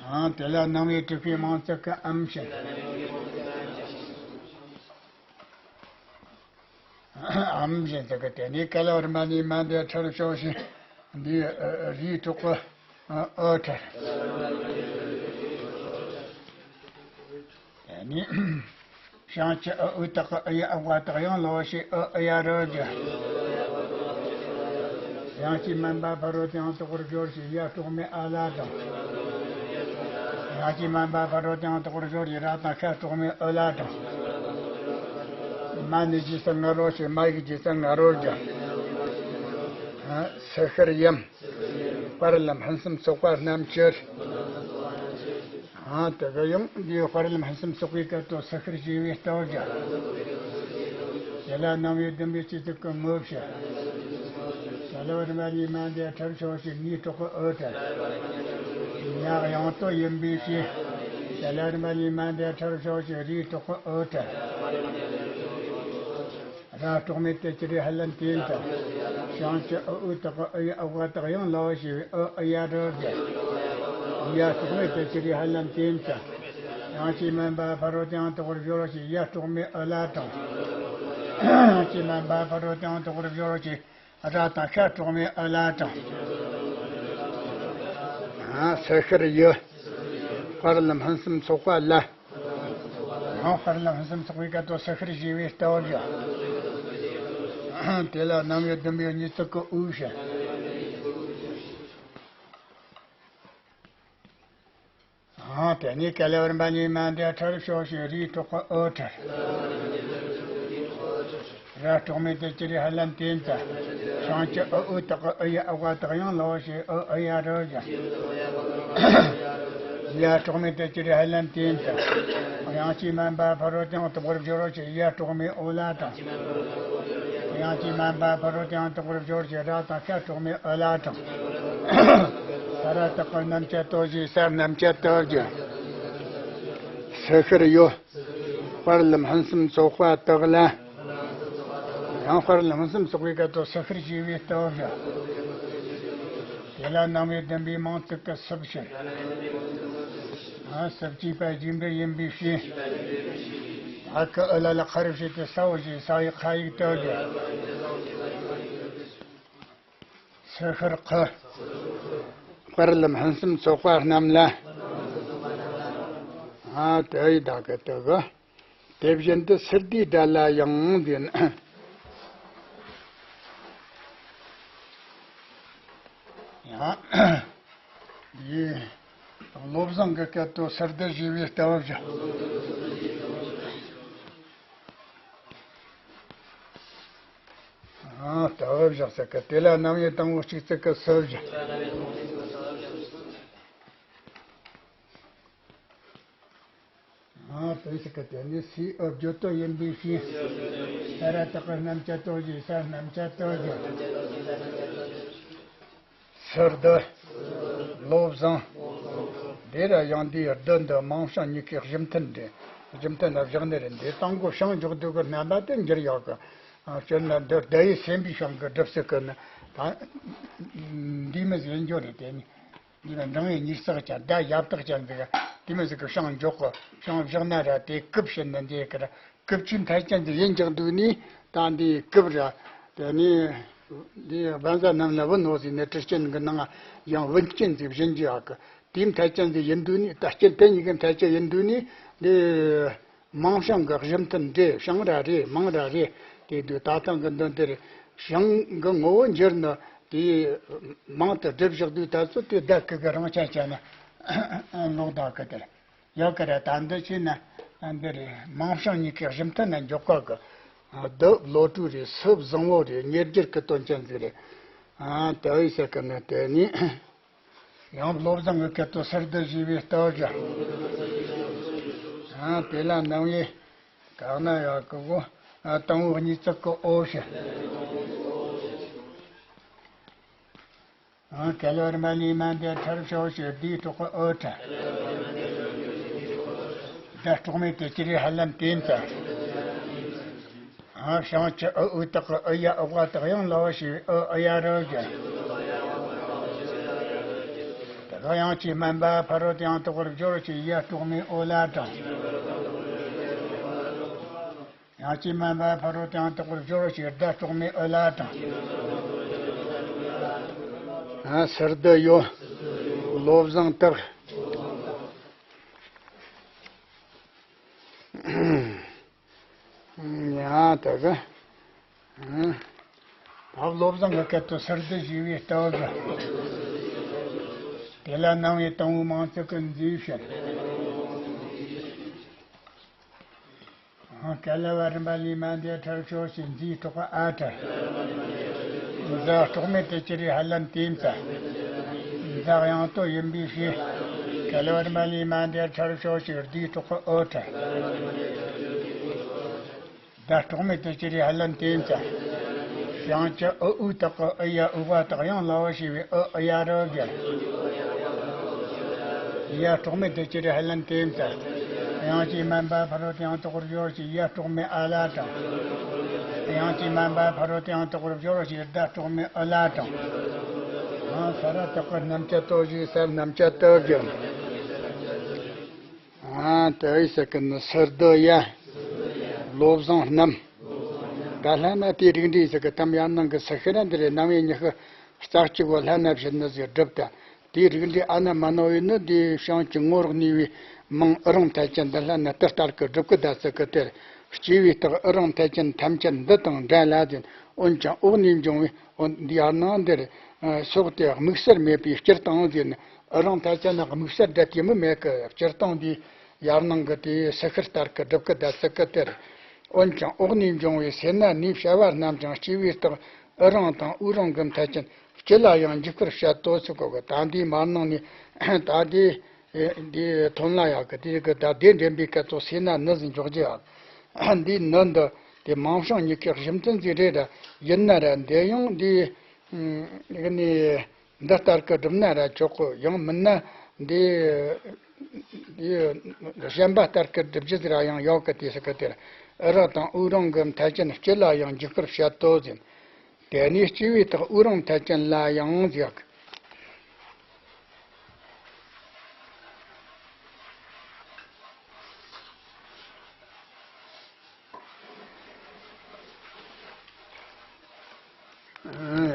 ཨང་། དེ་ལ་ནང་པའི་དྲུག་པའི་མིང་བརྩེགས་ཀྱི་ཨམ་ཞེས། ཨམ་ཞེས་བརྩེགས་ཀྱི། དེ་ནས་ག་ལ་བ་རིམ་པ་ལས་མ་འདས་ཁྲར་ཕྱོགས་ཞེས། འདི་རིགས་དྲུག་པ་ཨོ་ཁྲར། དེ་ནས་བྱང་ཆུབ་ཨུ་ཨུ་དག་གི་ཨུ་ཡ་ཨུ་ག་དག་ཡང་ལ་བ་ཞེས་ཨུ་ཨུ་ཡ་རོ་ཀྱི། དབྱངས་ཀྱིས་མན་པ་ཕ་རོལ་ཏུ་ཡང་དག་པར་སྦྱོར་ཞེས་ཡ་གྲོགས་མེད་ཨ་ལ་དང་། དབྱངས་ཀྱིས་མན་པ་ཕ་རོལ་ཏུ་ཡང་དག་པར་སྦྱོར་ཞེས་ར་དང་ཤ་གྲོགས་མེད་ཨུ་ལ་དང་། མ་ནི་རྗེས་སུ་ང་རོ་ཞེས་མ་ཡིག་རྗེས་སུ་ང་རོ་ཀྱི། ཨ། སེ་ཤི་རི་ཡམ། དཔལ་ལྡན་ཕུན་སུམ་ཚོགས་པ་རྣམས་ཀྱི། ཨ། དེ་ག་ཡང་འདིའི་དཔལ་ལྡན་ཕུན་སུམ་ཚོགས་པའི་སྐད་དུ་སེ་ཤི་རི་ཞེས་པའི་སྟོབས་ཀྱིས། དེ་ལ་ནང་པའི་བདུན་པའི་སྤྱི་གཙུག་གི་ངོས་ཞེས། ག་ལ་བ་རིམ་པ་ལས་མ་འདས་ཁྲར་ཕྱོགས་ཀྱི་ངོས་དྲུག་པ་ཨོ་ཁྲར། ངག་ཡང་དོན་ཡིན་པའི་ཕྱིར། ག་ལ་བ་རིམ་པ་ལས་མ་འདས་ཁྲར་ཕྱོགས་ཀྱི་རིགས་དྲུག་པ་ཨོ་ཁྲར། ར་གྲོགས་མེད་དེ་ཅི་རིགས་ཧ་ལམ་དེ་ཙམ། བྱང་ཆུབ་ཨུ་ཨུ་དག་གི་ཨུ་ཡ་ཨུ་ག་དག་ཡང་ལ་བ་ཞེས་པའི་ཨུ་ཨུ་ཡ་རོ་ཀྱི། ཡ་གྲོགས་མེད་དེ་ཅི་རིགས་ཧ་ལམ་དེ་ཙམ། དབྱངས་ཀྱིས་མན་པ་ཕ་རོལ་ཏུ་ཡང་དག་པར་སྦྱོར་ཞེས་ཡ་གྲོགས་མེད་ཨུ་ལ་དང་། དབྱངས་ཀྱིས་མན་པ་ཕ་རོལ་ཏུ་ཡང་དག་པར་སྦྱོར་ཞེས་ར་དང་ཤ་གྲོགས་མེད་ཨུ་ལ་དང་། ཨ། སེ་ཤི་རི་ཡོད། དཔལ་ལྡན་ཕུན་སུམ་ཚོགས་པ་ལ། ཡང་དཔལ་ལྡན་ཕུན་སུམ་ཚོགས་པའི་སྐད་དུ་སེ་ཤི་རི་ཞེས་པའི་སྟོབས་ཀྱིས། དེ་ལ་ནང་པའི་བདུན་པའི་གཉིས་བརྩེགས་ཀྱི་དབུས་ཞེས། ཨ། དེ་ནས་ག་ལ་བ་རིམ་པ་ལས་མ་འདས་ཁྲར་ཕྱོགས་ཞེས་རིགས་དྲུག་པ་ཨོ་ཁྲར། ར་གྲོགས་མེད་དེ་ཅི་རིགས་ཧ་ལམ་དེ་ཙམ། བྱང་ཆུབ་ཨུ་ཨུ་དག་གི་ཨུ་ཡ་ཨུ་ག་དག་ཡང་ལ་བ་ཞེས་ཨུ་ཨུ་ཡ་རོ་ཀྱི། ཡ་གྲོགས་མེད་དེ་ཅི་རིགས་ཧ་ལམ་དེ་ཙམ། དབྱངས་ཀྱིས་མན་པ་ཕ་རོལ་ཏུ་ཡང་དག་པར་སྦྱོར་ཞེས་ཡ་གྲོགས་མེད་ཨོ་ལ་དང་། དབྱངས་ཀྱིས་མན་པ་ཕ་རོལ་ཏུ་ཡང་དག་པར་སྦྱོར་ཞེས་ར་དང་ཤ་གྲོགས་མེད་ཨོ་ལ་དང་། ས་ར་བཏགས་པ་སྣམ་སྦྱར་ཏོ་ཞེས་ས་སྣམ་སྦྱར་ཏོ་ཀྱི། སེ་ཤི་རི་ཡོད། དཔལ་ལྡན་ཕུན་སུམ་ཚོགས་པ་དག་ལ། ཡང་དཔལ་ལྡན་ཕུན་སུམ་ཚོགས་པའི་སྐད་དུ་སེ་ཤི་རི་ཞེས་པའི་སྟོབས་ཀྱིས། དེ་ལ་ནང་པའི་བདུན་པའི་མིང་བརྩེགས་ཀྱི་སུ་བ་ཞེས། ཨ། སུ་བ་གཅིག་པ་རྗེས་འབྲེལ་ཡིན་པའི་ཕྱིར། ཨ་ཁུ་ཨུ་ལ་ལ་ཁ་རུ་ཞེས་ཏེ་ས་འོག་ཞེས་ས་ཡིག་ཁ་ཡིག་སྟོབས་ཀྱིས། སེ་ཤི་རི་ཁུ། དཔལ་ལྡན་ཕུན་སུམ་ཚོགས་པ་རྣམས་ལ། ཨ། དེ་ཡི་བདག་གི་དེ་གི། དེ་བཞིན་དུ་སིར་དིའི་སྒྲ་ལ་ཡང་ཟེར་ན། ཡང་། ཡིན། བློ་བཟང་གི་སྐད་དུ་སིལ་སྡུད་བཞེས་པའི་སྟབས་བཞག་ཨ། སྟབས་བཞག་ཟེར་གི། དེ་ལ་རྣམ་དབྱེ་དང་པོ་གཅིག་ཙིག་གི་སུ་བཞག་ཨ། དེ་ཞིག་གི་དེ་ནི་སའི་ཨུ་བརྗོད་དོན་ཡིན་པའི་ཕྱིར། ས་ར་བཏགས་རྣམ་བཅད་དོ་ཞེས། ས་རྣམ་བཅད་དོ་ཞེས། སིལ་སྡུད། བློ་བཟང་། འདི་ར་ཡང་འདིའི་སྡུད་འདི་མིང་བྱང་གཉིས་ཀའི་གཞི་མཐུན་རེད། གཞི་མཐུན་ལ་བཞག་ནི་རེད། འདི་དང་པོ་བྱང་འཇོག་དུས་ཀྱི་རྣམ་པ་དེ་འགྱུར་ཡག་གི་ཨ། སྤྱིར་ན་འདི་བརྡ་ཡིག་སེམས་པའི་བྱང་གི་སྒྲུབ་ཚུལ་གི་ནི། ད་འདི་མི་ཟེར་འགྱོ་རེད། དེ་ནི། འདི་ལ་འབྲིང་བའི་ཉིས་བརྩེགས་ཅན། ད་ཡ་བཏགས་ཅན་ཟིག་དེ་མི་ཟིག་གི་བྱང་འཇོག་གི། བྱང་བཞག་ན་ར་དེ་སྐུབ་བྱེད་ནི་འདི་གི་ར། སྐུབ་ཆུའི་མཐའ་ཅན་ཟིག་ཡིན་ཀྱང་འདུག་ནི། ད་འདི་སྐུབ་ར། དེ་ནི་འདི་བཛྲ་རྣམས་ལ་བུ་ནོ་ཟེར་ནས་དྲི་ཅན་གི་ནང་ཡང་བུན་ཅན་ཟིག་བྱིན་གྱི་ཡག་གི། དེའི་མཐའ་ཅན་ཟིག་ཡིན་འདུག་ནི། ད་སྤྱིར་དེ་གཉིས་ཀྱི་མཐའ་ཅན་ཡིན་འདུག་ནི། འདི་མིང་བྱང་གི་གཞི་མཐུན་རེད། བྱང་ར་རེད། མིང་ར་རེད། དེ་དུས་ད་ཐེངས་གི་འདི་འདིར་བྱང་གི་ངོ་བོ་འགྱུར་ནི། དེའི་མིང་དེ་སྒྲུབ་བཞག་དུས་ད་ཚོད་དེ་བརྡ་སྐུ་གི་རང་ཆ་བྱས་ན་ལོག་ད་གི་དེར་ཡོད་གི་རེད། ད་འདི་བྱས་ན་འདི་རེད། མིང་བྱང་གཉིས་ཀའི་གཞི་མཐུན་ན་འཇོག་ག་གི། སྡུད་བློ་གྲོས་རེད། སིལ་བཟང་བོ་རེད། ཉེར་སྦྱར་གི་དོན་ཅན་ཟིག་རེད། ཨ། དེ་བས་ཟེར་གི་ནི་དེ་ནི། ཡང་བློ་བཟང་གི་སྐད་དུ་སིལ་སྡུད་བཞེས་པའི་སྟབས་བཞག་ཨ། དེ་ལ་རྣམ་དབྱེ་གང་ན་ཡག་གི་གོ་ཨ། དང་པོ་གཉིས་བརྩེགས་གི་ཨོ་ཞེས། ཨ། གལ་བར་མ་ལུས་མ་འདས་ཁྲར་ཕྱོགས་ཞེས། སྡེའི་གྲོགས་ཨོ་ཁྲ། སྒྲ་གྲོགས་མེད་དེ་ཅི་རེད་ཧ་ལམ་དེ་ཙམ། ཨ། བྱང་ཆུབ་ཨུ་ཨུ་དག་གི་ཨུ་ཡ་ཨུ་ཝ་དག་ཡང་ལ་བ་ཞེས་པའི་ཨུ་ཨུ་ཡ་རོ་བཞག་དེ་ལ་དབྱངས་ཀྱིས་དམན་པ་ཕ་རོལ་ཏུ་ཡང་དག་པར་སྦྱོར་ཞེས་ཡ་གྲོགས་མེད་ཨོ་ལ་དྲངས། དབྱངས་ཀྱིས་དམན་པ་ཕ་རོལ་ཏུ་ཡང་དག་པར་སྦྱོར་ཞེས་སྒྲ་གྲོགས་མེད་ཨུ་ལ་དྲངས། ཨ། སིལ་སྡུད་ཡོད། བློ་བཟང་དག་ཡང་དེ་གི། ད་བློ་བཟང་གི་སྐད་དུ་སིལ་སྡུད་བཞེས་པའི་སྟབས་བཞག་དེ་ལ་རྣམ་དབྱེ་དང་པོའི་མིང་ཚིག་གི་མཛེས་བྱེད། གལ་བར་མ་ལུས་མ་འདས་ཁྲར་ཕྱོགས་ཞེས། མཛེས་གྲོགས་ཨ་ཁྲ། ཛ་གྲོགས་མེད་དེ་ཅི་རེད་ཧ་ལམ་དེ་ཙམ། ཛ་དབྱངས་སྟོད་ཡིན་པའི་ཕྱིར། གལ་བར་མ་ལུས་མ་འདས་ཁྲར་ཕྱོགས་ཞེས། སྡེའི་གྲོགས་ཨོ་ཁྲ། ཛ་གྲོགས་མེད་དེ་ཅི་རེད་ཧ་ལམ་དེ་ཙམ། བྱང་ཆུབ་ཨུ་ཨུ་དག་གི་ཨུ་ཡ་ཨུ་ཝ་དག་ཡང་ལ་བ་ཞེས་པའི་ཨུ་ཨུ་ཡ་རོ་བཞག་ཡ་གྲོགས་མེད་དེ་ཅི་རེད་ཧ་ལམ་དེ་ཙམ། དབྱངས་ཀྱིས་དམན་པ་ཕ་རོལ་ཏུ་ཡང་དག་པར་སྦྱོར་ཞེས་ཡ་གྲོགས་མེད་ཨ་ལ་དྲངས། དབྱངས་ཀྱིས་དམན་པ་ཕ་རོལ་ཏུ་ཡང་དག་པར་སྦྱོར་ཞེས་སྒྲ་གྲོགས་མེད་ཨུ་ལ་དྲངས། ཨ། ས་ར་བཏགས་པའི་རྣམ་བཅད་དོ་ཞེས། ས་རྣམ་བཅད་དོ་བཞག་ཨ། དེ་བས་ཟེར་གི་ནི་སིལ་སྡུད་ཡ། བློ་བཟང་རྣམས། ད་ལྷ་ན་དེའི་རིགས་འགྲེ་ཟེར་གི། དམ་ཡར་ནང་གི་སི་ཤི་ར་འདི་རེད། རྣམ་དབྱེ་ཉི་ཤུ་རྩ་གཅིག་གོ། ལྷ་ན་བཞིན་ནི་ཟེར་སྒྲུབ་ད། དེའི་རིགས་འགྲེ་ཨ་ན་མ་ན་བའི་ནི་དེའི་བྱང་གི་ངོ་རོག་ནུས་པའི་མིང་ཨུ་རང་མཐའ་ཅན་འདི་ལྷ་ན་དེ་ལྟར་གི་སྒྲུབ་གི་ད་ཟེར་གི་དེར། སྐྱེ་བའི་རྟགས་ཨུ་རང་མཐའ་ཅན་ཐམས་ཅད་འདི་དང་འདྲ་ལ་ཟེར། འོན་ཀྱང་འོག་ནས་འབྱུང་བའི་འོ་འདི་ཡར་ནང་འདིར་ཕྱོགས་དེ་དམིགས་བསལ་མེད་པའི་སྤྱིར་བཏང་ཟེར་ནས། ཨུ་རང་མཐའ་ཅན་ན་དམིགས་བསལ་འདྲ་དེ་མི་མེད་གི། སྤྱིར་བཏང་འདི་ཡར་ནང་གི་དེའི་སི་ཤི་ལྟར་གི་སྒྲུབ་གི་ད་ཟེར་གི་དེར། འོན་ཀྱང་འོག་ནས་འབྱུང་བའི་སེར་སྣ་ནུས་བྱ་བ་རྣམས་ཀྱང་སྐྱེ་བའི་རྟགས་ཨུ་རང་དང་ཨུ་རང་གི་མཐའ་ཅན་སྤྱི་ལ་ཡང་འཇུག་པར་བྱེད་དོ་ཟེར་གོ་གི། ད་འདིའི་མར་ནང་ནས་ད་འདི་འདིའི་དོན་ལ་ཡག་གི། དེ་གི་ད་དེ་འདྲེན་པའི་སྐད་དུ་སེར་སྣ་ནི་ཟེར་འཇོག་རྒྱུ་ཡག་འདིའི་ནི་འདི་དེ་མིང་བྱང་གཉིས་ཀའི་གཞི་མཐུན་ཟིག་རེད་ར། ཡིན་ན་ར་འདི་ཡང་འདི་ཨ་ནི་འདི་ལྟར་གི་སྒྲུབ་ན་ར་ཆོག་གི། ཡང་མིན་ན་འདི་འདི་གཞན་པ་ལྟར་གི་སྒྲུབ་རྒྱུ་ཟིག་ར་ཡང་ཡོད་གི། དེ་ཟེར་གི་དེར་ཨུ་རང་དང་ཨུ་རང་གི་མཐའ་ཅན་སྤྱི་ལ་ཡང་འཇུག་པར་བྱེད་དོ་ཟེར། དེ་ནས་སྐྱེ་བའི་རྟགས་ཨུ་རང་མཐའ་ཅན་ལ་ཡང་ཟེར་གི།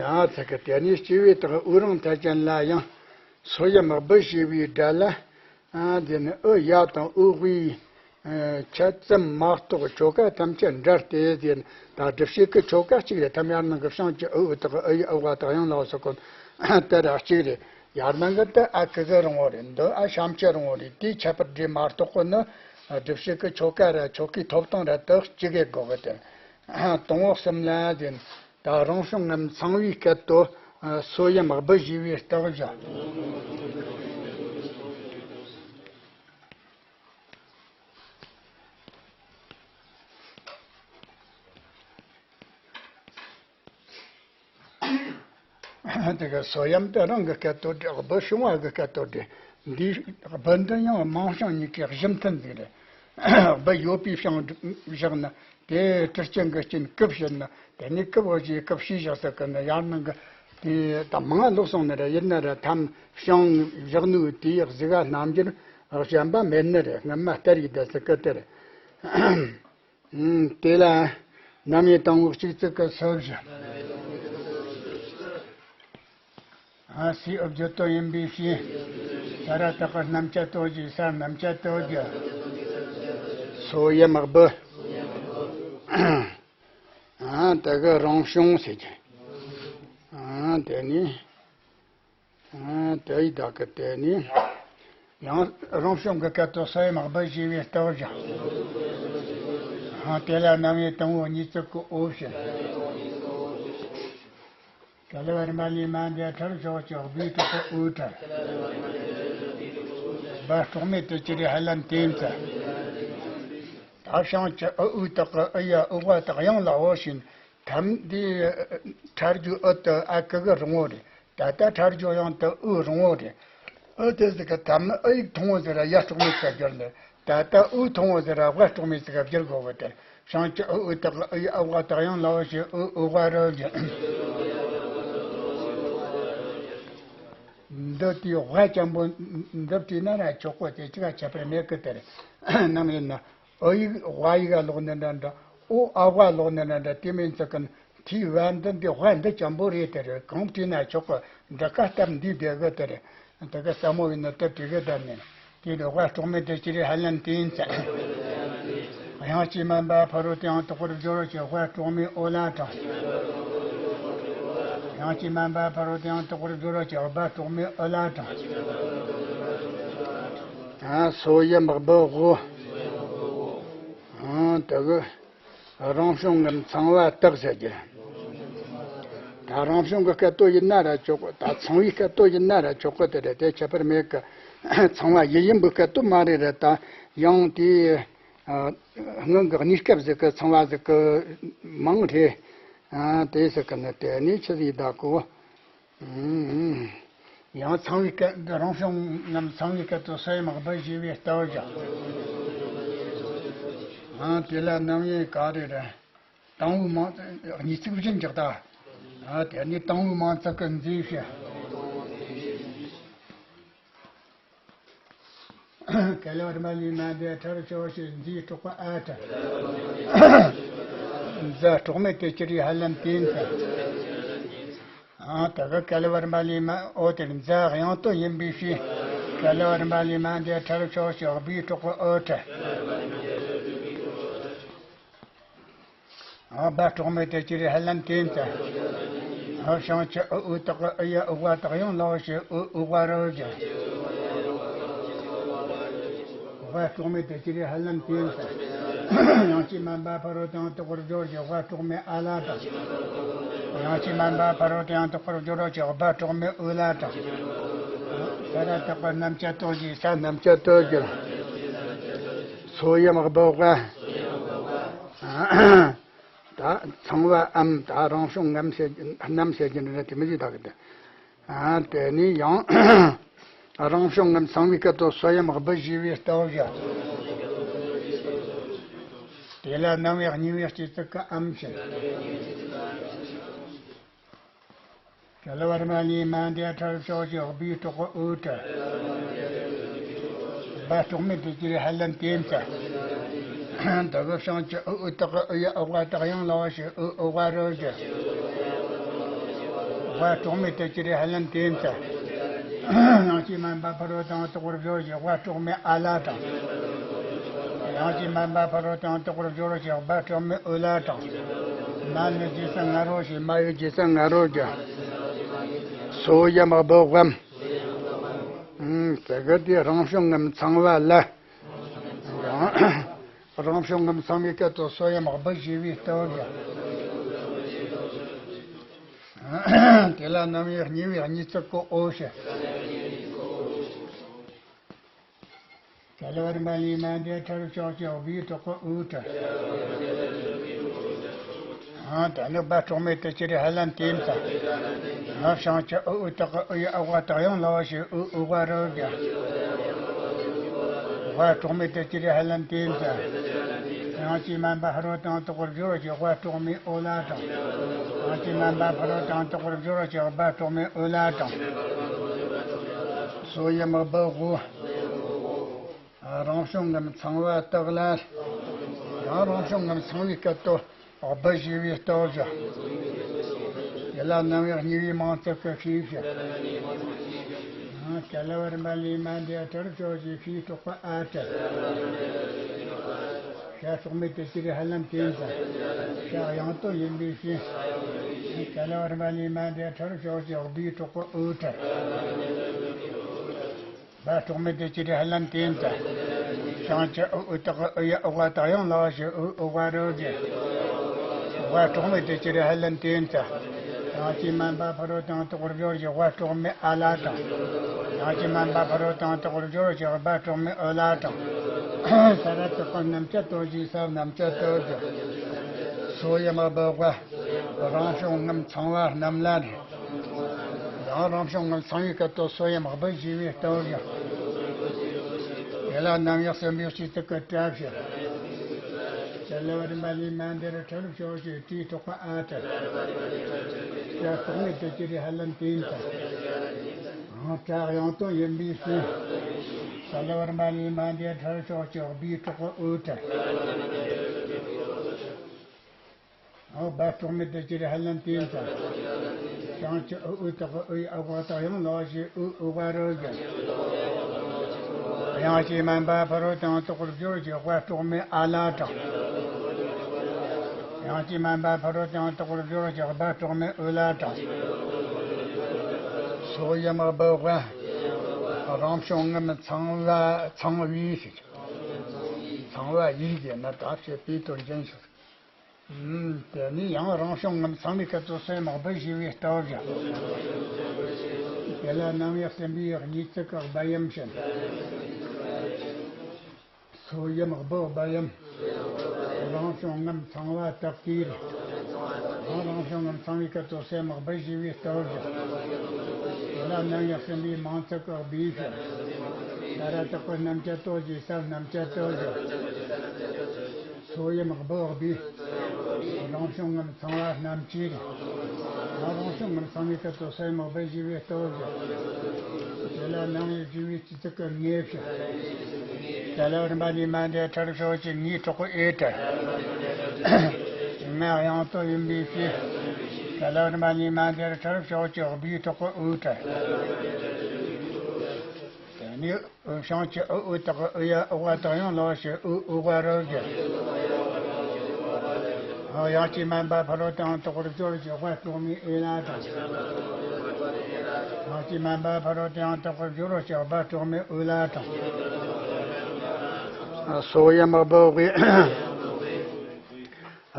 ཡང་ཚིག་གི་དེ་ནས་སྐྱེ་བའི་རྟགས་ཨུ་རང་མཐའ་ཅན་ལ་ཡང་སོ་ཡམ་སྦུ་ཞེས་པའི་སྒྲ་ལ། ཨ། དེ་ནི་ཨུ་ཡ་དང་ཨུ་ཝི། ཨ། འཆད་རྩོད་མ་གཏོགས་ཆོ་ག་ཐམས་ཅད་འདྲ་སྟེ་ཟེར། ད་སྒྲུབ་བྱེད་ཀྱི་ཆོ་ག་གཅིག་རེད། ཐམ། ཡར་ནང་གི་བྱང་ཆུབ་འུ་འུ་དག་གི་འུ་ཡི་འུ་བ་དག་ཡང་ལ་བ་སོགས་ཀུན་དེ་ར་གཅིག་རེད། ཡར་ནང་གི་དེ་ཨ་ཁུ་གི་རིང་བོ་རེད། འདི་ཨ་ཤམ་ཆུ་རིང་བོ་རེད། དེའི་ཁྱད་པར་འདྲེས་མ་གཏོགས་ཀོ་ནི་སྒྲུབ་བྱེད་ཀྱི་ཆོ་ག་ར་ཆོ་གའི་ཐོབ་ཐང་ར་དག་གཅིག་གི་དགོས་གི། དེ་དང་པོ་གསུམ་ལ་ཟེར། ད་རང་བྱུང་ངམ་ཚངས་པའི་སྐད་དོ། ཨ། སོ་ཡམ་སྦུ་བཞེས་པའི་རྟགས་བཞག། དེ་ག་སོ་ཡམ་དེ་རང་གི་སྐད་དོད་དེ། སྦུ་བྱུང་བ་གི་སྐད་དོད་དེ། འདིའི་སྦུ་འདི་ཡང་མིང་བྱང་གཉིས་ཀའི་གཞི་མཐུན་ཟིག་རེད། སྦུ་ཡོད་པའི་བྱང་བཞག་ན། དེ་གྲི་རྐྱང་གི་རྐྱེན་ཀུ་བྱེད་ན། དེ་ནས་ཀུ་བོ་ཞེས་ཀུ་བྱས་བཞག་ཟེར་གི་ནི། ཡར་ནང་གི་དེ་ད་མང་ང་ལོག་སོང་ནི་རེད། ཡིན་ན་ར་ཐམ་བྱང་བཞག་ནོ་དེའི་གཟུགས་ཀ་རྣམ་འགྱུར་གཞན་པ་མེད་ནི་རེད། སྔ་མ་ལྟར་ཡིན་ད་ཟེར་གི་དེ་རེད། ཨུམ། དེ་ལ་རྣམ་དབྱེ་དང་པོ་གཅིག་ཙིག་གི་སོ་བཞི། ཨ། སའི་འོབས་བརྗོད་དོ་ཡིན་པའི་ཕྱིར། ས་ར་བཏགས་པ་རྣམ་བཅད་དོ་བཞི། ས་རྣམ་བཅད་དོ་བཞི། སོ་ཡམ་སྦུ། ཨ། དེ་གི་རང་བྱུང་ཟེར་གི། ཨ། དེ་ནི། ཨ། དེ་ཡི་དག་གི་དེ་ནི། ཡང་རང་བྱུང་གི་སྐད་དོད་སོ་ཡམ་སྦུ་བཞེས་པའི་རྟགས་བཞག། ཨ། དེ་ལ་རྣམ་དབྱེ་དང་པོ་གཉིས་ཙིག་གི་འོ་བྱེད། ག་ལ་བ་ར་མ་ལ་ཡ་མ་འདས་ཁྲར་ཕྱོགས་ཀྱི་སྦུའི་གྲོགས་པོ་འུ་ཁྲ། སྦ་འགྲོགས་མེད་དེ་ཅི་རེད་ཧ་ལམ་དེ་ཙམ། ད་བྱང་ཆུབ་འུ་འུ་དག་གི་འུ་ཡ་འུ་བ་དག་ཡང་ལ་འོ་ཞིང་། ཐམ་འདི་ཁྲར་རྒྱུ་འུ་དེ་ཨ་ཁུ་གི་རིང་བོ་རེད། ད་ལྟ་ཁྲར་རྒྱུ་ཡང་དེ་འུ་རིང་བོ་རེད། འུ་དེ་ཟིག་གི་ཐམ་འུ་ཡིག་ཐུང་བོ་ཟིག་ར་ཡ་འགྲོགས་མེད་ཟིག་ག་བསྒྱུར་ནས། ད་ལྟ་འུ་ཐུང་བོ་ཟིག་ར་བ་འགྲོགས་མེད་ཟིག་ག་བསྒྱུར་དགོས་གི། དེ་བྱང་ཆུབ་འུ་འུ་དག་གི་འུ་ཡ་འུ་བ་དག་ཡང་ལ་འོ་ཞེས་འུ་འུ་བ་རུ་བསྒྱུར། འདི་དེའི་བ་ཅན་པོ་འདི་བྲིས་ན་ར་ཆོག་གོ། དེ་གཅིག་ག་ཁྱད་པར་མེད་གི། དེ་རེད། ནམ་ཡིན་ན། འུ་ཡིག་ཝ་ཡིག་ག་ལོག་ནི་འདྲ་འདྲ། འོ་ཨ་ཝ་ལོག་ནི་འདྲ་འདྲ། དེ་མིན་ཙི་ཀུན་ཐི་ཝ་འདི་འདི་ཝ་འདི་ཅན་པོ་རེད། དེ་རེད། གང་བྲིས་ན་ཆོག་གི། འདི་ཀ་སྟབས་འདི་བསྡད་གི། དེ་རེད། དེ་གི་ས་མོ་ཡིན་ན་སྟབས་དེ་གི་བསྡད་ནི། དེ་རེད། ཝ་འགྲོགས་མེད་དེ་ཅི་རེད་ཧ་ལམ་དེ་ཡིན་ཙང་། དབྱངས་ཀྱིས་དམན་པ་ཕ་རོལ་ཏུ་ཡང་དག་པར་སྦྱོར་བ་ཞེས་ཝ་འགྲོགས་མེད་འོ་ལ་དྲངས། དབྱངས་ཀྱིས་དམན་པ་ཕ་རོལ་ཏུ་ཡང་དག་པར་སྦྱོར་བ་ཞེས་སྦ་འགྲོགས་མེད་འུ་ལ་དྲངས། ཨ། སོ་ཡམ་སྦུ་འོ། ཨ། དེ་གི་རང་བྱུང་ངམ་ཚངས་པ་རྟགས་ཟེར་གི། ད་རང་བྱུང་གི་སྐད་དོད་ཡིན་ན་ར་ཆོག་གི། ད་ཚངས་པའི་སྐད་དོད་ཡིན་ན་ར་ཆོག་གི། དེ་རེད། དེ་ཁྱད་པར་མེད་གི། ཚངས་པ་ཡིན་ཡིན་པའི་སྐད་དོད་མ་རེད་ར། ད་ཡང་དེའི། ཨ། སྔོན་གྱི་གནས་སྐབས་ཟིག་གི་ཚངས་པ་ཟིག་གི་མིང་རེད། ཨ། དེ་ཟེར་གི་ནི་དེ་ནི་ཆི་ཟིག་ད་གོ། ཨུམ། ཡང་ཚངས་པའི་སྐད་འདི་རང་བྱུང་ངམ་ཚངས་པའི་སྐད་དོད་སོ་ཡམ་སྦུ་བཞེས་པའི་རྟགས་བཞག། ཨ། དེ་ལ་རྣམ་དབྱེ་ག་རེ་རེད། དང་པོའི་མིང་གཉིས་ཚིག་བཞིན་འཇོག་ད། ཨ། དེ་ནི་དང་པོའི་མིང་ཚིག་གི་མཛེས་བྱེད། ག་ལ་བ་ར་མ་ལ་ཡ་མ་འདས་ཁྲར་ཕྱོགས་ཞེས་མཛེས་འགྲོགས་པ་འ་ཁྲ། མཛེས་འགྲོགས་མེད་དེ་ཅི་རེད་ཧ་ལམ་དེ་ཙམ། ཨ། དེ་གི་ག་ལ་བ་ར་མ་ལ་ཡ་མ་འོ་དེར་མཛེས་དབྱངས་དོད་ཡིན་པའི་ཕྱིར། ག་ལ་བ་ར་མ་ལ་ཡ་མ་འདས་ཁྲར་ཕྱོགས་ཞེས་སྦུའི་གྲོགས་པོ་འུ་ཁྲ། ཨ། སྦ་འགྲོགས་མེད་དེ་ཅི་རེད་ཧ་ལམ་དེ་ཙམ། ཨ། བྱང་ཆུབ་འུ་འུ་དག་གི་འུ་ཡ་འུ་བ་དག་ཡང་ལ་འོ་ཞེས་འུ་འུ་བ་རུ་བསྒྱུར། སྦ་འགྲོགས་མེད་དེ་ཅི་རེད་ཧ་ལམ་དེ་ཙམ། དབྱངས་ཀྱིས་དམན་པ་ཕ་རོལ་ཏུ་ཡང་དག་པར་སྦྱོར་བ་ཞེས་སྦ་འགྲོགས་མེད་འ་ལ་དྲངས། དབྱངས་ཀྱིས་དམན་པ་ཕ་རོལ་ཏུ་ཡང་དག་པར་སྦྱོར་བ་ཞེས་སྦ་འགྲོགས་མེད་འུ་ལ་དྲངས། ས་ར་བཏགས་པ་རྣམ་བཅད་དོ་བཞི། ས་རྣམ་བཅད་དོ་བཞི། སོ་ཡམ་སྦུ་འོ། ད་ཚངས་པའམ་ད་རང་བྱུང་ངམ་ཟེར་ནམ་ཟེར་གྱི་འདྲ་དེ་མི་ཟིག་ད་གི་དེ། ཨ། དེ་ནི་ཡང་རང་བྱུང་ངམ་ཚངས་པའི་སྐད་དོད་སོ་ཡམ་སྦུ་བཞེས་པའི་རྟགས་བཞག། དེ་ལ་རྣམ་དབྱེ་གཉིས་པའི་སྤྱི་གཙུག་གི་འམ་བྱེད། ག་ལ་བ་ར་མ་ལ་ཡ་མ་འདས་ཁྲར་ཕྱོགས་ཞེས་སྦུའི་གྲོགས་པོ་འུ་ཁྲ། སྦ་འགྲོགས་མེད་དེ་ཅི་རེད་ཧ་ལམ་དེ་ཙམ། དེ་གི་བྱང་ཆུབ་འུ་འུ་དག་གི་འུ་ཡ་འུ་བ་དག་ཡང་ལ་འོ་ཞེས་འུ་འུ་བ་རུ་བསྒྱུར། སྦ་འགྲོགས་མེད་དེ་ཅི་རེད་ཧ་ལམ་དེ་ཙམ། དབྱངས་ཀྱིས་དམན་པ་ཕ་རོལ་ཏུ་ཡང་དག་པར་སྦྱོར་བ་ཞེས་སྦ་འགྲོགས་མེད་འ་ལ་དྲངས། ཡང་ཅིན་མན་པ་ཕ་རོལ་ཏུ་ཡང་དག་པར་སྦྱོར་བ་ཅིག་སྦལ་ཀྲོང་མའི་འོད་ལ་དྲངས། མན་ནི་རྗེས་སུ་ངར་རོ་ཞེས། མ་ཡི་རྗེས་སུ་ངར་རོ་རྒྱུ། སོ་ཡམ་སྦུ་བམ། ཨུམ། དེ་ག་དེ་རང་བྱུང་ངམ་ཚངས་པ་ལ། རང་བྱུང་ངམ་ཚངས་པའི་སྐད་དུ་སོ་ཡམ་སྦུ་བཞེས་པའི་སྟོབས་ཀྱིས། དེ་ལ་རྣམ་དབྱེ་གཉིས་པའི་གཉིས་བརྩེགས་ཀྱི་འོད་ཞེས། ཀ་ལ་བ་རིམ་པ་ལས་མན་དེ་ཁྲ་རུ་ཕྱོགས་ཀྱི་སྦུའི་ཐོག་གི་འོད་ཀྲི། ཨ། ད་ནི་སྦལ་ཀྲོང་མའི་དུ་ཅི་རི་ཧ་ལན་ཏེ་ཙ། ཨ། བྱང་ཆུབ་འོད་དག་གི་འོད་ཡ་འོག་དག་ཡང་ལ་བ་ཞེས་འོད་འོད་དག་རོ་རྒྱུ། སྦལ་ཀྲོང་མའི་དུ་ཅི་རི་ཧ་ལན་ཏེ་ཙ། ཡང་ཅིན་མན་པ་ཕ་རོལ་ཏུ་ཡང་དག་པར་སྦྱོར་བ་ཅིག་སྦལ་ཀྲོང་མའི་འོད་ལ་དྲངས། ཡང་ཅིན་མན་པ་ཕ་རོལ་ཏུ་ཡང་དག་པར་སྦྱོར་བ་ཅིག་སྦལ་ཀྲོང་མའི་འོད་ལ་དྲངས། སོ་ཡམ་སྦུ་བོ། རང་བྱུང་ངམ་ཚངས་པ་དག་ལ། ཡང་རང་བྱུང་ངམ་ཚངས་པའི་སྐད་དུ་སྦུ་བཞེས་པའི་སྟོབས་ཀྱིས། དེ་ལ་རྣམ་དབྱེ་གཉིས་པའི་མིང་ཚིག་གི་ཤེས་བྱ། ཀ་ལ་བ་རིམ་པ་ལས་མན་དེ་ཁྲ་རུ་ཕྱོགས་ཀྱི་ཕྱིའི་གྲོགས་པ་ཨ་ཏྲ། ཤ་སོག་མའི་དུ་ཅི་རི་ཧ་ལན་ཏེ་ཙ། ཤ་དབྱངས་ཏོ་ཡིན་པའི་ཕྱིར། ཀ་ལ་བ་རིམ་པ་ལས་མན་དེ་ཁྲ་རུ་ཕྱོགས་ཀྱི་སྦུའི་གྲོགས་པ་འོད་ཀྲི། སྦལ་ཀྲོང་མའི་དུ་ཅི་རི་ཧ་ལན་ཏེ་ཙ། བྱང་ཆུབ་འོད་དག་གི་འོད་ཡ་འོག་དག་ཡང་ལ་བ་ཞེས་འོད་འོད་དག་རོ་རྒྱུ། སྦལ་ཀྲོང་མའི་དུ་ཅི་རི་ཧ་ལན་ཏེ་ཙ། ཡང་ཅིན་མན་པ་ཕ་རོལ་ཏུ་ཡང་དག་པར་སྦྱོར་བ་ཅིག་སྦལ་ཀྲོང་མའི་འོད་ལ་དྲངས། ཡང་ཅིན་མན་པ་ཕ་རོལ་ཏུ་ཡང་དག་པར་སྦྱོར་བ་ཅིག་སྦལ་ཀྲོང་མའི་འོད་ལ་དྲངས། ས་ར་བཏགས་པ་རྣམ་བཅད་ཏོ་ཞེས་ས་རྣམ་བཅད་ཏོ་རྒྱུ། སོ་ཡམ་སྦུ་བ། རང་བྱུང་ངམ་ཚངས་པ་རྣམས་ལ། ཡང་རང་བྱུང་ངམ་ཚངས་པའི་སྐད་དུ་སོ་ཡམ་སྦུ་བཞེས་པའི་སྟོབས་ཀྱིས། དེ་ལ་རྣམ་དབྱེ་གསུམ་པའི་སྤྱི་གཙུག་གི་ཏྲ་ཞེས། ཀ་ལ་བ་རིམ་པ་ལས་མན་དེ་ཁྲ་རུ་ཕྱོགས་ཀྱི་སྦུའི་གྲོགས་པ་ཨ་ཏྲ། ཤ་སོག་མའི་དུ་ཅི་རི་ཧ་ལན་ཏེ་ཙ། ཨ། ཏྲ་དབྱངས་ཏོ་ཡིན་པའི་ཕྱིར། ཀ་ལ་བ་རིམ་པ་ལས་མན་དེ་ཁྲ་རུ་ཕྱོགས་ཀྱི་སྦུའི་གྲོགས་པ་འོད་ཀྲི། འོ། སྦལ་ཀྲོང་མའི་དུ་ཅི་རི་ཧ་ལན་ཏེ་ཙ། བྱང་ཆུབ་འོད་དག་གི་འོད་ཡ་འོག་དག་ཡང་ལ་བ་ཞེས་འོད་འོད་དག་རོ་རྒྱུ། ཡང་ཅིན་མན་པ་ཕ་རོལ་ཏུ་ཡང་དག་པར་སྦྱོར་བ་ཅིག་སྦལ་ཀྲོང་མའི་འོད་ལ་དྲངས། ཡང་ཅིན་མན་པ་ཕ་རོལ་ཏུ་ཡང་དག་པར་སྦྱོར་བ་ཅིག་སྦལ་ཀྲོང་མའི་འོད་ལ་དྲངས། སོ་ཡམ་སྦུ་བ། རང་བྱུང་ངམ་ཚངས་པ་ཚངས་པའི་ཞེས། ཚངས་པ་ཡིས་ཞེས་ན་ད་ཅེས་པའི་དོན་ཅན་ཞིག། ཨུམ། དེ་ནི་ཡང་རང་བྱུང་ངམ་ཚངས་པའི་སྐད་དུ་སོ་ཡམ་སྦུ་བཞེས་པའི་སྟོབས་ཀྱིས། དེ་ལ་རྣམ་དབྱེ་གསུམ་པའི་གཉིས་བརྩེགས་ཀྱི་སྦུ་ཡམ་ཞེས། སོ་ཡམ་སྦུ་སྦུ་ཡམ། རང་བྱུང་ངམ་ཚངས་པ་དག་གིས། ཡང་རང་བྱུང་ངམ་ཚངས་པའི་སྐད་དུ་སོ་ཡམ་སྦུ་བཞེས་པའི་སྟོབས་ཀྱིས། དེ་ལ་རྣམ་དབྱེ་གསུམ་པའི་མིང་ཚིག་གི་སྦུ་ཞེས། ས་ར་བཏགས་པ་རྣམ་བཅད་ཏོ་ཞེས་ས་རྣམ་བཅད་ཏོ་ཞེས། སོ་ཡམ་སྦུ་སྦུ། རང་བྱུང་ངམ་ཚངས་པ་རྣམས་ཀྱིས། ཡང་རང་བྱུང་ངམ་ཚངས་པའི་སྐད་དུ་སོ་ཡམ་སྦུ་བཞེས་པའི་སྟོབས་ཀྱིས། དེ་ལ་རྣམ་དབྱེ་བཞི་པའི་སྤྱི་གཙུག་གི་ལྔས་ཞེས། ཀ་ལ་བ་རིམ་པ་ལས་མན་དེ་ཁྲ་རུ་ཕྱོགས་ཀྱི་ལྔའི་གྲོགས་པོ་ཨེ་ཏྲ། ང་དབྱངས་ཏོ་ཡིན་པའི་ཕྱིར། ཀ་ལ་བ་རིམ་པ་ལས་མན་དེ་ཁྲ་རུ་ཕྱོགས་ཀྱི་སྦུའི་གྲོགས་པོ་འོད་ཀྲི། དེ་ནི། བྱང་ཆུབ་འོད་དག་གི་འོད་ཡ་འོག་དག་ཡང་ལ་བ་ཞེས་འོད་འོད་དག་རོ་རྒྱུ། ཡང་ཅིན་མན་པ་ཕ་རོལ་ཏུ་ཡང་དག་པར་སྦྱོར་བ་ཅིག་སྦལ་ཀྲོང་མའི་འོད་ལ་དྲངས། ཡང་ཅིན་མན་པ་ཕ་རོལ་ཏུ་ཡང་དག་པར་སྦྱོར་བ་ཅིག་སྦལ་ཀྲོང་མའི་འོད་ལ་དྲངས། སོ་ཡམ་སྦུ་བའི།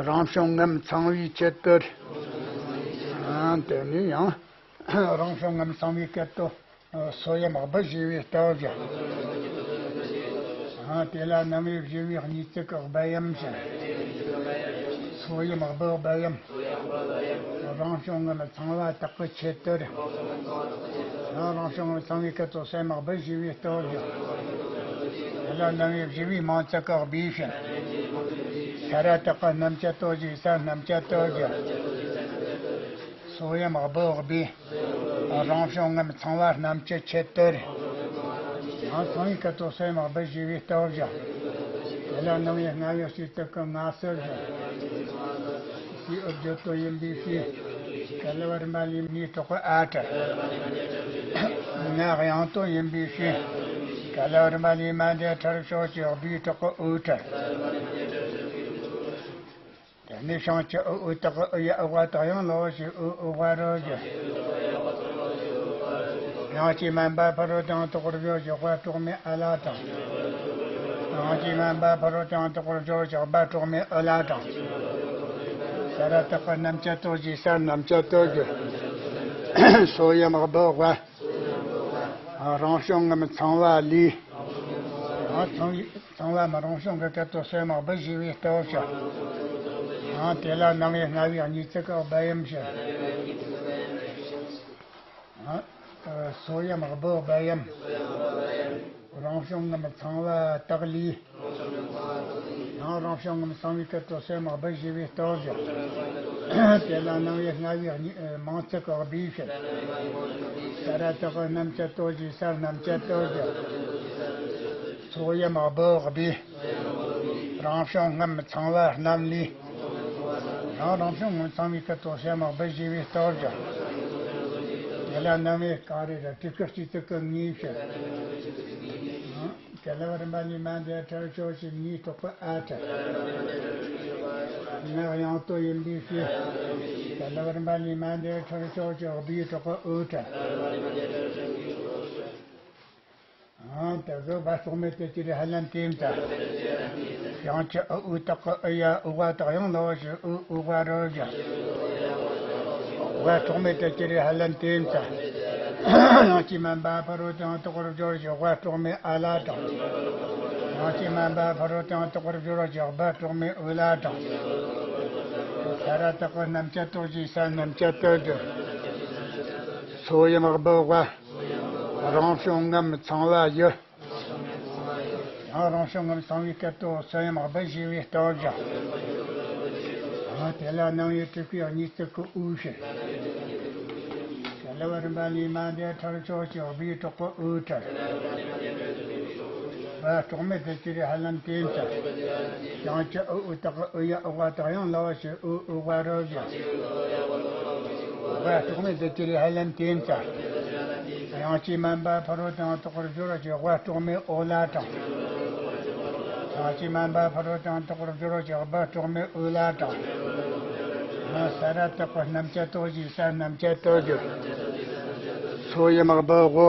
རང་བྱུང་ངམ་ཚངས་པའི་ཆེད་དུ། དེ་ནས་ཡང་རང་བྱུང་ངམ་ཚངས་པའི་སྐད་དུ། སོ་ཡམ་སྦུ་བཞེས་པའི་སྟོབས་ཀྱིས། དེ་ལ་རྣམ་དབྱེ་བཞི་པའི་གཉིས་བརྩེགས་ཀྱི་སྦུ་ཡམ་ཞེས། སོ་ཡམ་སྦུ་སྦུ་ཡམ། རང་བྱུང་ངམ་ཚངས་པ་དག་གི་ཆེད་དུ། ཡང་རང་བྱུང་ངམ་ཚངས་པའི་སྐད་དུ་སོ་ཡམ་སྦུ་བཞེས་པའི་སྟོབས་ཀྱིས། དེ་ལ་རྣམ་དབྱེ་བཞི་པའི་མིང་ཚིག་གི་སྦུ་ཞེས། ས་ར་བཏགས་པ་རྣམ་བཅད་ཏོ་ཞེས་ས་རྣམ་བཅད་ཏོ་ཞེས། སོ་ཡམ་སྦུ་སྦུ། རང་བྱུང་ངམ་ཚངས་པ་རྣམས་ཀྱི་ཆེད་དུ། ཡང་ཚངས་པའི་སྐད་དུ་སོ་ཡམ་སྦུ་བཞེས་པའི་སྟོབས་ཀྱིས། དེ་ལ་རྣམ་དབྱེ་ལྔ་པའི་སྤྱི་གཙུག་གི་ལྔ་ཟེར་ཞིང་། སའི་འོག་བརྗོད་དོ་ཡིན་པའི་ཕྱིར། ཀ་ལ་བ་རིམ་པ་ལས་མིའི་གྲོགས་པོ་ཨ་ཏྲ། ང་དབྱངས་ཏོ་ཡིན་པའི་ཕྱིར། ཀ་ ད་ལ་རིམ་པ་ལས་མ་འདས་ཁྲར་ཕྱོགས་ཀྱི་སྦིས་དྲག་གི་འུ་ཁྲ། དེ་ནས་བྱང་ཆུབ་འུ་འུ་དག་གི་འུ་ཡ་འུ་བ་དག་ཡང་ལ་བ་ཞིག་འུ་འུ་བ་རོ་ཞིག་ཡང་ཅིག་མན་པ་ཕ་རོལ་ཏུ་ཡང་དག་པར་སྦྱོར་ཞིང་བ་གྲོགས་མེད་འུ་ལ་དང་། ཡང་ཅིག་མན་པ་ཕ་རོལ་ཏུ་ཡང་དག་པར་སྦྱོར་ཞིང་བ་གྲོགས་མེད་འུ་ལ་དང་། ས་ར་བཏགས་པ་རྣམ་བཅད་དོ་ཞེས་ས་རྣམ་བཅད་དོ་ཞེས། སོ་ཡམ་སྦུ་བ། རང་བྱུང་ངམ་ཚང་བ་ལས། ཚང་བའི་ཚང་བ་མ་རང་བྱུང་གི་སྐད་དོད་སོ་ཡམ་སྦུ་ཞེས་པའི་སྟོབས་ཀྱིས། དེ་ལ་སྣང་བའི་སྣང་བའི་གཉིས་ཚིག་གི་སྦུ་ཡམ་ཞེས། སོ་ཡམ་སྦུ་སྦུ་ཡམ། རང་བྱུང་ངམ་ཚང་བ་དག་ལས། ཡང་རང་བྱུང་ངམ་ཚང་བའི་སྐད་དོད་སོ་ཡམ་སྦུ་ཞེས་པའི་སྟོབས་ཀྱིས། དེ་ལ་སྣང་བའི་སྣང་བའི་གཉིས་མང་ཚིག་གི་སྦུས་ཞེས། ས་ར་བཏགས་པ་རྣམ་བཅད་དོ་ཞེས་ས་རྣམ་བཅད་དོ་ཞེས། སོ་ཡམ་སྦུ་སྦུས། རང་བྱུང་ངམ་ཚང་བ་རྣམས་ལས། ཡང་རང་བྱུང་ངམ་ཚང་བའི་སྐད་དོད་སོ་ཡམ་སྦུ་ཞེས་པའི་སྟོབས་ཀྱིས། དེ་ལ་སྣང་བའི་ག་རེ་ར་དྲུག་གི་སྤྱི་ཚིག་གི་གཉིས་ཞེས། ག་ལ་བ་རིམ་པ་ལས་མ་འདས་ཁྲར་ཕྱོགས་ཀྱི་གཉིས་དྲག་པོ་འུ་ཁྲ། ངག་ཡང་དོ་ཡིན་པའི་ཕྱིར། ག་ལ་བ་རིམ་པ་ལས་མ་འདས་ཁྲར་ཕྱོགས་ཀྱི་སྦིས་དྲག་པོ་འུ་ཁྲ། ཨང་། དེ་གི་བ་གྲོགས་མེད་དེ་ཅི་རེད་ཧ་ལན་ཏེ་མ་ཚ། ཡང་ཅི་འུ་འུ་དག་གི་འུ་ཡ་འུ་བ་དག་ཡང་ལ་བ་ཞིག་འུ་འུ་བ་རོ་ཞིག་བ་གྲོགས་མེད་དེ་ཅི་རེད་ཧ་ལན་ཏེ་མ་ཚ། ཡང་ཅི་མན་པ་ཕ་རོལ་ཏུ་ཡང་དག་པར་སྦྱོར་ཞིང་བ་གྲོགས་མེད་འུ་ལ་དང་། ཡང་ཅི་མན་པ་ཕ་རོལ་ཏུ་ཡང་དག་པར་སྦྱོར་ཞིང་བ་གྲོགས་མེད་འུ་ལ་དང་། ས་ར་བཏགས་པ་རྣམ་བཅད་དོ་ཞེས་ས་རྣམ་བཅད་དོ་ཞེས། སོ་ཡམ་སྦུ་བ། རང་བྱུང་ངམ་ཚང་བ་ཡི། ཡང་རང་བྱུང་ངམ་ཚང་བའི་སྐད་དོད་སོ་ཡམ་སྦུ་ཞེས་པའི་སྟོབས་ཀྱིས། ཡང་དེ་ལ་སྣང་བའི་དྲུག་པའི་གཉིས་ཚིག་གི་འུ་ཞེས། ག་ལ་བ་རིམ་པ་ལས་མ་འདས་ཁྲར་ཕྱོགས་ཀྱི་སྦིས་དྲག་པོ་འུ་ཁྲ། བ་གྲོགས་མེད་དེ་ཅི་རེད་ཧ་ལན་ཏེ་མ་ཚ། ཡང་ཅི་འུ་འུ་དག་གི་འུ་ཡ་འུ་བ་དག་ཡང་ལ་བ་ཞིག་འུ་འུ་བ་རོ་ཞིག་བ་གྲོགས་མེད་དེ་ཅི་རེད་ཧ་ལན་ཏེ་མ་ཚ། ཡང་ཅི་མན་པ་ཕ་རོལ་ཏུ་ཡང་དག་པར་སྦྱོར་ཞིང་བ་གྲོགས་མེད་འུ་ལ་དང་། ཡང་ཅི་མན་པ་ཕ་རོལ་ཏུ་ཡང་དག་པར་སྦྱོར་ཞིང་བ་གྲོགས་མེད་འུ་ལ་དང་། ཡང་ས་ར་བཏགས་པ་རྣམ་བཅད་དོ་ཞེས་ས་རྣམ་བཅད་དོ་ཞེས། སོ་ཡམ་སྦུ་བོ།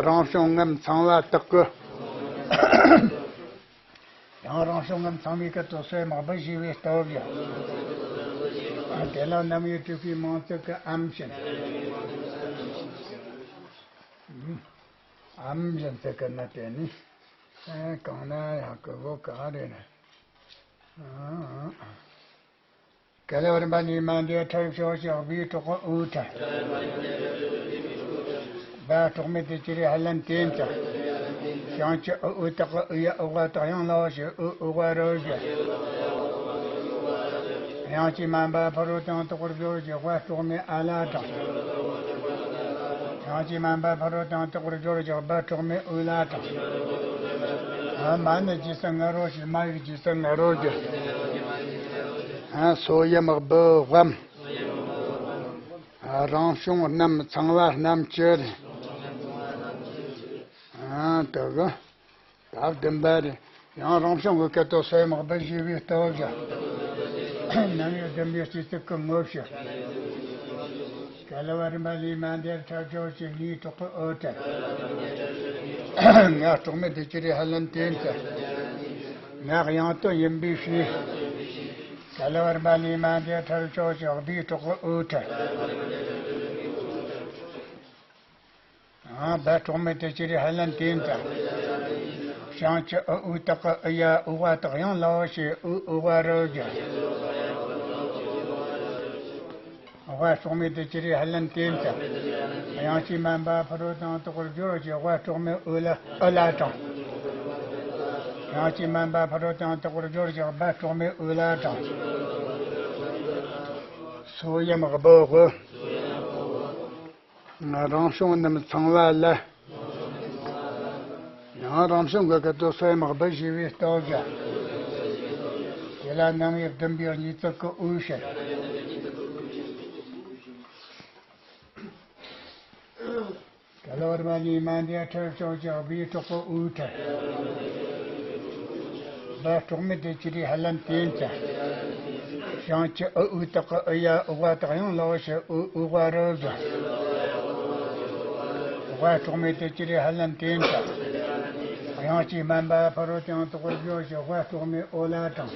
རང་བྱུང་ངམ་ཚང་བ་དག་གི། ཡང་རང་བྱུང་ངམ་ཚང་བའི་སྐད་དོད་སོ་ཡམ་སྦུ་ཞེས་པའི་སྟོབས་ཀྱིས། དེ་ལ་སྣང་བའི་དྲུག་པའི་མང་ཚིག་གི་ཨམ་བཞིན། ཨམ་བཞིན་ཚིག་གི་ན་དེ་ནི། གང་ན་ཡང་གི་བོ་ག་རེ་ན། ག་ལ་བ་རིམ་པ་ལས་མ་འདས་ཁྲར་ཕྱོགས་ཀྱི་སྦིས་དྲག་པོ་འུ་ཁྲ། བ་གྲོགས་མེད་དེ་ཅི་རེད་ཧ་ལན་ཏེ་མ་ཚ། ཡང་ཅི་འུ་འུ་དག་གི་འུ་ཡ་འུ་བ་དག་ཡང་ལ་བ་ཞིག་འུ་འུ་བ་རོ་ཞིག་ཡང་ཅི་མན་པ་ཕ་རོལ་ཏུ་ཡང་དག་པར་སྦྱོར་ཞིང་བ་གྲོགས་མེད་འུ་ལ་དང་། ཡང་ཅི་མན་པ་ཕ་རོལ་ཏུ་ཡང་དག་པར་སྦྱོར་ཞིང་བ་གྲོགས་མེད་འུ་ལ་དང་། མ་ནི་ཇི་སྲིད་ང་རོ་ཞིག་མ་ཡིག་ཇི་སྲིད་ང་རོ་ཞིག་སོ་ཡམ་སྦུ་བམ། རང་བྱུང་རྣམ་ཚང་བ་རྣམས་ཀྱི་རེད། ཨ་དེ་གི་ད་བདུན་པ་རེད། ཡང་རང་བྱུང་གི་སྐད་དོད་སོ་ཡམ་སྦུ་ཞེས་པའི་སྟོབས་ཀྱིས། སྣང་བའི་བདུན་པའི་སྤྱི་ཚིག་གི་ངོ་བཤད། ག་ལ་བ་རིམ་པ་ལས་མ་འདས་ཁྲར་ཕྱོགས་ཀྱི་གཉིས་དྲག་པོ་འུ་ཁྲ། ངག་གྲོགས་མེད་དེ་ཅི་རེད་ཧ་ལན་ཏེ་མ་ཚ། ངག་ཡང་དོན་ཡིན་པའི་ཕྱིར། ག་ལ་བ་རིམ་པ་ལས་མ་འདས་ཁྲར་ཕྱོགས་ཀྱི་སྦིས་དྲག་པོ་འུ་ཁྲ། ཨ་བ་གྲོགས་མེད་དེ་ཅི་རེད་ཧ་ལན་ཏེ་མ་ཚ། བྱང་ཆུབ་འུ་འུ་དག་གི་འུ་ཡ་འུ་བ་དག་ཡང་ལ་བ་ཞིག་འུ་འུ་བ་རོ་ཞིག་བ་གྲོགས་མེད་དེ་ཅི་རེད་ཧ་ལན་ཏེ་མ་ཚ། ཡང་ཅི་མན་པ་ཕ་རོལ་ཏུ་ཡང་དག་པར་སྦྱོར་ཞིང་བ་གྲོགས་མེད་འུ་ལ་འུ་ལ་དང་། ཡང་ཅི་མན་པ་ཕ་རོལ་ཏུ་ཡང་དག་པར་སྦྱོར་ཞིང་བ་གྲོགས་མེད་འུ་ལ་དང་། སོ་ཡམ་སྦུ་བོ། རང་བྱུང་རྣམ་ཚང་བ་ལ། ཡང་རང་བྱུང་གི་སྐད་དོད་སོ་ཡམ་སྦུ་ཞེས་པའི་སྟོབས་ཀྱིས། དེ་ལ་སྣང་བའི་བདུན་པའི་གཉིས་ཚིག་གི་འུ་ཞེས། ལོར་མ་ལི་མ་འདི་ཁྲིར་ཕྱོགས་ཀྱི་སྦི་གྲོགས་པོ་ཨུ་ཁྲི། སྦ་གྲོགས་མེད་དེ་ཅི་རི་ཧ་ལམ་དེ་ཙ། ཞང་ཁྱི་ཨུ་ཨུ་དག་གི་ཨུ་ཡ་ཨུ་ཝ་དག་ཡང་ལོག་ཤི་ཨུ་ཨུ་ཝ་རོ་ཟ། སྦ་གྲོགས་མེད་དེ་ཅི་རི་ཧ་ལམ་དེ་ཙ། ཡང་ཅི་སྨན་པ་ཕ་རོ་དེང་དོག་པར་བཞོ་ཤི་སྦ་གྲོགས་མེད་ཨོ་ལ་དང་།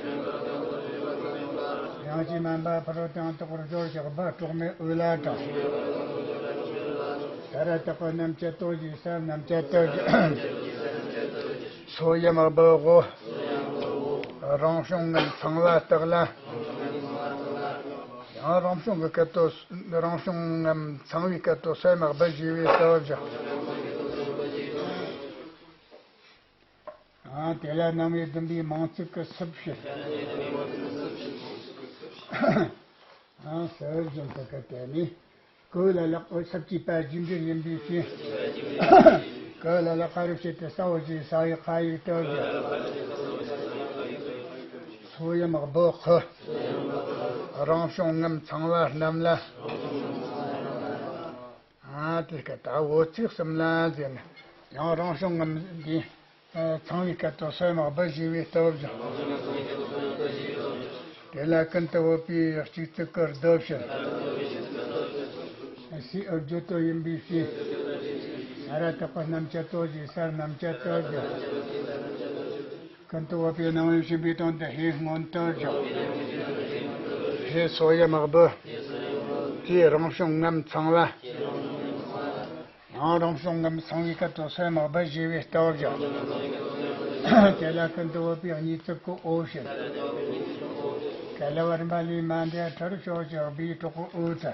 ཡང་ཅི་སྨན་པ་ཕ་རོ་དེང་དོག་པར་བཞོ་ཤི་སྦ་གྲོགས་མེད་ཨུ་ལ་དང་། ས་ར་དག་པ་རྣམ་བཅད་དོ་ཞེས་ས་རྣམ་བཅད་དོ་ཞེས། སོ་ཡི་དམག་བུ་དགོ། རང་བྱུང་ངམ་ཚང་བ་དག་ལ། ཡང་རང་བྱུང་གི་སྐད་དོ། རང་བྱུང་ངམ་ཚང་བའི་སྐད་དོ་སོ་ཡི་དམག་བུ་ཞེས་པའི་སྟབས་ཀྱང་། ཨ་དེ་ལ་སྣང་བའི་བདུན་པའི་མིང་ཚིག་གི་སུབ་བྱེད། ཨ་སུབ་བྱེད་དུ་གི་དེ་ནི། གོ་ལ་ལག་འོད་ཟབ་ཀྱི་པ་རྒྱུ་འབྲས་ཡིན་པའི་ཕྱིར། གོ་ལ་ལག་ཁ་རུ་བྱེད་དུ་ས་འོ་ཞེས་ས་ཡི་ཁ་ཡིག་ཏུ་བཞག་སོ་ཡི་དམག་བུ་ཁུ། རང་བྱུང་ངམ་ཚང་བ་རྣམས་ལ། ཨ་དེ་སྐད་ད་འོ་ཚིག་གསུམ་ལ་ཟེར་ན། ཡང་རང་བྱུང་ངམ་འདི། ཚང་བའི་སྐད་དོ་སོ་ཡི་དམག་བུ་ཞེས་པའི་སྟོབས་ཀྱང་། དེ་ལ་ཀུན་ཏུ་བབ་པའི་གཅིག་ཚིག་གི་བསྡུ་བྱེད། སའི་ཨུ་བརྗོད་དོ་ཡིན་པའི་ཕྱིར། ས་ར་དག་པ་རྣམ་བཅད་དོ་ཞེས་ས་རྣམ་བཅད་དོ་ཀྱང་། ཀུན་ཏུ་བབ་པའི་སྣང་བས་ཕྱིན་པའི་དོན་དུ་ཧེ་སྔོན་དུ་བཞག་ཧེ་སོ་ཡི་དམག་བུ། དེའི་རང་བྱུང་ངམ་ཚང་བ། ཡང་རང་བྱུང་ངམ་ཚང་བའི་སྐད་དོ་སོ་ཡི་དམག་བུ་ཞེས་པའི་སྟོབས་ཀྱང་། དེ་ལ་ཀུན་ཏུ་བབ་པའི་གཉིས་ཚིག་གི་འོ་བྱེད། ག་ལ་བར་མ་ལི་མ་འདི་ཁྲིར་ཕྱོགས་ཀྱི་སྦི་གྲོགས་པོ་ཨུ་ཏ།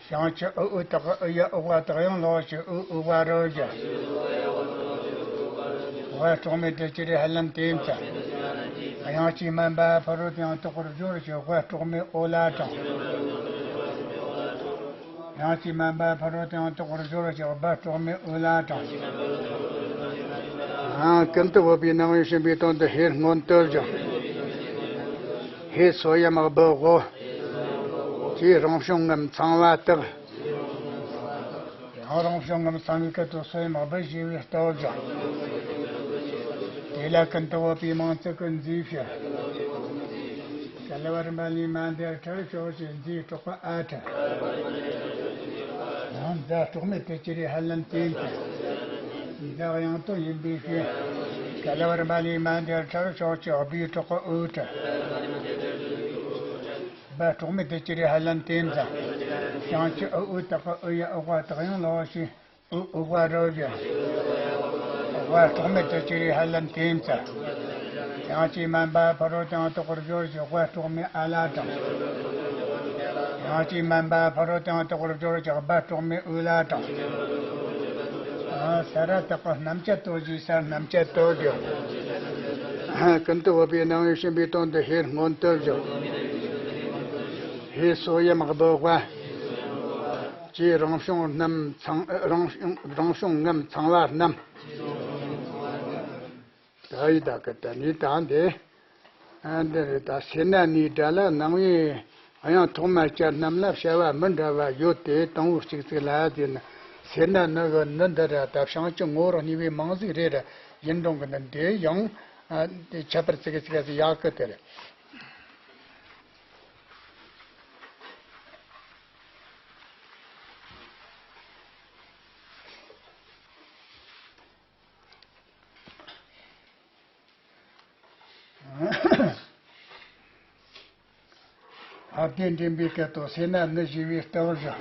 ཞང་ཁྱི་ཨུ་ཨུ་དག་ཨུ་ཡ་ཨུ་ཝ་དག་ཡང་ལོག་ཤི་ཨུ་ཨུ་ཝ་རོ་ཞི། སྦ་གྲོགས་མེད་དེ་ཅི་རི་ཧ་ལམ་དེ་ཙ། ཡང་ཅི་སྨན་པ་ཕ་རོ་དེང་དོག་པར་བཞོ་ཤི་སྦ་གྲོགས་མེད་ཨོ་ལ་དང་། ཡང་ཅི་སྨན་པ་ཕ་རོ་དེང་དོག་པར་བཞོ་ཤི་སྦ་གྲོགས་མེད་ཨུ་ལ་དང་། ཡང་ཀུན་ཏུ་བབ་པའི་སྣང་བས་ཕྱིན་པའི་དོན་དུ་ཧེ་སྔོན་དུ་བཞག་ཧེ་སོ་ཡི་དམག་བུ་དགོ། དེའི་རང་བྱུང་ངམ་ཚང་བ་དག་ཡང་རང་བྱུང་ངམ་ཚང་བའི་སྐད་དོ་སོ་ཡི་དམག་བུ་ཞེས་པའི་སྟོབས་ཀྱང་། དེ་ལ་ཀུན་ཏུ་བབ་པའི་མིང་ཚིག་གི་མཛེས་བྱེད། ག་ལ་བར་མ་ལི་མ་འདི་ཁྲིར་ཕྱོགས་ཀྱི་མཛེས་གྲོགས་པོ་ཨ་ཁྲི། ཡང་མཛའ་གྲོགས་མེད་དེ་ཅི་རི་ཧ་ལམ་དེ་ཙ། མཛའ་དབྱངས་དོན་ཡིན་པའི་ཕྱིར། ག་ལ་བར་མ་ལི་མ་འདི་ཁྲིར་ཕྱོགས་ཀྱི་སྦི་གྲོགས་པོ་ཨུ་ཁྲི། སྦ་གྲོགས་མེད་དེ་ཅི་རི་ཧ་ལམ་དེ་ཙ། ཞང་ཁྱི་ཨུ་ཨུ་དག་གི་ཨུ་ཡ་ཨུ་ཝ་དག་ཡང་ལོག་ཤི་ཨུ་ཨུ་ཝ་རོ་ཞི། སྦ་གྲོགས་མེད་དེ་ཅི་རི་ཧ་ལམ་དེ་ཙ། ཡང་ཅི་སྨན་པ་ཕ་རོ་དེང་དོག་པར་བཞོ་ཤི་སྦ་གྲོགས་མེད་ཨ་ལ་དང་། ཡང་ཅི་སྨན་པ་ཕ་རོ་དེང་དོག་པར་བཞོ་ཤི་སྦ་གྲོགས་མེད་ཨུ་ལ་དང་། ཨ་ས་ར་དག་པ་རྣམ་བཅད་དོ་ཞེས་ས་རྣམ་བཅད་དོ་ཀྱང་། ཀུན་ཏུ་བབ་པའི་སྣང་བས་ཕྱིན་པའི་དོན་དུ་ཧེ་སྔོན་དུ་བཞག་ཧེ་སོ་ཡི་དམག་བུ་དགོ། ཀྱེ་རང་བྱུང་རྣམས་ཚང་རང་བྱུང་རང་བྱུང་ངམ་ཚང་བ་རྣམས། ད་ཡི་དྭགས་ཀྱི་ད་ནི་ད་འདི། ཨ་འདི་རེད་ད་སེར་སྣ་ནིའི་སྒྲ་ལ་སྣང་བས་དབྱངས་ཐོག་མར་སྤྱད་རྣམས་ལ་བྱ་བ་མི་འདྲ་བ་ཡོད་དེ་དང་པོ་གཅིག་ཚིག་ལ་ཟེར་ན། སེར་སྣ་ནི་གི་ནི་འདི་ར་ད་བྱང་ཆུབ་ངོ་བོར་གནས་པའི་མིང་ཟིག་རེད་ར། ཡིན་རུང་གི་ནི་འདི་ཡང་ཨ་འདི་ཁྱད་པར་ཚིག་གི་ཚིག་ག་ཟིག་ཡག་གི་དེ་རེད། ཨ་དེ་འདྲེན་པའི་སྐད་དོ་སེར་སྣ་ནི་ཞེས་པའི་སྟོབས་བཞག་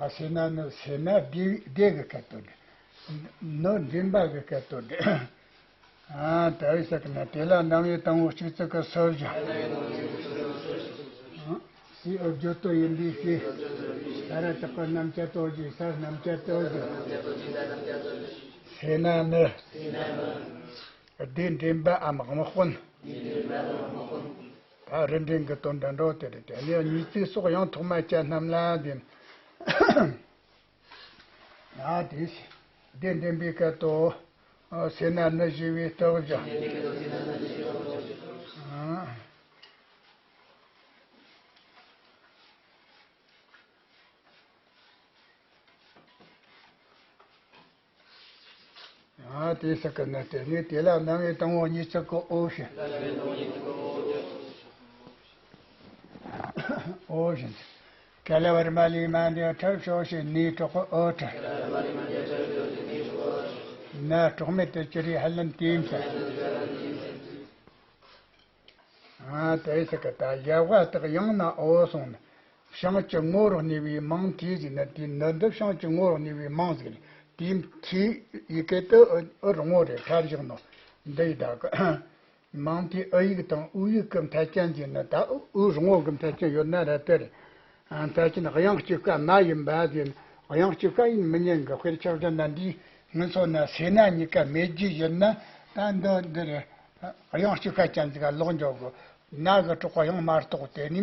ཨ་སེར་སྣ་ནི་སེར་སྣ་སྡེ་སྡེ་གི་སྐད་དོད་རེད། ནི་འདྲེན་པ་གི་སྐད་དོད་རེད། ཨ་ད་ཡི་ས་གི་ན་དེ་ལ་རྣམ་དབྱེ་དང་པོ་གཅིག་ཚིག་གི་སུབ་བཞག་སའི་ཨུ་བརྗོད་དོ་ཡིན་པའི་ཕྱིར། ས་ར་དག་པ་རྣམ་བཅད་དོ་ཞེས་ས་རྣམ་བཅད་དོ་ཞེས། སེར་སྣ་ནི། སྡེ་འདྲེན་པའམ་དམག་དཔོན། ད་རིན་འདྲེན་གྱི་དོན་དུ་འགྲོ་དེ་རེད་དེ་ལས་གཉིས་ཚིག་སོགས་ཡང་ཐོག་མ་སྤྱད་རྣམས་ལ་འདི། ཡང་དེ་སྡེ་འདྲེན་པའི་སྐད་དོ། ཨ། སེར་སྣ་ནི་ཞེས་པའི་སྟོབས་ཀྱིས། ཨ། ཨ། དེ་ཟེར་གི་ནི་དེ་ནི་དེ་ལ་རྣམ་དབྱེ་དང་པོ་གཉིས་བརྩེགས་གི་འོ་ཞེས། འོ་ཞེས། ཀ་ལ་བར་མ་ལས་མ་འདས་ཁྲར་ཕྱོགས་ཞེས་ནས་གྲགས་པའི་འོ་ཁྲར། ན་གྲོགས་མེད་དུ་གྱུར་པའི་ཧ་ལམ་དེའི་མཚན། ཨ། དེ་ཟེར་གི་ད་ཡལ་བ་དག་ཡང་ན་འོ་སོང་ན། བྱིངས་ཀྱི་ངོ་བོར་གནས་པའི་མིང་དེ་ཟེར་ན། དེའི་ནི་འདི་བྱིངས་ཀྱི་ངོ་བོར་གནས་པའི་མིང་ཟིག་རེད། དེའི་མཐའི་ཡི་གེ་དེ་ཨུ་ཨུ་རིང་བོ་རེད། ཁྲར་བཞག་ནོ། འདི་ཡི་ད་གི་མིང་དེའི་ཨུ་ཡིག་དང་ཨུ་ཡིག་གི་མཐའ་ཅན་ཟེར་ན། ད་ཨུ་ཨུ་རིང་བོ་གི་མཐའ་ཅན་ཡོད་ན་ར་དེ་རེད། ཨ། མཐའ་ཅན་དབྱངས་གཅིག་པ་མ་ཡིན་པ་ཟེར་ན། དབྱངས་གཅིག་པ་ཡིན་མི་ཉན་གི། དཔེར་ཆ་བཞག་ན་འདིའི་སྔོན་སོང་ན་སེར་སྣ་གཉིས་ཀ་མེད་རྒྱུ་ཡིན་ན། ད་འདི་འདི་རེད། དབྱངས་གཅིག་པ་ཅན་ཟིག་ག་ལོག་འཇོག་གོ། ན་གི་གྲགས་པ་ཡང་མ་གཏོགས་དེ་ནི་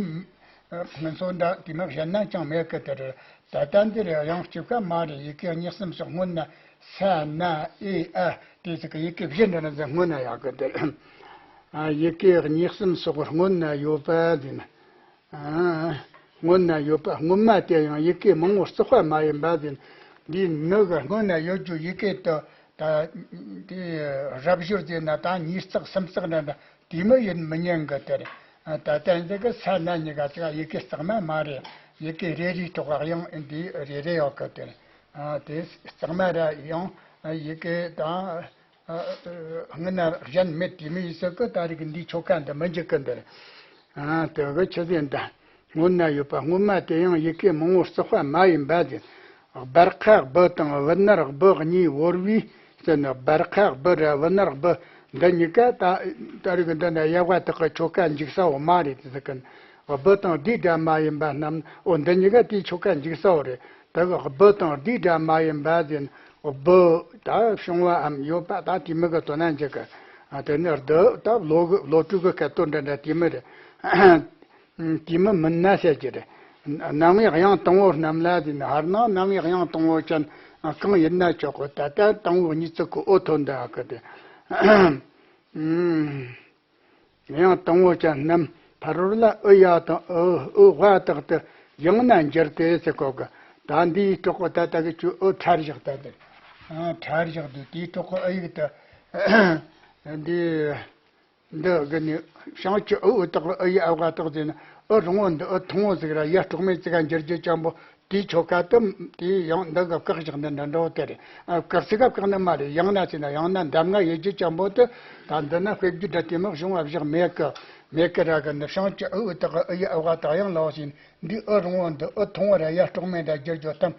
སྔོན་སོང་འདྲ་དེ་མོ་གཞན་ན་ཅང་མེད་གི། དེ་རེད། ད་ལྟ་འདི་རེད། དབྱངས་གཅིག་པ་མ་རེད། ཡི་གེ་གཉིས་གསུམ་སོགས་སྔོན་ན། ས་ན་ཨེ་ཨ་དེ་ཟིག་གི་ཡི་གེ་བཞི་འདྲ་ན་ཟིག་སྔོན་ན་ཡག་གི། དེ་རེད། ཨ། ཡི་གེ་གཉིས་གསུམ་སོགས་སྔོན་ན་ཡོད་པ་ཟེར་ན། ཨ། སྔོན་ན་ཡོད་པ། སྔོན་མ་དེ་ཡང་ཡི་གེ་མང་བོ་བརྩེགས་པ་མ་ཡིན་པ་ཟེར། འདིའི་ནི་གི་སྔོན་ན་ཡོད་རྒྱུ་ཡི་གེ་དེ་ད་དེ་རབ་སྦྱོར་ཟེར་ན་ད་ཉིས་བརྩེགས་སུམ་བརྩེགས་འདྲ་འདྲ་དེ་མོ་ཡིན་མི་ཉན་གི། དེ་རེད། ད་ལྟ་འདི་གི་ས་ན་གཉིས་ཀ་ཅིག་ཡི་གེ་གཙང་མ་མ་རེད། ཡི་གེ་རེ་རེའི་ཐོག་དབྱངས་འདི་རེ་རེ་ཡོད་གི། དེ་རེད། ཨ། དེ་གཙང་མ་ར་ཡང་ཡི་གེ་དང་། ཨ། ཨ། སྔོན་ན་གཞན་མེད་དེ་མོ་ཡིན་ཟེར་གི། ད་རེས་ཀྱི་འདིའི་ཆོ་ག་འདི་མི་འཇུག་གི། འདིར། ཨ། དེ་གི་ཆི་ཟེར་ན་ད། སྔོན་ན་ཡོད་པ། སྔོན་མ་དེ་ཡང་ཡི་གེ་མང་བོ་བརྩེགས་པ་མ་ཡིན་པ་ཟེར། སྦར་ཁ་སྦུ་དང་བུ་ནར་སྦུ་གཉིས་བོར་བས་ཟེར་ན། སྦར་ཁ་སྦུ་ར་བུ་ནར་སྦུ་འདི་གཉིས་ཀ་ད་ད་རེས་ཀྱི་འདི་ན་ཡལ་བ་དག་གི་ཆོ་ག་འཇུག་ས་བོ་མ་རེད་ཟེར་གི། སྦུ་དང་དེའི་སྒྲ་མ་ཡིན་པ་རྣམས། འོ། འདི་གཉིས་ཀ་དེའི་ཆོ་ག་འཇུག་ས་བོ་རེད། དེ་གི་སྦུ་དང་དེའི་སྒྲ་མ་ཡིན་པ་ཟེར་ན། སྦུ་ད་བྱུང་བའམ་ཡོད་པ་ད་དེ་མོ་གི་དོན་ན་འཇུག་གི། ཨ། དེ་ནི་བདུད་ད་བློ་གི་བློ་གྲོས་གི་སྐད་དོད་འདྲ་འདྲ་དེ་མོ་རེད། དེ་མོ་མིན་ན་ཟེར་གྱི་རེད། རྣམ་དབྱེ་དབྱངས་དང་པོ་རྣམས་ལ་ཟེར་ན། ཧར་ནང་རྣམ་དབྱེ་དབྱངས་དང་པོ་ཅན་གང་ཡིན་ན་ཆོག་གི། ད་ལྟ་དང་པོ་གཉིས་བརྩེགས་གི་འོ་ཐོན་འདུག་གི། དེ། དབྱངས་དང་པོ་ཅན་རྣམས་ཕ་རོལ་ལ་ཨུ་ཡ་དང་ཨུ་ཨུ་ཝ་དག་ཏུ་ཡང་ན་འགྱུར་ཏེ་ཟེར་གོ་གི། ད་འདིའི་གྲོགས་པོ་ད་ལྟ་གི་ཁྱོད་ཨུ་ཁྲར་བཞག་ད་དེ། ཨ། ཁྲར་བཞག་དུས་དེའི་གྲོགས་པོ་ཨུ་ཡིག་དེ། འདི་འདི་གི་ནི་བྱིངས་ཀྱི་ཨུ་ཨུ་དག་ཨུ་ཡ་ཨུ་ཝ་དག་ཟེར་ན། ཨུ་རིང་བོ་འདི་ཨུ་ཐུང་བོ་ཟིག་ར་ཡ་གྲོགས་མེད་ཙི་ག་འགྱུར་རྒྱུ་ཅན་པོ། དེའི་ཆོ་ག་དེ་དེའི་ཡང་འདི་གི་བཀག་བཞག་ནི་འདྲ་འདྲ་བོ་དེ་རེད། ཨ། བཀག་ཙི་ག་བཀག་ནི་མ་རེད། ཡང་ན་ཟེར་ན་ཡང་ན་འདབ་ལྔ་ཡོད་རྒྱུ་ཅན་པོ་དེ། ད་འདི་ན་དཔེ་བརྗོད་འདྲ་དེ་མོ་བྱུང་བ་བཞག་མེད་གི། མེད་གི་ར་གི། ནི་བྱིངས་ཀྱི་ཨུ་ཨུ་དག་གི་ཨུ་ཡ་ཨུ་ཝ་དག་ཡང་ལ་བ་ཟེར་ན། འདི་ཨུ་རིང་བོ་འདི་ཨུ་ཐུང་བོ་ར་ཡ་གྲོགས་མེད་འདྲ་འགྱུར་རྒྱུ་དང་།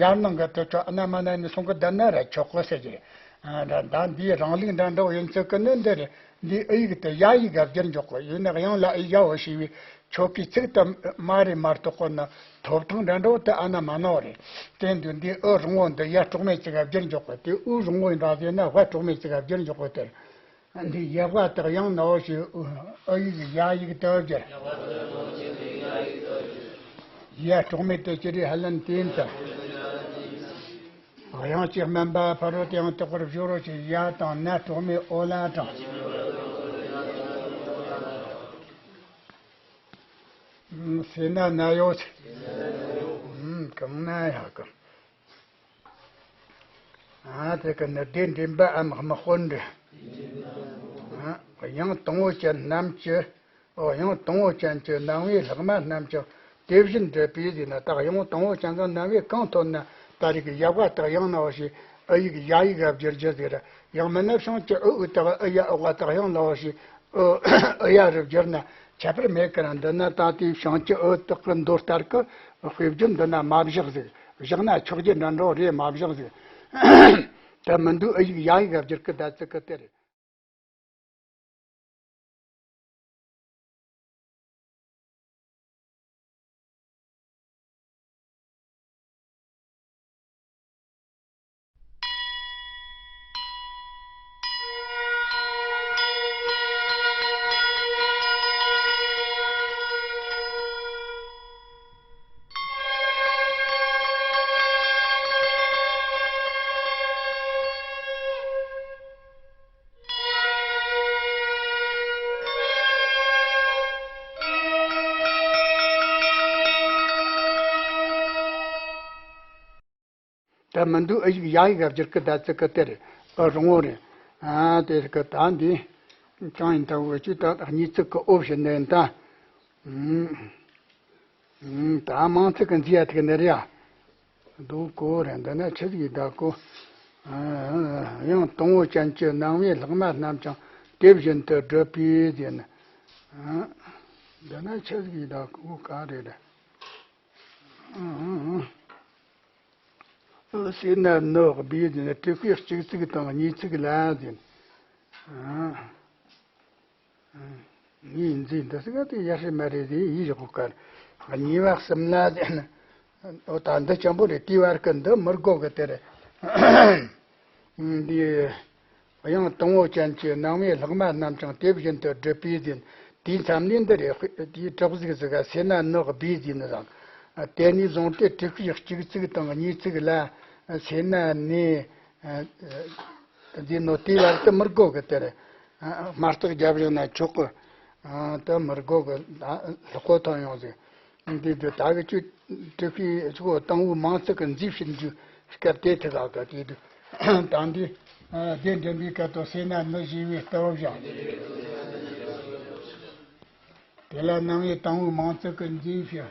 ཡར་ནང་གི་དེ་ཚོ་ཨ་ན་མ་ན་ནི་སོང་གི་བསྡད་ན་ར་ཆོག་གི་ཟེར་གྱི་རེད། ཨ། ད་འདིའི་རང་ལུགས་འདྲ་འདྲ་བོ་ཡིན་ཚུལ་གི་ནི་འདི་རེད། འདི་ཨུ་ཡིག་དེ་ཡ་ཡིག་ག་བསྒྱུར་འཇོག་གི་ཡིན་ན། དབྱངས་ལ་ཨུ་ཡ་བོ་ཞེས་པའི་ཆོ་གའི་ཚིག་དེ་མ་རེད་མ་གཏོགས་གི་ནི་ཐོབ་ཐང་འདྲ་འདྲ་བོ་དེ་ཨ་ན་མ་ན་བོ་རེད། དེ་འདི་འདི་ཨུ་རིང་བོ་འདི་ཡ་གྲོགས་མེད་ཙི་ག་བསྒྱུར་འཇོག་གི། དེ་ཨུ་རིང་བོ་ཡིན་པ་ཟེར་ན་ཝ་གྲོགས་མེད་ཙི་ག་བསྒྱུར་འཇོག་གི། དེར། འདི་ཡལ་བ་དག་ཡང་ན་འོ་ཞེས་ཨུ་ཡིག་ཡ་ཡིག་དུ་བསྒྱུར། ཡ་གྲོགས་མེད་དུ་གྱུར་པའི་ཧ་ལམ་དེའི་མཚན། དབྱངས་ཀྱི་དམན་པ་ཕ་རོལ་ཏུ་ཡང་དག་པར་སྦྱོར་རོ་ཞེས། ཡ་དང་ན་གྲོགས་མེད་ཨོ་ལ་དྲངས། སེར་སྣ་ན་ཡོད། གང་ན་ཡག་གི། ཨ། དེ་གི་ནི་སྡེ་འདྲེན་པའམ་དམག་དཔོན་འདྲ། ཨ། དབྱངས་དང་པོ་ཅན་རྣམས་ཀྱི། ཨོ། དབྱངས་དང་པོ་ཅན་གྱི་རྣམ་དབྱེ་ལྷག་མ་རྣམས་ཀྱང་དེ་བཞིན་འགྲུབ་པས་ཟེར་ན། ད་དབྱངས་དང་པོ་ཅན་གྱི་རྣམ་དབྱེ་གང་ཐོན་ན། ད་རེས་ཀྱི་ཡལ་བ་དག་ཡང་ན་འོ་ཞེས་ཨུ་ཡིག་ཡ་ཡིག་ག་བསྒྱུར་རྒྱུ་ཟེར། ཡང་མིན་ན་བྱིངས་ཀྱི་ཨུ་ཨུ་དག་ཨུ་ཡ་ཨུ་ཝ་དག་ཡང་ན་འོ་ཞེས་ཨུ་ཨུ་ཡ་རུ་བསྒྱུར་ན་ཁྱད་པར་མེད་ཀི་ར། འདི་ན་ད་དེའི་བྱིངས་ཀྱི་ཨུ་དག་གི་མདོ་ལྟར་གི་དཔེ་བརྗོད་འདི་ན་མ་བཞག་ཟིག། བཞག་ན་ཆོག་རྒྱུ་འདྲ་འདྲ་བོ་རེད། མ་བཞག་ཟིག། དེ་མི་འདུག། ཨུ་ཡིག་ཡ་ཡིག་ག་བསྒྱུར་གི་ད་ཚིག་གི་དེ་རེད། ད་མི་འདུག་ཨ་ཡིག་ཡ་ཡིག་ག་བསྒྱུར་གི་ད་ཚིག་གི་དེ་རེད། ཨ་རུང་བོ་རེད། ཨ་དེ་གི་ད་འདི་ཅང་ཡིན་ད་འུ་ཅི་ད་གཉིས་ཚིག་གི་ཨོ་བྱེད་ནས་ད། ད་མང་ཚིག་གི་མཛེས་ཡ་ཐིག་ནི་རེད་ཡ། རྡོ་གོ་རེད། འདི་ན་ཆི་ཟིག་ཡིན་ད་གོ། ཡང་དང་བོ་ཅན་གྱི་སྣང་བའི་ལྷག་མ་རྣམས་ཀྱང་དེ་བཞིན་དུ་སྒྲུབ་པའི་ཟེར་ན། འདི་ན་ཆི་ཟིག་ཡིན་ད་གོ་ག་རེ་རེད། སེར་སྣ་ནི་སྦས་ཟེར་ན་དྲུག་པའི་གཅིག་ཚིག་དང་གཉིས་ཚིག་ལ་ཟེར་ན། ངའི་མཛེས་འདི་ཟིག་ག་དེ་ཡ་ཧྲི་མ་རེད་ཟེར་ཡིན་རེད་གོ་ཀ། གཉིས་པ་གསུམ་ལ་ཟེར་ན། འོ་ད་འདི་ཆེན་པོ་རེད། དེའི་བར་གི་འདི་མི་དགོས་གི་དེ་རེད། འདི། ཡང་དང་བོ་ཅན་གྱི་སྣང་བའི་ལྷག་མ་རྣམས་ཀྱང་དེ་བཞིན་དུ་སྒྲུབ་པའི་ཟེར། དེའི་མཚམས་ནས་འདི་རེད། དེའི་དྲག་ཟིག་ཟིག་ག་སེར་སྣ་ནི་སྦས་ཟེར་ན་བཟང་། དེ་ནས་བཟུང་སྟེ་དྲུག་པའི་གཅིག་ཚིག་དང་གཉིས་ཚིག་ལ། སེར་སྣ་ནི། ཟེར་ནོ་དེའི་བར་དུ་མི་དགོས་གི་དེ་རེད། སྨ་རྟགས་རྒྱབ་བཞག་ན་ཆོག་གི། དུ་མི་དགོས་གི། ལྷག་གོ་ཐོན་ཡོང་ཟིག་འདི་དུ་ད་གི་ཆུ་དྲི་ཤི་ཆུ་དང་བོའི་མང་ཚིག་གི་མཛེས་ཕྱིན་རྒྱུ་སྐབས་དེ་ཐུག་ག་གི་དེ་དུ། ད་འདི། དེ་འདྲེན་པའི་སྐབས་དུ་སེར་སྣ་ནི་ཞེས་པའི་སྟོབས་བཞག་དེ་ལ་སྣང་བའི་དང་བོའི་མང་ཚིག་གི་མཛེས་ཕྱིན།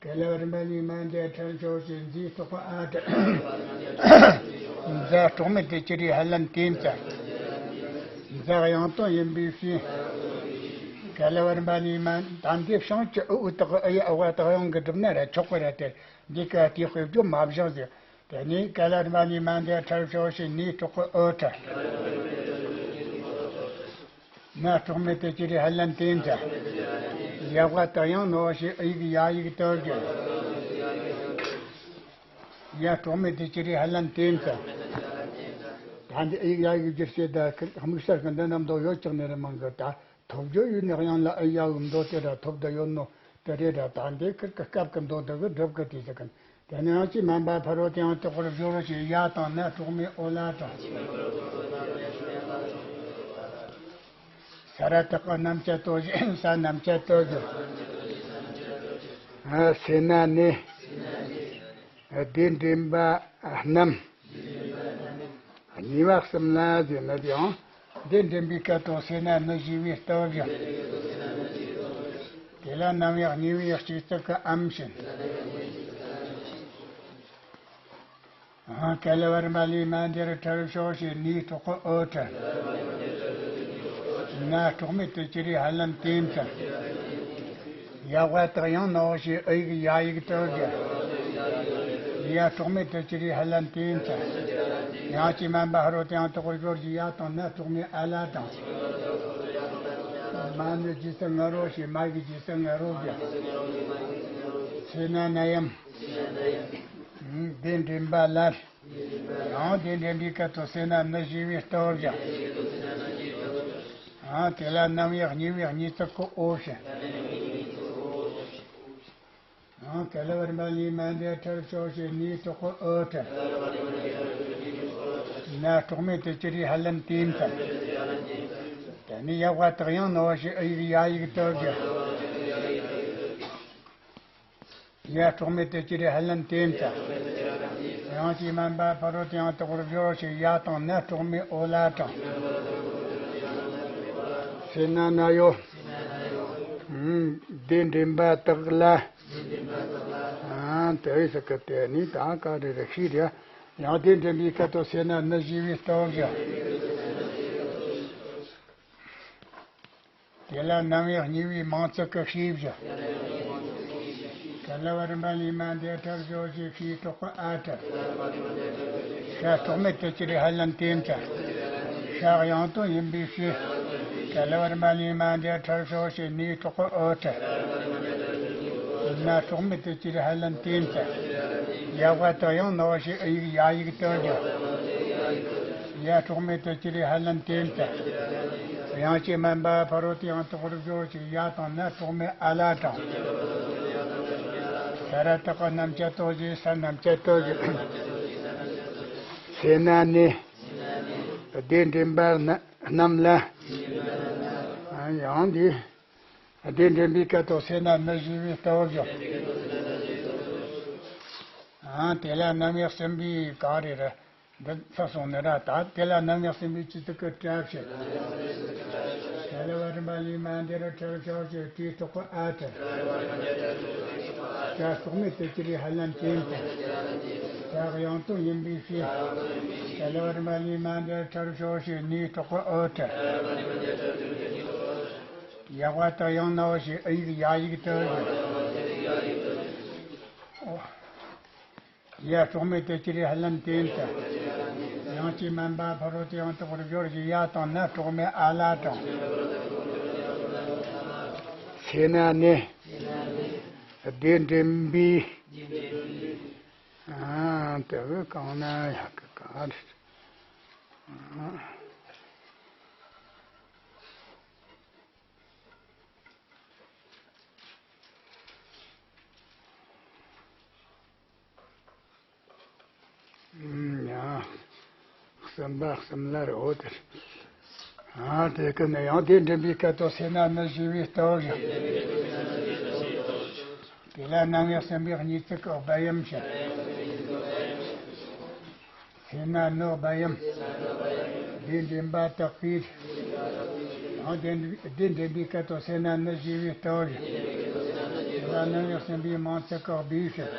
ག་ལ་བ་རིམ་པ་གཉིས་མ་འདས་ཁྲར་ཕྱོགས་ཀྱི་མཛེས་རྟོག་པ་ཨ་ཏི། མཛའ་གྲོགས་མེད་དེ་ཅི་རིགས་ཧ་ལམ་དེ་མཛའ། མཛའ་ཡང་དོན་ཡིན་པའི་ཕྱིར། ག་ལ་བ་རིམ་པ་གཉིས་མ་ད་འདི་བྱང་ཆུབ་ཨུ་ཨུ་དག་ཨུ་ཡ་ཨུ་བ་དག་ཡང་གི་སྒྲུབ་ན་ར་ཆོག་གི་ར་དེ་འདི་ཀ་དེ་དཔེ་བརྗོད་མ་བཞག་ཟེར། དེ་ནས་ག་ལ་རིམ་པ་གཉིས་མ་འདས་ཁྲར་ཕྱོགས་ཀྱི་ནི་རྟོག་པ་ཨུ་ཏི། ན་གྲོགས་མེད་དེ་ཅི་རིགས་ཧ་ལམ་དེ་མཛའ། ཡ་བ་དག་ཡང་ནོ་ཞེས་ཨི་ཡིག་ཡ་ཡིག་སྟོར་གི། ཡ་གྲོགས་མེད་དེ་ཅི་རིགས་ཧ་ལམ་དེ་མཛའ། ད་འདི་ཨི་ཡིག་ཡ་ཡིག་བསྒྱུར་བྱེད་ད་དམིགས་བསལ་གི་འདི་རྣམས་དོ་ཡོད་ཀྱང་ནི་རེ་མང་གི་ད། ཐོབ་རྒྱུ་ཡོད་ནི་ཡང་ལ་ཨི་ཡ་འུ་མདོ་དེ་ར་ཐོབ་ད་ཡོད་ནོ་དེ་རེད་ར། ད་འདི་ཁིར་གི་སྐབས་ཀྱི་མདོ་འདི་གི་སྒྲུབ་གི་དེ་ཟེར་གི། དེ་ནས་ཡང་ཅི་མན་པ་ཕ་རོལ་ཏེ་ཡང་དག་པར་སྦྱོར་ཞེས་ཡ་དང་ན་གྲོགས་མེད་ཨོ་ལ་དང་། ས་ར་བཏགས་སྣམ་སྦྱར་ལྟོ་ཞེས་ས་སྣམ་སྦྱར་ལྟོ་ཞེས། སེར་སྣ་ནི། དེ་འདྲེན་པ་རྣམས། གཉིས་པ་གསུམ་ལ་ཟེར་ན་ཡང་དེ་འདྲེན་པའི་སྐབས་དང་སེར་སྣ་ནི་ཞེས་པའི་སྟོབས་བཞག་དེ་ལ་རྣམ་དབྱེ་གཉིས་པའི་གཅིག་ཚིག་གི་ཨམ་བྱས། ག་ལ་བ་རིམ་པ་ལས་མ་འདས་ཁྲར་ཕྱོགས་ཞེས་ནི་རྟོག་པ་ཨོ་ཏི། ན་གྲོགས་མེད་དེ་ཅི་རིགས་ཧ་ལམ་དེ་མཛའ། ཡ་བ་དག་ཡང་ནོ་ཞེས་ཨི་ཡིག་ཡ་ཡིག་སྟོར་གི། ཡ་གྲོགས་མེད་དེ་ཅི་རིགས་ཧ་ལམ་དེ་མཛའ། ཡང་ཅི་མན་པ་ཕ་རོལ་ཏེ་ཡང་དག་པར་སྦྱོར་གྱི་ཡ་དང་ན་གྲོགས་མེད་ཨ་ལ་དང་། མ་ནི་ཇི་སྲིད་ང་རོ་ཞེས་མ་ཡིག་ཇི་སྲིད་ང་རོ་གི། སེར་སྣ་ན་ཡམ། དེ་འདྲེན་པ་ལ། ཡང་དེ་འདྲེན་པའི་སྐབས་སུ་སེར་སྣ་ནི་ཞེས་པའི་སྟོབས་བཞག་ཡང་དེ་ལ་རྣམ་དབྱེ་གཉིས་པའི་གཉིས་ཚིག་གི་ཨོ་བྱས། ཡང་ག་ལ་བ་རིམ་པ་ལས་མ་འདས་ཁྲར་ཕྱོགས་ཞེས་ནི་རྟོག་པ་ཨོ་ཏི། ན་གྲོགས་མེད་དེ་ཅི་རིགས་ཧ་ལམ་དེ་མཛའ། དེ་ནས་ཡ་བ་དག་ཡང་ནོ་ཞེས་ཨི་ཡིག་ཡ་ཡིག་སྟོར་གི། ཡ་གྲོགས་མེད་དེ་ཅི་རིགས་ཧ་ལམ་དེ་མཛའ། ཡང་ཅི་མན་པ་ཕ་རོལ་ཏེ་ཡང་དག་པར་སྦྱོར་ཞེས་ཡ་དང་ན་གྲོགས་མེད་ཨོ་ལ་དང་། སེར་སྣ་ན་ཡོ། དེ་འདྲེན་པ་དག་ལ། དེ་ཟེར་གི་དེ་ནི་ད་ག་རེ་རེ་ཤི་རེ། ཡང་དེ་འདྲེན་པའི་སྐབས་སུ་སེར་སྣ་ནི་ཞེས་པའི་སྟོབས་བཞག་དེ་ལ་རྣམ་དབྱེ་གཉིས་པའི་མང་ཚིག་གི་ཤེས་བྱ། ག་ལ་བ་རིམ་པ་ལས་མ་འདས་ཁྲར་ཕྱོགས་ཞེས་ཤེས་རྟོག་པ་ཨ་ཏི། ཤ་གྲོགས་མེད་དེ་ཅི་རིགས་ཧ་ལམ་དེ་མཛའ། ཤ་ཡང་དོན་ཡིན་པའི་ཕྱིར། ག་ལ་བ་རིམ་པ་ལས་མ་འདས་ཁྲར་ཕྱོགས་ཞེས་ནི་རྟོག་པ་ཨོ་ཏི། ན་གྲོགས་མེད་དེ་ཅི་རིགས་ཧ་ལམ་དེ་མཛའ། ཡ་བ་དག་ཡང་ནོ་ཞེས་ཨི་ཡིག་ཡ་ཡིག་སྟོར་གི། ཡ་གྲོགས་མེད་དེ་ཅི་རིགས་ཧ་ལམ་དེ་མཛའ། ཡང་ཅི་མན་པ་ཕ་རོལ་ཏེ་ཡང་དག་པར་སྦྱོར་ཞེས་ཡ་དང་ན་གྲོགས་མེད་ཨ་ལ་དང་། ས་ར་བཏགས་སྣམ་སྦྱར་ལྟོ་ཞེས་ས་སྣམ་སྦྱར་ལྟོ་ཞེས། སེར་སྣ་ནི། དེ་འདྲེན་པ་རྣམས་ལ། ཡང་འདི། དེ་འདྲེན་པའི་སྐབས་སུ་སེར་སྣ་ནི་ཞེས་པའི་སྟོབས་བཞག་ཡང་དེ་ལ་རྣམ་དབྱེ་གསུམ་པའི་ག་རེ་རེད། འདི་ཚོ་སོང་ནི་ར། ད་དེ་ལ་རྣམ་དབྱེ་གསུམ་པའི་སྤྱི་གཙུག་གི་གྲྭ་བཞི། ག་ལ་བ་རིམ་པ་ལས་མ་འདས་ར་ཁྲ་ཕྱོགས་བཞི་དེའི་ཐོག་གི་ཨ་ཏི། གྲྭ་རྟོག་མེད་དུ་གྱུར་པའི་ཧ་ལམ་དེ་ཡིན་ཏེ། གྲྭ་དབྱངས་སྟོང་ཡིན་པའི་ཕྱིར། ག་ལ་བ་རིམ་པ་ལས་མ་འདས་ར་ཁྲ་ཕྱོགས་བཞི་ནིའི་ཐོག་གི་ཨོ་ཏི། ཡག་པ་དག་ཡང་ན་བ་ཞིག་ཨི་ཡིག་ཡ་ཡིག་ཏུ། ཡ་གྲོགས་མེད་དུ་གྱུར་པའི་ཧ་ལམ་དེ་ཡིན་ཏེ། ཡང་ཅིག་མན་པ་ཕ་རོལ་ཏུ་ཡང་དག་པར་སྦྱོར་གྱི་ཡ་དང་ན་གྲོགས་མེད་ཨ་ལ་དང་། སེ་ན་ནི། སྡེ་འགྲེམས་པའི། ཨ་དེ་བས་གང་ན་ཡག་གི་ག་རེད། ཡང་གསུམ་པ་གསུམ་ལ་རེ་འོ་དེར། ཨ་དེ་ཀུན་ནས་ཡང་སྡེ་འགྲེམས་པའི་སྐད་དོད་སེ་ན་ནི་ཞེས་པའི་སྟོབས་བཞིན། དེ་ལ་རྣམ་དབྱེ་གསུམ་པའི་གཉིས་ཚིག་གི་སྦས་ཡུམ་བཞིན། སེ་ན་ནི་སྦས་ཡུམ། སྡེ་འགྲེམས་པ་དག་གིས། ཡང་སྡེ་འགྲེམས་པའི་སྐད་དོད་སེ་ན་ནི་ཞེས་པའི་སྟོབས་བཞིན། དེ་ལ་རྣམ་དབྱེ་གསུམ་པའི་མིང་ཚིག་གི་སྦས་བཞིན།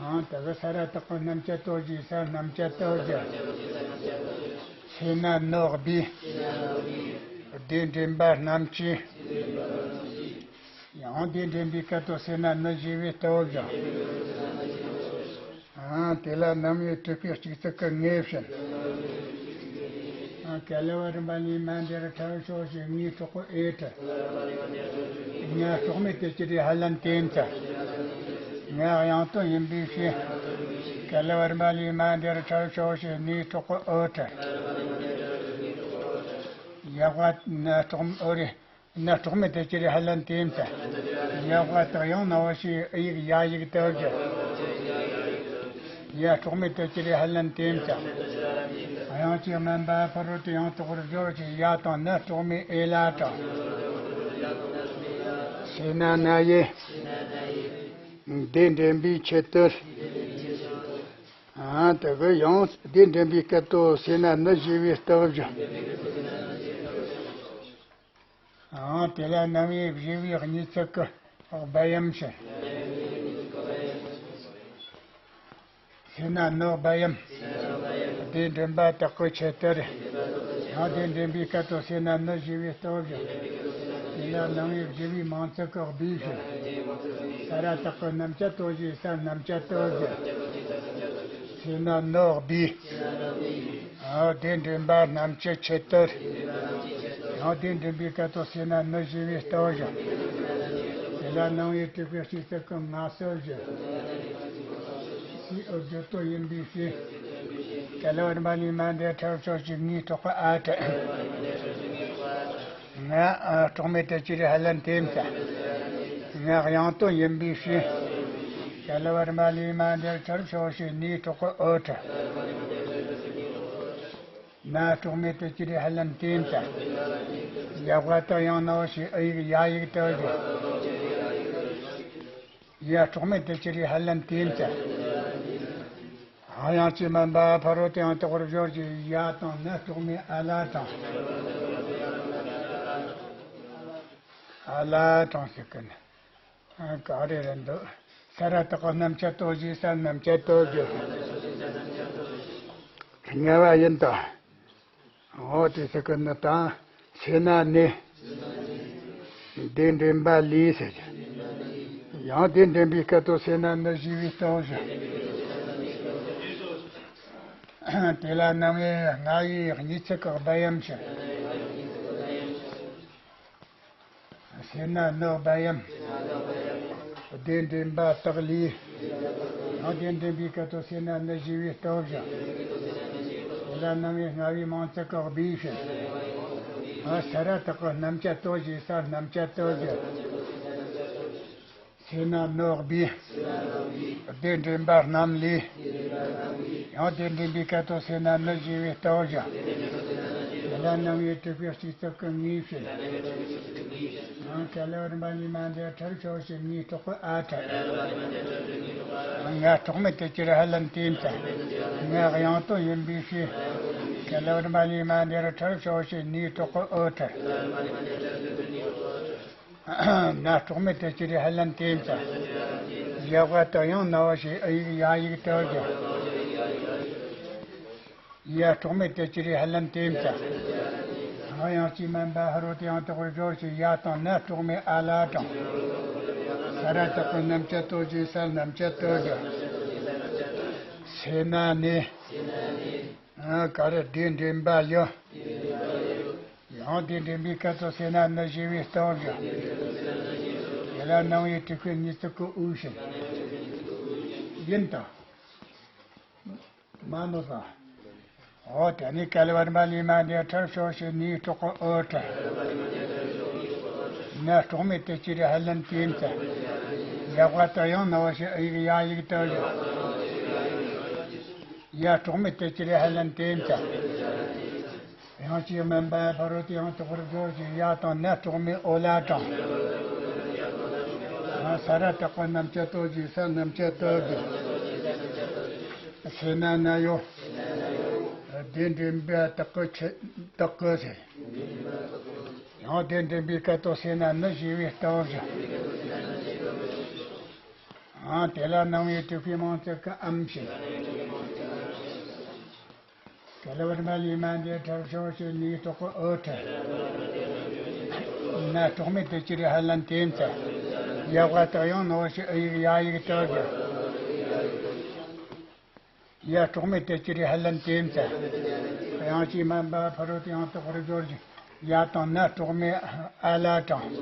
ཡང་དེ་གི་ས་ར་བཏགས་པའི་རྣམ་བཅད་དོ་ཞེས་ས་རྣམ་བཅད་དོ་བཞིན། སེ་ན་ནི་སྦས། སྡེ་འགྲེམས་པ་རྣམ་བཅད། ཡང་སྡེ་འགྲེམས་པའི་སྐད་དོད་སེ་ན་ནི་ཞེས་པའི་སྟོབས་བཞིན། ཨང་། དེ་ལ་རྣམ་དབྱེ་དྲུག་པའི་གཅིག་ཚིག་གི་ངེས་བཞིན། ཨང་། ག་ལ་བ་རིམ་པ་ལས་མ་འདས་ར་ཁྲ་ཕྱོགས་བཞི་ནིའི་ཐོག་གི་ཨེ་ཏི། ང་གྲོགས་མེད་དུ་གྱུར་པའི་ཧ་ལམ་དེ་ཡིན་ཏེ། ང་དབྱངས་སྟོང་ཡིན་པའི་ཕྱིར། ག་ལ་བ་རིམ་པ་ལས་མ་འདས་ར་ཁྲ་ཕྱོགས་བཞི་ནིའི་ཐོག་གི་ཨོ་ཏི། ཡག་པ་ན་གྲོགས་ཨོ་རེ། ན་གྲོགས་མེད་དུ་གྱུར་པའི་ཧ་ལམ་དེ་ཡིན་ཏེ། ཡག་པ་དག་ཡང་ན་བ་ཞིག་ཨི་ཡིག་ཡ་ཡིག་ཏུ་བཞག་ཡ་གྲོགས་མེད་དུ་གྱུར་པའི་ཧ་ལམ་དེ་ཡིན་ཏེ། དབྱངས་ཀྱིས་དམན་པ་ཕ་རོལ་ཏུ་ཡང་དག་པར་སྦྱོར་ཞིང་ཡ་དང་ན་གྲོགས་མེད་ཨེ་ལ་དང་། སེ་ན་ན་ཡེ། སྡེ་འགྲེམས་པའི་ཆེད་དུ། ཨ་དེ་གི་ཡང་སྡེ་འགྲེམས་པའི་སྐད་དོད་སེ་ན་ནི་ཞེས་པའི་སྟོབས་བཞིན། ཨང་། དེ་ལ་རྣམ་དབྱེ་བཞི་པའི་གཉིས་ཚིག་གི་སྦས་ཡུམ་བཞིན། སེ་ན་ནི་སྦས་ཡུམ། སྡེ་འགྲེམས་པ་དག་གི་ཆེད་དུ་རེད། ཡང་སྡེ་འགྲེམས་པའི་སྐད་དོད་སེ་ན་ནི་ཞེས་པའི་སྟོབས་བཞིན། དེ་ལ་རྣམ་དབྱེ་བཞི་པའི་མིང་ཚིག་གི་སྦས་བཞིན། ས་ར་བཏགས་པའི་རྣམ་བཅད་དོ་ཞེས་ས་རྣམ་བཅད་དོ་བཞིན། སེ་ན་ནི་སྦས། ཨ་སྡེ་འགྲེམས་པ་རྣམ་བཅད་ཆེད་དུ། ཡང་སྡེ་འགྲེམས་པའི་སྐད་དོད་སེ་ན་ནི་ཞེས་པའི་སྟོབས་བཞིན། དེ་ལ་རྣམ་དབྱེ་དྲུག་པའི་གཅིག་ཚིག་གི་ང་སོ་བཞིན། སི་ཨོ་བརྗོད་དོན་ཡིན་པའི་ཕྱིར། ག་ལ་བ་རིམ་པ་ལས་མ་འདས་ཁྲ་ཕྱོགས་བཞི་ནིའི་ཐོག་གི་ཨ་ཏི། ང་ཨ་གྲོགས་མེད་དུ་གྱུར་པའི་ཧ་ལམ་དེ་ཡིན་ཏེ། ང་དབྱངས་སྟོང་ཡིན་པའི་ཕྱིར། ག་ལ་བ་རིམ་པ་ལས་མ་འདས་ཁྲ་ཕྱོགས་བཞི་ནིའི་ཐོག་གི་ཨོ་ཏི། ན་གྲོགས་མེད་དུ་གྱུར་པའི་ཧ་ལམ་དེ་ཡིན་ཏེ། ཡག་པ་དག་ཡང་ན་བ་ཞིག་ཨི་ཡིག་ཡ་ཡིག་ཏུ་བཞག་ཡ་གྲོགས་མེད་དུ་གྱུར་པའི་ཧ་ལམ་དེ་ཡིན་ཏེ། དབྱངས་ཀྱིས་དམན་པ་ཕ་རོལ་ཏུ་ཡང་དག་པར་སྦྱོར་གྱི་ཡ་དང་ན་གྲོགས་མེད་ཨ་ལ་དང་། ཨ་ལ་དང་ཟེར་གི་ནི། ཨ་ག་རེ་རེད་འདུག་ས་ར་བཏགས་པའི་རྣམ་བཅད་དོ་ཞེས་ས་རྣམ་བཅད་དོ་ཞེས། ངེས་པ་ཡིན་ཏེ། འོ་དེ་ཟེར་གི་ནི་དང་། སེ་ན་ནི། སྡེ་འགྲེམས་པ་ལས་ཟེར་གི། ཡང་སྡེ་འགྲེམས་པའི་སྐད་དོད་སེ་ན་ནི་ཞེས་པའི་སྟོབས་བཞིན། དེ་ལ་རྣམ་དབྱེ་ལྔ་ཡི་གཉིས་ཚིག་གི་སྦས་ཡུམ་བཞིན། སེ་ན་ནི་སྦས་ཡུམ། སྡེ་འགྲེམས་པ་དག་ལས། ཡང་སྡེ་འགྲེམས་པའི་སྐད་དོད་སེ་ན་ནི་ཞེས་པའི་སྟོབས་བཞིན། དེ་ལ་རྣམ་དབྱེ་ལྔ་པའི་མིང་ཚིག་གི་སྦས་བཞིན། ས་ར་བཏགས་པའི་རྣམ་བཅད་དོ་ཞེས་ས་རྣམ་བཅད་དོ་བཞིན། སེ་ན་ནི་སྦས། སྡེ་འགྲེམས་པ་རྣམས་ལས། ཡང་སྡེ་འགྲེམས་པའི་སྐད་དོད་སེ་ན་ནི་ཞེས་པའི་སྟོབས་བཞིན། དེ་ལ་རྣམ་དབྱེ་དྲུག་པའི་སྤྱི་ཚོགས་ཀྱི་ངེས་བྱེད། བཀའ་ལ་བར་མ་ལི་མ་འདི་ཁྲར་ཤོ་ཤི་ངའི་གྲོགས་པོ་ཨ་ཁྲར། ང་གྲོགས་མེད་དུ་གྱུར་ཧ་ལམ་དེ་ཙ། ང་གཡང་དོན་ཡིན་པའི་ཕྱིར། བཀའ་ལ་བར་མ་ལི་མ་འདི་ཁྲར་ཤོ་ཤི་ངའི་གྲོགས་པོ་ཨོ་ཁྲར། ང་གྲོགས་མེད་དུ་གྱུར་ཧ་ལམ་དེ་ཙ། ཡ་བ་ཏ་ཡང་ན་བ་ཞེས་ཨི་ཡིག་ཡ་ཡིག་ཏུ་གྱུར། ཡ་གྲོགས་མེད་དུ་གྱུར་ཧ་ལམ་དེ་ཙ། ཧ་ཡང་ཅི་མན་པ་ཕ་རོལ་ཏུ་ཡང་དག་པར་སྦྱོར་ཞིང་ཡ་དང་ན་གྲོགས་མེད་ཨ་ལ་དྲངས། ས་ར་བཏགས་པ་རྣམ་བཅད་ཏོ་ཞེས་ས་རྣམ་བཅད་ཏུ་གྱུར། སེ་ན་ནི། ཨ་ག་རེ་དེ་འདྲེན་པ་ཡོད། ཡང་དེ་འདྲེན་པའི་སྐད་དུ་སེ་ན་ནི་ཞེས་པའི་སྟོབས་ཀྱིས། དེ་ལ་སྣང་བའི་དྲུག་པའི་ཉེར་ཚིག་གི་དབུགས་བཞིན། ཡིན་དང་། མ་ནོར་བ། འོ་དེ་ནས་བཀའ་ལ་བར་མ་ལི་མ་འདི་ཁྲར་ཤོ་ཤི་ངའི་གྲོགས་པོ་ཨོ་ཁྲར། ན་གྲོགས་མེད་དུ་གྱུར་ཧ་ལམ་དེ་ཙ། ཡ་བ་ཏ་ཡང་ན་བ་ཞེས་ཨི་ཡིག་ཡ་ཡིག་ཏུ་གྱུར། ཡ་གྲོགས་མེད་དུ་གྱུར་ཧ་ལམ་དེ་ཙ། ཡང་ཅི་མན་པ་ཕ་རོལ་ཏུ་ཡང་དག་པར་སྦྱོར་ཞིང་ཡ་དང་ན་གྲོགས་མེད་ཨོ་ལ་དྲངས། ས་ར་བཏགས་པ་རྣམ་བཅད་ཏོ་ཞེས་ས་རྣམ་བཅད་ཏུ་གྱུར། སེ་ན་ན་ཡོད། དེ་འདྲེན་པ་དག་གི་ཆེད་དག་གི་ཟེར། ཡང་དེ་འདྲེན་པའི་སྐད་དུ་སེ་ན་ནི་ཞེས་པའི་སྟོབས་ཀྱིས། ཨང་དེ་ལ་སྣང་བའི་དྲུག་པའི་མིང་ཚིག་གི་ཨམ་བཞིན། བཀའ་ལ་བར་མ་ལི་མ་འདི་ཁྲར་ཤོ་ཤི་ངའི་གྲོགས་པོ་ཨོ་ཁྲར། ན་གྲོགས་མེད་དུ་གྱུར་ཧ་ལམ་དེ་ཙ། ཡ་བ་ཏ་ཡང་ན་བ་ཞེས་ཨི་ཡིག་ཡ་ཡིག་ཏུ་གྱུར། ཡ་གྲོགས་མེད་དུ་གྱུར་ཧ་ལམ་དེ་ཙ། ཡང་ཅི་མན་པ་ཕ་རོལ་ཏུ་ཡང་དག་པར་སྦྱོར་ཞིང་ཡ་དང་ན་གྲོགས་མེད་ཨ་ལ་དྲངས།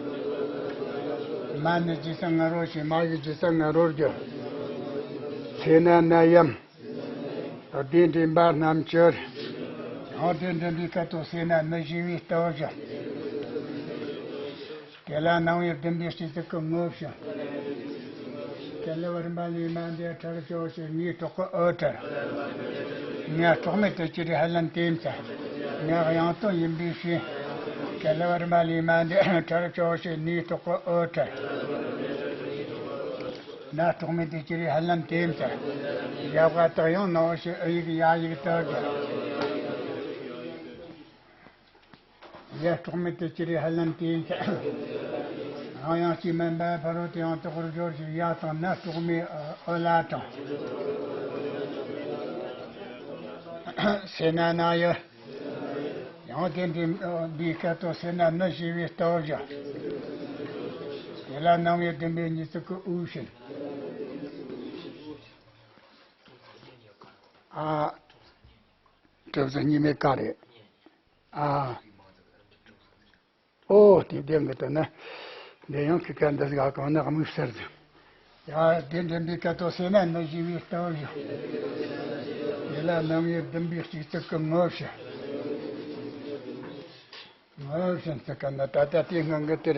མ་ནི་ཇི་ལྟར་ང་རོ་ཞེས་མ་ཡི་ཇི་ལྟར་ང་རོར་གྱུར། སེ་ན་ན་ཡམ། དེ་འདྲེན་པ་རྣམ་བཅད། ཡང་དེ་འདྲེན་པའི་སྐད་དུ་སེ་ན་ནི་ཞེས་པའི་སྟོབས་ཀྱིས། དེ་ལ་སྣང་བའི་བདུན་པའི་སྤྱི་གཙུག་གི་ངོ་བཞིན། བཀའ་ལ་བར་མ་ལི་མ་འདི་ཁྲར་ཤོ་ཤི་ངའི་གྲོགས་པོ་ཨོ་ཁྲར། ང་གྲོགས་མེད་དུ་གྱུར་ཧ་ལམ་དེ་ཙ། ང་གཡང་དོན་ཡིན་པའི་ཕྱིར། བཀའ་ལ་བར་མ་ལི་མ་འདི་ཁྲར་ཤོ་ཤི་ངའི་གྲོགས་པོ་ཨོ་ཁྲར། ན་གྲོགས་མེད་དུ་གྱུར་ཧ་ལམ་དེ་ཙ། ཡ་བ་ཏ་ཡང་ན་བ་ཞེས་ཨི་ཡིག་ཡ་ཡིག་ཏུ་གྱུར། ཡ་གྲོགས་མེད་དུ་གྱུར་ཧ་ལམ་དེ་ཙ། ཡང་ཅི་མན་པ་ཕ་རོལ་ཏུ་ཡང་དག་པར་སྦྱོར་ཞིང་ཡ་དང་ན་གྲོགས་མེད་ཨོ་ལ་དྲངས། སེ་ན་ན་ཡི། ཡང་དེ་འདྲེན་པའི་སྐད་དུ་སེ་ན་ནི་ཞེས་པའི་སྟོབས་ཀྱིས། དེ་ལ་སྣང་བའི་བདུན་པའི་ཉེར་གཅིག་གི་དབུགས་བཞིན། ཨ། གྲུབ་ཚུལ་གཉིས་མེད་ཀ་རེད། ཨ། ཨོ་དེ་བདེན་གི་ད་ན། འདི་ཡང་ཁི་ཀ་འདི་ཟིག་ག་གང་ན་དམིགས་བསལ་ཟིག་ཡ་དེ་འདྲེན་པའི་སྐད་དུ་སེ་ན་ནི་ཞེས་པའི་སྟོབས་ཀྱིས། དེ་ལ་སྣང་བའི་བདུན་པའི་སྤྱི་གཙུག་གི་ངོ་བཞིན། ངོ་བཞིན་ཟེར་ག་ན་ད་ལྟ་དེའི་སྔོན་གི་དེར་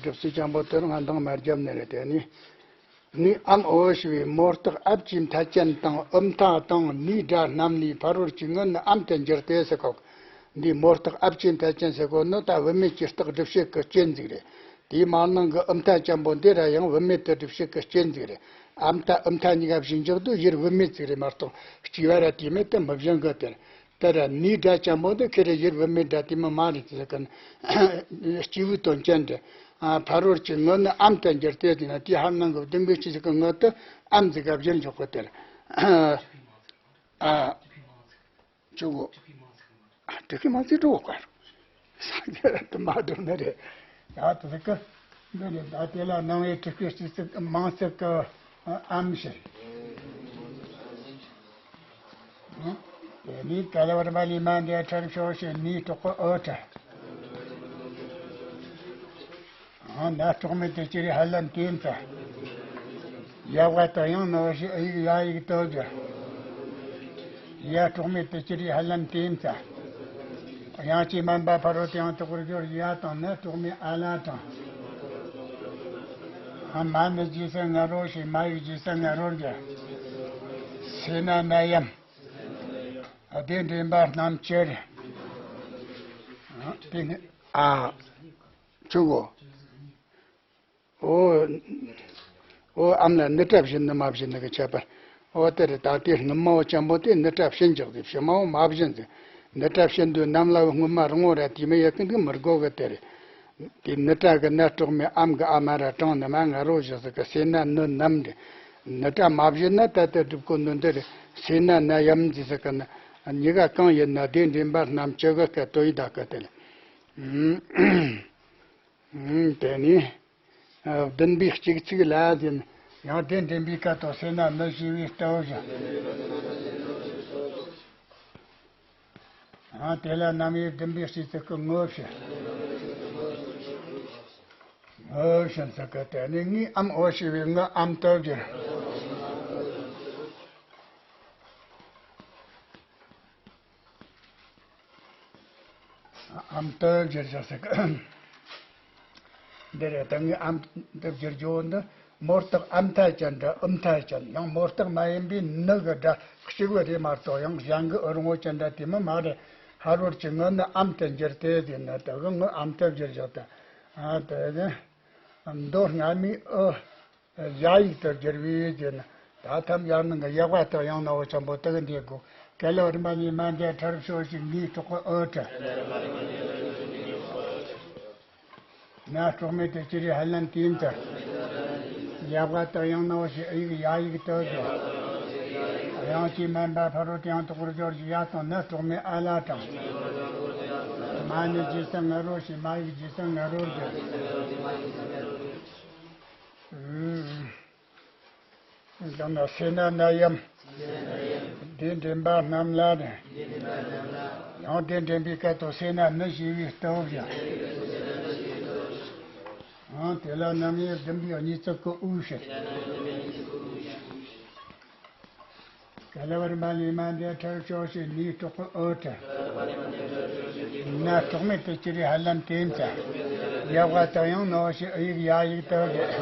གྲུབ་ཚུལ་ཅན་པོ་དེར་ང་འདང་མ་བརྒྱབ་ནི་རེད། དེ་ནི། ནི་ཨམ་འོ་ཞེས་པའི་མོ་རྟགས་ཨབ་ཀྱི་མཐའ་ཅན་དང་འུ་མཐའ་དང་ནིའི་སྒྲ་རྣམས་ནི་ཕ་རོལ་གྱི་ངོ་ནི་ཨམ་དུ་འགྱུར་ཏེ་ཟེར་གོ། འདིའི་མོ་རྟགས་ཨབ་ཀྱི་མཐའ་ཅན་ཟེར་གོ་ནི་ད་བུད་མེད་ཀྱི་རྟགས་སྒྲུབ་བྱེད་ཀྱི་རྐྱེན་ཟིག་རེད། དེའི་མ་ནང་གི་འུ་མཐའ་ཅན་པོ་འདི་ར་ཡང་བུད་མེད་དུ་སྒྲུབ་བྱེད་ཀྱི་རྐྱེན་ཟིག་རེད། ཨ་མཐའ་འུ་མཐའ་གཉིས་ཀ་བཞིན་འཇོག་དུས་ཡུལ་བུད་མེད་ཟིག་རེད་མ་གཏོགས་སྐྱེ་བ་ར་དེ་མེད་དུ་མི་བཞེངས་གི་དེར། དེ་ར་ནིའི་སྒྲ་ཅན་པོ་འདི་ཁེ་རེ་ཡུལ་བུད་མེད་སྒྲ་དེ་མོ་མ་རེད་ཟེར་གི་ན། སྐྱེས་བུ་དོན་ཅན་དེ། ཕ་རོལ་གྱི་ངོ་ནི་ཨམ་དུ་འགྱུར་ཏེ་དེ་ན་དེའི་ཧར་ནང་གི་བདུན་པའི་སྤྱི་གཙུག་གི་ངོ་དེ་ཨམ་ཟིག་ག་བཞིན་འཇོག་གི་དེར། ཨ། ཆུ་གོ། ཨ་དྲུག་གི་མང་ཚིག་འགྲོ་ག་རུ། ས་རྒྱ་དུ་མ་འགྲོ་ནི་རེད། ཡ་དེ་ཟིག་གི། འདི་ནི་ད་དེ་ལ་སྣང་བའི་དྲུག་པའི་སྤྱི་གཙུག་མང་ཚིག་གི་ཨམ་ཞེས། དེ་ནས་བཀའ་ལ་བར་མ་ལི་མ་འདི་ཁྲར་ཤོ་ཤི་ནིའི་གྲོགས་པོ་ཨོ་ཁྲར། ཨང་ན་གྲོགས་མེད་དུ་གྱུར་ཧ་ལམ་དེ་ཙ། ཡ་བ་ཏ་ཡང་ན་བ་ཞེས་ཨི་ཡིག་ཡ་ཡིག་ཏུ་གྱུར། ཡ་གྲོགས་མེད་དུ་གྱུར་ཧ་ལམ་དེ་ཙ། ཡང་ཅི་མན་པ་ཕ་རོལ་ཏུ་ཡང་དག་པར་སྦྱོར་ཡ་དང་ན་གྲོགས་མེད་ཨ་ལ་དྲངས། ཨ་མ་ནི་ཇི་ས་ང་རོ་ཞེས་མ་ཡིག་ཇི་ས་ང་རོར་གྱུར། སེ་ན་ན་ཡམ། ཨ་དེ་འདྲེན་པ་རྣམ་བཅད། ཨ་དེ་ནི་ཨ། ཆུ་གོ། ཨོ། ཨོ་ཨམ་ལ་ནི་ཏྲ་བྱིན་ནི་མ་བྱིན་ནི་གི་ཁྱད་པར། ཨོ་དེ་རེད། ད་དེ་སྔོན་མ་བོ་ཅན་པོ་དེ་ནི་ཏྲ་བྱིན་རྒྱག་དེ་ཕྱི་མ་བོ་མ་བྱིན་ཟེར། ནི་ཏྲ་བྱིན་དུས་ནམ་ལ་བོ་སྔོན་མ་རིང་བོ་ར་དེ་མི་ཡ་ཀི་འདུག་མི་དགོ་གི་དེ་རེད། དེ་ནི་ཏྲ་གི་ན་གྲོགས་མེད་ཨམ་གི་ཨ་མ་ར་གྲངས་ནི་མ་ང་རོ་བཞག་ཟེར་གི་སེ་ན་ནི་ནམ་རེད། ནི་ཏྲ་མ་བྱིན་ན་ད་ལྟ་སྒྲུབ་དགོ་ནི་འདི་རེད། སེ་ན་ན་ཡམ་ཟེར་ཟེར་གི་ན་གཉིས་ཀ་གང་ཡིན་ན་དེ་འདྲེན་པ་རྣམས་ཅི་གི་སྐད་དོ་ཡི་ད་གི་དེ་རེད། ཨུམ། ཨུམ། དེ་ནས་ཨ་བདུན་པའི་གཅིག་ཚིག་ལ་ཟིན། ཡང་དེ་འདྲེན་པའི་སྐད་དོ་སེ་ན་ནི་ཞེས་པའི་སྟོབས་བཞིན། ཡང་དེ་ལ་རྣམ་དབྱེ་བདུན་པའི་གཅིག་ཚིག་གི་ངོ་བཞིན། ངོ་བཞིན་ཟེར་གི་དེ་ནས་ངའི་ཨམ་ཨོ་ཞེས་པའི་ངའི་ཨམ་སྟོབས་བཞིན། ཨམ་སྟོབས་བཞིན་བཞག་ཟེར་གི། འདི་རེད། ད་ངའི་ཨམ་སྟོབས་བཞིན་བརྗོད་འདི་མོ་རྟགས་ཨམ་ཐ་ཅན་འདྲ་ཨུམ་ཐ་ཅན། ཡང་མོ་རྟགས་མ་ཡིན་པའི་ནི་གི་སྒྲ་གཅིག་པུ་རེད་མ་གཏོགས། ཡང་གཞན་གྱི་ཨུ་རུ་ངོ་ཅན་འདྲ་དེ་མི་མ་རེད། ཧ་རོར་གྱི་ངི་ནི་ཨམ་དུ་འགྱུར་ཏེ་ཟེར་ན་ད་གི་ངའི་ཨམ་སྟོབས་བཞིན་བཞག་ད། ཨ་དེ་ནི་མདོ་སྔ་མའི་ཨུ། ཡ་ཡིག་ཏུ་བསྒྱུར་བའི་རྒྱུ་ནི། ད་ཐམ་ཡར་ནང་གི་ཡག་པ་དག་ཡང་ན་འོ་ཆེན་པོ་དག་འདི་དགོས། ག་ལ་བར་མ་ནི་མ་འདས་ཁྲར་ཕྱོགས་ཤིག་ངའི་གྲོགས་ཨོ་ཁྲ། ན་གྲོགས་མེད་དེ་ཅི་རེད་ཧ་ལན་ཏིན་ཏ། ཡག་པ་དག་ཡང་ན་འོ་ཞིག་ཨི་ཡིག་ཡ་ཡིག་ཏུ་དགོས། དབྱངས་ཀྱིས་མན་པ་ཕ་རོལ་ཏུ་ཡང་དག་པར་སྦྱོར་ཞིག་ཡ་དང་ན་གྲོགས་མེད་ཨ་ལ་དང་། མ་ནི་ཇི་སང་ང་རོ་ཞིག་མ་ཡིག་ཇི་སང་ང་རོ་དགོས། ཀྱང་ན་སེ་ན་ན་ཡམ། དེ་འདྲེན་པ་རྣམས་ལ་ནི། ཡང་དེ་འདྲེན་པའི་སྐད་དུ་སེ་ན་ནི་ཞེས་པའི་སྟོབས་ཀྱང་། ཡང་དེ་ལ་རྣམ་དབྱེ་བདུན་པའི་གཉིས་ཚིག་གི་དབུས་ཤིག་ག་ལ་བར་མ་ལས་མ་འདས་ཁྲར་ཕྱོགས་ཤིག་ནི་གྲོགས་ཨོ་ཁྲ། ན་གྲོགས་མེད་དེ་ཅི་རེད་ཧ་ལན་ཏིན་ཏ། ཡག་པ་དག་ཡང་ན་འོ་ཞིག་ཨི་ཡིག་ཡ་ཡིག་ཏུ་དགོས།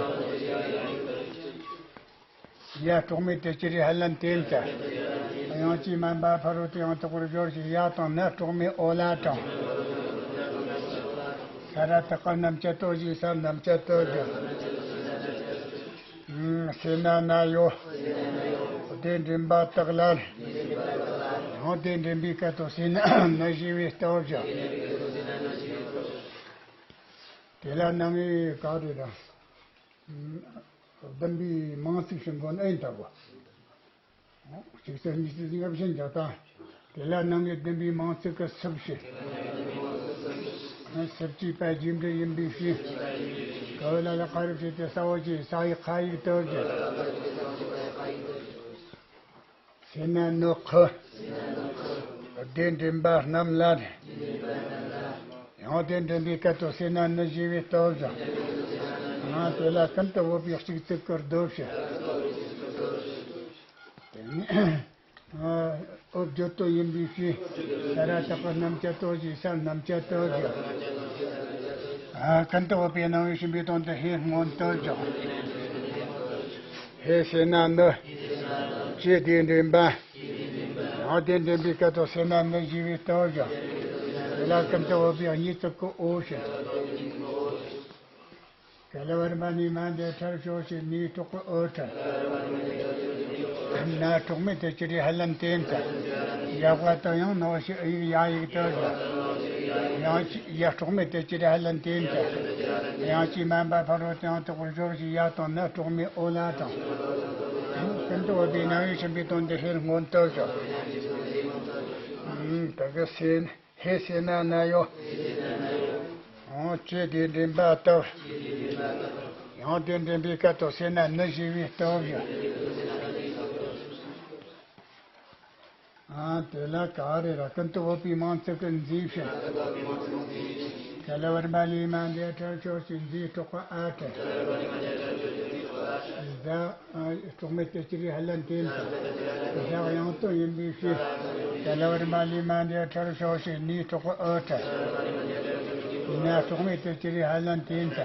ཡ་གྲོགས་མེད་དེ་ཅི་རེད་ཧ་ལན་ཏིན་ཏ། དབྱངས་ཀྱིས་མན་པ་ཕ་རོལ་ཏུ་ཡང་དག་པར་སྦྱོར་ཞིག་ཡ་དང་ན་གྲོགས་མེད་ཨོ་ལ་དང་། ས་ར་བཏགས་པ་རྣམ་བཅད་དོ་ཞེས་ས་རྣམ་བཅད་དོ་དགོས། སེ་ན་ན་ཡོ། དེ་འདྲེན་པ་དག་ལ། ཡང་དེ་འདྲེན་པའི་སྐད་དུ་སེ་ན་ན་ཞེས་པའི་སྟོབས་ཀྱང་། དེ་ལ་རྣམ་དབྱེ་ག་རེ་དང་། བདུན་པའི་མིང་ཚིག་བྱིན་དགོས་ན་ཨེ་ཡིན་ལྟ་བུ། གཅིག་ཚེ་གཉིས་ཚེ་ལྔ་བྱིན་རྒྱག་དང་། དེ་ལ་རྣམ་དབྱེ་བདུན་པའི་མིང་ཚིག་གི་སུབ་བྱེད། སུབ་ཀྱིས་པ་རྗེས་འབྲེལ་ཡིན་པའི་ཕྱིར། ག་བ་ལ་ལ་ཁ་རུ་བྱེད་དེ་ས་འོག་གི་ས་ཡི་ཁ་ཡིག་ཏུ་བརྗོད། སེ་ན་ནོ་ཁུ། སྡེ་འདྲེན་པ་རྣམས་ལ། ཡང་སྡེ་འདྲེན་པའི་སྐད་དུ་སེ་ན་ནི་ཞེས་པའི་སྟོབས་ཀྱང་། ཡང་དེ་ལ་ཀུན་ཏུ་བོད་པའི་གཅིག་ཚིག་གི་རྡོ་བྱེད། དེ་ནས་འོབ་བརྗོད་དོ་ཡིན་པའི་ཕྱིར། ས་ར་བཏགས་པ་རྣམ་བཅད་དོ་ཞེས་ས་རྣམ་བཅད་དོ་ཞེས། ཀུན་ཏུ་བོད་པའི་སྣང་བའི་ཤིང་པའི་དོན་དུ་ཧེ་སྔོན་དུ་བཞག་ཧེ་སེ་ན་ནི། ཅེས་སྡེ་འདྲེན་པ། ཡང་སྡེ་འདྲེན་པའི་སྐད་དུ་སེ་ན་ནི་ཞེས་པའི་སྟོབས་ཀྱང་། དེ་ལ་ཀུན་ཏུ་བོད་པའི་གཉིས་ཚིག་གི་འོ་བྱེད། ག་ལ་བར་མ་ནི་མ་འདས་ཁྲར་ཕྱོགས་ཤིག་ནི་གྲོགས་ཨོ་ཁྲ། ན་གྲོགས་མེད་དེ་ཅི་རེད་ཧ་ལན་ཏིན་ཏ། ཡག་པ་དག་ཡང་ན་འོ་ཞིག་ཨི་ཡིག་ཡ་ཡིག་ཏུ་བཞག་ཡང་ཡ་གྲོགས་མེད་དེ་ཅི་རེད་ཧ་ལན་ཏིན་ཏ། དབྱངས་ཀྱིས་མན་པ་ཕ་རོལ་ཏུ་ཡང་དག་པར་སྦྱོར་ཞིག་ཡ་དང་ན་གྲོགས་མེད་ཨོ་ལ་དང་། ཀུན་ཏུ་བོད་པའི་སྣང་བའི་ཤིང་པའི་དོན་དུ་ཧེ་སྔོན་དུ་བཞག་ད་གི་སེ་ན། ཧེ་སེ་ན་ན་ཡོ། ཨོ་ཅེས་སྡེ་འདྲེན་པ་དག་ཡང་སྡེ་འདྲེན་པའི་སྐད་དུ་སེ་ན་ནི་ཞེས་པའི་སྟོབས་ཀྱང་། ཨ་དེ་ལ་ག་རེ་ར་ཀུན་ཏུ་བོད་པའི་མིང་ཚིག་གི་མཛེས་བྱེད། ག་ལ་བར་མ་ལས་མ་འདས་ཁྲར་ཕྱོགས་ཤིག་མཛེས་གྲོགས་པ་ཨ་ཁྲ། ཟ། གྲོགས་མེད་དེ་ཅི་རེད་ཧ་ལན་ཏིན་ཏ། ཟ་དབྱངས་སྟོན་ཡིན་པའི་ཕྱིར། ག་ལ་བར་མ་ལས་མ་འདས་ཁྲར་ཕྱོགས་ཤིག་ནི་གྲོགས་པ་ཨོ་ཁྲ། ན་གྲོགས་མེད་དེ་ཅི་རེད་ཧ་ལན་ཏིན་ཏ།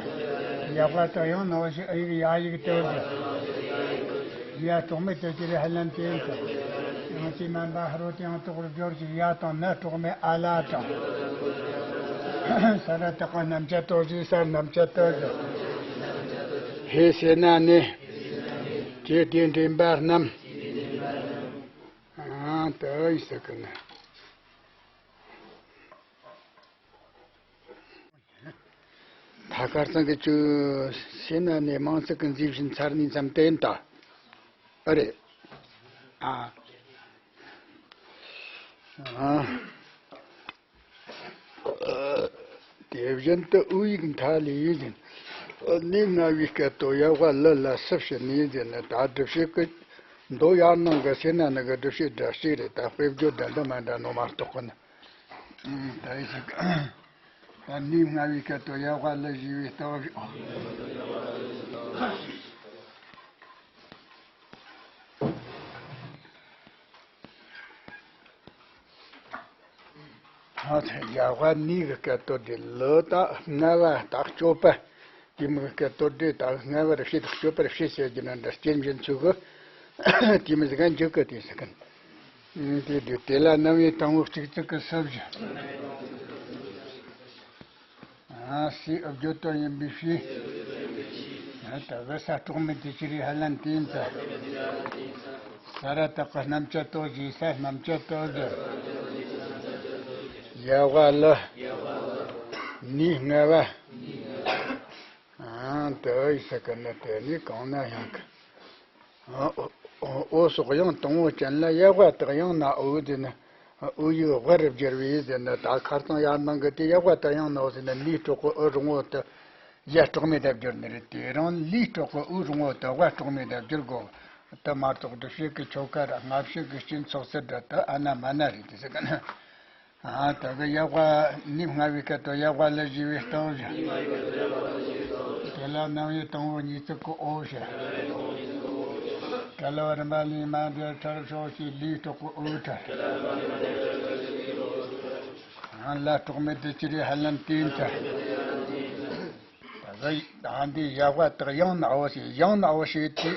ཡག་པ་དག་ཡང་ན་འོ་ཞིག་ཨི་ཡིག་ཡ་ཡིག་ཏུ་བཞག་ཡ་གྲོགས་མེད་དེ་ཅི་རེད་ཧ་ལན་ཏིན་ཏ། དབྱངས་ཀྱིས་མན་པ་ཕ་རོལ་ཏུ་ཡང་དག་པར་སྦྱོར་ཞིག་ཡ་དང་ན་གྲོགས་མེད་ཨ་ལ་དང་། ས་ར་བཏགས་པ་རྣམ་བཅད་དོ་ཞེས་ས་རྣམ་བཅད་དོ་ཞེས། ཧེ་སེ་ན་ནི། ཀྱེ་དེ་འདྲེན་པ་རྣམས། ཨ་ཏི་ཡི་ས་ཀི་ན། ད་ཁར་སང་གི་ཆུ་སེ་ན་ནས་མང་ཚིག་གི་མཛེས་བཞིན་ཚར་ནས་མཚམས་བསྟན་ད། ཨ་རེད། ཨ། ཨ། དེ་བཞིན་དུ་དབུ་ཡིག་མཐའ་ལས་ཡིན། ནི་ལྔ་བའི་སྐད་དོད་ཡ་ཝ་ལ་ལ་སུ་ཕྱི་ནས་ཟེར་ན། ད་སྒྲུབ་བྱེད་ཀྱི་མདོ་ཡར་ནང་གི་སེ་ན་ནི་གི་སྒྲུབ་བྱེད་སྒྲ་གཅིག་རེད། ད་དཔེ་བརྗོད་འདྲ་འདི་མ་འདྲ་ནོ་མ་གཏོགས་ཀི་ན། ཨང་། ད་ཡི་ཟིག་ད་ནི་ལྔ་བའི་སྐད་དོད་ཡ་ཝ་ལ་ཞེས་པའི་རྟགས་རེད། ཨ་ཚ། ཡ་ཝ་ནི་གི་སྐད་དོད་དེ་ལ་ད་ལྔ་བ་ད་སྤྱོད་པ། དེ་མོ་གི་སྐད་དོད་དེ་ད་ལྔ་བར་བྱེད་དང་སྤྱོད་པར་བྱེད་ཟེར་གྱི་ན་འདྲ། རྐྱེན་གཞན་ཚོས་གི་དེ་མོ་ཟིག་ག་འཇུག་གི་དེ་ཟེར་གི། དེ་དུས་དེ་ལ་རྣམ་དབྱེ་དང་པོ་གཅིག་ཙིག་གི་སུ་བཞི། ཨ་སའི་བརྗོད་དོན་ཡིན་པའི་ཕྱིར། ད་གི་ས་གྲོགས་མེད་དེ་ཅི་རིགས་ཧ་ལན་དེ་ཡིན་ཙང་། ས་ར་བཏགས་ཀྱི་རྣམ་བཅད་དོ་ཞེས། ས་རྣམ་བཅད་དོ་ཞེས། ཡ་ཝ་ལ། ནི་ལྔ་བ། ཨང་། དེ་ཡི་ས་ཀི་ན་དེ་ནི་གང་ན་ཡང་གི། ཨོ་སོགས་དབྱངས་དང་པོ་ཅན་ལ་ཡ་ཝ་དག་ཡང་ན་འོ་ཟེར་ན། འོ་ཡིག་ཝ་རུ་བསྒྱུར་བས་ཟེར་ན། ད་ཁར་སང་ཡར་ནང་གི་དེ་ཡ་ཝ་དག་ཡང་ན་འོ་ཟེར་ན། ནི་དྲག་གི་འུ་རིང་བོ་དེ་ཡ་དྲག་མེད་དུ་བསྒྱུར་ནི་རེད། དེ་རིང་ལི་དྲག་གི་འུ་རིང་བོ་དེ་ཝ་དྲག་མེད་དུ་བསྒྱུར་དགོས། དེ་མ་གཏོགས་སྒྲུབ་བྱེད་ཀྱི་ཆོ་ག་ར་སྔ་ཕྱི་གི་སྐྱོན་ཚོགས་ཚད་ར་དེ་ཨ་ན་མ་ན་རེད་དེ་ཟེར་གི་ན། ཨ་ད་གི་ཡ་ཝ་ནི་ལྔ་བའི་སྐད་དོད་ཡ་ཝ་ལ་ཞེས་པའི་རྟགས་བཞི། དེ་ལ་རྣམ་དབྱེ་དང་པོ་གཉིས་ཙིག་གི་འོ་བྱ། ག་ལ་བ་རིམ་པ་ལས་མ་འདས་ཕྲར་ཕྱོགས་ཞེས་ལི་དྲག་གི་འུ་ཕྲར། ཨ་ལ་གྲོགས་མེད་དེ་ཅི་རིགས་ཧ་ལན་དེ་ཡིན་ཙང་། ད་གི་ཨ་འདི་ཡ་ཝ་དག་ཡང་ན་འོ་ཞེས། ཡང་ན་འོ་ཞེས་དེ།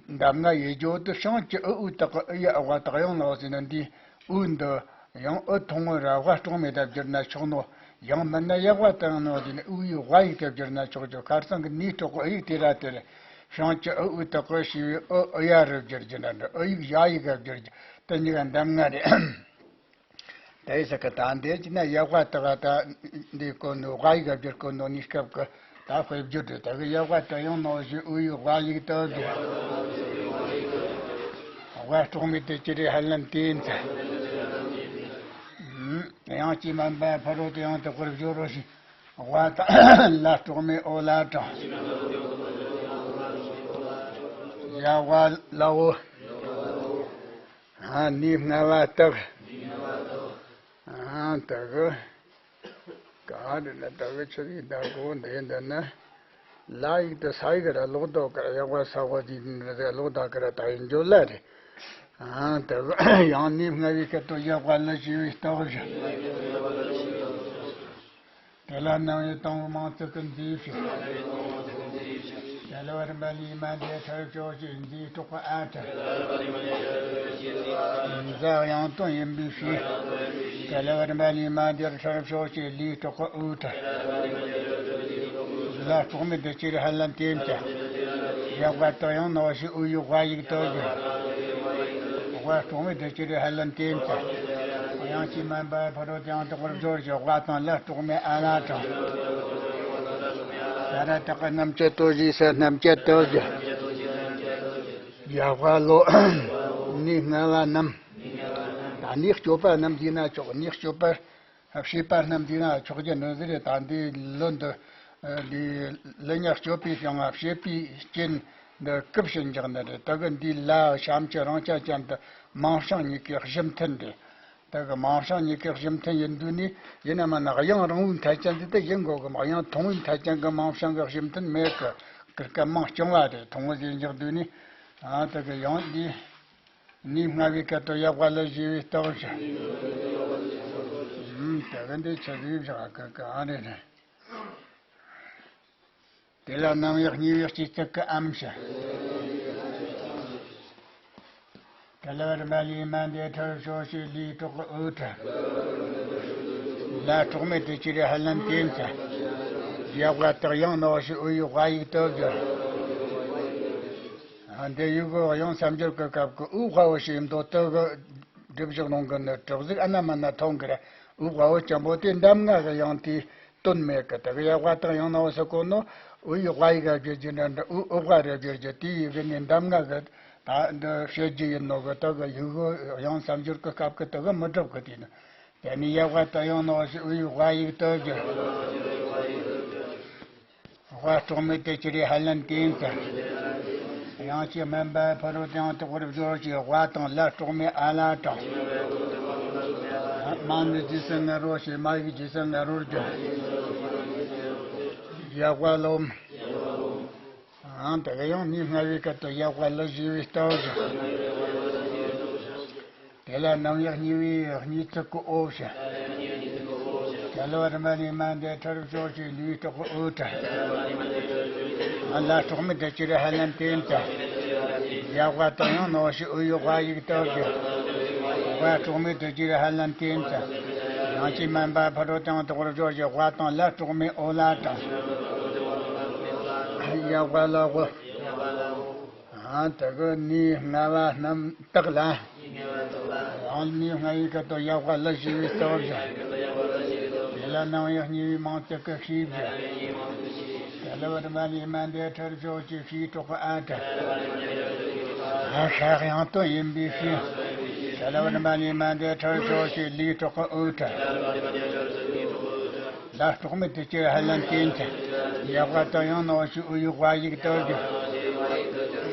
གདམས་ངག་ཡིག་སྦྱོར་དུ་བྱང་གི་འུ་འུ་དག་གི་འུ་ཡ་ཝ་དག་ཡང་ན་འོ་ཟེར་ན། འདི་འུ་འདི་ཡང་འུ་ཐུང་ངུ་ར་ཝ་དྲག་མེད་དུ་བསྒྱུར་ན་ཆོག་ནོ། ཡང་མིན་ན་ཡ་ཝ་དག་ཡང་ན་འོ་ཟེར་ན་འུ་ཡིག་ཝ་ཡིག་དུ་བསྒྱུར་ན་ཆོག་གི། ཁར་སང་གི་ནི་དྲག་གི་འུ་ཡིག་དེ་ར་དེ་རེད། བྱང་གི་འུ་འུ་དག་གི་ཞེས་པའི་འུ་འུ་ཡ་རུ་བསྒྱུར་རྒྱུ་ན་འདྲ། འུ་ཡིག་ཡ་ཡིག་ག་བསྒྱུར་རྒྱུ་དེ་གཉིས་ཀ་གདམས་ངག་རེད། དེ་ཡི་ས་ཀི་ད་འདི་ཅི་ན་ཡ་ཝ་དག་ད་འདི་གོ་ནོ། ཝ་ཡིག་ག་བསྒྱུར་གོ་ནོ་ནི་སྐབས་ཀི་ད་དཔེ་བརྗོད་རེད། ད་གི་ཡ་ཝ་དག་ཡང་ན་འོ་ཞེས་འུ་ཡིག་ཝ་ཡིག་དུ་བསྒྱུར། ཝ་གྲོགས་མེད་དེ་ཅི་རིགས་ཧ་ལན་དེ་ཡིན་ཙང་། དབྱངས་ཀྱིས་དམན་པ་ཕ་རོལ་ཏུ་ཡང་དག་པར་སྦྱོར་རོ་ཞེས། ཝ་དང་ལ་གྲོགས་མེད་འོ་ལ་དྲང་། ཡ་ཝ་ལ་འོ། ཨ་ནི་ལྔ་བ་དག་ཨ་དག་ག་རེ་ན་དག་ཆུ་ཡི་ཟླ་གོ་འདི་འདི་ན། ལ་ཡིག་དེ་ས་ཡིག་ར་ལོག་དོ་ག་ར། ཡ་ཝ་ས་ཝ་ཟེར་ནི་ར་ལོག་དོ་ག་ར། ད་ཡིན་འཇོ་ལ་རེད། ཨ་དག་ཡང་ནི་ལྔ་བའི་སྐད་དོད་ཡ་ཝ་ལ་ཞེས་པའི་རྟགས་བཞི། དེ་ལ་རྣམ་དབྱེ་དང་པོ་མང་ཚིག་གི་མཛེས་བྱེད། ག་ལ་བ་རིམ་པ་ལས་མ་འདས་ཕྲར་ཕྱོགས་ཞེས་མཛེས་གྲགས་ཀྱི་འ་ཕྲར། མཛའ་དབྱངས་སྟོན་ཡིན་པའི་ཕྱིར། ག་ལ་བ་རིམ་པ་ལས་མ་འདས་ཕྲར་ཕྱོགས་ཞེས་ལི་གྲགས་ཀྱི་འུ་ཕྲར། ལ་གྲོགས་མེད་དེ་ཅི་རིགས་ཧ་ལན་དེ་ཡིན་ཙང་། ཡ་ཝ་དག་ཡང་ན་འོ་ཞེས་འུ་ཡིག་ཝ་ཡིག་དུ་བསྒྱུར། ཝ་གྲོགས་མེད་དེ་ཅི་རིགས་ཧ་ལན་དེ་ཡིན་ཙང་། དབྱངས་ཀྱིས་དམན་པ་ཕ་རོལ་ཏུ་ཡང་དག་པར་སྦྱོར་ཞེས། ཝ་དང་ལ་གྲོགས་མེད་འ་ལ་དྲང་། ས་ར་བཏགས་ཀྱི་རྣམ་བཅད་དོ་ཞེས། ས་རྣམ་བཅད་དོ་ཞེས། ཡ་ཝ་ལོ། ནི་ལྔ་བ་རྣམས། ད་ནི་སྤྱོད་པ་རྣམས་ཟེར་ན་ཆོག་ནི་སྤྱོད་པ། བྱེད་པ་རྣམས་ཟེར་ན་ཆོག་རྒྱུ་ནི་ཟེར་རེད། ད་འདི་ལུ་འདི། འདི་ལུ་ཉག་སྤྱོད་པའི་ཞིང་ང་བྱེད་པའི་རྐྱེན་འདི་སྐུ་བྱིན་འཇགས་ནི་རེད། དེ་གི་འདི་ལ་ཞབས་ཀྱུ་རིང་ཆ་ཅན་དུ་མིང་བྱང་གཉིས་ཀའི་གཞི་མཐུན་རེད། དེ་གི་མིང་བྱང་གཉིས་ཀའི་གཞི་མཐུན་ཡིན་དུས་ནི་ཡིན་ན་མིན་ན་དབྱངས་རིང་བོའི་མཐའ་ཅན་དེ་དེ་ཡིན་དགོས་གི། དབྱངས་ཐུང་བོའི་མཐའ་ཅན་གི་མིང་བྱང་གི་གཞི་མཐུན་མེད་གི། གི་སྐད་མིང་རྐྱང་བ་རེད། ཐུང་བོ་ཟེར་འཇོག་དུས་ནི། ཨ་དེ་གི་ཡང་འདི། ནི་ལྔ་བའི་སྐད་དོད་ཡ་ཝ་ལ་ཞེས་པའི་རྟགས་བཞི། ཨུམ། དེ་གི་འདི་ཆི་ཟིག་བཞག་གི་གི་ཨ་རེད་རེད། དེ་ལ་རྣམ་དབྱེ་གཉིས་པའི་སྤྱི་གཙུག་གི་འམ་ཞེས། ག་ལ་བ་རིམ་པ་ལས་མ་འདས་ཕྲར་ཕྱོགས་ཞེས་ལི་གྲགས་ཀྱི་འུ་ཕྲར། ལ་གྲོགས་མེད་དེ་ཅི་རིགས་ཧ་ལན་དེ་ཡིན་ཙང་། ཡ་ཝ་དག་ཡང་ན་འོ་ཞེས་འུ་ཡིག་ཝ་ཡིག་དུ་བསྒྱུར། འདི་ཡུལ་གྱི་དབྱངས་སམ་སྦྱོར་གྱི་སྐབས་ཀྱི་འུ་དཔའ་བོ་ཞེས་འདོད་དུ་གི་སྒྲུབ་བཞག་ནང་གི་ནི་གྲོགས་ཟིག་ཨ་ན་མ་ན་མཐོང་གི་ར། འུ་དཔའ་བོ་ཆེན་པོ་དེ་འདབ་ལྔ་གི་དབྱངས་དེའི་དོན་མེད་གི། དེ་གི་ཡག་པ་དང་ཡང་ན་འོ་ཟེར་གོ་ནོ། འུ་ཡི་དཔའ་ཡིག་ག་བརྗོད་རྒྱུ་འདྲ་འདྲ། འུ་འུ་དཔའ་རེ་བརྗོད་རྒྱུ་དེ་ཡི་གི་ནི་འདབ་ལྔ་གི་ད་འདི་བཤད་རྒྱུ་ཡིན་ནོ་གི། དེ་གི་ཡུལ་གྱི་དབྱངས་སམ་སྦྱོར་གྱི་སྐབས་ཀྱི་དེ་གི་མི་སྒྲུབ་གི་དེ་ནི། དེ་ནས་ཡག་པ་དང་ཡང་ན་འོ་ཞེས་འུ་ཡི་དཔའ་ཡིག་ཏུ་བརྗོད། དཔའ་གྲོགས་མེད་དུ་གྱུར་རེ་ཧ་ལན་བསྟན་ཟེར། དབྱངས་ཀྱི་སྨན་པ་ཕ་རོལ་ཏུ་ཡང་དག་པར་སྦྱོར་ཞེས་དཔའ་དང་ལ་གྲོགས་མེད་ཨ་ལ་དྲངས། མ་ནི་རྗེས་སུ་ངར་རོ་ཞེས་མ་ཡིག་རྗེས་སུ་ངར་རོར་བརྗོད། ཡག་པ་ལོ། ཨང་། དེ་གི་ཡང་གཉིས་སྔ་བའི་སྐད་དུ་ཡག་པ་ལ་ཞེས་པའི་སྟོབས་བཞག། དེ་ལ་རྣམ་དབྱེ་གཉིས་པའི་གཉིས་ཚིག་གི་འོ་བྱ། རྒྱལ་བ་རིན་པོ་ཆེ་མ་འདས་ཁྲར་ཕྱོགས་ཀྱི་ལུས་གྲོགས་འོད་དྲ། ལ་གྲོགས་མེད་དུ་གྱུར་ཧ་ལན་བསྟན་ཏ། ཡག་པ་དང་ཡང་ན་འོ་ཞེས་འུ་ཡི་དཔའ་ཡིག་ཏུ་བརྗོད། དཔའ་གྲོགས་མེད་དུ་གྱུར་ཧ་ལན་བསྟན་ཏ། དབྱངས་ཀྱི་སྨན་པ་ཕ་རོལ་ཏུ་ཡང་དག་པར་སྦྱོར་ཞེས་དཔའ་དང་ལ་གྲོགས་མེད་འོ་ལ་དྲངས། ཡག་པ་ལ་གོ། ཨ་དེ་གི་གཉིས་སྔ་བ་རྣམས་དག་ལ། ཡང་གཉིས་སྔ་བའི་སྐད་དུ་ཡག་པ་ལ་ཞེས་པའི་སྟོབས་བཞག། དེ་ལ་རྣམ་དབྱེ་གཉིས་པའི་མིང་ཚིག་གི་ཤེས་བྱ། རྒྱལ་བ་རིན་པོ་ཆེ་མ་འདས་ཁྲར་ཕྱོགས་ཀྱི་ཤེས་གྲོགས་ཨ་དྲ། ཨ་ཤ་དབྱངས་དོན་ཡིན་པའི་ཕྱིར། རྒྱལ་བ་རིན་པོ་ཆེ་མ་འདས་ཁྲར་ཕྱོགས་ཀྱི་ལུས་གྲོགས་འོད་དྲ། ལ་གྲོགས་མེད་དུ་གྱུར་ཧ་ལན་བསྟན་ཏ། ཡག་པ་དང་ཡང་ན་འོ་ཞེས་འུ་ཡི་དཔའ་ཡིག་ཏུ་བརྗོད།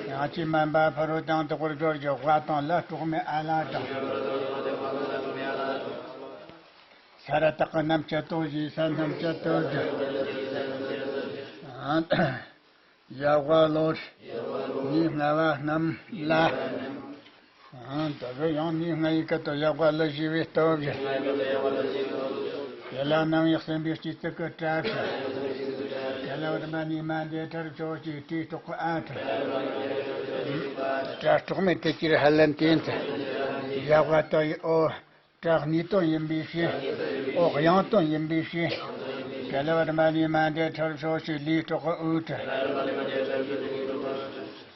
དབྱངས་ཀྱི་སྨན་པ་ཕ་རོལ་ཏུ་ཡང་དག་པར་སྦྱོར་ཞེས་དཔའ་དང་ལ་གྲོགས་མེད་ཨ་ལ་དྲངས། ས་ར་བཏགས་སྔ་མ་སྟོ་ཞེས་ས་སྔ་མ་སྟོ་བརྗོད། ཡག་པ་ལོ། གཉིས་སྔ་བ་རྣམས་ལ། ཨང་། དེ་གི་ཡང་གཉིས་སྔ་བའི་སྐད་དུ་ཡག་པ་ལ་ཞེས་པའི་སྟོབས་བཞག། དེ་ལ་རྣམ་དབྱེ་གསུམ་པའི་སྤྱི་ཚིག་གི་སྒྲ་བྱ། རྒྱལ་བ་རིན་པོ་ཆེ་མ་འདས་ཁྲར་ཕྱོགས་ཀྱི་ལུས་གྲོགས་ཨ་དྲ། སྒྲ་གྲོགས་མེད་དུ་གྱུར་ཧ་ལན་བསྟན་ཏ། ཡག་པ་དང་ཡི་འོ། སྒྲ་གཉིས་དོན་ཡིན་པའི་ཕྱིར། འོ་དབྱངས་དོན་ཡིན་པའི་ཕྱིར། རྒྱལ་བ་རིན་པོ་ཆེ་མ་འདས་ཁྲར་ཕྱོགས་ཀྱི་ལུས་གྲོགས་འོད་དྲ།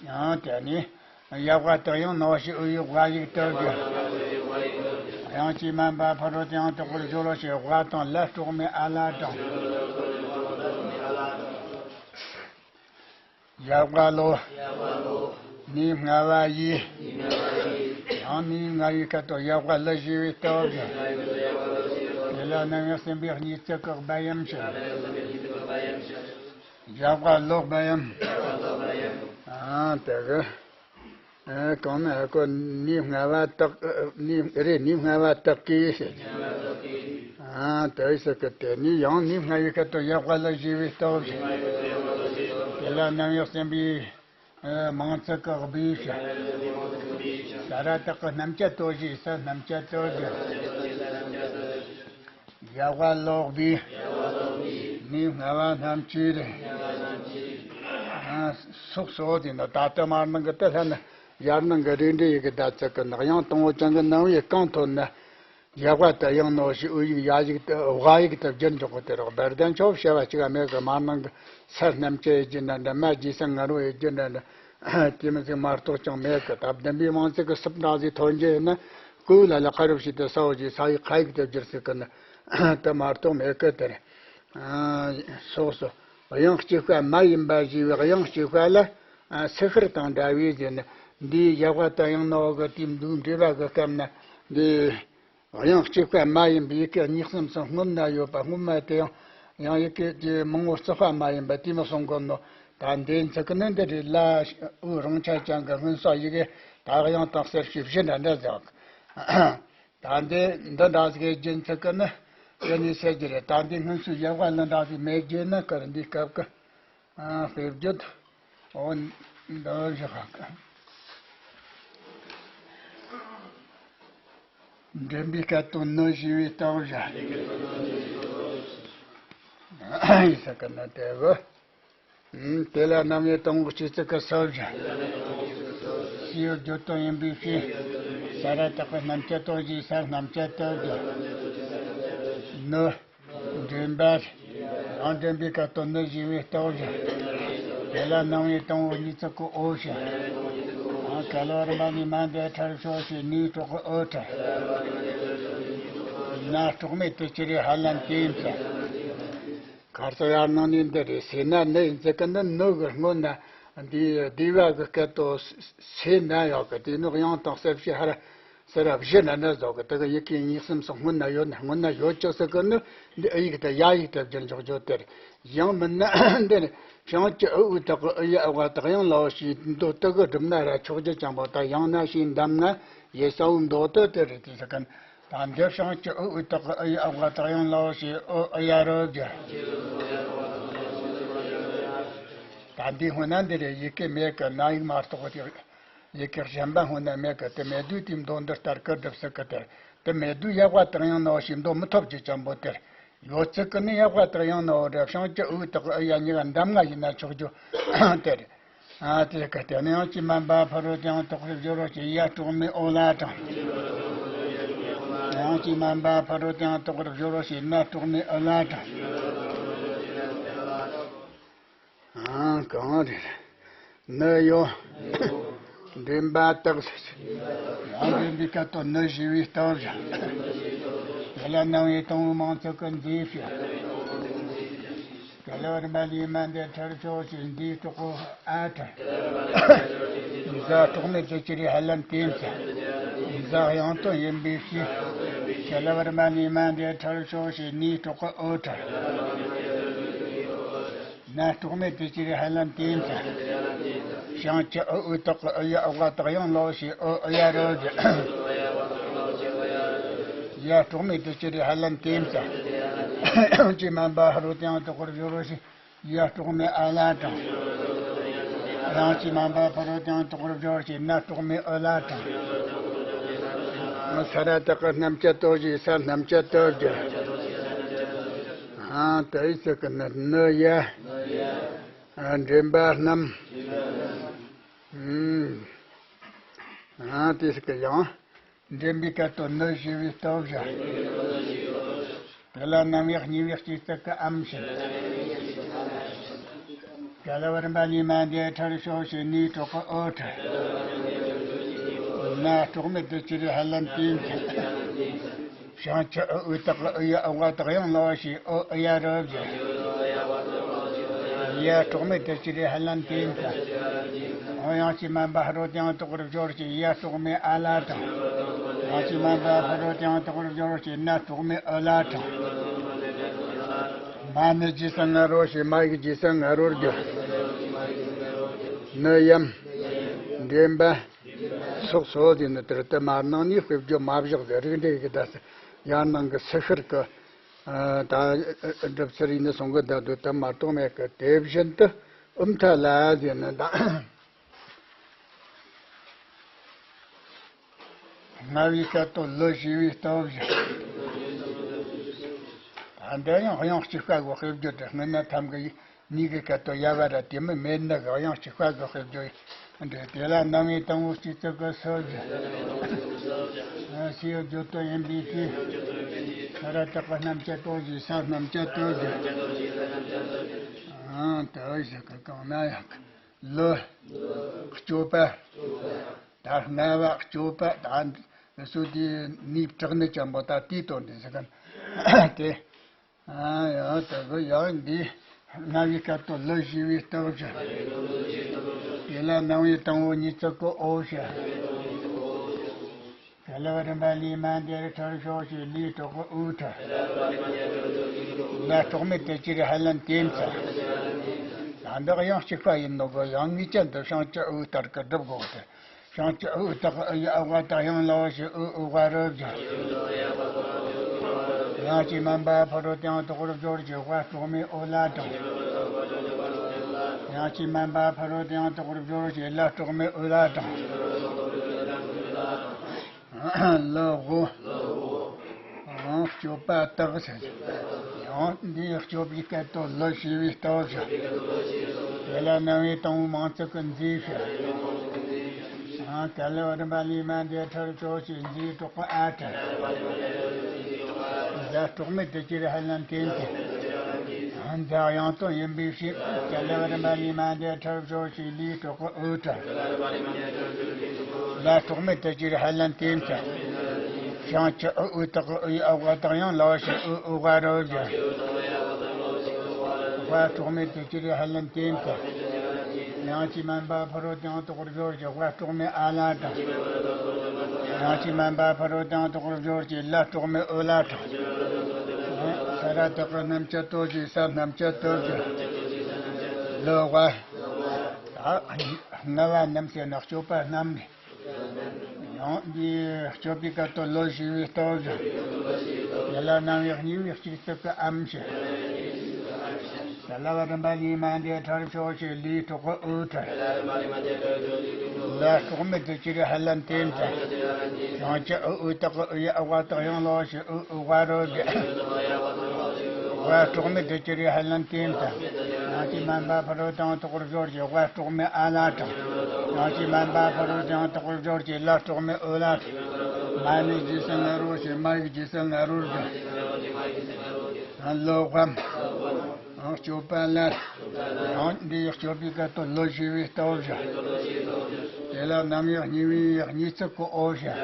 ཡང་དེ་ནས། ཡག་པ་དང་ཡང་ན་འོ་ཞེས་འུ་ཡི་དཔའ་ཡིག་ཏུ་བརྗོད། དབྱངས་ཀྱི་སྨན་པ་ཕ་རོལ་ཏུ་ཡང་དག་པར་སྦྱོར་ཞེས་དཔའ་དང་ལ་གྲོགས་མེད་ཨ་ལ་དྲངས། ཡག་པ་ལོ། གཉིས་སྔ་བ་ཡི། ཡང་གཉིས་སྔ་བའི་སྐད་དུ་ཡག་པ་ལ་ཞེས་པའི་སྟོབས་བཞག། དེ་ལ་རྣམ་དབྱེ་གསུམ་པའི་གཉིས་ཚིག་གི་སྦ་ཡམ་བྱ། ཡག་པ་ལོ་སྦ་ཡམ། ཨང་། དེ་གི། ཨ། གང་ན་ཧ་གོ། གཉིས་སྔ་བ་དག། ཨ། གཉིས་རེ་གཉིས་སྔ་བ་དག་གིས་ཟེར། ཨ། དེ་ཟེར་གི། དེ་ནས་ཡང་གཉིས་སྔ་བའི་སྐད་དུ་ཡག་པ་ལ་ཞེས་པའི་སྟོབས་བཞག། དེ་ལ་རྣམ་དབྱེ་གསུམ་པའི། ཨ། མིང་ཚིག་གི་སྦས་བྱ། ས་ར་བཏགས་སྔ་མ་སྟོ་ཞེས་ས་སྔ་མ་སྟོ་བརྗོད། ཡག་པ་ལོག་པའི། གཉིས་སྔ་བ་རྣམས་ཀྱིས་རེད། ཨ། སོགས་སོ། དེ་ནི་ད་ལྟ་མར་ནང་གི་དེ་ལྷན་ཡར་ནང་གི་རིགས་འགྲེ་ཡི་གེ་བརྡ་ཚིག་གི་ནག་དབྱངས་དང་པོ་ཅན་གྱི་ནང་བའི་རྐང་ཐོན་ནི། ཡག་པ་དང་ཡང་ན་འོ་ཞེས་འུ་ཡིག་ཡ་ཡིག་ཏུ་ཝ་ཡིག་ཏུ་བསྒྱུར་འཇོག་གི། དེ་རོགས་བེར་ལྡན་ཆོ་བྱ་བ་གཅིག་ག་མེད་གི། མར་ནང་གི་ས་རྣམས་ཀྱི་ཡི་རྒྱུ་འདྲ་འདྲ། མ་རྗེས་སུ་ངར་རོ་ཡི་རྒྱུ་འདྲ་འདྲ། དེ་མི་ཚིག་མ་གཏོགས་ཅང་མེད་གི། ད་བདུན་པའི་མིང་ཚིག་གི་སུབ་འདྲ་ཟིག་ཐོན་རྒྱུ་ཡིན་ན། ཀུ་ལ་ལ་ཀ་རུ་ཞིག་ཏུ་ས་འོ་ཞེས་ས་ཡིག་ཁ་ཡིག་ཏུ་བསྒྱུར་སྲིད་གི་ནི། དེ་མ་གཏོགས་མེད་གི། དེར། ཨ། སོགས་སོ། དབྱངས་གཅིག་པ་མ་ཡིན་པ་ཞེས་པའི་དབྱངས་གཅིག་པ་ལ། ཨ། སི་ཧར་དང་འདྲ་བའི་ཟེར་ནི། འདིའི་ཡག་པ་དང་ཡང་ན་འོ་གི་དེའི་མདོའི་འགྲེལ་པ་གི་སྐབས་ན་འདི། དབྱངས་གཅིག་པ་མ་ཡིན་པའི་ཡི་གེ་གཉིས་གསུམ་གསུམ་སྔོན་ན་ཡོད་པ། སྔོན་མ་དེ་ཡང་ཡང་ཡི་གེ་དེ་མང་བོ་བརྩེགས་པ་མ་ཡིན་པ་དེ་མི་གསུང་གོ་ནོ། ད་འདིའི་ཚིག་ནི་འདི་རེད་ལ། འུ་རང་ཆ་ཅན་གྱི་སྔོན་བསགས་ཡི་གེ་ད་དབྱངས་དང་གསལ་བྱེད་བཞི་འདྲ་འདྲ་ཟེར། ད་འདི་འདི་འདྲ་ཟིག་གི་རྒྱུན་ཚིག་གི་ནི་ཡོད་ནི་ཟེར་གྱི་རེད། ད་འདི་སྔོན་སུ་ཡག་པ་ལ་འདྲ་ཟིག་མེད་རྒྱུ་ནི་ཀར་འདི་སྐབས་ཀྱི། ཨ། དཔེ་བརྗོད། འོ། འདི་བཞག་ག་འདྲེན་པའི་སྐད་དོད་ནི་ཞེས་པའི་སྟོབས་བཞག། ཡིག་ས་ཀ་ན་དེ་བུ། དེ་ལ་རྣམ་དབྱེ་དང་པོ་སྤྱི་གཙུག་གི་སོ་བཞག། སའི་བརྗོད་དོན་ཡིན་པའི་ཕྱིར། ས་ར་བཏགས་པའི་སྔ་མ་སྟོ་ཞེས་ས་སྔ་མ་སྟོ་བཞག། ནི། འདྲེན་པ། ཡང་འདྲེན་པའི་སྐད་དོད་ནི་ཞེས་པའི་སྟོབས་བཞག། དེ་ལ་རྣམ་དབྱེ་དང་པོ་གཉིས་ཚིག་གི་འོ་བཞག། ག་ལ་བར་མ་ནི་མ་འདས་ཁྲར་ཤོ་ཞེས་ནི་གྲོགས་ཨོ་ཁྲ། ན་གྲོགས་མེད་དུ་ཅི་རེ་ཧ་ལན་ཏེན་ཚ། གར་སོ་ཡར་ནང་ནས་འདི་རེད་ཟེར་ན་ནི་ཡིན་ཚེ་ཀ་ནི་ནུ་གི་སྔོན་ན་འདི་དེ་བ་གི་སྐད་དོ་སེ་ན་ཡོག་གི་དེ་ནུ་ཡང་དང་གསལ་བཤད་ཧ་ར་ཟེར་ར་བཞི་ན་ན་ཟོག་གི་དེ་གི་ཡི་གེ་གཉིས་གསུམ་སོགས་སྔོན་ན་ཡོད་ན་སྔོན་ན་ཡོད་ཅག་ཟེར་གི་ནི་འདི་ཨི་ཡིག་དེ་ཡ་ཡིག་དེ་བསྒྱུར་འཇོག་རྒྱུ་དེ་རེད། ཡང་མིན་ན་འདི་ནི་བྱང་གི་ཨུ་ཨུ་དག་གི་ཨུ་ཡ་ཨ་བ་དག་ཡང་ལའོ་ཞེས་མདོ་དག་གི་སྒྲུབ་ན་ར་ཆོག་རྒྱུ་ཅང་པོ་ད་ཡང་ན་ཞེས་འདམ་ང་ཡེ་ས་འུ་མདོ་དོ་དེ་རེད་དེ་ཟེར་གན། ད་འདི་བྱང་གི་ཨུ་ཨུ་དག་གི་ཨུ་ཡ་ཨ་བ་དག་ཡང་ལའོ་ཞེས་ཨོ་ཨུ་ཡ་རོ་རྒྱ། ད་འདི་སྔོན་ན་འདི་རེད་ཡི་གེ་མེད་གི་ན་ཡིག་མ་གཏོགས་དེ། ཡི་གེ་གཞན་པ་སྔོན་ན་མེད་གི་དེ་མེད་དུས་དེའི་མདོ་འདི་ལྟར་གི་སྒྲུབ་སྲིད་གི་དེར་དེ་མེད་དུས་ཡག་པ་དག་ཡང་ནའོ་ཞེས་མདོ་མི་ཐོབ་ཀྱི་ཅང་པོ་དེར། ཡོད་ཚད་ཀྱི་ནི་ཡག་པ་དག་ཡང་ནའོ་རེ་བྱང་གི་ཨུ་དག་ཨུ་ཡ་གཉིས་ཀ་འདམ་ང་ཡིན་ན་ཆོག་རྒྱུ་དེ་རེད། ཨ་དེ་ག་དེ་ནི་ཡང་གཅིག་མ་འབའ་ཕ་རོལ་ཏུ་ཡང་དག་པར་སྦྱོར་རོ་ཞེས་ཡ་གྲོགས་མེད་ཨོ་ལ་དང་། ཡང་གཅིག་མ་འབའ་ཕ་རོལ་ཏུ་ཡང་དག་པར་སྦྱོར་རོ་ཞེས་ན་གྲོགས་མེད་ཨོ་ལ་དང་། ཨང་གང་རེད། ནི་ཡོ། འདྲེན་པ་དག་ཡང་འདྲེན་པའི་སྐད་དོ་ནི་ཞེས་པའི་སྟོབས་བཞག་དེ་ལ་སྣང་བའི་དང་པོ་མང་ཚུལ་གྱི་མཛེས་བྱ། དེ་ལ་བར་མ་ལས་མ་འདས་ཁྲར་ཤོ་ཞེས་འདིའི་གྲོགས་ཨ་ཁྲ། འཛའ་གྲོགས་མེད་དུ་ཅི་རེ་ཧ་ལན་ཏེན་ཚ། འཛའ་དབྱངས་དོན་ཡིན་པའི་ཕྱིར། དེ་ལ་བར་མ་ལས་མ་འདས་ཁྲར་ཤོ་ཞེས་ནིའི་གྲོགས་ཨོ་ཁྲ། ན་གྲོགས་མེད་དུ་ཅི་རེ་ཧ་ལན་ཏེན་ཚ། བྱང་གི་ཨུ་ཨུ་དག་གི་ཨུ་ཡ་ཨུ་ག་དག་ཡང་ལའོ་ཞེས་ཨོ་ཨུ་ཡ་རོ་རྒྱ། ཡ་གྲོགས་མེད་དུ་ཅི་རེ་ཧ་ལན་ཏེན་ཚ། ཡང་གཅིག་མ་འབའ་ཧ་རོ་ཏེ་ཡང་དག་པར་སྦྱོར་རོ་ཞེས་ཡ་གྲོགས་མེད་ཨ་ལ་དང་། ཡང་གཅིག་མ་འབའ་ཕ་རོལ་ཏུ་ཡང་དག་པར་སྦྱོར་ཞེས་ན་གྲོགས་མེད་ཨོ་ལ་དང་། ས་ར་དག་གི་རྣམ་བཅད་དོ་ཞེས་ས་རྣམ་བཅད་དོ་རྒྱ། ཨང་དེ་ཡི་ཚིག་གི་ནི་ནི་ཡ། ཨ་འདྲེན་པ་རྣམས། ཨང་དེ་ཚིག་གི་ཡང་། འདྲེན་པའི་སྐད་དོ་ནི་ཞེས་པའི་སྟོབས་བཞག་དེ་ལ་རྣམ་གཡེང་གཉིས་པའི་སྤྱི་གཙུག་གི་ཨམ་ཞིག་ག་ལ་བར་མ་ལས་མ་འདས་ཁྲར་ཤོ་ཞེས་ནིའི་གྲོགས་ཨོ་ཁྲ། ན་གྲོགས་མེད་དུ་ཅི་རེ་ཧ་ལན་ཏེན་ཚ། བྱང་གི་ཨུ་ཨུ་དག་གི་ཨུ་ཡ་ཨུ་ག་དག་ཡང་ལའོ་ཞེས་ཨོ་ཨུ་ཡ་རོ་རྒྱ། ཡ་གྲོགས་མེད་དུ་ཅི་རེ་ཧ་ལན་ཏེན་ཚ། ཨོ་ཡང་གཅིག་མ་འབའ་ཧ་རོ་ཏེ་ཡང་དག་པར་སྦྱོར་ཞེས་ཡ་གྲོགས་མེད་ཨ་ལ་དང་། ཡང་གཅིག་མ་འབའ་ཕ་རོལ་ཏུ་ཡང་དག་པར་སྦྱོར་ཞེས་ན་གྲོགས་མེད་ཨོ་ལ་དང་། མ་ནི་རྗེས་སུ་ང་རོ་ཞེས་མ་ཡིག་རྗེས་སུ་ང་རོར་རྒྱུ། ནི་ཡམ། འདྲེན་པ། སོགས་སོ་ཟེར་ནི་དེར་དེ་མར་ནང་ནས་དཔེ་བརྗོད་མ་བཞག་ཟེར་རིགས་འགྲེ་ཡི་གི་ད་ཡར་ནང་གི་སི་ཤར་གི། ད་སྒྲུབ་ཚུལ་ཡིན་ནི་སོང་གི་ད་དུ་དེ་མ་གཏོགས་མེད་གི་དེ་བཞིན་དུ་ཨུམ་ཐ་ལ་ཟེར་ནི་ད། ལྔ་བའི་སྐད་དོ་ལི་ཞེས་པའི་སྟོབས་བཞག་ད་འདི་ཡང་དབྱངས་གཅིག་པ་གི་དཔེ་བརྗོད་དེ་སྔོན་ན་ཐམ་གི་གཉིས་ཀྱི་སྐད་དོ་ཡ་བ་ར་དེ་མི་མེད་ནི་གི་དབྱངས་གཅིག་པ་གི་དཔེ་བརྗོད་འདི་དེ་ལ་རྣམ་དབྱེ་དང་པོ་སྤྱི་གཙུག་གི་སོ་བཞག་ཨ་ཞེས་བརྗོད་དོན་ཡིན་པའི་ཕྱིར། ས་ར་དག་གི་རྣམ་བཅད་དོ་ཞེས་ས་རྣམ་བཅད་དོ་བཞག་ཨང་དུ་བཞག་གི་གང་ན་ཡང་གི་ལོ། སྐྱོབ་པ། ད་རྔ་བ་སྐྱོབ་པ་ད་སུ་དེ་ནི་དྲག་ནི་ཅན་པོ་ད་དེའི་དོན་དེ་ཟེར་གན་དེ། ཨ་ཡང་དེ་གི་ཡང་འདི་རྔ་བའི་སྐད་དོ་ལི་ཞེས་པའི་སྟོབས་ཀྱི། དེ་ལ་རྣམ་དབྱེ་དང་པོ་ཉིས་བརྩེགས་ཀྱི་ཨོ་ཞེས། ག་ལ་བ་རིམ་པ་ལས་མ་འདས་ཁྲར་ཤོ་ཞེས་ལིའི་གྲོགས་ཨུ་ཁྲ། ལ་གྲོགས་མེད་དུ་ཅི་རེ་ཧ་ལན་ཏེན་ཚ། ད་འདི་དབྱངས་གཅིག་པ་ཡིན་ནོ་གི་ཡང་ངེས་ཅན་དུ་བྱང་གི་ཨུ་ལྟར་གི་སྒྲུབ་དགོས་ཏེ། བྱང་གི་ཨུ་དག་ཨུ་ཡ་ཨུ་ག་དག་ཡང་ལའོ་ཞེས་ཨུ་ཨུ་ག་རོ་བརྗོད། ཡང་གཅིག་མ་འབའ་ཕ་རོལ་ཏུ་ཡང་དག་པར་སྦྱོར་ཞེས་དབ་གྲོགས་མེད་ཨུ་ལ་དང་། ཡང་གཅིག་མ་འབའ་ཕ་རོལ་ཏུ་ཡང་དག་པར་སྦྱོར་ཞེས་ལ་གྲོགས་མེད་ཨུ་ལ་དང་། ལ་འོ། ཡང་སྐྱོབ་པ་དག་ཟེར། ཡང་འདིའི་སྐྱོབ་པའི་སྐད་དོ་ལི་ཞེས་པའི་སྟོབས་བཞག་དེ་ལ་རྣམ་དབྱེ་དང་པོ་མང་ཚིག་གི་མཛེས་བྱ། ཡང་ག་ལ་བ་རིམ་པ་ལས་མ་འདས་ཁྲར་ཤོ་ཞེས་མཛེས་གྲོགས་ཨ་ཁྲ། ལ་གྲོགས་མེད་དུ་ཅི་རེ་ཧ་ལན་ཏེན་ཏེ། འཛམ་གླིང་དུ་ཡིན་པའི་ཕྱིར། བྱ་ལ་བར་མ་ལུས་མ་འདས་ཁྲར་ཕྱོགས་ཤིག་ལུས་གྲོགས་ཀྱི་འོད་ཁྲར། ལ་གྲོགས་མེད་དུ་གྱུར་ཧ་ལན་ལྟེམ་ཁྲར། བྱང་ཆུབ་འོད་དག་གི་འོད་ཨ་བ་དག་ཡང་ལ་ཞིག་འོད་འོད་བ་རོ་བཞིན། བ་གྲོགས་མེད་དུ་གྱུར་ཧ་ལན་ལྟེམ་ཁྲར། ཡང་ཅི་མན་པ་ཕ་རོལ་ཏུ་ཡང་དག་པར་སྦྱོར་ཞིང་བ་གྲོགས་མེད་ཨ་ལ་དང་། ཡང་ཅི་མན་པ་ཕ་རོལ་ཏུ་ཡང་དག་པར་སྦྱོར་ཞིང་ལ་གྲོགས་མེད་འོད་ལ་དང་། ས་ར་དག་གི་རྣམ་བཅད་ལྟོ་ཞིག་ས་རྣམ་བཅད་ལྟོ་ཞིག་ལོ་བ། ལྔ་བ་རྣམས་ཟེར་ན་སྤྱོད་པ་རྣམས་ནི། ཡང་འདི་སྤྱོད་པའི་སྐབས་སུ་ལོ་ཞེས་པའི་སྟོབས་ཀྱིས། དེ་ལ་རྣམ་གཡེང་གཉིས་པའི་སྤྱི་གཙུག་གི་ཨམ་ཞིག་བྱ་ལ་བར་མ་ལུས་མ་འདས་ཁྲར་ཕྱོགས་ཤིག་ལུས་གྲོགས་ཀྱི་འོད་ཁྲར། ལ་གྲོགས་མེད་དུ་གྱུར་ཧ་ལན་ལྟེམ་ཁྲར། བྱང་ཆུབ་འོད་དག་གི་འོད་ཨ་བ་དག་ཡང་ལ་ཞིག་འོད་འོད་བ་རོ་བཞིན། བ་གྲོགས་མེད་དུ་གྱུར་ཧ་ལན་ལྟེམ་ཁྲར། ཡང་ཅི་མན་པ་ཕ་རོལ་ཏུ་ཡང་དག་པར་སྦྱོར་ཞིང་བ་གྲོགས་མེད་ཨ་ལ་དང་། ཡང་ཅི་མན་པ་ཕ་རོལ་ཏུ་ཡང་དག་པར་སྦྱོར་ཞིང་ལ་གྲོགས་མེད་འོད་ལ་དང་། མ་ནི་རྗེས་སུ་ང་རོ་ཞེས་མ་ཡི་རྗེས་སུ་ང་རོར་བཞིན། ལོ་བམ། སྤྱོད་པ་ལ། ཡང་འདི་ཡི་སྤྱོད་པའི་སྐབས་སུ་ལོ་ཞེས་པའི་སྟོབས་ཀྱིས། དེ་ལ་རྣམ་གཡེང་གཉིས་པའི་གཉིས་ཚིག་གི་འོད་ཞིག་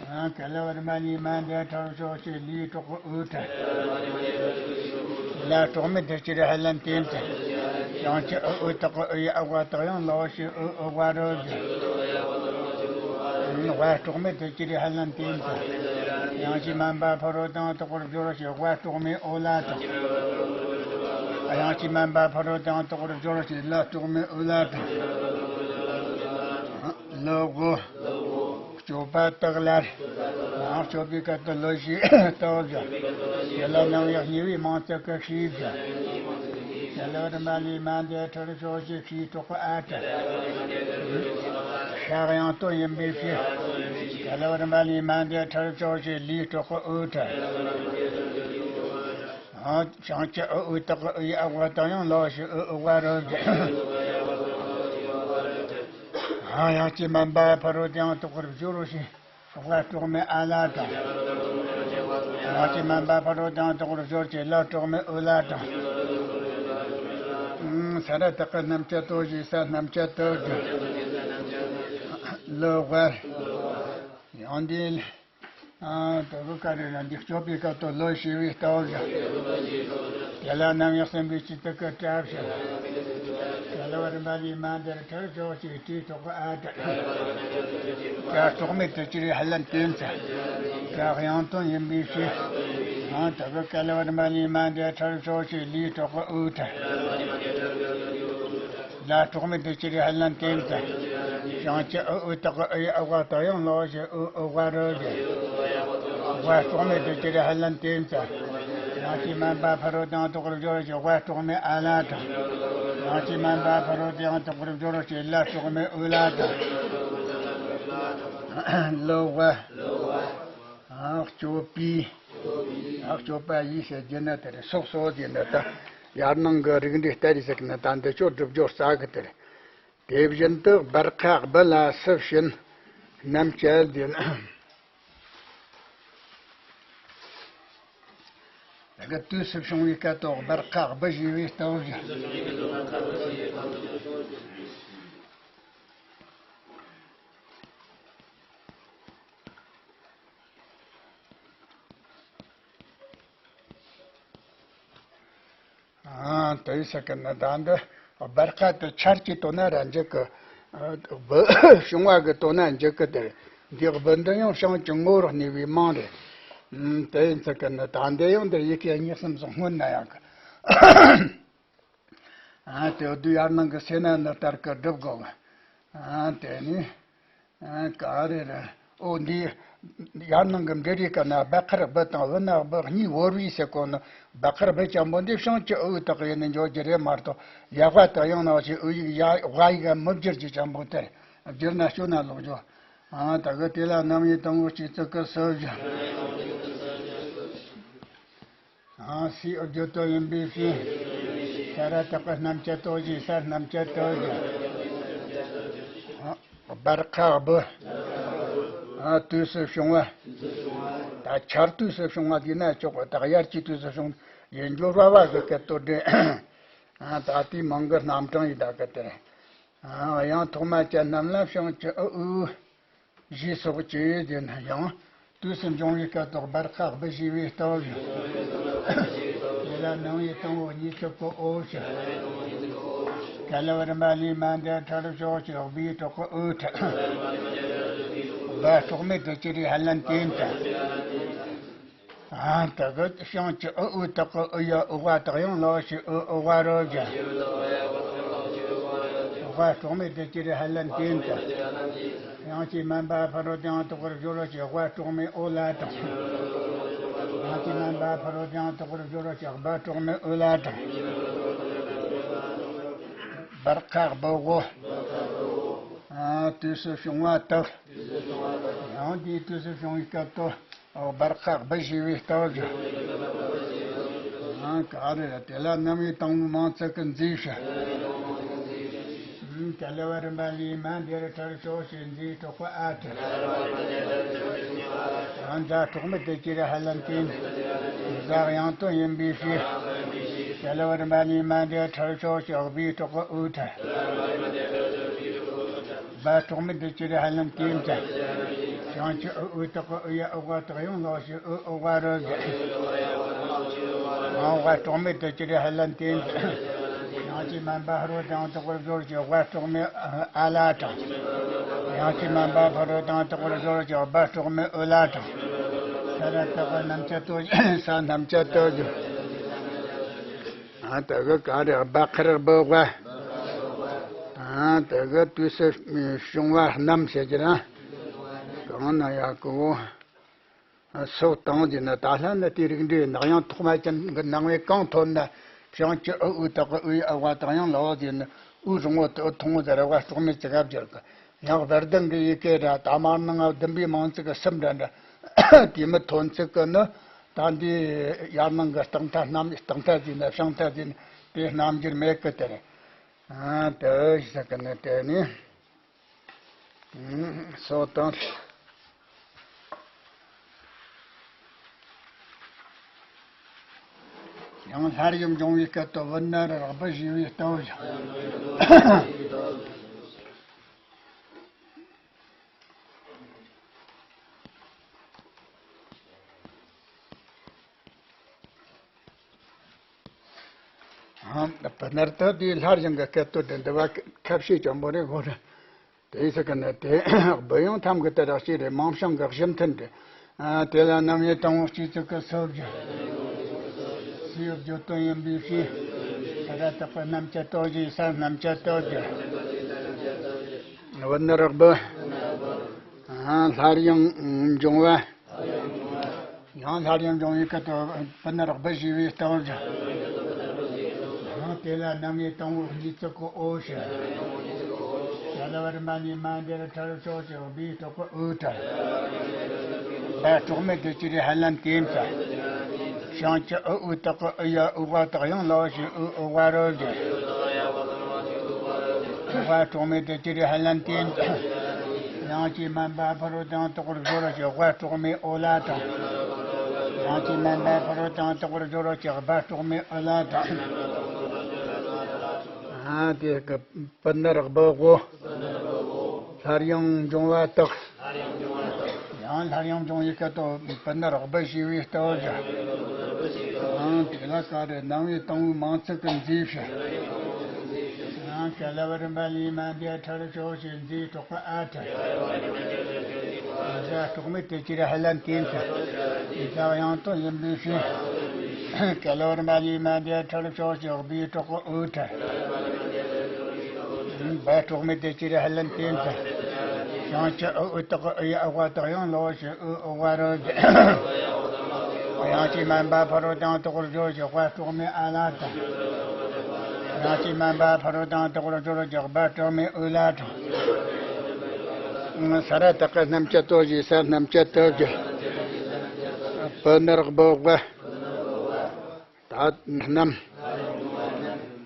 བྱ་ལ་བར་མ་ལུས་མ་འདས་ཁྲར་ཕྱོགས་ཤིག་ལུས་གྲོགས་ཀྱི་འོད་ཁྲར། ལ་གྲོགས་མེད་དུ་གྱུར་ཧ་ལན་ལྟེམ་ཁྲར། བྱང་ཆུབ་འོད་དག་གི་འོད་ཨ་བ་དག་ཡང་ལ་ཞིག་འོད་འོད་བ་རོ་བཞིན། བ་གྲོགས་མེད་དུ་གྱུར་ཧ་ལན་ལྟེམ་ཁྲར། ཡང་ཅི་མན་པ་ཕ་རོལ་ཏུ་ཡང་དག་པར་སྦྱོར་ཞིང་བ་གྲོགས་མེད་འོད་ལ་དང་། ཡང་ཅི་མན་པ་ཕ་རོལ་ཏུ་ཡང་དག་པར་སྦྱོར་ཞིང་ལ་གྲོགས་མེད་འོད་ལ་དང་། ལོ་དགུ། སྤྱོད་པ་དག་ལ། ཡང་སྤྱོད་པའི་སྐབས་སུ་ལོ་ཞེས་སྟོབས་ཀྱིས། དེ་ལ་རྣམ་གཡེང་གཉིས་པའི་མིང་ཚིག་གི་ཤེས་བྱ། བྱ་ལ་བར་མ་ལུས་མ་འདས་ཁྲར་ཕྱོགས་ཤིག་ཤེས་གྲོགས་ཀྱི་ཨ་ཁྲར། ཤ་ཡང་དོན་ཡིན་པའི་ཕྱིར། བྱ་ལ་བར་མ་ལུས་མ་འདས་ཁྲར་ཕྱོགས་ཤིག་ལུས་གྲོགས་ཀྱི་འོད་ཁྲར། བྱང་ཆུབ་འོད་དག་གི་འོད་ཨ་བ་དག་ཡང་ལ་ཞིག་འོད་འོད་བ་རོ་བཞིན། ཡང་ཅི་མན་པ་ཕ་རོལ་ཏུ་ཡང་དག་པར་སྦྱོར་ཞིང་བ་གྲོགས་མེད་ཨ་ལ་དང་། ཡང་ཅི་མན་པ་ཕ་རོལ་ཏུ་ཡང་དག་པར་སྦྱོར་ཞིང་ལ་གྲོགས་མེད་འོད་ལ་དང་། ས་ར་དག་གི་རྣམ་བཅད་ལྟོ་ཞེས་ས་རྣམ་བཅད་ལྟོ་བཞིན། ལོ་བར། ཡང་འདི། ཨ། དེ་གི་ཀ་རེ་ལ་འདི་སྤྱོད་པའི་སྐབས་སུ་ལོ་ཞེས་པའི་སྟོབས་ཀྱིས། དེ་ལ་རྣམ་གཡེང་གསུམ་པའི་སྤྱི་གཙུག་གི་ཁྲར་ཕྱིན། བྱ་ལ་བར་མ་ལུས་མ་འདས་ཁྲར་ཕྱོགས་ཤིག་ལུས་གྲོགས་ཀྱི་ཨ་ཁྲར། བྱ་གྲོགས་མེད་དུ་གྱུར་ཧ་ལན་ལྟེམ་ཁྲར། བྱ་ཡང་དོན་ཡིན་པའི་ཕྱིར། ཨ། དེ་གི་བྱ་ལ་བར་མ་ལུས་མ་འདས་ཁྲར་ཕྱོགས་ཤིག་ལུས་གྲོགས་ཀྱི་འོད་ཁྲར། ལ་གྲོགས་མེད་དུ་གྱུར་ཧ་ལན་ལྟེམ་ཁྲར། བྱང་ཆུབ་འོད་དག་གི་འོད་ཨ་བ་དག་ཡང་ལ་ཞིག་འོད་འོད་བ་རོ་བཞིན། བ་གྲོགས་མེད་དུ་གྱུར་ཧ་ལན་ལྟེམ་ཁྲར། ཡང་ཅི་མན་པ་ཕ་རོལ་ཏུ་ཡང་དག་པར་སྦྱོར་ཞིང་བ་གྲོགས་མེད་ཨ་ལ་དང་། ཡང་ཅི་མན་པ་ཕ་རོལ་ཏུ་ཡང་དག་པར་སྦྱོར་ཞིང་ལ་གྲོགས་མེད་འོད་ལ་དང་། ལོ་བ། སྤྱོད་པའི། སྤྱོད་པ་ཡིས་ཞེས་བགྱི་ན་དེར་སོགས་སོ་ཟེར་ན་ད། ཡར་ནང་གི་རིགས་འགྲེ་ལྟར་ཡིན་ཟེར་ན་ད་འདི་ཆོ་སྒྲུབ་སྦྱོར་རྩ་གི་དེར། དེ་བཞིན་དུ་སྦར་ཁ་སྦུ་ལ་སུ་བྱིན་རྣམས་བྱས་ཏེ། ད་ག་དུས་སུ་བྱུང་བའི་སྐད་དོ་སྦར་ཁ་སྦུ་ཞེས་པའི་སྟོབས་ཀྱིས། ཨ། དེ་ཡི་ས་ཀ་ན་ད་འདི་སྦར་ཁ་དེ་ཆར་གྱི་དོན་ན་ར་འཇུག་གི། སྦུ་བྱུང་བ་གི་དོན་ན་འཇུག་གི་དེར། འདི་སྦུ་འདི་ཡང་བྱང་གི་ངོ་བོར་གནས་པའི་མིང་རེད། ཨ། དེ་ཡི་ས་ཀ་ན་ད་འདི་ཡང་འདི་ཡི་གེ་གཉིས་གསུམ་སོགས་སྔོན་ན་ཡང་གི། ཨ། དེ་བསྡུ་ཡར་ནང་གི་སེ་ན་ནི་ལྟར་གི་སྒྲུབ་དགོས། ཨ། དེ་ནི། ཨ། ག་རེ་རེད། ཨོ་འདི། ཡར་ནང་གི་འབྲེལ་བའི་སྐབས་ན་སྦ་ཁར་སྦུ་དང་བུ་ན་སྦུ་གཉིས་བོར་བའི་ཟེར་གོ་ནི། སྦ་ཁར་སྦུ་ཅན་པོ་འདི་བྱང་གི་འོད་དག་ཡིན་ནི་འཇོག་རྒྱུ་རེད་མ་གཏོགས། ཡ་ཝ་དག་ཡང་ནང་བཞིན་འོད་ཡིག་ཡ་ཝ་ཡིག་མི་བསྒྱུར་རྒྱུ་ཅན་པོ་དེར་བསྒྱུར་ན་སྐྱོན་ན་ལོག་འཇོག་ཨ། ད་གི་དེ་ལ་རྣམ་དབྱེ་དང་པོ་གཅིག་ཚིག་གི་སུ་བཞིན། ཨ། སའི་འོག་བརྗོད་དོན་ཡིན་པའི་ཕྱིར། ས་ར་བཏགས་པའི་རྣམ་བཅད་ལྟོ་ཞེས་ས་རྣམ་བཅད་ལྟོ་ཞེས། ཨ། སྦར་ཁ་སྦུ། ཨ། དུས་སུ་བྱུང་བ། ད་ཆར་དུས་སུ་བྱུང་བ་དེ་ན་ཆོག་གི། ད་དབྱར་གྱི་དུས་སུ་བྱུང་། ཡིན་རྒྱུ་ར་བ་གི་སྐད་དོད་འདྲེ། ཨ། ད་དེའི་མིང་གི་རྣམ་གྲངས་ཡིན་ད་གི་དེ་རེད། ཨ། ཡང་ཐོག་མ་ཅན་རྣམས་ལ་བྱང་ཆུབ་ཨུ་ཨུ་ཞེས་སོགས་ཀྱི་དེ་ན་ཡང་དུས་སུ་འབྱུང་བའི་སྐད་དོད་སྦར་ཁ་སྦི་ཞེས་པའི་སྟོབས། དེ་ལ་ནང་བའི་དང་པོ་གཉིས་ཚིག་གོ་ཨོ་ཞེས། ག་ལ་བ་རིམ་པ་ལས་མ་འདས་ཁྲ་རུ་ཤོག་ཅིག་སྦིའི་གྲོགས་ཀྱི་ཨུ་ཁྲ། སྦ་གྲོགས་མེད་དུ་ཅི་རེད་ཧ་ལན་ཏེན་ཏ། ཨ། དེ་གི་བྱང་ཆུབ་ཨུ་ཨུ་དག་གི་ཨུ་ཡ་ཨུ་ཝ་དག་ཡང་ལོག་ཞིག་ཨུ་ཨུ་ཝ་རོ་ཇ། ཝ་གྲོགས་མེད་དུ་ཅི་རེད་ཧ་ལན་ཏེན་ཏ། ཡང་ཅི་མན་པ་ཕ་རོ་དང་དོག་པར་སྦྱོར་རོ་ཞིག་ཝ་གྲོགས་མེད་ཨོ་ལ་དང་། ཡང་ཅི་མན་པ་ཕ་རོ་དང་དོག་པར་སྦྱོར་རོ་ཞིག་སྦ་གྲོགས་མེད་ཨོ་ལ་དང་། སྦར་ཁ་སྦི་འོ། ཨ། དུས་སུ་བྱུང་བ་དག། ཡང་དེའི་དུས་སུ་བྱུང་བའི་སྐད་དོད། ཨོ། སྦར་ཁ་སྦི་ཞེས་པའི་སྟོབས་ཀྱིས། ཨ། ག་རེ་རེད། དེ་ལ་རྣམ་དབྱེ་དང་པོའི་མིང་ཚིག་གི་མཛེས་བྱ། ཨ། ག་ལ་བ་རིམ་པ་ལས་མ་འདས་ཁྲ་རུ་ཤོག་ཅིག་མཛེས་གྲོགས་པ་ཨ་ཁྲ། ཨ། ཛ་གྲོགས་མེད་དུ་ཅི་རེད་ཧ་ལན་ཏེན། ཛ་དབྱངས་སྟོན་ཡིན་པའི་ཕྱིར། ག་ལ་བ་རིམ་པ་ལས་མ་འདས་ཁྲ་རུ་ཤོག་ཅིག་སྦིའི་གྲོགས་པ་ཨུ་ཁྲ། སྦ་གྲོགས་མེད་དུ་ཅི་རེད་ཧ་ལན་ཏེན་ཏ། བྱང་ཆུབ་ཨུ་ཨུ་དག་གི་ཨུ་ཡ་ཨུ་ཝ་དག་ཡང་ལོག་ཞིག་ཨུ་ཨུ་ཝ་རོ་ཇ། ཝ་གྲོགས་མེད་དུ་ཅི་རེད་ཧ་ལན་ཏེན་ཏ། ཡང་ཅི་མན་པ་ཧ་རོ་དང་དོག་པར་སྦྱོར་ཞིག་ཝ་གྲོགས་མེད་ཨ་ལ་དང་། ཡང་ཅི་མན་པ་ཕ་རོ་དང་དོག་པར་སྦྱོར་ཞིག་སྦ་གྲོགས་མེད་ཨུ་ལ་དང་། ས་ར་བཏགས་པ་རྣམ་བཅད་དོ། ས་རྣམ་བཅད་དོ་ཞིག་ཨ། དེ་གི་ག་རེ་སྦ་ཁ་རེ་སྦི་ཝ། ཨ། དེ་གི་དུས་སུ་བྱུང་བ་རྣམས་ཟེར་གྱི་ར། གང་ན་ཡ་གི་འོ། སོགས་དང་ཟེར་ན་ད་ལྷ་ནི་དེའི་རིགས་འགྲེ་ནག་ཡང་ཐོག་མ་ཅན་གྱི་ནང་བའི་གང་ཐོབ་ན་བྱང་ཆུབ་ཨུ་ཨུ་དག་གི་ཨུ་ཡ་ཨུ་ཝ་དག་ཡང་ལོག་ཟེར་ན་ཨུ་རིང་བོ་དེ་ཨུ་ཐུང་བོ་ཟེར་བ་གྲོགས་མེད་ཅི་ག་སྦྱར་གི། ཡང་སྦ་ལྡང་གི་ཡི་གེ་ར་ད་མར་ནང་བདུན་པའི་མིང་ཚིག་གི་སུམ་ར་འདྲ། དེ་མི་ཐོན་ཚིག་གི་ནི་ད་འདི་ཡར་ནང་གི་རྟགས་མཐའ་རྣམ་རྟགས་མཐའ་ཟེར་ན་བྱང་མཐའ་ཟེར་ན་དེ་རྣམ་འགྱུར་མེད་གི་དེ་རེད། ཨ། དེ་ཟེར་གི་ནི་དེ་ནི། ཨ། སོགས་དང་། ཡང་སླར་ཡང་འབྱུང་བའི་སྐད་དོད་བུ་ན་ར་རགས་པ་ཞེས་པའི་སྟོབས་ཀྱིས། ཨ། བུ་ན་ར་ད་དེའི་སླར་ཡང་གི་སྐད་དོད་དེ་འདི་བ་ཁ་བཤད་ཅན་པོ་རེད་གོ་རེད། དེ་ཟེར་གི་ནི་དེ་སྦུ་ཡང་ཐམ་གི་དེ་རགས་ཤིག་རེད། མིང་བྱང་གི་གཞི་མཐུན་ཏེ། ཨ། དེ་ལ་རྣམ་དབྱེ་དང་པོ་སྤྱི་གཙུག་གི་སོ་བརྒྱད། སུ་ཡོད་བརྗོད་དོན་ཡིན་པའི་ཕྱིར། ས་ར་བཏགས་པ་རྣམ་བཅད་དོ་ཞེས་ས་རྣམ་བཅད་དོ་བརྒྱད། བུ་ན་ར་སྦུ། ཨ། སླར་ཡང་འབྱུང་བ། ཡང་སླར་ཡང་འབྱུང་བའི་སྐད་དོད་བུ་ན་ར་སྦུ་ཞེས་པའི་སྟོབས་ཀྱིས། ཡང་དེ་ལ་རྣམ་དབྱེ་དང་པོ་གཉིས་ཚིག་གོ་ཨོ་ཞེས། ག་ལ་བ་རིམ་པ་ལས་མ་འདས་ཁྲ་རུ་ཤོག་ཅིག་སྦིའི་གྲོགས་པ་ཨུ་ཁྲ། སྦ་གྲོགས་མེད་དུ་ཅི་རེད་ཧ་ལན་ཏེན་ཏ། བྱང་ཆུབ་ཨུ་ཨུ་དག་གི་ཨུ་ཡ་ཨུ་ཝ་དག་ཡང་ལོག་ཞིག་ཨུ་ཨུ་ཝ་རོ་ཇ། ཝ་གྲོགས་མེད་དུ་ཅི་རེད་ཧ་ལན་ཏེན་ཏ། ཡང་ཅི་མན་པ་ཕ་རོ་དང་དོག་པར་སྦྱོར་རོ་ཞིག་ཝ་གྲོགས་མེད་ཨོ་ལ་དང་། ཡང་ཅི་མན་པ་ཕ་རོ་དང་དོག་པར་སྦྱོར་རོ་ཞིག་སྦ་གྲོགས་མེད་ཨོ་ལ་དང་། ཨ། དེ་གི་བུ་ན་ར་སྦུ་འོ། སླར་ཡང་འབྱུང་བ་དག། ཡང་སླར་ཡང་འབྱུང་བའི་སྐད་དོད་བུ་ན་ར་སྦུ་ཞེས་པའི་སྟོབས་ཀྱིས། ཨ། དེ་ལ་ག་རེ་རྣམ་དབྱེ་དང་པོའི་མིང་ཚིག་གི་མཛེས་བྱ། ཡང་ག་ལ་བ་རིམ་པ་ལས་མ་འདས་ཁྲ་རུ་ཤོག་ཅིག་མཛེས་གྲོགས་པ་ཨ་ཁྲ། ཛ་གྲོགས་མེད་དུ་ཅི་རེད་ཧ་ལན་ཏེན་ཏ། ཛ་དབྱངས་སྟོན་ཡིན་པའི་ཕྱིར། ག་ལ་བ་རིམ་པ་ལས་མ་འདས་ཁྲ་རུ་ཤོག་ཅིག་སྦིའི་གྲོགས་པ་ཨུ་ཁྲ། སྦ་གྲོགས་མེད་དུ་ཅི་རེད་ཧ་ལན་ཏེན་ཏ། བྱང་ཆུབ་ཨུ་ཨུ་དག་གི་ཨུ་ཡ་ཨུ་ཝ་དག་ཡང་ལོག་ཞིག་ཨུ་ཨུ་ཝ་རོ་ཇ། ཡང་ཅི་མན་པ་ཕ་རོ་དང་དོག་པར་སྦྱོར་ཞིག་ཝ་གྲོགས་མེད་ཨ་ལ་དང་། ཡང་ཅི་མན་པ་ཕ་རོ་དང་དོག་པར་སྦྱོར་ཞིག་སྦ་གྲོགས་མེད་ཨུ་ལ་དང་། ས་ར་བཏགས་པ་རྣམ་བཅད་དོ་ཞེས་ས་རྣམ་བཅད་དོ་ཞེས། བུ་ན་ར་སྦུ་ཝ། ད་རྣམས།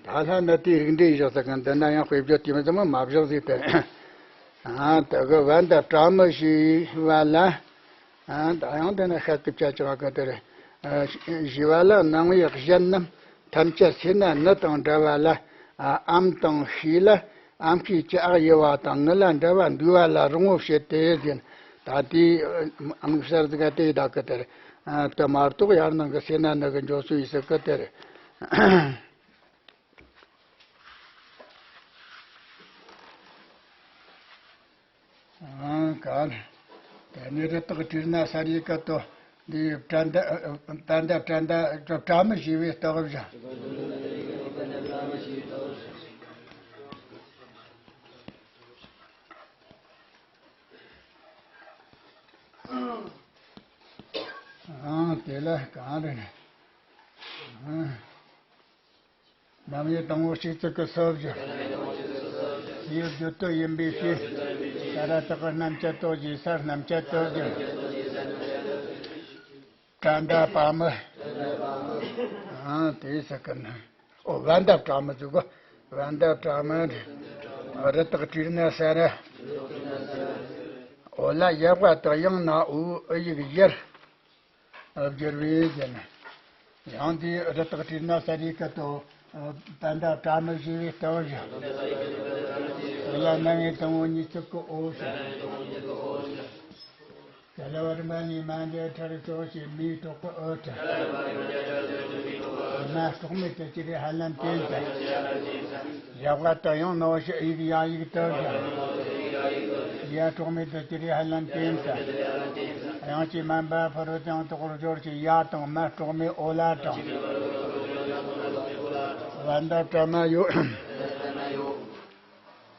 ད་ལྷ་ནི་དེའི་རིགས་འགྲེ་བཞག་ས་གང་འདི་ན་ཡང་དཔེ་བརྗོད་དེ་མི་ཙམ་མ་བཞག་ཟིག་སྟེ། ཨ་དེ་གི་བན་དེ་བྲམ་མི་ཞེས་པ་ལ། ཨ་ད་ཡང་དེ་ནི་ཤད་ཀྱི་བཅད་ཀྱི་བ་གི་དེ་རེད། ཨ་ཞེས་པ་ལ་ནང་པའི་གཞན་རྣམས་ཐམས་ཅད་སེར་སྣ་ནི་དང་འདྲ་བ་ལ། ཨ་ཨམ་དང་ཤེས་ལ་ཨམ་ཤེས་ཀྱི་ཨ་ཡི་བ་དང་ནི་ལ་འདྲ་བ་འདུས་པ་ལ་རིང་བོ་བྱེད་དེ་ཟེར། ད་དེའི་ཨ་དམིགས་བསལ་ཟིག་ག་དེ་ཡི་དག་གི་དེ་རེད། ཨ་དེ་མ་གཏོགས་ཡར་ནང་གི་སེར་སྣ་ནི་གི་འཇོག་ཚུལ་ཡིན་ཟེར་གི་དེ་རེད། ཨང་ག་ལ། དེ་ནས་རི་དྭགས་བྲིས་ན་ས་རིའི་སྐད་དོ། འདི་བྲན་ད་བྲན་ད་བྲན་ད་བྲ་མི་ཞེས་པའི་རྟགས་བཞག་ཨང་དེ་ལ་གང་རེད། ཨང་། རྣམ་དབྱེ་དང་པོ་གཅིག་ཙིག་གི་སོ་བཞི། སའི་རྒྱུད་དུ་ཡིན་པའི་ཕྱིར། ས་ར་བཏགས་རྣམ་བཅད་དོ་ཞེས་ས་རྣམ་བཅད་དོ་ཞེས། བྲན་ད་བྲ་མི། ཨང་དེ་ཟེར་གི་ན། ཨོ་བན་དེ་བྲ་མི་ཟེར་གོ། བན་དེ་བྲ་མི་རེད། རི་དྭགས་བྲིས་ན་ས་ར། ཨོ་ལ་ཡག་པ་དག་ཡང་ན་འོ་ཨི་ཡིག་ཡར། བསྒྱུར་བས་ཟེར་ན། ཡང་དེའི་རི་དྭགས་བྲིས་ན་ས་རིའི་སྐད་དོ། བན་དེ་བྲ་མི་ཞེས་པའི་རྟགས་བཞག་དེ་ལ་རྣམ་དབྱེ་དང་པོ་གཉིས་ཙིག་གི་འོ་ཞེས། ག་ལ་བ་རི་མ་ལི་མ་འདས་ཁྲར་ཤོ་ཞེས་མིའི་གྲོགས་པོ་འོ་ཁྲ། མ་གྲོགས་མེད་དུ་གྱུར་པའི་ཧ་ལན་ཏེན་ཏ། ཡག་པ་དག་ཡང་ན་འོ་ཞེས་ཨི་ཡིག་ཡ་ཡིག་དོ་ཞེས། ཡ་གྲོགས་མེད་དུ་གྱུར་པའི་ཧ་ལན་ཏེན་ཏ། དབྱངས་ཀྱིས་དམན་པ་ཕ་རོལ་ཏུ་ཡང་དག་པར་སྦྱོར་ཞེས་ཡ་དང་མ་གྲོགས་མེད་འོ་ལ་དང་། བན་དེ་བྲ་མི་ཡོད།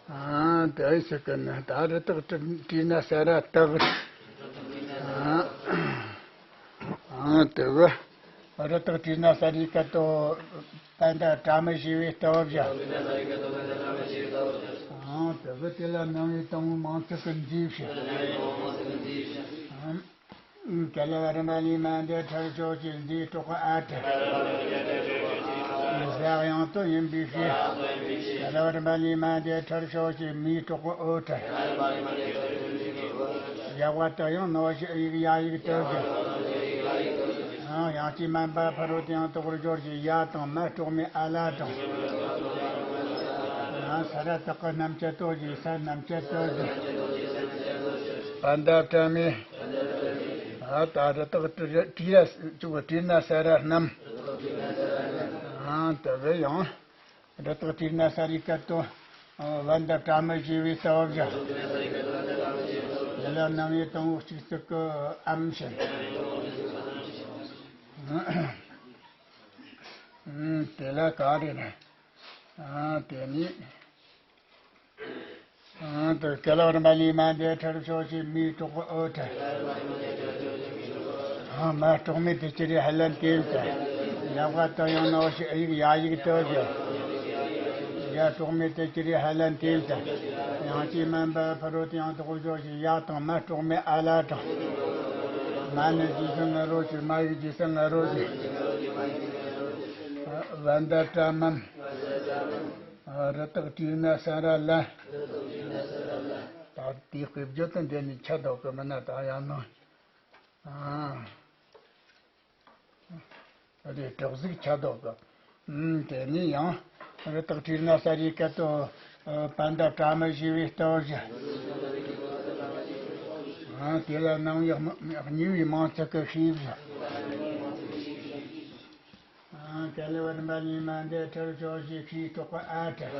ཨ་དེ་ཟེར་གི་ན་ད་རི་དྭགས་བྲིས་ན་ས་ར་བཏགས། ཨ་ཨ་དེ་གི་རི་དྭགས་བྲིས་ན་ས་རིའི་སྐད་དོ། བན་དེ་བྲ་མི་ཞེས་པའི་རྟགས་བཞག་ཨ་དེ་གི་དེ་ལ་རྣམ་དབྱེ་དང་པོ་མང་ཚིག་གི་མཛེས་བྱེད། ཨ། ག་ལ་བ་རི་མ་ལི་མ་འདས་ཁྲར་ཤོ་ཞེས་མིའི་གྲོགས་པོ་ཨ་ཁྲ། ཟ་དབྱངས་དོ་ཡིན་པའི་ཕྱིར། ག་ལ་བ་རི་མ་ལི་མ་འདས་ཁྲར་ཤོ་ཞེས་མིའི་གྲོགས་པོ་འོ་ཁྲ། ཡག་པ་དག་ཡང་ན་འོ་ཞེས་ཨི་ཡིག་ཡ་ཡིག་དོ་ཞེས། ཨང་། དབྱངས་ཀྱིས་དམན་པ་ཕ་རོལ་ཏུ་ཡང་དག་པར་སྦྱོར་ཞེས་ཡ་དང་མ་གྲོགས་མེད་ཨ་ལ་དང་། ཨང་། ས་ར་བཏགས་རྣམ་བཅད་དོ་ཞེས་ས་རྣམ་བཅད་དོ་ཞེས། བན་དེ་བྲ་མི། ཨ་ད་རི་དྭགས་བྲིས་ན་ས་ར་རྣམས། ཨ་དེ་གི་ཡང་། རི་དྭགས་བྲིས་ན་ས་རིའི་སྐད་དོ། བན་དེ་བྲ་མི་ཞེས་པའི་རྟགས་བཞག་དེ་ལ་རྣམ་དབྱེ་དང་པོ་གཅིག་ཙིག་གི་ཨམ་བྱེད། དེ་ལ་ག་རེ་རེད། ཨ་དེ་ནི། ཨང་། དེ་ག་ལ་བ་རི་མ་ལི་མ་འདས་ཁྲར་ཤོ་ཞེས་མིའི་གྲོགས་པོ་འོ་ཁྲ། ཨང་། མ་གྲོགས་མེད་དུ་གྱུར་པའི་ཧ་ལན་ཏེན་ཏ། ཡག་པ་དག་ཡང་ན་འོ་ཞེས་ཨི་ཡིག་ཡ་ཡིག་དོ་ཞེས། ཡ་གྲོགས་མེད་དུ་གྱུར་པའི་ཧ་ལན་ཏེན་ཏ། དབྱངས་ཀྱིས་དམན་པ་ཕ་རོལ་ཏུ་ཡང་དག་པར་སྦྱོར་ཞེས་ཡ་དང་མ་གྲོགས་མེད་ཨ་ལ་དང་། མ་ནི་རྗེས་སུ་ང་རོ་ཞེས་མ་ཡི་རྗེས་སུ་ང་རོ་ཞེས། བན་དེ་བྲ་མི། རི་དྭགས་བྲིས་ན་ས་ར་ལ། ད་དེའི་དཔེ་བརྗོད་དུ་འདི་ནི་ཆད་འགྲོ་གི་མིན་ན་ད་ཡང་ན། ཨ་རེད། གྲགས་གཟུགས་ཆད་འགྲོ་གི། ཨུམ། དེ་ནས་ཡང་རི་དྭགས་བྲིས་ན་ས་རའི་སྐད་དོ། བན་དེ་བྲ་མི་ཞེས་པའི་རྟགས་བཞག་ཨ་དེ་ལ་རྣམ་དབྱེ་གཉིས་པའི་མང་ཚིག་གི་ཤེས་བཞག་ཨ་ག་ལ་བ་རི་མ་ལི་མ་འདས་ཁྲར་ཤོ་ཞེས་ཤའི་གྲོགས་པོ་ཨ་ཁྲ།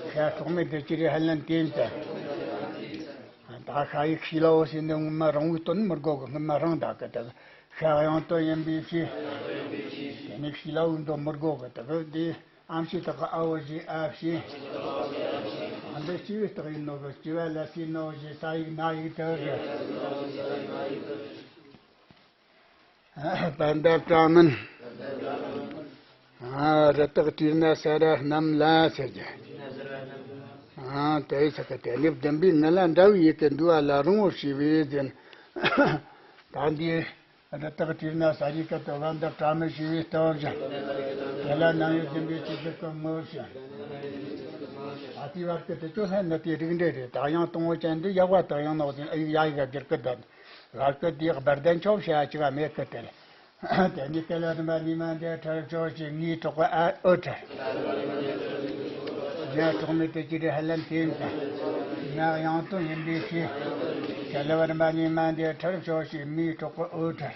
ཤ་གྲོགས་མེད་དུ་གྱུར་པའི་ཧ་ལན་ཏེན་ཏ། ད་ཤ་ཡིག་ཤི་ལའོ་ཟེར་ནས་སྔོན་མ་རིང་བོའི་དོན་མི་དགོས་གི། སྔོན་མ་རང་བདག་གི་དག་ཤ་དབྱངས་དོ་ཡིན་པའི་ཕྱིར། དེ་ནས་ཤི་ལའོའི་མདོ་མི་དགོས་གི། དག་འདི་ཨམ་ཞེས་བཏགས་ཨ་འོ་ཞེས་ཨ་ཕྱིར། ཨ་འདི་སྐྱེ་བའི་རྟགས་ཡིན་ནོ་གི། སྐྱེ་བ་ལ་སའི་ན་འོ་ཞེས་ས་ཡིག་ན་ཡིག་དོ་གི། བན་དེ་བྲ་མི། ཨ་རི་དྭགས་བྲིས་ན་ས་ར་རྣམས་ལ་ཟེར་གྱི། ཨ་དེ་ཟེར་གི། དེ་ནི་བདུན་པའི་ནི་ལ་འདྲ་བའི་ཡུལ་དུ་འདུས་པ་ལ་རིང་བོར་བྱས་པས་ཟེར། ད་འདིའི་རི་དྭགས་བྲིས་ན་ས་རའི་སྐད་དོ། བན་དེ་བྲ་མི་ཞེས་པའི་རྟགས་བཞག་དེ་ལ་རྣམ་དབྱེ་བདུན་པའི་གཅིག་ཙིག་གི་ངོ་བོ་བྱ། ད་ དེའི་བར་སྐད་དེ་ཅོ་ལྷན་ནི་དེའི་རིགས་འགྲེ་རེད། ད་དབྱངས་དང་པོ་ཅན་འདི་ཡག་པ་དང་ཡང་ནོག་ཟིན་ཨ་ཡིག་ཡ་ཡིག་ག་བསྒྱུར་སྐད་ད། བར་སྐད་དེའི་སྦར་ལྡན་ཆོབ་བྱ་ཡ་ཅིག་ག་མེད་སྐད་དེ་རེད། དེ་ནས་སྐད་ལ་རིམ་པ་ལས་མ་འདས་ཁྲར་ཕྱོགས་ཀྱི་ངའི་གྲོགས་པ་ཨ་ཨོ་ཁྲར། ང་གྲོགས་མེད་དུ་ཅི་རེད་ཧ་ལམ་དེ་ཡིན་ད། ང་དབྱངས་སྟོང་ཡིན་པའི་ཕྱིར། སྐད་ལ་རིམ་པ་ལས་མ་འདས་ཁྲར་ཕྱོགས་ཀྱི་མིའི་གྲོགས་པ་ཨོ་ཁྲར།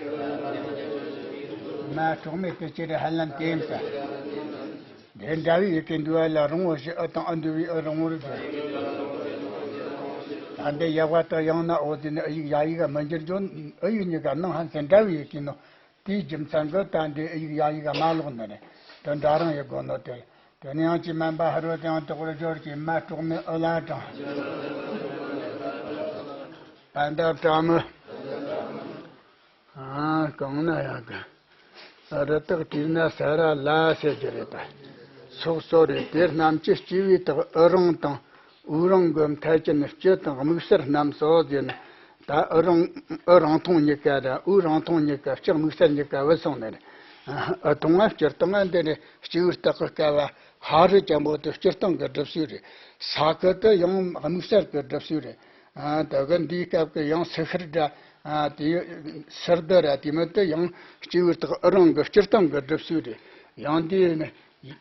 ང་གྲོགས་མེད་དུ་ཅི་རེད་ཧ་ལམ་དེ་ཡིན་ད། དེ་འདྲ་བའི་ཡི་གེ་འདུལ་བ་ལ་རིང་བོ་ཞིག་ཨུ་དང་ཨུ་འདུལ་བའི་ཨུ་རིང་བོར་བསྒྱུར། ད་འདི་ཡག་པ་དང་ཡང་ན་ཨོ་ཟེར་ནས་ཨུ་ཡིག་ཡ་ཡིག་ག་མི་འགྱུར་རྒྱུ། ཨུ་ཡིག་གཉིས་ཀ་ནང་ཧན་སེ་འདྲ་བའི་ཡི་གེ་ནོ། དེའི་རྒྱུ་མཚན་གྱིས་ད་འདི་ཨུ་ཡིག་ཡ་ཡིག་ག་མ་ལོག་ནི་རེད། དེ་འདྲ་རང་ཡི་དགོས་ནོ་དེ། དེ་ནས་ཡང་ཅི་སྨན་པ་ཧ་རོ་དེའང་དོག་རུ་སྦྱོར་གྱི་མ་གྲོགས་མེད་ཨུ་ལ་དྲངས། པ་འདབ་ཀྲ་མི། ཨ། གང་ན་ཡང་གི། རི་དྭགས་བྲིས་ན་ས་ར་ལ་ཟེར་རྒྱུ་རེད་ད། སོགས་སོ་རེད། དེ་རྣམས་ཀྱི་སྐྱེ་བའི་རྟགས་ཨུ་རང་དང་ཨུ་རང་གི་མཐའ་ཅན་སྤྱི་དང་དམིགས་བསལ་རྣམས་སོ་ཟེར་ན། ད་ཨུ་རང་ཨུ་རང་མཐོང་གཉིས་ཀ་ར་ཨུ་རང་མཐོང་གཉིས་ཀ་སྤྱི་དམིགས་བསལ་གཉིས་ཀ་བུད་སོང་ནི་རེད། ཨུ་མཐོང་ང་སྤྱིར་བཏང་ང་འདི་ནི་སྐྱེ་བའི་རྟགས་ཀྱི་སྐབས་ཧ་རི་ཅན་པོ་དེ་སྤྱིར་བཏང་གི་སྒྲུབ་ཚུལ་རེད། ས་ཀི་དེ་ཡང་དམིགས་བསལ་གྱི་སྒྲུབ་ཚུལ་རེད། ཨ། ད་གི་འདིའི་སྐབས་ཀྱི་ཡང་སི་ཧིར་ར། ཨ། དེ་སིར་དི་ར་དེ་མི་དེ་ཡང་སྐྱེ་བའི་རྟགས་ཨུ་རང་གི་སྤྱིར་བཏང་གི་སྒྲུབ་ཚུལ་རེད། ཡང་འདི་ནི་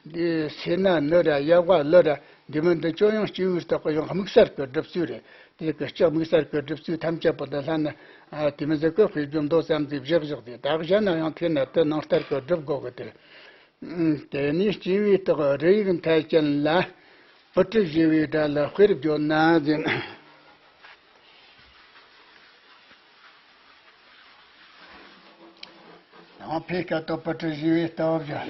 འདི་སེ་ན་ནི་ར་ཡ་བ་ལི་ར་འདི་མི་འདི་ཅོ་ཡང་སྐྱེ་བའི་རྟགས་ཀྱི་ཡང་དམིགས་བསལ་གྱི་སྒྲུབ་ཚུལ་རེད། དེ་གི་སྤྱི་དམིགས་བསལ་གྱི་སྒྲུབ་ཚུལ་ཐམས་ཅད་པོ་འདི་ལྷན་ནི། ཨ། དེ་མི་ཟིག་གི་དཔེ་བརྗོད་མདོ་ཙམ་ཟིག་བཞག་བཞག་དེ་ད་གཞན་ན་ཡང་ཐེ་ན་དེ་ནང་ལྟར་གྱི་སྒྲུབ་དགོས་གི་དེ། དེ་ནས་སྐྱེ་བའི་རྟགས་རི་ཡིག་མཐའ་ཅན་ལ། པུ་ཏྲ་ཞེས་པའི་སྒྲ་ལ་དཔེར་བརྗོད་ན་ཟེར། ཡང་ཕའི་སྐད་དོ་པུ་ཏྲ་ཞེས་པའི་སྟབས་བཞག།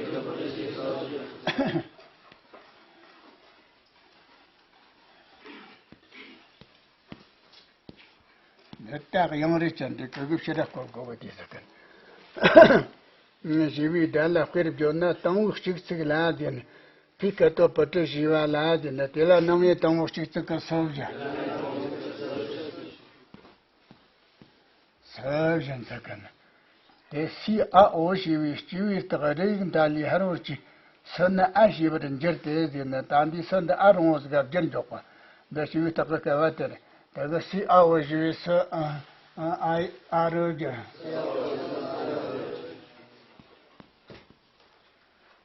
འདི་དག་ཡང་རེ་ཅན་འདི་གི་གི་ཕྱི་ར་སྐོར་དགོས་པ་དེ་ཟེར་གི། ཞེས་པའི་སྒྲ་ལ་དཔེར་བརྗོད་ན་དང་པོའི་གཅིག་ཚིག་ལ་ཟེར་ན། ཕའི་སྐད་དོ་པུ་ཏྲ་ཞེས་པ་ལ་ཟེར་ན་དེ་ལ་རྣམ་དབྱེ་དང་པོའི་གཅིག་ཚིག་གི་སོ་བཞག། སུ་བཞིན་ཚིག་གི་ནི། དེ་སི་ཨ་ཨོ་ཞེས་པའི་སྐྱེ་བའི་རྟགས་རི་ཡིག་མཐའ་ལས་ཧ་རོ་ཅི། སུ་ནི་ཨ་ཞེས་པར་འགྱུར་ཏེ་ཟེར་ན་ད་འདི་སུ་འདི་ཨ་རང་བོ་ཟིག་ག་བསྒྱུར་འཇོག་པ། འདི་སྐྱེ་བའི་རྟགས་ཀྱི་སྐབས་དེར་དེ་གི་སི་ཨ་ཨོ་ཞེས་པའི་སུ་ཨ་ཨ་ཨ་རོ་གི།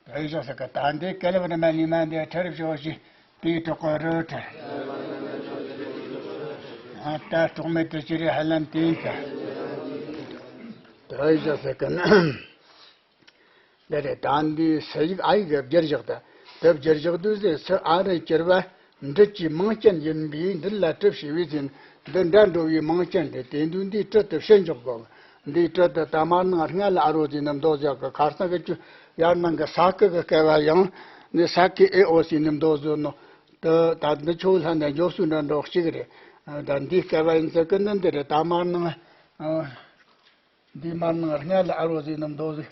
དེ་བཞག་ས་ཀ་ད་འདི་སྐད་ལ་བ་ནི་མ་ནི་མ་འདི་ཁྲ་རི་ཕྱོགས་ཤིག་དེའི་གྲོགས་ཀྱི་རི་ཁྲ། ཨ་ད་གྲོགས་མེད་དུ་ཅི་རེད་ཧ་ལམ་དེ་ཡིན་ཀ། དེ་བཞག་ས་ཀ་ན། འདི་རེད། ད་འདི་སུ་ཡིག་ཨ་ཡིག་གི་བསྒྱུར་བཞག་ད། དེ་བསྒྱུར་བཞག་དུས་ཟེར་སུ་ཨ་རི་གྱུར་པ་འབྲུ་གི་མིང་ཅན་ཡིན་པས་འདི་ལ་གྲུ་ཞེས་པའི་ཚིག་འདི་འདྲ་འགྲོ་བའི་མིང་ཅན་རེད། དེ་དུས་འདིའི་གྲུ་དེ་ཕྱིར་འཇོག་དགོས། འདིའི་གྲུ་དེ་ད་མར་ནང་སྔ་ལ་ཨ་རོ་ཟེར་ནི་མདོ་བཞག་གི་ཁར་སང་གི་ཆུ་ཡར་ནང་གི་ས་ཀི་གི་སྐལ་བ་ཡང་ནི་ས་ཀི་ཨེ་ཨོ་ཟེར་ནི་མདོ་བཟོ་ནོ། དེ་ད་འདི་ཆོ་ལྷ་འདྲ་འཇོག་སུ་འདྲ་འགྲོ་གཅིག་རེད། ད་འདིའི་སྐལ་བ་ཡིན་ཚེ་གི་འདི་འདི་རེད། ད་མར་ནང་། འདི་མར་ནང་སྔ་ལ་ཨ་རོ་ཟེར་ནི་མདོ་ཟིག་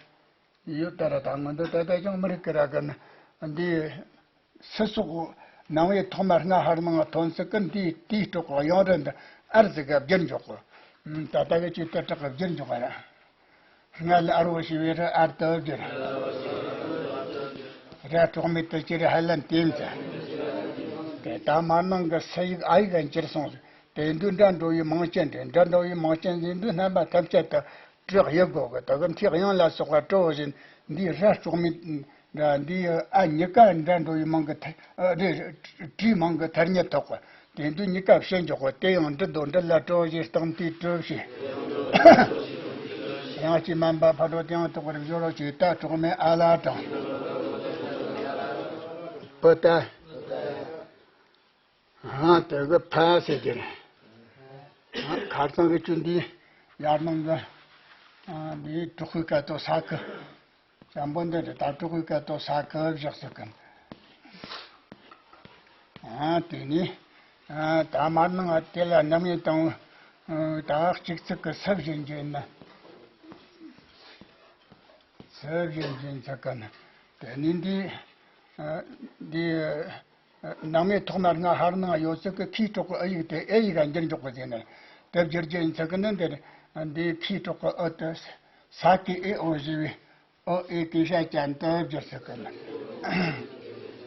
ཡོད་ད་ར། ད་ང་འདི་ད་ལྟ་ཀྱང་མི་རིག་གི་ར་གི་ན། འདི་སི་སོགས་རྣམ་དབྱེ་ཐོག་མར་སྔ་ཧར་ནང་ཐོན་ཚིག་གི་འདི་དེའི་གྲོགས་ཡང་རི་འདི་ཨར་ཟིག་ག་བསྒྱུར་འཇོག་གི། ད་ལྟ་གི་ཅིག་དེ་དྲག་གི་བསྒྱུར་འཇོག་ག་ར། སྔ་ལ་ཨ་རོ་ཞེས་པའི་རི་ཨར་དུ་བསྒྱུར། ར་གྲོགས་མེད་དུ་ཅི་རེད་ཧ་ལམ་དེ་ཡིན་ཚེ། དེ་ད་མར་ནང་གི་སུ་ཡིག་ཨ་ཡིག་ག་འགྱུར་སོང་ཟིག་དེ་དུས་འདྲ་འགྲོ་བའི་མིང་ཅན་རེད། འདྲ་འགྲོ་བའི་མིང་ཅན་ཟེར་དུས་རྣམ་པ་ཐམས་ཅད་དུ་གྲུ་དབྱེ་དགོས་གི། དེ་གི་མཐའི་དབྱངས་ལ་སོགས་པ་གྲུ་བཞིན་འདིའི་ར་གྲོགས་མེད་འདྲ་འདིའི་ཨ་གཉིས་ཀ་འདྲ་འགྲོ་བའི་མིང་གི་ཐ་རེད། གྲུའི་མིང་གི་ཐ་སྙད་ཐོགས་གི། དེ་དུས་གཉིས་ཀ་ཕྱིར་འཇོག་གི། དེ་ཡང་འབྲུ་དོ་འབྲུ་ལ་གྲུ་བཞིན་སྟེང་དེའི་གྲུ་བཞིན། ཡང་ཅི་སྨན་པ་ཕ་རོལ་ཏེ་ཡང་དག་པར་སྦྱོར་བ་ཅིག་ད་གྲོགས་མེད་ཨ་ལ་དྲངས། པུ་ཏ། ཨ་དེ་གི་ཕ་ཟེར་གྱི་རེད། ཨ་ཁར་སང་གི་ཆུ་འདི་ཡར་ནང་གི་ཨ་འདི་གྲོགས་ཀྱི་སྐད་དོ་ས་ཀི། འཇམ་པོ་འདི་རེད། ད་གྲོགས་ཀྱི་སྐད་དོ་ས་ཀི་བཞག་ཟེར་གི། ཨ་དེ་ནི་ཨ་ད་མར་ནང་ཨ་དེ་ལ་རྣམ་དབྱེ་དང་ཨ་ད་གཅིག་ཚིག་གི་སུ་བཞིན་གྱི་ན། སུ་བཞིན་གྱི་ཚིག་གི་ན། དེ་ནི་འདི་ཨ་འདི། རྣམ་དབྱེ་ཐོག་མར་སྔ་ཧར་ནང་ཡོད་ཚད་ཀྱི་ཁའི་གྲོགས་ཀྱི་ཨ་ཡིག་དེ་ཨེ་ཡིག་ག་འགྱུར་འཇོག་པ་ཟེར་ནས། དེ་བསྒྱུར་རྒྱུ་ཡིན་ཚད་ཀྱི་ནི་འདིར་འདིའི་ཁའི་གྲོགས་ཀྱི་ཨོ་དེ་ས་ཀི་ཨེ་ཨོ་ཞེས་པའི་ཨོ་ཨེ་ཀི་ཤ་ཅན་དུ་བསྒྱུར་ཚུལ་གྱི་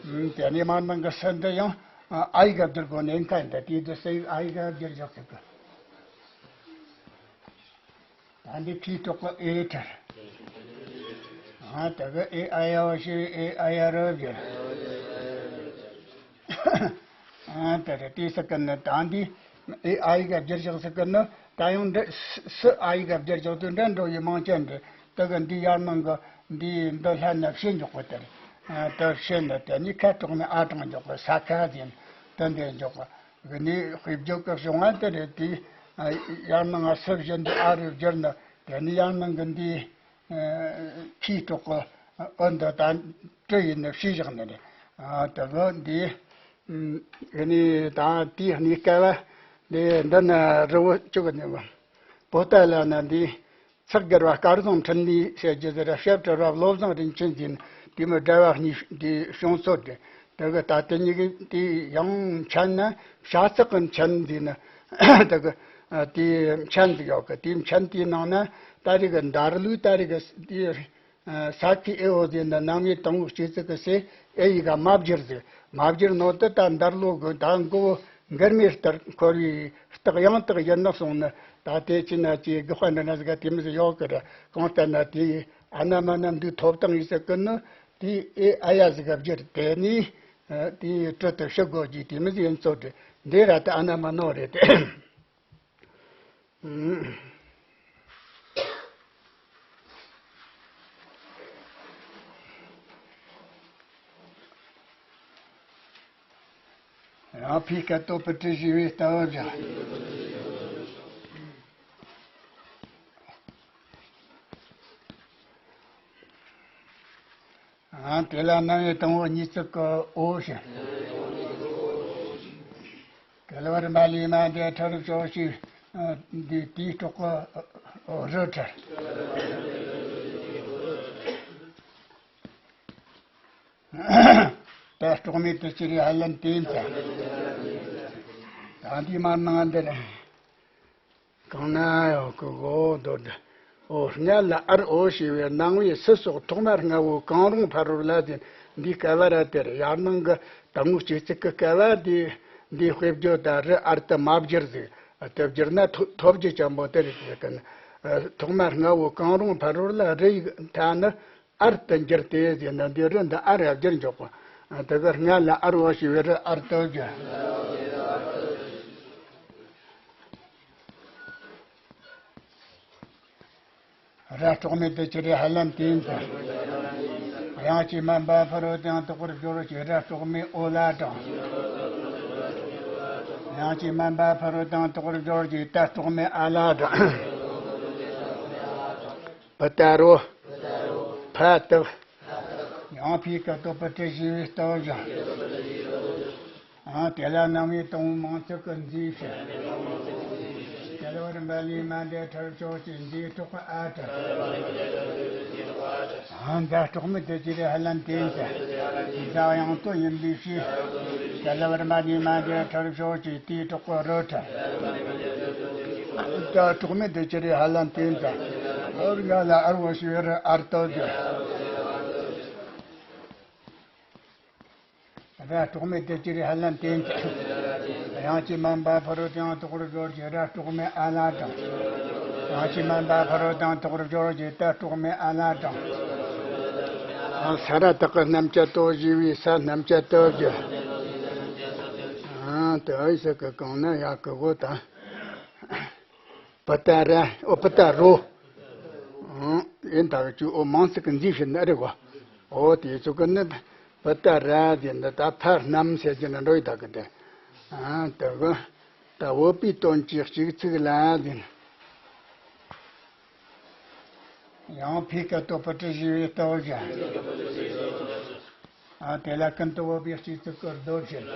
ནི། དེ་ནས་མར་ནང་གི་སུ་འདི་ཡང་ ཨ་ཡིག་ག་བསྒྱུར་དགོས་ནས་ཁ་འདི་དེ་དུ་སེ་ཨ་ཡིག་ག་བསྒྱུར་བཞག་ཟེར་གི། ད་འདི་ཕིའི་སྲོག་གི་ཨེ་ཁྲར། ཨ་ད་གི་ཨེ་ཨ་ཡ་བ་ཤི་ཨེ་ཨ་ཡ་ར་བསྒྱུར། ཨ་ད་རེ་དེ་ཟེར་གི་ནི་ད་འདི་ཨེ་ཨ་ཡིག་ག་བསྒྱུར་བཞག་ཟེར་གི་ནི། ད་ཡང་འདི་སི་སི་ཨ་ཡིག་ག་བསྒྱུར་བཞག་དུས་འདྲ་འགྲོ་ཡི་མང་ཆེ་འདི་ད་གི་འདི་ཡར་ནང་གི་འདི་འདི་ལྷ་ན་ཕྱི་འཇོག་གི་དེ་རེད། ཨ་ད་ཕྱི་ནི་དེ་ནི་ཁ་དྲུག་ནི་ཨ་དྲུག་འཇོག་གི་ས་ཁ་ཟེར་ནི་དེ་འདི་འཇོག་གི། གི་ནི་དཔེ་བརྗོད་ཀྱི་བྱུང་བ་དེ་རེད་དེ། ཡང་ནང་ང་སུ་བཞིན་དུ་ཨ་རུ་བསྒྱུར་ན་དེ་ནི་ཡང་ནང་གི་འདི་ཕིའི་སྲོག་གི་ཨོ་འདི་དང་ཏྲི་ཡིན་ན་ཕྱིས་བཞག་ནི་རེད། དེ་གི་འདི་གི་ནི་དང་དེའི་གནས་སྐབས་འདི་འདི་ན་རི་བོ་བཅུ་གི་ནི་བ་པོ་ཏ་ལ་ན་འདི། ཚེག་བརྒྱར་བ་སྐལ་བཟང་འཕྲིན་ལས་ཟེར་རྒྱུ་དེ་ར་ཞབས་བྲལ་བ་བློ་བཟང་རིན་ཆེན་ཟེར་ནི་དེ་མི་འདྲ་བ་གཉིས་དེ་བྱུང་ཚོད་དེ་དེ་གི་ད་དེ་གཉིས་ཀྱི་དེ་ཡང་མཆན་ནི་བྱ་ཚེག་གི་མཆན་ཟེར་ནི་དེ་གི་དེ་མཆན་ཟིག་ཡོད་གི། དེ་མཆན་དེའི་ནང་ན་ད་རེས་གི་འདར་ལུགས་ད་རེས་གི་དེ་ས་ཁའི་ཨེ་འོ་ཟེར་ནི་ནང་མི་དང་བོ་སྐྱེ་ཚིག་གི་སེ་ཨེ་ཡི་ག་མ་བསྒྱུར་ཟིག་མ་བསྒྱུར་ནོ་དེ་ད་འདར་ལོ་གི་ད་མགོ་བོ་མགུར་མའི་ལྟར་འཁོར་བའི་རྟགས་ཡང་དག་ཡིན་ནོ་གསུངས་ནི། ད་དེ་ཅི་ན་ཅི་དགག་པ་འདྲ་ན་ཟིག་ག་དེ་མི་ཟིག་ཡོད་གི་ར། གང་ལྟར་ན་དེ་ཨ་ན་མ་ན་འདུག་ཐོབ་ཐང་ཡིན་ཟེར་གི་ནི་དེ་ཨེ་ཨ་ཡ་ཟིག་ག་བསྒྱུར་དེ་ནི་དེ་སྤྲོད་དུ་ཞུ་དགོས་ཀྱི་དེ་མི་ཟིག་ཡིན་ཚོད་དེ་འདི་ར་ད་ཨ་ན་མ་ནོ་རེད་དེ། རང་ཕའི་སྐད་དོད་པའི་དྲི་ཞི་བའི་ལྟ་བ་བཞག་ཨ་དེ་ལ་རྣམ་དབྱེ་དང་པོ་གཉིས་ཚིག་གི་འོ་ཞེས། གལ་བར་མ་ལུས་མ་འདས་ཁྲར་ཕྱོགས་ཤིག་འདི་དེའི་སྲོག་གི་རི་ཁྲར། ད་སྲོག་མེད་དུ་གྱུར་པའི་ཧ་ལམ་དེ་ཡིན་ཙང་། ད་འདི་མར་ནང་འདིར། གང་ན་ཡང་གི་འོ་དོ་དོ། འོ་སྔ་ལ་ཨར་འོ་ཞེས་པའི་ནང་བའི་སི་སོགས་ཐོག་མ་སྔ་བོ་གང་རུང་ཕ་རོལ་ལ་ཟེར་འདིའི་སྐབས་ར་དེར་ཡར་ནང་གི་དང་པོ་སྐྱེ་ཚིག་གི་སྐབས་དེ་འདིའི་དཔེ་བརྗོད་དང་རི་ཨར་དུ་མ་བསྒྱུར་ཟིག་དེ་བསྒྱུར་ན་ཐོ་ཐོབ་རྒྱུ་ཅན་པོ་དེ་རེད་ཟེར་གི་ན། ཐོག་མ་སྔ་བོ་གང་རུང་ཕ་རོལ་ལ་རི་ཡི་མཐའ་ནི་ཨར་དུ་འགྱུར་ཏེ་ཟེར་ན་འདི་རི་འདི་ཨར་ར་བསྒྱུར་འཇོག་པ། དེ་གི་སྔ་ལ་ཨར་འོ་ཞེས་པའི་རི་ཨར་དུ་བསྒྱུར། ར་སྲོག་མེད་དུ་གྱུར་པའི་ཧ་ལམ་དེ་ཡིན་ཙང་། དབྱངས་ཀྱིས་དམན་པ་ཕ་རོལ་ཏུ་ཡང་དག་པར་སྦྱོར་གྱི་ར་སྲོག་མེད་འོ་ལ་དྲངས། དབྱངས་ཀྱིས་དམན་པ་ཕ་རོལ་ཏུ་ཡང་དག་པར་སྦྱོར་གྱི་ཏ་སྲོག་མེད་ཨ་ལ་དྲངས། པུ་ཏ་རོ། ཕ་དག་ཡང་ཕའི་སྐད་དོད་པའི་དྲི་ཞི་བའི་ལྟ་བ་བཞག་ཨ་དེ་ལ་རྣམ་དབྱེ་དང་པོ་མང་ཚིག་གི་འཛིན་བྱེད། གལ་བར་མ་ལུས་མ་འདས་ཁྲར་ཕྱོགས་ཀྱི་འདིའི་སྲོག་གི་ཨ་ཁྲར། ཨ་འདི་སྲོག་མེད་དུ་གྱུར་པའི་ཧ་ལམ་དེ་ཡིན་ཙང་། འདི་དབྱངས་སྟོད་ཡིན་པའི་ཕྱིར། གལ་བར་མ་ལུས་མ་འདས་ཁྲར་ཕྱོགས་ཀྱི་དེའི་སྲོག་གི་རི་ཁྲར། འདི་སྲོག་མེད་དུ་གྱུར་པའི་ཧ་ལམ་དེ་ཡིན་ཙང་། འོ་སྔ་ལ་ཨར་འོ་ཞེས་པའི་རི་ཨར་དུ་བསྒྱུར། ར་སྲོག་མེད་དུ་གྱུར་པའི་ཧ་ལམ་དེ་ཡིན་ཙང་། དབྱངས་ཀྱིས་དམན་པ་ཕ་རོལ་ཏུ་ཡང་དག་པར་སྦྱོར་གྱི་ར་སྲོག་མེད་ཨ་ལ་དྲངས། དབྱངས་ཀྱིས་དམན་པ་ཕ་རོལ་ཏུ་ཡང་དག་པར་སྦྱོར་གྱི་ཏ་སྲོག་མེད་ཨ་ལ་དྲངས། ས་ར་བཏགས་ཀྱི་རྣམ་བཅད་དོ་ཞེས་པའི་ས་རྣམ་བཅད་དོ་བསྒྱུར། ཨ་དེ་ཨི་ས་གི་གང་ན་ཡག་གི་གོ་ད། པུ་ཏ་ར། ཨོ་པུ་ཏ་རོ། ཨང་། ཡིན་ད་གི་ཅུ་ཨོ་མང་ཚིག་གི་འཛིན་བྱེད་ནི་རེད་གོ་ཨོ་དེ་ཚོ་གི་ནི་པུ་ཏ་ར་ཟེར་འདི་ད་ཕ་རྣམ་ཟེར་གྱི་ནི་འགྲོ་ཡི་ད་གི་དེ། ཨང་། དེ་གི་ད་བོད་པའི་དོན་གྱི་གཅིག་ཚིག་ལ་ཟེར་ནི། ཡང་ཕའི་སྐད་དོད་པའི་དྲི་ཞི་བའི་ལྟ་བ་བཞག་ཨ་དེ་ལ་ཀུན་ཏུ་བོད་པའི་གཅིག་ཚིག་གི་རྡོ་བྱེད།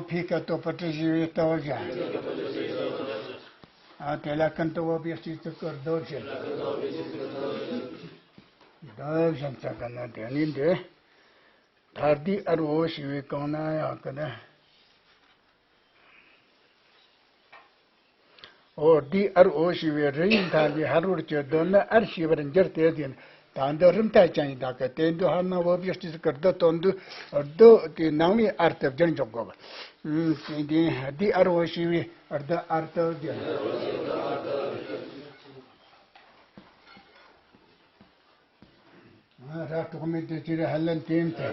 ཕའི་སྐད་དོད་པུ་ཊི་ཞེས་པའི་སྟོབས་བཞིན། ཨ་དེ་ལ་ཀུན་ཏུ་བོད་པའི་སྤྱི་གཙུག་གི་རྡོ་བཞིན། རྡོ་བཞིན་ཚ་ག་ན་དེ་ནི་འདི། ཐ་དི་ཨར་འོ་ཞེས་པའི་གང་ན་ཡང་གི་ནི། འོ་དི་ཨར་འོ་ཞེས་པའི་རི་ཡི་མཐའ་འདི་ཧ་རོར་གྱི་རྡོ་ནི་ཨར་ཞེས་པར་འགྱུར་ཏེ་ཟིན། ད་འདི་རིམ་ཐ་ཅན་ཡིན་ད་གི་དེ་འདི་ཧ་ན་བོད་པའི་སྤྱི་གཙུག་གི་རྡོ་དོན་འདི་རྡོ་དེ་ནང་བའི་ཨར་དུ་བསྒྱུར་འཇོག་དགོས། ཨུམ་དེ་དི་ཨར་འོ་ཞེས་པའི་རྡོ་ཨར་དུ་བསྒྱུར། ཨ་ར་གྲོགས་མེད་དུ་ཅི་རེ་ཧ་ལན་ཏེན་ཚེ།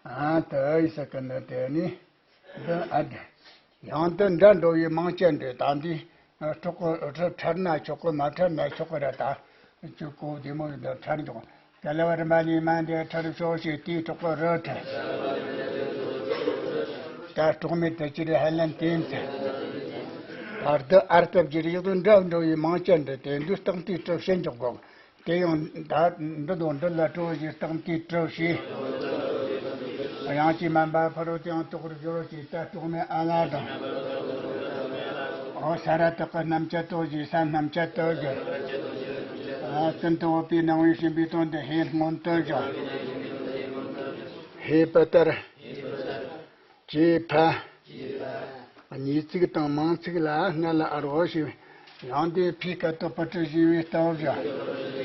ཨ་ཏི་ཨི་ས་ཀི་ནི་ཏེ་ནི་འདི་ཨ་དི། ཡང་དུ་འདྲ་འགྲོ་བའི་མིང་ཅན་འདྲེ་ད་འདི། ཨ་གྲོགས་ཀྱི་ཨ་ཁྲ་ཁྲར་ན་ཆོག་གི་མ་ཁྲར་ན་ཆོག་གི་ར་ད། ཅུ་གོ་བདེ་མོ་ཡོད་འདི་ཁྲར་འཇོག་ག་ལ་བར་མ་ནི་མ་འདི་ཁྲར་ཤོག་ཞེས་དེའི་གྲོགས་ཀྱི་རི་ཁྲར། ད་གྲོགས་མེད་དུ་ཅི་རེ་ཧ་ལན་ཏེན་ཚེ། ཨར་དི་ཨར་ཏབ་ཀྱི་རིགས་དུ་འདྲ་འགྲོ་བའི་མིང་ཅན་འདྲེ་དེ་འདུ་སྟེང་དེའི་གྲུབ་ཞེན་འཇོག་དགོས། དེ་ཡང་ད་འདི་དང་འདི་ལ་སྤྲོ་ཞེས་སྟེང་དེའི་གྲུབ་ཞེས། དབྱངས་ཀྱིས་སྨན་པ་ཕ་རོལ་ཏུ་ཡང་དག་པར་སྦྱོར་ཞེས་ད་གྲོགས་མེད་ཨ་ལ་དང་། འོ་ས་ར་བཏགས་ཀྱི་རྣམ་བཅད་དོ་ཞེས་ས་རྣམ་བཅད་དོ་ཞེས། ཨ་ཀུན་ཏུ་བོད་པའི་སྣང་བས་བྱིན་པའི་དོན་དུ་ཧེ་སྔོན་དུ་བཞག་ཧེ་པ་ཏར། ཀྱེ་ཕ། གཉིས་ཚིག་དང་མིང་ཚིག་ལ་སྔ་ལ་ཨ་རོ་ཞེས་ཡང་དེ་ཕའི་སྐད་དོད་པུ་ཊི་ཞེས་པའི་སྟོབས་བཞག་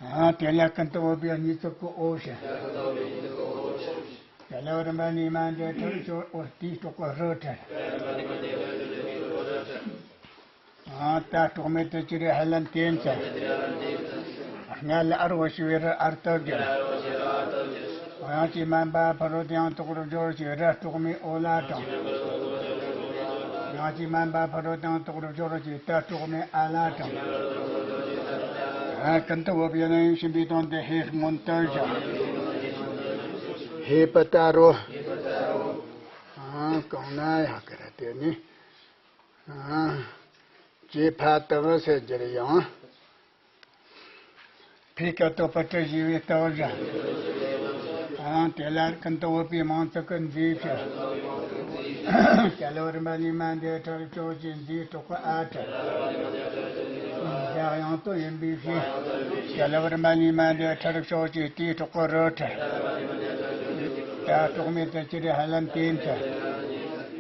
ཨ་དེ་ལ་ཀུན་ཏུ་བོད་པའི་གཉིས་ཚིག་གི་འོ་ཞེས། དེ་ལ་རིམ་པ་ནས་མ་འདས་ཁྲར་ཤོག་འོ་དེའི་གྲོགས་ཀྱི་རི་ཁྲར། ཨ་ད་གྲོགས་མེད་དུ་ཅི་རེ་ཧ་ལན་ཏེན་ཚེ། སྔ་ལ་ཨར་འོ་ཞེས་པའི་རི་ཨར་དུ་བསྒྱུར། དབྱངས་ཀྱིས་སྨན་པ་ཕ་རོལ་ཏུ་ཡང་དག་པར་སྦྱོར་ཞེས་ར་གྲོགས་མེད་ཨོ་ལ་དང་། དབྱངས་ཀྱིས་སྨན་པ་ཕ་རོལ་ཏུ་ཡང་དག་པར་སྦྱོར་ཞེས་ད་གྲོགས་མེད་ཨ་ལ་དང་། ཨ་ཀུན་ཏུ་བོད་པའི་སྣང་བས་བྱིན་པའི་དོན་དུ་ཧེ་སྔོན་དུ་བཞག་ཧེ་པ་ཏ་རོ། ཨ་གང་ན་ཡག་གི་ར་དེ་ནི། ཨ་ཀྱེ་ཕ་ཏག་ཟེར་རྒྱུ་རེད་ཡང་། ཕའི་སྐད་དོད་པུ་ཊི་ཞེས་པའི་སྟོབས་བཞག་ཨང་དེ་ལ་ཀུན་ཏུ་བོད་པའི་མིང་ཚིག་གི་མཛེས་བྱ། ཞལ་བར་མ་ལུས་མ་འདས་ཁྲར་ཤོག་ཅེས་མཛེས་གྲོགས་ཀྱི་ཨ་ཁྲར། ཡང་དུ་ཡིན་པའི་ཕྱིར། ཞལ་བར་མ་ལུས་མ་འདས་ཁྲར་ཤོག་ཅེས་དེའི་གྲོགས་ཀྱི་རི་ཁྲར། ད་གྲོགས་མེད་དུ་ཅི་རེ་ཧ་ལན་ཏེན་ཚེ།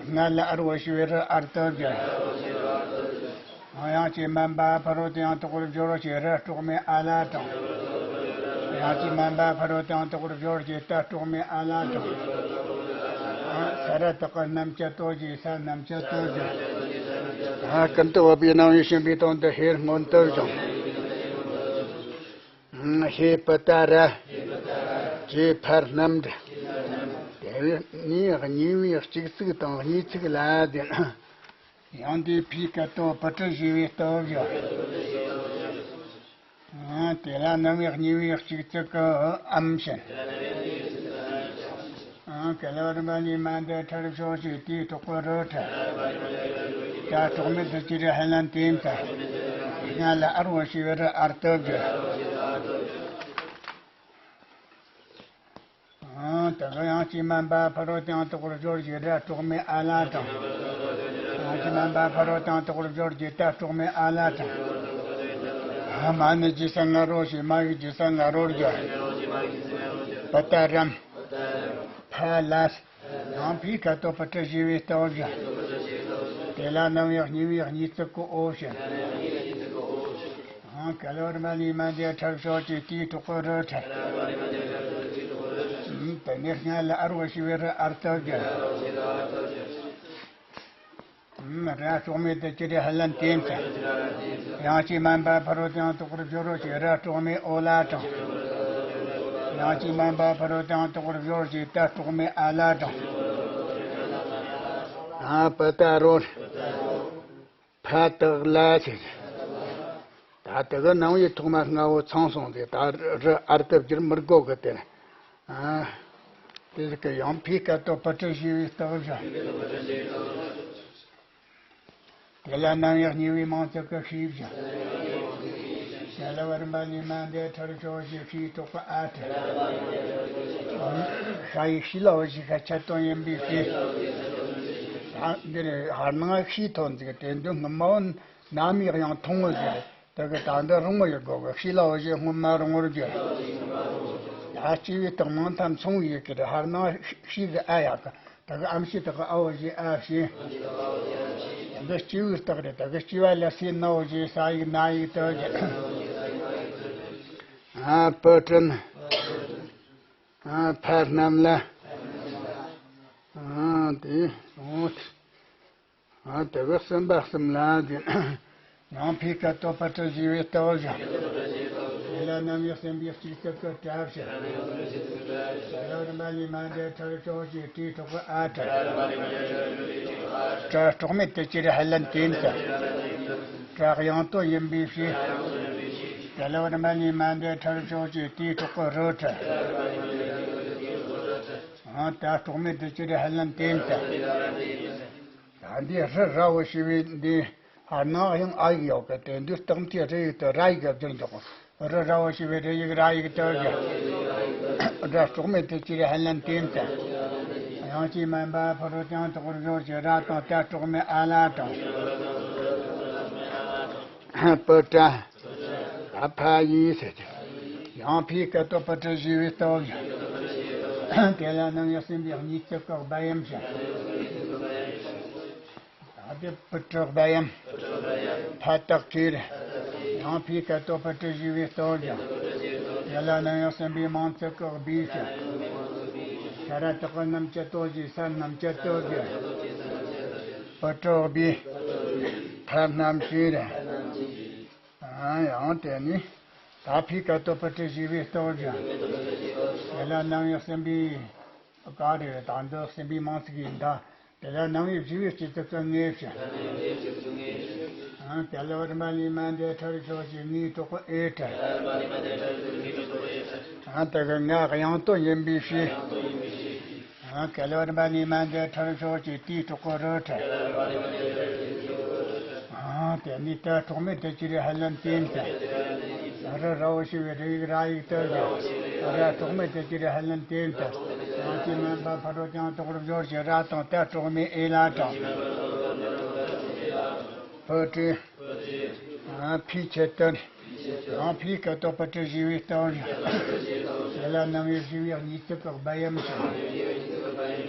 སྔ་ལ་ཨར་འོ་ཞེས་པའི་རི་ཨར་དུ་བསྒྱུར། དབྱངས་ཀྱིས་སྨན་པ་ཕ་རོལ་ཏུ་ཡང་དག་པར་སྦྱོར་ཞེས་ར་གྲོགས་མེད་ཨ་ལ་དང་། དབྱངས་ཀྱིས་སྨན་པ་ཕ་རོལ་ཏུ་ཡང་དག་པར་སྦྱོར་ཞེས་ད་གྲོགས་མེད་ཨ་ལ་དང་། ས་ར་བཏགས་ཀྱི་རྣམ་བཅད་དོ་ཞེས་ས་རྣམ་བཅད་དོ་ཞེས། ཀུན་ཏུ་བོད་པའི་སྣང་བས་བྱིན་པའི་དོན་དུ་ཧེ་སྔོན་དུ་བྱུང་། ཧེ་པ་ཏ་ར། ཀྱེ་ཕ་རྣམ་འདྲེན། དེ་ནས་གཉིས་པའི་གཅིག་ཚིག་དང་གཉིས་ཚིག་ལ་ཟེར། ཡང་དེ་ཕའི་སྐད་དོད་པུ་ཊི་ཞེས་པའི་སྟོབས་བཞག་ཨ་དེ་ལ་ནམ་ཡག་གཉིས་པའི་གཅིག་ཚིག་གི་ཨམ་བྱིན། ཨ་ག་ལ་བར་མ་ལུས་མ་འདས་ཁྲར་ཤོག་ཅེས་དེའི་གྲོགས་ཀྱི་རི་ཁྲར། ད་གྲོགས་མེད་དུ་ཅི་རེ་ཧ་ལན་ཏེན་ཚེ། སྔ་ལ་ཨར་འོ་ཞེས་པའི་རི་ཨར་དུ་བསྒྱུར། ཨང་། དེ་ག་དབྱངས་ཀྱིས་སྨན་པ་ཕ་རོལ་ཏུ་ཡང་དག་པར་སྦྱོར་ཞེས་ར་གྲོགས་མེད་ཨ་ལ་དང་། དབྱངས་ཀྱིས་སྨན་པ་ཕ་རོལ་ཏུ་ཡང་དག་པར་སྦྱོར་ཞེས་ད་གྲོགས་མེད་ཨ་ལ་དང་། ཨ་མ་ནི་རྗེས་ས་ང་རོ་ཞེས་མ་ཡི་རྗེས་ས་ང་རོར་བསྒྱུར། པ་ཏ་རམ། ཕ་ལ། ཡང་ཕའི་སྐད་དོད་པུ་ཊི་ཞེས་པའི་སྟོབས་བཞག་དེ་ལ་ནམ་ཡག་གཉིས་པའི་གཉིས་ཚིག་གི་འོ་བྱིན། ཨང་། ག་ལ་བར་མ་ལུས་མ་འདས་ཁྲར་ཤོག་ཅེས་དེའི་གྲོགས་ཀྱི་རི་ཁྲར། དེ་ནས་སྔ་ལ་ཨར་འོ་ཞེས་པའི་རི་ཨར་དུ་བསྒྱུར། ར་གྲོགས་མེད་དུ་ཅི་རེ་ཧ་ལན་ཏེན་ཚེ། དབྱངས་ཀྱིས་སྨན་པ་ཕ་རོལ་ཏུ་ཡང་དག་པར་སྦྱོར་རོ་ཞེས་ར་གྲོགས་མེད་ཨོ་ལ་དང་། དབྱངས་ཀྱིས་སྨན་པ་ཕ་རོལ་ཏུ་ཡང་དག་པར་སྦྱོར་ཞེས་ད་གྲོགས་མེད་ཨ་ལ་དང་། ཨ་པ་ཏ་རོ། ཕ་དག་ལ་ཞེས། ད་དེ་གི་ནང་བའི་ཐོག་མ་སྔ་བོ་ཚང་སོང་སྟེ་ད་རི་ཨར་དུ་བསྒྱུར་མི་དགོས་གི་དེར། ཨ། དེ་གི་ཡང་ཕའི་སྐད་དོད་པུ་ཊི་ཞེས་པའི་སྟོབས་བཞག་དེ་ལ་ནམ་ཡག་གཉིས་པའི་མིང་ཚིག་གི་ཤེས་བཞག་རྒྱལ་བ་རིན་པ་ལས་མ་འདས་ཁྲར་ཕྱོགས་ཀྱི་ཤེས་རྟོགས་པ་ཨ་ཁྲ། ཤ་ཡི་ཤི་ལ་འོ་ཞིག་ཤ་ཆད་དོན་ཡིན་པའི་ཤེས། འདིར་ཧར་ནང་ཤེས་ཐོན་ཟིག་དེ་འདུག་སྔོན་མ་འོ་ནམ་ཡག་ཡང་མཐོང་བ་ཟིག་དེ་གི་ད་འདི་རུང་བ་ཡི་སྒོ་གི་ཤེས་ལ་འོ་ཞིག་སྔོན་མ་རུང་བར་གྱུར། ད་སྐྱེ་བའི་རྟགས་མང་ཐམས་མཚུངས་ཡི་གི་ཧར་ནང་ཤེས་གི་ཨ་ཡག་གི་ད་གི་ཨམ་ཤི་ད་གི་ཨ་འོ་ཞེས་ཨ་ཞེས། ད་གི་སྐྱེ་བའི་རྟགས་རེད། ད་གི་སྐྱེ་བ་ལ་སའི་ན་འོ་ཞེས་ས་ཡིག་ན་ཡིག་ཏུ་ཞེས། ཨ་པུ་ཏྲ། ཨ་ཕ་རྣམས་ལ། ཨ་དེ་འོ་དེ། ཨ་དེ་གི་སེམས་པ་གསུམ་ལ་དེ། ཡང་ཕའི་སྐད་དོད་པུ་ཏྲ་ཞེས་པའི་རྟགས་བཞག་དེ་ལ་རྣམ་དབྱེ་གསུམ་པའི་གཅིག་ཙིག་གི་སྒྲ་བཞག་དེ་ལ་རིམ་པ་ལས་མ་འདས་ཁྲར་ཕྱོགས་ཀྱི་དེའི་གྲོགས་པོ་ཨ་ཁྲ། སྒྲ་གྲོགས་མེད་དུ་གྱུར་ཧ་ལན་དེ་ཡིན་ཙང་། སྒྲ་དབྱངས་དོན་ཡིན་པའི་ཕྱིར། དེ་ལ་རིམ་པ་ལས་མ་འདས་ཁྲར་ཕྱོགས་ཀྱི་དེའི་གྲོགས་པོ་རོ་ཁྲ། ཨང་། ད་གྲོགས་མེད་དུ་གྱུར་ཧ་ལན་དེ་ཡིན་ཙང་། ད་འདི་རི་ར་བོ་ཞེས་པའི་འདི་ཧར་ནང་ཡང་ཨ་ཡིག་ཡོད་གི་དེ་འདི་སྟེང་དེ་རི་ཡིག་ཏུ་ར་ཡིག་ག་བསྒྱུར་འཇོག་རི་ར་བོ་ཞེས་པའི་རི་ཡིག་ར་ཡིག་ཏུ་བསྒྱུར། སྒྲ་གྲོགས་མེད་དུ་གྱུར་ཧ་ལན་དེ་ཡིན་ཙང་། དབྱངས་ཅན་མིན་པ་ཕ་རོལ་ཏུ་ཡང་དག་པར་སྦྱོར་ཞིང་། ར་དང་ཏ་གྲོགས་མེད་ཨ་ལ་དང་། པུ་ཏྲ། ད་ཕ་ཡིས་ཟེར་ཏེ། ཡང་ཕའི་སྐད་དོད་པུ་ཏྲ་ཞེས་པའི་རྟགས་བཞག་དེ་ལ་རྣམ་དབྱེ་གསུམ་པའི་གཉིས་ཙིག་གི་སྦ་ཡམ་བཞག་ད་དེ་པུ་ཏྲ་སྦ་ཡམ། ཕ་བཏགས་ཕིར། ཡང་ཕའི་སྐད་དོད་པུ་ཏྲ་ཞེས་པའི་རྟགས་བཞག་དེ་ལ་རྣམ་དབྱེ་གསུམ་པའི་མང་ཙིག་གི་སྦས་བཞག་ས་ར་བཏགས་སྔ་མ་ཅན་ཏོ་ཞེས་ས་རྣམ་བཅད་དོ་བཞག་པུ་ཏྲ་སྦས། ཕ་རྣམ་བཅད། ཨ་ཡང་དེ་ནི། ད་ཕའི་སྐད་དོད་པུ་ཏྲ་ཞེས་པའི་རྟགས་བཞག་དེ་ལ་རྣམ་དབྱེ་གསུམ་པའི། ག་རེ་རེད། ད་འདི་གསུམ་པའི་མང་ཚིག་ཡིན་ད། དེ་ལ་རྣམ་དབྱེ་བཞི་པའི་སྤྱི་ཚིག་གི་ངེས་བྱ། ཨ་དེ་ལ་རིམ་པ་ལས་མ་འདས་ཁྲར་ཕྱོགས་ཀྱི་ངའི་གྲོགས་པོ་ཨེ་ཁྲ། ཨ་དེ་གི་ང་དབྱངས་དོན་ཡིན་པའི་ཕྱིར། ཨ་ག་ལ་རིམ་པ་ལས་མ་འདས་ཁྲར་ཕྱོགས་ཀྱི་དེའི་གྲོགས་པོ་རོ་ཁྲ། ཨ་དེ་ནི་ད་གྲོགས་མེད་དུ་གྱུར་ཧ་ལན་དེ་ཡིན་ཙང་། རི་ར་བོ་ཞེས་པའི་རི་ཡིག་ར་ཡིག་ཏུ་བཞག་ར་གྲོགས་མེད་དུ་གྱུར་ཧ་ལན་དེ་ཡིན་ཙང་། དབྱངས་ཅན་མིན་པ་ཕ་རོལ་ཏུ་ཡང་དག་པར་སྦྱོར་ཞིང་། ར་དང་ཏ་གྲོགས་མེད་ཨེ་ལ་དང་། པུ་ཏྲ། ཨ་ཕའི་ཆེད་དུ། ཡང་ཕའི་སྐད་དོད་པུ་ཏྲ་ཞེས་པའི་རྟགས་བཞག་དེ་ལ་རྣམ་དབྱེ་བཞི་པའི་གཉིས་ཙིག་གི་སྦ་ཡམ་བཞག་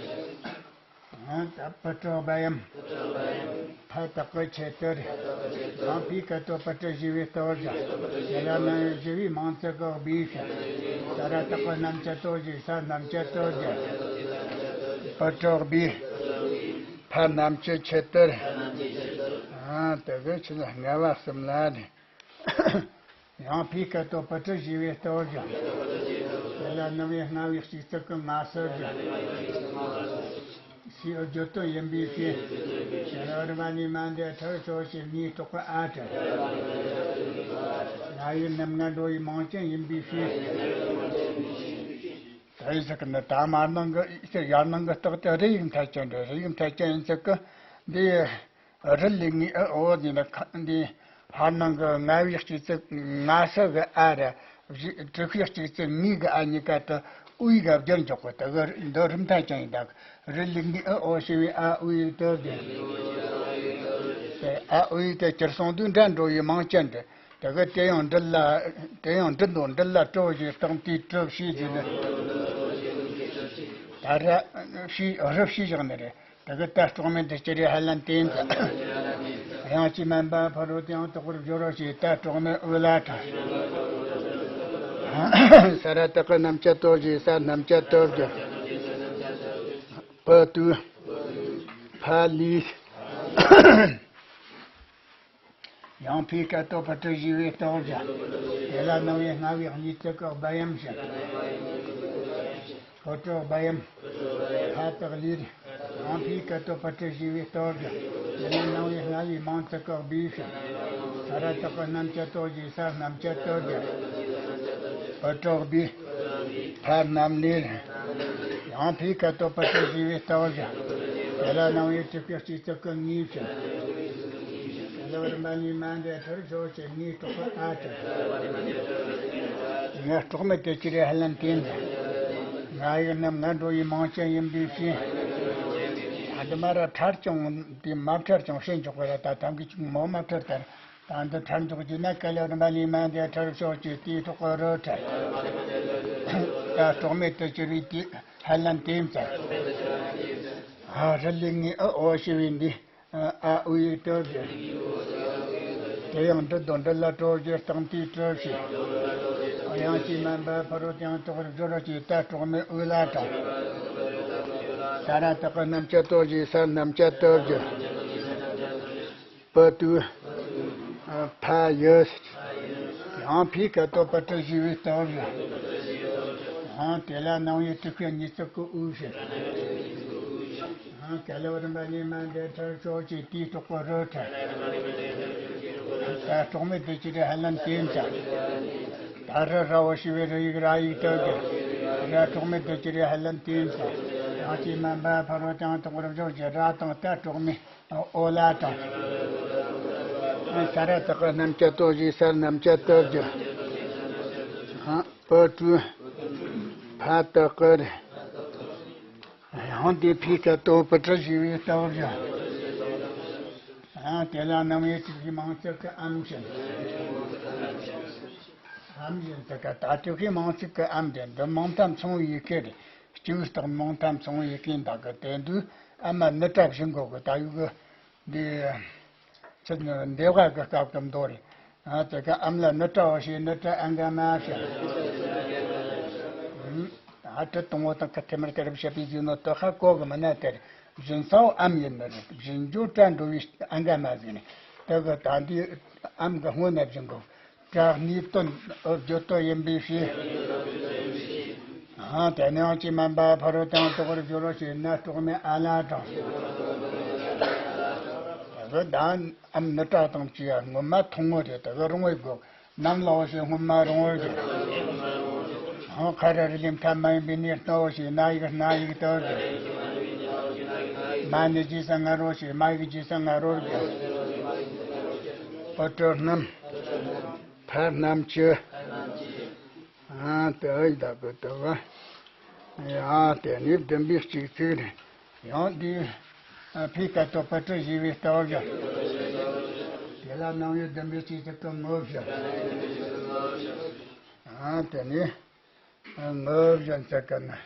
ཨ་ད་པུ་ཏྲ་སྦ་ཡམ། ཕ་བཏགས་ཀྱི་ཆེད་དུ། ཡང་ཕའི་སྐད་དོད་པུ་ཏྲ་ཞེས་པའི་རྟགས་བཞག་དེ་ལ་རྣམ་དབྱེ་བཞི་པའི་མང་ཚིག་གི་སྦས་བཞག་ས་ར་བཏགས་སྔ་མ་ཅན་ཏོ་ཞེས་ས་རྣམ་བཅད་དོ་བཞག་པུ་ཏྲ་སྦས། ཕ་རྣམ་བཅད་ཆེད་དུ། ཨ་དེ་གི་ཆེད་ལ་ལྔ་བ་གསུམ་ལ་ནི། ཡང་ཕའི་སྐད་དོད་པུ་ཏྲ་ཞེས་པའི་རྟགས་བཞག་དེ་ལ་རྣམ་དབྱེ་ལྔ་པའི་སྤྱི་ཚིག་གི་ངེས་བྱ་བཞག་སའི་བརྗོད་དོན་ཡིན་པའི་ཕྱིར། དེ་ལ་རིམ་པ་ལས་མ་འདས་ཁྲར་ཕྱོགས་ཀྱི་ངའི་གྲོགས་པོ་ཨ་ཁྲ། ང་ཡི་རྣམ་ལྔ་འགྲོ་བའི་མིང་ཅན་ཡིན་པའི་ཕྱིར། ད་ཡི་ཟེར་གི་ནི་ད་མར་ནང་གི་ཡར་ནང་གི་རྟགས་དེ་རི་ཡིག་མཐའ་ཅན་རེད། རི་ཡིག་མཐའ་ཅན་ཡིན་ཚུལ་གི་འདི། རི་ལས་ངའི་ཨི་འོ་ཟེར་ན་ཁ་འདི་ཧར་ནང་གི་ལྔ་པའི་སྤྱི་ཚིག་ངེས་བྱ་གི་ཨ་ར། བཞི་དྲུག་པའི་སྤྱི་ཚིག་ངའི་གི་ཨ་གཉིས་ཀ་དུ་འོའི་ག་བསྒྱུར་འཇོག་གི་ད་གི་འདི་རི་མཐའ་ཅན་ཡིན་ད། རི་ལས་ངའི་ཨི་འོ་ཞེས་པའི་ཨ་འོའི་དུ་བསྒྱུར། དེ་ཨ་འོའི་དུ་སྤྱིར་གསུངས་དུས་འདྲ་འགྲོ་བའི་མིང་ཅན་རེད། ད་གི་དེ་ཡང་འབྲི་ལ་དེ་ཡང་འབྲི་འདུག་འབྲི་ལ་གྲུ་བཞི་སྟེང་དེའི་གྲུ་བཞི་ཟེར་ནི། ད་ར་བཞི་རི་བཞི་བཞག་ནི་རེད། དེ་གི་ད་གྲོགས་མེད་དུ་གྱུར་ཧ་ལན་དེ་ཡིན་ཙང་། དབྱངས་ཅན་མིན་པ་ཕ་རོལ་ཏུ་ཡང་དག་པར་སྦྱོར་རོ་ཞེས་ད་གྲོགས་མེད་འོ་ལ་ཁྲ། ས་ར་བཏགས་སྔ་མ་ཅན་ཏོ་ཞེས་ས་རྣམ་བཅད་དོ་བསྒྱུར། པུ་ཏྲ། ཕ་ལས། ཡང་ཕའི་སྐད་དོད་པུ་ཏྲ་ཞེས་པའི་རྟགས་བཞག་དེ་ལ་རྣམ་དབྱེ་ལྔ་པའི་གཉིས་ཚིག་གི་སྦ་ཡམ་བཞག་པུ་ཏྲ་སྦ་ཡམ། ཕ་བཏགས་ལས། ཡང་ཕའི་སྐད་དོད་པུ་ཏྲ་ཞེས་པའི་རྟགས་བཞག་དེ་ལ་རྣམ་དབྱེ་ལྔ་པའི་མང་ཚིག་གི་སྦས་བཞག་ས་ར་བཏགས་སྔ་མ་ཅན་ཏོ་ཞེས་ས་རྣམ་བཅད་དོ་བཞག་པུ་ཏྲ་སྦས། ཕ་རྣམ་ལས། ཡང་ཕའི་སྐད་དོད་པུ་ཏྲ་ཞེས་པའི་རྟགས་བཞག་དེ་ལ་རྣམ་དབྱེ་དྲུག་པའི་སྤྱི་ཚིག་གི་ངེས་བྱ། ལ་བར་མ་ལུས་མ་འདས་ཐར་ཤོག་ཅེས་ངའི་གྲོགས་པོ་ཨ་ཅེ། ངའི་གྲོགས་མེད་དེ་ཅི་རེད་ཧ་ལམ་བསྟན་ཟིན། ང་ཡི་རྣམ་ང་འགྲོ་ཡི་མང་ཅན་ཡིན་པའི་ཕྱིར། ད་འདི་མ་ར་ཁྲར་ཀྱང་དེ་མ་ཁྲར་ཀྱང་ཤེས་འཇོག་པ་ར། ད་ཐམ་གི་ཅིག་མོ་མ་ཁྲར་ལྟར། ད་འདི་ཁྲར་འཇོག་རྒྱུ་ན་ག་ལ་བར་མ་ལུས་མ་འདས་ཐར་ཤོག་ཅེས་དེའི་གྲོགས་པོ་རོ་ཁྲར། ད་གྲོགས་མེད་དེ་ཅི་རེད་དེ་ཧ་ལམ་བསྟན་ཟིན། ཨ་རི་ལི་ངའི་ཨ་འོ་ཞི་བའི་འདི། ཨ་འུ་ཡིག་ཏོ་བཞི། དེ་ཡང་འབྲི་དོ་འབྲི་ལ་གྲོ་བཞི་སྟེང་དེའི་གྲོ་བཞི། དབྱངས་ཀྱིས་དམན་པ་ཕ་རོལ་ཏུ་ཡང་དོག་སྦྱོར་གྱི་ད་གྲོགས་མེད་འུ་ལ་དྲངས། ད་ར་དག་གི་རྣམ་བཅད་ཏོ་བཞི་ས་རྣམ་བཅད་ཏོ་བཞི། པུ་ཏུ། ཕ་ཡི། ཡང་ཕའི་ཀ་ཏོ་པུ་ཏྲ་ཞི་བའི་ཏོ་བཞི། ཡང་དེ་ལ་སྣང་བའི་དྲུག་གི་གཉིས་ཚིག་གི་འུ་བཞི། ག་ལ་བར་མ་ལུས་མ་འདས་ཐར་ཤོག་ཅེས་དེའི་གྲོགས་པོ་རོ་ཁྲར། ད་གྲོགས་མེད་དེ་ཅི་རེད་ཧ་ལམ་བསྟན་ཟིན། ད་རི་ར་འོ་ཞི་བའི་རི་ཡིག་ར་ཡིག་ཏོ་བཞི། ར་གྲོགས་མེད་དེ་ཅི་རེད་ཧ་ལམ་བསྟན་ཟིན། དབྱངས་ཀྱིས་དམན་པ་ཕ་རོལ་ཏུ་ཡང་དོག་སྦྱོར་གྱི་ར་དང་ད་གྲོགས་མེད་འོ་ལ་དྲངས། ས་ར་དག་གི་རྣམ་བཅད་ཏོ་བཞི་ས་རྣམ་བཅད་ཏོ་བཞི། པུ་ཏྲུ། ཕ་དག་གི་རི། ཡང་དེ་ཕའི་ཀ་ཏོ་པུ་ཏྲ་ཞི་བའི་ཏོ་བཞི། ཡང་དེ་ལ་སྣང་བའི་དྲུག་གི་མང་ཚིག་གི་ཨམ་བཞིན། ཨམ་བཞིན་དུ་ཀ་ད་དྲུག་གི་མང་ཚིག་གི་ཨམ་དེ་འདི་མང་ཐ་མཚུངས་ཡི་གེ་རེད། གཅིག་སྟེང་མང་ཐ་མཚུངས་ཡི་གེ་འདི་གི་དེ་འདུས་ཨ་མ་ནི་ཏྲ་བཞིན་གོ་གི་ད་ཡུ་གི། འདི། ཚིག་ནི་འདེབས་ཀ་གི་སྐབས་ཀྱི་མདོ་རེད། ཨ་དེ་ཀ་ཨམ་ལ་ནི་ཏྲ་འོ་ཞེས་ནི་ཏྲ་ཨ་འགའ་མ་ཞེས། ཨ་དྲི་དང་བོ་དང་ཁ་ཐེ་མར་དེ་རིམ་བཤད་པའི་རྒྱུ་ནོ་དོ་ཁ་གོ་གི་མི་ན་དེར་བཞིན་ས་བོ་ཨམ་ཡིན་ནི་རེད། བཞིན་རྒྱུ་ཏྲ་འགྲོ་བའི་ཨ་འགའ་མ་ཟིན་ནི། དེ་གི་ད་འདི་ཨམ་གི་སྔོན་ན་བཞིན་གོ། དྲག་ནུས་དོན་འོ་བརྗོད་དོ་ཡིན་པའི་ཕྱིར། ཨ་དེ་ནས་དབྱངས་ཀྱིས་དམན་པ་ཕ་རོལ་ཏུ་ཡང་དོག་པར་སྦྱོར་བྱས་ན་གྲོགས་མེད་ཨ་ལ་དྲངས། དེ་གི་ད་ཨམ་ནི་ཏྲ་དང་བཅས་པ་སྔོན་མ་ཐུང་ངུ་རེད། དེ་གི་རིང་བའི་སྒོ་ནམ་ལ་འོ་ཞེས་སྔོན་མ་རིང་བའི་སྒོ། ཧང་ཁ་ར་རི་ལི་མཐའ་མ་ཡིན་པའི་ནི་སྣ་འོ་ཞེས་སྣ་ཡིག་སྣ་ཡིག་ཏོ་སྒོ། མ་ནི་རྗེས་སུ་ང་རོ་ཞེས་མ་ཡིག་རྗེས་སུ་ང་རོར་སྒོ། པུ་ཏྲ་རྣམས། ཕ་རྣམས་ཀྱི། ཨ་དེ་ཨི་ད་གི་དེ་གི། ཡ་དེ་ནི་བདུན་པའི་གཅིག་ཚིག་རེད། ཡང་འདི། ཕའི་ཀ་ཏོ་པུ་ཏྲ་ཞི་བའི་ཏོ་བཞི། དེ་ལ་སྣང་བའི་བདུན་པའི་གཅིག་ཚིག་གི་ངོ་བཞི། ཨ་དེ་ནི། ངོ་བཞི་ཚིག་གི་ནི།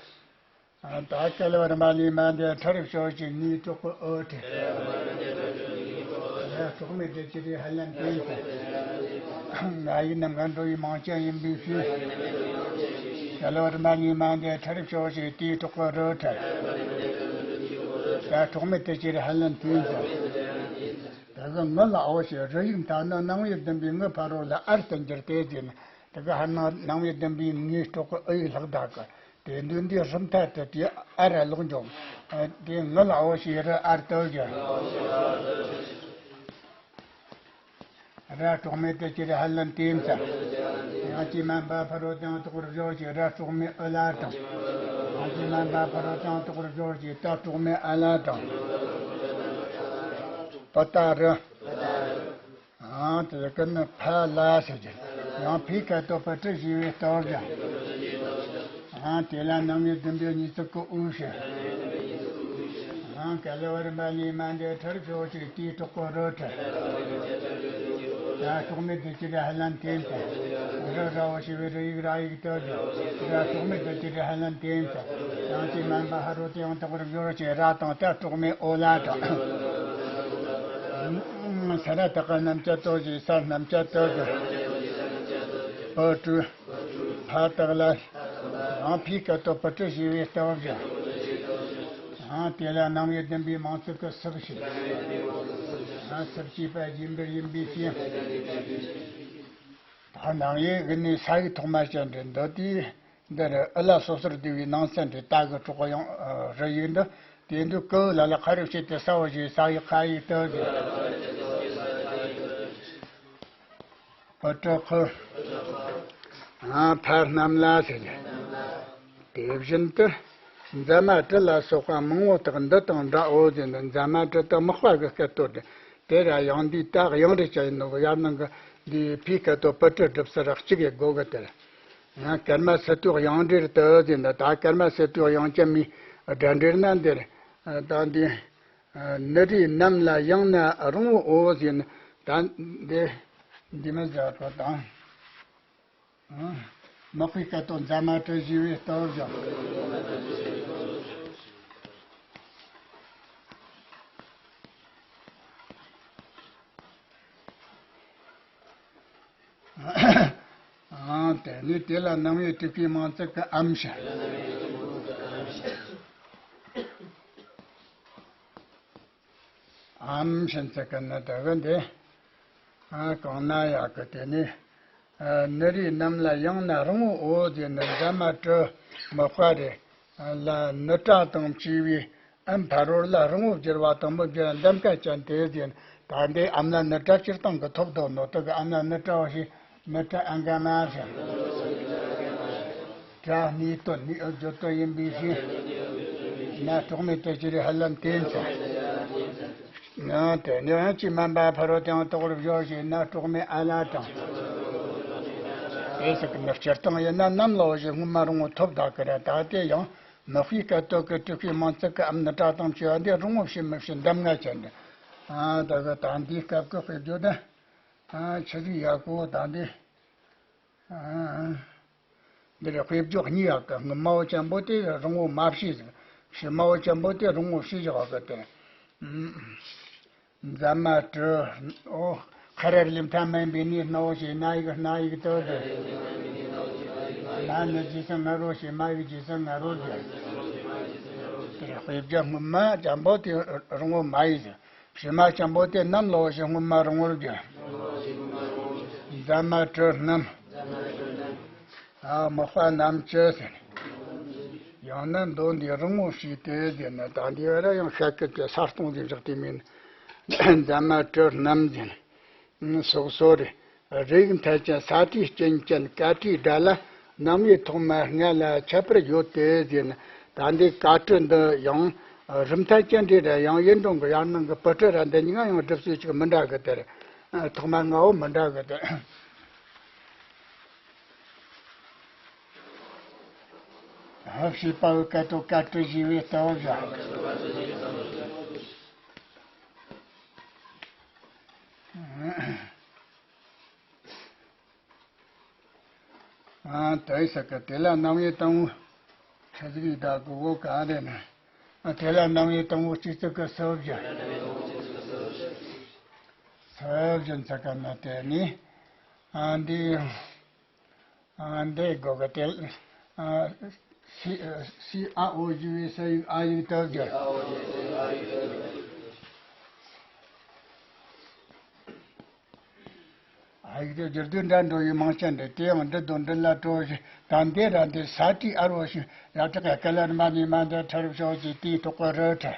ད་ག་ལ་བར་མ་ལུས་མ་འདས་ཐར་ཤོག་ཅེས་ངའི་གྲོགས་པོ་འོ་ཁྲར། ཡ་གྲོགས་མེད་དེ་ཅི་རེད་ཧ་ལམ་བསྟན་ཟིན། ང་ཡི་རྣམ་ལྔ་འགྲོ་བའི་མང་ཅན་ཡིན་པའི་ཕྱིར། ག་ལ་བར་མ་ལུས་མ་འདས་ཐར་ཤོག་ཅེས་དེའི་གྲོགས་པོ་རོ་ཁྲར། ཡ་གྲོགས་མེད་དེ་ཅི་རེད་ཧ་ལམ་བསྟན་ཟིན། དེ་གི་ངུ་ལ་འོ་ཞེས་རི་ཡིག་མཐའ་ན་སྣང་བའི་བདུན་པའི་ངུ་ཕ་རོལ་ལ་ཨར་དུ་འགྱུར་ཏེ་ཟིན། དེ་གི་ཧ་ན་སྣང་བའི་བདུན་པའི་ངའི་གྲོགས་པོ་ཨི་ཡི་ལྷག་བསྡད་གི། དེ་འདུག་འདི་གསུམ་ཐད་དུ་དེ་ཨ་ར་ལོག་འཇོག་དེ་ངུ་ལ་འོ་ཞེས་རི་ཨར་ཏོ་བཞི། ར་གྲོགས་མེད་དེ་ཅི་རེད་ཧ་ལམ་བསྟན་ཟིན། དབྱངས་ཀྱིས་དམན་པ་ཕ་རོལ་ཏུ་ཡང་དོག་པར་སྦྱོར་བྱས་ར་གྲོགས་མེད་ཨུ་ལ་དྲངས། དབྱངས་ཀྱིས་དམན་པ་ཕ་རོལ་ཏུ་ཡང་དོག་པར་སྦྱོར་བྱས་ད་གྲོགས་མེད་ཨ་ལ་དྲངས། པུ་ཏ་རི། ཨང་དེ་ཀུན་ནི་ཕ་ལ་ཟེར་གྱི། ཡང་ཕའི་ཀ་ཏོ་པུ་ཏྲ་ཞི་བའི་ཏོ་བཞི། ཨང་དེ་ལ་སྣང་བའི་བདུན་པའི་གཉིས་ཚིག་གི་འུ་བཞི། ཨང་ག་ལ་བར་མ་ལུས་མ་འདས་ཐར་ཤོག་ཅེས་དེའི་གྲོགས་པོ་རོ་ཁྲར། ཡ་གྲོགས་མེད་དེ་ཅི་རེད་ཧ་ལམ་བསྟན་ཟིན། རི་ར་འོ་ཞེས་པའི་རི་ཡིག་ར་ཡིག་ཏོ་བཞི། ཡ་གྲོགས་མེད་དེ་ཅི་རེད་ཧ་ལམ་བསྟན་ཟིན། ཡང་ཅིག་དམན་པ་ཧ་རོ་ཏུ་ཡང་དོག་པར་སྦྱོར་བྱས་ར་དང་ད་གྲོགས་མེད་ཨོ་ལ་དྲངས། ས་ར་དག་གི་རྣམ་བཅད་ཏོ་བཞི་ས་རྣམ་བཅད་ཏོ་བཞི། པུ་ཏྲུ། ཕ་དག་ལ། ཡང་ཕའི་ཀ་ཏོ་པུ་ཏྲ་ཞི་བའི་ཏོ་བཞི། ཡང་དེ་ལ་སྣང་བའི་བདུན་པའི་མང་ཚིག་གི་སུག་ཞིག་ཡང་སུག་ཅེས་པ་རྗེས་འབྲེལ་ཡིན་པའི་ཕྱིར། ད་ནང་ཡིག་གི་ནི་ས་ཡིག་ཐོག་མ་ཅན་རེད་འདི་དེའི། འདི་རུ་ཨུ་ལ་སོ་སོར་བསྡུས་པའི་ནང་ཚན་རེད། ད་གི་གྲོགས་ཡང་རི་ཡིག་འདི་དེ་འདུག་ཀུ་ལ་ལ་ཁ་རུ་བྱེད་དེ་ས་འོ་ཞེས་ས་ཡིག་ཁ་ཡིག་ཏོ་ཟེར། པུ་ཏྲ་ཁུ། ཨ་ཕ་རྣམས་ལ་ཟེར། དེ་བཞིན་དུ་འཛད་མ་ཏྲ་ལ་སོགས་པ་མང་བོ་དག་འདི་དང་འདྲའོ་ཟེར་ནས་འཛད་མ་ཏྲ་དག་དམག་པ་གི་སྐད་དོད་དེ། དེ་ར་ཡང་འདི་ད་དབྱངས་རེ་ཅན་ཡིན་ནོ་གི། ཡར་ནང་གི་འདི་ཕའི་སྐད་དོད་པུ་ཏྲ་སྒྲུབ་ས་ར་གཅིག་གི་སྒོ་གི་དེར། ཡང་ཀརྨ་སི་ཏུ་དབྱངས་འགྲེལ་དུ་ཟེར་ན། ད་ཀརྨ་སི་ཏུ་དབྱངས་ཅན་མའི་སྒྲ་འགྲེལ་ན་འདིར། ད་འདི་ནི་རེའི་རྣམ་ལ་ཡང་ན་རིང་བོའོ་ཟེར་ན། ད་འདི་འདི་མི་ཟེར་གོ་དང་། དམག་པའི་སྐད་དོད་འཛད་མ་གྲོལ་ཞེས་པའི་སྟོབས་ཀྱང་། ཨང་། དེ་ནི་དེ་ལ་རྣམ་དབྱེ་དྲུག་པའི་མིང་ཚིག་གི་ཨམ་ཞེས། ཨམ་ཞེས་ཚིག་གི་ནི་དེ་གི་འདི། ཨ། གང་ན་ཡག་གི་དེ་ནི། ཨ། ནི་རེའི་རྣམ་ལ་ཡང་ན་རིང་བོའོ་ཟེར་ན། འཛད་མ་གྲོལ་མི་དཔའ་རེ་ལ་ནི་སྒྲ་དང་བཅས་པའི་ཨམ་ཕ་རོལ་ལ་རིང་བོ་བསྒྱུར་བ་དང་མི་བསྒྱུར་འདམ་ཀ་ཅན་དེ་ཟེར་ན། ད་འདི་ཨམ་ལ་ནི་སྒྲ་སྤྱིར་བཏང་གི་ཐོབ་དོ་ནོ་དེ་གི་ཨམ་ལ་ནི་སྒྲ་བ་ཞིག་ནི་སྒྲ་ཨ་འག་མ་ཞེས། སྒྲ་སྣའི་དོན་ནི་ཨོ་བརྗོད་དོན་ཡིན་པའི་ཕྱིར། ན་གྲོགས་མེད་དེ་ཅི་རེད་ཧ་ལམ་བསྟན་ཚར། ཡང་དེ་ནི་ཡང་ཅི་མན་པ་ཕ་རོལ་ཏུ་ཡང་དོགས་པར་བཞག་ཞེ་ན། གྲོགས་མེད་ཨ་ལ་དང་། དེ་སོགས་ཀྱི་ནི་སྤྱིར་བཏང་ཡིན་ན་ནམ་ལོ་ཞེས་སྔོན་མ་རིང་བོ་ཐོབ་ད་གི་ར། ད་དེ་ཡང་དམག་པའི་སྐད་དོད་ཀྱི་དྲུག་པའི་མིང་ཚིག་གི་ཨམ་ནི་སྒྲ་དང་བཅས་པ་འདི་རིང་བོ་བྱེད་མི་བྱེད་འདམ་ང་ཅན་འདི། ཨ། ད་གི་ད་འདིའི་སྐབས་ཀྱི་དཔེ་བརྗོད་དེ། ཨ། ཆི་ཟིག་ཡག་གོ་ད་འདི། ཨ། འདིར་དཔེ་བརྗོད་གཉིས་ཡོད་གི། སྔོན་མའོ་ཅན་པོ་དེ་རིང་བོ་མ་བྱས་ཟིག། ཕྱི་མའོ་ཅན་པོ་དེ་རིང་བོ་བྱས་བཞག་གི་དེ། འཛད་མ་གྲོལ། ཨོ། ཁ་ར་ལི་མཐའ་མིན་པའི་ནི་སྣའོ་ཞེ་ན་ཡིག་སྣ་ཡིག་དོ་དེ། ན་ནི་ཇི་སི་ང་རོ་ཞེ་མ་ཡིག་ཇི་སི་ང་རོ་དེ། དེར་དཔེ་བརྗོད་སྔོན་མ་ཅན་པོ་དེ་རིང་བོ་མ་བྱས་ཟིག། ཕྱི་མ་ཅན་པོ་དེ་ནམ་ལོ་ཞེས་སྔོན་མ་རིང་བོར་བསྒྱུར། འཛད་མ་གྲོལ་རྣམས། ཨ། དམག་པ་རྣམས་ཀྱི་ཟེར། ཡང་ན་མདོ་འདི་རིང་བོ་བྱས་ཏེ་ཟེར་ན། ད་འདི་བ་ར་ཡང་ཤ་སྐད་ཀྱི་ས་སྟོང་ཟིག་བཞག་དེ་མིན། འཛད་མ་གྲོལ་རྣམས་ཟེར། སོ་སོ་རེ། རིགས་མཐའ་ཅན་ས་དེའི་རྐྱེན་ཅན་ཀ་ཏྲིའི་སྒྲ་ལ་རྣམ་དབྱེ་ཐོག་མ་ལྔ་ལ་ཁྱད་པར་ཡོད་དེ་ཟེར་ན། ད་འདི་ཀ་ཏྲི་འདི་ཡང་རིགས་མཐའ་ཅན་རེ་ར་ཡང་ཡིན་འགྲོ་གི། ཡར་ནང་གི་པུ་ཏྲ་ར་འདི་གཉིས་ཀ་ཡང་སྒྲུབ་ཚུལ་ཅིག་མི་འདྲ་གི། དེར་ཐོག་མ་ལྔ་བོ་མི་འདྲ་གི། དེ་བྱེད་པ་བོའི་སྐད་དོད་ཀ་ཏྲི་ཞེས་པའི་སྟོབས་བཞག། ཨ། དེ་ཟེར་གི། དེ་ལ་རྣམ་དབྱེ་དང་པོ། ཁྲ་ཟིག་ཡི་དྭགས་ཀྱི་འོ་ག་རེ་ན། ཨ། དེ་ལ་རྣམ་དབྱེ་དང་པོ་སྤྱི་གཙུག་གི་སོ་བཞི། སོ་བཞི་ཟེར་གི་ན་དེ་ནི། ཨ། འདི། ཨ། འདི་གོ་གི། དེ། ཨ། སི། སི་ཨ་འོ་བཞི་བའི་ས་ཡིག་ཨ་ཡིག་ཏུ་བསྒྱུར། ཨ་ཡིག་དེ་བསྒྱུར་དུས་འདྲ་འགྲོ་བའི་མིང་ཅན་རེད། དེ་ཡང་འབྲི་དང་འབྲི་ལ་སྤྲོ་ཞེས། ད་འདི་ར་འདི་ས་ཏྲི་ཨ་རོ་ཞེས་ཡ་བྲག་ག་ལ་མ་ནི་མ་འདི་ཁྲ་རུ་ཤོག་ཅིག་དེའི་ཐོག་གི་རི་ཁྲ།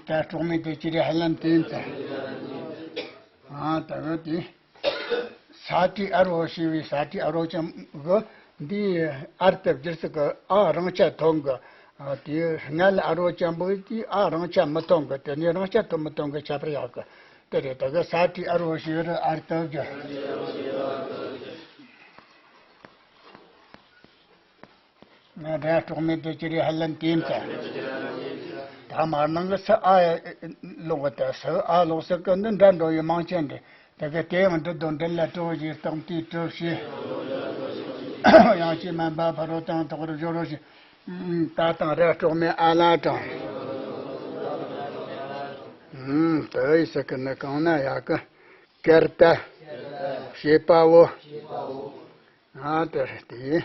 ད་གྲོགས་མེད་དེ་ཅི་རེད་ཧ་ལམ་བསྟན་ཚར། ཨ། ད་གི་དེ། ས་ཏྲི་ཨ་རོ་ཞེས་པའི་ས་ཏྲི་ཨ་རོ་ཅན་གི་འདི་ཨར་ཏུ་བསྒྱུར་ཚུལ་གི་ཨ་རང་ཆ་ཐོན་གི། ཨ། དེ་སྔ་ལ་ཨ་རོ་ཅན་པོ་དེ་ཨ་རང་ཆ་མི་ཐོན་གི། དེ་ནས་རང་ཆ་ཐོན་མི་ཐོན་གི་ཁྱད་པར་ཡོད་གི། དེ་རེད། ད་གི་ས་ཏྲི་ཨ་རོ་ཞེས་ར་ཨར་ཏུ་བསྒྱུར། ང་འདྲ་གྲོགས་མེད་དེ་ཅི་རེད་ཧ་ལམ་བསྟན་ཚར། ད་མར་ནང་གི་ས་ཨ་ལོག་གི། ད་ས་ཨ་ལོག་ས་གི་འདི་འདྲ་འགྲོ་བའི་མིང་ཅན་རེད། དེ་གི་དེ་ཡང་འབྲི་དང་འབྲི་ལ་སྤྲོ་ཞེས་སྟོང་དེའི་སྤྲོ་ཞེས། ཡང་ཅི་མན་པ་ཕ་རོལ་ཏུ་ཡང་དོགས་པར་སྦྱོར་རོ་ཞེས། ད་དང་ར་གྲོགས་མེད་ཨ་ལ་དང་། ཨུམ། དེ་ཡི་ས་གི་ནི་གང་ན་ཡག་གི། ཀར་ཏ། བྱེད་པ་བོ། ཨ། དེ་རེད། དེ་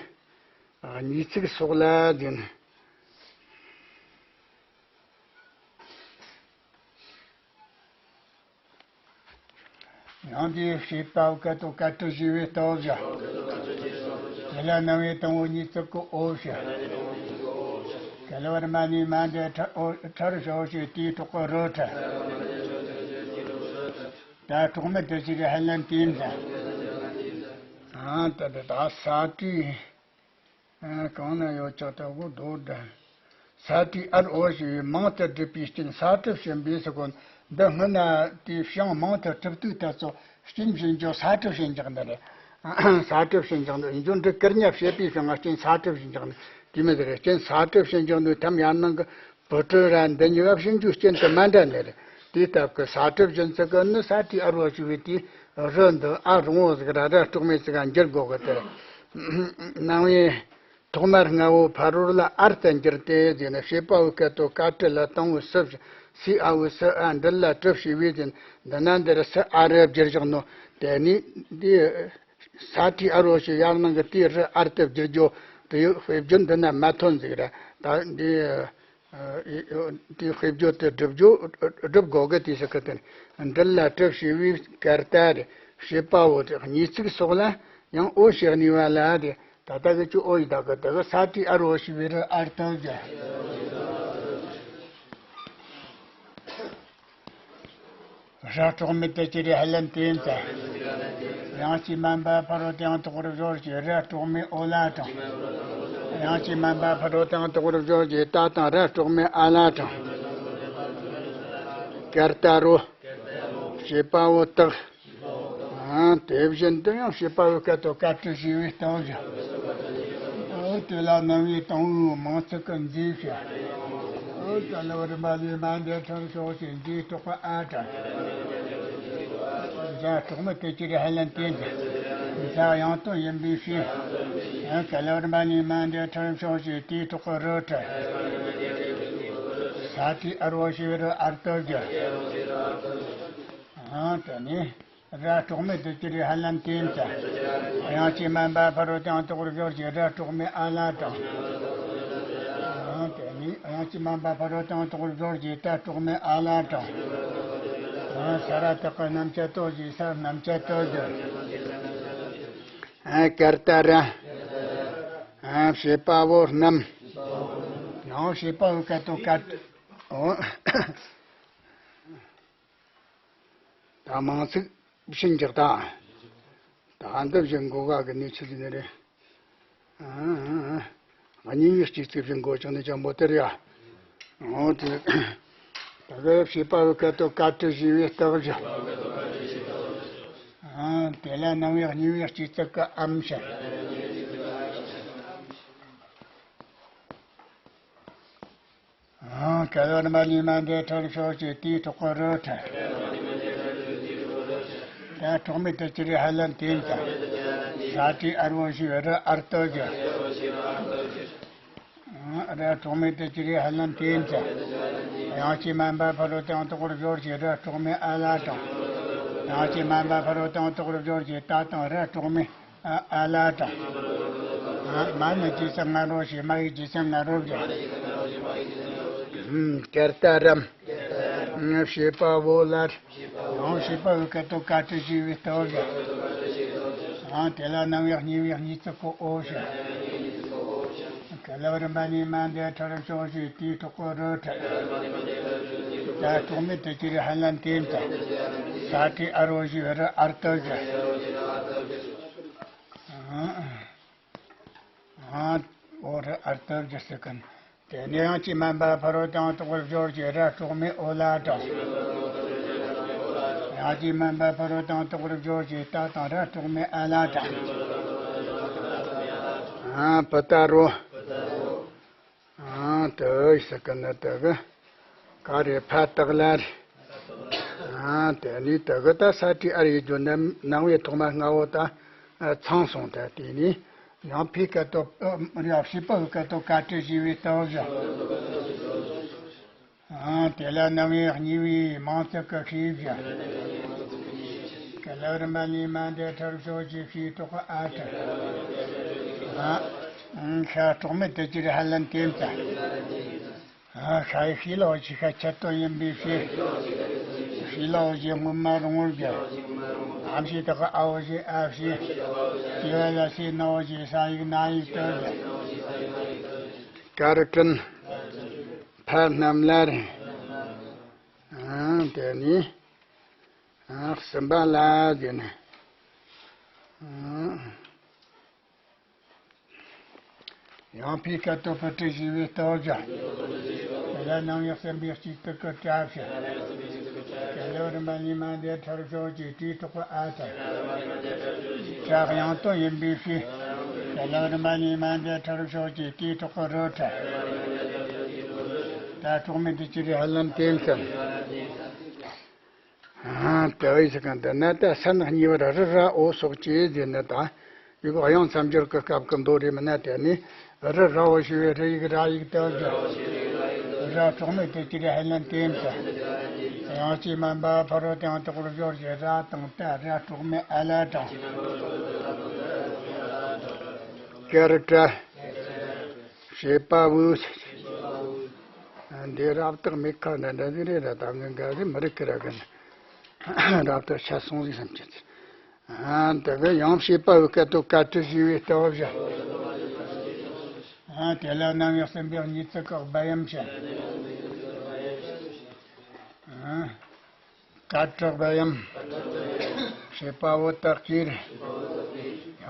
གཉིས་ཚིག་སོགས་ལ་བརྟེན། ཡང་དེའི་བྱེད་པ་བོའི་སྐད་དོད་ཀ་ཏྲི་ཞེས་པའི་སྟོབས་བཞག། དེ་ལ་རྣམ་དབྱེ་དང་པོ་གཉིས་གཙུག་གི་འོ་ཞེས། ག་ལ་བར་མ་ནི་མ་འདི་ཁྲ་འོ་ཁྲ་རུ་ཤོག་ཞེས་དེའི་ཐོག་གི་རི་ཁྲ། ད་གྲོགས་མེད་དེ་ཅི་རེད་ཧ་ལམ་བསྟན་ཚར། ཨ། ད་ད་ད་ས་ཏྲི། ཨ། གང་ན་ཡོད་ཀྱང་ད་གོ་རྡོ་འདྲ། ས་ཏི་ཨར་འོ་ཞེས་པའི་མིང་དེ་བསྒྲུབས་པའི་རྐྱེན་ས་ཏི་བྱིན་པས་ཟེར་གོ། འདི་སྔོན་ན་དེའི་བྱིངས་མིང་དེ་གྲུབ་དུས་ད་ཚོ་རྐྱེན་བྱིན་རྒྱུ་ས་ཏི་བྱིན་རྒྱག་འདི་རེད། ས་ཏི་བྱིན་རྒྱག་འདི་ཡིན་རྒྱུ་འདི་ཀུན་ཉ་བྱེད་པའི་བྱིངས་རྐྱེན་ས་ཏི་བྱིན་རྒྱག་འདི་དེ་མོ་ཟིག་རེད། རྐྱེན་ས་ཏི་བྱིན་རྒྱག་འདི་ཐམ་ཡར་ནང་གི་བུ་ཕྲུག་ར་འདི་གཉིས་ཀ་བྱིན་རྒྱུའི་རྐྱེན་དུ་མ་འདྲ་ནི་རེད། དེའི་སྟབས་ཀྱིས་ས་ཏི་བྱིན་ཚུལ་གྱི་ནི་ས་ཏི་ཨར་འོ་ཞེས་པའི་དེའི་རི་འདི་ཨ་རོང་བོ་ཟིག་ར་ར་གྲོགས་མེད་ཟིག་ག་འགྱུར་དགོས་གི་དེ་རེད། ནང་བའི་ཐོག་མར་ལྔ་བོ་ཕ་རོལ་ལ་ཨར་དུ་འགྱུར་ཏེ་ཟེར་ན། བྱེད་པ་པོའི་སྐད་དོད་ཀ་གྲུ་ལ་དང་པོའི་སུ། སའི་ཨ་བོའི་སུ། ཨ་འགྲུལ་ལ་གྲུ་ཞེས་པའི་ཟེར་ན། འདི་ན་འདིར་སུ་ཨ་རུ་བསྒྱུར་བཞག་ནོ། དེ་ནི་འདི་ས་ཏི་ཨར་འོ་ཞེས་ཡར་ནང་གི་དེའི་རི་ཨར་དུ་བསྒྱུར་རྒྱུ་དེ་ཡོད། དཔེ་བརྗོད་འདི་ན་མ་ཐོན་ཟིག་ར། ད་འདི་དེའི་དཔེ་བརྗོད་དེ་སྒྲུབ་རྒྱུ་སྒྲུབ་དགོས་གི། དེའི་སུ་ཁ་དེ་ནི་འགྲུལ་ལ་གྲུ་ཞེས་པའི་ཀར་ཏ་རེད། བྱེད་པ་པོ་དེ་གཉིས་ཚིག་སོགས་ལ་ཡང་འོ་ཞེས་གནས་པ་ལ་དེ། ད་ལྟ་གི་ཆུ་འོ་ཡི་ད་གི་དེ་གི་ས་ཏི་ཨར་འོ་ཞེས་པའི་རི་ཨར་དུ་བསྒྱུར། ར་གྲོགས་མེད་དུ་གྱུར་རེ་ཧ་ལན་ཏེ་ཙ། དབྱངས་ཅན་མ་འབབ་ཕ་རོལ་ཏུ་ཡང་དོག་པར་སྦྱོར་གྱི་ར་གྲོགས་མེད་འོ་ལ་དྲངས། དབྱངས་ཅན་མ་འབབ་ཕ་རོལ་ཏུ་ཡང་དོག་པར་སྦྱོར་གྱི་ཏ་དང་ར་གྲོགས་མེད་ཨ་ལ་དྲངས། ཀར་ཏ་རོ། བྱེད་པ་པོ་དག། ཨ། དེ་བཞིན་དུ་ཡང་བྱེད་པ་པོའི་སྐད་དོད་ཀ་གྲུ་ཞེས་པའི་སྟོབས་བཞག། ཨ། དེ་ལ་རྣམ་དབྱེ་དང་པོའི་མིང་ཚིག་གི་མཛེས་བྱ། ཨ། ཀ་ལ་བ་རིམ་པ་ལས་མ་འདས་ཁྲར་ཕྱོགས་ཀྱི་མཛེས་གྲོགས་པ་ཨ་དྲངས། ཛ་གྲོགས་མེད་དུ་གྱུར་རེ་ཧ་ལན་ཏེ་ཙ། ཛ་དབྱངས་སྟོན་ཡིན་པའི་ཕྱིར། ཨ། ཀ་ལ་བ་རིམ་པ་ལས་མ་འདས་ཁྲར་ཕྱོགས་ཀྱི་དེའི་གྲོགས་པ་རུ་ཁྲ། ས་ཏི་ཨར་འོ་ཞེས་པའི་རི་ཨར་དུ་བསྒྱུར། ཨ། དེ་ནས། ར་གྲོགས་མེད་དུ་གྱུར་རེ་ཧ་ལན་ཏེ་ཙ། དབྱངས་ཅན་མ་འབབ་ཕ་རོལ་ཏུ་ཡང་དོག་པར་སྦྱོར་གྱི་ར་གྲོགས་མེད་ཨ་ལ་དྲངས། དེ་ནས་དབྱངས་ཅན་མ་འབབ་ཕ་རོལ་ཏུ་ཡང་དོག་པར་སྦྱོར་གྱི་ཏ་གྲོགས་མེད་ཨ་ལ་དྲངས། ས་ར་བཏགས་པའི་རྣམ་བཅད་དོ་ཞེས་ས་རྣམ་བཅད་དོ་བསྒྱུར། ཀར་ཏ་ར། བྱེད་པ་པོ་རྣམས། ཡང་བྱེད་པ་པོའི་སྐད་དོད་ཀར། འོ། ད་མང་ཚིག་བྱིན་རྒྱག་ད། ད་འདི་བཞིན་འགོ་ག་གི་གནས་ཚུལ་ནི་རེད། ཨ། གཉིས་པའི་སྤྱི་ཚིག་བཞིན་འགོ་ཅང་ནི་ཅང་པོ་དེ་རེད་ཡ། འོ་དེ། ད་ག་བྱེད་པ་པོའི་སྐད་དོད་ཀ་གྲུ་ཞེས་པའི་སྟོབས་བཞག། ཨ། དེ་ལ་རྣམ་དབྱེ་གཉིས་པའི་སྤྱི་ཚིག་གི་ཨམ་བྱ། ཨང་། ཀ་ལ་བ་རིམ་པ་ལས་མ་འདས་ཁྲར་ཕྱོགས་ཀྱི་དེའི་གྲོགས་པ་རུ་ཁྲ། ད་གྲོགས་མེད་དུ་གྱུར་རེ་ཧ་ལན་ཏེ་ཙ། ས་ཏི་ཨར་འོ་ཞེས་པའི་རི་ཨར་དུ་བསྒྱུར། ཨང་། ར་གྲོགས་མེད་དུ་གྱུར་རེ་ཧ་ལན་ཏེ་ཙ། དབྱངས་ཅན་མ་འབབ་ཕ་རོལ་ཏུ་ཡང་དོག་པར་སྦྱོར་གྱི་ར་གྲོགས་མེད་ཨ་ལ་དྲངས། དབྱངས་ཅན་མ་འབབ་ཕ་རོལ་ཏུ་ཡང་དོག་པར་སྦྱོར་གྱི་ཏ་དང་ར་གྲོགས་མེད། ཨ། ཨ་ལ་དྲངས། ཨ། མ་ནི་ཇི་སུ་ང་རོ་ཞེས་མ་ཡི་ཇི་སུ་ང་རོ་བསྒྱུར། ཨུམ། ཀར་ཏ་རམ། ཨུམ། བྱེད་པ་པོ་ལ། ཡང་བྱེད་པ་པོའི་སྐད་དོད་ཀ་གྲུ་ཞེས་པའི་སྟོབས་བཞག། ཨ། དེ་ལ་རྣམ་དབྱེ་གཉིས་པའི་གཉིས་ཚིག་གི་འོ་བྱ། ཀ་ལ་བ་རིམ་པ་ལས་མ་འདས་ཁྲར་ཕྱོགས་ཀྱི་དེའི་གྲོགས་པ་རུ་ཁྲ། ད་གྲོགས་མེད་དུ་གྱུར་རེ་ཧ་ལན་ཏེ་ཙ། ས་ཏི་ཨར་འོ་ཞེས་པའི་རི་ཨར་དུ་བསྒྱུར། ཨ། ཨ། འོ་རི་ཨར་དུ་བསྒྱུར་ཟེར་གི། དེ་ནས་དབྱངས་ཅན་མ་འབབ་ཕ་རོལ་ཏུ་ཡང་དོག་པར་སྦྱོར་གྱི་ར་གྲོགས་མེད་འོ་ལ་དྲངས། དབྱངས་ཅན་མ་འབབ་ཕ་རོལ་ཏུ་ཡང་དོག་པར་སྦྱོར་གྱི་ཏ་དང་ར་གྲོགས་མེད་ཨ་ལ་དྲངས། ཨ། པུ་ཏ་རོ། ཨང་། དེ་ཟེར་གི་ནི་དེ་གི་ག་རེ་ཕ་བཏགས་ལ་རེད། ཨང་། དེ་ནས་དེ་གི་ད་ས་ཏི་ཨར་ཡི་རྒྱུ་རྣམ་རྣམ་དབྱེ་ཐོག་མ་ལྔ་བོ་ད་ཚང་སོང་། ད་དེ་ནས་ཡང་ཕའི་སྐད་དོད། ཨ། རེད་ཡ། བྱེད་པ་པོའི་སྐད་དོད་ཀ་གྲུ་ཞེས་པའི་སྟོབས་བཞག། ཨང་། དེ་ལ་རྣམ་དབྱེ་གཉིས་པའི་མིང་ཚིག་གི་ཤེས་བྱ། ཀ་ལ་བ་རིམ་པ་ལས་མ་འདས་ཁྲར་ཕྱོགས་ཀྱི་ཤེས་གྲོགས་ཨ་ཁྲ། ཨ། ཤ་གྲོགས་མེད་དུ་གྱུར་རེ་ཧ་ལན་ཏེ་ཙ། ཨ། ཤ་ཡི་ཤེས་ལ་འོ་ཞེས་ཤ་ཁྱད་དོན་ཡིན་པའི་ཕྱིར། ཤེས་ལ་འོ་ཞེས་སྔོན་མ་རིང་བོར་བསྒྱུར། ཨམ་ཞེས་བཏགས་པའི་ཨ་འོ་ཞེས་ཨ་བྱས། སྐྱེ་བ་ལ་སྐྱེ་ན་འོ་ཞེས་ས་ཡིག་ན་ཡིག་ཏུ་བསྒྱུར། ཀ་རུ་ཀྲིན། ཕ་རྣམས་ལ་རེད། ཨང་། དེ་ནས། ཨང་། གསུམ་པ་ལ་དེ་ནས། ཨང་། ཡང་ཕའི་སྐད་དོད་ཕུ་ཏྲི་ཞེས་པའི་སྟོབས་བཞག་དེ་ལ་ནང་པའི་སེམས་དཔའི་སྤྱི་གཙུག་གི་སྐྲ་བཞག་དེ་ལ་རིམ་པ་གཉིས་མ་འདས་ཁྲར་ཕྱོགས་ཀྱི་དྲིས་གྲོགས་ཨ་ཐ། སྐྲ་དབྱངས་དོན་ཡིན་པའི་ཕྱིར། དེ་ལ་རིམ་པ་གཉིས་མ་འདས་ཁྲར་ཕྱོགས་ཀྱི་དྲིས་གྲོགས་རུ་ཁྲ། ད་གྲོགས་མེད་དེ་ཅི་རེད་ཧ་ལམ་བསྟན་ཚར། ཨ། དེ་བས་ཟེར་གང་འདི་ན་ད་ས་ནག་གཉིས་པར་རི་ར་འོ་སོགས་ཀྱི་ཟེར་ནི་དང་། ཡི་གེ་དབྱངས་མཚམས་སྦྱོར་གྱི་སྐབས་ཀྱི་མདོ་རེད་མིན་ན། དེ་ནི་རི་ར་འོ་ཞེས་པའི་རི་ཡིག་ར་ཡིག་དེ་བརྗོད། ར་གྲོགས་མེད་དེ་ཅི་རེད་ཧ་ལམ་བསྟན་ཚར། དབྱངས་ཀྱིས་དམན་པ་ཕ་རོལ་ཏུ་ཡང་དག་པར་སྦྱོར་གྱི་ར་དང་ད་ར་གྲོགས་མེད་ཨ་ལ་དྲངས། ཀ་ར་ཀྲ། བྱེད་པ་པོ། འདི་རབ་བཏགས་མེད་ཁ་འདྲ་འདྲ་ཟིག་རེད་ར། ད་ངས་འགའ་ཟིག་མི་རིག་གི་ར་གི་ན། རབ་བཏགས་ཆད་སོང་ཟིག་བསམ་གྱི་ཚེ། ཨ། དེ་གི་ཡང་བྱེད་པ་པོའི་སྐད་དོད་ཀ་ཏྲི་ཞེས་པའི་སྟོབས་བཞག་ཨ། དེ་ལ་རྣམ་དབྱེ་གསུམ་པའི་གཉིས་ཚིག་གི་སྦ་ཡམ་བྱ། ཨ། ཀ་ཏྲི་སྦ་ཡམ། བྱེད་པ་པོ་དག་གིས།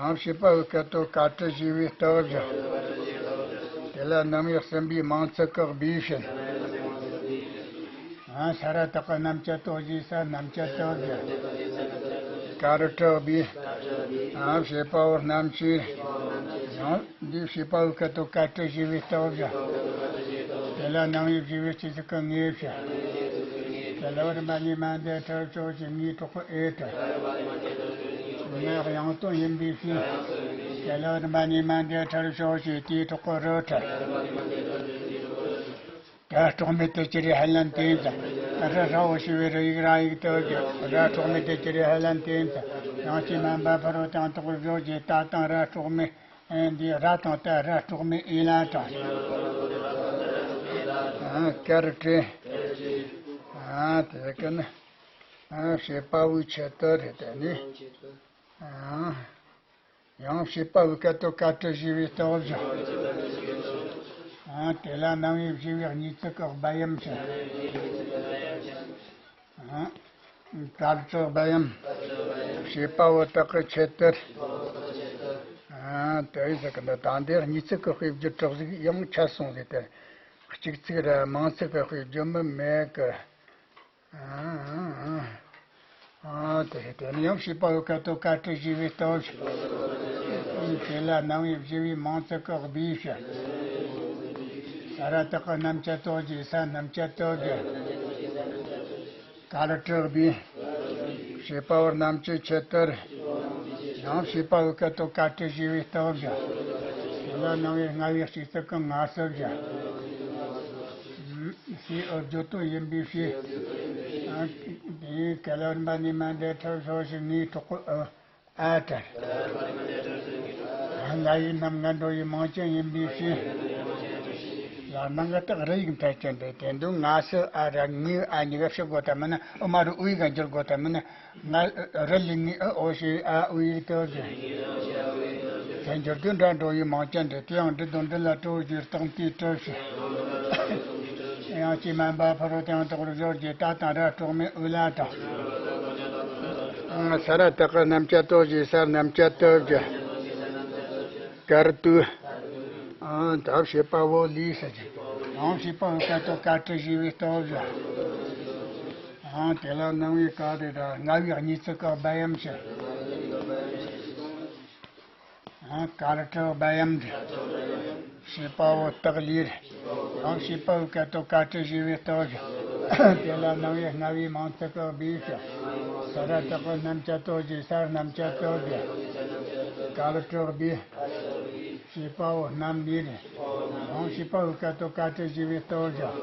ཡང་བྱེད་པ་པོའི་སྐད་དོད་ཀ་ཏྲི་ཞེས་པའི་སྟོབས་བཞག་དེ་ལ་རྣམ་དབྱེ་གསུམ་པའི་མང་ཚིག་གི་སྦའི་ཕྱིར། ཨ། ས་ར་བཏགས་རྣམ་བཅད་དོ་ཞེས་ས་རྣམ་བཅད་དོ་ཞེས། ཀ་ར་ཀྲི་སྦའི། ཨ། བྱེད་པ་པོ་རྣམ་བཅད། ཡང་འདི་བྱེད་པ་པོའི་སྐད་དོད་ཀ་ཏྲི་ཞེས་པའི་སྟོབས་བཞག་དེ་ལ་རྣམ་དབྱེ་བཞི་པའི་སྤྱི་གཙུག་གི་ངེས་བྱ། དེ་ལ་རིམ་པ་གཉིས་མ་འདས་ཁྲར་ཕྱོགས་ཀྱི་ངེས་གྲོགས་ཨེ་ཏྲ། ངས་དབྱངས་དོན་ཡིན་པའི་ཕྱིར། དེ་ལ་རིམ་པ་གཉིས་མ་འདས་ཁྲར་ཕྱོགས་ཀྱི་དྲིས་གྲོགས་རུ་ཁྲ། ད་གྲོགས་མེད་དེ་ཅི་རེད་ཧ་ལམ་བསྟན་ཚར། རི་ར་འོ་ཞེས་པའི་རི་ཡིག་ར་ཡིག་དེ་བརྗོད། ར་གྲོགས་མེད་དེ་ཅི་རེད་ཧ་ལམ་བསྟན་ཚར། དབྱངས་ཀྱིས་དམན་པ་ཕ་རོལ་ཏུ་ཡང་དག་པར་སྦྱོར་གྱི་ད་དང་ར་གྲོགས་མེད། ཨེ། འདི་ར་དང་ད་ར་གྲོགས་མེད་ཨེ་ལ་དྲངས། ཨ། ཀ་ར་ཀྲི། ཨ། དེ་གི་ནི། ཨ། བྱེད་པ་པོའི་ཆེད་དུ་རེད་དེ་ནི། ཨ། ཡང་བྱེད་པ་པོའི་སྐད་དོད་ཀ་ཏྲི་ཞེས་པའི་སྟོབས་བཞག་ཨ། དེ་ལ་རྣམ་དབྱེ་བཞི་པའི་གཉིས་ཚིག་གི་སྦ་ཡམ་བྱ། ཨ། ཀ་ར་ཀྲི་སྦ་ཡམ། བྱེད་པ་པོ་དག་གི་ཆེད་དུ། ཨ། དེ་ཡིན་ཟེར་གི་འདུག་ད་འདིར་གཉིས་ཚིག་གི་དཔེ་བརྗོད་གྲོགས་ཟིག་ཡང་ཆད་སོང་ཟེར་ཏེ། གཅིག་ཚིག་ར་མང་ཚིག་གི་དཔེ་བརྗོད་མི་མེད་གི། ཨ། དེ་རེད། དེ་ནི་ཡང་བྱེད་པ་པོའི་སྐད་དོད་ཀ་ཏྲི་ཞེས་པའི་སྟོབས་བཞག་དེ་ལ་རྣམ་དབྱེ་བཞི་པའི་མང་ཚིག་གི་སྦའི་ཕྱིར། ས་ར་བཏགས་རྣམ་བཅད་དོ་ཞེས་ས་རྣམ་བཅད་དོ་བརྗོད། ཀ་ར་ཀྲི་སྦའི། བྱེད་པ་པོ་རྣམ་བཅད་ཆེད་དུ། ཡང་བྱེད་པ་པོའི་སྐད་དོད་ཀ་ཏྲི་ཞེས་པའི་སྟོབས་བཞག་དེ་ལ་རྣམ་དབྱེ་ལྔ་པའི་སྤྱི་གཙུག་གི་ང་སུ་བཞག་ཞེས་འུ་བརྗོད་དོན་ཡིན་པའི་ཕྱིར། ཨ། དེའི་སྐད་ལ་རིམ་པ་གཉིས་མ་འདས་ཁྲར་ཕྱོགས་ཀྱི་ངེས་གྲོགས་པོ་ཨུ་ཨ་ཏྲ། ང་ཡིག་རྣམ་ལྔ་འགྲོ་བའི་མིང་ཅན་ཡིན་པའི་ཕྱིར། ལ་ནང་གི་རྟགས་རི་ཡིག་མཐའ་ཅན་ཏེ། དེ་དུས་ང་སུ་ཨ་ར་ངེས་ཨ་གཉིས་ཀ་ཕྱི་དགོས་དམ་མིན་ན། ཨུ་མ་རུ་ཨུ་ཡིག་ག་འགྱུར་དགོས་དམ་མིན་ན། ང་རི་ལི་ངེས་ཨུ་འོ་ཞེས་ཨ་ཨུ་ཡིག་ཏུ་བཟོས། དེ་འགྱུར་དུས་འདྲ་འགྲོ་བའི་མིང་ཅན་ཏེ། དེ་ཡང་འབྲི་དོན་འབྲི་ལ་སྤྲོ་བའི་རྟགས་མཐའི་གྲུབ་ཕྱིར། དབྱངས་ཀྱིས་དམན་པ་ཕ་རོལ་ཏུ་ཡང་དག་པར་སྦྱོར་གྱི་ད་དང་ར་གྲོགས་མེད་ཨུ་ལ་དྲངས། ས་ར་བཏགས་རྣམ་བཅད་དོ་ཞེས་ས་རྣམ་བཅད་དོ་བརྗོད། ཀ་ར་ཏུ། ཨ། ད་བྱེད་པ་པོ་ལས་ཟེར་གྱི། ཡང་བྱེད་པ་པོའི་སྐད་དོད་ཀ་ཏྲི་ཞེས་པའི་སྟོབས་བཞག་ཨ། དེ་ལ་རྣམ་དབྱེ་ཀ་རེ་ར་ལྔ་པའི་གཉིས་ཚིག་གི་སྦ་ཡམ་བྱ། ཨ། ཀ་ར་ཀྲི་སྦ་ཡམ་འདི། བྱེད་པ་པོ་བཏགས་ལས་རེད། ཡང་བྱེད་པ་པོའི་སྐད་དོད་ཀ་ཏྲི་ཞེས་པའི་སྟོབས་བཞག་དེ་ལ་རྣམ་དབྱེ་ལྔ་པའི་མང་ཚིག་གི་སྦའི་ཕྱིར། ས་ར་བཏགས་རྣམ་བཅད་དོ་ཞེས་ས་རྣམ་བཅད་དོ་བརྗོད། ཀ་ར་ཀྲི་སྦའི། བྱེད་པ་པོ་རྣམ་ལས་རེད། ཡང་བྱེད་པ་པོའི་སྐད་དོད་ཀ་ཏྲི་ཞེས་པའི་སྟོབས་བཞག་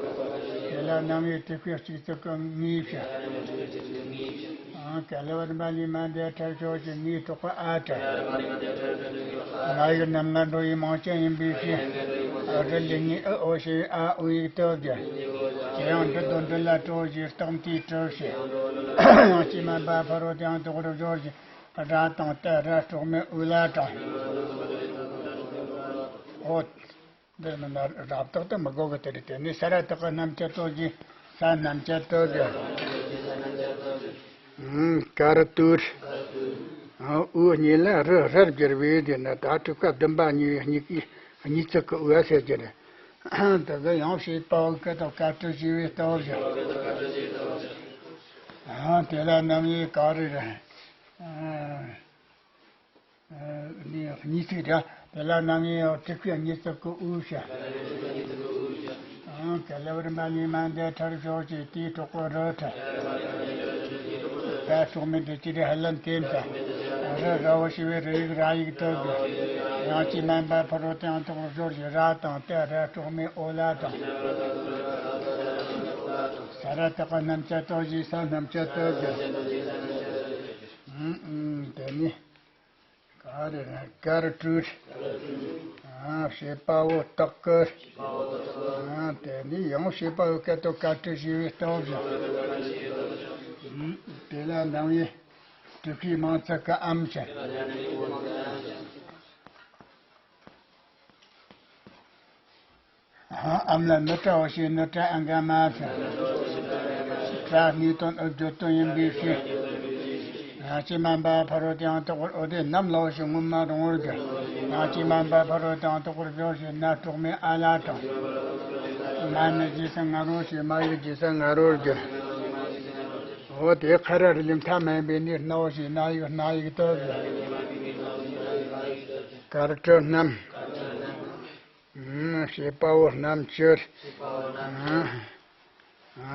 དེ་ལ་རྣམ་དབྱེ་དྲུག་པའི་གཅིག་ཚིག་གི་ངེས་བྱ། ཨ། ཀ་ལ་བ་རིམ་པ་ལས་མ་འདས་ཁྲར་ཕྱོགས་ཀྱི་ངེས་གྲོགས་པོ་ཨ་ཏྲ། ང་ཡིག་རྣམ་ལྔ་འགྲོ་བའི་མིང་ཅན་ཡིན་པའི་ཕྱིར། ཨ། རི་ལི་ངེས་ཨུ་འོ་ཞེས་ཨ་ཨུ་ཡིག་ཏུ་བརྗོད། དེ་ཡང་འབྲི་དོན་འབྲི་ལ་སྤྲོ་བའི་རྟགས་མཐའི་གྲུབ་ཕྱིར། དབྱངས་ཀྱིས་དམན་པ་ཕ་རོལ་ཏུ་ཡང་དག་པར་སྦྱོར་གྱི་ར་དང་ད་ར་གྲོགས་མེད་ཨུ་ལ་དྲངས། ཨོ། འདིར་མིན་ན་རབ་བཏགས་དེ་མི་དགོས་གི། དེ་རེད། དེ་ནི་ས་ར་བཏགས་རྣམ་བཅད་དོ་ཞེས་ས་རྣམ་བཅད་དོ་བརྗོད། ཨུམ། ཀ་ར་ཏུ། ཨུ་གཉིས་ལ་རི་རར་བསྒྱུར་བས་དེ་ན་ད་དྲུག་པ་བདུན་པ་གཉིས་པའི་གཉིས་ཀའི་ གཉིས་བརྩེགས་ཀྱི་དབུ་ཟེར་གྱི་རེད། དེ་གི་ཡང་བྱེད་པ་པོ་སྐད་དོད་སྐད་དོད་བྱས་པའི་སྟོབས་བཞིན། དེ་ལ་རྣམ་དབྱེ་ག་རེ་རེད། ཨ། ཨ། གཉིས་བརྩེགས་རེད། དེ་ལ་རྣམ་དབྱེ་དྲུག་པའི་གཉིས་བརྩེགས་ཀྱི་དབུ་བཞིན། ཨང་། ག་ལ་བ་ར་མ་ན་མ་འདས་ཁྲར་ཕྱོགས་ཀྱི་དེའི་གྲོགས་པོ་རུ་ཁྲ། ད་གྲོགས་མེད་དེ་ཅི་རེད་ཧ་ལན་དེ་མཚན། རུ་ར་བོ་ཞེས་པའི་རུ་ཡིག་ར་ཡིག་དོ་དགོས། ཡང་ཅི་མན་པ་ཕ་རོ་དེའང་དོག་ར་སྦྱོར་གྱི་ར་དང་དེ་ར་གྲོགས་མེད་འོ་ལ་དང་། ས་ར་བཏགས་པ་རྣམ་བཅད་དོ་ཞེས་ས་རྣམ་བཅད་དོ་དགོས། ཨང་། དེ་ནི། ག་རེ་རེད། སྐར་དྲུག། ཨ། བྱེད་པ་པོ་སྟག་གི། ཨ། དེ་ནས་ཡང་བྱེད་པ་པོའི་སྐད་དོད་སྐད་དོད་བྱས་པའི་སྟོབས་བཞིན། ཨ། དེ་ལ་རྣམ་དབྱེ་དྲུག་པའི་མིང་ཚིག་གི་ཨམ་ཅན། ཨམ་ལ་ནུ་ཏྲ་འོ་ཞེས་ནུ་ཏྲ་ཨ་འག་མ་ཟེར། ཏྲ་གནས་དོན་ཨུ་བརྗོད་དོན་ཡིན་པའི་ཕྱིར། ཡང་ཅི་མན་པ་ཕ་རོལ་ཏུ་ཡང་དག་པར། འོ་དེ་ནམ་ལ་འོ་ཞེས་སྔོན་མ་རུང་བར་བརྗོད། ཡང་ཅི་མན་པ་ཕ་རོལ་ཏུ་ཡང་དག་པར་སྦྱོར་ཞེས་ན་གྲོགས་མེད་ཨ་ལ་དང་། མ་ནི་རྗེས་སུ་ང་རོ་ཞེས་མ་ཡིག་རྗེས་སུ་ང་རོར་བརྗོད། འོ་དེ་ཁ་ར་རི་ལི་མཐའ་མ་ཡིན་པའི་ནི་སྣ་འོ་ཞེས་ན་ཡིག་སྣ་ཡིག་དོ་བརྗོད། སྐར་དྲུག་རྣམས། ཨུམ། བྱེད་པ་པོ་རྣམ་བཅུ། ཨ།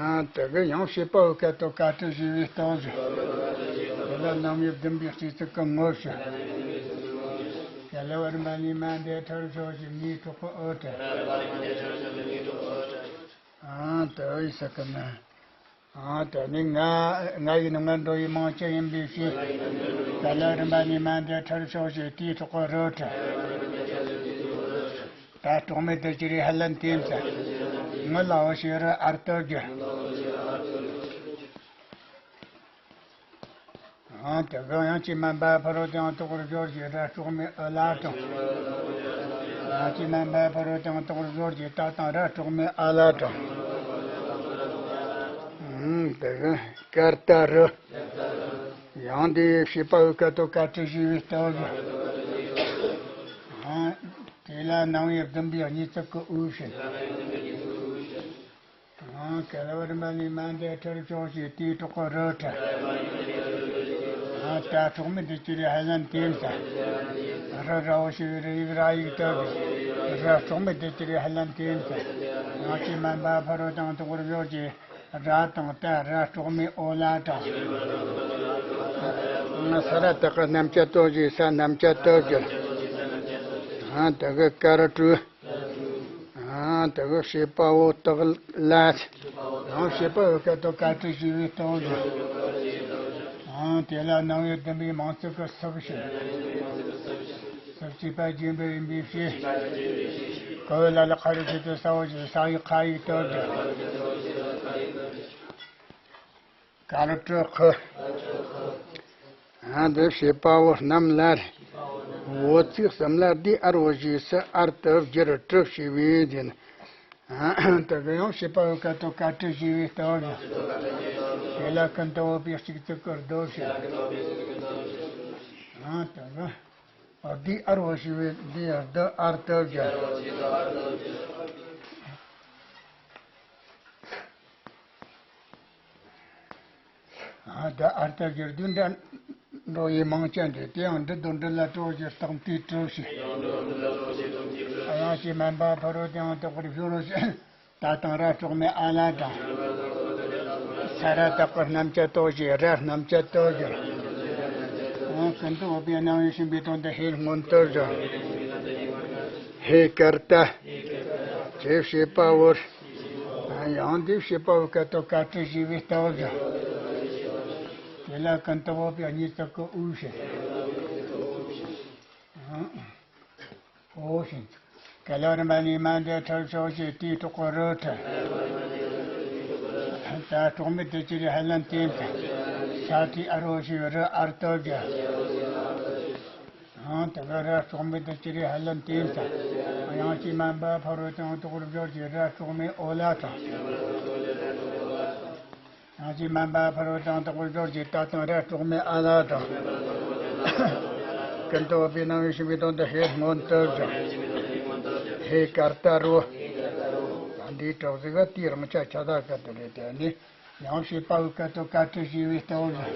ཨ། དེ་གི་ཡང་བྱེད་པ་པོའི་སྐད་དོད་སྐད་དོད་བྱས་པའི་སྟོབས་བཞིན། དེ་ལ་རྣམ་དབྱེ་བདུན་པའི་སྤྱི་ཚིག་གི་ངོ་བཞིན། ག་ལ་བ་ར་མ་ན་མ་འདས་ཁྲར་ཕྱོགས་ཀྱི་ངའི་གྲོགས་པོ་འོ་ཏྲ། ཨ། དེ་ཡི་ས་གི་ན། ཨ། དེ་ནི་ང་ང་ཡིན་ན་ང་འགྲོ་བའི་མིང་ཅན་ཡིན་པའི་ཕྱིར། ག་ལ་རིམ་པ་ནས་མ་འདས་ཁྲར་ཕྱོགས་ཞེས་དེའི་གྲོགས་པོ་རུ་ཁྲ། ད་གྲོགས་མེད་དེ་ཅི་རེད་ཧ་ལན་དེ་མཚན། ངུ་ལ་འོ་ཞེས་རུ་ཨར་དོ་བརྗོད། ཨ། དེ་གང་ཡང་ཅི་མན་པ་ཕ་རོལ་ཏུ་ཡང་དོག་པར་སྦྱོར་གྱི་ར་གྲོགས་མེད་ཨ་ལ་དང་། ཡང་ཅི་མན་པ་ཕ་རོལ་ཏུ་ཡང་དོག་པར་སྦྱོར་གྱི་ཏ་དང་ར་གྲོགས་མེད་ཨ་ལ་དང་། ཨུམ། དེ་གི་སྐར་ཏ་རུ། ཡང་དེའི་བྱེད་པ་པོའི་སྐད་དོད་སྐད་དོད་བྱས་པའི་སྟོབས་བཞིན། ཨ། དེ་ལ་རྣམ་དབྱེ་བདུན་པའི་གཉིས་བརྩེགས་ཀྱི་དབུ་བཞིན། ཨ། ག་ལ་བ་ར་མ་ན་མ་འདས་ཁྲར་ཕྱོགས་ཞེས་དེའི་གྲོགས་པོ་རུ་ཁྲ། ཨ། ད་གྲོགས་མེད་དེ་ཅི་རེད་ཧ་ལན་དེ་མཚན། རུ་ར་འོ་ཞེས་པའི་རུ་ཡིག་ར་ཡིག་དོ་བརྗོད། ར་གྲོགས་མེད་དེ་ཅི་རེད་ཧ་ལན་དེ་མཚན། ཡང་ཅི་མན་པ་ཕ་རོལ་ཏུ་ཡང་དོག་པར་སྦྱོར་གྱི་ར་དང་ཏ་ར་གྲོགས་མེད་འོ་ལ་དང་། ས་ར་བཏགས་པ་རྣམ་བཅད་དོ་ཞེས་ས་རྣམ་བཅད་དོ་བརྗོད། ཨ། དེ་གི་སྐར་དྲུག། ཨ། དེ་གི་བྱེད་པ་པོ་སྟག་ལ། ཡང་བྱེད་པ་པོའི་སྐད་དོད་སྐད་དོད་བྱས་པའི་སྟོབས་བཞིན། ཨ། དེ་ལ་རྣམ་དབྱེ་བདུན་པའི་མིང་ཚིག་གི་སུ་བཞིན། སུ་བྱེད་པ་རྒྱས་པ་ཡིན་པའི་ཕྱིར། ག་འོ་ལ་ལ་ཁ་རུ་ཁྱེད་དུ་ས་འོ་ཞེས་ས་ཡིག་ཁ་ཡིག་དོ་བརྗོད། སྐར་དྲུག་ཁུ། ཨ། འདི་བྱེད་པ་པོ་རྣམས་ལ། འོ་ཚིག་གསུམ་ལ་དེ་ཨར་འོ་ཞེས་སུ་ཨར་དུ་བསྒྱུར་དྲུག་བྱས་པའི་རྒྱན། ཨ། དེ་གི་ཡང་བྱེད་པ་པོའི་སྐད་དོད་སྐད་དོད་བྱས་པའི་སྟོབས་བཞིན། དེ་ལ་ཀུན་ཏུ་འོས་པའི་གཅིག་ཚིག་གི་རྡོ་བྱས། ཨ། དེ་གི་འོ་དེ་ཨར་འོ་ཞེས་པའི་དེ་རྡོ་ཨར་དུ་བསྒྱུར། ཨ། ད་ཨར་ཏ་གི་བདུན་འདྲ་འགྲོ་ཡི་མིང་ཅན་ཏེ། དེ་ཡང་འབྲི་དོ་འབྲི་ལ་གྲོགས་ཀྱི་རྟགས་མཐའི་གྲུ་ཞིག་ཡང་ཅི་མན་པ་ཕ་རོལ་ཏུ་ཡང་དག་པར་སྦྱོར་རོ་ཞེས། ཏ་དང་ར་གྲོགས་མེད་ཨ་ལ་དང་། ས་ར་བཏགས་པ་རྣམ་བཅད་དོ་ཞེས་ར་རྣམ་བཅད་དོ་ཞེས། ཨ། ཀུན་ཏུ་འོས་པའི་རྣམ་དབྱེ་གཞན་པའི་དོན་དུ་ཧེ་སྔོན་དུ་བཞག་ཧེ་ཀར་ཏ། ཅེས་བྱེད་པ་པོར། ཡང་དེ་བྱེད་པ་པོའི་སྐད་དོད་སྐད་དོད་བྱས་པའི་སྟོབས་བཞིན། དེ་ལ་ཀུན་ཏུ་འོས་པའི་གཉིས་བརྩེགས་ཀྱི་དབུ་བཞིན། འོ་བཞིན། ག་ལ་བ་ར་མ་ན་མ་འདས་ཁྲར་ཕྱོགས་ཞེས་དེའི་གྲོགས་པོ་རུ་ཁྲ། ད་གྲོགས་མེད་དེ་ཅི་རེད་ཧ་ལན་དེ་མཚན། ས་ཏི་ཨ་རོ་ཞེས་རུ་ཨར་དོ་བརྒྱབ། ཨང་། དེ་ག་ར་གྲོགས་མེད་དེ་ཅི་རེད་ཧ་ལན་དེ་མཚན། ཡང་ཅི་མན་པ་ཕ་རོལ་ཏུ་ཡང་དོག་པར་སྦྱོར་གྱི་ར་གྲོགས་མེད་འོ་ལ་དང་། ཡང་ཅི་མན་པ་ཕ་རོལ་ཏུ་ཡང་དོག་པར་སྦྱོར་གྱི་ཏ་དང་ར་གྲོགས་མེད་ཨ་ལ་དང་། ཀུན་ཏུ་འོས་པའི་རྣམ་དབྱེ་གཞན་པའི་དོན་དུ་ཧེ་སྔོན་དུ་བཞག་ཧེ་ཀར་ཏ་རོ། ད་འདིའི་གྲོགས་ཟིག་ག་དེའི་རང་ཆ་ཆ་ད་ཀ་ཏོ་རེད། དེ་ནི་ཡང་བྱེད་པ་བོའི་སྐད་དོ་ཀ་ཏི་ཞེས་པའི་སྟོབས་བཞིན།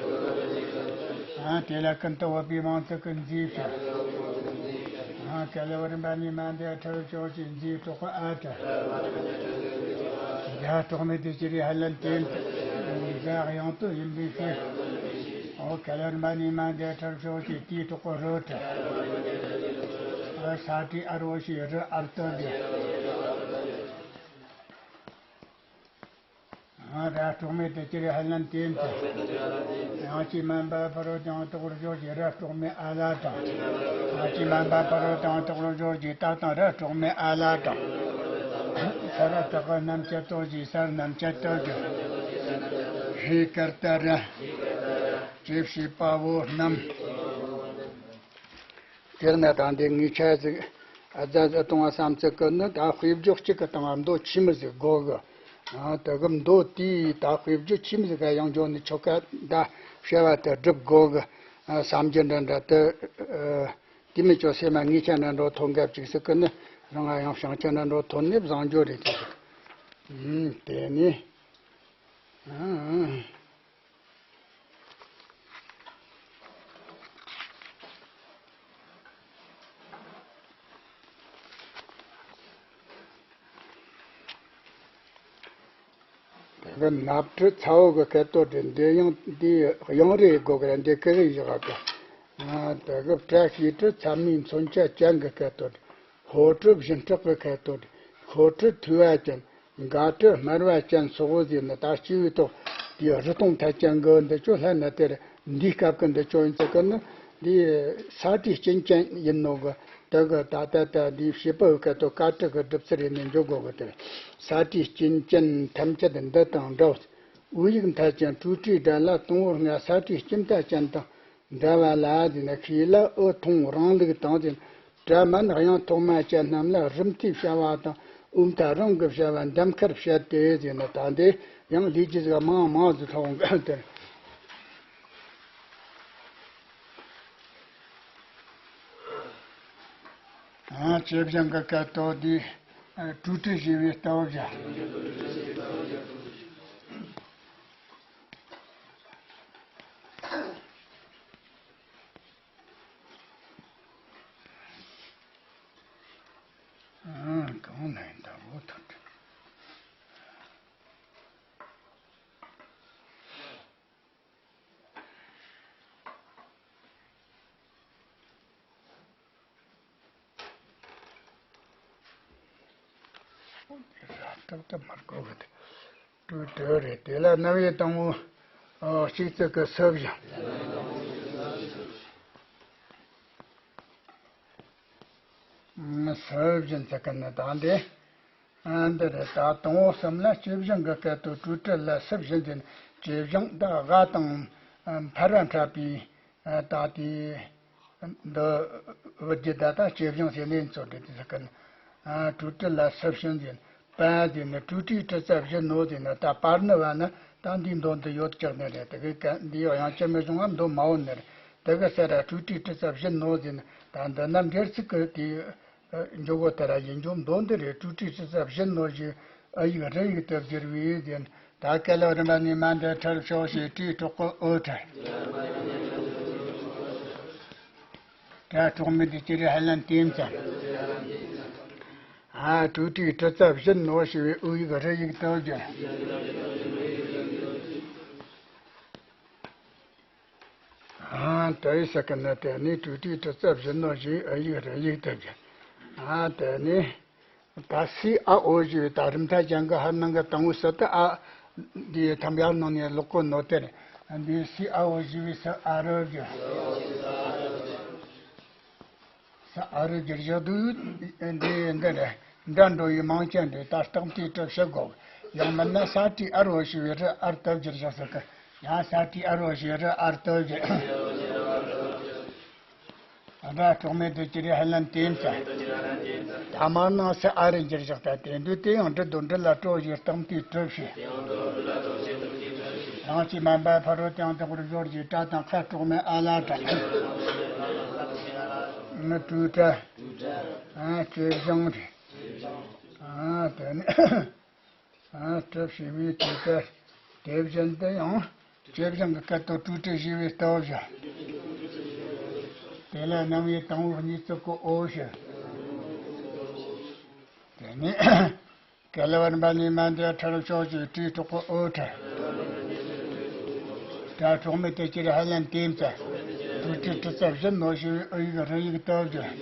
ཨ་དེ་ལ་ཀུན་ཏུ་བབ་པའི་མང་ཚོགས་ཀྱི་མཛེས་བྱ། ཨ་ག་ལ་བར་འབད་ནས་མ་འདས་ཁྲག་ཕྱོགས་ཀྱི་མཛེས་གྲོགས་པ་ཨ་ཏྲ། ར་གྲོགས་མེད་དེ་ཅི་རེད་ཧ་ལན་ཏན་ཏན། ཟ་ཡང་དུ་ཡིན་པའི་ཕྱིར། ཨོ་ག་ལ་བར་འབད་ནས་མ་འདས་ཁྲག་ཕྱོགས་ཀྱི་དེའི་གྲོགས་པ་རོ་ཏྲ། ཨ་ས་ཏི་ཨ་རོ་ཞེས་རི་ཨར་ཏོ་ཡོད། ཨ་ར་གྲོགས་མེད་དེ་ཅི་རེད་ཧ་ལན་ཏན་ཏན། ཡང་ཅི་མན་པ་ཕ་རོ་ཀྱང་དོག་རུ་ཞོག་ཅི་ར་གྲོགས་མེད་ཨ་ལ་དང་། ཡང་ཅི་མན་པ་ཕ་རོ་ཀྱང་དོག་རུ་ཞོག་ཅི་ད་དང་ར་གྲོགས་མེད་ཨ་ལ་དང་། ས་ར་དག་གི་རྣམ་བཅད་དོ་ཅི་སར་རྣམ་བཅད་དོ་ཅི། ཧེ་ཀར་ཏ་ར། ཅེས་བྱེད་པ་བོ་རྣམས། དེར་ན་དང་དེ་ངེས་ཆ་ཟིག་ཨ་ཛ་ཟ་གཏོང་བ་བསམ་ཚུལ་གི་ནི་ད་དཔེ་བརྗོད་གཅིག་གི་སྟེང་ང་མདོ་ཆི་མོ་ཟིག་དགོས་གི། ཨ་དེ་གི་མདོ་དེའི་ད་དཔེ་བརྗོད་ཆི་མོ་ཟིག་ག་ཡང་འཇོག་ནི་ཆོ་ག་ད་བྱ་བ་དེ་སྒྲུབ་དགོས་གི། ཨ་བསམ་རྒྱུ་འདྲ་འདྲ་དེ། ཨ་དེ་མི་ཆོ་སེམས་མ་ངེས་ཆ་འདྲ་འགྲོ་ཐོན་གབ་ཅིག་ཟིག་གི་ནི་རང་ང་ཡང་བྱང་ཆ་འདྲ་འགྲོ་ཐོན་ནི་བཟང་འཇོག་རེད་དེ་ཟིག་ཨུམ་དེ་ནི། ཨ། དེ་གི་ནབ་ཁྲི་ཚ་བོ་གི་སྐད་དོད་དེ་འདི་ཡང་འདི་ཡང་རེ་དགོས་གི་ར་འདི་ཀི་རེ་བཞག་གི། ཨ་དེ་གི་བཀྲ་ཤིས་ཁྲི་ཚད་མའི་མཚོན་ཆ་ཅན་གི་སྐད་དོད། ཕོ་ཁྲི་བཞིན་སྐྲག་གི་སྐད་དོད། ཁོ་ཁྲི་ཐུ་བ་ཅན། འགའ་ཁྲི་དམར་བ་ཅན་སོགས་ཟེར་ནི་ད་སྤྱི་བོའི་ཐོག་དེའི་རི་སྟོང་ཐད་ཅན་གི་འདི་ཆོ་ལྷན་ན་དེར་འདིའི་སྐབས་ཀྱི་འདི་ཆོ་ཡིན་ཚུལ་གི་ནི་འདི་ས་ཁྲའི་སྐྱིན་ཅན་ཡིན་ནོ་གི། དེ་གི་ད་ལྟ་ད་འདིའི་བྱེད་པ་བོའི་སྐད་དོད་ཀ་ཏི་གི་སྒྲུབ་ཚུལ་རེད་ནས་འཇོག་དགོས་གི། དེར་ས་ཁྲའི་སྐྱིན་ཅན་ཐམས་ཅད་འདི་དང་འདྲའོ། དབུ་ཡུག་མཐའ་ཅན་སྤྲོས་བྲལ་སྒྲ་ལ་དང་པོར་སྔ་ས་ཁྲའི་སྐྱིན་མཐའ་ཅན་དང་། འདྲ་བ་ལ་ཟེར་ན་ཤེས་ལ་ཨུ་ཐུང་རང་ལུགས་དང་ཟེར། སྒྲ་མན་དབྱངས་ཐོག་མ་ཅན་རྣམས་ལ་རིམ་མཐའི་བྱ་བ་དང་དབུ་མཐའ་རང་གི་བྱ་བ་འདམ་ཁར་བཤད་དེ་ཟེར་ན་ད་འདི་ཡང་ལས་ཀྱི་ཟིག་མང་མང་ཟིག་ཐོག་འགའ་དེར། ཨ་ཇེ་བཞིན་གྱི་སྐད་དོད་འདི་ཨ་སྤྲོས་བྲལ་ཞེས་པའི་སྟོབས་ཀྱིས། ཨང་གང་ལ་ཡིན་ད་འོ་ཐུབ་དྲི། ར་ཏག་ཏག་མར་གོ་གི་དེ། སྤྲོས་བྲལ་རེད། དེ་ལ་རྣམ་དབྱེ་དང་པོ། ཨོ་གཅིག་ཙི་གི་སུ་བཞིན། སུ་བཞིན་ཙི་གི་ནི་དང་དེ། ཨ་འདི་རེད། ད་དང་པོ་གསུམ་ལ་སྤྱི་བཞིན་གི་སྐད་དོད་སྤྲོས་བྲལ་ལ་སུ་བཞིན་ཟེར་ན་སྤྱི་བཞིན་ད་དབའ་དང་ཕར་ར་འཕྲད་པའི་ད་དེ་འདི་བུ་རྒྱུད་ད་ད་སྤྱི་བཞིན་ཟེར་ནས་ཚོ་འདི་དེ་ཟེར་གི་ན། སྤྲོས་བྲལ་ལ་སུ་བཞིན་ཟེར་ན་པ་ཟེར་ན་སྤྲོས་བྲལ་སྤྲུལ་ས་བཞིན་ནོ་ཟེར་ན་ད་པར་ནི་བ་ན་ད་འདིའི་མདོ་འདི་ཡོད་ཀྱག་ནི་རེད། དེ་གི་ག་འདི་ཡོད་ཡང་ཅི་མི་བྱུང་བ་མདོ་མ་འོ་ནི་རེད། དེ་གི་སེ་ར་སྤྲོས་བྲལ་སྤྲུལ་ས་བཞིན་ནོ་ཟེར་ན་ད་འདི་ན་འབྲེལ་ཚིག་གི་དེ། འཇོག་གོ་ད་ར་ཡིན་འཇོག་མདོ་འདི་རེད། སྤྲོས་བྲལ་སྤྲུལ་ས་བཞིན་ནོ་ཞེས་ཨ་ཡིག་རུ་ཡིག་ཏུ་བསྒྱུར་བས་ཟེར། ད་ག་ལ་རིམ་པ་ནས་མ་འདས་ཁྲར་ཕྱོགས་ཞེས་སྤྲོས་གྲོགས་ཀྱི་འོད་ཁྲར། སྒྲ་གྲོགས་མེད་དེ་ཅི་རེད་ཧ་ལན་ཏེ་མཚན། ཨ་སྤྲོས་བྲལ་སྤྲུལ་ས་བཞིན་ནོ་ཞེས་པའི་ཨུ་ཡིག་རུ་ཡིག་ཏུ་བསྒྱུར། ཨ་དེ་ཡི་ས་ཀི་ན་དེ་ནི་སྤྲོས་བྲལ་སྤྲུལ་ས་བཞིན་ནོ་ཞེས་ཨ་ཡིག་རུ་ཡིག་ཏུ་བསྒྱུར། ཨ་དེ་ནི་ད་སི་ཨ་འོ་ཞེས་པའི་ད་རིམ་མཐའ་ཅན་གི་ཧར་ནང་གི་དང་པོ་སི་ཏི་ཨ་འདི་ཐམ་ཡར་ནང་ནས་ལོག་གོ་ནོ་དེར་འདི་སི་ཨ་འོ་ཞེས་པའི་སི་ཨ་རུ་བསྒྱུར། ས་ཨ་རུ་བསྒྱུར་བཞག་དུས་འདི་འདི་རེད། འདྲ་འགྲོ་བའི་མང་ཅན་རེད། ད་རྟགས་མཐའི་གྲུབ་བྱེད་དགོས། ཡང་མིན་ན་ས་ཏི་ཨ་རོ་ཞེས་པའི་རུ་ཨར་ཏུ་བསྒྱུར་བཞག་ཟེར་གི། ཡང་ས་ཏི་ཨ་རོ་ཞེས་རུ་ཨར་ཏུ་བསྒྱུར། སྒྲ་གྲོགས་མེད་དུ་ཅི་རེད་ཧ་ལན་ཏེ་མཚན། ད་མར་ནང་སི་ཨ་རུ་བསྒྱུར་བཞག་ད་དེ་འདུག་དེ་ཡང་འབྲི་དོ་འབྲི་ལ་སྤྲོ་ཞེས་རྟགས་མཐའི་གྲུབ་བྱེད། རང་གཅིག་མ་འབད་ཕ་རོལ་ཏུ་ཡང་དག་པར་སྦྱོར་ཞེས་སྒྲ་དང་ཁ་གྲོགས་མེད་ཨ་ལ་སྒྲ། ངི་སྤྲོས་བྲལ། ཨ་སྤྱི་བཞིན་རེད། ཨ་དེ་ནི་ཨ་གྲུབ་ཞི་བའི་དུས་ཀར། དེ་བཞིན་དུ་ཡང་། ཇེ་བཞིན་གྱི་སྐད་དོད་སྤྲོས་བྲལ་ཞི་བའི་སྟོབས་བཞིན། དེ་ལ་སྣང་བའི་དང་པོ་གཉིས་བརྩེགས་ཀྱི་འོད་བཞིན། དེ་ནི་ག་ལ་བ་རིམ་པ་གཉིས་མ་འདས་ཁྲར་ཕྱོགས་ཀྱི་དྲིས་གྲོགས་པོ་འོད་ཕྲ། སྒྲ་གྲོགས་མེད་དེ་ཅིར་ཧ་ལན་ཏེམ་ཙ། སྤྲོས་བྲལ་དྲི་ཟ་བཞིན་ནོ་ཞི་བའི་འོད་ཡིག་རི་ཡིག་སྟོབས་བཞིན།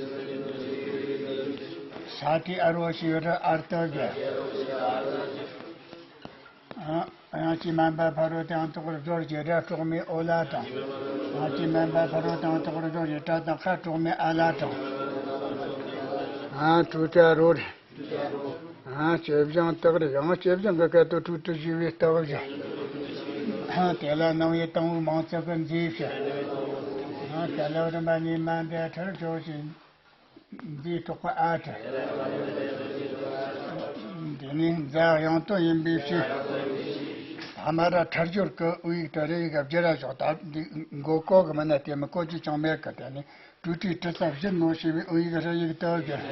ས་ཏི་ཨ་རོ་ཞི་བའི་རི་ཨར་སྟོབས་བཞིན། ཡང་ཅི་མན་པ་ཕ་རོལ་དང་དོག་པར་སྦྱོར་གྱི་སྒྲ་གྲོགས་མེད་ཨོ་ལ་དང་། ཡང་ཅི་མན་པ་ཕ་རོལ་དང་དོག་པར་སྦྱོར་གྱི་སྒྲ་དང་ཁ་གྲོགས་མེད་ཨ་ལ་དང་། ཨ་སྤྲོས་བྲལ་རོ་རེད། ཨ་ཇེ་བཞིན་སྟག་རེད། ཡང་ཇེ་བཞིན་གྱི་སྐད་དོད་སྤྲོས་བྲལ་ཞི་བའི་སྟོབས་བཞིན། ཨ་དེ་ལ་སྣང་བའི་དང་པོ་མིང་བརྩེགས་ཀྱི་མཛེས་བཞིན། ཨ་ག་ལ་བ་རིམ་པ་གཉིས་མ་འདས་ཁྲར་ཕྱོགས་ཀྱི་མཛེས་གྲོགས་པོ་ཨ་ཕྲ། འདི་ནི་མཛའ་དབྱངས་དོན་ཡིན་པའི་ཕྱིར། ཕ་མ་ར་ཁྲར་སྦྱོར་གྱི་འོད་ཡིག་དང་རི་ཡིག་བསྒྱུར་ར་ཞོག་ད་འདི་མགོ་བཀོད་གི་མིན་ན་དེ་མི་བཀོད་རྒྱུ་ཅང་མེད་གི། དེ་ནི་སྤྲོས་བྲལ་དྲི་ཟ་བཞིན་ནོ་ཞི་བའི་འོད་ཡིག་རི་ཡིག་སྟོབས་བཞིན།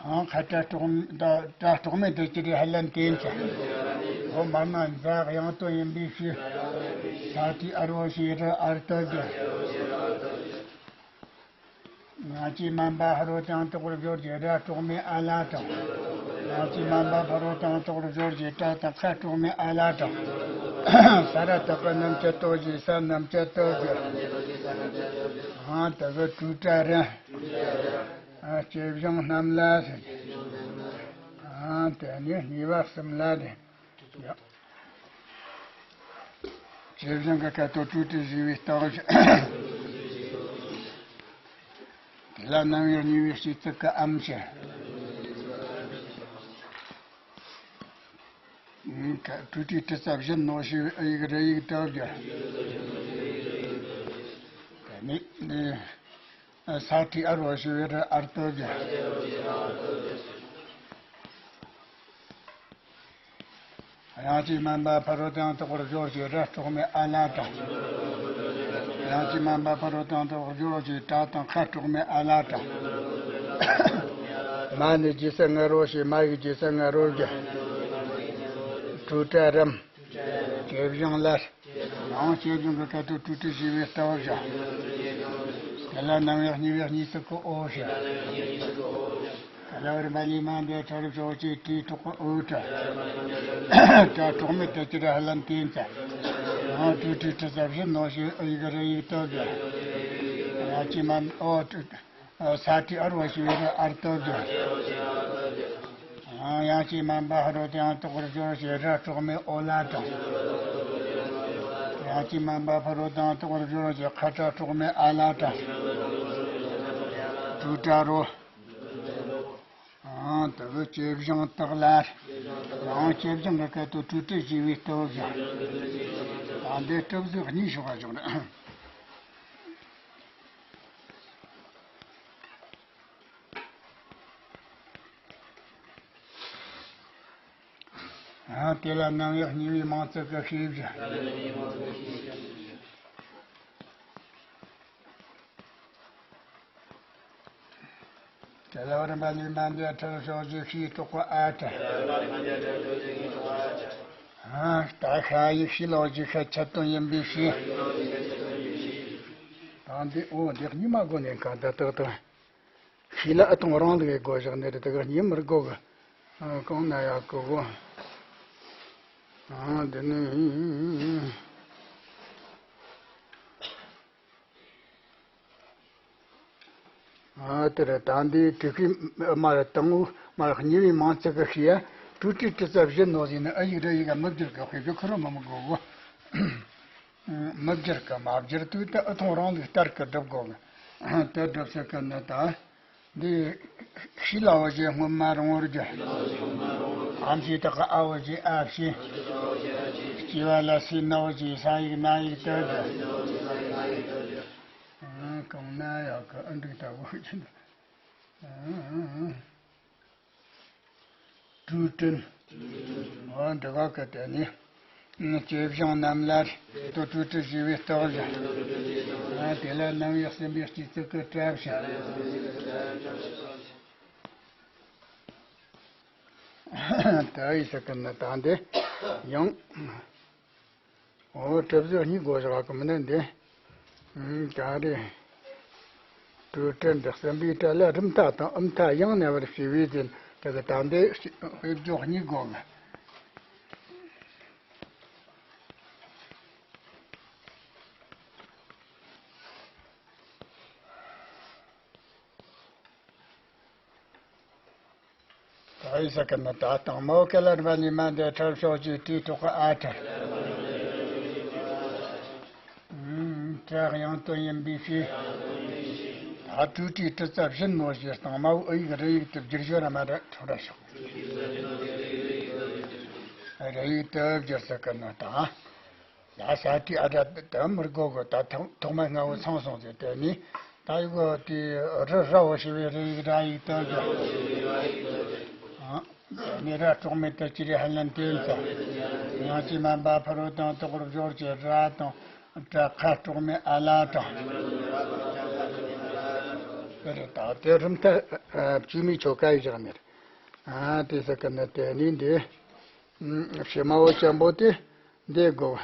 ཨང་ཁ་སྒྲ་གྲོགས་མེད་དེ་ཅི་རེད་ཧ་ལན་ཏེམ་ཙ། འོ་མར་ན་མཛའ་དབྱངས་དོན་ཡིན་པའི་ཕྱིར། ས་ཏི་ཨ་རོ་ཞི་བའི་རི་ཨར་སྟོབས་བཞིན། ཡང་ཅི་མན་པ་ཕ་རོལ་དང་དོག་པར་སྦྱོར་གྱི་སྒྲ་གྲོགས་མེད་ཨ་ལ་དང་། ཡང་ཅི་མན་པ་ཕ་རོལ་དང་དོག་པར་སྦྱོར་གྱི་སྒྲ་དང་ཁ་གྲོགས་མེད་ཨ་ལ་དང་། ས་ར་བཏགས་པ་རྣམ་བཅད་སྟོབས་བཞིན། ས་རྣམ་བཅད་སྟོབས་བཞིན། ཨང་དེ་གི་སྤྲོས་བྲལ་རེད། ཨ་ཇེ་བཞིན་རྣམས་ལ་ཟེར། ཨ་དེ་ནི་གཉིས་པ་གསུམ་ལ་རེད། ཇེ་བཞིན་གྱི་སྐད་དོད་སྤྲོས་བྲལ་ཞི་བའི་སྟོབས་བཞིན། དེ་ལ་སྣང་བའི་གཉིས་པའི་སྤྲོས་བྲལ་གྱི་ཨམ་བཞིན། སྤྲོས་བྲལ་དྲི་ཟ་བཞིན་ནོ་ཞི་བའི་འོད་ཡིག་རི་ཡིག་སྟོབས་བཞིན། དེ་ནི་ས་ཏི་ཨ་རོ་ཞི་བའི་རི་ཨར་སྟོབས་བཞིན། ཡང་ཅི་མན་པ་ཕ་རོལ་དང་དོག་པར་སྦྱོར་གྱི་སྒྲ་གྲོགས་མེད་ཨ་ལ་དང་། ཡང་ཅི་མན་པ་ཕ་རོལ་དང་དོག་པར་སྦྱོར་གྱི་སྒྲ་དང་ཁ་གྲོགས་མེད་ཨ་ལ་དང་། མ་ནི་ཇི་སྲིད་ང་རོ་ཞེས། མ་ཡིག་ཇི་སྲིད་ང་རོ་བཞིན། སྤྲོས་བྲལ་རིམ། ཇེ་བཞིན་ལ། ཡང་ཇེ་བཞིན་གྱི་སྐད་དོད་སྤྲོས་བྲལ་ཞི་བའི་སྟོབས་བཞིན། དེ་ལ་སྣང་བའི་གཉིས་པའི་གཉིས་བརྩེགས་ཀྱི་འོད་བཞིན། ག་ལ་བ་རིམ་པ་གཉིས་མ་འདས་ཁྲར་ཕྱོགས་ཀྱི་དྲིས་གྲོགས་པོ་འོད་ཕྲ། སྒྲ་གྲོགས་མེད་དེ་ཅིར་ཧ་ལན་ཏེམ་ཙ། ཡང་སྤྲོས་བྲལ་དྲི་ཟ་བཞིན་ནོ་ཞི་བའི་འོད་ཡིག་རི་ཡིག་སྟོབས་བཞིན། ཡང་ཅི་མན་འོ་ས་ཏི་ཨ་རོ་ཞི་བའི་རི་ཨར་སྟོབས་བཞིན། ཡང་ཅི་མན་པ་ཕ་རོལ་དང་དོག་པར་སྦྱོར་གྱི་སྒྲ་གྲོགས་མེད་ཨོ་ལ་དང་། ཡང་ཅི་མན་པ་ཕ་རོལ་དང་དོག་པར་སྦྱོར་གྱི་ཁ་སྒྲ་གྲོགས་མེད་ཨ་ལ་དང་། སྤྲོས་བྲལ་རོ། ཨང་དེ་གི་ཇེ་བཞིན་སྟག་ལ། ཡང་ཇེ་བཞིན་གྱི་སྐད་དོད་སྤྲོས་བྲལ་ཞི་བའི་སྟོབས་བཞིན། ད་འདི་གྲུབ་ཚུལ་གཉིས་ཤོག་ག་བཞག་ན། ཨ་དེ་ལ་སྣང་བའི་གཉིས་པའི་མིང་ཚིག་གི་ཤེས་བཞིན། དེ་ལ་བར་མ་ལུས་མ་འདས་ཁྲར་ཕྱོགས་ཀྱི་ཤེས་རྟོགས་པ་ཨ་ཏྲ། ཨ་ད་ཤ་ཡིག་ཤེས་ལོ་ཀྱི་ཤ་ཁྱད་དོན་ཡིན་པའི་ཤེས། ད་འདི་འོ་འདི་གཉིས་མ་དགོས་ནས་གང་ལྟར་ཏག་ཏག་ཤེས་ལ་ཨ་ཐུང་རང་ལུགས་ཀྱི་སྒོ་བཞག་ནས་དེ་དག་གཉིས་མི་དགོས་གི། ཨ་གང་ན་ཡག་གི་གོ། ཨ་འདི་ནི། ཨ་དེ་རེད། ད་འདི་དྲི་ཤེས་མ་རེད། དང་པོ་མ་རེད། གཉིས་པའི་མིང་ཚིག་གི་ཤེས་ཡ་སྤྲོས་བྲལ་དྲི་ཟ་བཞིན་ནོ་ཟེར་ནས་ཨ་ཡིག་ར་ཡིག་ག་མི་བསྒྱུར་གི། དཔེ་བཞག་ཁོ་རང་མི་མི་དགོས་གོ། མི་བསྒྱུར་གི་མ་བསྒྱུར་དུས་ད་ཨ་ཐུང་རང་ལུགས་ལྟར་གི་སྒྲུབ་དགོས་གི། དེ་སྒྲུབ་ས་གི་ནི་ད། འདི་ཤི་ལ་འོ་ཞེས་སྔོན་མ་རང་བོར་བརྗོད། ཨམ་ཞེས་དག་གི་ཨ་འོ་ཞེས་ཨ་ཞེས། སྐྱེ་བ་ལ་སྲིད་ན་འོ་ཞེས་ས་ཡིག་ན་ཡིག་ཏུ་བརྗོད། གང་ན་ཡག་གི་ཨ་འགྲིག་ལྟ་བུ་ཅི་འདུག་སྤྲོས་བྲལ། འོ་འདི་ག་གི་དེ་ནི། ཇེ་བཞིན་རྣམས་ལ་སྟོད་སྤྲོས་བྲལ་ཞི་བའི་སྟོབས་བཞིན། དེ་ལ་སྣང་བའི་གསུམ་པའི་སྤྲོས་བྲལ་གྱི་སྒྲ་བཞིན། ད་ཡི་ཟེར་གི་ནི་ད་འདི་ཡང་། འོ་གྲུབ་ཟིག་གཉིས་དགོས་བཞག་གི་མིན་ན་འདི། ཨུམ་ག་རེ། སྤྲོས་བྲལ་འདི་གསུམ་པའི་གྲལ་ལ་རིམ་མཐའ་དང་དབུམ་མཐའ་ཡང་ན་བར་ཕྱེ་བའི་ཟིན་དེ་གི་ད་འདི་དཔེ་བརྗོད་གཉིས་དགོས་ང་། ད་ཡི་ཟེར་གི་ནི་ད་དང་མོ་ག་ལ་རིམ་པ་ནི་མ་འདི་ཁྲར་ཕྱོགས་ཀྱི་དྲིས་ཐོག་གི་ཨ་ཁྲར། ཨུམ་ཁྲ་དབྱངས་དོན་ཡིན་པའི་ཕྱིར། ད་སྤྲོས་བྲལ་དྲི་ཟ་བཞིན་ནོ་ཞེས་དང་མོ་ཨི་ཡིག་རི་ཡིག་ཏུ་བསྒྱུར་ཞོར་མ་ར་ཁྲོ་ར་ཤོག་རི་ཡིག་ཏུ་བསྒྱུར་ཟེར་གི་ནི་ད། ཡ་ས་ཏི་ཨ་དྲ་དེ་མི་དགོས་གོ་ད་ཐོག་ཐོག་མ་ལྔ་བོ་ཚང་སོང་ཟེར་དེ་ནི་ད་ཡི་གོ་དེ་རི་ར་བོ་ཞི་བའི་རི་ཡིག་ར་ཡིག་ཏུ་གི་ནི་ར་གྲོགས་མེད་དུ་ཅི་རེ་ཧ་ལན་དེ་ཡིན་ས། ཡང་ཅི་མ་འབའ་ཕ་རོལ་དང་དོག་རུ་སྦྱོར་གྱི་ར་དང་ཏྲ་ཁ་གྲོགས་མེད་ཨ་ལ་དང་། དེ་རེད་ད་དེ་རུམ་ཐ་བཅུ་མའི་ཆོ་ག་ཡི་བཞག་ནི་རེད། ཨ་དེ་ཟེར་གི་ནི་དེ་ནི་འདི་ཕྱི་མ་བོ་ཅན་པོ་དེ་འདི་དགོས།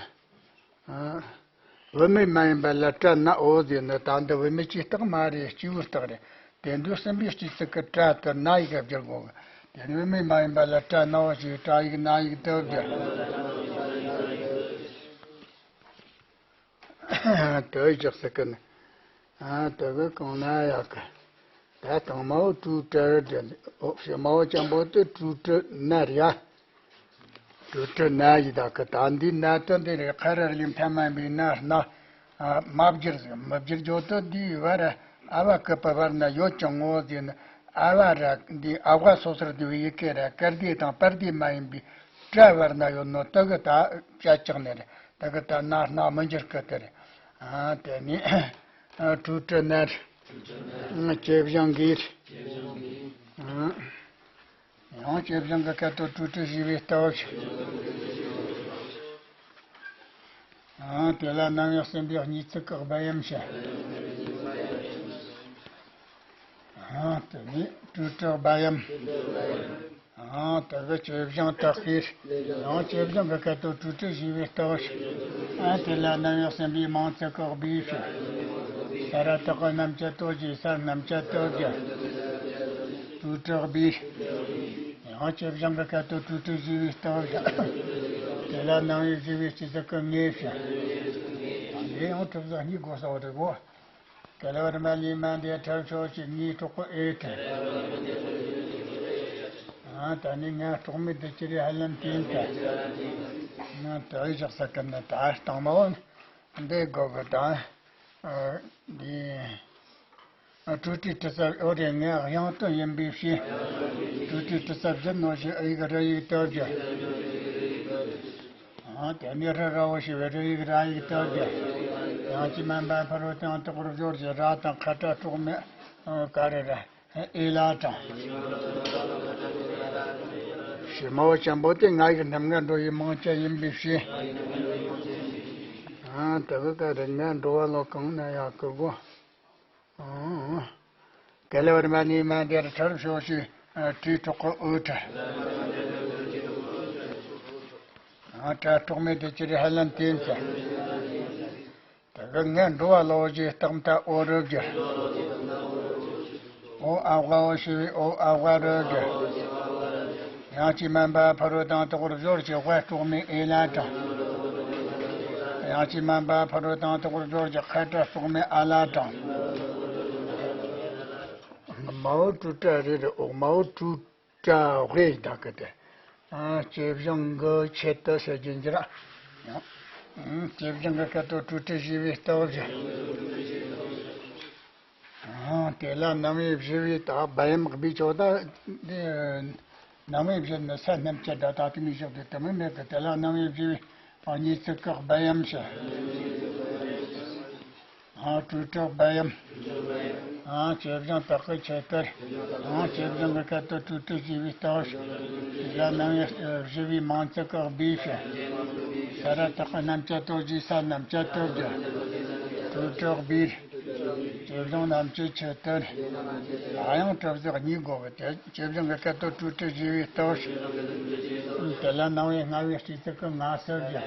བུད་མེད་མ་ཡིན་པ་ལ་སྤྲ་ན་འོ་ཟེར་ནི་ད་འདི་བུད་མེད་ཀྱི་རྟགས་མ་རེད། སྐྱེས་བུའི་རྟགས་རེད། དེ་འདྲའི་གསུམ་པའི་སྤྱི་ཚིག་གི་སྤྲ་དེ་ན་ཡི་ག་བསྒྱུར་དགོས། དེ་ནི་བུད་མེད་མ་ཡིན་པ་ལ་སྤྲ་ན་འོ་ཞེས་སྤྲ་ཡིག་ན་ཡིག་དུ་བསྒྱུར། དུ་བཞག་ཟེར་གི་ནི། ཨ་དུ་གི་གང་ན་ཡག་གི། ད་དང་མའོ་ཀྲུ་ཀྲ་རི་འོ་ཕྱི་མའོ་ཅན་པོ་དེ་ཀྲུ་ཀྲི་ན་རེད་ཡ། ཀྲུ་ཀྲི་ན་ཡི་ད་གི་ད་འདི་ན་དེ་འདི་རེད། ཁ་ར་ལི་མཐའ་མ་པའི་ན་སྣ་མ་བསྒྱུར་ཟིག་མི་བསྒྱུར་རྒྱུ་དེ་འདི་བར་ཨ་བ་ཀི་པ་བར་ན་ཡོད་ཀྱང་ངོ་ཟེར་ནི། ཨ་བ་ར་འདི་ཨ་བ་སོ་སོར་འདི་བའི་ཡི་གེ་ར་ཀར་དེ་དང་པར་དེ་མ་ཡིན་པའི་ཀྲ་བར་ན་ཡོད་ནོ་དེ་གི་ད་བྱ་ཆགས་ནི་རེད། དེ་གི་ད་ན་སྣ་མི་འགྱུར་གི་དེ་རེད། ཨ་དེ་ནི་ཀྲུ་ཀྲི་ན་རེད། ཇེ་བཞང་གི་རེད། ཡང་ཇེ་བཞང་གི་སྐད་དོད་ཀྲུ་ཀྲི་ཞེས་པའི་སྟབས། ཨ་དེ་ལ་རྣམ་དབྱེ་གསུམ་པའི་གཉིས་ཚིག་གི་སྦ་ཡམ་བྱ། ཨ་དེ་ནི་ཀྲུ་ཀྲི་སྦ་ཡམ། ཨ་དེ་གི་ཇེ་བཞང་དག་གིས། ཡང་ཇེ་བཞང་གི་སྐད་དོད་ཀྲུ་ཀྲི་ཞེས་པའི་སྟབས། ཨ་དེ་ལ་རྣམ་དབྱེ་གསུམ་པའི་མང་ཚིག་གི་སྦའི་བྱ། ས་ར་བཏགས་རྣམ་བཅད་དོ་ཞེས་ས་རྣམ་བཅད་དོ་བྱ། ཀྲུ་ཀྲི་སྦའི། ཡང་ཇེ་བཞང་གི་སྐད་དོད་ཀྲུ་ཀྲི་ཞེས་པའི་སྟབས། དེ་ལ་རྣམ་དབྱེ་བཞི་བའི་སྤྱི་ཚིག་གི་ངེས་བྱ། འདི་ཡང་གྲུབ་ཟིག་གཉིས་དགོས་ས་རེད་གོ། ག་ལ་བར་མ་ལི་མ་འདི་ཁྲར་ཕྱོགས་ཀྱི་ངའི་གྲོགས་པོ་ཨེ་ཐལ། ཨ་ད་ནི་ང་གྲོགས་མེད་དུ་ཅི་རེད་ཧ་ལམ་དེ་ཡིན་ད། ང་དུ་བཞག་ས་ཀུན་ནི་ད་སྟངས་མ་འོང་། འདི་དགོ་གི་དང་། འདི། ཀྲུ་ཀྲི་ཀྲི་ས་འོ་རེ་ངས་དབྱངས་སྟོན་ཡིན་པའི་ཕྱིར། ཀྲུ་ཀྲི་ཀྲི་ས་བཞི་ནོ་ཞེས་ཨི་ཡིག་རི་ཡིག་དུ་བསྒྱུར། ཨ་དེ་ནས་རི་ར་བོ་ཞེས་པའི་རི་ཡིག་ར་ཡིག་དུ་བསྒྱུར། ཡང་ཅི་མན་པ་ཕ་རོལ་དང་དོག་རུ་སྦྱོར་གྱི་ར་དང་ཁ་སྐྲ་གྲོགས་མེད་ཀ་རི་ར་ཨེ་ལ་དང་། ཕྱི་མ་བོ་ཅན་པོ་དེ་ང་ཡིག་རྣམ་ལྔ་འགྲོ་ཡི་མང་ཆེ་ཡིན་པའི་ཕྱིར། ཨ་དེ་གི་ཀ་རི་ལྔ་འགྲོ་བ་ལོ་གང་ན་ཡག་གི་གོ། ག་ལ་བར་མ་ནི་མ་འདིར་ཁྲར་ཕྱོགས་ཤིག་དྲིས་གྲོགས་ཀྱི་འོད་ཁྲར། ཨ་ཁྲ་གྲོགས་མེད་དུ་ཅི་རེད་ཧ་ལམ་དེ་ཡིན་ས། དེ་གི་ངས་འགྲོ་བ་ལོ་ཞེས་རྟགས་མཐའ་འོ་རུ་བསྒྱུར། འོ་ཨ་བ་འོ་ཞེས་པའི་འོ་ཨ་བ་རུ་བསྒྱུར། ཡང་ཅི་མན་པ་ཕ་རོལ་དང་དོག་རུ་སྦྱོར་གྱི་དབའ་གྲོགས་མེད་ཨེ་ལ་དང་། ཡང་ཅི་མན་པ་ཕ་རོལ་དང་དོག་རུ་སྦྱོར་གྱི་ཁ་སྐྲ་གྲོགས་མེད་ཨ་ལ་དང་། མའོ་ཀྲུ་ཀྲ་རེ་རེ་འོག་མའོ་ཀྲུ་ཀྲ་དབའི་དག་གི་དེ། ཨ་ཇེ་བཞང་གི་ཆེད་དུ་ཟེར་རྒྱུ་འགྱུར། ཡང་ཇེ་བཞང་གི་སྐད་དོད་ཀྲུ་ཀྲི་ཞེས་པའི་སྟབས་བཞག་ཨ་དེ་ལ་རྣམ་དབྱེ་བཞི་བའི་དག་སྦ་ཡམ་སྦས་ཆོག་ད། འདི་རྣམ་དབྱེ་བཞི་ནི་ས་རྣམས་ཀྱི་སྒྲ་དག་དེ་མི་བཞག་སྟེ་དེ་མི་མེད་ཀི། དེ་ལ་རྣམ་དབྱེ་བཞི་བའི་གཉིས་ཚིག་ཁག་སྦ་ཡམ་ཞེས། ཨ་ཀྲུ་ཀྲི་སྦ་ཡམ། ཨ་ཇེ་བཞང་དག་གི་ཆེད་དུ། ཨ་ཇེ་བཞང་གི་སྐད་དོད་ཀྲུ་ཀྲི་ཞེས་པའི་སྟབས། དེ་ལ་རྣམ་དབྱེ་བཞི་བའི་མང་ཚིག་ཁག་སྦས་ཞེས། ས་ར་བཏགས་རྣམ་བཅད་དོ་ཞེས་ས་རྣམས་བཅད་དོ་བསྒྱུར། ཀྲུ་ཀྲི་སྦས། ཇེ་བཟང་རྣམས་ཀྱི་ཆེད་དུ། ད་ཡང་གྲུབ་ཚོགས་གཉིས་དགོས་པ་དེ་ཇེ་བཟང་གི་སྐད་དོད་དྲུག་ཁྲི་བཞི་བའི་སྟོབས་ཤིག་དེ་ལ་སྣང་བའི་ལྔ་བའི་སྤྱི་ཚོགས་ཀྱི་ངང་སྲིད་ཀྱི།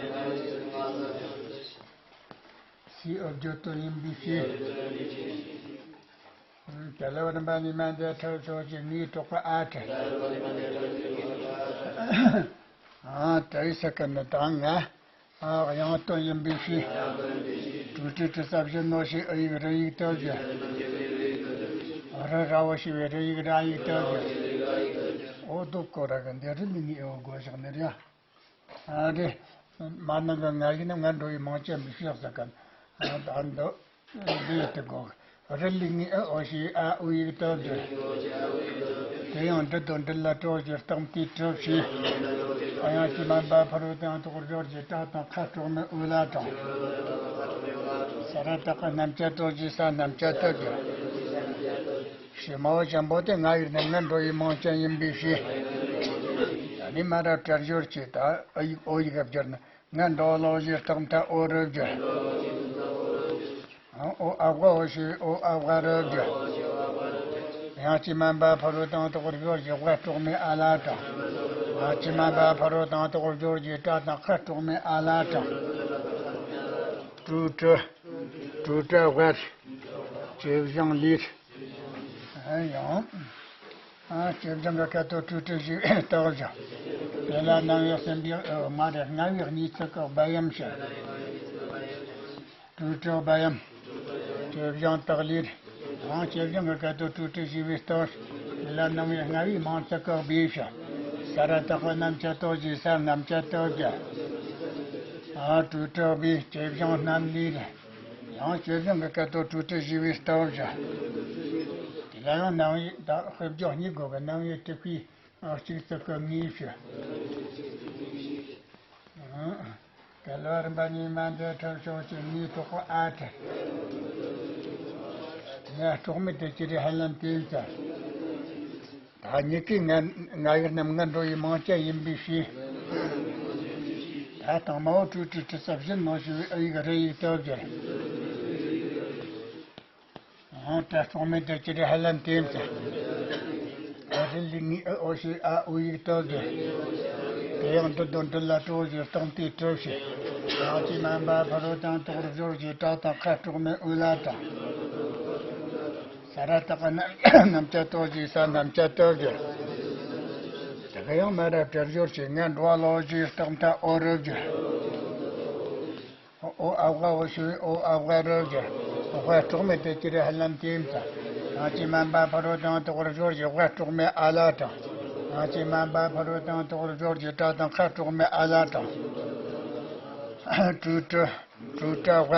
སའི་འོག་བརྗོད་དོན་ཡིན་པའི་ཕྱིར། དེ་ལ་རིམ་པ་གཉིས་མ་འདས་ཁྲག་ཕྱོགས་ཀྱི་ངའི་གྲོགས་པོ་ཨ་ཁྲི། ཨ་དེའི་ས་ཀ་ནི་དང་ང་། ཨ་དབྱངས་སྟོན་ཡིན་པའི་ཕྱིར། དྲུག་ཁྲི་དྲུག་རྩ་བཞི་ནོ་ཞེས་ཨི་ཡིག་རི་ཡིག་སྟོན་གྱི། རི་ར་བོ་ཞེས་པའི་རི་ཡིག་ར་ཡིག་སྟོན་གྱི། འོ་དུ་ཀོ་ར་གི་འདི་རི་ལི་ནི་ཨེ་འོ་དགོས་ཞག་ནི་རེད། ཨ་རེ། མ་ནང་གི་ང་ཡིན་ན་ང་འགྲོ་བའི་མང་ཆེན་མི་ཤེས་ཟེར་ག་ཨ་ད་འདི་འདི་ཡི་དེ་གོ་རི་ལི་ངི་ཨ་འོ་ཞེས་ཨ་འུ་ཡིག་ཏོ་འདི། དེ་ཡང་འདི་དང་འདི་ལ་གྲོགས་ཀྱི་སྟེང་དེའི་གྲུབ་ཞེས། ཨ་ཡང་ཅི་མན་པ་ཕ་རོལ་དང་ཐོག་སྦྱོར་གྱི་སྐྲ་དང་ཁ་དཀྲོག་མའི་འོད་ལ་དྲངས། ས་ར་བཏགས་ཀྱི་རྣམ་བཅད་ཏོ་ཞེས་ས་རྣམ་བཅད་ཏོ་འདི། ཞེས་མ་བ་ཅན་པོ་དེ་ང་ཡིག་ནི་ང་འགྲོ་ཡི་མང་ཅན་ཡིན་པའི་ཕྱིར། ཨ་ནི་མ་ར་བྲལ་སྦྱོར་གྱི་ད་ཨ་ཡིག་ཨོ་ཡིག་བསྒྱུར་ན་ང་འགྲོ་ལོ་ཞེས་རྟགས་མཐའ་ཨོ་རུ་བསྒྱུར། ཨོ་ཨ་བ་ཨོ་ཞེས་ཨོ་ཨ་བ་རུ་བསྒྱུར། ཡང་ཅི་མན་པ་ཕ་རོལ་དང་དོག་སྦྱོར་གྱི་བ་དཀྲོག་མའི་ཨ་ལ་དྲངས། ཡང་ཅི་མན་པ་ཕ་རོལ་དང་དོག་སྦྱོར་གྱི་སྐྲ་དང་ཁ་དཀྲོག་མའི་ཨ་ལ་དྲངས། དྲུག་ཁྲི། དྲུག་ཁྲི་བར། ཇེ་བཟང་ལས། ཡང་། ཨ་ཇེ་བཟང་གི་སྐད་དོད་དྲུག་ཁྲི་བཞི་བའི་སྟོབས་བཞག་དེ་ལ་སྣང་བའི་སེམས་པའི་མ་རེད་ལྔ་བའི་གཉིས་ཚིག་གི་བ་ཡམ་བྱ། དྲུག་ཁྲི་བ་ཡམ། ཇེ་བཟང་དག་ལས། ཡང་ཇེ་བཟང་གི་སྐད་དོད་དྲུག་ཁྲི་བཞི་བའི་སྟོབས། དེ་ལ་སྣང་བའི་ལྔ་བའི་མང་ཚིག་གི་བ་བྱ། ས་ར་བཏགས་པའི་རྣམ་བཅད་ཏོ་ཞེས་ས་རྣམ་བཅད་ཏོ་བྱ། ཨ་དྲུག་ཁྲི་བའི་ཇེ་བཟང་རྣམས་ལས། ཡང་ཇེ་བཟང་གི་སྐད་དོད་དྲུག་ཁྲི་བཞི་བའི་སྟོབས་བཞག་དེ་ལ་ཡང་སྣང་བའི་དག་དཔེ་བརྗོད་གཉིས་དགོས་པའི་སྣང་བའི་དྲུག་པའི་གཅིག་ཙམ་གྱི་ངེས་ཤེས། གལ་བ་རིམ་པ་གཉིས་མ་འདས་ཁྲབ་ཕྱོགས་ཀྱི་ངེས་གྲོགས་པོ་ཨ་ཁྲི། ངས་གྲོགས་མེད་དེ་ཅི་རིགས་ཧ་ལམ་བསྟན་ཚར། ད་ཉི་ཁའི་ང་ང་ཡིག་རྣམས་ང་འགྲོ་ཡི་མང་ཆེ་ཡིན་པའི་ཕྱིར། ད་དང་མ་འོ་དྲུག་ཁྲི་དྲུག་རྩ་བཞི་ནང་ཞུ་བའི་ཨ་ཡིག་རི་ཡིག་སྟོབས་ཀྱི། ཨང་། ད་གྲོགས་མེད་དེ་ཅི་རིགས་ཧ་ལམ་བསྟན་ཚར། ཨ་རི་ལི་ནི་ཨ་འོ་ཞེས་ཨ་འུ་ཡིག་སྟོབས་ཀྱི། དེ་ཡང་འདི་དང་འདི་ལ་གྲོགས་ཀྱི་སྟེང་དེའི་གྲུབ་ཞེས། ཡང་ཅི་མན་པ་ཕ་རོལ་དང་དོག་སྦྱོར་གྱི་སྐྲ་དང་ཁ་དཀྲོག་མའི་འོད་ལ་དྲངས། ས་ར་བཏགས་རྣམ་བཅད་ཏོ་ཞེས་ས་རྣམ་བཅད་ཏོ་བསྒྱུར། དེ་ག་ཡང་མ་ར་བྲལ་སྦྱོར་གྱི་ངས་འགྲོ་བ་ལོ་ཞེས་རྟགས་མཐའ་ཨོ་རུ་བསྒྱུར། ཨོ་ཨ་བ་ཨོ་ཞེས་ཨོ་ཨ་བ་རུ་བསྒྱུར། ཨོ་བ་གྲོགས་མེད་དེ་ཅི་རིགས་ཧ་ལམ་བསྟན་ཚར། ཡང་ཅི་མན་པ་ཕ་རོལ་དང་དོག་སྦྱོར་གྱི་བ་གྲོགས་མའི་ཨ་ལ་དྲངས། ཡང་ཅི་མན་པ་ཕ་རོལ་དང་དོག་སྦྱོར་གྱི་སྐྲ་དང་ཁ་གྲོགས་མའི་ཨ་ལ་དྲངས། དྲུག་ཁྲི། དྲུག་ཁྲི་བ།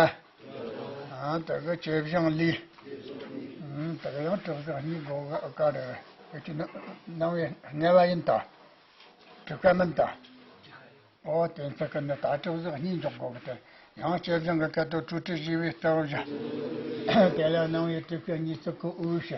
ཨ་ད་གི་ཇེ་བཟང་ལས། ཨ་ད་གི་ཡང་གྲུབ་ཚོགས་གཉིས་དགོས་ག་རེ་རེད། ཨ་ཅི་ན་སྣང་བའི་ངལ་བ་ཡིན་ད། གྲུབ་ཀ་མིན་ད། ཨོ་དེ་ཚོ་གི་ནི་ད་གྲུབ་ཚོགས་གཉིས་འཇོག་དགོས་གི་དེ། ཡང་ཇེ་བཟང་གི་སྐད་དོད་དྲུག་ཁྲི་བཞི་བའི་སྟོབས་བཞག་དེ་ལ་སྣང་བའི་གྲུབ་ཀ་གཉིས་ཚིག་གི་འོད་བྱ།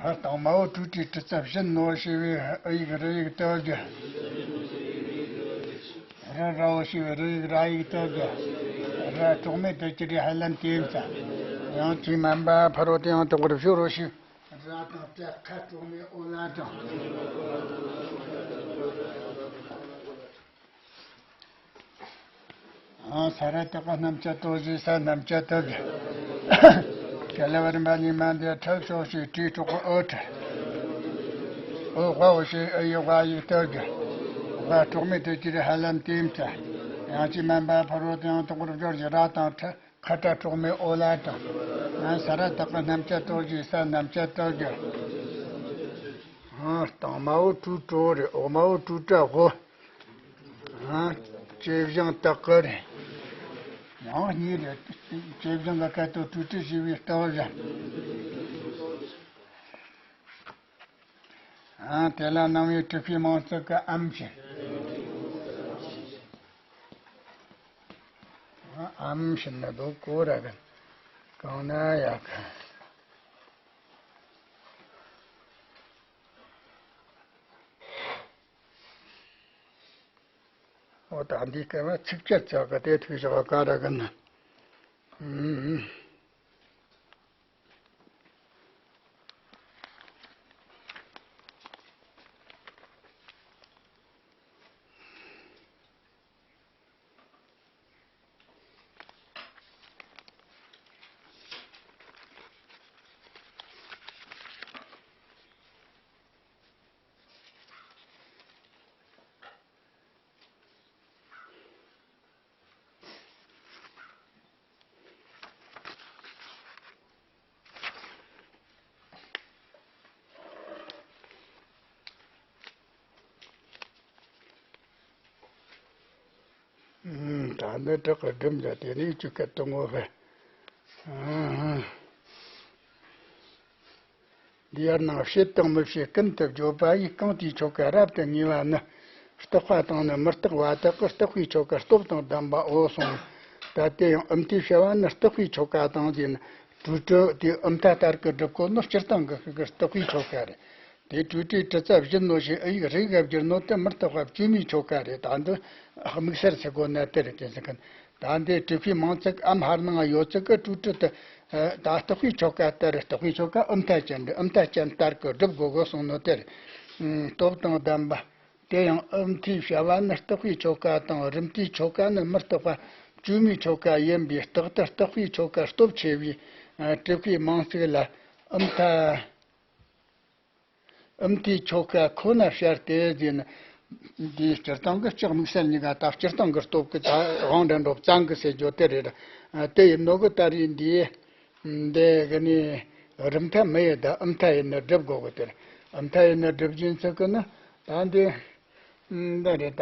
ད་དང་མ་འོ་དྲུག་ཁྲི་དྲུག་རྩ་བཞི་ནོ་ཞེས་པའི་ཨ་ཡིག་རི་ཡིག་སྟོབས་ཀྱི། རི་ར་འོ་ཞེས་པའི་རི་ཡིག་ར་ཡིག་སྟོབས་ཀྱི། ར་གྲོགས་མེད་དེ་ཅི་རིགས་ཧ་ལམ་བསྟན་ཚར། ཡང་ཅི་མན་པ་ཕ་རོལ་དུ་ཡང་དོག་པར་བཞུར་རོ་ཞེས། ར་དང་ཏྲ་ཁ་གྲོགས་མའི་འོད་ལ་དྲངས། ཨང་། ས་ར་བཏགས་པ་རྣམ་བཅད་ཏོ་ཞེས་ས་རྣམ་བཅད་ཏོ་བསྒྱུར། ཀ་ལ་བ་རིམ་པ་གཉིས་མ་འདས་ཁྲབ་ཕྱོགས་ཞེས་དྲིས་གྲོགས་པོ་ཨོ་ཁྲི། ཨོ་བ་འོ་ཞེས་ཨ་ཡི་བ་ཡིག་སྟོབས་བསྒྱུར། བ་གྲོགས་མེད་དེ་ཅི་རིགས་ཧ་ལམ་བསྟན་ཚར། ཡང་ཅི་མན་པ་ཕ་རོལ་དུ་ཡང་དོག་པར་བསྒྱུར་ཞེས་ར་དང་ཁྲ་ཁ་ཏ་གྲོགས་མེད་ཨོ་ལ་དྲངས། ཡང་ས་ར་བཏགས་པ་རྣམ་བཅད་ཏོ་ཞེས་ས་རྣམ་བཅད་ཏོ་བསྒྱུར། ཨང་། དང་མ་འོ་དྲུག་ཁྲི་རེད། འོག་མ་འོ་དྲུག་ཁྲི་འོ། ཨང་། ཇེ་བཟང་དག་གི་རེད། ཡང་གཉིས་རེད། ཇེ་བཟང་གི་སྐད་དོད་དྲུག་ཁྲི་བཞི་བའི་སྟོབས་བཞག་ཨང་། དེ་ལ་སྣང་བའི་གྲུབ་པའི་མང་ཚིག་གི་ཨམ་བྱས། ཨམ་བྱས་ན་དོ་གོ་ར་གི་གང་ན་ཡག་གི། འོ་ད་འདི་སྐད་མ་ཚིགས་བཅད་ཚག་གི་དེ་ཐུགས་བཞག་ག་ར་གི་ན། ཨུམ། ད་ནི་བྲག་གི་སྒྲིམ་ལ་དེ་ནས་ཅི་སྐད་དུ་ངོ་ཧྥེ། འདི་ཡར་ནང་བྱེད་དང་མི་བྱེད་ཀུན་ཏུ་བརྗོད་པ་ཡིས། གང་དེའི་ཆོ་ག་རབ་ཏུ་ངེས་པ་ནི། རྟག་པ་དང་ནི་མི་རྟག་པ་དག་གི། རྟག་པའི་ཆོ་ག་སྟོབས་དང་ལྡན་པའོ་གསུངས། ད་དེ་ཡང་ཨུམ་ཐིའི་བྱ་བ་ནི་རྟག་པའི་ཆོ་ག་དང་ཟེར་ན། སྤྲོས་བྲལ་དེ་ཨུམ་ཐ་ལྟར་གྱི་སྒྲུབ་དགོས་ནི་སྤྱིར་བཏང་གི་ཤུགས་ཀྱི་རྟག་པའི་ཆོ་ག་རེད། དེ་སྤྲོས་བྲལ་གྲུབ་རྩ་བཞི་ནོ་ཞེས་ཨི་ཡིག་རེ་ཡིག་ག་བསྒྱུར་ནོ་དེ་མི་རྟག་པ་བཅོས་མའི་ཆོ་ག་རེད། ད་འདི་དམིགས་བསལ་ཟེར་དགོས་ན་དེ་རེད། དེ་ཟེར་གི། ད་འདི་སྤྲོས་པའི་མིང་ཚིག་ཨམ་ཧར་ནང་ཡོད་ཚིག་གི་སྤྲོས་བྲལ་དེ། ད་རྟག་པའི་ཆོ་ག་ལྟར་རྟག་པའི་ཆོ་ག་ཨུམ་ཐ་ཅན་རེད། ཨུམ་ཐ་ཅན་ལྟར་གྱི་སྒྲུབ་དགོས་གོ་གསུངས་ནོ་དེ་རེད། སྟོབས་དང་ལྡན་པ། དེ་ཡང་ཨུམ་ཐིའི་བྱ་བ་ནི་རྟག་པའི་ཆོ་ག་དང་རིམ་མཐའི་ཆོ་ག་ནི་མི་རྟག་པ་བཅོས་མའི་ཆོ་ག་ཡིན་པས། རྟག་ཏུ་རྟག་པའི་ཆོ་ག་སྟོབས་ཆེ་བའི་སྤྲོས་པའི་མིང་ཚིག་ལ་ཨུམ་ཐ། ཨུམ་ཐིའི་ཆོ་ག་ཁོ་ན་བཤད་དེ་ཟེར་ན། འདིའི་སྤྱིར་བཏང་གི་ལྕགས་དམིགས་བསལ་གཉིས་ཀ་ད་སྤྱིར་བཏང་གི་སྟོབས་ཀྱི་ད་དབང་འདྲ་འགྲོ་བཙན་གི་ཟེར་རྒྱུ་དེ་རེད། དེ་ཡིན་ནོ་གི་ད་རེས་འདིའི་འདི་གི་ནི་རིམ་མཐའ་མི་ཡི་ད་ཨུམ་ཐ་ཡིན་ན་སྒྲུབ་དགོས་གི་དེ་རེད། ཨུམ་ཐ་ཡིན་ན་སྒྲུབ་རྒྱུ་ཚིག་གི་ནི་ད་འདི་འདི་རེད་ད།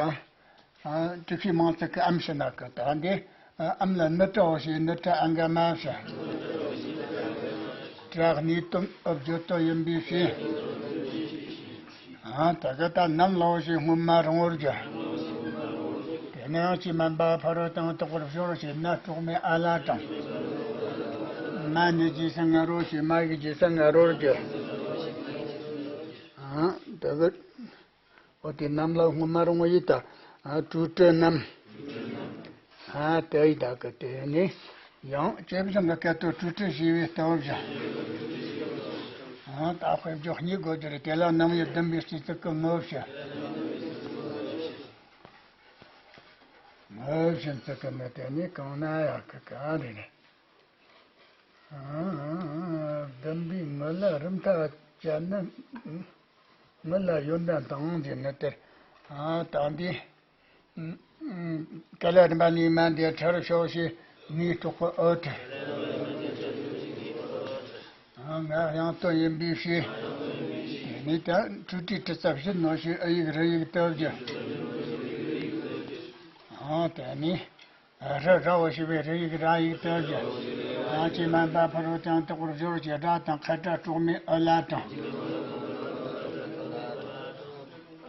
ཨ། སྤྲོས་པའི་མིང་ཚིག་གི་ཨམ་ཕྱི་ནང་གི་ད་འདི། ཨ། ཨམ་ལ་ནི་ཏྲ་འོ་ཞེས་ནི་ཏྲ་ཨ་ག་མ་ཕྱི། ཏྲ་གནས་དོན་ཨུ་བརྗོད་དོན་ཡིན་པའི་ཕྱིར། ཨ། ད་གི་ད་ནམ་ལ་འོ་ཞེས་སྔོན་མ་རིང་བོར་བརྗོད། དེ་ནས་ཡང་ཅི་མན་པ་ཕ་རོལ་ཏུ་དག་པར་སྦྱོར་ཞེས་ན་གྲོགས་མེད་ཨ་ལ་དྲངས། མ་ནི་རྗེས་སུ་ང་རོ་ཞེས་མ་ཡིག་རྗེས་སུ་ང་རོར་བརྗོད། ཨ། ད་གི། འོ་དེ་ནམ་ལ་སྔོན་མ་རིང་བོ་ཡིན་ད། ཨ། སྤྲོས་བྲལ་ནམ། ཨ། དེ་ཡི་དག་གི་དེ་ནི་ཡང་ཇི་བཞིན་གྱི་སྐད་དུ་སྤྲོས་བྲལ་ཞེས་པའི་སྟོབས་བཞིན། ཨ། ད་དཔེ་བརྗོད་གཉིས་དགོས་རྒྱུ་རེད། དེ་ལ་རྣམ་དབྱེ་བདུན་པའི་སྤྱི་ཚིག་གི་ངོ་བཤད། ངོ་བཤད་ཚིག་གི་ནི་དེ་ནི་གང་ན་ཡང་གི་ག་རེ་རེད། བདུན་པའི་ངུ་ལ་རིམ་མཐའ་ཅན་ནི། ངུ་ལ་ཡོན་ཏན་དང་ཟེར་ནི་དེར། ད་འདི། ག་ལ་རིམ་པ་ལས་མ་འདས་ཁྲར་ཤོག་ཞེས་ངའི་གྲོགས་པོ་ཨོ་ཏི། ང་ཡང་དོན་ཡིན་པའི་ཕྱིར། དེ་ནས་ད་སྤྲོས་བྲལ་གྲུབ་རྩ་བཞི་ནོ་ཞེས་ཨི་ཡིག་རི་ཡིག་ཏུ་བསྒྱུར། དེ་ནས། རི་ར་བོ་ཞེས་པའི་རི་ཡིག་ར་ཡིག་ཏུ་བསྒྱུར། ཡང་ཅི་མན་པ་ཕ་རོལ་ཏུ་ཡང་དག་པར་སྦྱོར་ཞེས་སྒྲ་དང་ཁ་སྒྲ་གྲོགས་མེད་ཨུ་ལ་དྲངས།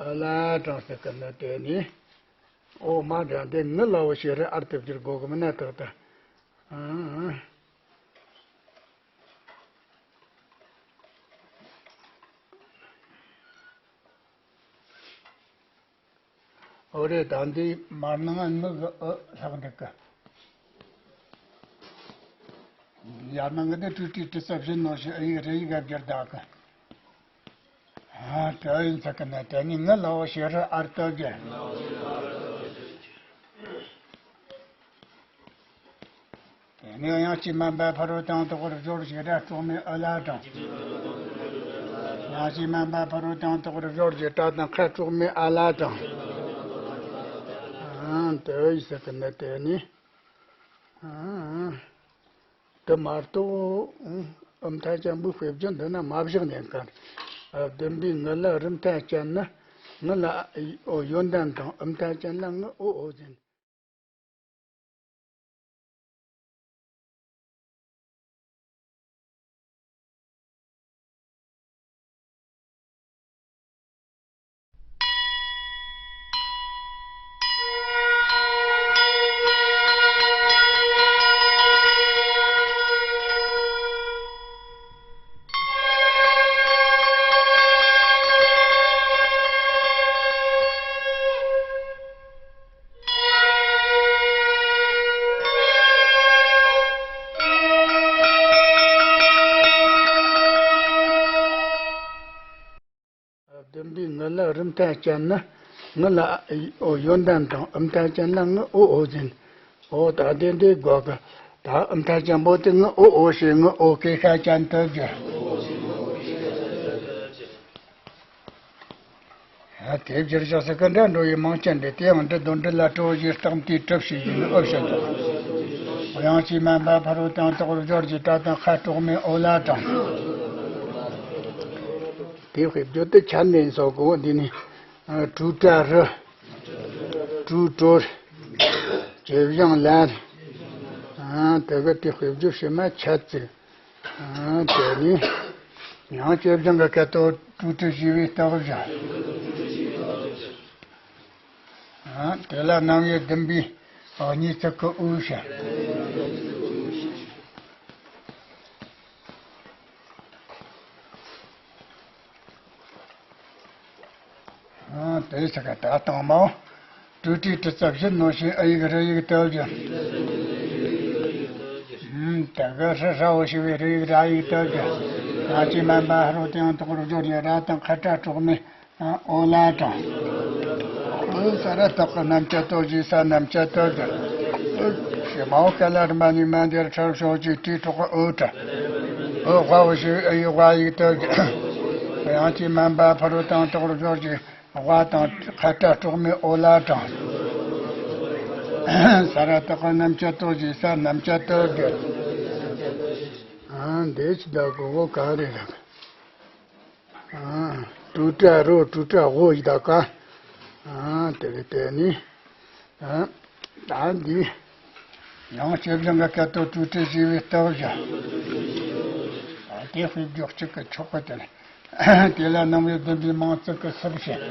ཨུ་ལ་དྲངས་ཟེར་གི་ནི་དེ་ནི། ཨོ་མ་འདྲ་འདི་ངུ་ལ་བོ་ཞེས་རི་ཨར་ཏུ་བསྒྱུར་དགོས་གི་མིན་ན་ཏག་ཏག་འོ་རེད། ད་འདི་མར་ནང་ངུ་གི་ཨུ་ལྷག་འདུག་གི། ཡར་ནང་གི་འདི་སྤྲོས་བྲལ་གྲུབ་རྩ་བཞི་ནོ་ཞེས་ཨི་ཡིག་རི་ཡིག་ག་བསྒྱུར་བཏང་གི། ཨ། དེ་ཡིན་ཚ་གི་ན་དེ་ནི་ངུ་ལ་བོ་ཞེས་རི་ཨར་ཏུ་བསྒྱུར། དེ་ནས་ཡང་ཅི་མན་པ་ཕ་རོལ་ཏུ་ཡང་དག་པར་སྦྱོར་ཞེས་སྒྲ་གྲོགས་མེད་ཨུ་ལ་དྲངས། ཡང་ཅི་མན་པ་ཕ་རོལ་ཏུ་ཡང་དག་པར་སྦྱོར་ཞེས་སྒྲ་དང་ཁ་གྲོགས་མེད་ཨ་ལ་དྲངས། ཨ། དེ་ཡི་ཟེར་གི་ནི་དེ་ནི། ཨ། དེ་མ་གཏོགས། ཨུམ་ཐ་ཅན་པོའི་དཔེ་བརྗོད་འདི་ན་མ་བཞག་ནས་གར། བདུན་པའི་ངུ་ལ་རིམ་མཐའ་ཅན་ནི། ངུ་ལ་ཨོ་ཡོན་ཏན་དང་། ཨུམ་ཐ་ཅན་ལ་ངུ་ཨོ་ཨོ་ཟེར། བདུན་པའི་ངི་ལ་རུ་མཐའ་ཅན་ནི། ངི་ལ་ཨོ་ཡོན་ཏན་དང་། ཨུ་མཐའ་ཅན་ལ་ངི་ཨོ་ཨོ་ཟེར། ཨོ་ད་དེ་འདི་དགོས་གི། ད་ཨུ་མཐའ་ཅན་པོ་དེ་ངི་ཨོ་ཨོ་ཞེས་ངི་ཨོ་སྐད་ཤ་ཅན་དུ་བསྒྱུར། ཨ་དེ་བསྒྱུར་བཞག་ས་གི་འདྲ་འགྲོ་ཡི་མང་ཆེ་འདི། དེ་ཡང་འབྲི་དོན་འབྲི་ལ་སྤྲོ་ཞེས་རྟགས་མཐའི་གྲུབ་ཞེས་བསྒྱུར་ནས་ཨོ་བྱ་འཇོག། དབྱངས་ཅན་མན་པ་ཕ་རོལ་ཏུ་ཡང་དག་པར་སྦྱོར་གྱི་སྒྲ་དང་ཁ་དྲུག་མའི་ཨོ་ལ་དྲངས། དེ་དཔེ་བརྗོད་དུ་ཆད་ནས་སོགས་གོ། འདི་ནི་ཨ་ཀྲུ་ཀྲ་རུ། ཀྲུ་ཀྲོར། ཇེ་བཞང་ལར། ཨ་དེ་གི་དེ་དཔེ་བརྗོད་ཕྱི་མ་ཆད་ཚིག། ཨ་དེ་ནི་ཡང་ཇེ་བཞང་གི་སྐད་དོད་ཀྲུ་ཀྲི་ཞེས་པའི་རྟགས་བཞག། ཨ་དེ་ལ་རྣམ་དབྱེ་བདུན་པའི་གཉིས་ཚིག་གི་དབུ་བཞག། ཨ་དེ་ཚིག་གི་ད་དང་མའོ། ཀྲུ་ཀྲི་ཀྲི་ཙ་བཞི་ནོ་ཞེས་ཨ་ཡིག་རུ་ཡིག་དུ་བསྒྱུར། ཨ་དེ་གི་ཧྲི་ཧྲ་འོ་ཞེས་པའི་རུ་ཡིག་ར་ཡིག་དུ་བསྒྱུར། དབྱངས་ཅན་མན་པ་ཕ་རོལ་ཏུ་ཡང་དག་པར་སྦྱོར་ནས་ར་དང་ཁ་ཏྲ་གྲོགས་མེད་ཨོ་ལ་དྲངས། ཨོ་ས་ར་བཏགས་ཀྱི་རྣམ་བཅད་དོ་ཞེས་ས་རྣམ་བཅད་དོ་ཞེས། ཨོ་ཞེས་མའོ་ཀ་ལ་རིམ་པ་གཉིས་མ་འདིར་ཁྲ་ཕྱོགས་ཀྱི་དྲི་གྲོགས་ཨོ་ཏྲ། ཨོ་ཝ་འོ་ཞེས་ཨ་ཡིག་ཝ་ཡིག་དོ་ཞེས། དབྱངས་ཅན་མན་པ་ཕ་རོལ་ཏུ་ཡང་དག་པར་སྦྱོར་གྱི་ཝ་དང་ཁ་ཏྲ་གྲོགས་མེད་ཨོ་ལ་དྲངས། ས་ར་བཏགས་ཀྱི་རྣམ་བཅད་དོ་ཞེས་ས་རྣམ་བཅད་དོ་ཞེས། ཨ་འདི་ཅི་ད་གོ་གོ་ག་རེ་རེད། ཨ་ཀྲུ་ཀྲ་རོ་ཀྲུ་ཀྲ་འོ་ཡི་ད་ཀ། ཨ་དེ་རེད་དེ་ནི། ཨ་ད་འདི། ཡང་ཇེ་བཞང་གི་སྐད་དོད་ཀྲུ་ཀྲི་ཞེས་པའི་རྟགས་བཞག། ཨ་དེ་དཔེ་བརྗོད་གཅིག་གི་ཆོག་གི་དེ་རེད། དེ་ལ་རྣམ་དབྱེ་བདུན་པའི་མང་ཚིག་གི་སུབ་བྱེད།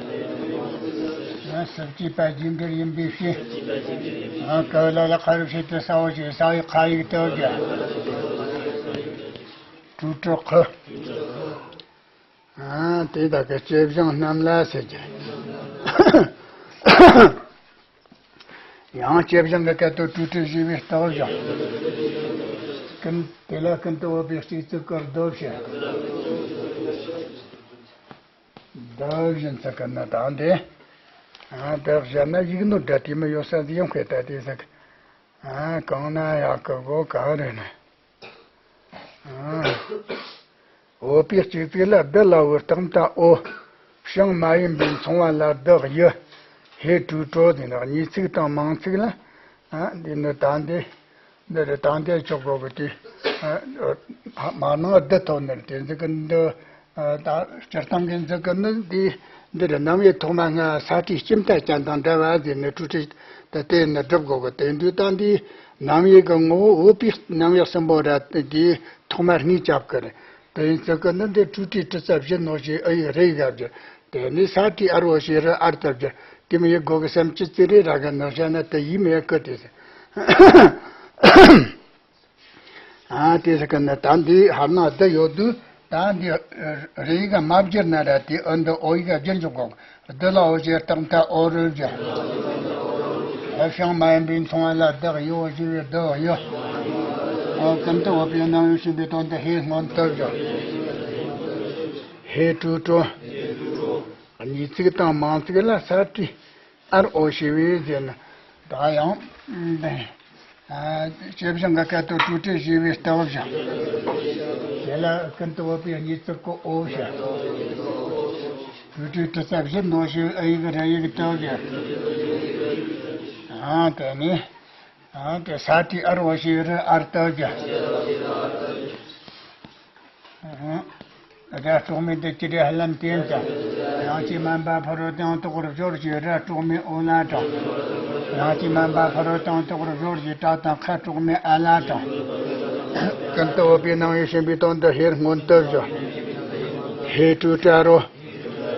ཨ་སུབ་བྱེད་པ་རྒྱས་འགྱུར་ཡིན་པའི་ཕྱིར། ཨ་ཀ་ལ་ལ་ཁ་རུ་ཕྱེད་དེ་ས་འོ་ཞེས་ས་ཡི་ཁ་ཡིག་དུ་བསྒྱུར། ཀྲུ་ཀྲི་ཁུ། ཨ་དེ་དག་གི་ཇེ་བཞང་རྣམས་ལ་ཟེར་གྱི། ཡང་ཇེ་བཞང་གི་སྐད་དོད་ཀྲུ་ཀྲི་ཞེས་པའི་རྟགས་བཞག། ཀུན་དེ་ལ་ཀུན་ཏུ་བབ་པའི་སྤྱི་གཙུག་གི་རྡོ་བྱས། རྡོ་བཞིན་ཚིག་གི་ནི་དང་དེ། ཨ་དེ་བཞག་ན་ཡིག་ནོར་འདྲ་དེ་མི་ཡོད་ས་ཟིག་ཡོང་ཁེ་ད་དེ་ཟིག། ཨ་གང་ན་ཡག་གི་གོ་ག་རེ་ནི། ཨ། འོ་པའི་གཅིག་ཚིག་ལ་བསྡུ་ལ་འོ་རྟགས་མཐའ་འོ། བྱང་མ་ཡིན་པའི་མཚུངས་པ་ལ་བསྡུ་ཡི། ཧེ་ཀྲུ་ཀྲོ་ཟེར་ནས་གཉིས་ཚིག་དང་མང་ཚིག་ལ། ཨ་འདི་ནི་ད་འདི། འདི་རེད་ད་འདི་ཆོག་གོ་གི་དེ། ཨ་མ་ནང་བསྡུ་ཐོག་ནི་དེ་ཚིག་གི་འདི། ཨ་ད་སྤྱིར་བཏང་གི་འཛུགས་ཀྱི་ནི་འདི། འདི་རུ་རྣམ་དབྱེ་ཐོག་མ་སྔ་ས་བྲིས་སྐྱིན་མཐའ་ཅན་དང་འདྲ་བ་ཟེར་ནས་ཀྲུ་ཀྲི་ད་དེ་ནི་སྒྲུབ་དགོས་གི། དེ་དུས་ད་འདི་རྣམ་དབྱེ་གི་ངོ་བོ་འོ་པའི་རྣམ་དབྱེ་གསུམ་པོ་ར་དེ་ཐོག་མ་གཉིས་རྐྱབ་གི་རེད། དེ་ཡིན་ཚུལ་གི་ནི་འདི་ཀྲུ་ཀྲི་ཀྲི་ཙ་བཞི་ནོ་ཞེས་ཨ་ཡིག་རེ་ཡིག་བསྒྱུར། དེ་ནི་ས་བྲིས་ཨ་རོ་ཞེས་རུ་ཨར་ཏུ་བསྒྱུར། དེ་མི་ཡི་སྒོ་གི་སེམས་ཅི་ཙི་རེ་ར་གི་ནི་བཤད་ན་དེ་ཡིན་མེད་གི་དེ་ཟེར། ཨ་དེ་ཟེར་གི་ནི་ད་འདི་ཧར་ན་བསྡུ་ཡོད་དུས། ད་འདི་རེ་ཡིག་མ་བསྒྱུར་ན་ར་དེ་ཨོ་འདི་ཨོ་ཡིག་བསྒྱུར་འཇུག་གོ། བསྡུ་ལ་འོ་ཞེས་རྟགས་མཐའ་འོ་རུ་བསྒྱུར། ཨ་བྱང་མ་ཡིན་པའི་མཚུངས་པ་ལ་བདག་ཡོ་ཞེས་པའི་བསྡུ་ཡོ། ཨོ་ཀུན་ཏུ་འོ་པའི་རྣམ་དབྱེ་ཞེས་པའི་དོན་དུ་ཧེ་སྔོན་དུ་བསྒྱུར། ཧེ་ཀྲུ་ཀྲོ། གཉིས་ཚིག་དང་མང་ཚིག་ལ་ས་བྲིས་ཨར་ཨོ་ཞེས་པའི་ཟེར་ན། ད་ཡང་། ཨ་ཇེ་བཞང་གི་སྐད་དོད་ཀྲུ་ཀྲི་ཞེས་པའི་རྟགས་བཞག། དེ་ལ་ཀུན་ཏུ་བབ་པའི་གཉིས་ཚིག་གི་འོ་བཞག། ཀྲུ་ཀྲི་ཀྲི་ཙ་བཞི་ནོ་ཞེས་ཨ་ཡིག་ར་ཡིག་དུ་བཞག། ཨ་དེ་ནི། ཨ་དེ་ས་བྲིས་ཨ་རོ་ཞེས་རུ་ཨར་དུ་བཞག། ཨ་ར་གྲོགས་མེད་འདི་ཅི་རེད་ཧ་ལམ་བསྟན་ཀྱང་། དབྱངས་ཅན་མན་པ་ཕ་རོལ་ཏུ་ཡང་དག་པར་སྦྱོར་ཞེས་ར་གྲོགས་མེད་ཨོ་ལ་དྲངས། དབྱངས་ཅན་མན་པ་ཕ་རོལ་ཏུ་ཡང་དག་པར་སྦྱོར་ཞེས་ཏྲ་དང་ཁ་གྲོགས་མེད་ཨ་ལ་དྲངས། ཀུན་ཏུ་བབ་པའི་རྣམ་དབྱེ་ཞེས་པའི་དོན་དུ་ཧེ་སྔོན་དུ་བཞག། ཧེ་ཀྲུ་ཀྲ་རོ།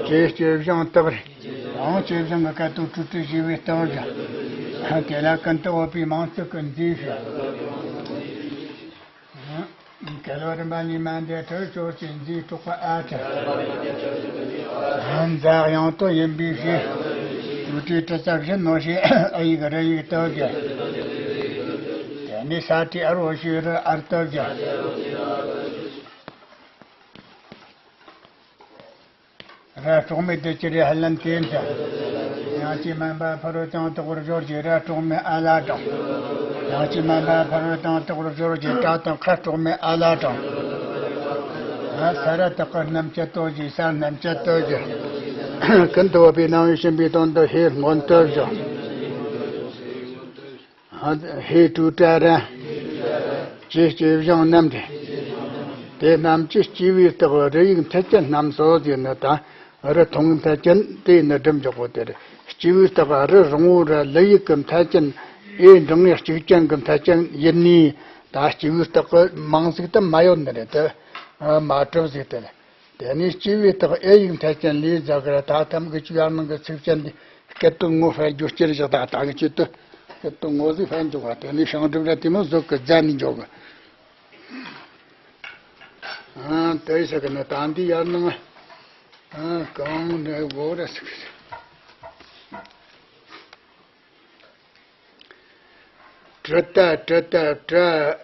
ཀྲེ་ཀྲེ་བཞང་དག་རེད། ཡང་ཀྲེ་བཞང་གི་སྐད་དོད་ཀྲུ་ཀྲི་ཞེས་པའི་རྟགས་བཞག། དེ་ལ་ཀུན་ཏུ་བབ་པའི་མང་ཚིག་གི་མཛེས་བྱེད། གལ་བ་རིམ་པ་གཉིས་མ་འདས་ཁྲི་ཕྱོགས་ཀྱི་མཛེས་གྲོགས་པ་ཨ་ཁྲི། འཛག་ཡང་དོ་ཡིན་པའི་ཕྱིར། ཀྲུ་ཀྲི་ཀྲི་ཙ་བཞི་ནོ་ཞེས་ཨ་ཡིག་རུ་ཡིག་དུ་བསྒྱུར། དེ་ནས་ས་བྲིས་ཨ་རོ་ཞེས་རུ་ཨར་དུ་བསྒྱུར། ར་གྲོགས་མེད་དུ་ཅི་རེ་ཧ་ལན་ཏེན་ཏ། ཡང་ཅི་མན་པ་ཕ་རོལ་ཏུ་དོག་པར་སྦྱོར་གྱི་ར་གྲོགས་མེད་ཨ་ལ་དང་། ཡང་ཅི་མན་པ་ཕ་རོལ་ཏུ་དོག་པར་སྦྱོར་གྱི་ཏ་དང་ཁ་གྲོགས་མེད་ཨ་ལ་དང་། ས་ར་དག་གི་རྣམ་བཅད་དོ་ཞེས་ས་རྣམ་བཅད་དོ་ཞེས། ཀུན་ཏུ་བབ་པའི་སྣང་བས་ཕྱིན་པའི་དོན་དུ་ཧེ་སྔོན་དུ་བཞག་ཧེ་ཀྲུ་ཏྲ་ར། ཅེས་སྐྱེ་བཞིན་རྣམས་ཏེ། དེ་རྣམས་ཀྱི་སྐྱེ་བའི་རྟགས་རུ་ཡིག་མཐའ་ཅན་རྣམས་སོ་ཟེར་ནི་དང་། རུ་མཐོང་མཐའ་ཅན་དེ་ནི་སྒྲུབ་འཇོག་གོ་དེ་རེད། སྐྱེ་བའི་རྟགས་རུ་རིང་བོ་ར་ལུ་ཡིག་གི་མཐའ་ཅན། ཨེ་འབྲིང་ངེ་གཅིག་ཅན་གྱི་མཐའ་ཅན་ཡིན་ནི། ད་སྐྱེ་བའི་རྟགས་ཀྱི་མིང་ཟིག་ཏུ་མ་ཡོད་ནི་རེད་དེ། མ་གྲུབ་ཟིག་དེ་རེད། དེ་ནས་སྐྱེ་བའི་རྟགས་ཨེ་ཡིག་མཐའ་ཅན་ལས་ཟ་གི་ར་ད་ཐམ་གི་ཆུ་ཡར་ནང་གི་ཚིག་ཅན་འདི་སྐད་དོད་ངོ་ཧྥ་རྒྱུ་སྐྱེར་བཞག་ད་ད་གི་ཆུ་དུ་སྐད་དོད་ངོ་ཟིག་ཧྥ་འཇོག་པ་དེ་ནས་ཤིང་སྒྲུབ་ར་དེ་མོ་ཟོག་གི་རྫ་ནས་འཇོག་གི་ཨ་དེ་ཟ་གི་ན་ད་འདི་ཡར་ནང་ཨ་གང་ནས་གོ་ར་ཟིག་གྲུ་ཏ་གྲུ་ཏ་གྲ་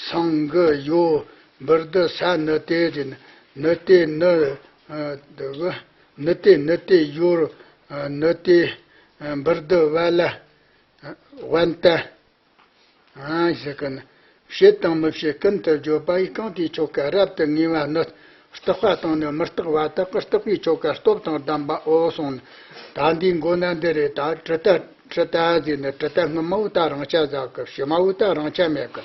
སང་གི་ཡོ་འབུར་དུ་ས་ནི་ཏེ་རེད། ནི་ཏེ་ནི་ཨ་དུ་གི་ནི་ཏེ་ནི་ཏེ་ཡོ་ཨ་ནི་ཏེ་ཨ་འབུར་དུ་བ་ལ་ཨ་དབན་ཏ་ཨ་ཞེས་ཀུན། བྱེད་དང་མི་བྱེད་ཀུན་ཏུ་བརྗོད་པ་ཡི་གང་དེའི་ཆོ་ག་རབ་ཏུ་ངེས་པ་ནི། རྟག་པ་དང་ནི་མི་རྟག་པ་དག་གི་རྟག་པའི་ཆོ་ག་སྟོབས་དང་ལྡན་པའོ་གསུངས། ད་འདིའི་མགོ་ན་འདི་རེད། ད་གྲུ་ཏ་གྲུ་ཏ་ཟེར་ནི་གྲུ་ཏ་སྔོན་མ་བོ་ད་རང་ཆ་ཟ་གི་ཕྱི་མ་བོ་ད་རང་ཆ་མེད་གི་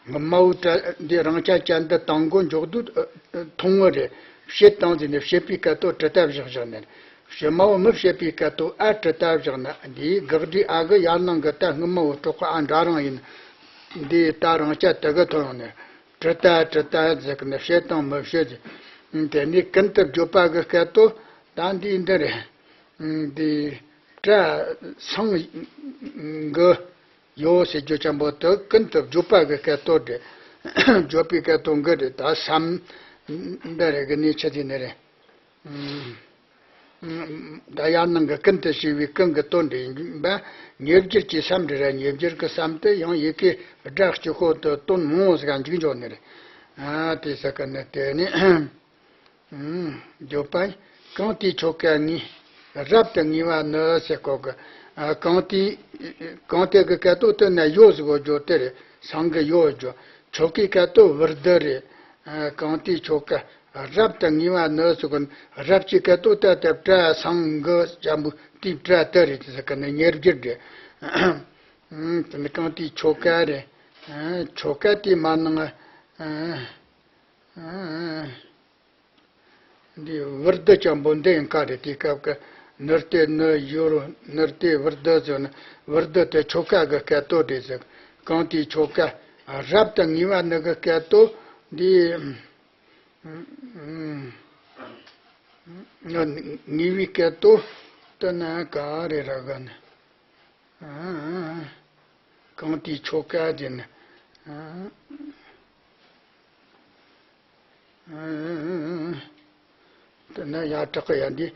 སྔོན་མ་བོ་གྲུ་འདི་རང་ཆ་ཅན་འདི་དང་མགོ་འཇོག་དུས་མཐོང་ངོ་རེད། བྱེད་དང་ཟེར་ནི་བྱེད་པའི་སྐད་དོད་གྲུ་ཏ་བཞག་བཞག་ནི། ཕྱི་མ་བོ་མི་བྱེད་པའི་སྐད་དོད་ཨ་གྲུ་ཏ་བཞག་ན་འདིའི་དགག་སྒྲའི་ཨ་གི་ཡར་ནང་གི་ད་སྔོན་མ་བོ་གྲོགས་ཨ་འདྲ་རང་ཡིན། འདི་ད་རང་ཆ་དེ་གི་ཐོན་ཡོང་ནས་གྲུ་ཏ་གྲུ་ཏ་ཟེར་གི་ནི་བྱེད་དང་མི་བྱེད་ཟེར། དེ་ནས་ཀུན་ཏུ་བརྗོད་པ་གི་སྐད་དོད་ད་འདི་འདི་རེད། འདི་གྲ་སང་གི་ཡོ་ཟེར་རྒྱུ་ཅན་པོ་དེ་ཀུན་ཏུ་བརྗོད་པ་གི་སྐད་དོད་རེད། བརྗོད་པའི་སྐད་དོད་གི་རེད། ད་བསམ་འདི་རེད་གི་ནི་ཆི་ཟེར་ནི་རེད། ད་ཡར་ནང་གི་ཀུན་ཏུ་ཞེས་པའི་ཀུན་གྱི་དོན་འདྲེན་པ། ཉེ་སྦྱོར་གྱི་སམ་འདྲ་ར་ཉེ་སྦྱོར་གྱི་སམ་དུ་ཡང་ཡི་གེ་སྒྲ་གཅིག་པོ་དུ་དོན་མང་བོ་ཟིག་འཇུག་འཇོག་ནི་རེད། ཨ་དེ་ཟེར་གི་ནི་དེ་ནི་བརྗོད་པ་གང་དེའི་ཆོ་ག་ངེས། རབ་ཏུ་ངེས་པ་ནི་ཟེར་གོ་གི་ཨ་གང་དེའི་གང་དེ་གི་སྐད་དོད་དུ་ན་ཡོ་ཟིག་གོ་བརྗོད་དེ་རེད། སང་གི་ཡོ་བརྗོད། ཆོ་གའི་སྐད་དོད་བུར་དུ་རེད། ཨ་གང་དེའི་ཆོ་ག་རབ་ཏུ་ངེས་པ་ནི་ཟེར་གོ་ནི་རབ་ཀྱི་སྐད་དོད་ད་ལྟ་བྲ་སང་གི་ཅམ་བུ་དེའི་བྲ་དུ་རེད་ཟེར་གི་ནི་ཉེར་བསྒྱུར་རེད། ཨ་དེ་ནི་གང་དེའི་ཆོ་ག་རེད། ཨ་ཆོ་ག་དེ་མ་ནང་ཨ་ཨ་འདི་བུར་དུ་ཅམ་བུ་འདི་ཡང་ག་རེད། དེའི་སྐབས་ཀྱི་ནི་སྟེ་ནི་ཡོར་ནི་སྟེ་བུར་དུ་ཟེར་ན་བུར་དུ་དེ་ཆོ་ག་གི་སྐད་དོད་རེད་ཟེར། གང་དེའི་ཆོ་ག་རབ་ཏུ་ངེས་པ་ནི་གི་སྐད་དོད་འདི། ངེས་པའི་སྐད་དོད་དུ་ན་ག་རེ་ར་ག་ནི། གང་དེའི་ཆོ་ག་དེ་ནི། དེ་ན་ཡ་དྲག་གི་ཡ་འདི་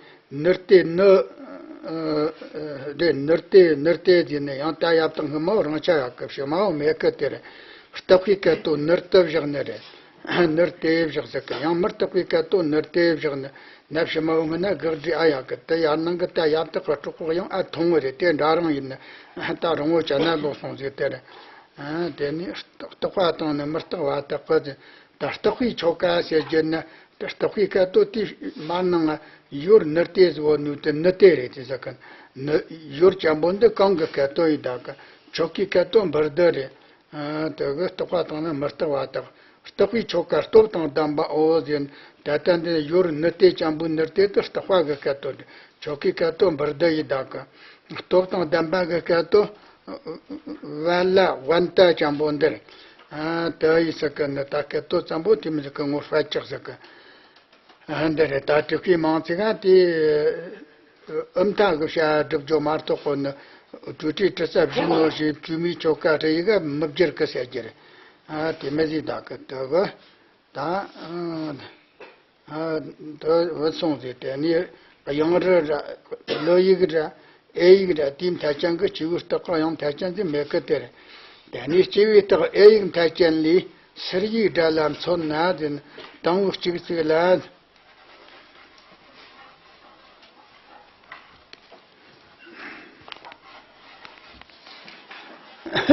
ནི་སྟེ་ནི། དེ་ནི་སྟེ་ནི་སྟེ་དེ་ནི་ཡང་ད་ཡབ་དང་སྔོན་མ་རང་ཆ་ཡག་གི་ཕྱི་མ་བོ་མེད་གི་དེ་རེད། རྟག་པའི་སྐད་དོད་ནི་སྟེ་བཞག་ནི་རེད། ནི་སྟེ་བཞག་ཟེར་གི་ཡང་མི་རྟག་པའི་སྐད་དོད་ནི་སྟེ་བཞག་ནི། ན་ཕྱི་མ་བོ་སྔོན་ན་དགག་སྒྲའི་ཨ་ཡག་གི་དེ་ཡར་ནང་གི་ད་ཡབ་དག་གི་གྲོགས་པོ་ཡང་ཨ་མཐོང་བ་རེད། དེ་འདྲ་རང་ཡིན་ན་ད་རང་བོ་བྱ་ན་ལོག་སོང་ཟིག་དེ་རེད། དེ་ནི་རྟག་པ་དང་ནི་མི་རྟག་པ་དག་གི་ད་རྟག་པའི་ཆོ་ག་ཟེར་རྒྱུ་ན་ད་རྟག་པའི་སྐད་དོད་དེ་མར་ནང་ཡོར་ནི་སྟེ་ཟེར་བོ་ནུས་དེ་ནི་སྟེ་རེད། དེ་ཟེར་གི་ནི་ཡོར་ཅམ་བུ་འདི་གང་གི་སྐད་དོད་ཡིན་ད་གི་ཆོ་གའི་སྐད་དོད་བུར་དུ་རེད། དེ་གི་རྟག་པ་དང་ནི་མི་རྟག་པ་དག་རྟག་པའི་ཆོ་ག་སྟོབས་དང་ལྡན་པའོ་ཟེར། ད་ལྟ་འདི་ཡོར་ནི་སྟེ་ཅམ་བུ་ནི་སྟེ་དེ་རྟག་པ་གི་སྐད་དོད་རེད། ཆོ་གའི་སྐད་དོད་བུར་དུ་ཡི་དག་གི་སྟོབས་དང་ལྡན་པ་གི་སྐད་དོད་བ་ལ་དབན་ཏ་ཅམ་བུ་འདིར། དེ་ཡི་ཟེར་གི་ནི་ད་སྐད་དོད་ཙམ་པོ་དེ་མི་ཟེར་གི་ངོ་སྤྲད་ཅིག་ཟེར་གི་ཨ་འདི་རེད། ད་དྲུག་གི་མང་ཚིག་ག་དེ་ཨུམ་ཐ་གི་བྱ་སྒྲུབ་རྒྱུ་མ་གཏོགས་གོ་ནི་དྲུག་ཁྲི་དྲུག་ས་བཞི་ནོ་ཞེས་བཅུ་མའི་ཆོ་ག་རེ་ཡི་ག་མི་བསྒྱུར་གི་ཟེར་རྒྱུ་རེད། ཨ་དེ་མི་ཟིག་ད་གི་དེ་གི་ད་ཨ་དེ་བུད་སོང་ཟིག་དེ་ནི་དབྱངས་རིགས་ར་ལོ་ཡིག་ར་ཨེ་ཡིག་ར་དེའི་མཐའ་ཅན་གི་སྐྱེས་བུའི་རྟགས་གང་ཡང་མཐའ་ཅན་ཟིག་མེད་གི་དེ་རེད། དེ་ནི་སྐྱེས་བུའི་རྟགས་ཨེ་ཡིག་མཐའ་ཅན་ལས་ཟུར་ཡིག་སྒྲ་ལ་མཚོན་ན་ཟེར་ན་དང་པོ་གཅིག་ཚིག་ལ། ཨ།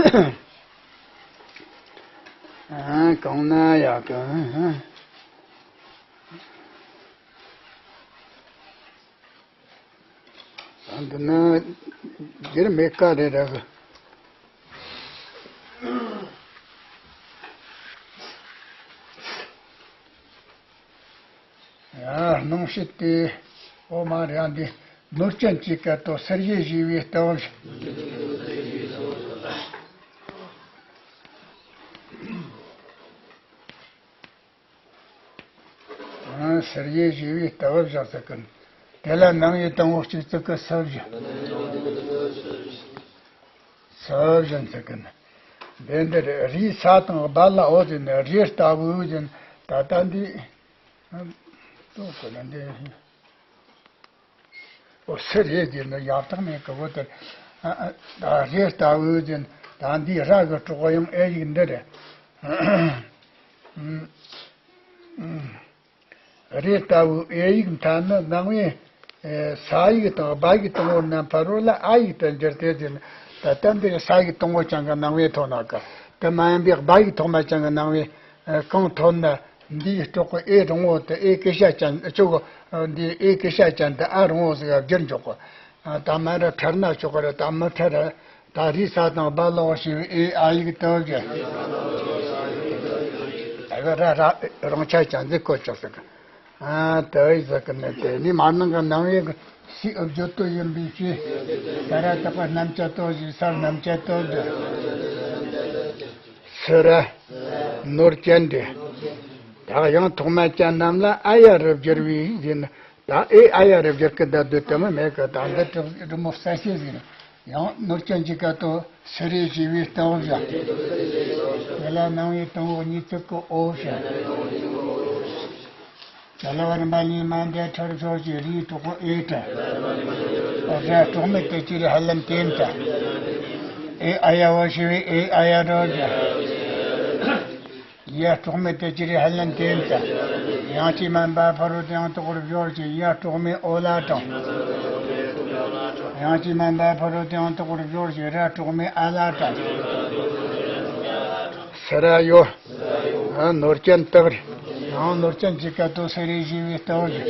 གང་ན་ཡག་གི། ཨ། འདི་ནི་འགྱུར་མེད་ཀ་རེད་ར་གི། ཡ། སྣང་བྱེད་དེ། འོ་མ་རེད། འདི་ནོར་སྐྱོན་གྱི་སྐད་དོད་སེར་བྱེས་བྱས་པའི་སྟོབས། ཨ། སེར་བྱེས་བྱས་པའི་སྟོབས་བཞག་ཟེར་གི། དེ་ལ་སྣང་བའི་དང་པོ་གཅིག་ཙིག་གི་སུ་བཞིན། སུ་བཞིན་ཟེར་གི། འདི་འདིར་རིའི་ས་དང་རྦ་ལ་འོ་ཟེར་ནས་རི་ལྟ་བུ་བཞིན། ད་ལྟ་འདི། ཨ། ལྟོས་གོ་ན་འདི། འོ་སེར་བྱེས་ཟེར་ནས་ཡག་ཐག་མེད་གི། འོ་དེར། ཨ། ཨ། ད་རི་ལྟ་བུ་བཞིན། ད་འདི་ར་གི་གྲོགས་ཡང་ཨེ་ཡིག་འདི་རེད། ཨ། ཨ། རི་ལྟ་བུའི་ཨེ་ཡིག་མཐའ་ནི་སྣང་བའི། ཨེ། ས་ཡིག་དང་སྦ་ཡིག་དང་པོ་རྣམ་པ་རོ་ལ་ཨ་ཡིག་ཏུ་འགྱུར་ཏེ་ཟེར། ད་ལྟ་འདིར་ས་ཡིག་དང་པོ་ཅན་གྱི་སྣང་བས་ཐོན་ན་གི། དེ་མ་ཡིན་པའི་སྦ་ཡིག་ཐོག་མ་ཅན་གྱི་སྣང་བས། ཨེ། གང་ཐོན་ན། འདིའི་གྲོགས་ཀྱི་ཨེ་རིང་བོ་དེ་ཨེ་ཀུ་ཤ་ཅན། ཆུ་གི། འདིའི་ཨེ་ཀུ་ཤ་ཅན་དེ་ཨ་རིང་བོ་ཟིག་ག་བསྒྱུར་འཇོག་གི། ཨ། ད་མ་ར་ཕྲལ་ན་ཆོག་གི་རེད། ད་མི་ཕྲལ་ར། ད་རིའི་ས་དང་སྦ་ལ་འོ་ཞེས་པའི་ཨེ་ཨ་ཡིག་ཏུ་བཞག། ད་ག་ར་ར་རང་ཆ་ཅན་ཟིག་བཀོད་ཆོག་ཟེར་གི། ཨ། དེ་ཡིག་ཟེར་གི་ནི་དེ་ནི་མར་སྣང་གི་སྣང་བའི་གི་སའི་བརྗོད་དོན་ཡིན་པའི་ཕྱིར། ས་ར་བཏགས་པ་རྣམ་བཅད་དོ་ཞེས། སར་རྣམ་བཅད་དོ་ཞེས། སུ་ར། ནོར་སྐྱོན་འདི། ད་ཡང་ཐོག་མ་ཅན་རྣམས་ལ་ཨ་ཡ་རུ་བསྒྱུར་བའི་ཡིན། ད་ཨེ་ཨ་ཡ་རུ་བསྒྱུར་གི། ད་སྡོད་དེ་མི་མེད་གི། ད་འདི་གྲུབ་རི་མོ་གསལ་བཤད་ཟིག་རེད། ཡང་ནོར་སྐྱོན་གྱི་སྐད་དོད་སེར་བྱེས་བྱས་པའི་སྟོབས་བཞག། དེ་ལ་སྣང་བའི་དང་པོ་གཉིས་ཙིག་གི་འོ་བཞག། ག་ལ་བ་རིམ་པ་གཉིས་མ་འདས་ཕྲལ་ཕྱོགས་ཀྱི་རིའི་གྲོགས་པོ་ཨེ་ཏྲ། འོ་སྒྲ་གྲོགས་མེད་དེ་ཅི་རིགས་ཧ་ལམ་དེ་ཡིན་ད། ཨེ་ཨ་ཡ་འོ་ཞེས་པའི་ཨེ་ཨ་ཡ་རུ་བཞག། ཡ་གྲོགས་མེད་དེ་ཅི་རིགས་ཧ་ལམ་དེ་ཡིན་ད། ཡང་ཅིག་མ་འབབ་ཕ་རོལ་ཏུ་ཡང་དག་པར་སྦྱོར་ཞེས་ཡ་གྲོགས་མེད་འོ་ལ་དྲངས། ཡང་ཅིག་མ་འབབ་ཕ་རོལ་ཏུ་ཡང་དག་པར་སྦྱོར་ཞེས་ར་གྲོགས་མེད་ཨ་ལ་དྲངས། སུ་ར་ཡོ། ཨ། ནོར་སྐྱོན་དག་རེད། ཡང་ནོར་སྐྱོན་གྱི་སྐད་དོད་སེར་བྱེས་བྱས་པའི་སྟོབས་བཞག།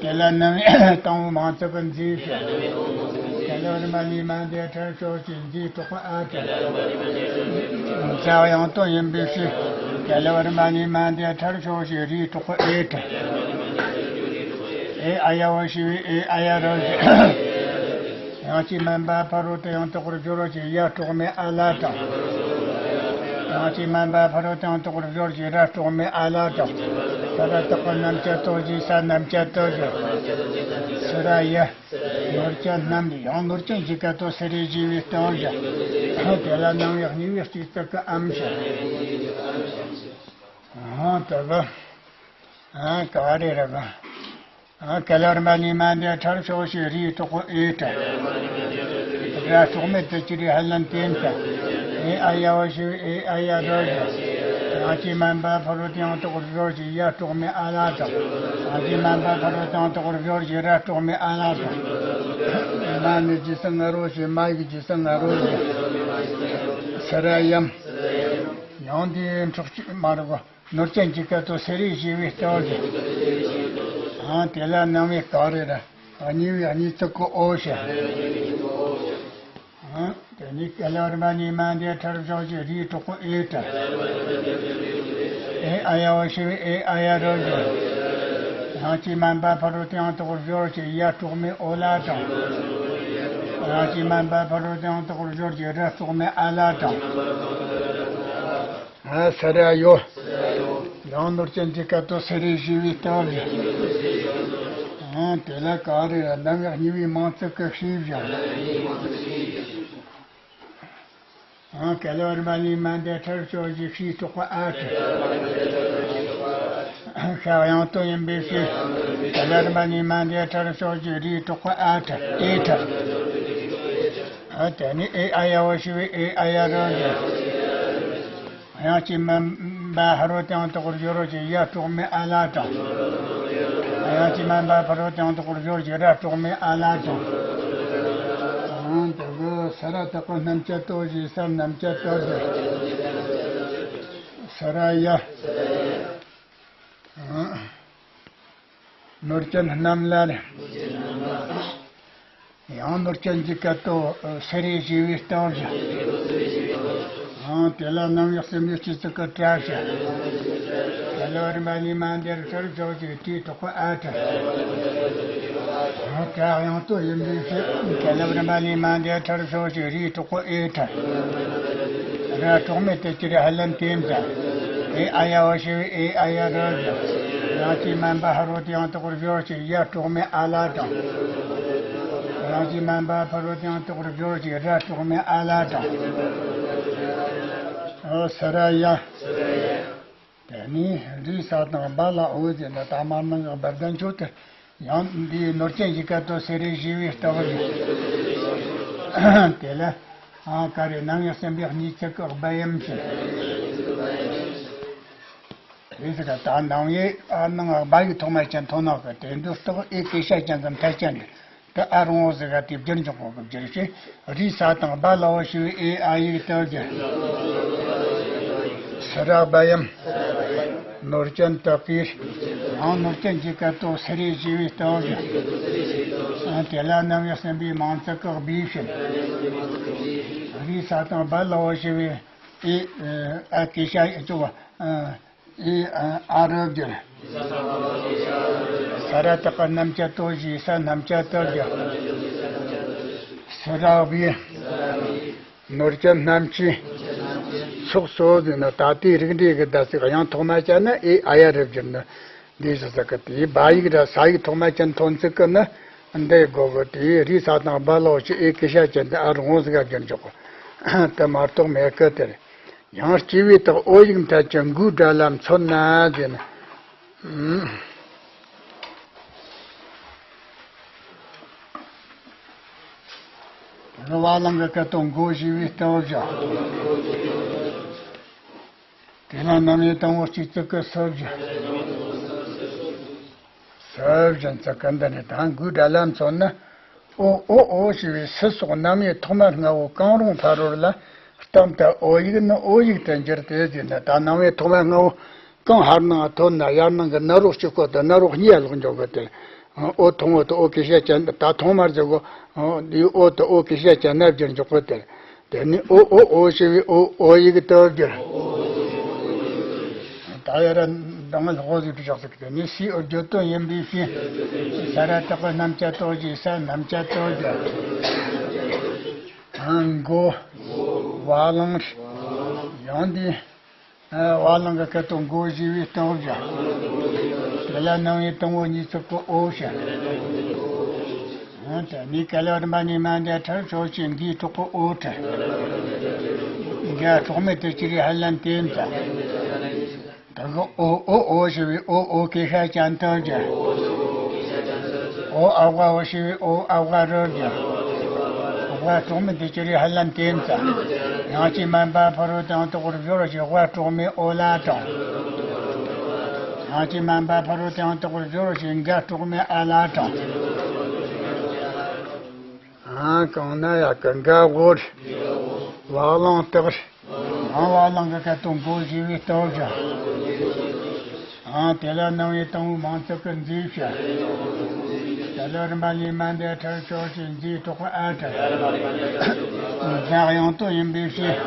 དེ་ལ་སྣང་བའི་དང་པོ་མང་ཙིག་གི་མཛེས་བཞག། ག་ལ་བ་རིམ་པ་གཉིས་མ་འདས་ཕྲལ་ཕྱོགས་ཀྱི་མཛེས་གྲོགས་པོ་ཨ་ཏྲ། མཛའ་བ་ཡང་དོན་ཡིན་པའི་ཕྱིར། ག་ལ་བ་རིམ་པ་གཉིས་མ་འདས་ཕྲལ་ཕྱོགས་ཀྱི་རིའི་གྲོགས་པོ་ཨེ་ཏྲ། ཨེ་ཨ་ཡ་འོ་ཞེས་པའི་ཨེ་ཨ་ཡ་རུ་བཞག། ཡང་ཅིག་མ་འབབ་ཕ་རོལ་ཏུ་ཡང་དག་པར་སྦྱོར་ཞེས་ཡ་གྲོགས་མེད་ཨ་ལ་དྲངས། ཡང་ཅིག་མ་འབབ་ཕ་རོལ་ཏུ་ཡང་དག་པར་སྦྱོར་ཞེས་ར་གྲོགས་མེད་ཨ་ལ་དྲངས། ས་ར་བཏགས་པ་རྣམ་བཅད་དོ་ཞེས་སར་རྣམ་བཅད་དོ་བཞག། སུ་ར་ཡ། ནོར་སྐྱོན་རྣམས་ལས་ཡང་ནོར་སྐྱོན་གྱི་སྐད་དོད་སེར་བྱེས་བྱས་པའི་སྟོབས་བཞག། དེ་ལ་སྣང་བའི་གཉིས་པའི་གཅིག་ཙིག་གི་ཨམ་བཞག། ཨ། དེ་གི། ཨ། ག་རེ་རེད་གི། ཨ། ག་ལ་བ་རིམ་པ་གཉིས་མ་འདས་ཕྲལ་ཕྱོགས་ཀྱི་རིའི་གྲོགས་པོ་ཨེ་ཏྲ། སྒྲ་གྲོགས་མེད་དེ་ཅི་རིགས་ཧ་ལམ་དེ་ཡིན་ད། ཨེ་ཨ་ཡ་འོ་ཞེས་པའི་ཨེ་ཨ་ཡ་རུ་བཞག། ཡང་ཅིག་མ་འབབ་ཕ་རོལ་ཏུ་ཡང་དག་པར་སྦྱོར་ཞེས་ཡ་གྲོགས་མེད་ཨ་ལ་དྲངས། ཡང་ཅིག་མ་འབབ་ཕ་རོལ་ཏུ་ཡང་དག་པར་སྦྱོར་ཞེས་ར་གྲོགས་མེད་ཨ་ལ་དྲངས། མ་ནི་རྗེས་སུ་ང་རོ་ཞེས། མ་ཡིག་རྗེས་སུ་ང་རོ་ཞེས། སུ་ར་ཡམ། ཡང་དེའི་འཕྲོག་གཅིག་མ་རེད་གོ། ནོར་སྐྱོན་གྱི་སྐད་དོད་སེར་བྱེས་བྱས་པའི་སྟོབས་བཞག། ཨ། དེ་ལ་སྣང་བའི་ག་རེ་རེད། གཉིས་པའི་གཉིས་ཙིག་གི་འོ་བཞག། ཨ། དེ་ནས་ག་ལ་བ་རིམ་པ་གཉིས་མ་འདས་ཕྲལ་ཕྱོགས་ཀྱི་རིའི་གྲོགས་པོ་ཨེ་ཏྲ། ཨེ་ཨ་ཡ་འོ་ཞེས་པའི་ཨེ་ཨ་ཡ་རུ་བཞག། ཡང་ཅིག་མ་འབབ་ཕ་རོལ་ཏུ་ཡང་དག་པར་སྦྱོར་ཞེས་ཡ་གྲོགས་མེད་འོ་ལ་དྲངས། ཡང་ཅིག་མ་འབབ་ཕ་རོལ་ཏུ་ཡང་དག་པར་སྦྱོར་ཞེས་ར་གྲོགས་མེད་ཨ་ལ་དྲངས། ཨ། སུ་ར་ཡོ། ཡང་ནོར་སྐྱོན་གྱི་སྐད་དོད་སེར་བྱེས་བྱས་པའི་སྟོབས་བཞག། ཨ། དེ་ལ་ག་རེ་རེད། སྣང་བའི་གཉིས་པའི་མང་ཙིག་གི་ཤིས་བཞག། ཨ། ག་ལ་བ་རིམ་པ་གཉིས་མ་འདས་ཕྲལ་ཕྱོགས་ཀྱི་ཤིས་གྲོགས་པོ་ཨ་ཏྲ། ཤ་ཡང་དོན་ཡིན་པའི་ཕྱིར། ག་ལ་བ་རིམ་པ་གཉིས་མ་འདས་ཕྲལ་ཕྱོགས་ཀྱི་རིའི་གྲོགས་པོ་ཨ་ཏྲ། ཨེ་ཏྲ། ཨ། དེ་ནས་ཨེ་ཨ་ཡ་འོ་ཞེས་པའི་ཨེ་ཨ་ཡ་རུ་བཞག། ཡང་ཅིག་མ་འབབ་ཕ་རོལ་ཏུ་ཡང་དག་པར་སྦྱོར་རོ་ཞེས་ཡ་གྲོགས་མེད་ཨ་ལ་དྲངས། ཡང་ཅིག་མ་འབབ་ཕ་རོལ་ཏུ་ཡང་དག་པར་སྦྱོར་ཞེས་ར་གྲོགས་མེད་ཨ་ལ་དྲངས། ཨང་། དེ་གི་ ས་ར་བཏགས་སྣམ་སྦྱར་ཏོ་བཞི། ས་སྣམ་སྦྱར་ཏོ་བཞི། ས་ར་ཡ། ནོར་ཅན་སྣམ་ལ་རེ། ཡང་ནོར་ཅན་གྱི་སྐད་དོ། སེ་རེ་བཞི་བའི་སྟོབས་བཞི། ཡང་དེ་ལ་རྣམ་དབྱེ་གསུམ་པའི་སྤྱི་གཙུག་གི་སྒྲ་བཞི། ག་ལ་བ་རི་མ་ལི་མ་འདིར་ཁྲར་ཕྱོགས་ཀྱི་དུས་དྲུག་པོ་ཨ་ཁྲ། ཡང་དྲག་ཡང་དུ་ཡིན་པའི་ཕྱིར། ག་ལ་བ་རི་མ་ལི་མ་འདིར་ཁྲར་ཕྱོགས་ཀྱི་རིགས་དྲུག་པོ་ཨེ་ཁྲ། ར་གྲོགས་མེད་དེ་ཅིར་ཧ་ལན་ཏེ་མཛའ། ཨེ་ཨ་ཡ་བ་ཞི་བའི་ཨེ་ཨ་ཡ་ར་བཞི། ཡང་ཅི་མན་པ་ཧ་རོ་དེ་ཡང་དག་པར་སྦྱོར་ཅིག་ཡ་གྲོགས་མེད་ཨ་ལ་དང་། ཡང་ཅི་མན་པ་ཕ་རོ་དེ་ཡང་དག་པར་སྦྱོར་ཅིག་ར་གྲོགས་མེད་ཨ་ལ་དང་། ཨོ་ས་ར་ཡ། དེ་ནས་རི་ས་དང་བ་ལ་འོ་ཟེར་ན་ད་མར་ནང་གི་བར་ལྡན་ཆོས་དེ། ཡང་འདིའི་ནོར་ཅན་གྱི་སྐད་དོ། སེ་རེ་བཞི་བའི་སྟོབས་བཞི། དེ་ལ་ཨ་ཀ་རེ་རྣམ་དབྱེ་གསུམ་པའི་གཉིས་ཚིག་གི་སྦ་ཡམ་ཞིང་། རེད་ཟེར་ག་ད་རྣམ་དབྱེ་ཨ་ནང་སྦ་ཡིག་ཐོག་མ་ཅན་ཐོན་ནོ་གི་དེ་འདུག་སྟོག་ཨེ་ཀེ་ཤ་ཅན་གྱི་མཐའ་ཅན་རེད། དེ་ཨ་རུང་བོ་ཟེར་ག་དེ་བསྒྱུར་འཇོག་གོ་གི་བསྒྱུར་ཞེས། རི་ས་དང་བ་ལ་འོ་ཞི་བའི་ཨེ་ཨ་ཡིག་སྟོབས་བཞི། ས་ར་སྦ་ཡམ། ནོར་ཅན་དག་གིས། ཡང་ནོར་ཅན་གྱི་སྐད་དོ། སེ་རེ་བཞི་བའི་སྟོབས་བཞི། དེ་ལ་རྣམ་དབྱེ་གསུམ་པའི་མང་ཚིག་གི་སྦས་ཕྱིན། རི་ས་དང་བ་ལ་འོ་ཞི་བའི་ཨེ་ཨ་ཀེ་ཤ་ཅོ་བ། ཨེ་ཨ་རུ་བསྒྱུར། ས་ར་བཏགས་སྣམ་སྦྱར་ཏོ་བཞི། ས་སྣམ་སྦྱར་ཏོ་བཞི། ས་ར་བའི། ནོར་སྦྱར་སྣམ་བཅས། ཕྱོགས་སོ་ཟེར་ན་ད་ལྟའི་རིགས་འགྲེ་གི་བརྡ་ཚིག་ཡང་ཐོག་མ་ཅན་ནི་ཨེ་ཨ་ཡ་རུ་བསྒྱུར་ནི། འདི་ཞིག་ཟེར་གི་དེའི་བ་ཡིག་ར་ས་ཡིག་ཐོག་མ་ཅན་ཐོན་ཚིག་གི་ནི་འདི་གོ་གི་དེའི་རི་ས་དང་བ་ལ་འོ་ཞི་ཨེ་ཀེ་ཤ་ཅན་དེ་ཨ་རུང་བོ་ཟེར་ག་བསྒྱུར་འཇོག་གི་དེ་མ་གཏོགས་མེད་གི་དེ་རེད། ཡང་སྐྱེ་བའི་རྟགས་ཨོ་ཡིག་མཐའ་ཅན་དགུའི་སྒྲ་ལ་མཚོན་ན་ཟེར་ན། བ་ལང་གི་སྐད་དོ། མགོ་བཞི་བའི་སྟོབས་བཞི། དེ་ལ་རྣམ་དབྱེ་དང་པོ་སྤྱི་གཙུག་གི་སོ་བཞི། སོ་བཞི་ཚིག་གི་འདི་ནི་དང་དགུའི་སྒྲ་ལ་མཚོན་ན། ཨོ་ཨོ་ཨོ་ཞེས་པའི་སི་སོགས་རྣམ་དབྱེ་ཐོག་མ་ལྔ་བོ་གང་རུང་ཕ་རོལ་ལ་གཏམ་དུ་ཨོ་ཡིག་ནི་ཨོ་ཡིག་ཏུ་འགྱུར་ཏེ་ཟེར་ན། ད་རྣམ་དབྱེ་ཐོག་མ་ལྔ་བོ་གང་ཧར་ནང་ཐོན་ན་ཡར་ནང་གི་ན་རོ་གཅིག་པོ་དང་ན་རོ་གཉིས་ལོག་འཇོག་གི་དེ། ཨོ་ཐུང་ངུ་དང་ཨོ་ཀེ་ཤ་ཅན། ད་ཐོག་མར་ཟེར་གོ། འདིའི་ཨོ་དང་ཨོ་ཀེ་ཤ་ཅན་ན་བསྒྱུར་འཇོག་གི་དེ། དེ་ནི་ཨོ་ཨོ་ཨོ་ཞེས་པའི་ཨོ་ཨོ་ཡིག་ཏུ་བསྒྱུར། ད་ཡར་འདང་ལྷོག་ཟིག་ཏུ་བཞག་ཟིག་དེ་ནི་སའི་ཨོ་བརྗོད་དོན་ཡིན་པའི་ཕྱིར། ས་ར་བཏགས་སྣམ་སྦྱར་ཏོ་བཞི། ས་སྣམ་སྦྱར་ཏོ་བཞི། ཨང་མགོ། བ་ལང་། ཡང་འདི། བ་ལང་གི་སྐད་དོ། མགོ་བཞི་བའི་སྟོབས་བཞི། དེ་ལ་རྣམ་དབྱེ་དང་པོ་གཉིས་ཚིག་གི་ཨོ་བཞི། དེ་ནི་ག་ལ་བ་རི་མ་ལི་མ་འདིར་ཁྲར་ཕྱོགས་ཀྱི་འགོས་དྲག་པོ་ཨོ་ཁྲ། འགོས་དྲག་མེད་དེ་ཅིར་ཧ་ལན་ཏེ་མཛའ། དེ་གི་ཨོ་ཨོ་ཨོ་ཞེས་པའི་ཨོ་ཨོ་ཀེ་ཤ་ཅན་དུ་བསྒྱུར། ཨོ་ཨ་བ་འོ་ཞེས་པའི་ཨོ་ཨ་བ་རུ་བསྒྱུར། བ་གྲོགས་མེད་དེ་ཅིར་ཧ་ལན་ཏེ་མཛའ། ཡང་ཅི་མན་པ་ཕ་རོལ་དུ་ཡང་དག་པར་སྦྱོར་ཞིང་བ་གྲོགས་མེད་ཨོ་ལ་དང་། ཡང་ཅི་མན་པ་ཕ་རོལ་དུ་ཡང་དག་པར་སྦྱོར་ཞིང་འགའ་གྲོགས་མེད་ཨ་ལ་དང་། ཨ་གང་ན་ཡ་གི་འགའ་བོར། བ་ལང་སྟག། ཡང་བ་ལང་གི་སྐད་དོ། མགོ་བཞི་བའི་སྟོབས་བཞི། ཨང་དེ་ལ་རྣམ་དབྱེ་དང་པོ་མང་ཚིག་གི་མཛེས་བྱ། ག་ལ་བ་རི་མ་ལི་མ་འདིར་ཁྲར་ཕྱོགས་ཀྱི་འགོས་དྲག་པོ་ཨ་ཁྲ། མཛའ་ཡང་དོ་ཡིན་པའི་ཕྱིར།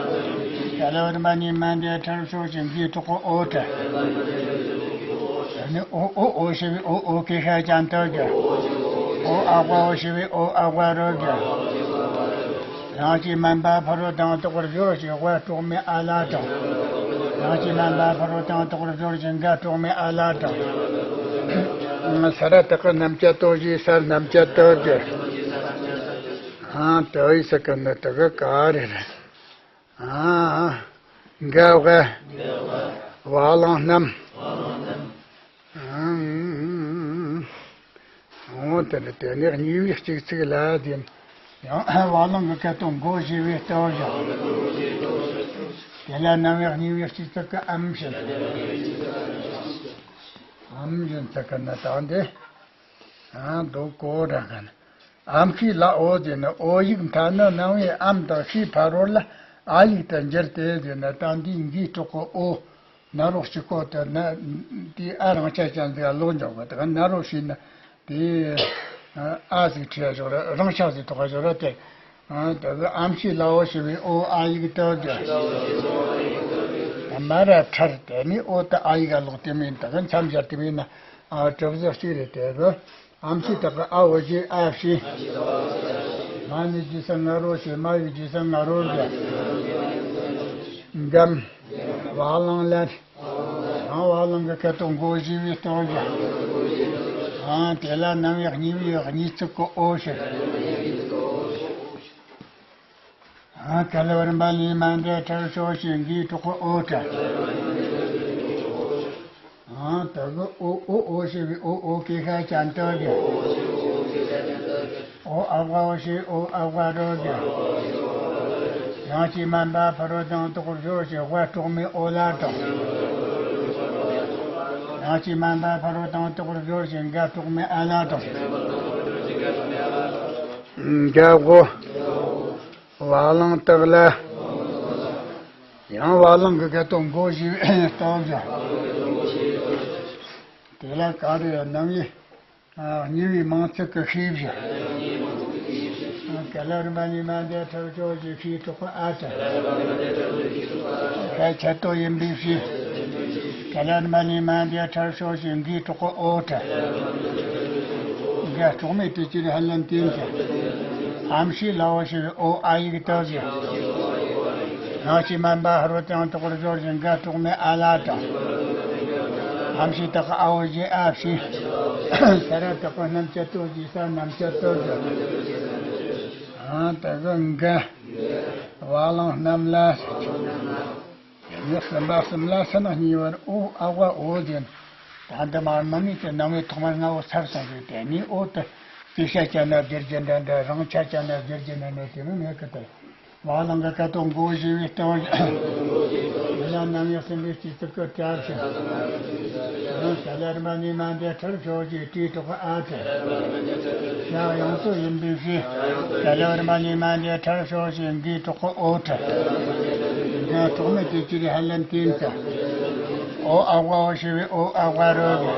ག་ལ་བ་རི་མ་ལི་མ་འདིར་ཁྲར་ཕྱོགས་ཀྱི་འགོས་དྲག་པོ་ཨོ་ཁྲ། དེ་ནི་ཨོ་ཨོ་ཨོ་ཞེས་པའི་ཨོ་ཨོ་ཀེ་ཤ་ཅན་དུ་བསྒྱུར། ཨོ་ཨ་བ་འོ་ཞེས་པའི་ཨོ་ཨ་བ་རུ་བསྒྱུར། ཡང་ཅི་མན་པ་ཕ་རོལ་དུ་ཡང་དག་པར་སྦྱོར་ཞིང་བ་གྲོགས་མེད་ཨ་ལ་དང་། ཡང་ཅི་མན་པ་ཕ་རོལ་དུ་ཡང་དག་པར་སྦྱོར་ཞིང་འགའ་གྲོགས་མེད་ཨ་ལ་དང་། ས་ར་བཏགས་སྣམ་སྦྱར་ཏོ་བཞི། ས་སྣམ་སྦྱར་ཏོ་བཞི། ཨང་དུ་ཡི་ས་ཀ་ནི་དུ་གི་ཀ་རེ་རེ། ཨང་། འགའ་བ། བ་ལང་སྣམ། ཨང་། འོ་དེ་ནི་དེ་ནས་གཉིས་པའི་གཅིག་ཚིག་ལ་དེ་ཡང་བ་ལང་གི་སྐད་དོ། མགོ་བཞི་བའི་སྟོབས་བཞི། དེ་ལ་རྣམ་དབྱེ་གཉིས་པའི་གཅིག་ཚིག་གི་ཨམ་བཞིན། ཨམ་བཞིན་ཚིག་གི་ནི་དང་དེ། ཨང་། དོ་གོ་ར་ག་ན། ཨམ་ཤི་ལ་ཨོ་ཟེར་ནས། ཨོ་ཡིག་མཐའ་ན་ནང་བའི་ཨམ་དང་ཤི་ཕ་རོལ་ལ་ཨ་ཡིག་ཏུ་འགྱུར་ཏེ་ཟེར་ནས། ད་འདིའི་འགོའི་གྲོགས་པོ་ཨོ། ན་རོ་གཅིག་པོ་དེ་ན་དེའི་ཨ་རང་ཆ་ཅན་ཟིག་ལོག་འཇོག་པ། དེ་ག་ན་རོ་ཞེས་ན་དེའི་ཨ་ཟིག་ཁྲིད་བཞག་ར། རང་ཆ་ཟིག་ཐོགས་བཞག་ར་དེ། ཨ་དེ་གི་ཨམ་ཤི་ལ་ཨོ་ཞེས་པའི་ཨོ་ཨ་ཡིག་ཏུ་གི། མ་ར་ཁྲར་དེ་ནི་ཨོ་ཏུ་ཨ་ཡིག་ལོག་དེ་མིན། དེ་གི་མཚམས་སྦྱར་དེ་མིན་ན། ཨ་གྲུབ་ཟིག་གཅིག་རེད། དེ་གི་ཨམ་ཤི་དེ་གི་ཨ་འོ་ཞེས་ཨ་ཤི། མ་ནི་རྗེས་སུ་ང་རོ་ཞེས། མ་ཡི་རྗེས་སུ་ང་རོ་གི། འགམ། བ་ལང་ལ། ཡང་བ་ལང་གི་སྐད་དོད་མགོ་བཞི་བའི་སྟོབས་ཀྱིས། ཨང་། དེ་ལ་རྣམ་དབྱེ་གཉིས་པའི་གཉིས་ཚིག་གི་ཨོ་ཞེས། ཨང་། ག་ལ་བར་འབའ་ལི་མ་འདས་ཁྲར་ཕྱོགས་ཞེས་འགོའི་གྲོགས་པོ་ཨོ་ཏྲ། ཨང་། དེ་གི་ཨོ་ཨོ་ཨོ་ཞེས་པའི་ཨོ་ཨོ་ཀེ་ཤ་ཅན་སྟོབས་ཀྱིས། ཨོ་ཨ་བ་ཨོ་ཞེས་ཨོ་ཨ་བ་རོ་གི། ཡང་ཅིག་མ་འབའ་ཕ་རོལ་དང་དོག་ཕྱོགས་ཞེས་ཝ་གྲོགས་མེད་ཨོ་ལ་དང་། ཡང་ཅིག་མ་འབའ་ཕ་རོལ་དང་དོག་ཕྱོགས་ཞེས་འགའ་གྲོགས་མེད་ཨ་ལ་དང་། འགའ་འོ། བ་ལང་དག་ལ། ཡང་བ་ལང་གི་སྐད་དོད་མགོ་བཞི་བའི་སྟོབས་ཀྱིས། དེ་ལ་ག་རེ་རྣམ་དབྱེ་གཉིས་པའི་མང་ཚིག་གི་ཤེས་བྱ། ག་ལ་བར་འབའ་ལི་མ་འདས་ཁྲར་ཕྱོགས་ཞེས་ཤེས་གྲོགས་པོ་ཨ་ཏྲ། ཤ་ཆད་དོ་ཡིན་པའི་ཕྱིར། ག་ལ་བར་འབའ་ལི་མ་འདས་ཁྲར་ཕྱོགས་ཞེས་འགོའི་གྲོགས་པོ་ཨོ་ཏྲ། འགའ་གྲོགས་མེད་དེ་ཕྱིར་ཧ་ལན་ཏིན་ཏྲ། ཨམ་ཤི་ལ་ཨོ་ཞེས་པའི་ཨོ་ཨ་ཡིག་ཏུ་གི། ཡང་ཅིག་མ་འབའ་ཕ་རོལ་དང་དོག་ཕྱོགས་ཞེས་འགའ་གྲོགས་མེད་ཨ་ལ་དང་། ཨམ་ཤི་དག་གི་ཨ་འོ་ཞེས་ཨ་ཕྱི། ས་ར་དག་གི་རྣམ་བཅད་དོ་ཞེས་ས་རྣམ་བཅད་དོ་གི། ཨང་། དེ་གི་འགའ། བ་ལང་རྣམས་ལ། ཡང་ནི་གསུམ་པ་གསུམ་ལ་སུན་གཉིས་པར་ཨོ་ཨ་བ་ཨོ་ཟེར། ད་འདི་མ་རྣམ་དབྱེ་དེ་རྣམ་དབྱེ་ཐོག་མར་ལྔ་བོ་ཚར་སོང་རེད། དེ་ནས་ཨོ་དེ་ཀེ་ཤ་ཅན་ན་བསྒྱུར་རྒྱུ་འདྲ་འདྲ། རང་ཆ་ཅན་ན་བསྒྱུར་རྒྱུ་འདྲ་འདྲ་དེ་མི་མེད་གི། དེ་བ་ལང་གི་སྐད་དོད་མགོ་བཞི་བའི་སྟོབས། དེ་ལ་རྣམ་དབྱེ་གསུམ་པའི་སྤྱི་ཚིག་གི་སྐྲ་ཕྱིན། ཡང་ས་ལ་བར་འབའ་ལི་མ་འདས་ཁྲར་ཕྱོགས་ཞེས་ཏྲའི་གྲོགས་པོ་ཨ་ཏྲ། ཡང་ཡང་དུ་ཡིན་པའི་ཕྱིར། ས་ལ་བར་འབའ་ལི་མ་འདས་ཁྲར་ཕྱོགས་ཞེས་འགོའི་གྲོགས་པོ་ཨོ་ཏྲ། ཡང་གྲོགས་མེད་དེ་ཕྱིར་ཧ་ལན་ཏིན་ཏྲ། ཨོ་ཨ་བ་ཨོ་ཞེས་པའི་ཨོ་ཨ་བ་རོ་གི།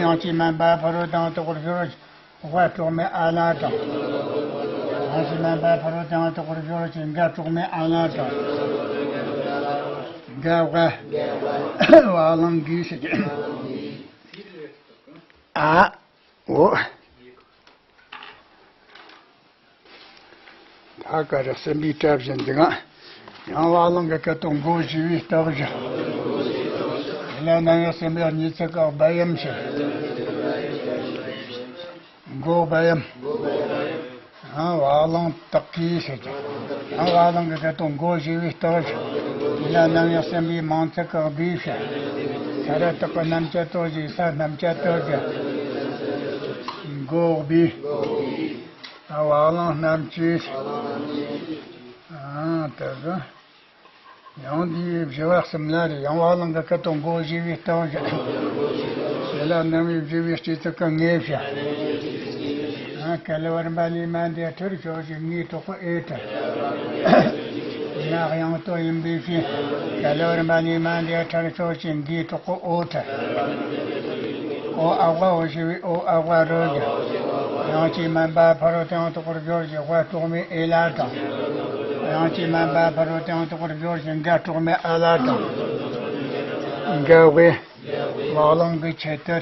ཡང་ཅིག་མ་འབའ་ཕ་རོལ་དང་དོག་ཕྱོགས་ཝ་གྲོགས་མེད་ཨ་ལ་དང་། ཡང་ཅིག་མ་འབའ་ཕ་རོལ་དང་དོག་ཕྱོགས་ཞེས་འགའ་གྲོགས་མེད་ཨ་ལ་དང་། འགའ་བ། བ་ལང་གི་ཟེར་གི། ཨ། འོ། ད་ག་རེ་གསུམ་པའི་སྐྲ་བཞིན་འདི་ག་ཡང་བ་ལང་གི་སྐད་དོད་མགོ་བཞི་བའི་སྟོབས་ཀྱིས། དེ་ལ་རྣམ་དབྱེ་གསུམ་པའི་གཉིས་ཚིག་གི་བ་ཡམ་ཞེས། མགོ་བ་ཡམ། ཡང་བ་ལང་དག་གི་ཟེར་གི། ཡང་བ་ལང་གི་སྐད་དོད་མགོ་བཞི་བའི་སྟོབས་ཀྱིས། དེ་ལ་རྣམ་དབྱེ་གསུམ་པའི་མང་ཚིག་གི་བི་ཞེས། ས་ར་དག་གི་རྣམ་བཅད་དོ་ཞེས་ས་རྣམ་བཅད་དོ་གི། མགོ་བི། ཨ། བ་ལང་རྣམ་བཅད། ཨ། དེ་གི་ཡང་འདིའི་བཞི་བ་གསུམ་ལ་རེ། ཡང་བ་ལང་གི་སྐད་དོད་མགོ་བཞི་བའི་སྟོབས་ཀྱིས། དེ་ལ་རྣམ་དབྱེ་བཞི་བའི་སྤྱི་ཚིག་གི་ངེས་བྱ། ཨ། ག་ལ་བར་འབའ་ལི་མ་འདས་ཁྲར་ཕྱོགས་ཞེས་འགོའི་གྲོགས་པོ་ཨེ་ཏྲ། ཡང་ཡང་དུ་ཡིན་པའི་ཕྱིར། ག་ལ་བར་འབའ་ལི་མ་འདས་ཁྲར་ཕྱོགས་ཞེས་འགོའི་གྲོགས་པོ་ཨོ་ཏྲ། ཨོ་ཨ་བ་ཨོ་ཞེས་པའི་ཨོ་ཨ་བ་རོ་གི། ཡང་ཅིག་མ་འབའ་ཕ་རོལ་དང་དོག་པར་སྦྱོར་ཞིང་ཝ་གྲོགས་མེད་ཨེ་ལ་དང་། ཡང་ཅིག་མ་འབའ་ཕ་རོལ་དང་དོག་པར་སྦྱོར་ཞིང་འགའ་གྲོགས་མེད་ཨ་ལ་དང་། འགའ་བའི། བ་ལང་གི་ཆེད་དུ།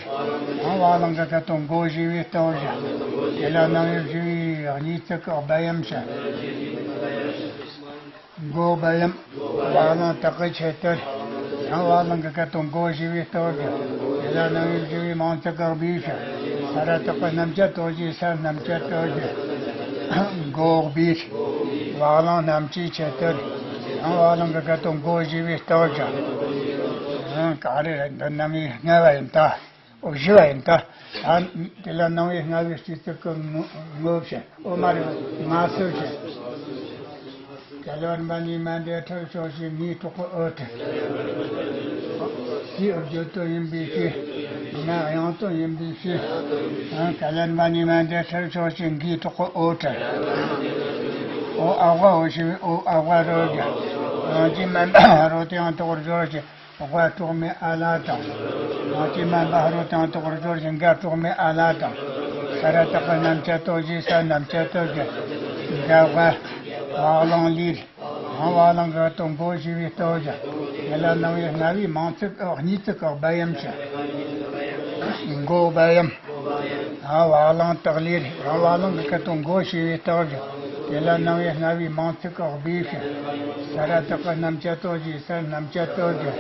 ཡང་བ་ལང་གི་སྐད་དོད་མགོ་བཞི་བའི་སྟོབས་ཀྱིས། དེ་ལ་རྣམ་དབྱེ་བཞི་བའི་གཉིས་ཚིག་གི་བ་ཡམ་ཞེས། མགོ་བ་ཡམ། བ་ལང་དག་གི་ཆེད་དུ། ཡང་བ་ལང་གི་སྐད་དོད་མགོ་བཞི་བའི་སྟོབས་ཀྱིས། དེ་ལ་རྣམ་དབྱེ་བཞི་བའི་མང་ཚིག་གི་བི་ཞེས། ས་ར་དག་གི་རྣམ་བཅད་དོ་ཞེས་ས་རྣམ་བཅད་དོ་ཞེས། མགོ་བི། བ་ལང་རྣམ་བཅད་ཆེད་དུ། ཡང་བ་ལང་གི་སྐད་དོད་མགོ་བཞི་བའི་སྟོབས་ཀྱིས། ག་རེ་རེད། འདི་རྣམ་དབྱེ་ལྔ་བ་ཡིན་ད། ཨོ། བཞི་བ་ཡིན་ད། ཨ། དེ་ལ་རྣམ་དབྱེ་ལྔ་བའི་སྤྱི་ཚིག་གི་ངོ་ངོ་བཤད། ཨོ་མ་རེད། མ་སུ་བཤད། ཀ་ལ་བ་རིམ་པ་གཉིས་མ་འདས་ཁྲར་ཕྱོགས་ཤིག་ངའི་གྲོགས་པོ་འོད་ཕྱི་ཨོ་བརྗོད་དོན་ཡིན་པའི་ཕྱིར། ང་དབྱངས་དོན་ཡིན་པའི་ཕྱིར། ཀ་ལ་བ་རིམ་པ་གཉིས་མ་འདས་ཁྲར་ཕྱོགས་ཤིག་ངའི་གྲོགས་པོ་འོད་ཕྱི། ཨོ་ཨ་ཝ་འོ་ཞི་བའི་ཨོ་ཨ་ཝ་རོ་གི། དབྱངས་ཀྱི་མ་འདས་ཧ་རོ་དེའང་གྲོགས་པོར་སྦྱོར་ཞིང་། ཝ་གྲོགས་མེད་ཨ་ལ་དང་། དབྱངས་ཀྱི་མ་འདས་ཧ་རོ་དེའང་གྲོགས་པོར་སྦྱོར་ཞིང་། ག་གྲོགས་མེད་ཨ་ལ་དང་། ས་ར་བཏགས་པ་རྣམ་བཅད་ཏོ་ཞེས་ས་རྣམ་བཅད་ཏོ་གི། ག་ཝ། བ་གླང་ལུས། ཡང་བ་གླང་གི་སྐད་དོད་མགོ་ཞེས་པའི་སྟོབས་ཀྱིས། དེ་ལ་སྣང་བའི་རྣ་བའི་མིང་ཚིག་གཉིས་ཚིག་གི་བ་ཡམ་ཞེས། མགོ་བ་ཡམ། ཡང་བ་གླང་སྟག་ལུས། ཡང་བ་གླང་གི་སྐད་དོད་མགོ་ཞེས་པའི་སྟོབས་ཀྱིས། དེ་ལ་སྣང་བའི་རྣ་བའི་མིང་ཚིག་གི་བི་ཞེས། ས་ར་བཏགས་པ་རྣམ་བཅད་ཏོ་ཞེས་ས་རྣམ་བཅད་ཏོ་གི།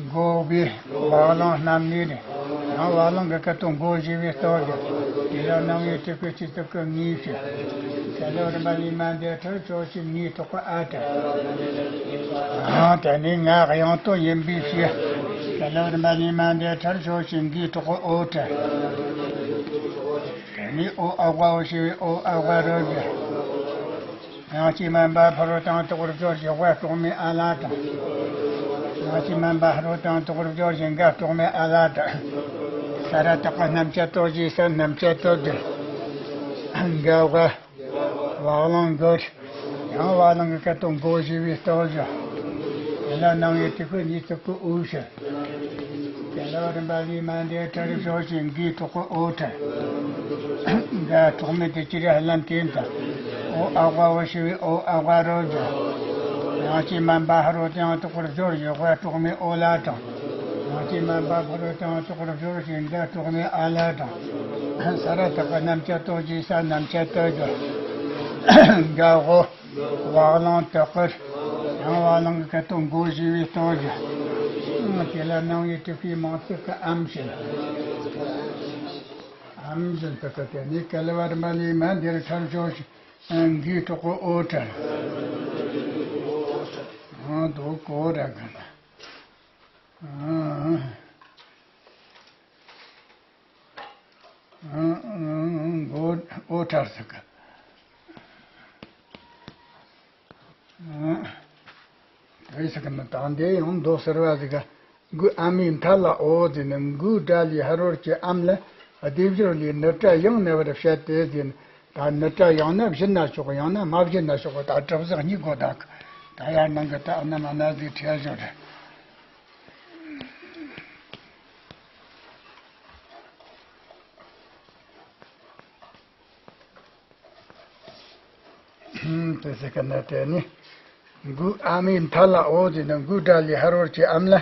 མགོ་བི། བ་གླང་རྣམས་ནི་རེད། ཡང་བ་གླང་གི་སྐད་དོད་མགོ་ཞེས་པའི་སྟོབས་ཀྱིས། དེ་ལ་སྣང་བའི་ཏི་གུ་སྤྱི་ཚིག་གི་ངེས་ཤེས། ཀ་ལ་བ་རིམ་པ་གཉིས་མ་འདས་ཁྲར་ཕྱོགས་ཤིག་ངའི་གྲོགས་པོ་ཨ་ཕྱི། ཡང་དེ་ནི་ང་དབྱངས་དོན་ཡིན་པའི་ཕྱིར། ཀ་ལ་བ་རིམ་པ་གཉིས་མ་འདས་ཁྲར་ཕྱོགས་ཤིག་ངའི་གྲོགས་པོ་འོ་ཕྱི། དེ་ནི་ཨོ་ཨ་ཝ་འོ་ཞི་བའི་ཨོ་ཨ་ཝ་རོ་གི། དབྱངས་ཀྱི་མ་འདས་ཕ་རོ་དེའང་གྲོགས་པོར་སྦྱོར་ཞིང་། ཝ་གྲོགས་མེད་ཨ་ལ་དང་། དབྱངས་ཀྱི་མ་འདས་ཕ་རོ་དེའང་གྲོགས་པོར་སྦྱོར་ཞིང་། ག་གྲོགས་མེད་ཨ་ལ་དང་། ས་ར་བཏགས་པ་རྣམ་བཅད་ཏོ་ཞེས་ས་རྣམ་བཅད་ཏོ་གི། ག་ཝ། བ་གླང་གི། ཡང་བ་གླང་གི་སྐད་དོད་མགོ་ཞེས་པའི་སྟོབས་ཀྱིས། དེ་ལ་སྣང་བའི་ཏི་གུ་གཉིས་ཚིག་གི་འུ་ཞེས། ཀ་ལ་བ་རིམ་པ་གཉིས་མ་འདས་ཁྲར་ཕྱོགས་ཤིག་ངའི་གྲོགས་པོ་འོ་ཕྱི། ག་གྲོགས་མེད་དེ་ཅི་རེད་ཧ་ལམ་དེ་འདྲ། ཨོ་ཨ་ཝ་འོ་ཞི་བའི་ཨོ་ཨ་ཝ་རོ་གི། དབྱངས་ཀྱི་མ་འདས་ཧ་རོ་དེའང་གྲོགས་པོར་སྦྱོར་ཞིང་། ཝ་གྲོགས་མེད་ཨོ་ལ་དང་། དབྱངས་ཀྱི་མ་འདས་ཕ་རོ་དེའང་གྲོགས་པོར་སྦྱོར་ཞིང་། ག་གྲོགས་མེད་ཨ་ལ་དང་། ས་ར་བཏགས་པ་རྣམ་བཅད་ཏོ་ཞེས་ས་རྣམ་བཅད་ཏོ་གི། ག་ཝོ། བ་གླང་སྟག་གི། ཡང་བ་གླང་གི་སྐད་དོད་མགོ་ཞེས་པའི་སྟོབས་ཀྱིས། དེ་ལ་སྣང་བའི་ཏི་གུའི་མིང་ཚིག་གི་ཨམ་ཞེས། ཨམ་ཞེས་ཟེར་གི། དེ་ནི་ཀ་ལ་བ་རིམ་པ་གཉིས་མ་འདས་ཁྲར་ཕྱོགས་ཤིག་ངའི་གྲོགས་པོ་འོ་ཕྱི། ཨ་དོ་གོ་ར་ག་ན། ཨ། ཨ། ཨ། མགོ་འོ་ཕྱི་ཟེར་གི། ཨ། དེ་ཟེར་གི་ན་ད་འདི་ཡང་མདོ་ཟེར་བ་ཟིག་ག་མགོའི་ཨ་མའི་མཐའ་ལ་འོ་ཟེར་ནས། མགོའི་སྒྲ་ལས་ཧ་རོ་གི་ཨམ་ལ་སྡེབ་སྦྱོར་ལས་ནི་སྒྲ་ཡང་ན་བར་བཤད་དེ་ཟེར་ནས། ད་ནི་སྒྲ་ཡང་ན་བཞི་ན་ཆོག་ཡང་ན་མ་བཞི་ན་ཆོག་ད་གྲུབ་ཟིག་གཉིས་གོ་ད་གི། ད་ཡར་ནང་གི་ད་ཨ་ན་མ་ན་ཟིག་ཁྲལ་བཞག་རེད། དེ་ཟེར་གི་ན་དེ་ནི། མགོའི་ཨ་མའི་མཐའ་ལ་འོ་ཟེར་ནས། མགོའི་སྒྲ་ལས་ཧ་རོ་གི་ཨམ་ལ་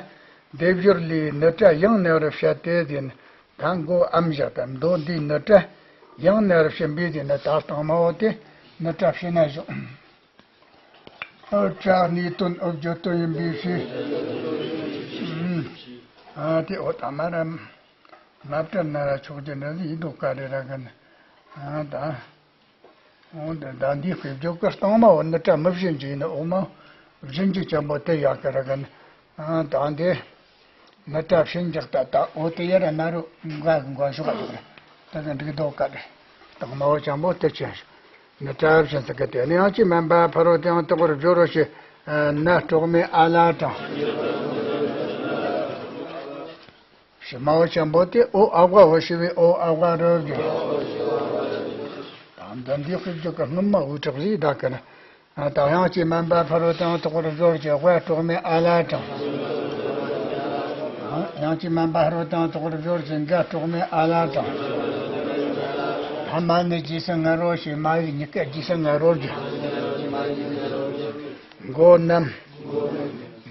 སྡེབ་སྦྱོར་ལས་ནི་སྒྲ་ཡང་ན་བར་བཤད་དེ་ཟེར་ནས། ད་མགོ་ཨམ་བཞག་པ་མདོ་འདིའི་ནི་སྒྲ་ཡང་ན་བར་བཤད་པས་ཟེར་ནས། ད་དང་མ་འོ་དེ་ནི་སྒྲ་བཤད་ན་བཞག་ཨོ་ཕྱི་གནས་དོན་ཨོ་བརྗོད་དོན་ཡིན་པའི་ཕྱིར། ཨ་དེ་འོ་ད་མ་ར་མ་བྲལ་ན་ར་ཆོག་རྒྱུ་འདྲ་ཡིན་འདུག་ག་རེ་ར་གི་ན། ཨ་ད། འོ་འདི་ད་འདིའི་དཔེ་བརྗོད་ཀྱི་སྟེང་མ་འོ་ནི་སྒྲ་མི་བྱིན་གྱི་ཡིན་ནོ། འོ་མ་བྱིན་གྱི་ཅན་པོ་དེ་ཡག་གི་ར་གི་ན། ཨ་ད་འདི་ནི་སྒྲ་བྱིན་གྱི་ད་ད་འོ་དེ་ཡ་ར་ན་རུ་འགའ་གི་འགའ་ཞོག་ག་ཞོག་ར། ད་གི་འགྲིག་འདུག་ག་རེ། སྟེང་མ་འོ་ཅན་པོ་དེ་ཆེན་ཞིག་ནི་སྒྲ་བྱིན་ཟེར་གི། དེ་ནི་དབྱངས་ཀྱི་མ་འདས་ཕ་རོ་དེའང་གྲོགས་པོར་སྦྱོར་རོ་ཞེས། ན་གྲོགས་མེད་ཨ་ལ་དང་། ཕྱི་མ་འོ་ཅན་པོ་དེ་ཨོ་ཨ་ཝ་འོ་ཞི་བའི་ཨོ་ཨ་ཝ་རོ་གི། ད་འདི་འདི་དཔེ་བརྗོད་ཀྱི་སྔོན་མ་འུ་དྲག་ཟིག་ད་གི་ན། ད་དབྱངས་ཀྱི་མ་འདས་ཕ་རོ་དེའང་གྲོགས་པོར་སྦྱོར་ཞིང་། ཝ་གྲོགས་མེད་ཨ་ལ་དང་། དབྱངས་ཀྱི་མ་འདས་ཕ་རོ་དེའང་གྲོགས་པོར་སྦྱོར་ཞིང་། ག་གྲོགས་མེད་ཨ་ལ་དང་། ད་མ་ནི་རྗེས་སུ་ང་རོ་ཞེས། མ་ཡིག་གཉིས་ཀ་རྗེས་སུ་ང་རོ་གི། མགོ་ནམ།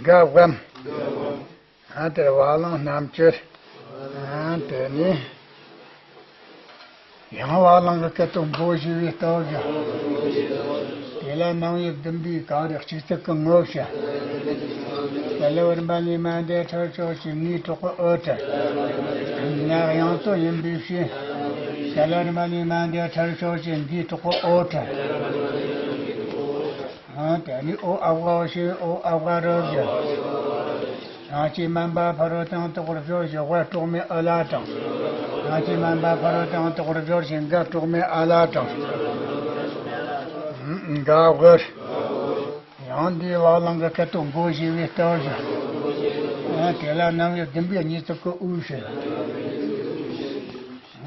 ག་ཝམ། ཨ་དེར་བ་གླང་རྣམ་བཅད། ཨ་དེ་ནི། ཡང་བ་གླང་གི་སྐད་དོད་མགོ་ཞེས་པའི་སྟོབས་ཀྱིས། དེ་ལ་སྣང་བའི་བདུན་པའི་ག་རེ་གཅིག་ཚིག་གི་ངོ་བོ་བཤད། ཀ་ལ་བ་རིམ་པ་གཉིས་མ་འདས་ཁྲར་ཕྱོགས་ཤིག་ངའི་གྲོགས་པོ་འོ་ཕྱི། ང་དབྱངས་དོན་ཡིན་པའི་ཕྱིར། ཀ་ལ་བ་རིམ་པ་གཉིས་མ་འདས་ཁྲར་ཕྱོགས་ཤིག་ངའི་གྲོགས་པོ་འོ་ཕྱི། ཨ་དེ་ནི་ཨོ་ཨ་ཝ་འོ་ཞེས་ཨོ་ཨ་ཝ་རོ་གི། དབྱངས་ཀྱི་མ་འདས་ཕ་རོ་དེའང་གྲོགས་པོར་སྦྱོར་ཞིང་། ཝ་གྲོགས་མེད་ཨ་ལ་དང་། དབྱངས་ཀྱི་མ་འདས་ཕ་རོ་དེའང་གྲོགས་པོར་སྦྱོར་ཞིང་། ག་གྲོགས་མེད་ཨ་ལ་དང་། ག་ཝོར། ཨང་འདིའི་བ་གླང་གི་སྐད་དོད་མགོ་བཞི་བའི་སྟོབས་བཞི། ཨང་དེ་ལ་རྣམ་དབྱེ་བདུན་པའི་གཉིས་བརྩེགས་ཀྱི་དབུས་བཞི།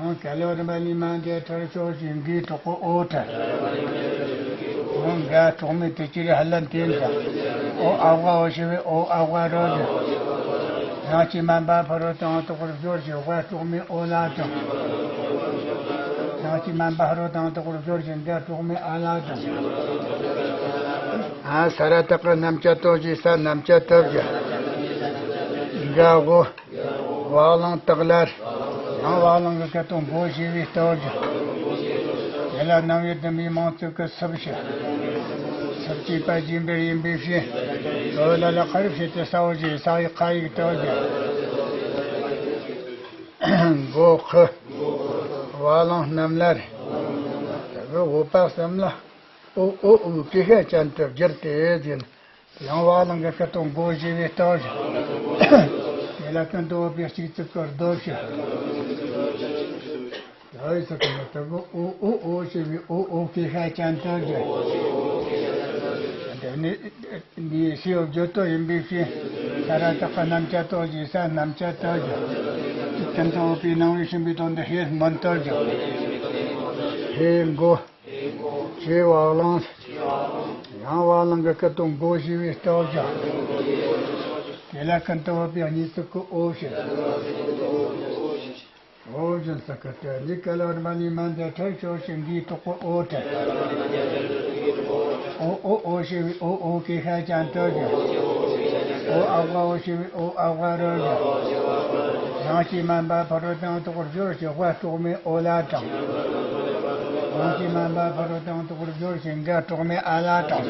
ཨང་ག་ལོ་རིམ་པ་ལས་མ་འདས་ཁྲར་ཕྱོགས་བཞི་འགའི་གྲོགས་པོ་ཨོ་ཁྲ། ཨང་འགའ་གྲོགས་མེད་དུ་ཅི་རེ་ཧ་ལན་དེ་འདྲ། ཨོ་ཨ་བ་འོ་ཞི་བའི་ཨོ་ཨ་བ་རོ་བཞི། ཡང་ཅི་མན་པ་ཕ་རོ་དང་དོག་རུ་སྦྱོར་ཞིང་དབའ་གྲོགས་མེད་ཨོ་ལ་དང་། ཡང་ཅི་མན་པ་ཕ་རོ་དང་དོག་རུ་སྦྱོར་ཞིང་འགའ་གྲོགས་མེད་ཨ་ལ་དང་། ཨ་ས་ར་བཏགས་ཀྱི་རྣམ་བཅད་སྟོབས་བཞི། ས་རྣམ་བཅད་སྟོབས་བཞི། འགའ་འོ། བ་གླང་སྟག་ལ། ཡང་བ་གླང་གི་སྐད་དོད་མགོ་བཞི་བའི་སྟོབས་བཞི། དེ་ལ་རྣམ་དབྱེ་བདུན་པའི་མིང་ཚིག་གི་སུ་བཞི། སུ་བཅས་པ་བཞིན་པར་ཡིན་པའི་ཕྱིར། ལོ་ལ་ལ་ཁ་རུ་བྱེད་དེ་ས་འོ་བཞི། ས་ཡི་ཁ་ཡིག་སྟོབས་བཞི། མགོ་ཁུ། བ་གླང་རྣམས་ལ། དེ་གི་འོ་པ་གསུམ་ལ། ཨོ་ཨོ་ཨོ་གེ་ཤ་ཅན་དུ་བསྒྱུར་ཏེ་ཟིན། ཡང་བ་གླང་གི་སྐད་དོད་མགོ་བཞི་བའི་སྟོབས་བཞི། དེ་ལ་ཀུན་ཏུ་འོ་པའི་གཅིག་བརྩེགས་ཀྱི་རྡོ་བཞི། ཡ་ཡི་ཚིག་གི་མི་ལྟ་བུ་ཨོ་ཨོ་ཨོ་ཞེས་པའི་ཨོ་ཨོ་གེ་ཤ་ཅན་དུ་བསྒྱུར། དེ་ནི་འདིའི་སའི་བརྗོད་དོན་ཡིན་པའི་ཕྱིར། ས་ར་བཏགས་པ་རྣམ་བཅད་སྟོབས་བཞི། ས་རྣམ་བཅད་སྟོབས་བཞི། ཀུན་ཏུ་འོ་པའི་རྣམ་དབྱེ་གཞན་པའི་དོན་དུ་ཧེ་སྔོན་དུ་བསྒྱུར། ཧེ་མགོ། བྱེ་བ་གླང་། ཡང་བ་གླང་གི་སྐད་དོད་མགོ་བཞི་བའི་སྟོབས་བཞི། དེ་ལ་ཀུན་ཏུ་འོ་པའི་གཉིས་བརྩེགས་ཀྱི་འོ་བཞི། འོ་བཞིན་སུ་ཁ་ཏེ་ནི་ཀ་ལོ་རི་མ་ནི་མ་འདས་ཁྲར་ཕྱོགས་བཞི་འགའི་གྲོགས་པོ་ཨོ་ཁྲ། ཨོ་ཨོ་ཨོ་ཞེས་པའི་ཨོ་ཨོ་གེ་ཤ་ཅན་དུ་བསྒྱུར། ཨོ་ཨ་བ་འོ་ཞེས་པའི་ཨོ་ཨ་བ་རོ་བསྒྱུར། ཡང་ཅི་མན་པ་ཕ་རོལ་དང་དོག་པར་སྦྱོར་ཞིང་དབའ་གྲོགས་མེད་ཨོ་ལ་དང་། ཡང་ཅི་མན་པ་ཕ་རོལ་དང་དོག་པར་སྦྱོར་ཞིང་འགའ་གྲོགས་མེད་ཨ་ལ་དང་།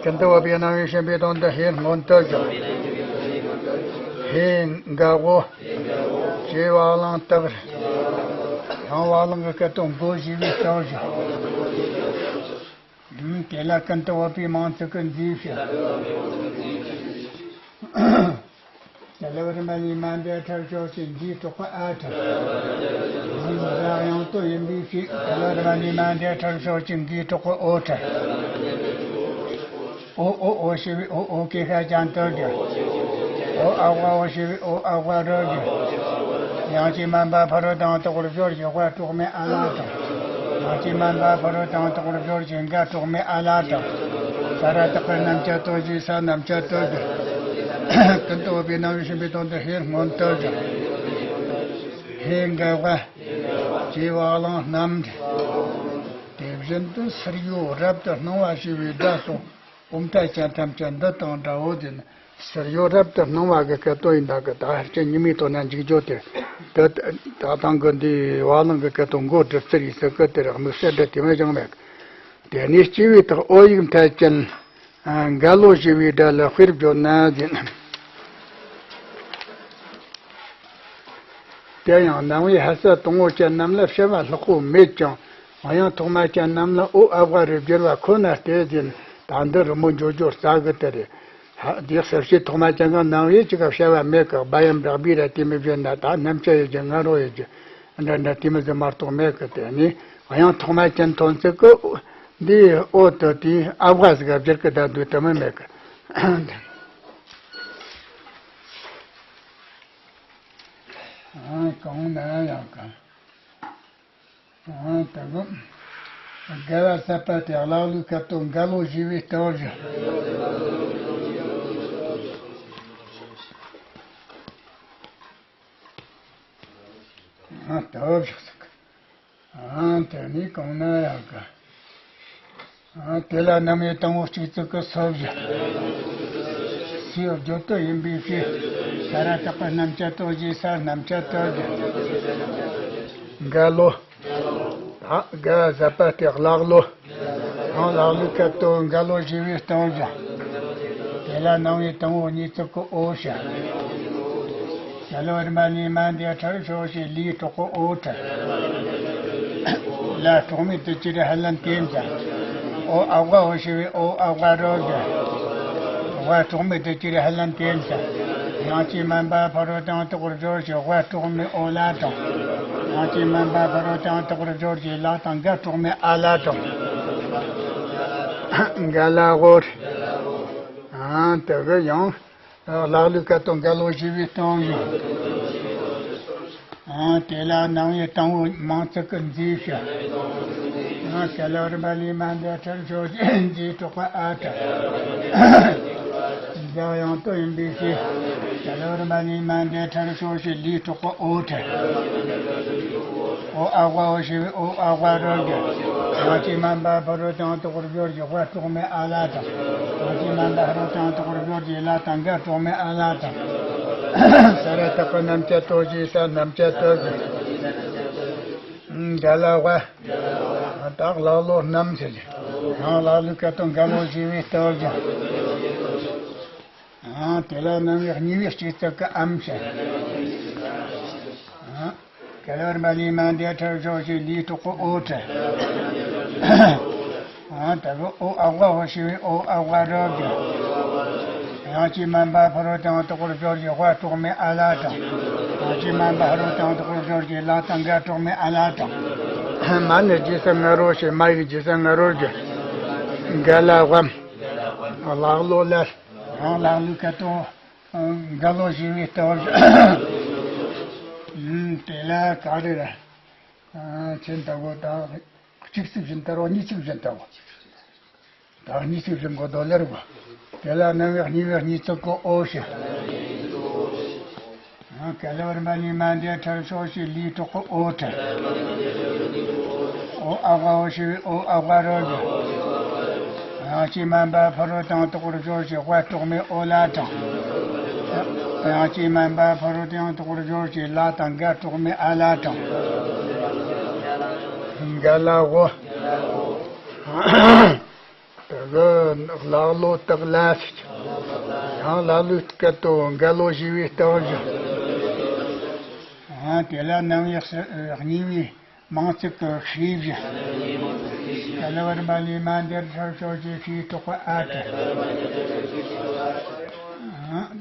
ཀུན་ཏུ་འོ་པའི་རྣམ་དབྱེ་གཞན་པའི་དོན་དུ་ཧེ་སྔོན་དུ་བསྒྱུར། ཧེ་འགའ་འོ། བྱེ་བ་གླང་སྟག། ཡང་བ་གླང་གི་སྐད་དོད་མགོ་བཞི་བའི་སྟོབས་བཞི། དེ་ལ་ཀུན་ཏུ་འོ་པའི་མིང་ཚིག་གི་མཛེས་བཞི། ཀ་ལོ་རི་མ་ནི་མ་འདས་ཁྲར་ཕྱོགས་བཞི་འགའི་གྲོགས་པོ་ཨ་ཁྲ། འདི་ཡང་དོན་ཡིན་པའི་ཕྱིར། ཀ་ལོ་རི་མ་ནི་མ་འདས་ཁྲར་ཕྱོགས་བཞི་འགའི་གྲོགས་པོ་ཨོ་ཁྲ། ཨོ་ཨོ་ཨོ་ཞེས་པའི་ཨོ་ཨོ་གེ་ཤ་ཅན་དུ་བསྒྱུར། ཨོ་ཨ་བ་འོ་ཞེས་པའི་ཨོ་ཨ་བ་རོ་བསྒྱུར། ཡང་ཅི་མན་པ་ཕ་རོལ་དང་དོག་པར་སྦྱོར་ཞིང་དབའ་གྲོགས་མེད་ཨ་ལ་དང་། ཡང་ཅི་མན་པ་ཕ་རོལ་དང་དོག་པར་སྦྱོར་ཞིང་འགའ་གྲོགས་མེད་ཨ་ལ་དང་། ས་ར་བཏགས་པ་རྣམ་བཅད་སྟོབས་བཞི། ས་རྣམ་བཅད་སྟོབས་བཞི། ཀུན་ཏུ་འོ་པའི་རྣམ་དབྱེ་གཞན་པའི་དོན་དུ་ཧེ་སྔོན་དུ་བསྒྱུར། ཧེ་འགའ་འོ། བྱེ་བ་གླང་རྣམས། དེ་བཞིན་དུ་ཟུར་གཡོ་རབ་ཏུ་སྣང་བ་ཞེས་པའི་སྒྲ་སོགས་ཨོ་མཐའ་ཅན་ཐམས་ཅད་འདི་དང་འདྲའོ། དེ་ནི་ཟུར་གཡོ་རབ་ཏུ་སྣང་བ་གི་སྐད་དོད་ཡིན་ད་གི། ད་ཧར་ཅན་ཉི་མའི་དོན་ན་འཇུག་རྒྱུ་དེ། དེ་ད་ཐང་གི་འདི་བ་གླང་གི་སྐད་དོད་མགོ་སྒྲུབ་ཚུལ་ཡིན་ཟེར་གི། དེ་ར་དམིགས་བསལ་འདྲ་དེ་མ་བྱུང་མེད་གི། དེ་ནས་སྐྱེ་བའི་རྟགས་ཨོ་ཡིག་མཐའ་ཅན་འགའ་ལོ་ཞེས་པའི་སྒྲ་ལ་དཔེར་བརྗོད་ན་ཟིན། དེ་ཡང་རྣམ་དབྱེ་ཧ་ས་དང་པོ་ཅན་རྣམས་ལ་བྱ་བ་ལྷག་པོ་མེད་ཀྱང་། དབྱངས་ཐོག་མ་ཅན་རྣམས་ལ་ཨོ་ཨ་བ་རུ་བསྒྱུར་བ་ཁོ་ན་སྟེ་ཟིན། ད་འདི་རི་མོ་འཇོག་རྒྱུ་རྩ་གི་དེ་རེད། ཧ། འདི་གསལ་བྱེད་ཐོག་མ་ཅན་གྱི་རྣམ་དབྱེ་གཅིག་ག་བྱ་བ་མེད་གི། སྦ་ཡམ་རགས་པའི་ར་དེ་མི་བྱེད་ན། ད་རྣམ་བཅད་ཡོད་ཀྱི་ང་རོ་ཡོད་ཀྱི་འདྲ་འདྲ་དེ་མི་ཟིན་མ་གཏོགས་མེད་གི། དེ་ནི་དབྱངས་ཐོག་མ་ཅན་ཐོན་ཚིག་གི་འདི་ཨོ་དེ་དེ་ཨ་བ་ཟིག་ག་བསྒྱུར་གི། ད་འདོད་དེ་མི་མེད་གི། ཨང་གང་ན་ཡང་གང་། ཨང་དང་། རྒ་བ་ས་པ་སྟེ་ཀླ་ཀློའི་སྐད་དོད་འགའ་ལོ་ཞེས་པའི་སྟོབས་བཞི། ཨང་སྟོབས་བཞི་ཟེར་གི། ཨང་དེ་ནི་གང་ན་ཡང་ག། ཨང་དེ་ལ་རྣམ་དབྱེ་དང་པོ་གཅིག་བརྩེགས་ཀྱི་སོ་བཞི། སའི་བརྗོད་དོན་ཡིན་པའི་ཕྱིར། ས་ར་བཏགས་པ་རྣམ་བཅད་སྟོབས་བཞི། ས་རྣམ་བཅད་སྟོབས་བཞི། འགའ་ལོ། ད་ག་ཟ་པ་སྟེ་ཀླ་ཀློ། ཡང་ཀླ་ཀློའི་སྐད་དོད་འགའ་ལོ་ཞེས་པའི་སྟོབས་བཞི། དེ་ལ་རྣམ་དབྱེ་དང་པོ་གཉིས་བརྩེགས་ཀྱི་ཨོ་བཞི། ཀ་ལོ་རི་མ་ནི་མ་འདས་ཁྲར་ཕྱོགས་བཞི་ལའི་གྲོགས་པོ་ཨོ་ཁྲ། ལ་གྲོགས་མེད་དུ་ཅི་རེ་ཧ་ལན་དེ་འཛིན། ཨོ་ཨ་བ་འོ་ཞེས་པའི་ཨོ་ཨ་བ་རོ་བཞི། བ་གྲོགས་མེད་དུ་ཅི་རེ་ཧ་ལན་དེ་འཛིན། ཡང་ཅི་མན་པ་ཕ་རོལ་དང་དོག་པར་སྦྱོར་ཞིང་དབའ་གྲོགས་མེད་ཨོ་ལ་དང་། ཡང་ཅི་མན་པ་ཕ་རོལ་དང་དོག་པར་སྦྱོར་ཞིང་ལ་དང་འགའ་གྲོགས་མེད་ཨ་ལ་དང་། འགལ་ལ་གོ། ཨ་དེ་གི་ཡང་ལག་ལུགས་ཀ་དང་འགལ་ལོ་ཞེས་པའི་སྟོབས་ཡིན། ཨ་དེ་ལ་ནང་བའི་དང་པོ་མང་ཚིག་གི་མཛེས་ཤིང་། ཨ་ག་ལ་རིམ་པ་ལས་མ་འདས་ཁྲར་ཕྱོགས་ཀྱི་མཛེས་གྲོགས་པ་ཨ་ཏྲ། འཇའ་ཡང་དུ་ཡིན་པའི་ཕྱིར། ག་ལ་རིམ་པ་ལས་མ་འདས་ཁྲར་ཕྱོགས་ཀྱི་ལས་གྲོགས་པ་ཨོ་ཏྲ། ཨོ་ཨ་ཝ་ཨོ་ཞེས་པའི་ཨོ་ཨ་ཝ་རོ་གི། ཡང་ཅིག་མ་འབའ་ཕ་རོལ་ཏེ་ཡང་དག་པར་སྦྱོར་གྱི་ཝ་གྲོགས་མེད་ཨ་ལ་དང་། ཡང་ཅིག་མ་འབའ་ཕ་རོལ་ཏེ་ཡང་དག་པར་སྦྱོར་གྱི་ལ་དང་འགའ་གྲོགས་མེད་ཨ་ལ་དང་། ས་ར་བཏགས་པ་རྣམ་བཅད་ཏོ་ཞེས་ས་རྣམ་བཅད་ཏོ་ཞེས། འགལ་ལ་ཝ། བཏགས་ལག་ལོ་རྣམ་ཟེར་གྱི། ཡང་ལག་ལུགས་ཀ་དང་འགལ་ལོ་ཞེས་པའི་སྟོབས་ཀྱིས། ཡང་དེ་ལ་རྣམ་དབྱེ་གཉིས་པའི་སྤྱི་གཙུག་གི་ཨམ་ཞེས། ག་ལ་རིམ་པ་ལས་མ་འདས་ཁྲར་ཕྱོགས་ཀྱི་ལས་གྲོགས་པོ་ཨོ་ཏྲ། ཨ་ད་གི་ཨོ་ཨ་ཝ་ཧོ་ཞེས་པའི་ཨོ་ཨ་ཝ་རོ་གི། ཡང་ཅིག་མ་འབའ་ཕ་རོལ་ཏེ་ཡང་དག་པར་སྦྱོར་གྱི་ཝ་གྲོགས་མེད་ཨ་ལ་དང་། ཡང་ཅིག་མ་འབའ་ཕ་རོལ་ཏེ་ཡང་དག་པར་སྦྱོར་གྱི་ལ་དང་འགའ་གྲོགས་མེད་ཨ་ལ་དང་། མ་ནི་རྗེས་སུ་ང་རོ་ཞེས་མ་ཡིག་རྗེས་སུ་ང་རོ་གི། འགལ་ལ་ཝམ། ལག་ལོ་ལ། ཡང་ལག་ལུགས་ཀ་དང་འགལ་ལོ་ཞེས་པའི་སྟོབས། དེ་ལ་ག་རེ་རེད། ཨ་ཆེན་ལྟ་བུ་དང་གཅིག་ཚིག་བཞིན་ལྟ་བུ་གཉིས་ཚིག་བཞིན་ལྟ་བུ། ད་གཉིས་ཚིག་བཞིན་གོ་དོ་ལེར་བ། དེ་ལ་རྣམ་དབྱེ་གཉིས་པའི་གཉིས་ཚིག་གོ་ཨོ་ཞེས། ཨ་ག་ལ་བར་མ་ནི་མ་འདས་ཁྲར་ཕྱོགས་ཀྱི་ལས་གྲོགས་པོ་ཨོ་ཏྲ། ཨོ་ཨ་ཝ་ཨོ་ཞེས་པའི་ཨོ་ཨ་ཝ་རོ་གི། ཡང་ཅིག་མ་འབའ་ཕ་རོལ་ཏེ་ཡང་དག་པར་སྦྱོར་གྱི་ཝ་གྲོགས་མེད་ཨོ་ལ་དང་། ཡང་ཅིག་མ་འབའ་ཕ་རོལ་ཏེ་ཡང་དག་པར་སྦྱོར་གྱི་ལ་དང་འགའ་གྲོགས་མེད་ཨ་ལ་དང་། འགལ་ལ་ཝོ། དེ་གི་ལག་ལོ་བཏགས་ལ་ཟེར། ཡང་ལ་ལུགས་སྐད་དོ་འགལ་ལོ་ཞེས་པའི་སྟོབས་ཀྱིས། ཡང་དེ་ལ་རྣམ་དབྱེ་གཉིས་པའི་མང་ཚིག་གི་ཤེས་བཞིན། ག་ལ་བར་མ་ལས་མ་འདས་ཁྲར་ཕྱོགས་ཀྱི་ཤེས་གྲོགས་པོ་ཨ་ཏྲ།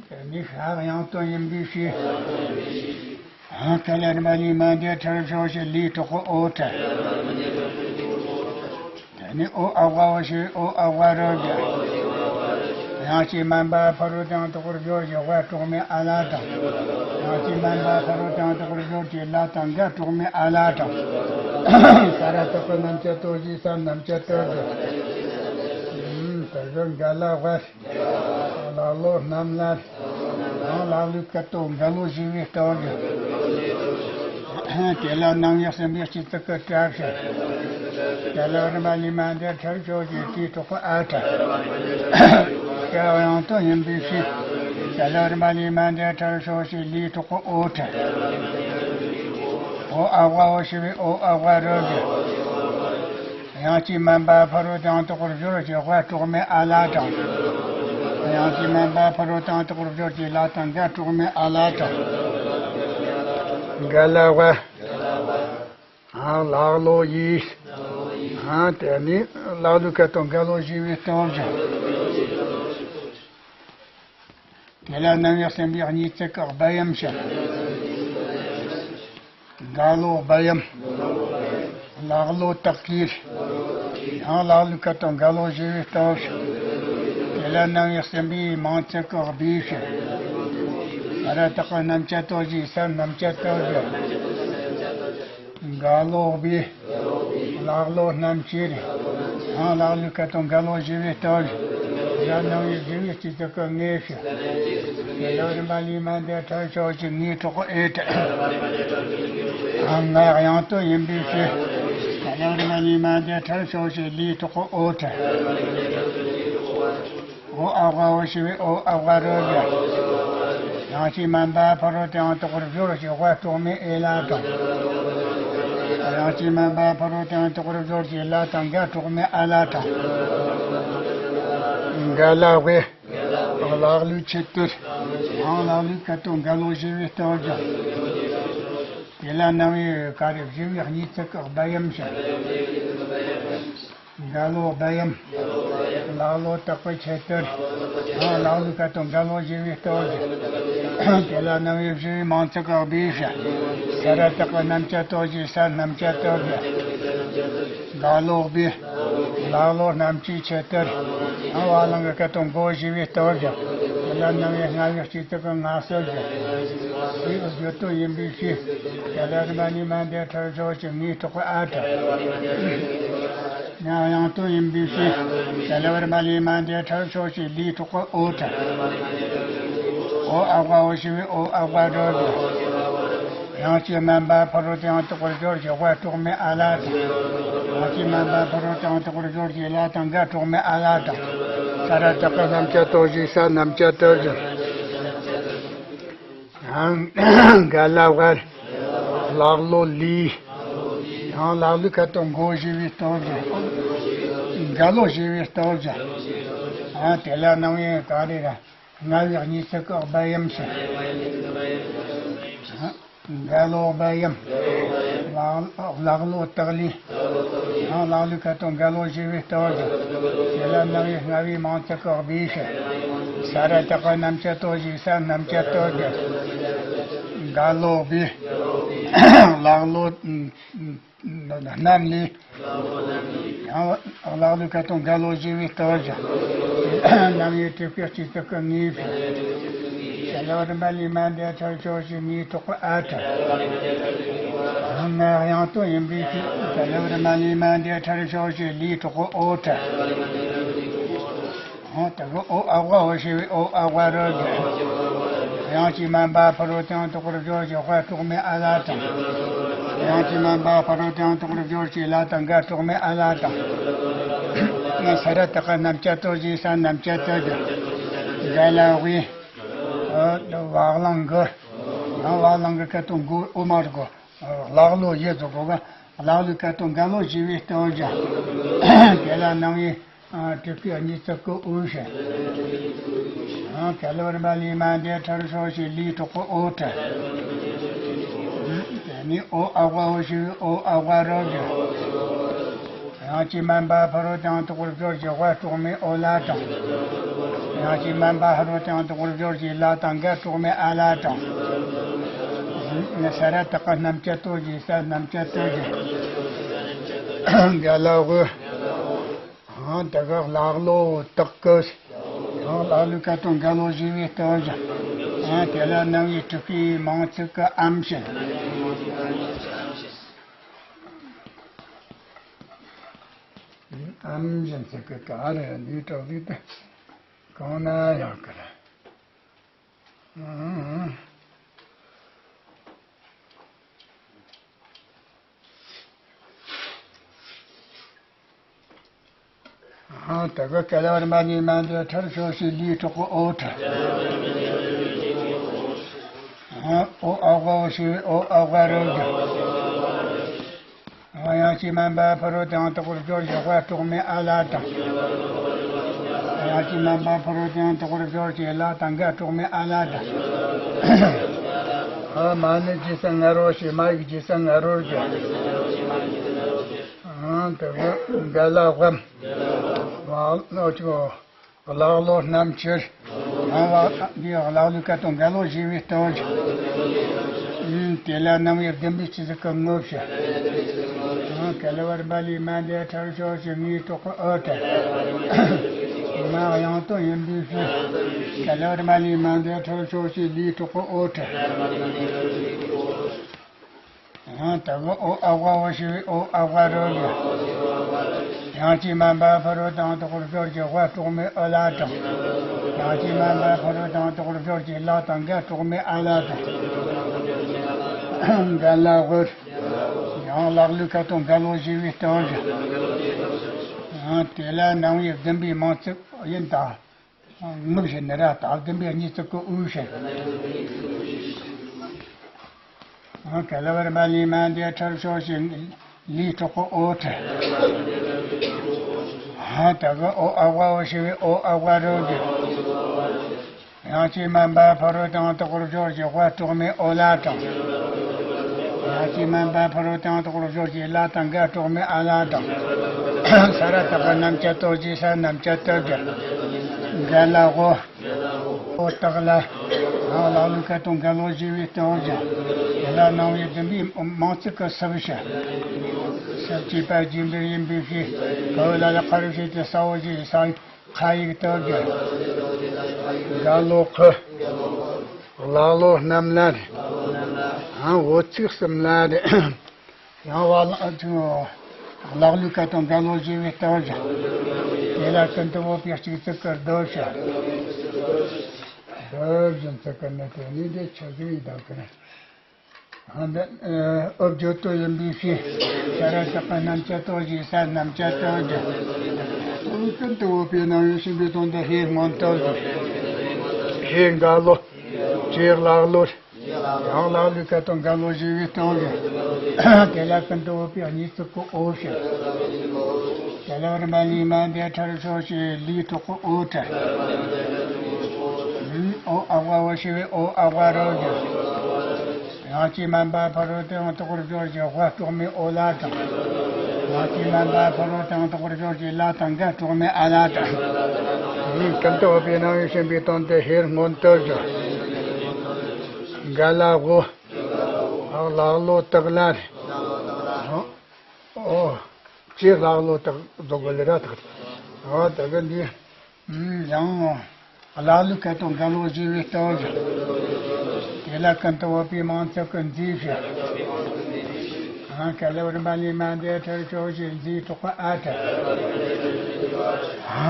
དེ་ནི་ཤ་ཡང་དོན་ཡིན་པའི་ཕྱིར། ག་ལ་རིམ་པ་ལས་མ་འདས་ཁྲར་ཕྱོགས་ཀྱི་ལས་གྲོགས་པོ་ཨོ་ཏྲ། དེ་ནི་ཨོ་ཨ་ཝ་ཨོ་ཞེས་ཨོ་ཨ་ཝ་རོ་གི། ཡང་ཅིག་མ་འབའ་ཕ་རོལ་ཏེ་ཡང་དག་པར་སྦྱོར་གྱི་ཝ་གྲོགས་མེད་ཨ་ལ་དང་། ཡང་ཅིག་མ་འབའ་ཕ་རོལ་ཏེ་ཡང་དག་པར་སྦྱོར་གྱི་ལ་དང་འགའ་གྲོགས་མེད་ཨ་ལ་དང་། ས་ར་བཏགས་པ་རྣམ་བཅད་ཏོ་ཞེས་ས་རྣམ་བཅད་ཏོ་གི། དེ་གི་འགལ་ལ་ཝ། ལག་ལོ་རྣམ་ལ། ཡང་ལག་ལུགས་སྐད་དོ་འགལ་ལོ་ཞེས་པའི་སྟོབས་ཀྱིས། དེ་ལ་རྣམ་དབྱེ་གསུམ་པའི་སྤྱི་གཙུག་གི་ཏྲ་ཞེས། ག་ལ་བར་མ་ལས་མ་འདས་ཁྲར་ཕྱོགས་ཀྱི་ལས་གྲོགས་པོ་ཨ་ཏྲ། ཤ་ཡང་དོན་ཡིན་པའི་ཕྱིར། ག་ལ་བར་མ་ལས་མ་འདས་ཁྲར་ཕྱོགས་ཀྱི་ལས་གྲོགས་པོ་ཨོ་ཏྲ། ཨོ་ཨ་ཝ་ཨོ་ཞེས་པའི་ཨོ་ཨ་ཝ་རོ་གི། ཡང་ཅིག་མ་འབའ་ཕ་རོལ་ཏེ་ཡང་དག་པར་སྦྱོར་གྱི་ཝ་གྲོགས་མེད་ཨ་ལ་དང་། ཡང་ཅིག་མ་འབའ་ཕ་རོལ་ཏེ་ཡང་དག་པར་སྦྱོར་གྱི་ལ་དང་འགའ་གྲོགས་མེད་ཨ་ལ་དང་། འགལ་ལ་ཝ། ཨ་ལག་ལོ་ཡིས། ཨ་དེ་ནི་ལག་ལུགས་སྐད་དོ་འགལ་ལོ་ཞེས་པའི་སྟོབས་ཀྱིས། དེ་ལ་རྣམ་དབྱེ་གསུམ་པའི་གཉིས་ཚིག་གི་སྦ་ཡམ་ཞེས། འགལ་ལོ་སྦ་ཡམ། ལག་ལོ་བཏགས་ཀྱིས། ཡང་ལག་ལུགས་སྐད་དོ་འགལ་ལོ་ཞེས་པའི་སྟོབས་ཀྱིས། དེ་ལ་རྣམ་དབྱེ་གསུམ་པའི་མང་ཚིག་གི་སྦས་ཞེས། ས་ར་བཏགས་པ་རྣམ་བཅད་ཏོ་ཞེས་ས་རྣམ་བཅད་ཏོ་ཞེས། འགལ་ལོ་སྦས། ལག་ལོ་རྣམ་བཅད། ཡང་ལག་ལུགས་སྐད་དོ་འགལ་ལོ་ཞེས་པའི་སྟོབས་ཀྱིས། ཡང་རྣམ་དབྱེ་བཞི་པའི་སྤྱི་གཙུག་གི་ངེས་ཤེས། ལ་རིམ་པ་ལས་མ་འདས་ཁྲར་ཕྱོགས་ཀྱི་ངེས་གྲོགས་ཨེ་ཏྲ། ང་ཡང་དོན་ཡིན་པའི་ཕྱིར། ལ་རིམ་པ་ལས་མ་འདས་ཁྲར་ཕྱོགས་ཀྱི་ལས་གྲོགས་ཨོ་ཏྲ། ཨོ་ཨ་ཝ་ཨོ་ཞེས་པའི་ཨོ་ཨ་ཝ་རོ་གི། ཡང་ཅིག་མ་འབའ་ཕ་རོལ་ཏེ་ཡང་དག་པར་སྦྱོར་གྱི་ཝ་གྲོགས་མེད་ཨེ་ལ་དང་། ཡང་ཅིག་མ་འབའ་ཕ་རོལ་ཏེ་ཡང་དག་པར་སྦྱོར་གྱི་ལ་དང་འགའ་གྲོགས་མེད་ཨ་ལ་དང་། འགལ་ལ་ཝེ། ལག་ལུགས་ཆེད་དུ། ཡང་ལག་ལུགས་སྐད་དོ་འགལ་ལོ་ཞེས་པའི་སྟོབས་ཀྱིས། དེ་ལ་རྣམ་དབྱེ་ག་རེ་བཞི་པའི་གཉིས་ཚིག་གི་སྦ་ཡམ་ཞེས། འགལ་བ་བདག་ཡིན། ལག་ལོག་བརྟག་པའི་ཆེད་དུ། ཡང་ལག་ལུགས་ཁ་དང་འགལ་བ་ཞི་བའི་སྟོབས་ཀྱིས། དེ་ལ་རྣམ་དབྱེ་བཞི་པའི་མིང་ཚིག་གིས་བསྡུས་ཤིང་། ས་ར་བཏགས་པའི་རྣམ་བཅད་སྟོབས་ཀྱིས། ས་རྣམ་བཅད་སྟོབས་ཀྱིས། འགལ་བ་བདག། ལག་ལོག་རྣམ་བཅད་ཆེད་དུ། ཡང་བ་ལང་གི་སྐད་དང་འགལ་བ་ཞི་བའི་སྟོབས་ཀྱིས། དེ་ལ་རྣམ་དབྱེ་ལྔ་པའི་སྤྱི་ཚིག་གིས་ངག་གསལ་གྱི། དེའི་བརྗོད་དོན་ཡིན་པའི་ཕྱིར། ག་ལ་ག་ར་མ་ལས་མ་འདས་ཁྲར་ཕྱོགས་ཀྱི་ངའི་གྲོགས་པོ་ཨ་ཁྲ། ཡང་ཡང་དོན་ཡིན་པའི་ཕྱིར། ག་ལ་ག་ར་མ་ལས་མ་འདས་ཁྲར་ཕྱོགས་ཀྱི་ལའི་གྲོགས་པོ་ཨོ་ཁྲ། འོ་ཨ་བ་འོ་ཞི་བའི་འོ་ཨ་བ་རོ་གི། ཡང་སྐྱེ་མེད་པ་ཕ་རོལ་ཏུ་ཡང་དག་པར་སྦྱོར་གྱི་ཝ་གྲོགས་མེད་ཨ་ལ་དང་། ཡང་སྐྱེ་མེད་པ་ཕ་རོལ་ཏུ་ཡང་དག་པར་སྦྱོར་གྱི་ལ་དང་ག་གྲོགས་མེད་ཨ་ལ་དང་། ས་ར་བཏགས་པའི་རྣམ་བཅད་སྟོབས་ཀྱིས། ས་རྣམ་བཅད་སྟོབས་ཀྱིས། ཡང་འགལ་བ་བདག། ལག་ལོག་ལའི། ཡང་ལག་ལུགས་ཁ་དང་འགལ་བ་ཞི་བའི་སྟོབས་ཀྱིས། འགལ་བ་ཞི་བའི་སྟོབས་ཀྱིས། ཡང་དེ་ལ་རྣམ་དབྱེ་ག་རེ་རེད། ལྔ་པའི་གཉིས་ཚིག་གིས་བསྡུས་ཡིན་ཕྱིར། འགལ་བ་བདག་ཡིན། ལག་ལོག་བརྟག་ལས། ཡང་ལག་ལུགས་ཁ་དང་འགལ་བ་ཞི་བའི་སྟོབས་ཀྱིས། དེ་ལ་རྣམ་དབྱེ་ལྔ་པའི་མིང་ཚིག་གིས་བསྡུས་ཤིང་། ས་ར་བཏགས་པའི་རྣམ་བཅད་སྟོབས་ཀྱིས། ས་རྣམ་བཅད་སྟོབས་ཀྱིས། འགལ་བ་བདག། ལག་ལོག་རྣམ་ལས། ཡང་ལག་ལུགས་ཁ་དང་འགལ་བ་ཞི་བའི་སྟོབས་ཀྱིས། རྣམ་དབྱེ་དྲུག་པའི་སྤྱི་ཚིག་གིས་ངེས་པའི། ག་ལ་ག་ར་མ་ལས་མ་འདས་ཁྲར་ཕྱོགས་ཀྱི་ངའི་གྲོགས་པོ་ཨ་ཁྲ། ཡང་ཡང་དོན་ཡིན་པའི་ཕྱིར། ག་ལ་ག་ར་མ་ལས་མ་འདས་ཁྲར་ཕྱོགས་ཀྱི་ལའི་གྲོགས་པོ་ཨོ་ཁྲ། ཨོ་དེ་གི་འོ་ཨ་བ་འོ་ཞི་བའི་འོ་ཨ་བ་རོ་གི། ཡང་སྐྱེ་མེད་པ་ཕ་རོལ་ཏུ་ཡང་དག་པར་སྦྱོར་གྱི་ཝ་གྲོགས་མེད་ཨ་ལ་དང་། ཡང་སྐྱེ་མེད་པ་ཕ་རོལ་ཏུ་ཡང་དག་པར་སྦྱོར་གྱི་ལ་དང་ག་གྲོགས་མེད་ཨ་ལ་དང་། ས་ར་བཏགས་པའི་རྣམ་བཅད་སྟོབས་ཀྱིས། ས་རྣམ་བཅད་སྟོབས་ཀྱིས། འགལ་བ་བདག། ཨ་བ་ལང་གི། ཡང་བ་ལང་གི་སྐད་དང་འགལ་བ་འོ་མ་རོ་གི། ལག་ལོག་ཡི་ཟེར་གོ་གི། ལག་ལུགས་ཁ་དང་འགལ་བ་ཞི་བའི་སྟོབས་ཀྱིས། དེ་ལ་རྣམ་དབྱེ། ཨ་དྲུག་པའི་གཉིས་ཚིག་གིས་དབུས་ཤིང་། ཡང་ག་ལ་ག་ར་མ་ལས་མ་འདས་ཁྲར་ཕྱོགས་ཀྱི་ལའི་གྲོགས་པོ་ཨོ་ཁྲ། དེ་ནས་འོ་ཨ་བ་འོ་ཞི་བའི་འོ་ཨ་བ་རོ་གི། ཡང་སྐྱེ་མེད་པ་ཕ་རོལ་ཏུ་ཡང་དག་པར་སྦྱོར་གྱི་ཝ་གྲོགས་མེད་འོ་ལ་དང་། ཡང་སྐྱེ་མེད་པ་ཕ་རོལ་ཏུ་ཡང་དག་པར་སྦྱོར་གྱི་ལ་དང་ག་གྲོགས་མེད་ཨ་ལ་དང་། ས་ར་བཏགས་པའི་རྣམ་བཅད་སྟོབས་ཀྱིས། ས་རྣམ་བཅད་སྟོབས་ཀྱིས། འགལ་བ་བདག། ཡང་དེ་གི་ལག་ལོག་བརྟག་གི། ཡང་ལག་ལུགས་ཁ་དང་འགལ་བ་ཞི་བའི་སྟོབས་ཀྱིས། ཡང་དེ་ལ་རྣམ་དབྱེ་དྲུག་པའི་མིང་ཚིག་གིས་ཨ་བཞིན། ཨ་བཞིན་ཚིག་གི་ག་རེ་འདི་གྲོགས་འདི་དེ་གང་ན་ཡང་གི་རེད། ཨ་དེ་གི་ག་ལ་ག་ར་མ་ལས་མ་འདས་ཁྲར་ཕྱོགས་ཀྱི་ལའི་གྲོགས་པོ་ཨོ་ཁྲ། ཨ་འོ་ཨ་བ་འོ་ཞི་བའི་འོ་ཨ་བ་རོ་གི། ཡང་སྐྱེ་མེད་པ་ཕ་རོལ་ཏུ་ཡང་དག་པར་སྦྱོར་གྱི་ཝ་གྲོགས་མེད་ཨ་ལ་དང་། ཡང་སྐྱེ་མེད་པ་ཕ་རོལ་ཏུ་ཡང་དག་པར་སྦྱོར་གྱི་ལ་དང་ག་གྲོགས་མེད་ཨ་ལ་དང་། ཨ་མ་ནི་ཇི་སྲིད་ང་རོ་ཞེས། མ་ཡིག་ཇི་སྲིད་ང་རོར་གྱི། ཨ་དེ་གི་འགལ་བ་བདག། ལག་ལོག་ཅིག་ལག་ལོག་རྣམ་བཅད། ཡང་བ་འདི་ལག་ལུགས་ཁ་དང་འགལ་བ་ཞི་བའི་སྟོབས་ཀྱིས། དེ་ལ་རྣམ་དབྱེ་བདུན་པའི་སྤྱི་ཚིག་གིས་ངེས་ཤིང་། ག་ལ་ག་ར་མ་ལས་མ་འདས་ཁྲར་ཕྱོགས་ཀྱི་ངའི་གྲོགས་པོ་ཨོ་ཁྲ། ཡང་དོན་ཡིན་པའི་ཕྱིར། ག་ལ་ག་ར་མ་ལས་མ་འདས་ཁྲར་ཕྱོགས་ཀྱི་ལའི་གྲོགས་པོ་ཨོ་ཁྲ། ཡང་དེ་གི་འོ་ཨ་བ་འོ་ཞི་བའི་འོ་ཨ་བ་རོ་གི། ཡང་སྐྱེ་མེད་པ་ཕ་རོལ་ཏུ་ཡང་དག་པར་སྦྱོར་གྱི་ཝ་གྲོགས་མེད་འོ་ལ་དང་། ཡང་སྐྱེ་མེད་པ་ཕ་རོལ་ཏུ་ཡང་དག་པར་སྦྱོར་གྱི་ལ་དང་ག་གྲོགས་མེད་ཨ་ལ་དང་། འགལ་བ་བདག། ཡང་ལག་ལུགས་ཁ་དང་འགལ་བ་ཞི་བའི་སྟོབས་ཀྱིས། ཡང་དེ་ལ་རྣམ་དབྱེ་བདུན་པའི་མིང་ཚིག་ཡིན་དང་། ངུབ་ཞེས་ནི་ར་དང་ལྡན་པའི་གཉིས་ཚིག་གིས་དབུས་ཤིང་། ག་ལ་ག་ར་མ་ལས་མ་འདས་ཁྲར་ཕྱོགས་ཀྱི་ལའི་གྲོགས་པོ་ཨོ་ཁྲ། དེ་གི་འོ་ཨ་བ་འོ་ཞི་བའི་འོ་ཨ་བ་རོ་གི། ཡང་སྐྱེ་མེད་པ་ཕ་རོལ་ཏུ་ཡང་དག་པར་སྦྱོར་གྱི་ཝ་གྲོགས་མེད་འོ་ལ་དང་། ང་ཅི་མན་པ་ཕ་རོལ་ཏེའང་དོག་པར་སྦྱོར་གྱི་ལ་དང་འགའ་གྲོགས་མེད་ཨ་ལ་དང་། ས་ར་བཏགས་པ་རྣམ་བཅད་ཏོ་གི་ས་རྣམ་བཅད་ཏོ་གི། འགའ་ལ་འོ། འོ་བཏགས་ལ། ཡང་ལ་ལུ་ཀ་དང་འགལ་བ་བཞི་པའི་སྟེང་བཞག་དེ་ལ་སྣང་བའི་བདུན་པའི་མིང་ཚིག་གི་སུ་བྱ། སུ་བྱས་པ་རྗེས་འབྲེལ་ཡིན་པའི་ཕྱིར། ག་འོ་ལ་ལ་ཁ་རུ་བྱས་ཏེ་ས་འོ་བཞི་ཡི་ས་ཡི། ཁ་ཡིག་ཏུ་བརྒྱབ། འགལ་ལོ་ཁུ། ལག་ལོ་རྣམས་ལ། འོ་ཚིགས་གསུམ་ལ། ཡང་བ་ལ་ལག་ལུས་ཀ་དང་འགལ་ལོ་བཞི་པའི་སྟེང་བཞག་དེ་ལ་ཀུན་ཏུ་བོད་པའི་གཅིག་ཚིག་གི་རྡོ་བྱ། རྡོ་བཞིན་ཚིག་གི་ནི་དེ་ནི་དེ་ཆ་ཟིག་ཡིན་དང་གི་ནི། འོབ་བརྗོད་དོ་ཡིན་པའི་ཕྱིར། ས་ར་བཏགས་པ་རྣམ་བཅད་ཏོ་གི་ས་རྣམ་བཅད་ཏོ་གི། ཀུན་ཏུ་བོད་པའི་སྣང་བའི་ཤིང་པའི་དོན་དུ་ཧེ་སྔོན་དུ་བཞག་ཧེ་འགལ་ལོ། ཅེས་ལག་ལོ། ཡང་ལག་ལུས་ཀ་དང་འགལ་ལོ་བཞི་པའི་སྟེང་གི། དེ་ལ་ཀུན་ཏུ་བོད་པའི་གཉིས་ཚིག་གི་འོ་བྱ། དེ་ལ་རིམ་པ་ལས་མ་འདས་ཁྲར་ཕྱོགས་ཀྱི་ལུས་ཐོགས་གི་འོ་ཁྲ། ལུས་འོ་ཨ་བ་འོ་ཞི་བའི་འོ་ཨ་བ་རོ་གི། ཡང་ཅི་མན་པ་ཕ་རོལ་ཏེའང་དོག་པར་སྦྱོར་གྱི་དབ་གྲོགས་མེད་ཨོ་ལ་དང་། ཡང་ཅི་མན་པ་ཕ་རོལ་ཏེའང་དོག་པར་སྦྱོར་གྱི་ལ་དང་འགལ་གྲོགས་མེད་ཨ་ལ་དང་། ཀུན་ཏུ་བོད་པའི་སྣང་བའི་ཤིང་པའི་དོན་དུ་ཧེ་སྔོན་དུ་བཞག་འགལ་ལ་འོ། ལག་ལོ་བཏགས་ལ། འོ། ཅེས་ལག་ལོ་བཏགས་རྫོགས་པ་ལས་ར་བཏགས། འོ་ད་གི་འདི། ཡང་། ལ་ལུ་ཀ་དང་འགལ་ལོ་བཞི་པའི་སྟེང་བཞག་དེ་ལ་ཀུན་ཏུ་བོད་པའི་མིང་ཚིག་གི་མཛེས་བྱ། ག་ལ་རིམ་པ་ལས་མ་འདས་ཁྲར་ཕྱོགས་ཀྱི་མཛེས་ཐོགས་པ་ཨ་ཁྲ།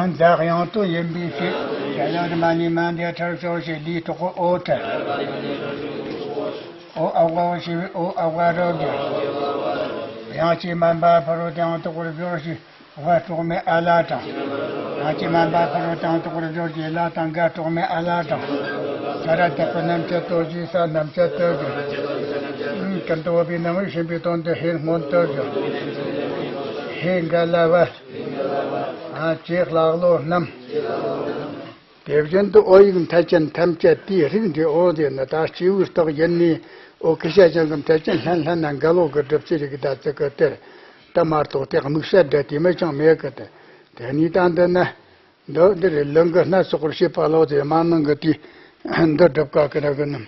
མཛའ་དབྱངས་དོན་ཡིན་པའི་ཕྱིར། ག་ལ་རིམ་པ་ལས་མ་འདས་ཁྲར་ཕྱོགས་ཀྱི་ལུས་ཐོགས་པ་འོ་ཁྲ། འོ་ཨ་བ་འོ་ཞི་བའི་འོ་ཨ་བ་རོ་གི། ཡང་ཅི་མན་པ་ཕ་རོལ་ཏེའང་དོག་པར་སྦྱོར་གྱི་དབ་གྲོགས་མེད་ཨ་ལ་དང་། ཡང་ཅི་མན་པ་ཕ་རོལ་ཏེའང་དོག་པར་སྦྱོར་གྱི་ལ་དང་འགལ་གྲོགས་མེད་ཨ་ལ་དང་། ས་ར་བཏགས་པ་རྣམ་བཅད་ཏོ་གི་ས་རྣམ་བཅད་ཏོ་གི། ཀུན་ཏུ་བོད་པའི་སྣང་བའི་ཤིང་པའི་དོན་དུ་ཧེ་སྔོན་དུ་བཞག་ཧེ་འགལ་ལ་བ། ཅེས་ལག་ལོ་རྣམས། དེ་བཞིན་དུ་འོ་ཡིག་མཐའ་ཅན་ཐམས་ཅད་དེའི་རིགས་འགྲེ་འོ་ཟེར་ན། ད་སྐྱེས་བུའི་རྟགས་ཡིན་ནི་འོ་ཀུ་ཤ་ཅན་གྱི་མཐའ་ཅན་ལྷན་ལྷན་ན་འགལ་ལོ་གི་སྒྲུབ་བྱེད་རིགས་ད་ཚིག་གི་དེར་དུ་མ་གཏོགས་དེ་དམིགས་བསལ་འབྲེལ་དེ་མི་ཅང་མེད་གི། དེ་དེ་ནི་ད་འདི་ན་འདི་འདི་རེད། ལུང་གི་སྣ་ཚོགས་པར་བྱེད་པ་ལོ་ཟེར་མ་ནང་གི་དེ་འདི་སྒྲུབ་ཀ་གི་ར་གི་ནམ།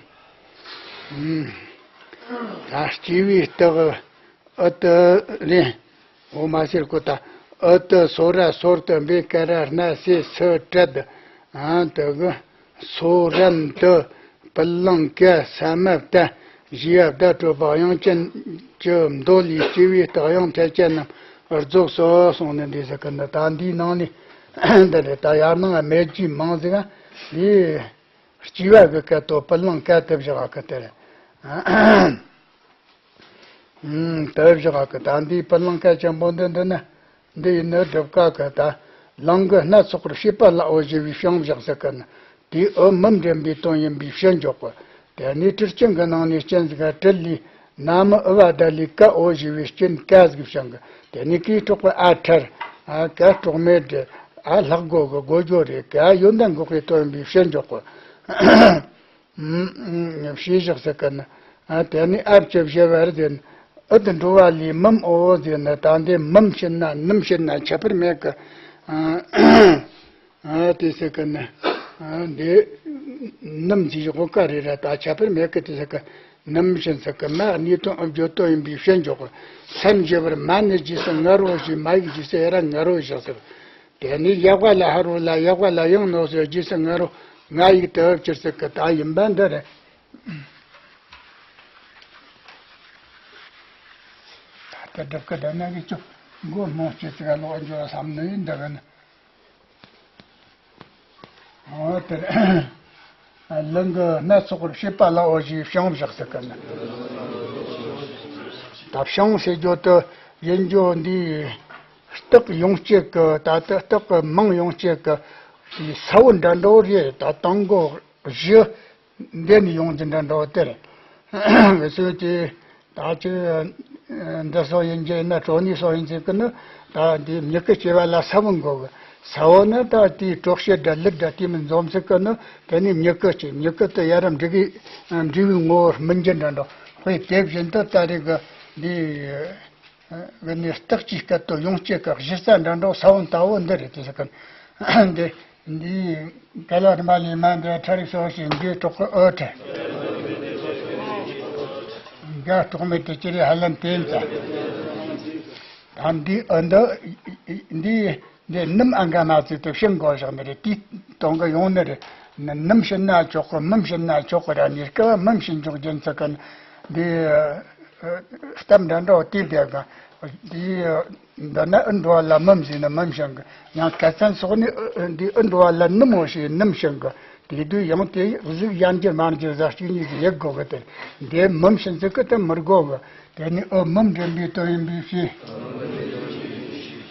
ད་སྐྱེས་བུའི་རྟགས། ཨུ་ཏུ་རེ། འོ་མ་ཟེར་གོ་ད། ཨུ་ཏུ་སོ་ར་སོར་དུ་འབེ་ཀ་ར་སྣ་སེ་སུ་ཀྲད། ཨ་དུ་གི། སོ་རན་དུ། པི་ལང་ཀ་ས་མ་བཏགས་ཞི་ཡ་བཏགས་གྲོད་པ་དབྱངས་ཅན་གྱི་མདོ་ལས་སྐྱེས་བུའི་རྟགས་དབྱངས་མཐའ་ཅན་རྣམས་རྫོགས་སོ་གསུངས་ནི་འདི་ཟེར་གི་འདི། ད་འདིའི་ནང་ནས་འདི་རེད། ད་ཡར་ནང་མེད་རྒྱུའི་མིང་ཟིག་འདི་སྐྱེ་བ་གི་སྐད་དོ་པི་ལང་ཀ་དུ་བཞག་གི་དེ་རེད། ཨུམ། དེ་བཞག་གི་ད་འདིའི་པི་ལང་ཀ་ཆེན་པོ་འདི་འདི་ནི། འདི་ཡིན་ནི་སྒྲུབ་ཀ་གི་ད། ལུང་གི་སྣ་ཚོགས་པར་བྱེད་པ་ལའོ་ཞེས་པའི་བྱང་བཞག་ཟེར་གི་ནི། དེའི་འུ་མུ་འདྲེན་པའི་དོན་ཡིན་པའི་ཕྱིར་འཇོག་གི། དེ་ནས་དྲུག་ཅན་གྱི་ནང་ནས་ཅན་ཟིག་ག་དྲུག་ལས། ན་མི་འུ་བ་ད་ལས་ཀ་འོ་ཞེས་པའི་རྐྱེན་ཀ་ཟིག་བྱུང་གི། དེ་ནས་ཀའི་གྲོགས་པ་ཨ་ཁྲར། ཨ་ཀ་གྲོགས་མེད་དྲི། ཨ་ལྷག་དགོས་གི་དགོས་རྒྱུ་རེད། ཀ་ཡོན་ཏན་འགོག་པའི་དོན་ཡིན་པའི་ཕྱིར་འཇོག་གི། ཞེས་བཞག་ཟེར་གི་ནི། དེ་ནས་ཨ་བཅུ་བཞི་བར་ཟེར་ནི། ཨུ་དུ་འགྲོ་བ་ལས་མུམ་འོ་ཟེར་ནི། ད་འདི་མུམ་བྱིན་ན་ནུམ་བྱིན་ན་ཁྱད་པར་མེད་གི། དེ་ཟེར་གི་ནི། འདི་ནུམ་ཟེར་གོ་ཀ་རེ་ར་ད་ཁྱད་པར་མེད་གི་དེ་ཟེར་གི། ནུམ་བྱིན་ཟེར་གི་མ་གནས་དོན་ཨུ་བརྗོད་དོན་ཡིན་པའི་ཕྱིར་འཇོག་གི། སེམས་བཞི་བར་མ་ནི་རྗེས་སུ་ངར་རོ་ཞེས་མ་ཡིག་རྗེས་སུ་ཡ་ར་ངར་རོ་བཞག་ཟེར། དེ་ནས་ཡག་པ་ལ་ཧ་རོ་ལ་ཡག་པ་ལ་ཡང་ནོ་ཟེར་རྗེས་སུ་ང་རོ་ང་ཡིག་དུ་ཨབ་ཅིར་ཟེར་གི་ད་ཡིན་པ་འདི་རེད། ད་ལྟ་སྒྲུབ་ཀི་འདི་ན་གི་ཅུང་མགོ་རྨོངས་སྐྱེ་ཚིག་ལོག་འགྱུར་བསམ་ནི་ཡིན་འདི་གི་ན། འོ་དེ་རེད། ལུང་གི་སྣ་ཚོགས་པར་བྱེད་པ་ལའོ་ཞེས་བྱང་བཞག་ཟེར་གི་ན། ད་བྱང་ཟེར་རྒྱུ་དེ་ཡིན་རྒྱུ་འདི། རྟགས་ཡོངས་གཅིག་གི་ད་ལྟ་རྟགས་ཀྱི་མིང་ཡོངས་གཅིག་གི་དེའི་ས་བོན་འདྲ་འདྲ་བོ་རེད། ད་དང་པོ་བཞི་འདི་ནས་ཡོང་རྒྱུ་འདྲ་འདྲ་བོ་དེ་རེད། ངེད་ཚོས་དེ་ད་ཅིག་འདི་སོགས་ཡིན་རྒྱུ་ཡིན་ན་གྲོ་ནས་སོགས་ཡིན་ཟེར་གི་ནི། ད་འདི་མྱུ་གུ་སྐྱེ་བ་ལ་ས་བོན་དགོས་གི། ས་བོན་ནི་ད་དེའི་གྲོག་ཤེད་འདྲ་ལུད་འདྲ་དེ་མི་འཛོམས་ཟེར་གི་ནི། དེ་ནས་མྱུ་གུ་སྐྱེ། མྱུ་གུ་དེ་ཡ་རབས་འབྲི་གི་འབྲི་བའི་ངོ་བོར་སྨིན་རྒྱུ་འདྲ་འདྲ། པས་དེ་བཞིན་དུ་ད་རེས་གི་འདི་གི་ནི་རྟགས་ཀྱི་སྐད་དོད་ཡོངས་སྐྱེ་གི་གཞི་རྩ་འདྲ་འགྲོ་ས་བོན་ལྟ་བུ་འདི་རེད། དེ་ཟེར་གི་འདི་འདི་ག་ལ་རིམ་པ་ལས་མ་འདི་ཁྲ་རིག་ཤོག་ཞེས་འདི་གྲོགས་ཀྱི་ཨོ་ཁྲ་འགའ་གྲོགས་མེད་དེ་ཅི་རེད་ཧ་ལམ་དེ་ཡིན་ཙང་། ད་འདི་ཨ་འདི་འདི་འདི་ནུམ་ཨ་འགའ་མ་ཚིག་ཏུ་ཕྱིན་དགོས་བཞག་ནི་རེད། དེའི་དོན་གི་ཡོང་ནི་རེད། ནུམ་ཕྱིན་ན་ཆོག་གི། མུམ་ཕྱིན་ན་ཆོག་གི་ར་ནི་སྐབས་མུམ་ཕྱིན་འཇོག་རྒྱུ་ཚིག་གི་འདི་སྟབས་འདྲ་འདྲ་བ་དེ་བསྡད་གི་འདི། འདི་ན་ཨི་འགྲོ་བ་ལ་མུམ་ཟེར་ན་མུམ་ཕྱིན་གི། ཡང་སྐད་ཚན་སོགས་ནི་འདི་ཨི་འགྲོ་བ་ལ་ནུམ་འོ་ཞེས་ནུམ་ཕྱིན་གི། དེ་དུས་ཡང་དེ་གཟུགས་ཡར་འགྱུར་མར་འགྱུར་ཟ་གཅིག་གཉིས་ཀྱི་ཡིག་དགོས་གི། དེ་འདི་མུམ་ཕྱིན་ཚིག་གི་དེ་མི་དགོས་གི། དེ་ནི་ཨོ་མུམ་འདྲེན་པའི་དོན་ཡིན་པའི་ཕྱིར།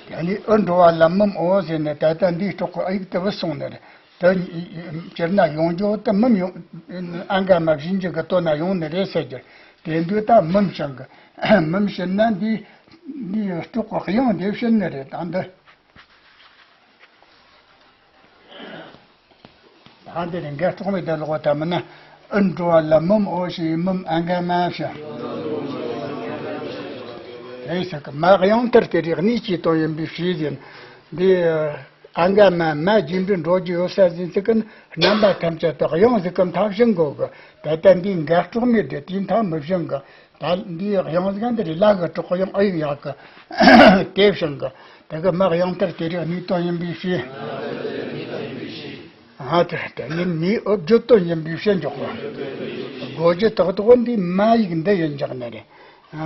དེ་ནི་ཨི་འགྲོ་བ་ལ་མུམ་འོ་ཟེར་ནས་ད་ལྟ་འདིའི་སྲོག་གི་ཨ་ཡིག་དེ་བུད་སོང་ནི་རེད། དེ་སྤྱིར་ན་ཡོང་རྒྱུ་དེ་མུམ་ཡོང་ཨ་འགའ་མ་བཞིན་འཇུག་གི་དོན་ན་ཡོང་ནི་རེད་ཟེར་རྒྱུ། དེ་འདུག་ད་མུམ་ཕྱིན་གི། མུམ་ཕྱིན་ན་འདི་འདིའི་སྲོག་གི་དབྱངས་དེ་ཕྱིན་ནི་རེད། ད་འདི། ད་འདིར་འགལ་རྟོག་མེད་དུ་ལོག་པ་ལྟ་མིན་ན། ཨི་འགྲོ་བ་ལ་མུམ་འོ་ཞེས་མུམ་ཨ་འགའ་མ་བྱ། དེ་ཟེར་གི་མ་གཡང་མཐར་དེ་རིག་གནས་ཀྱི་དོན་ཡིན་པའི་ཕྱིར་ཟེར། འདི་ཨ་འགའ་མ་མ་རྒྱས་འབྲིང་འགྲོ་རྒྱུ་ཡོད་ས་ཟིན་ཚིག་གི་རྣམ་པ་ཐམས་ཅད་དུ་གཡང་ཟིག་གི་མཐའ་བྱིང་དགོས་གི། ད་ལྟ་འདིའི་འགལ་རྟོག་མེད་དེ་དེའི་མཐའ་མི་བྱིང་གི། ད་འདིའི་གཡང་ཟིག་འདི་རེད། ལ་གི་གྲོགས་གཡང་ཨ་ཡིག་ཡག་གི་དེ་བྱིང་གི། དེ་གི་མ་གཡང་མཐར་དེ་རིག་གནས་དོན་ཡིན་པའི་ཕྱིར། ཨ་དེ་དེ་ནི་མིའི་ཨོ་བརྗོད་དོན་ཡིན་པའི་ཕྱིར་འཇོག་པ། དགོས་རྒྱུ་ཏག་ཏག་འདི་མ་ཡིག་འདི་ཡིན་འཇོག་ནི་རེད།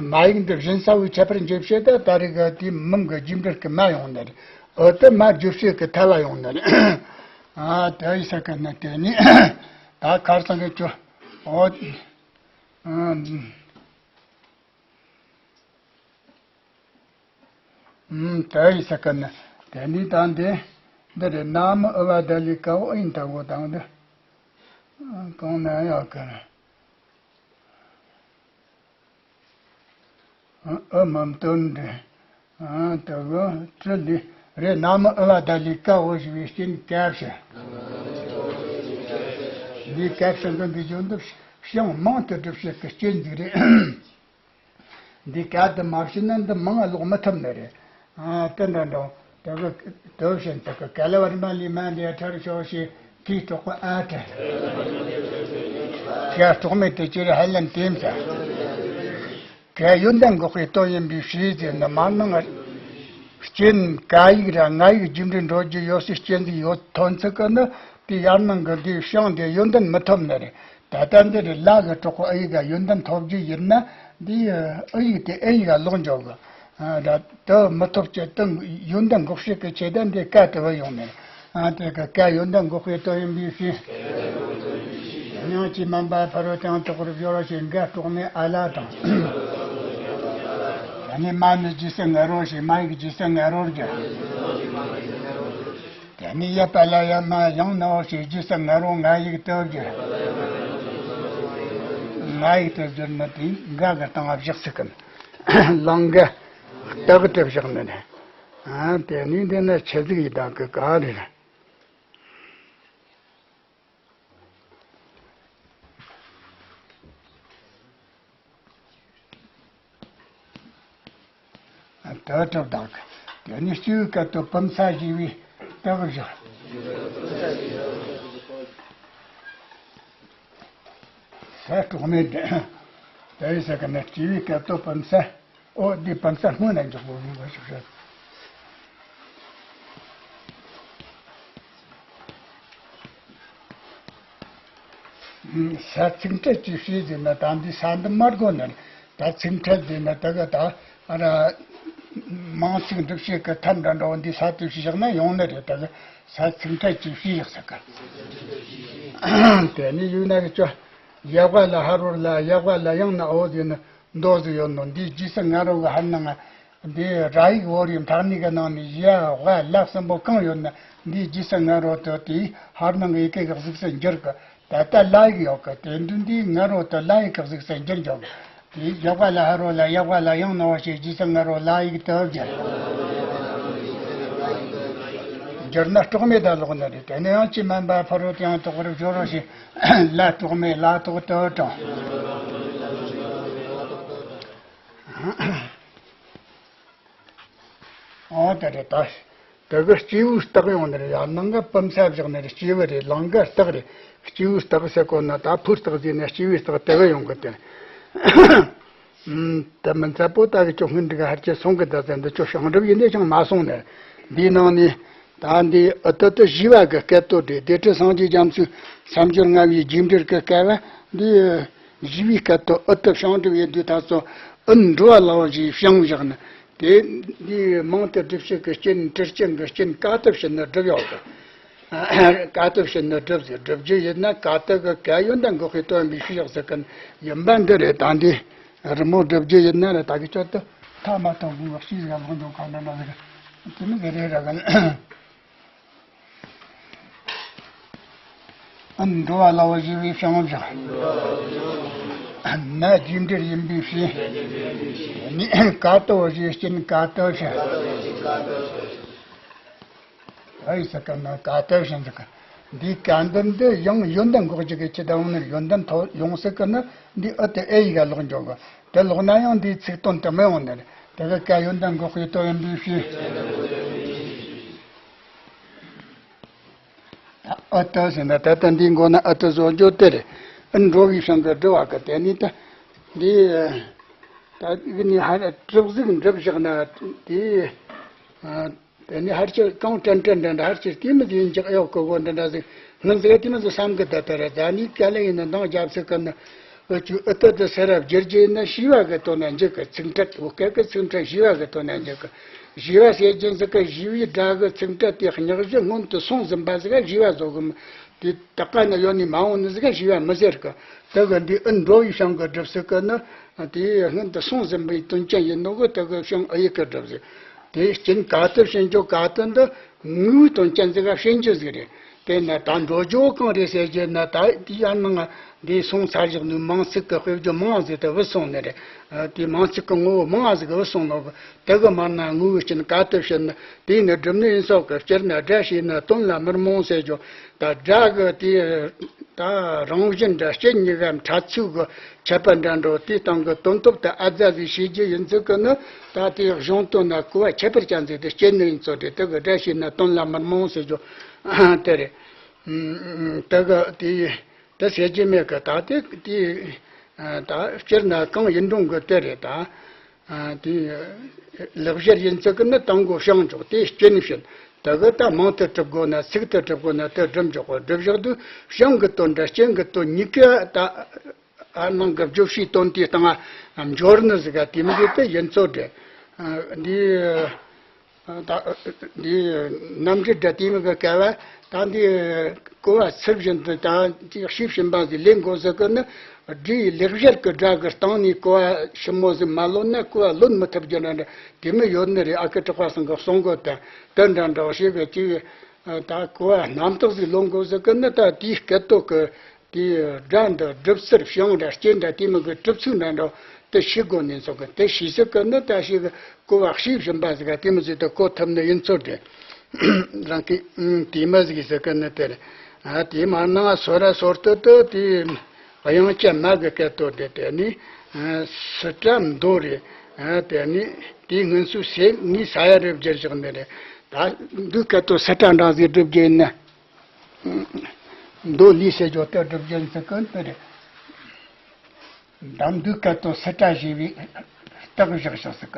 མ་ཡིག་འདི་བཞིན་ས་བོའི་ཁྱད་པར་འབྱེད་བྱེད་དེ་ད་རེས་གི་དེའི་མུམ་གི་རྒྱས་འབྲིང་གི་མ་ཡོང་ནི་རེད། ཨོ་དེ་མ་རྒྱས་བྱེད་ཀྱི་ཐལ་བ་ཡོང་ནི་རེད། ཨ་དེ་ཡི་ས་གི་ནི་དེ་ནི་ད་ཁར་སང་གི་ཅོ་ཨོ། ཨུམ། དེ་ཡི་ས་གི་ནི། དེ་ནི་ད་འདི། འདི་རེད། ན་མི་ཨུ་བ་ད་ལི་ཀ་འོ་ཨིན་ད་འོ་དང་འདི། གང་ན་ཡོད་གི། ཨུ་མམ་དོན་འདི། དེ་གི་ཏྲི་ལི། རེད། ན་མི་ཨུ་བ་ད་ལི་ཀ་འོ་ཞེས་པའི་རྐྱེན་སྐབས་སུ། འདིའི་སྐབས་སུ་འདི་འདི་བརྗོད་འདི་ཞིང་མང་དུ་སྒྲུབ་བྱེད་ཀྱི་རྐྱེན་ཟིག་རེད། འདི་གལ་ཏེ་མ་བྱས་ན་འདི་མང་ང་ལོག་མི་ཐུབ་ནི་རེད། ཨ་དེ་འདྲ་འདྲ་དེ་གི་དེ་བཞིན་དུ་གི་ག་ལ་བ་རི་མ་ལི་མ་འདི་ཁྲར་ཤོག་ཞེས་དེའི་གྲོགས་པོ་ཨ་ཏྲ། ག་གྲོགས་མེད་དེ་ཅི་རེད་ཧ་ལམ་དེ་མ་ཚད། ག་ཡོན་ཏན་འགོག་པའི་དོན་ཡིན་པའི་ཕྱིར་ཟེར་ན་མ་ནང་རྐྱེན་ག་ཡིག་ར་ང་ཡིག་རྒྱས་འབྲིང་འགྲོ་རྒྱུ་ཡོད་སའི་རྐྱེན་ཟིག་ཡོད་ཐོན་ཚིག་གི་ནི། དེ་ཡར་ནང་གི་འདིའི་ཤིང་དེ་ཡོན་ཏན་མི་ཐོབ་ནི་རེད། ད་ལྟ་འདི་རེད། ལ་གི་གྲོགས་པོ་ཨ་ཡིག་ག་ཡོན་ཏན་ཐོབ་རྒྱུ་ཡིན་ན་འདི་ཨ་ཡིག་དེ་ཨེ་ཡིག་ག་ལོག་འཇོག་གི། ཨ་ད་དེ་མི་ཐོབ་ཀྱི་དེ་ཡོན་ཏན་འགོག་བྱེད་ཀྱི་ཆེད་དུ་འདི་ཀ་དེ་བ་ཡོང་ནི་རེད། ཨ་དེ་གི་ཀ་ཡོན་ཏན་འགོག་པའི་དོན་ཡིན་པའི་ཕྱིར། སྙིང་རྗེ་མིན་པ་ཕ་རོལ་ཏུ་ཡང་དག་པར་སྦྱོར་བ་ཞེས་འགལ་རྟོག་མེད་ཨ་ལ་དང་། ད་ནི་མ་ནི་རྗེས་སུ་ངེས་རོ་ཞེས་མ་ཡིག་རྗེས་སུ་ངེས་རོ་རྒྱུ། དེ་ནས་ཡ་པ་ལ་ཡ་མ་ཡང་ནའོ་ཞེས་རྗེས་སུ་ང་རོ་ང་ཡིག་ཏུ་བསྒྱུར། ང་ཡིག་ཏུ་བསྒྱུར་ན་དེ་འགའ་གི་སྟེང་བཞག་ཚིག་གམ། ལང་ག་སྟག་ཏུ་བཞག་ནི་ནི། ཨ་དེ་ནས་འདི་ནི་ཆི་ཟིག་ཡི་དང་གི་ག་རེད། དོ་གྲུབ་དང་། དེ་ནི་སྤྱི་བོའི་སྐད་དོད་བུམ་ས་ཞེས་པའི་སྟེགས་བཞག་ས་གྲོགས་མེད་དེ། དེ་ཡི་ས་ག་ནས་སྤྱི་བོའི་སྐད་དོད་བུམ་ས། ཨོ་འདི་བུམ་ས་སྔོན་ལ་འཇོག་དགོས་ཡིན་པ་ཞིག་རེད། ས་ཚིག་ཕྲད་ཀྱི་ཕྱིར་ཟེར་ན་ད་འདི་ས་འདི་མ་དགོས་ནི་རེད། ད་ཚིག་ཕྲད་ཟེར་ན་ད་ག་ད་ཨ་ར་མང་ཚིག་འགྲུབ་བྱེད་ཀྱི་ཐབས་འདྲ་འདྲ་བོ་འདི་ས་དེ་ཕྱིར་བཞག་ན་ཡོང་ནི་རེད། ད་ག་ས་ཚིག་ཕྲད་ཀྱི་ཕྱིར་བཞག་ས་ག་དེ་ནི་ཡུལ་ན་གི་ཅོ་ཡ་བ་ལ་ཧ་རོ་ལ་ཡ་བ་ལ་ཡང་ན་འོ་ཟེར་ན་མདོ་ཟིག་ཡོད་ནོ། འདིའི་རྗེས་སུ་ང་རོ་གི་ཧར་ནང་འདི་ར་ཡིག་བོ་རིའི་མཐའ་གཉིས་ཀྱི་ནང་ནས་ཡ་བ་ལ་གསུམ་པོ་གང་ཡོད་ན་འདིའི་རྗེས་སུ་ང་རོ་དེ་དེའི་ཧར་ནང་གི་ཡི་གེ་གི་གཟུགས་སུ་འགྱུར་གི། ད་ལྟ་ལ་ཡིག་ཡོད་གི། དེ་དུས་འདིའི་ང་རོ་དེ་ལ་ཡིག་གི་གཟུགས་སུ་འགྱུར་འགྱོ་གི། དེའི་ཡ་བ་ལ་ཧ་རོ་ལ་ཡ་བ་ལ་ཡང་ན་འོ་ཞེས་རྗེས་སུ་ང་རོ་ལ་ཡིག་དུ་བསྒྱུར། བསྒྱུར་ན་གྲོགས་མེད་ད་ལོག་ནི་རེད། དེ་ནས་ཡང་ཅི་མིན་པ་ཕ་རོལ་ཏུ་ཡང་དག་པར་སྦྱོར་རོ་ཞེས། ལ་གྲོགས་མེད་ལ་ཐོག་ཏུ་དྲངས། ཨོ་དེ་རེད་ད། དེ་གི་སྐྱེས་བུའི་རྟགས་ཡོང་ནི་རེད། ཡར་ནང་གི་བུམ་ས་བཞག་ནི་རེད། སྐྱེས་བུ་རེད། ལང་གི་རྟགས་རེད། སྐྱེས་བུའི་རྟགས་ཟེར་གོ་ན་ད་ཕོའི་རྟགས་ཟེར་ནས་སྐྱེས་བུའི་རྟགས་དེ་གི་ཡོང་གི་དེ། ཨམ། དེ་མི་འཚལ་པོ་ད་གི་ཅོ་སྔོན་འདི་ག་ཧར་གྱི་སོང་གི་ད་ཟེར་འདི་ཅོ་ཤང་སྒྲུབ་ཡིན་ནས་ཅང་མ་སོང་ནས། འདིའི་ནང་ནས་ད་འདི་ཨུ་ཏུ་ཏུ་ཞི་བ་གི་སྐད་དོད་རེད། སྡེ་སྲིད་སངས་རྒྱས་རྒྱ་མཚོའི་མཚམས་སྦྱོར་ལྔ་བའི་རྒྱས་འགྲེལ་གི་སྐད་བ་འདི་ཞི་བའི་སྐད་དོད་ཨུ་ཏུ་ཤང་སྒྲུབ་ཡིན་དུས་ད་ཚོ་ཨུ་འགྲོ་བ་ལ་བ་ཞེས་ཤང་བཞག་ན། དེ་འདི་མིང་དེ་སྒྲུབ་བྱེད་ཀྱི་རྐྱེན། དྲི་རྐྱེན་གྱི་རྐྱེན་ཀ་ཏུ་བྱས་ནས་སྒྲུབ་ཡོད་གི། ཀ་ཏུ་བྱས་ནས་སྒྲུབ་ཟེར། སྒྲུབ་རྒྱུ་ཡིན་ན་ཀ་ཏུ་གི་ག་ཡོན་ཏན་འགོག་པའི་དོན་པའི་ཤེས་བཞག་ཟེར་གི་ཡིན་པ་འདི་རེད། ད་འདི་རི་མོ་སྒྲུབ་རྒྱུ་ཡིན་ན་རེད། ད་གི་ཅོ་ཏུ་ཐ་མ་དང་དགུ་བ་ཤེས་ཟེར་ལོག་འཇོག་ག་འདྲ་འདྲ་ཟེར་གི་དེ་མི་ཟེར་རེད་ར་གི། ཨ་འགྲོ་བ་ལ་བ་ཞེས་པའི་ཤང་བཞག་ན་རྒྱས་འགྲེལ་ཡིན་པའི་ཕྱིར། ནི་ཀ་ཏུ་བ་ཞེས་རྐྱེན་ཀ་ཏུ་བྱས། ཨའི་ས་ཀ་ན་ཀ་ཏུ་བྱས་ཟེར་གི། འདིའི་ཀ་འདི་འདི་ཡང་ཡོན་ཏན་འགོག་རྒྱུ་གི་ཆེད་དུ་འོང་ནི་རེད། ཡོན་ཏན་ཐོབ་ཡོང་སྲིད་གི་ན་འདི་ཨུ་དེ་ཨེ་ཡི་ག་ལོག་འཇོག་གི། དེ་ལོག་ན་ཡང་འདིའི་ཚིག་དོན་དེ་མི་ཡོང་ནི་རེད། དེ་གི་ཀ་ཡོན་ཏན་འགོག་པའི་དོན་ཡིན་པའི་ཕྱིར། ཨུ་ཏུ་ཟེར་ན་ད་ལྟ་འདིའི་མགོ་ན་ཨུ་ཏུ་བཟོ་རྒྱུ་དེ་རེད། ཨུ་འགྲོ་བའི་ཤང་གི་སྒྲུབ་པ་གི་དེ་ནི་ད་འདི་ད་འདི་ནི་ཧ་གྲུབ་གཟུགས་འགྲུབ་བཞག་ན་དེ། དེ་ནི་ཧར་ཅིག་གང་དྲན་དྲན་འདྲ་འདྲ་ཧར་ཅིག་དེ་མི་ཡིན་ཅིག་གཡོག་གི་གོ་འདྲ་འདྲ་ཟིག་སྣང་ཟིག་དེ་མི་ཟིག་བསམ་གི་ད་ལྟ་ར་ད་ནི་ག་ལེ་ཡིན་ན་འདང་རྒྱབ་ཟིག་གི་ན། ཨུ་ཅུ་ཨུ་ཏུ་ཏུ་སེ་ར་བསྒྱུར་རྒྱུ་ཡིན་ན་ཞི་བ་གི་དོན་ན་འཇུག་གི། ཚིག་ཕྲད་འོ་སྐད་གི་ཚིག་ཕྲད་ཞི་བ་གི་དོན་ན་འཇུག་གི། ཞི་བ་ཟེར་རྒྱུ་ཟིག་གི་ཞི་བའི་སྒྲ་གི་ཚིག་ཕྲད་དེ་སྙག་གཞི་སྔོན་དུ་སོང་ཟིན་པ་ཟིག་ག་ཞི་བ་བཟོ་གི་མི། དེ་ད་ག་ན་ཡོད་ནི་མ་འོངས་ནི་ཟིག་ག་ཞི་བ་མི་ཟེར་གི། དེ་གི་འདི་ཨུ་འགྲོ་བའི་ཤང་གི་སྒྲུབ་ཟིག་གི་ནི་དེ་སྔོན་དུ་སོང་ཟིན་པའི་དོན་ཅན་ཡིན་ནོ་གི། དེ་གི་ཤང་ཨུ་ཡིག་གི་སྒྲུབ་ཟིག་དེ་རྐྱེན་ཀ་ཏུ་བྱེད་རྒྱུ་ཀ་ཏུ་འདི་ངུའི་དོན་ཅན་ཟིག་ག་བྱེད་རྒྱུ་ཟིག་རེད། དེ་ན་ད་འགྲོ་རྒྱུ་གང་རེད་ཟེར་རྒྱུ་ན་ད་དེ་ཡར་ནང་འདི་སོང་ཚར་བཞག་ནས་མིང་ཚིག་གི་དཔེ་བརྗོད་མང་ཟིག་དེ་བུད་སོང་ནི་རེད། དེ་མིང་ཚིག་གི་ངོ་བོ་མང་ཟིག་བུད་སོང་ནོ་གི། དེ་གི་མར་ན་ངུའི་རྐྱེན་ཀ་ཏུ་བྱེད་ན་དེ་ནི་སྒྲུབ་ནི་ཡིན་སོགས་གི། སྤྱིར་ན་སྒྲ་བྱས་ན་དོན་ལ་མི་རྨོངས་ཟེར་རྒྱུ། ད་སྒྲ་གི་དེ་ད་རང་བཞིན་འདྲ་སྐྱེ་གཉིས་ཀ་ཕྲ་ཚུལ་གི་ཁྱད་པར་འདྲ་འགྲོ། དེའི་སྟེང་གི་དོན་སྟོབས་དེ་ཨ་ཛ་ཟིག་ཤེས་རྒྱུ་ཡིན་ཚུལ་གི་ནི། ད་དེའི་གཞུང་དོན་ན་གོ་བ་ཁྱད་པར་ཅན་ཟིག་དེ་སྐྱེ་ནི་ཡིན་ཚོད་རེད། དེ་གི་སྒྲ་བྱས་ན་དོན་ལ་མི་རྨོངས་ཟེར་རྒྱུ་དེ་རེད། དེ་གི་དེ་དེ་ཟེར་རྒྱུ་མེད་གི། ད་དེ་དེ་ད་སྤྱིར་ན་གང་ཡིན་རུང་གི་དེ་རེད་ད། དེ་ལེགས་སྦྱར་ཡིན་ཚུལ་གི་ནི་དང་གོ་བྱང་ཆོག་དེ་སྐྱེ་ནི་བྱེད། དེ་གི་ད་མིང་དུ་གྲུབ་དགོས་ན་ཚིག་ཏུ་གྲུབ་དགོས་ན་དེ་སྒྲུབ་འཇོག་གོ། སྒྲུབ་བཞག་དུས་བྱང་གི་དོན་འདྲ་སྐྱེ་གི་དོན་གཉིས་ཀ་ད། ཨ་ནང་གི་བརྗོད་བྱའི་དོན་དེའི་སྟེང་ང་འབྱོར་ནི་ཟིག་ག་དེ་མི་ཟིག་དེ་ཡིན་ཚོད་རེད། འདི་ད་འདི་རྣམ་འགྱུར་འདྲ་དེ་མི་གི་སྐལ་བ་ད་འདི་གོ་བ་ཚུལ་བཞིན་དུ་ད་འདི་ཤེས་བཞིན་པ་ཟིག་ལེན་དགོས་ཟིག་གི་ནི། སྒྲའི་ལེགས་སྦྱར་གི་སྒྲ་གི་སྟེང་ནས་གོ་བ་ཞིབ་མོ་ཟིག་མ་ལོན་ན་གོ་བ་ལོན་མི་ཐུབ་རྒྱུ་འདྲ་འདྲ་དེ་མི་ཡོད་ནི་རེད། ཨ་ཁུ་གྲགས་པ་ཚང་གི་གསུང་གོ་དང་དེ་འདྲ་འདྲ་ཞེས་གི་ཅིག་ད་གོ་བ་རྣམ་དག་ཟིག་ལོན་དགོས་ཟིག་གི་ནི། ད་དེའི་སྐད་དོད་གི་དེའི་སྒྲ་འདི་སྒྲུབ་ཚུལ་བྱང་འདྲ་སྐྱེ་འདྲ་དེ་མི་གི་གྲུབ་ཚུལ་འདྲ་འདྲ་དེ་ཤེས་དགོས་ནི་ཚོ་གི། དེ་ཤེས་ཚུལ་གི་ནི་ད་ཤེས་གི་གོ་བ་ཤེས་བཞིན་པ་ཟིག་ག་དེ་མི་ཟིག་ད་གོ་ཐུབ་ནི་ཡིན་ཚོད་དེ། རང་གི་དེ་མི་ཟིག་ཟེར་གི་ནི་དེ་རེད། ཨ་དེ་མ་ནང་སོ་ར་སོར་ཏུ་ཏུ་དེ་དབྱངས་ཅན་མ་གི་སྐད་དོད་དེ་དེ་ནི་སི་ཏྲ་མདོ་རེད། ཨ་དེ་ནི་དེའི་སྔོན་སུ་སེ་ངའི་ས་ཡ་རེ་བསྒྱུར་བཞག་ནི་རེད། ད་འདུག་སྐད་དོད་སི་ཏྲ་འདྲ་ཟིག་སྒྲུབ་རྒྱུ་ཡིན་ན། མདོ་ལས་ཟེར་རྒྱུ་དེ་སྒྲུབ་རྒྱུ་ཡིན་ཚུལ་གི་དེ་རེད། འདམ་འདུས་སྐད་དོད་སི་ཏྲ་ཞེས་པའི་རྟགས་བཞག་བཞག་ཟིག་ག་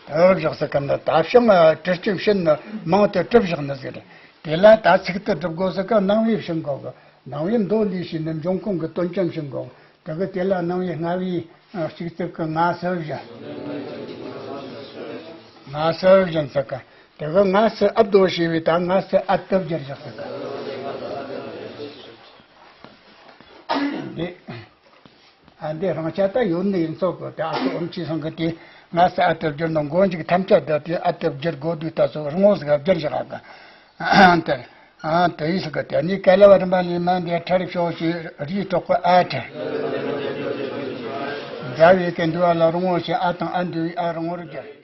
དེ་བཞག་ཟིག་ག་ནི་ད་བྱང་དྲི་སྐྱེས་བྱིན་ནི་མིང་དེ་གྲུབ་བཞག་ནི་ཟིག་རེད། དེ་ལ་ད་ཚིག་ཏུ་སྒྲུབ་དགོས་ཟིག་ག་ནང་པའི་བྱིན་དགོས་གི། ནང་པའི་མདོ་ལས་ཞེས་ནི་འབྱུང་ཁུངས་ཀྱི་དོན་ཅན་བྱིན་དགོས། དེ་གི་དེ་ལ་ནང་པའི་ལྔ་པའི་གཅིག་ཙིག་གི་ང་སི་བཞག་ང་སི་བཞག་ཟིག་ག་དེ་གི་ང་སི་ཨ་མདོ་ཞེས་པའི་ད་ང་སི་ཨ་ཏུ་བསྒྱུར་བཞག་ཟིག་ག་འདི། ཨ་འདི་རང་ཆ་ད་ཡོད་ནི་ཡིན་ཚོད་གི། དེ་ཨ་ཁུ་ཨོམ་ཆི་ཚང་གི་དེ་ང་སི་ཨ་ཏུ་བསྒྱུར་ནོ་མགོ་མཇུག་ཐམས་ཅད་ད་དེ་ཨ་ཏུ་བསྒྱུར་དགོས་དུས་ད་ཚོ་རང་ངོ་ཟིག་བསྒྱུར་བཞག་ག་ཨ་དེ་ཨ་དེ་ཡིན་ཟིག་གི། དེ་ནི་ཀ་ལ་བ་རིམ་པ་ལས་མ་འདི་ཁྲ་རེ་ཤོག་ཅིག་རིའི་གྲོགས་པ་ཨ་ཁྲ། འདྲ་བའི་སྐད་འདུས་པ་ལ་རང་ངོ་ཞེས་ཨ་དང་ཨ་འདུས་པའི་ཨ་རང་ངོ་རུ་བསྒྱུར།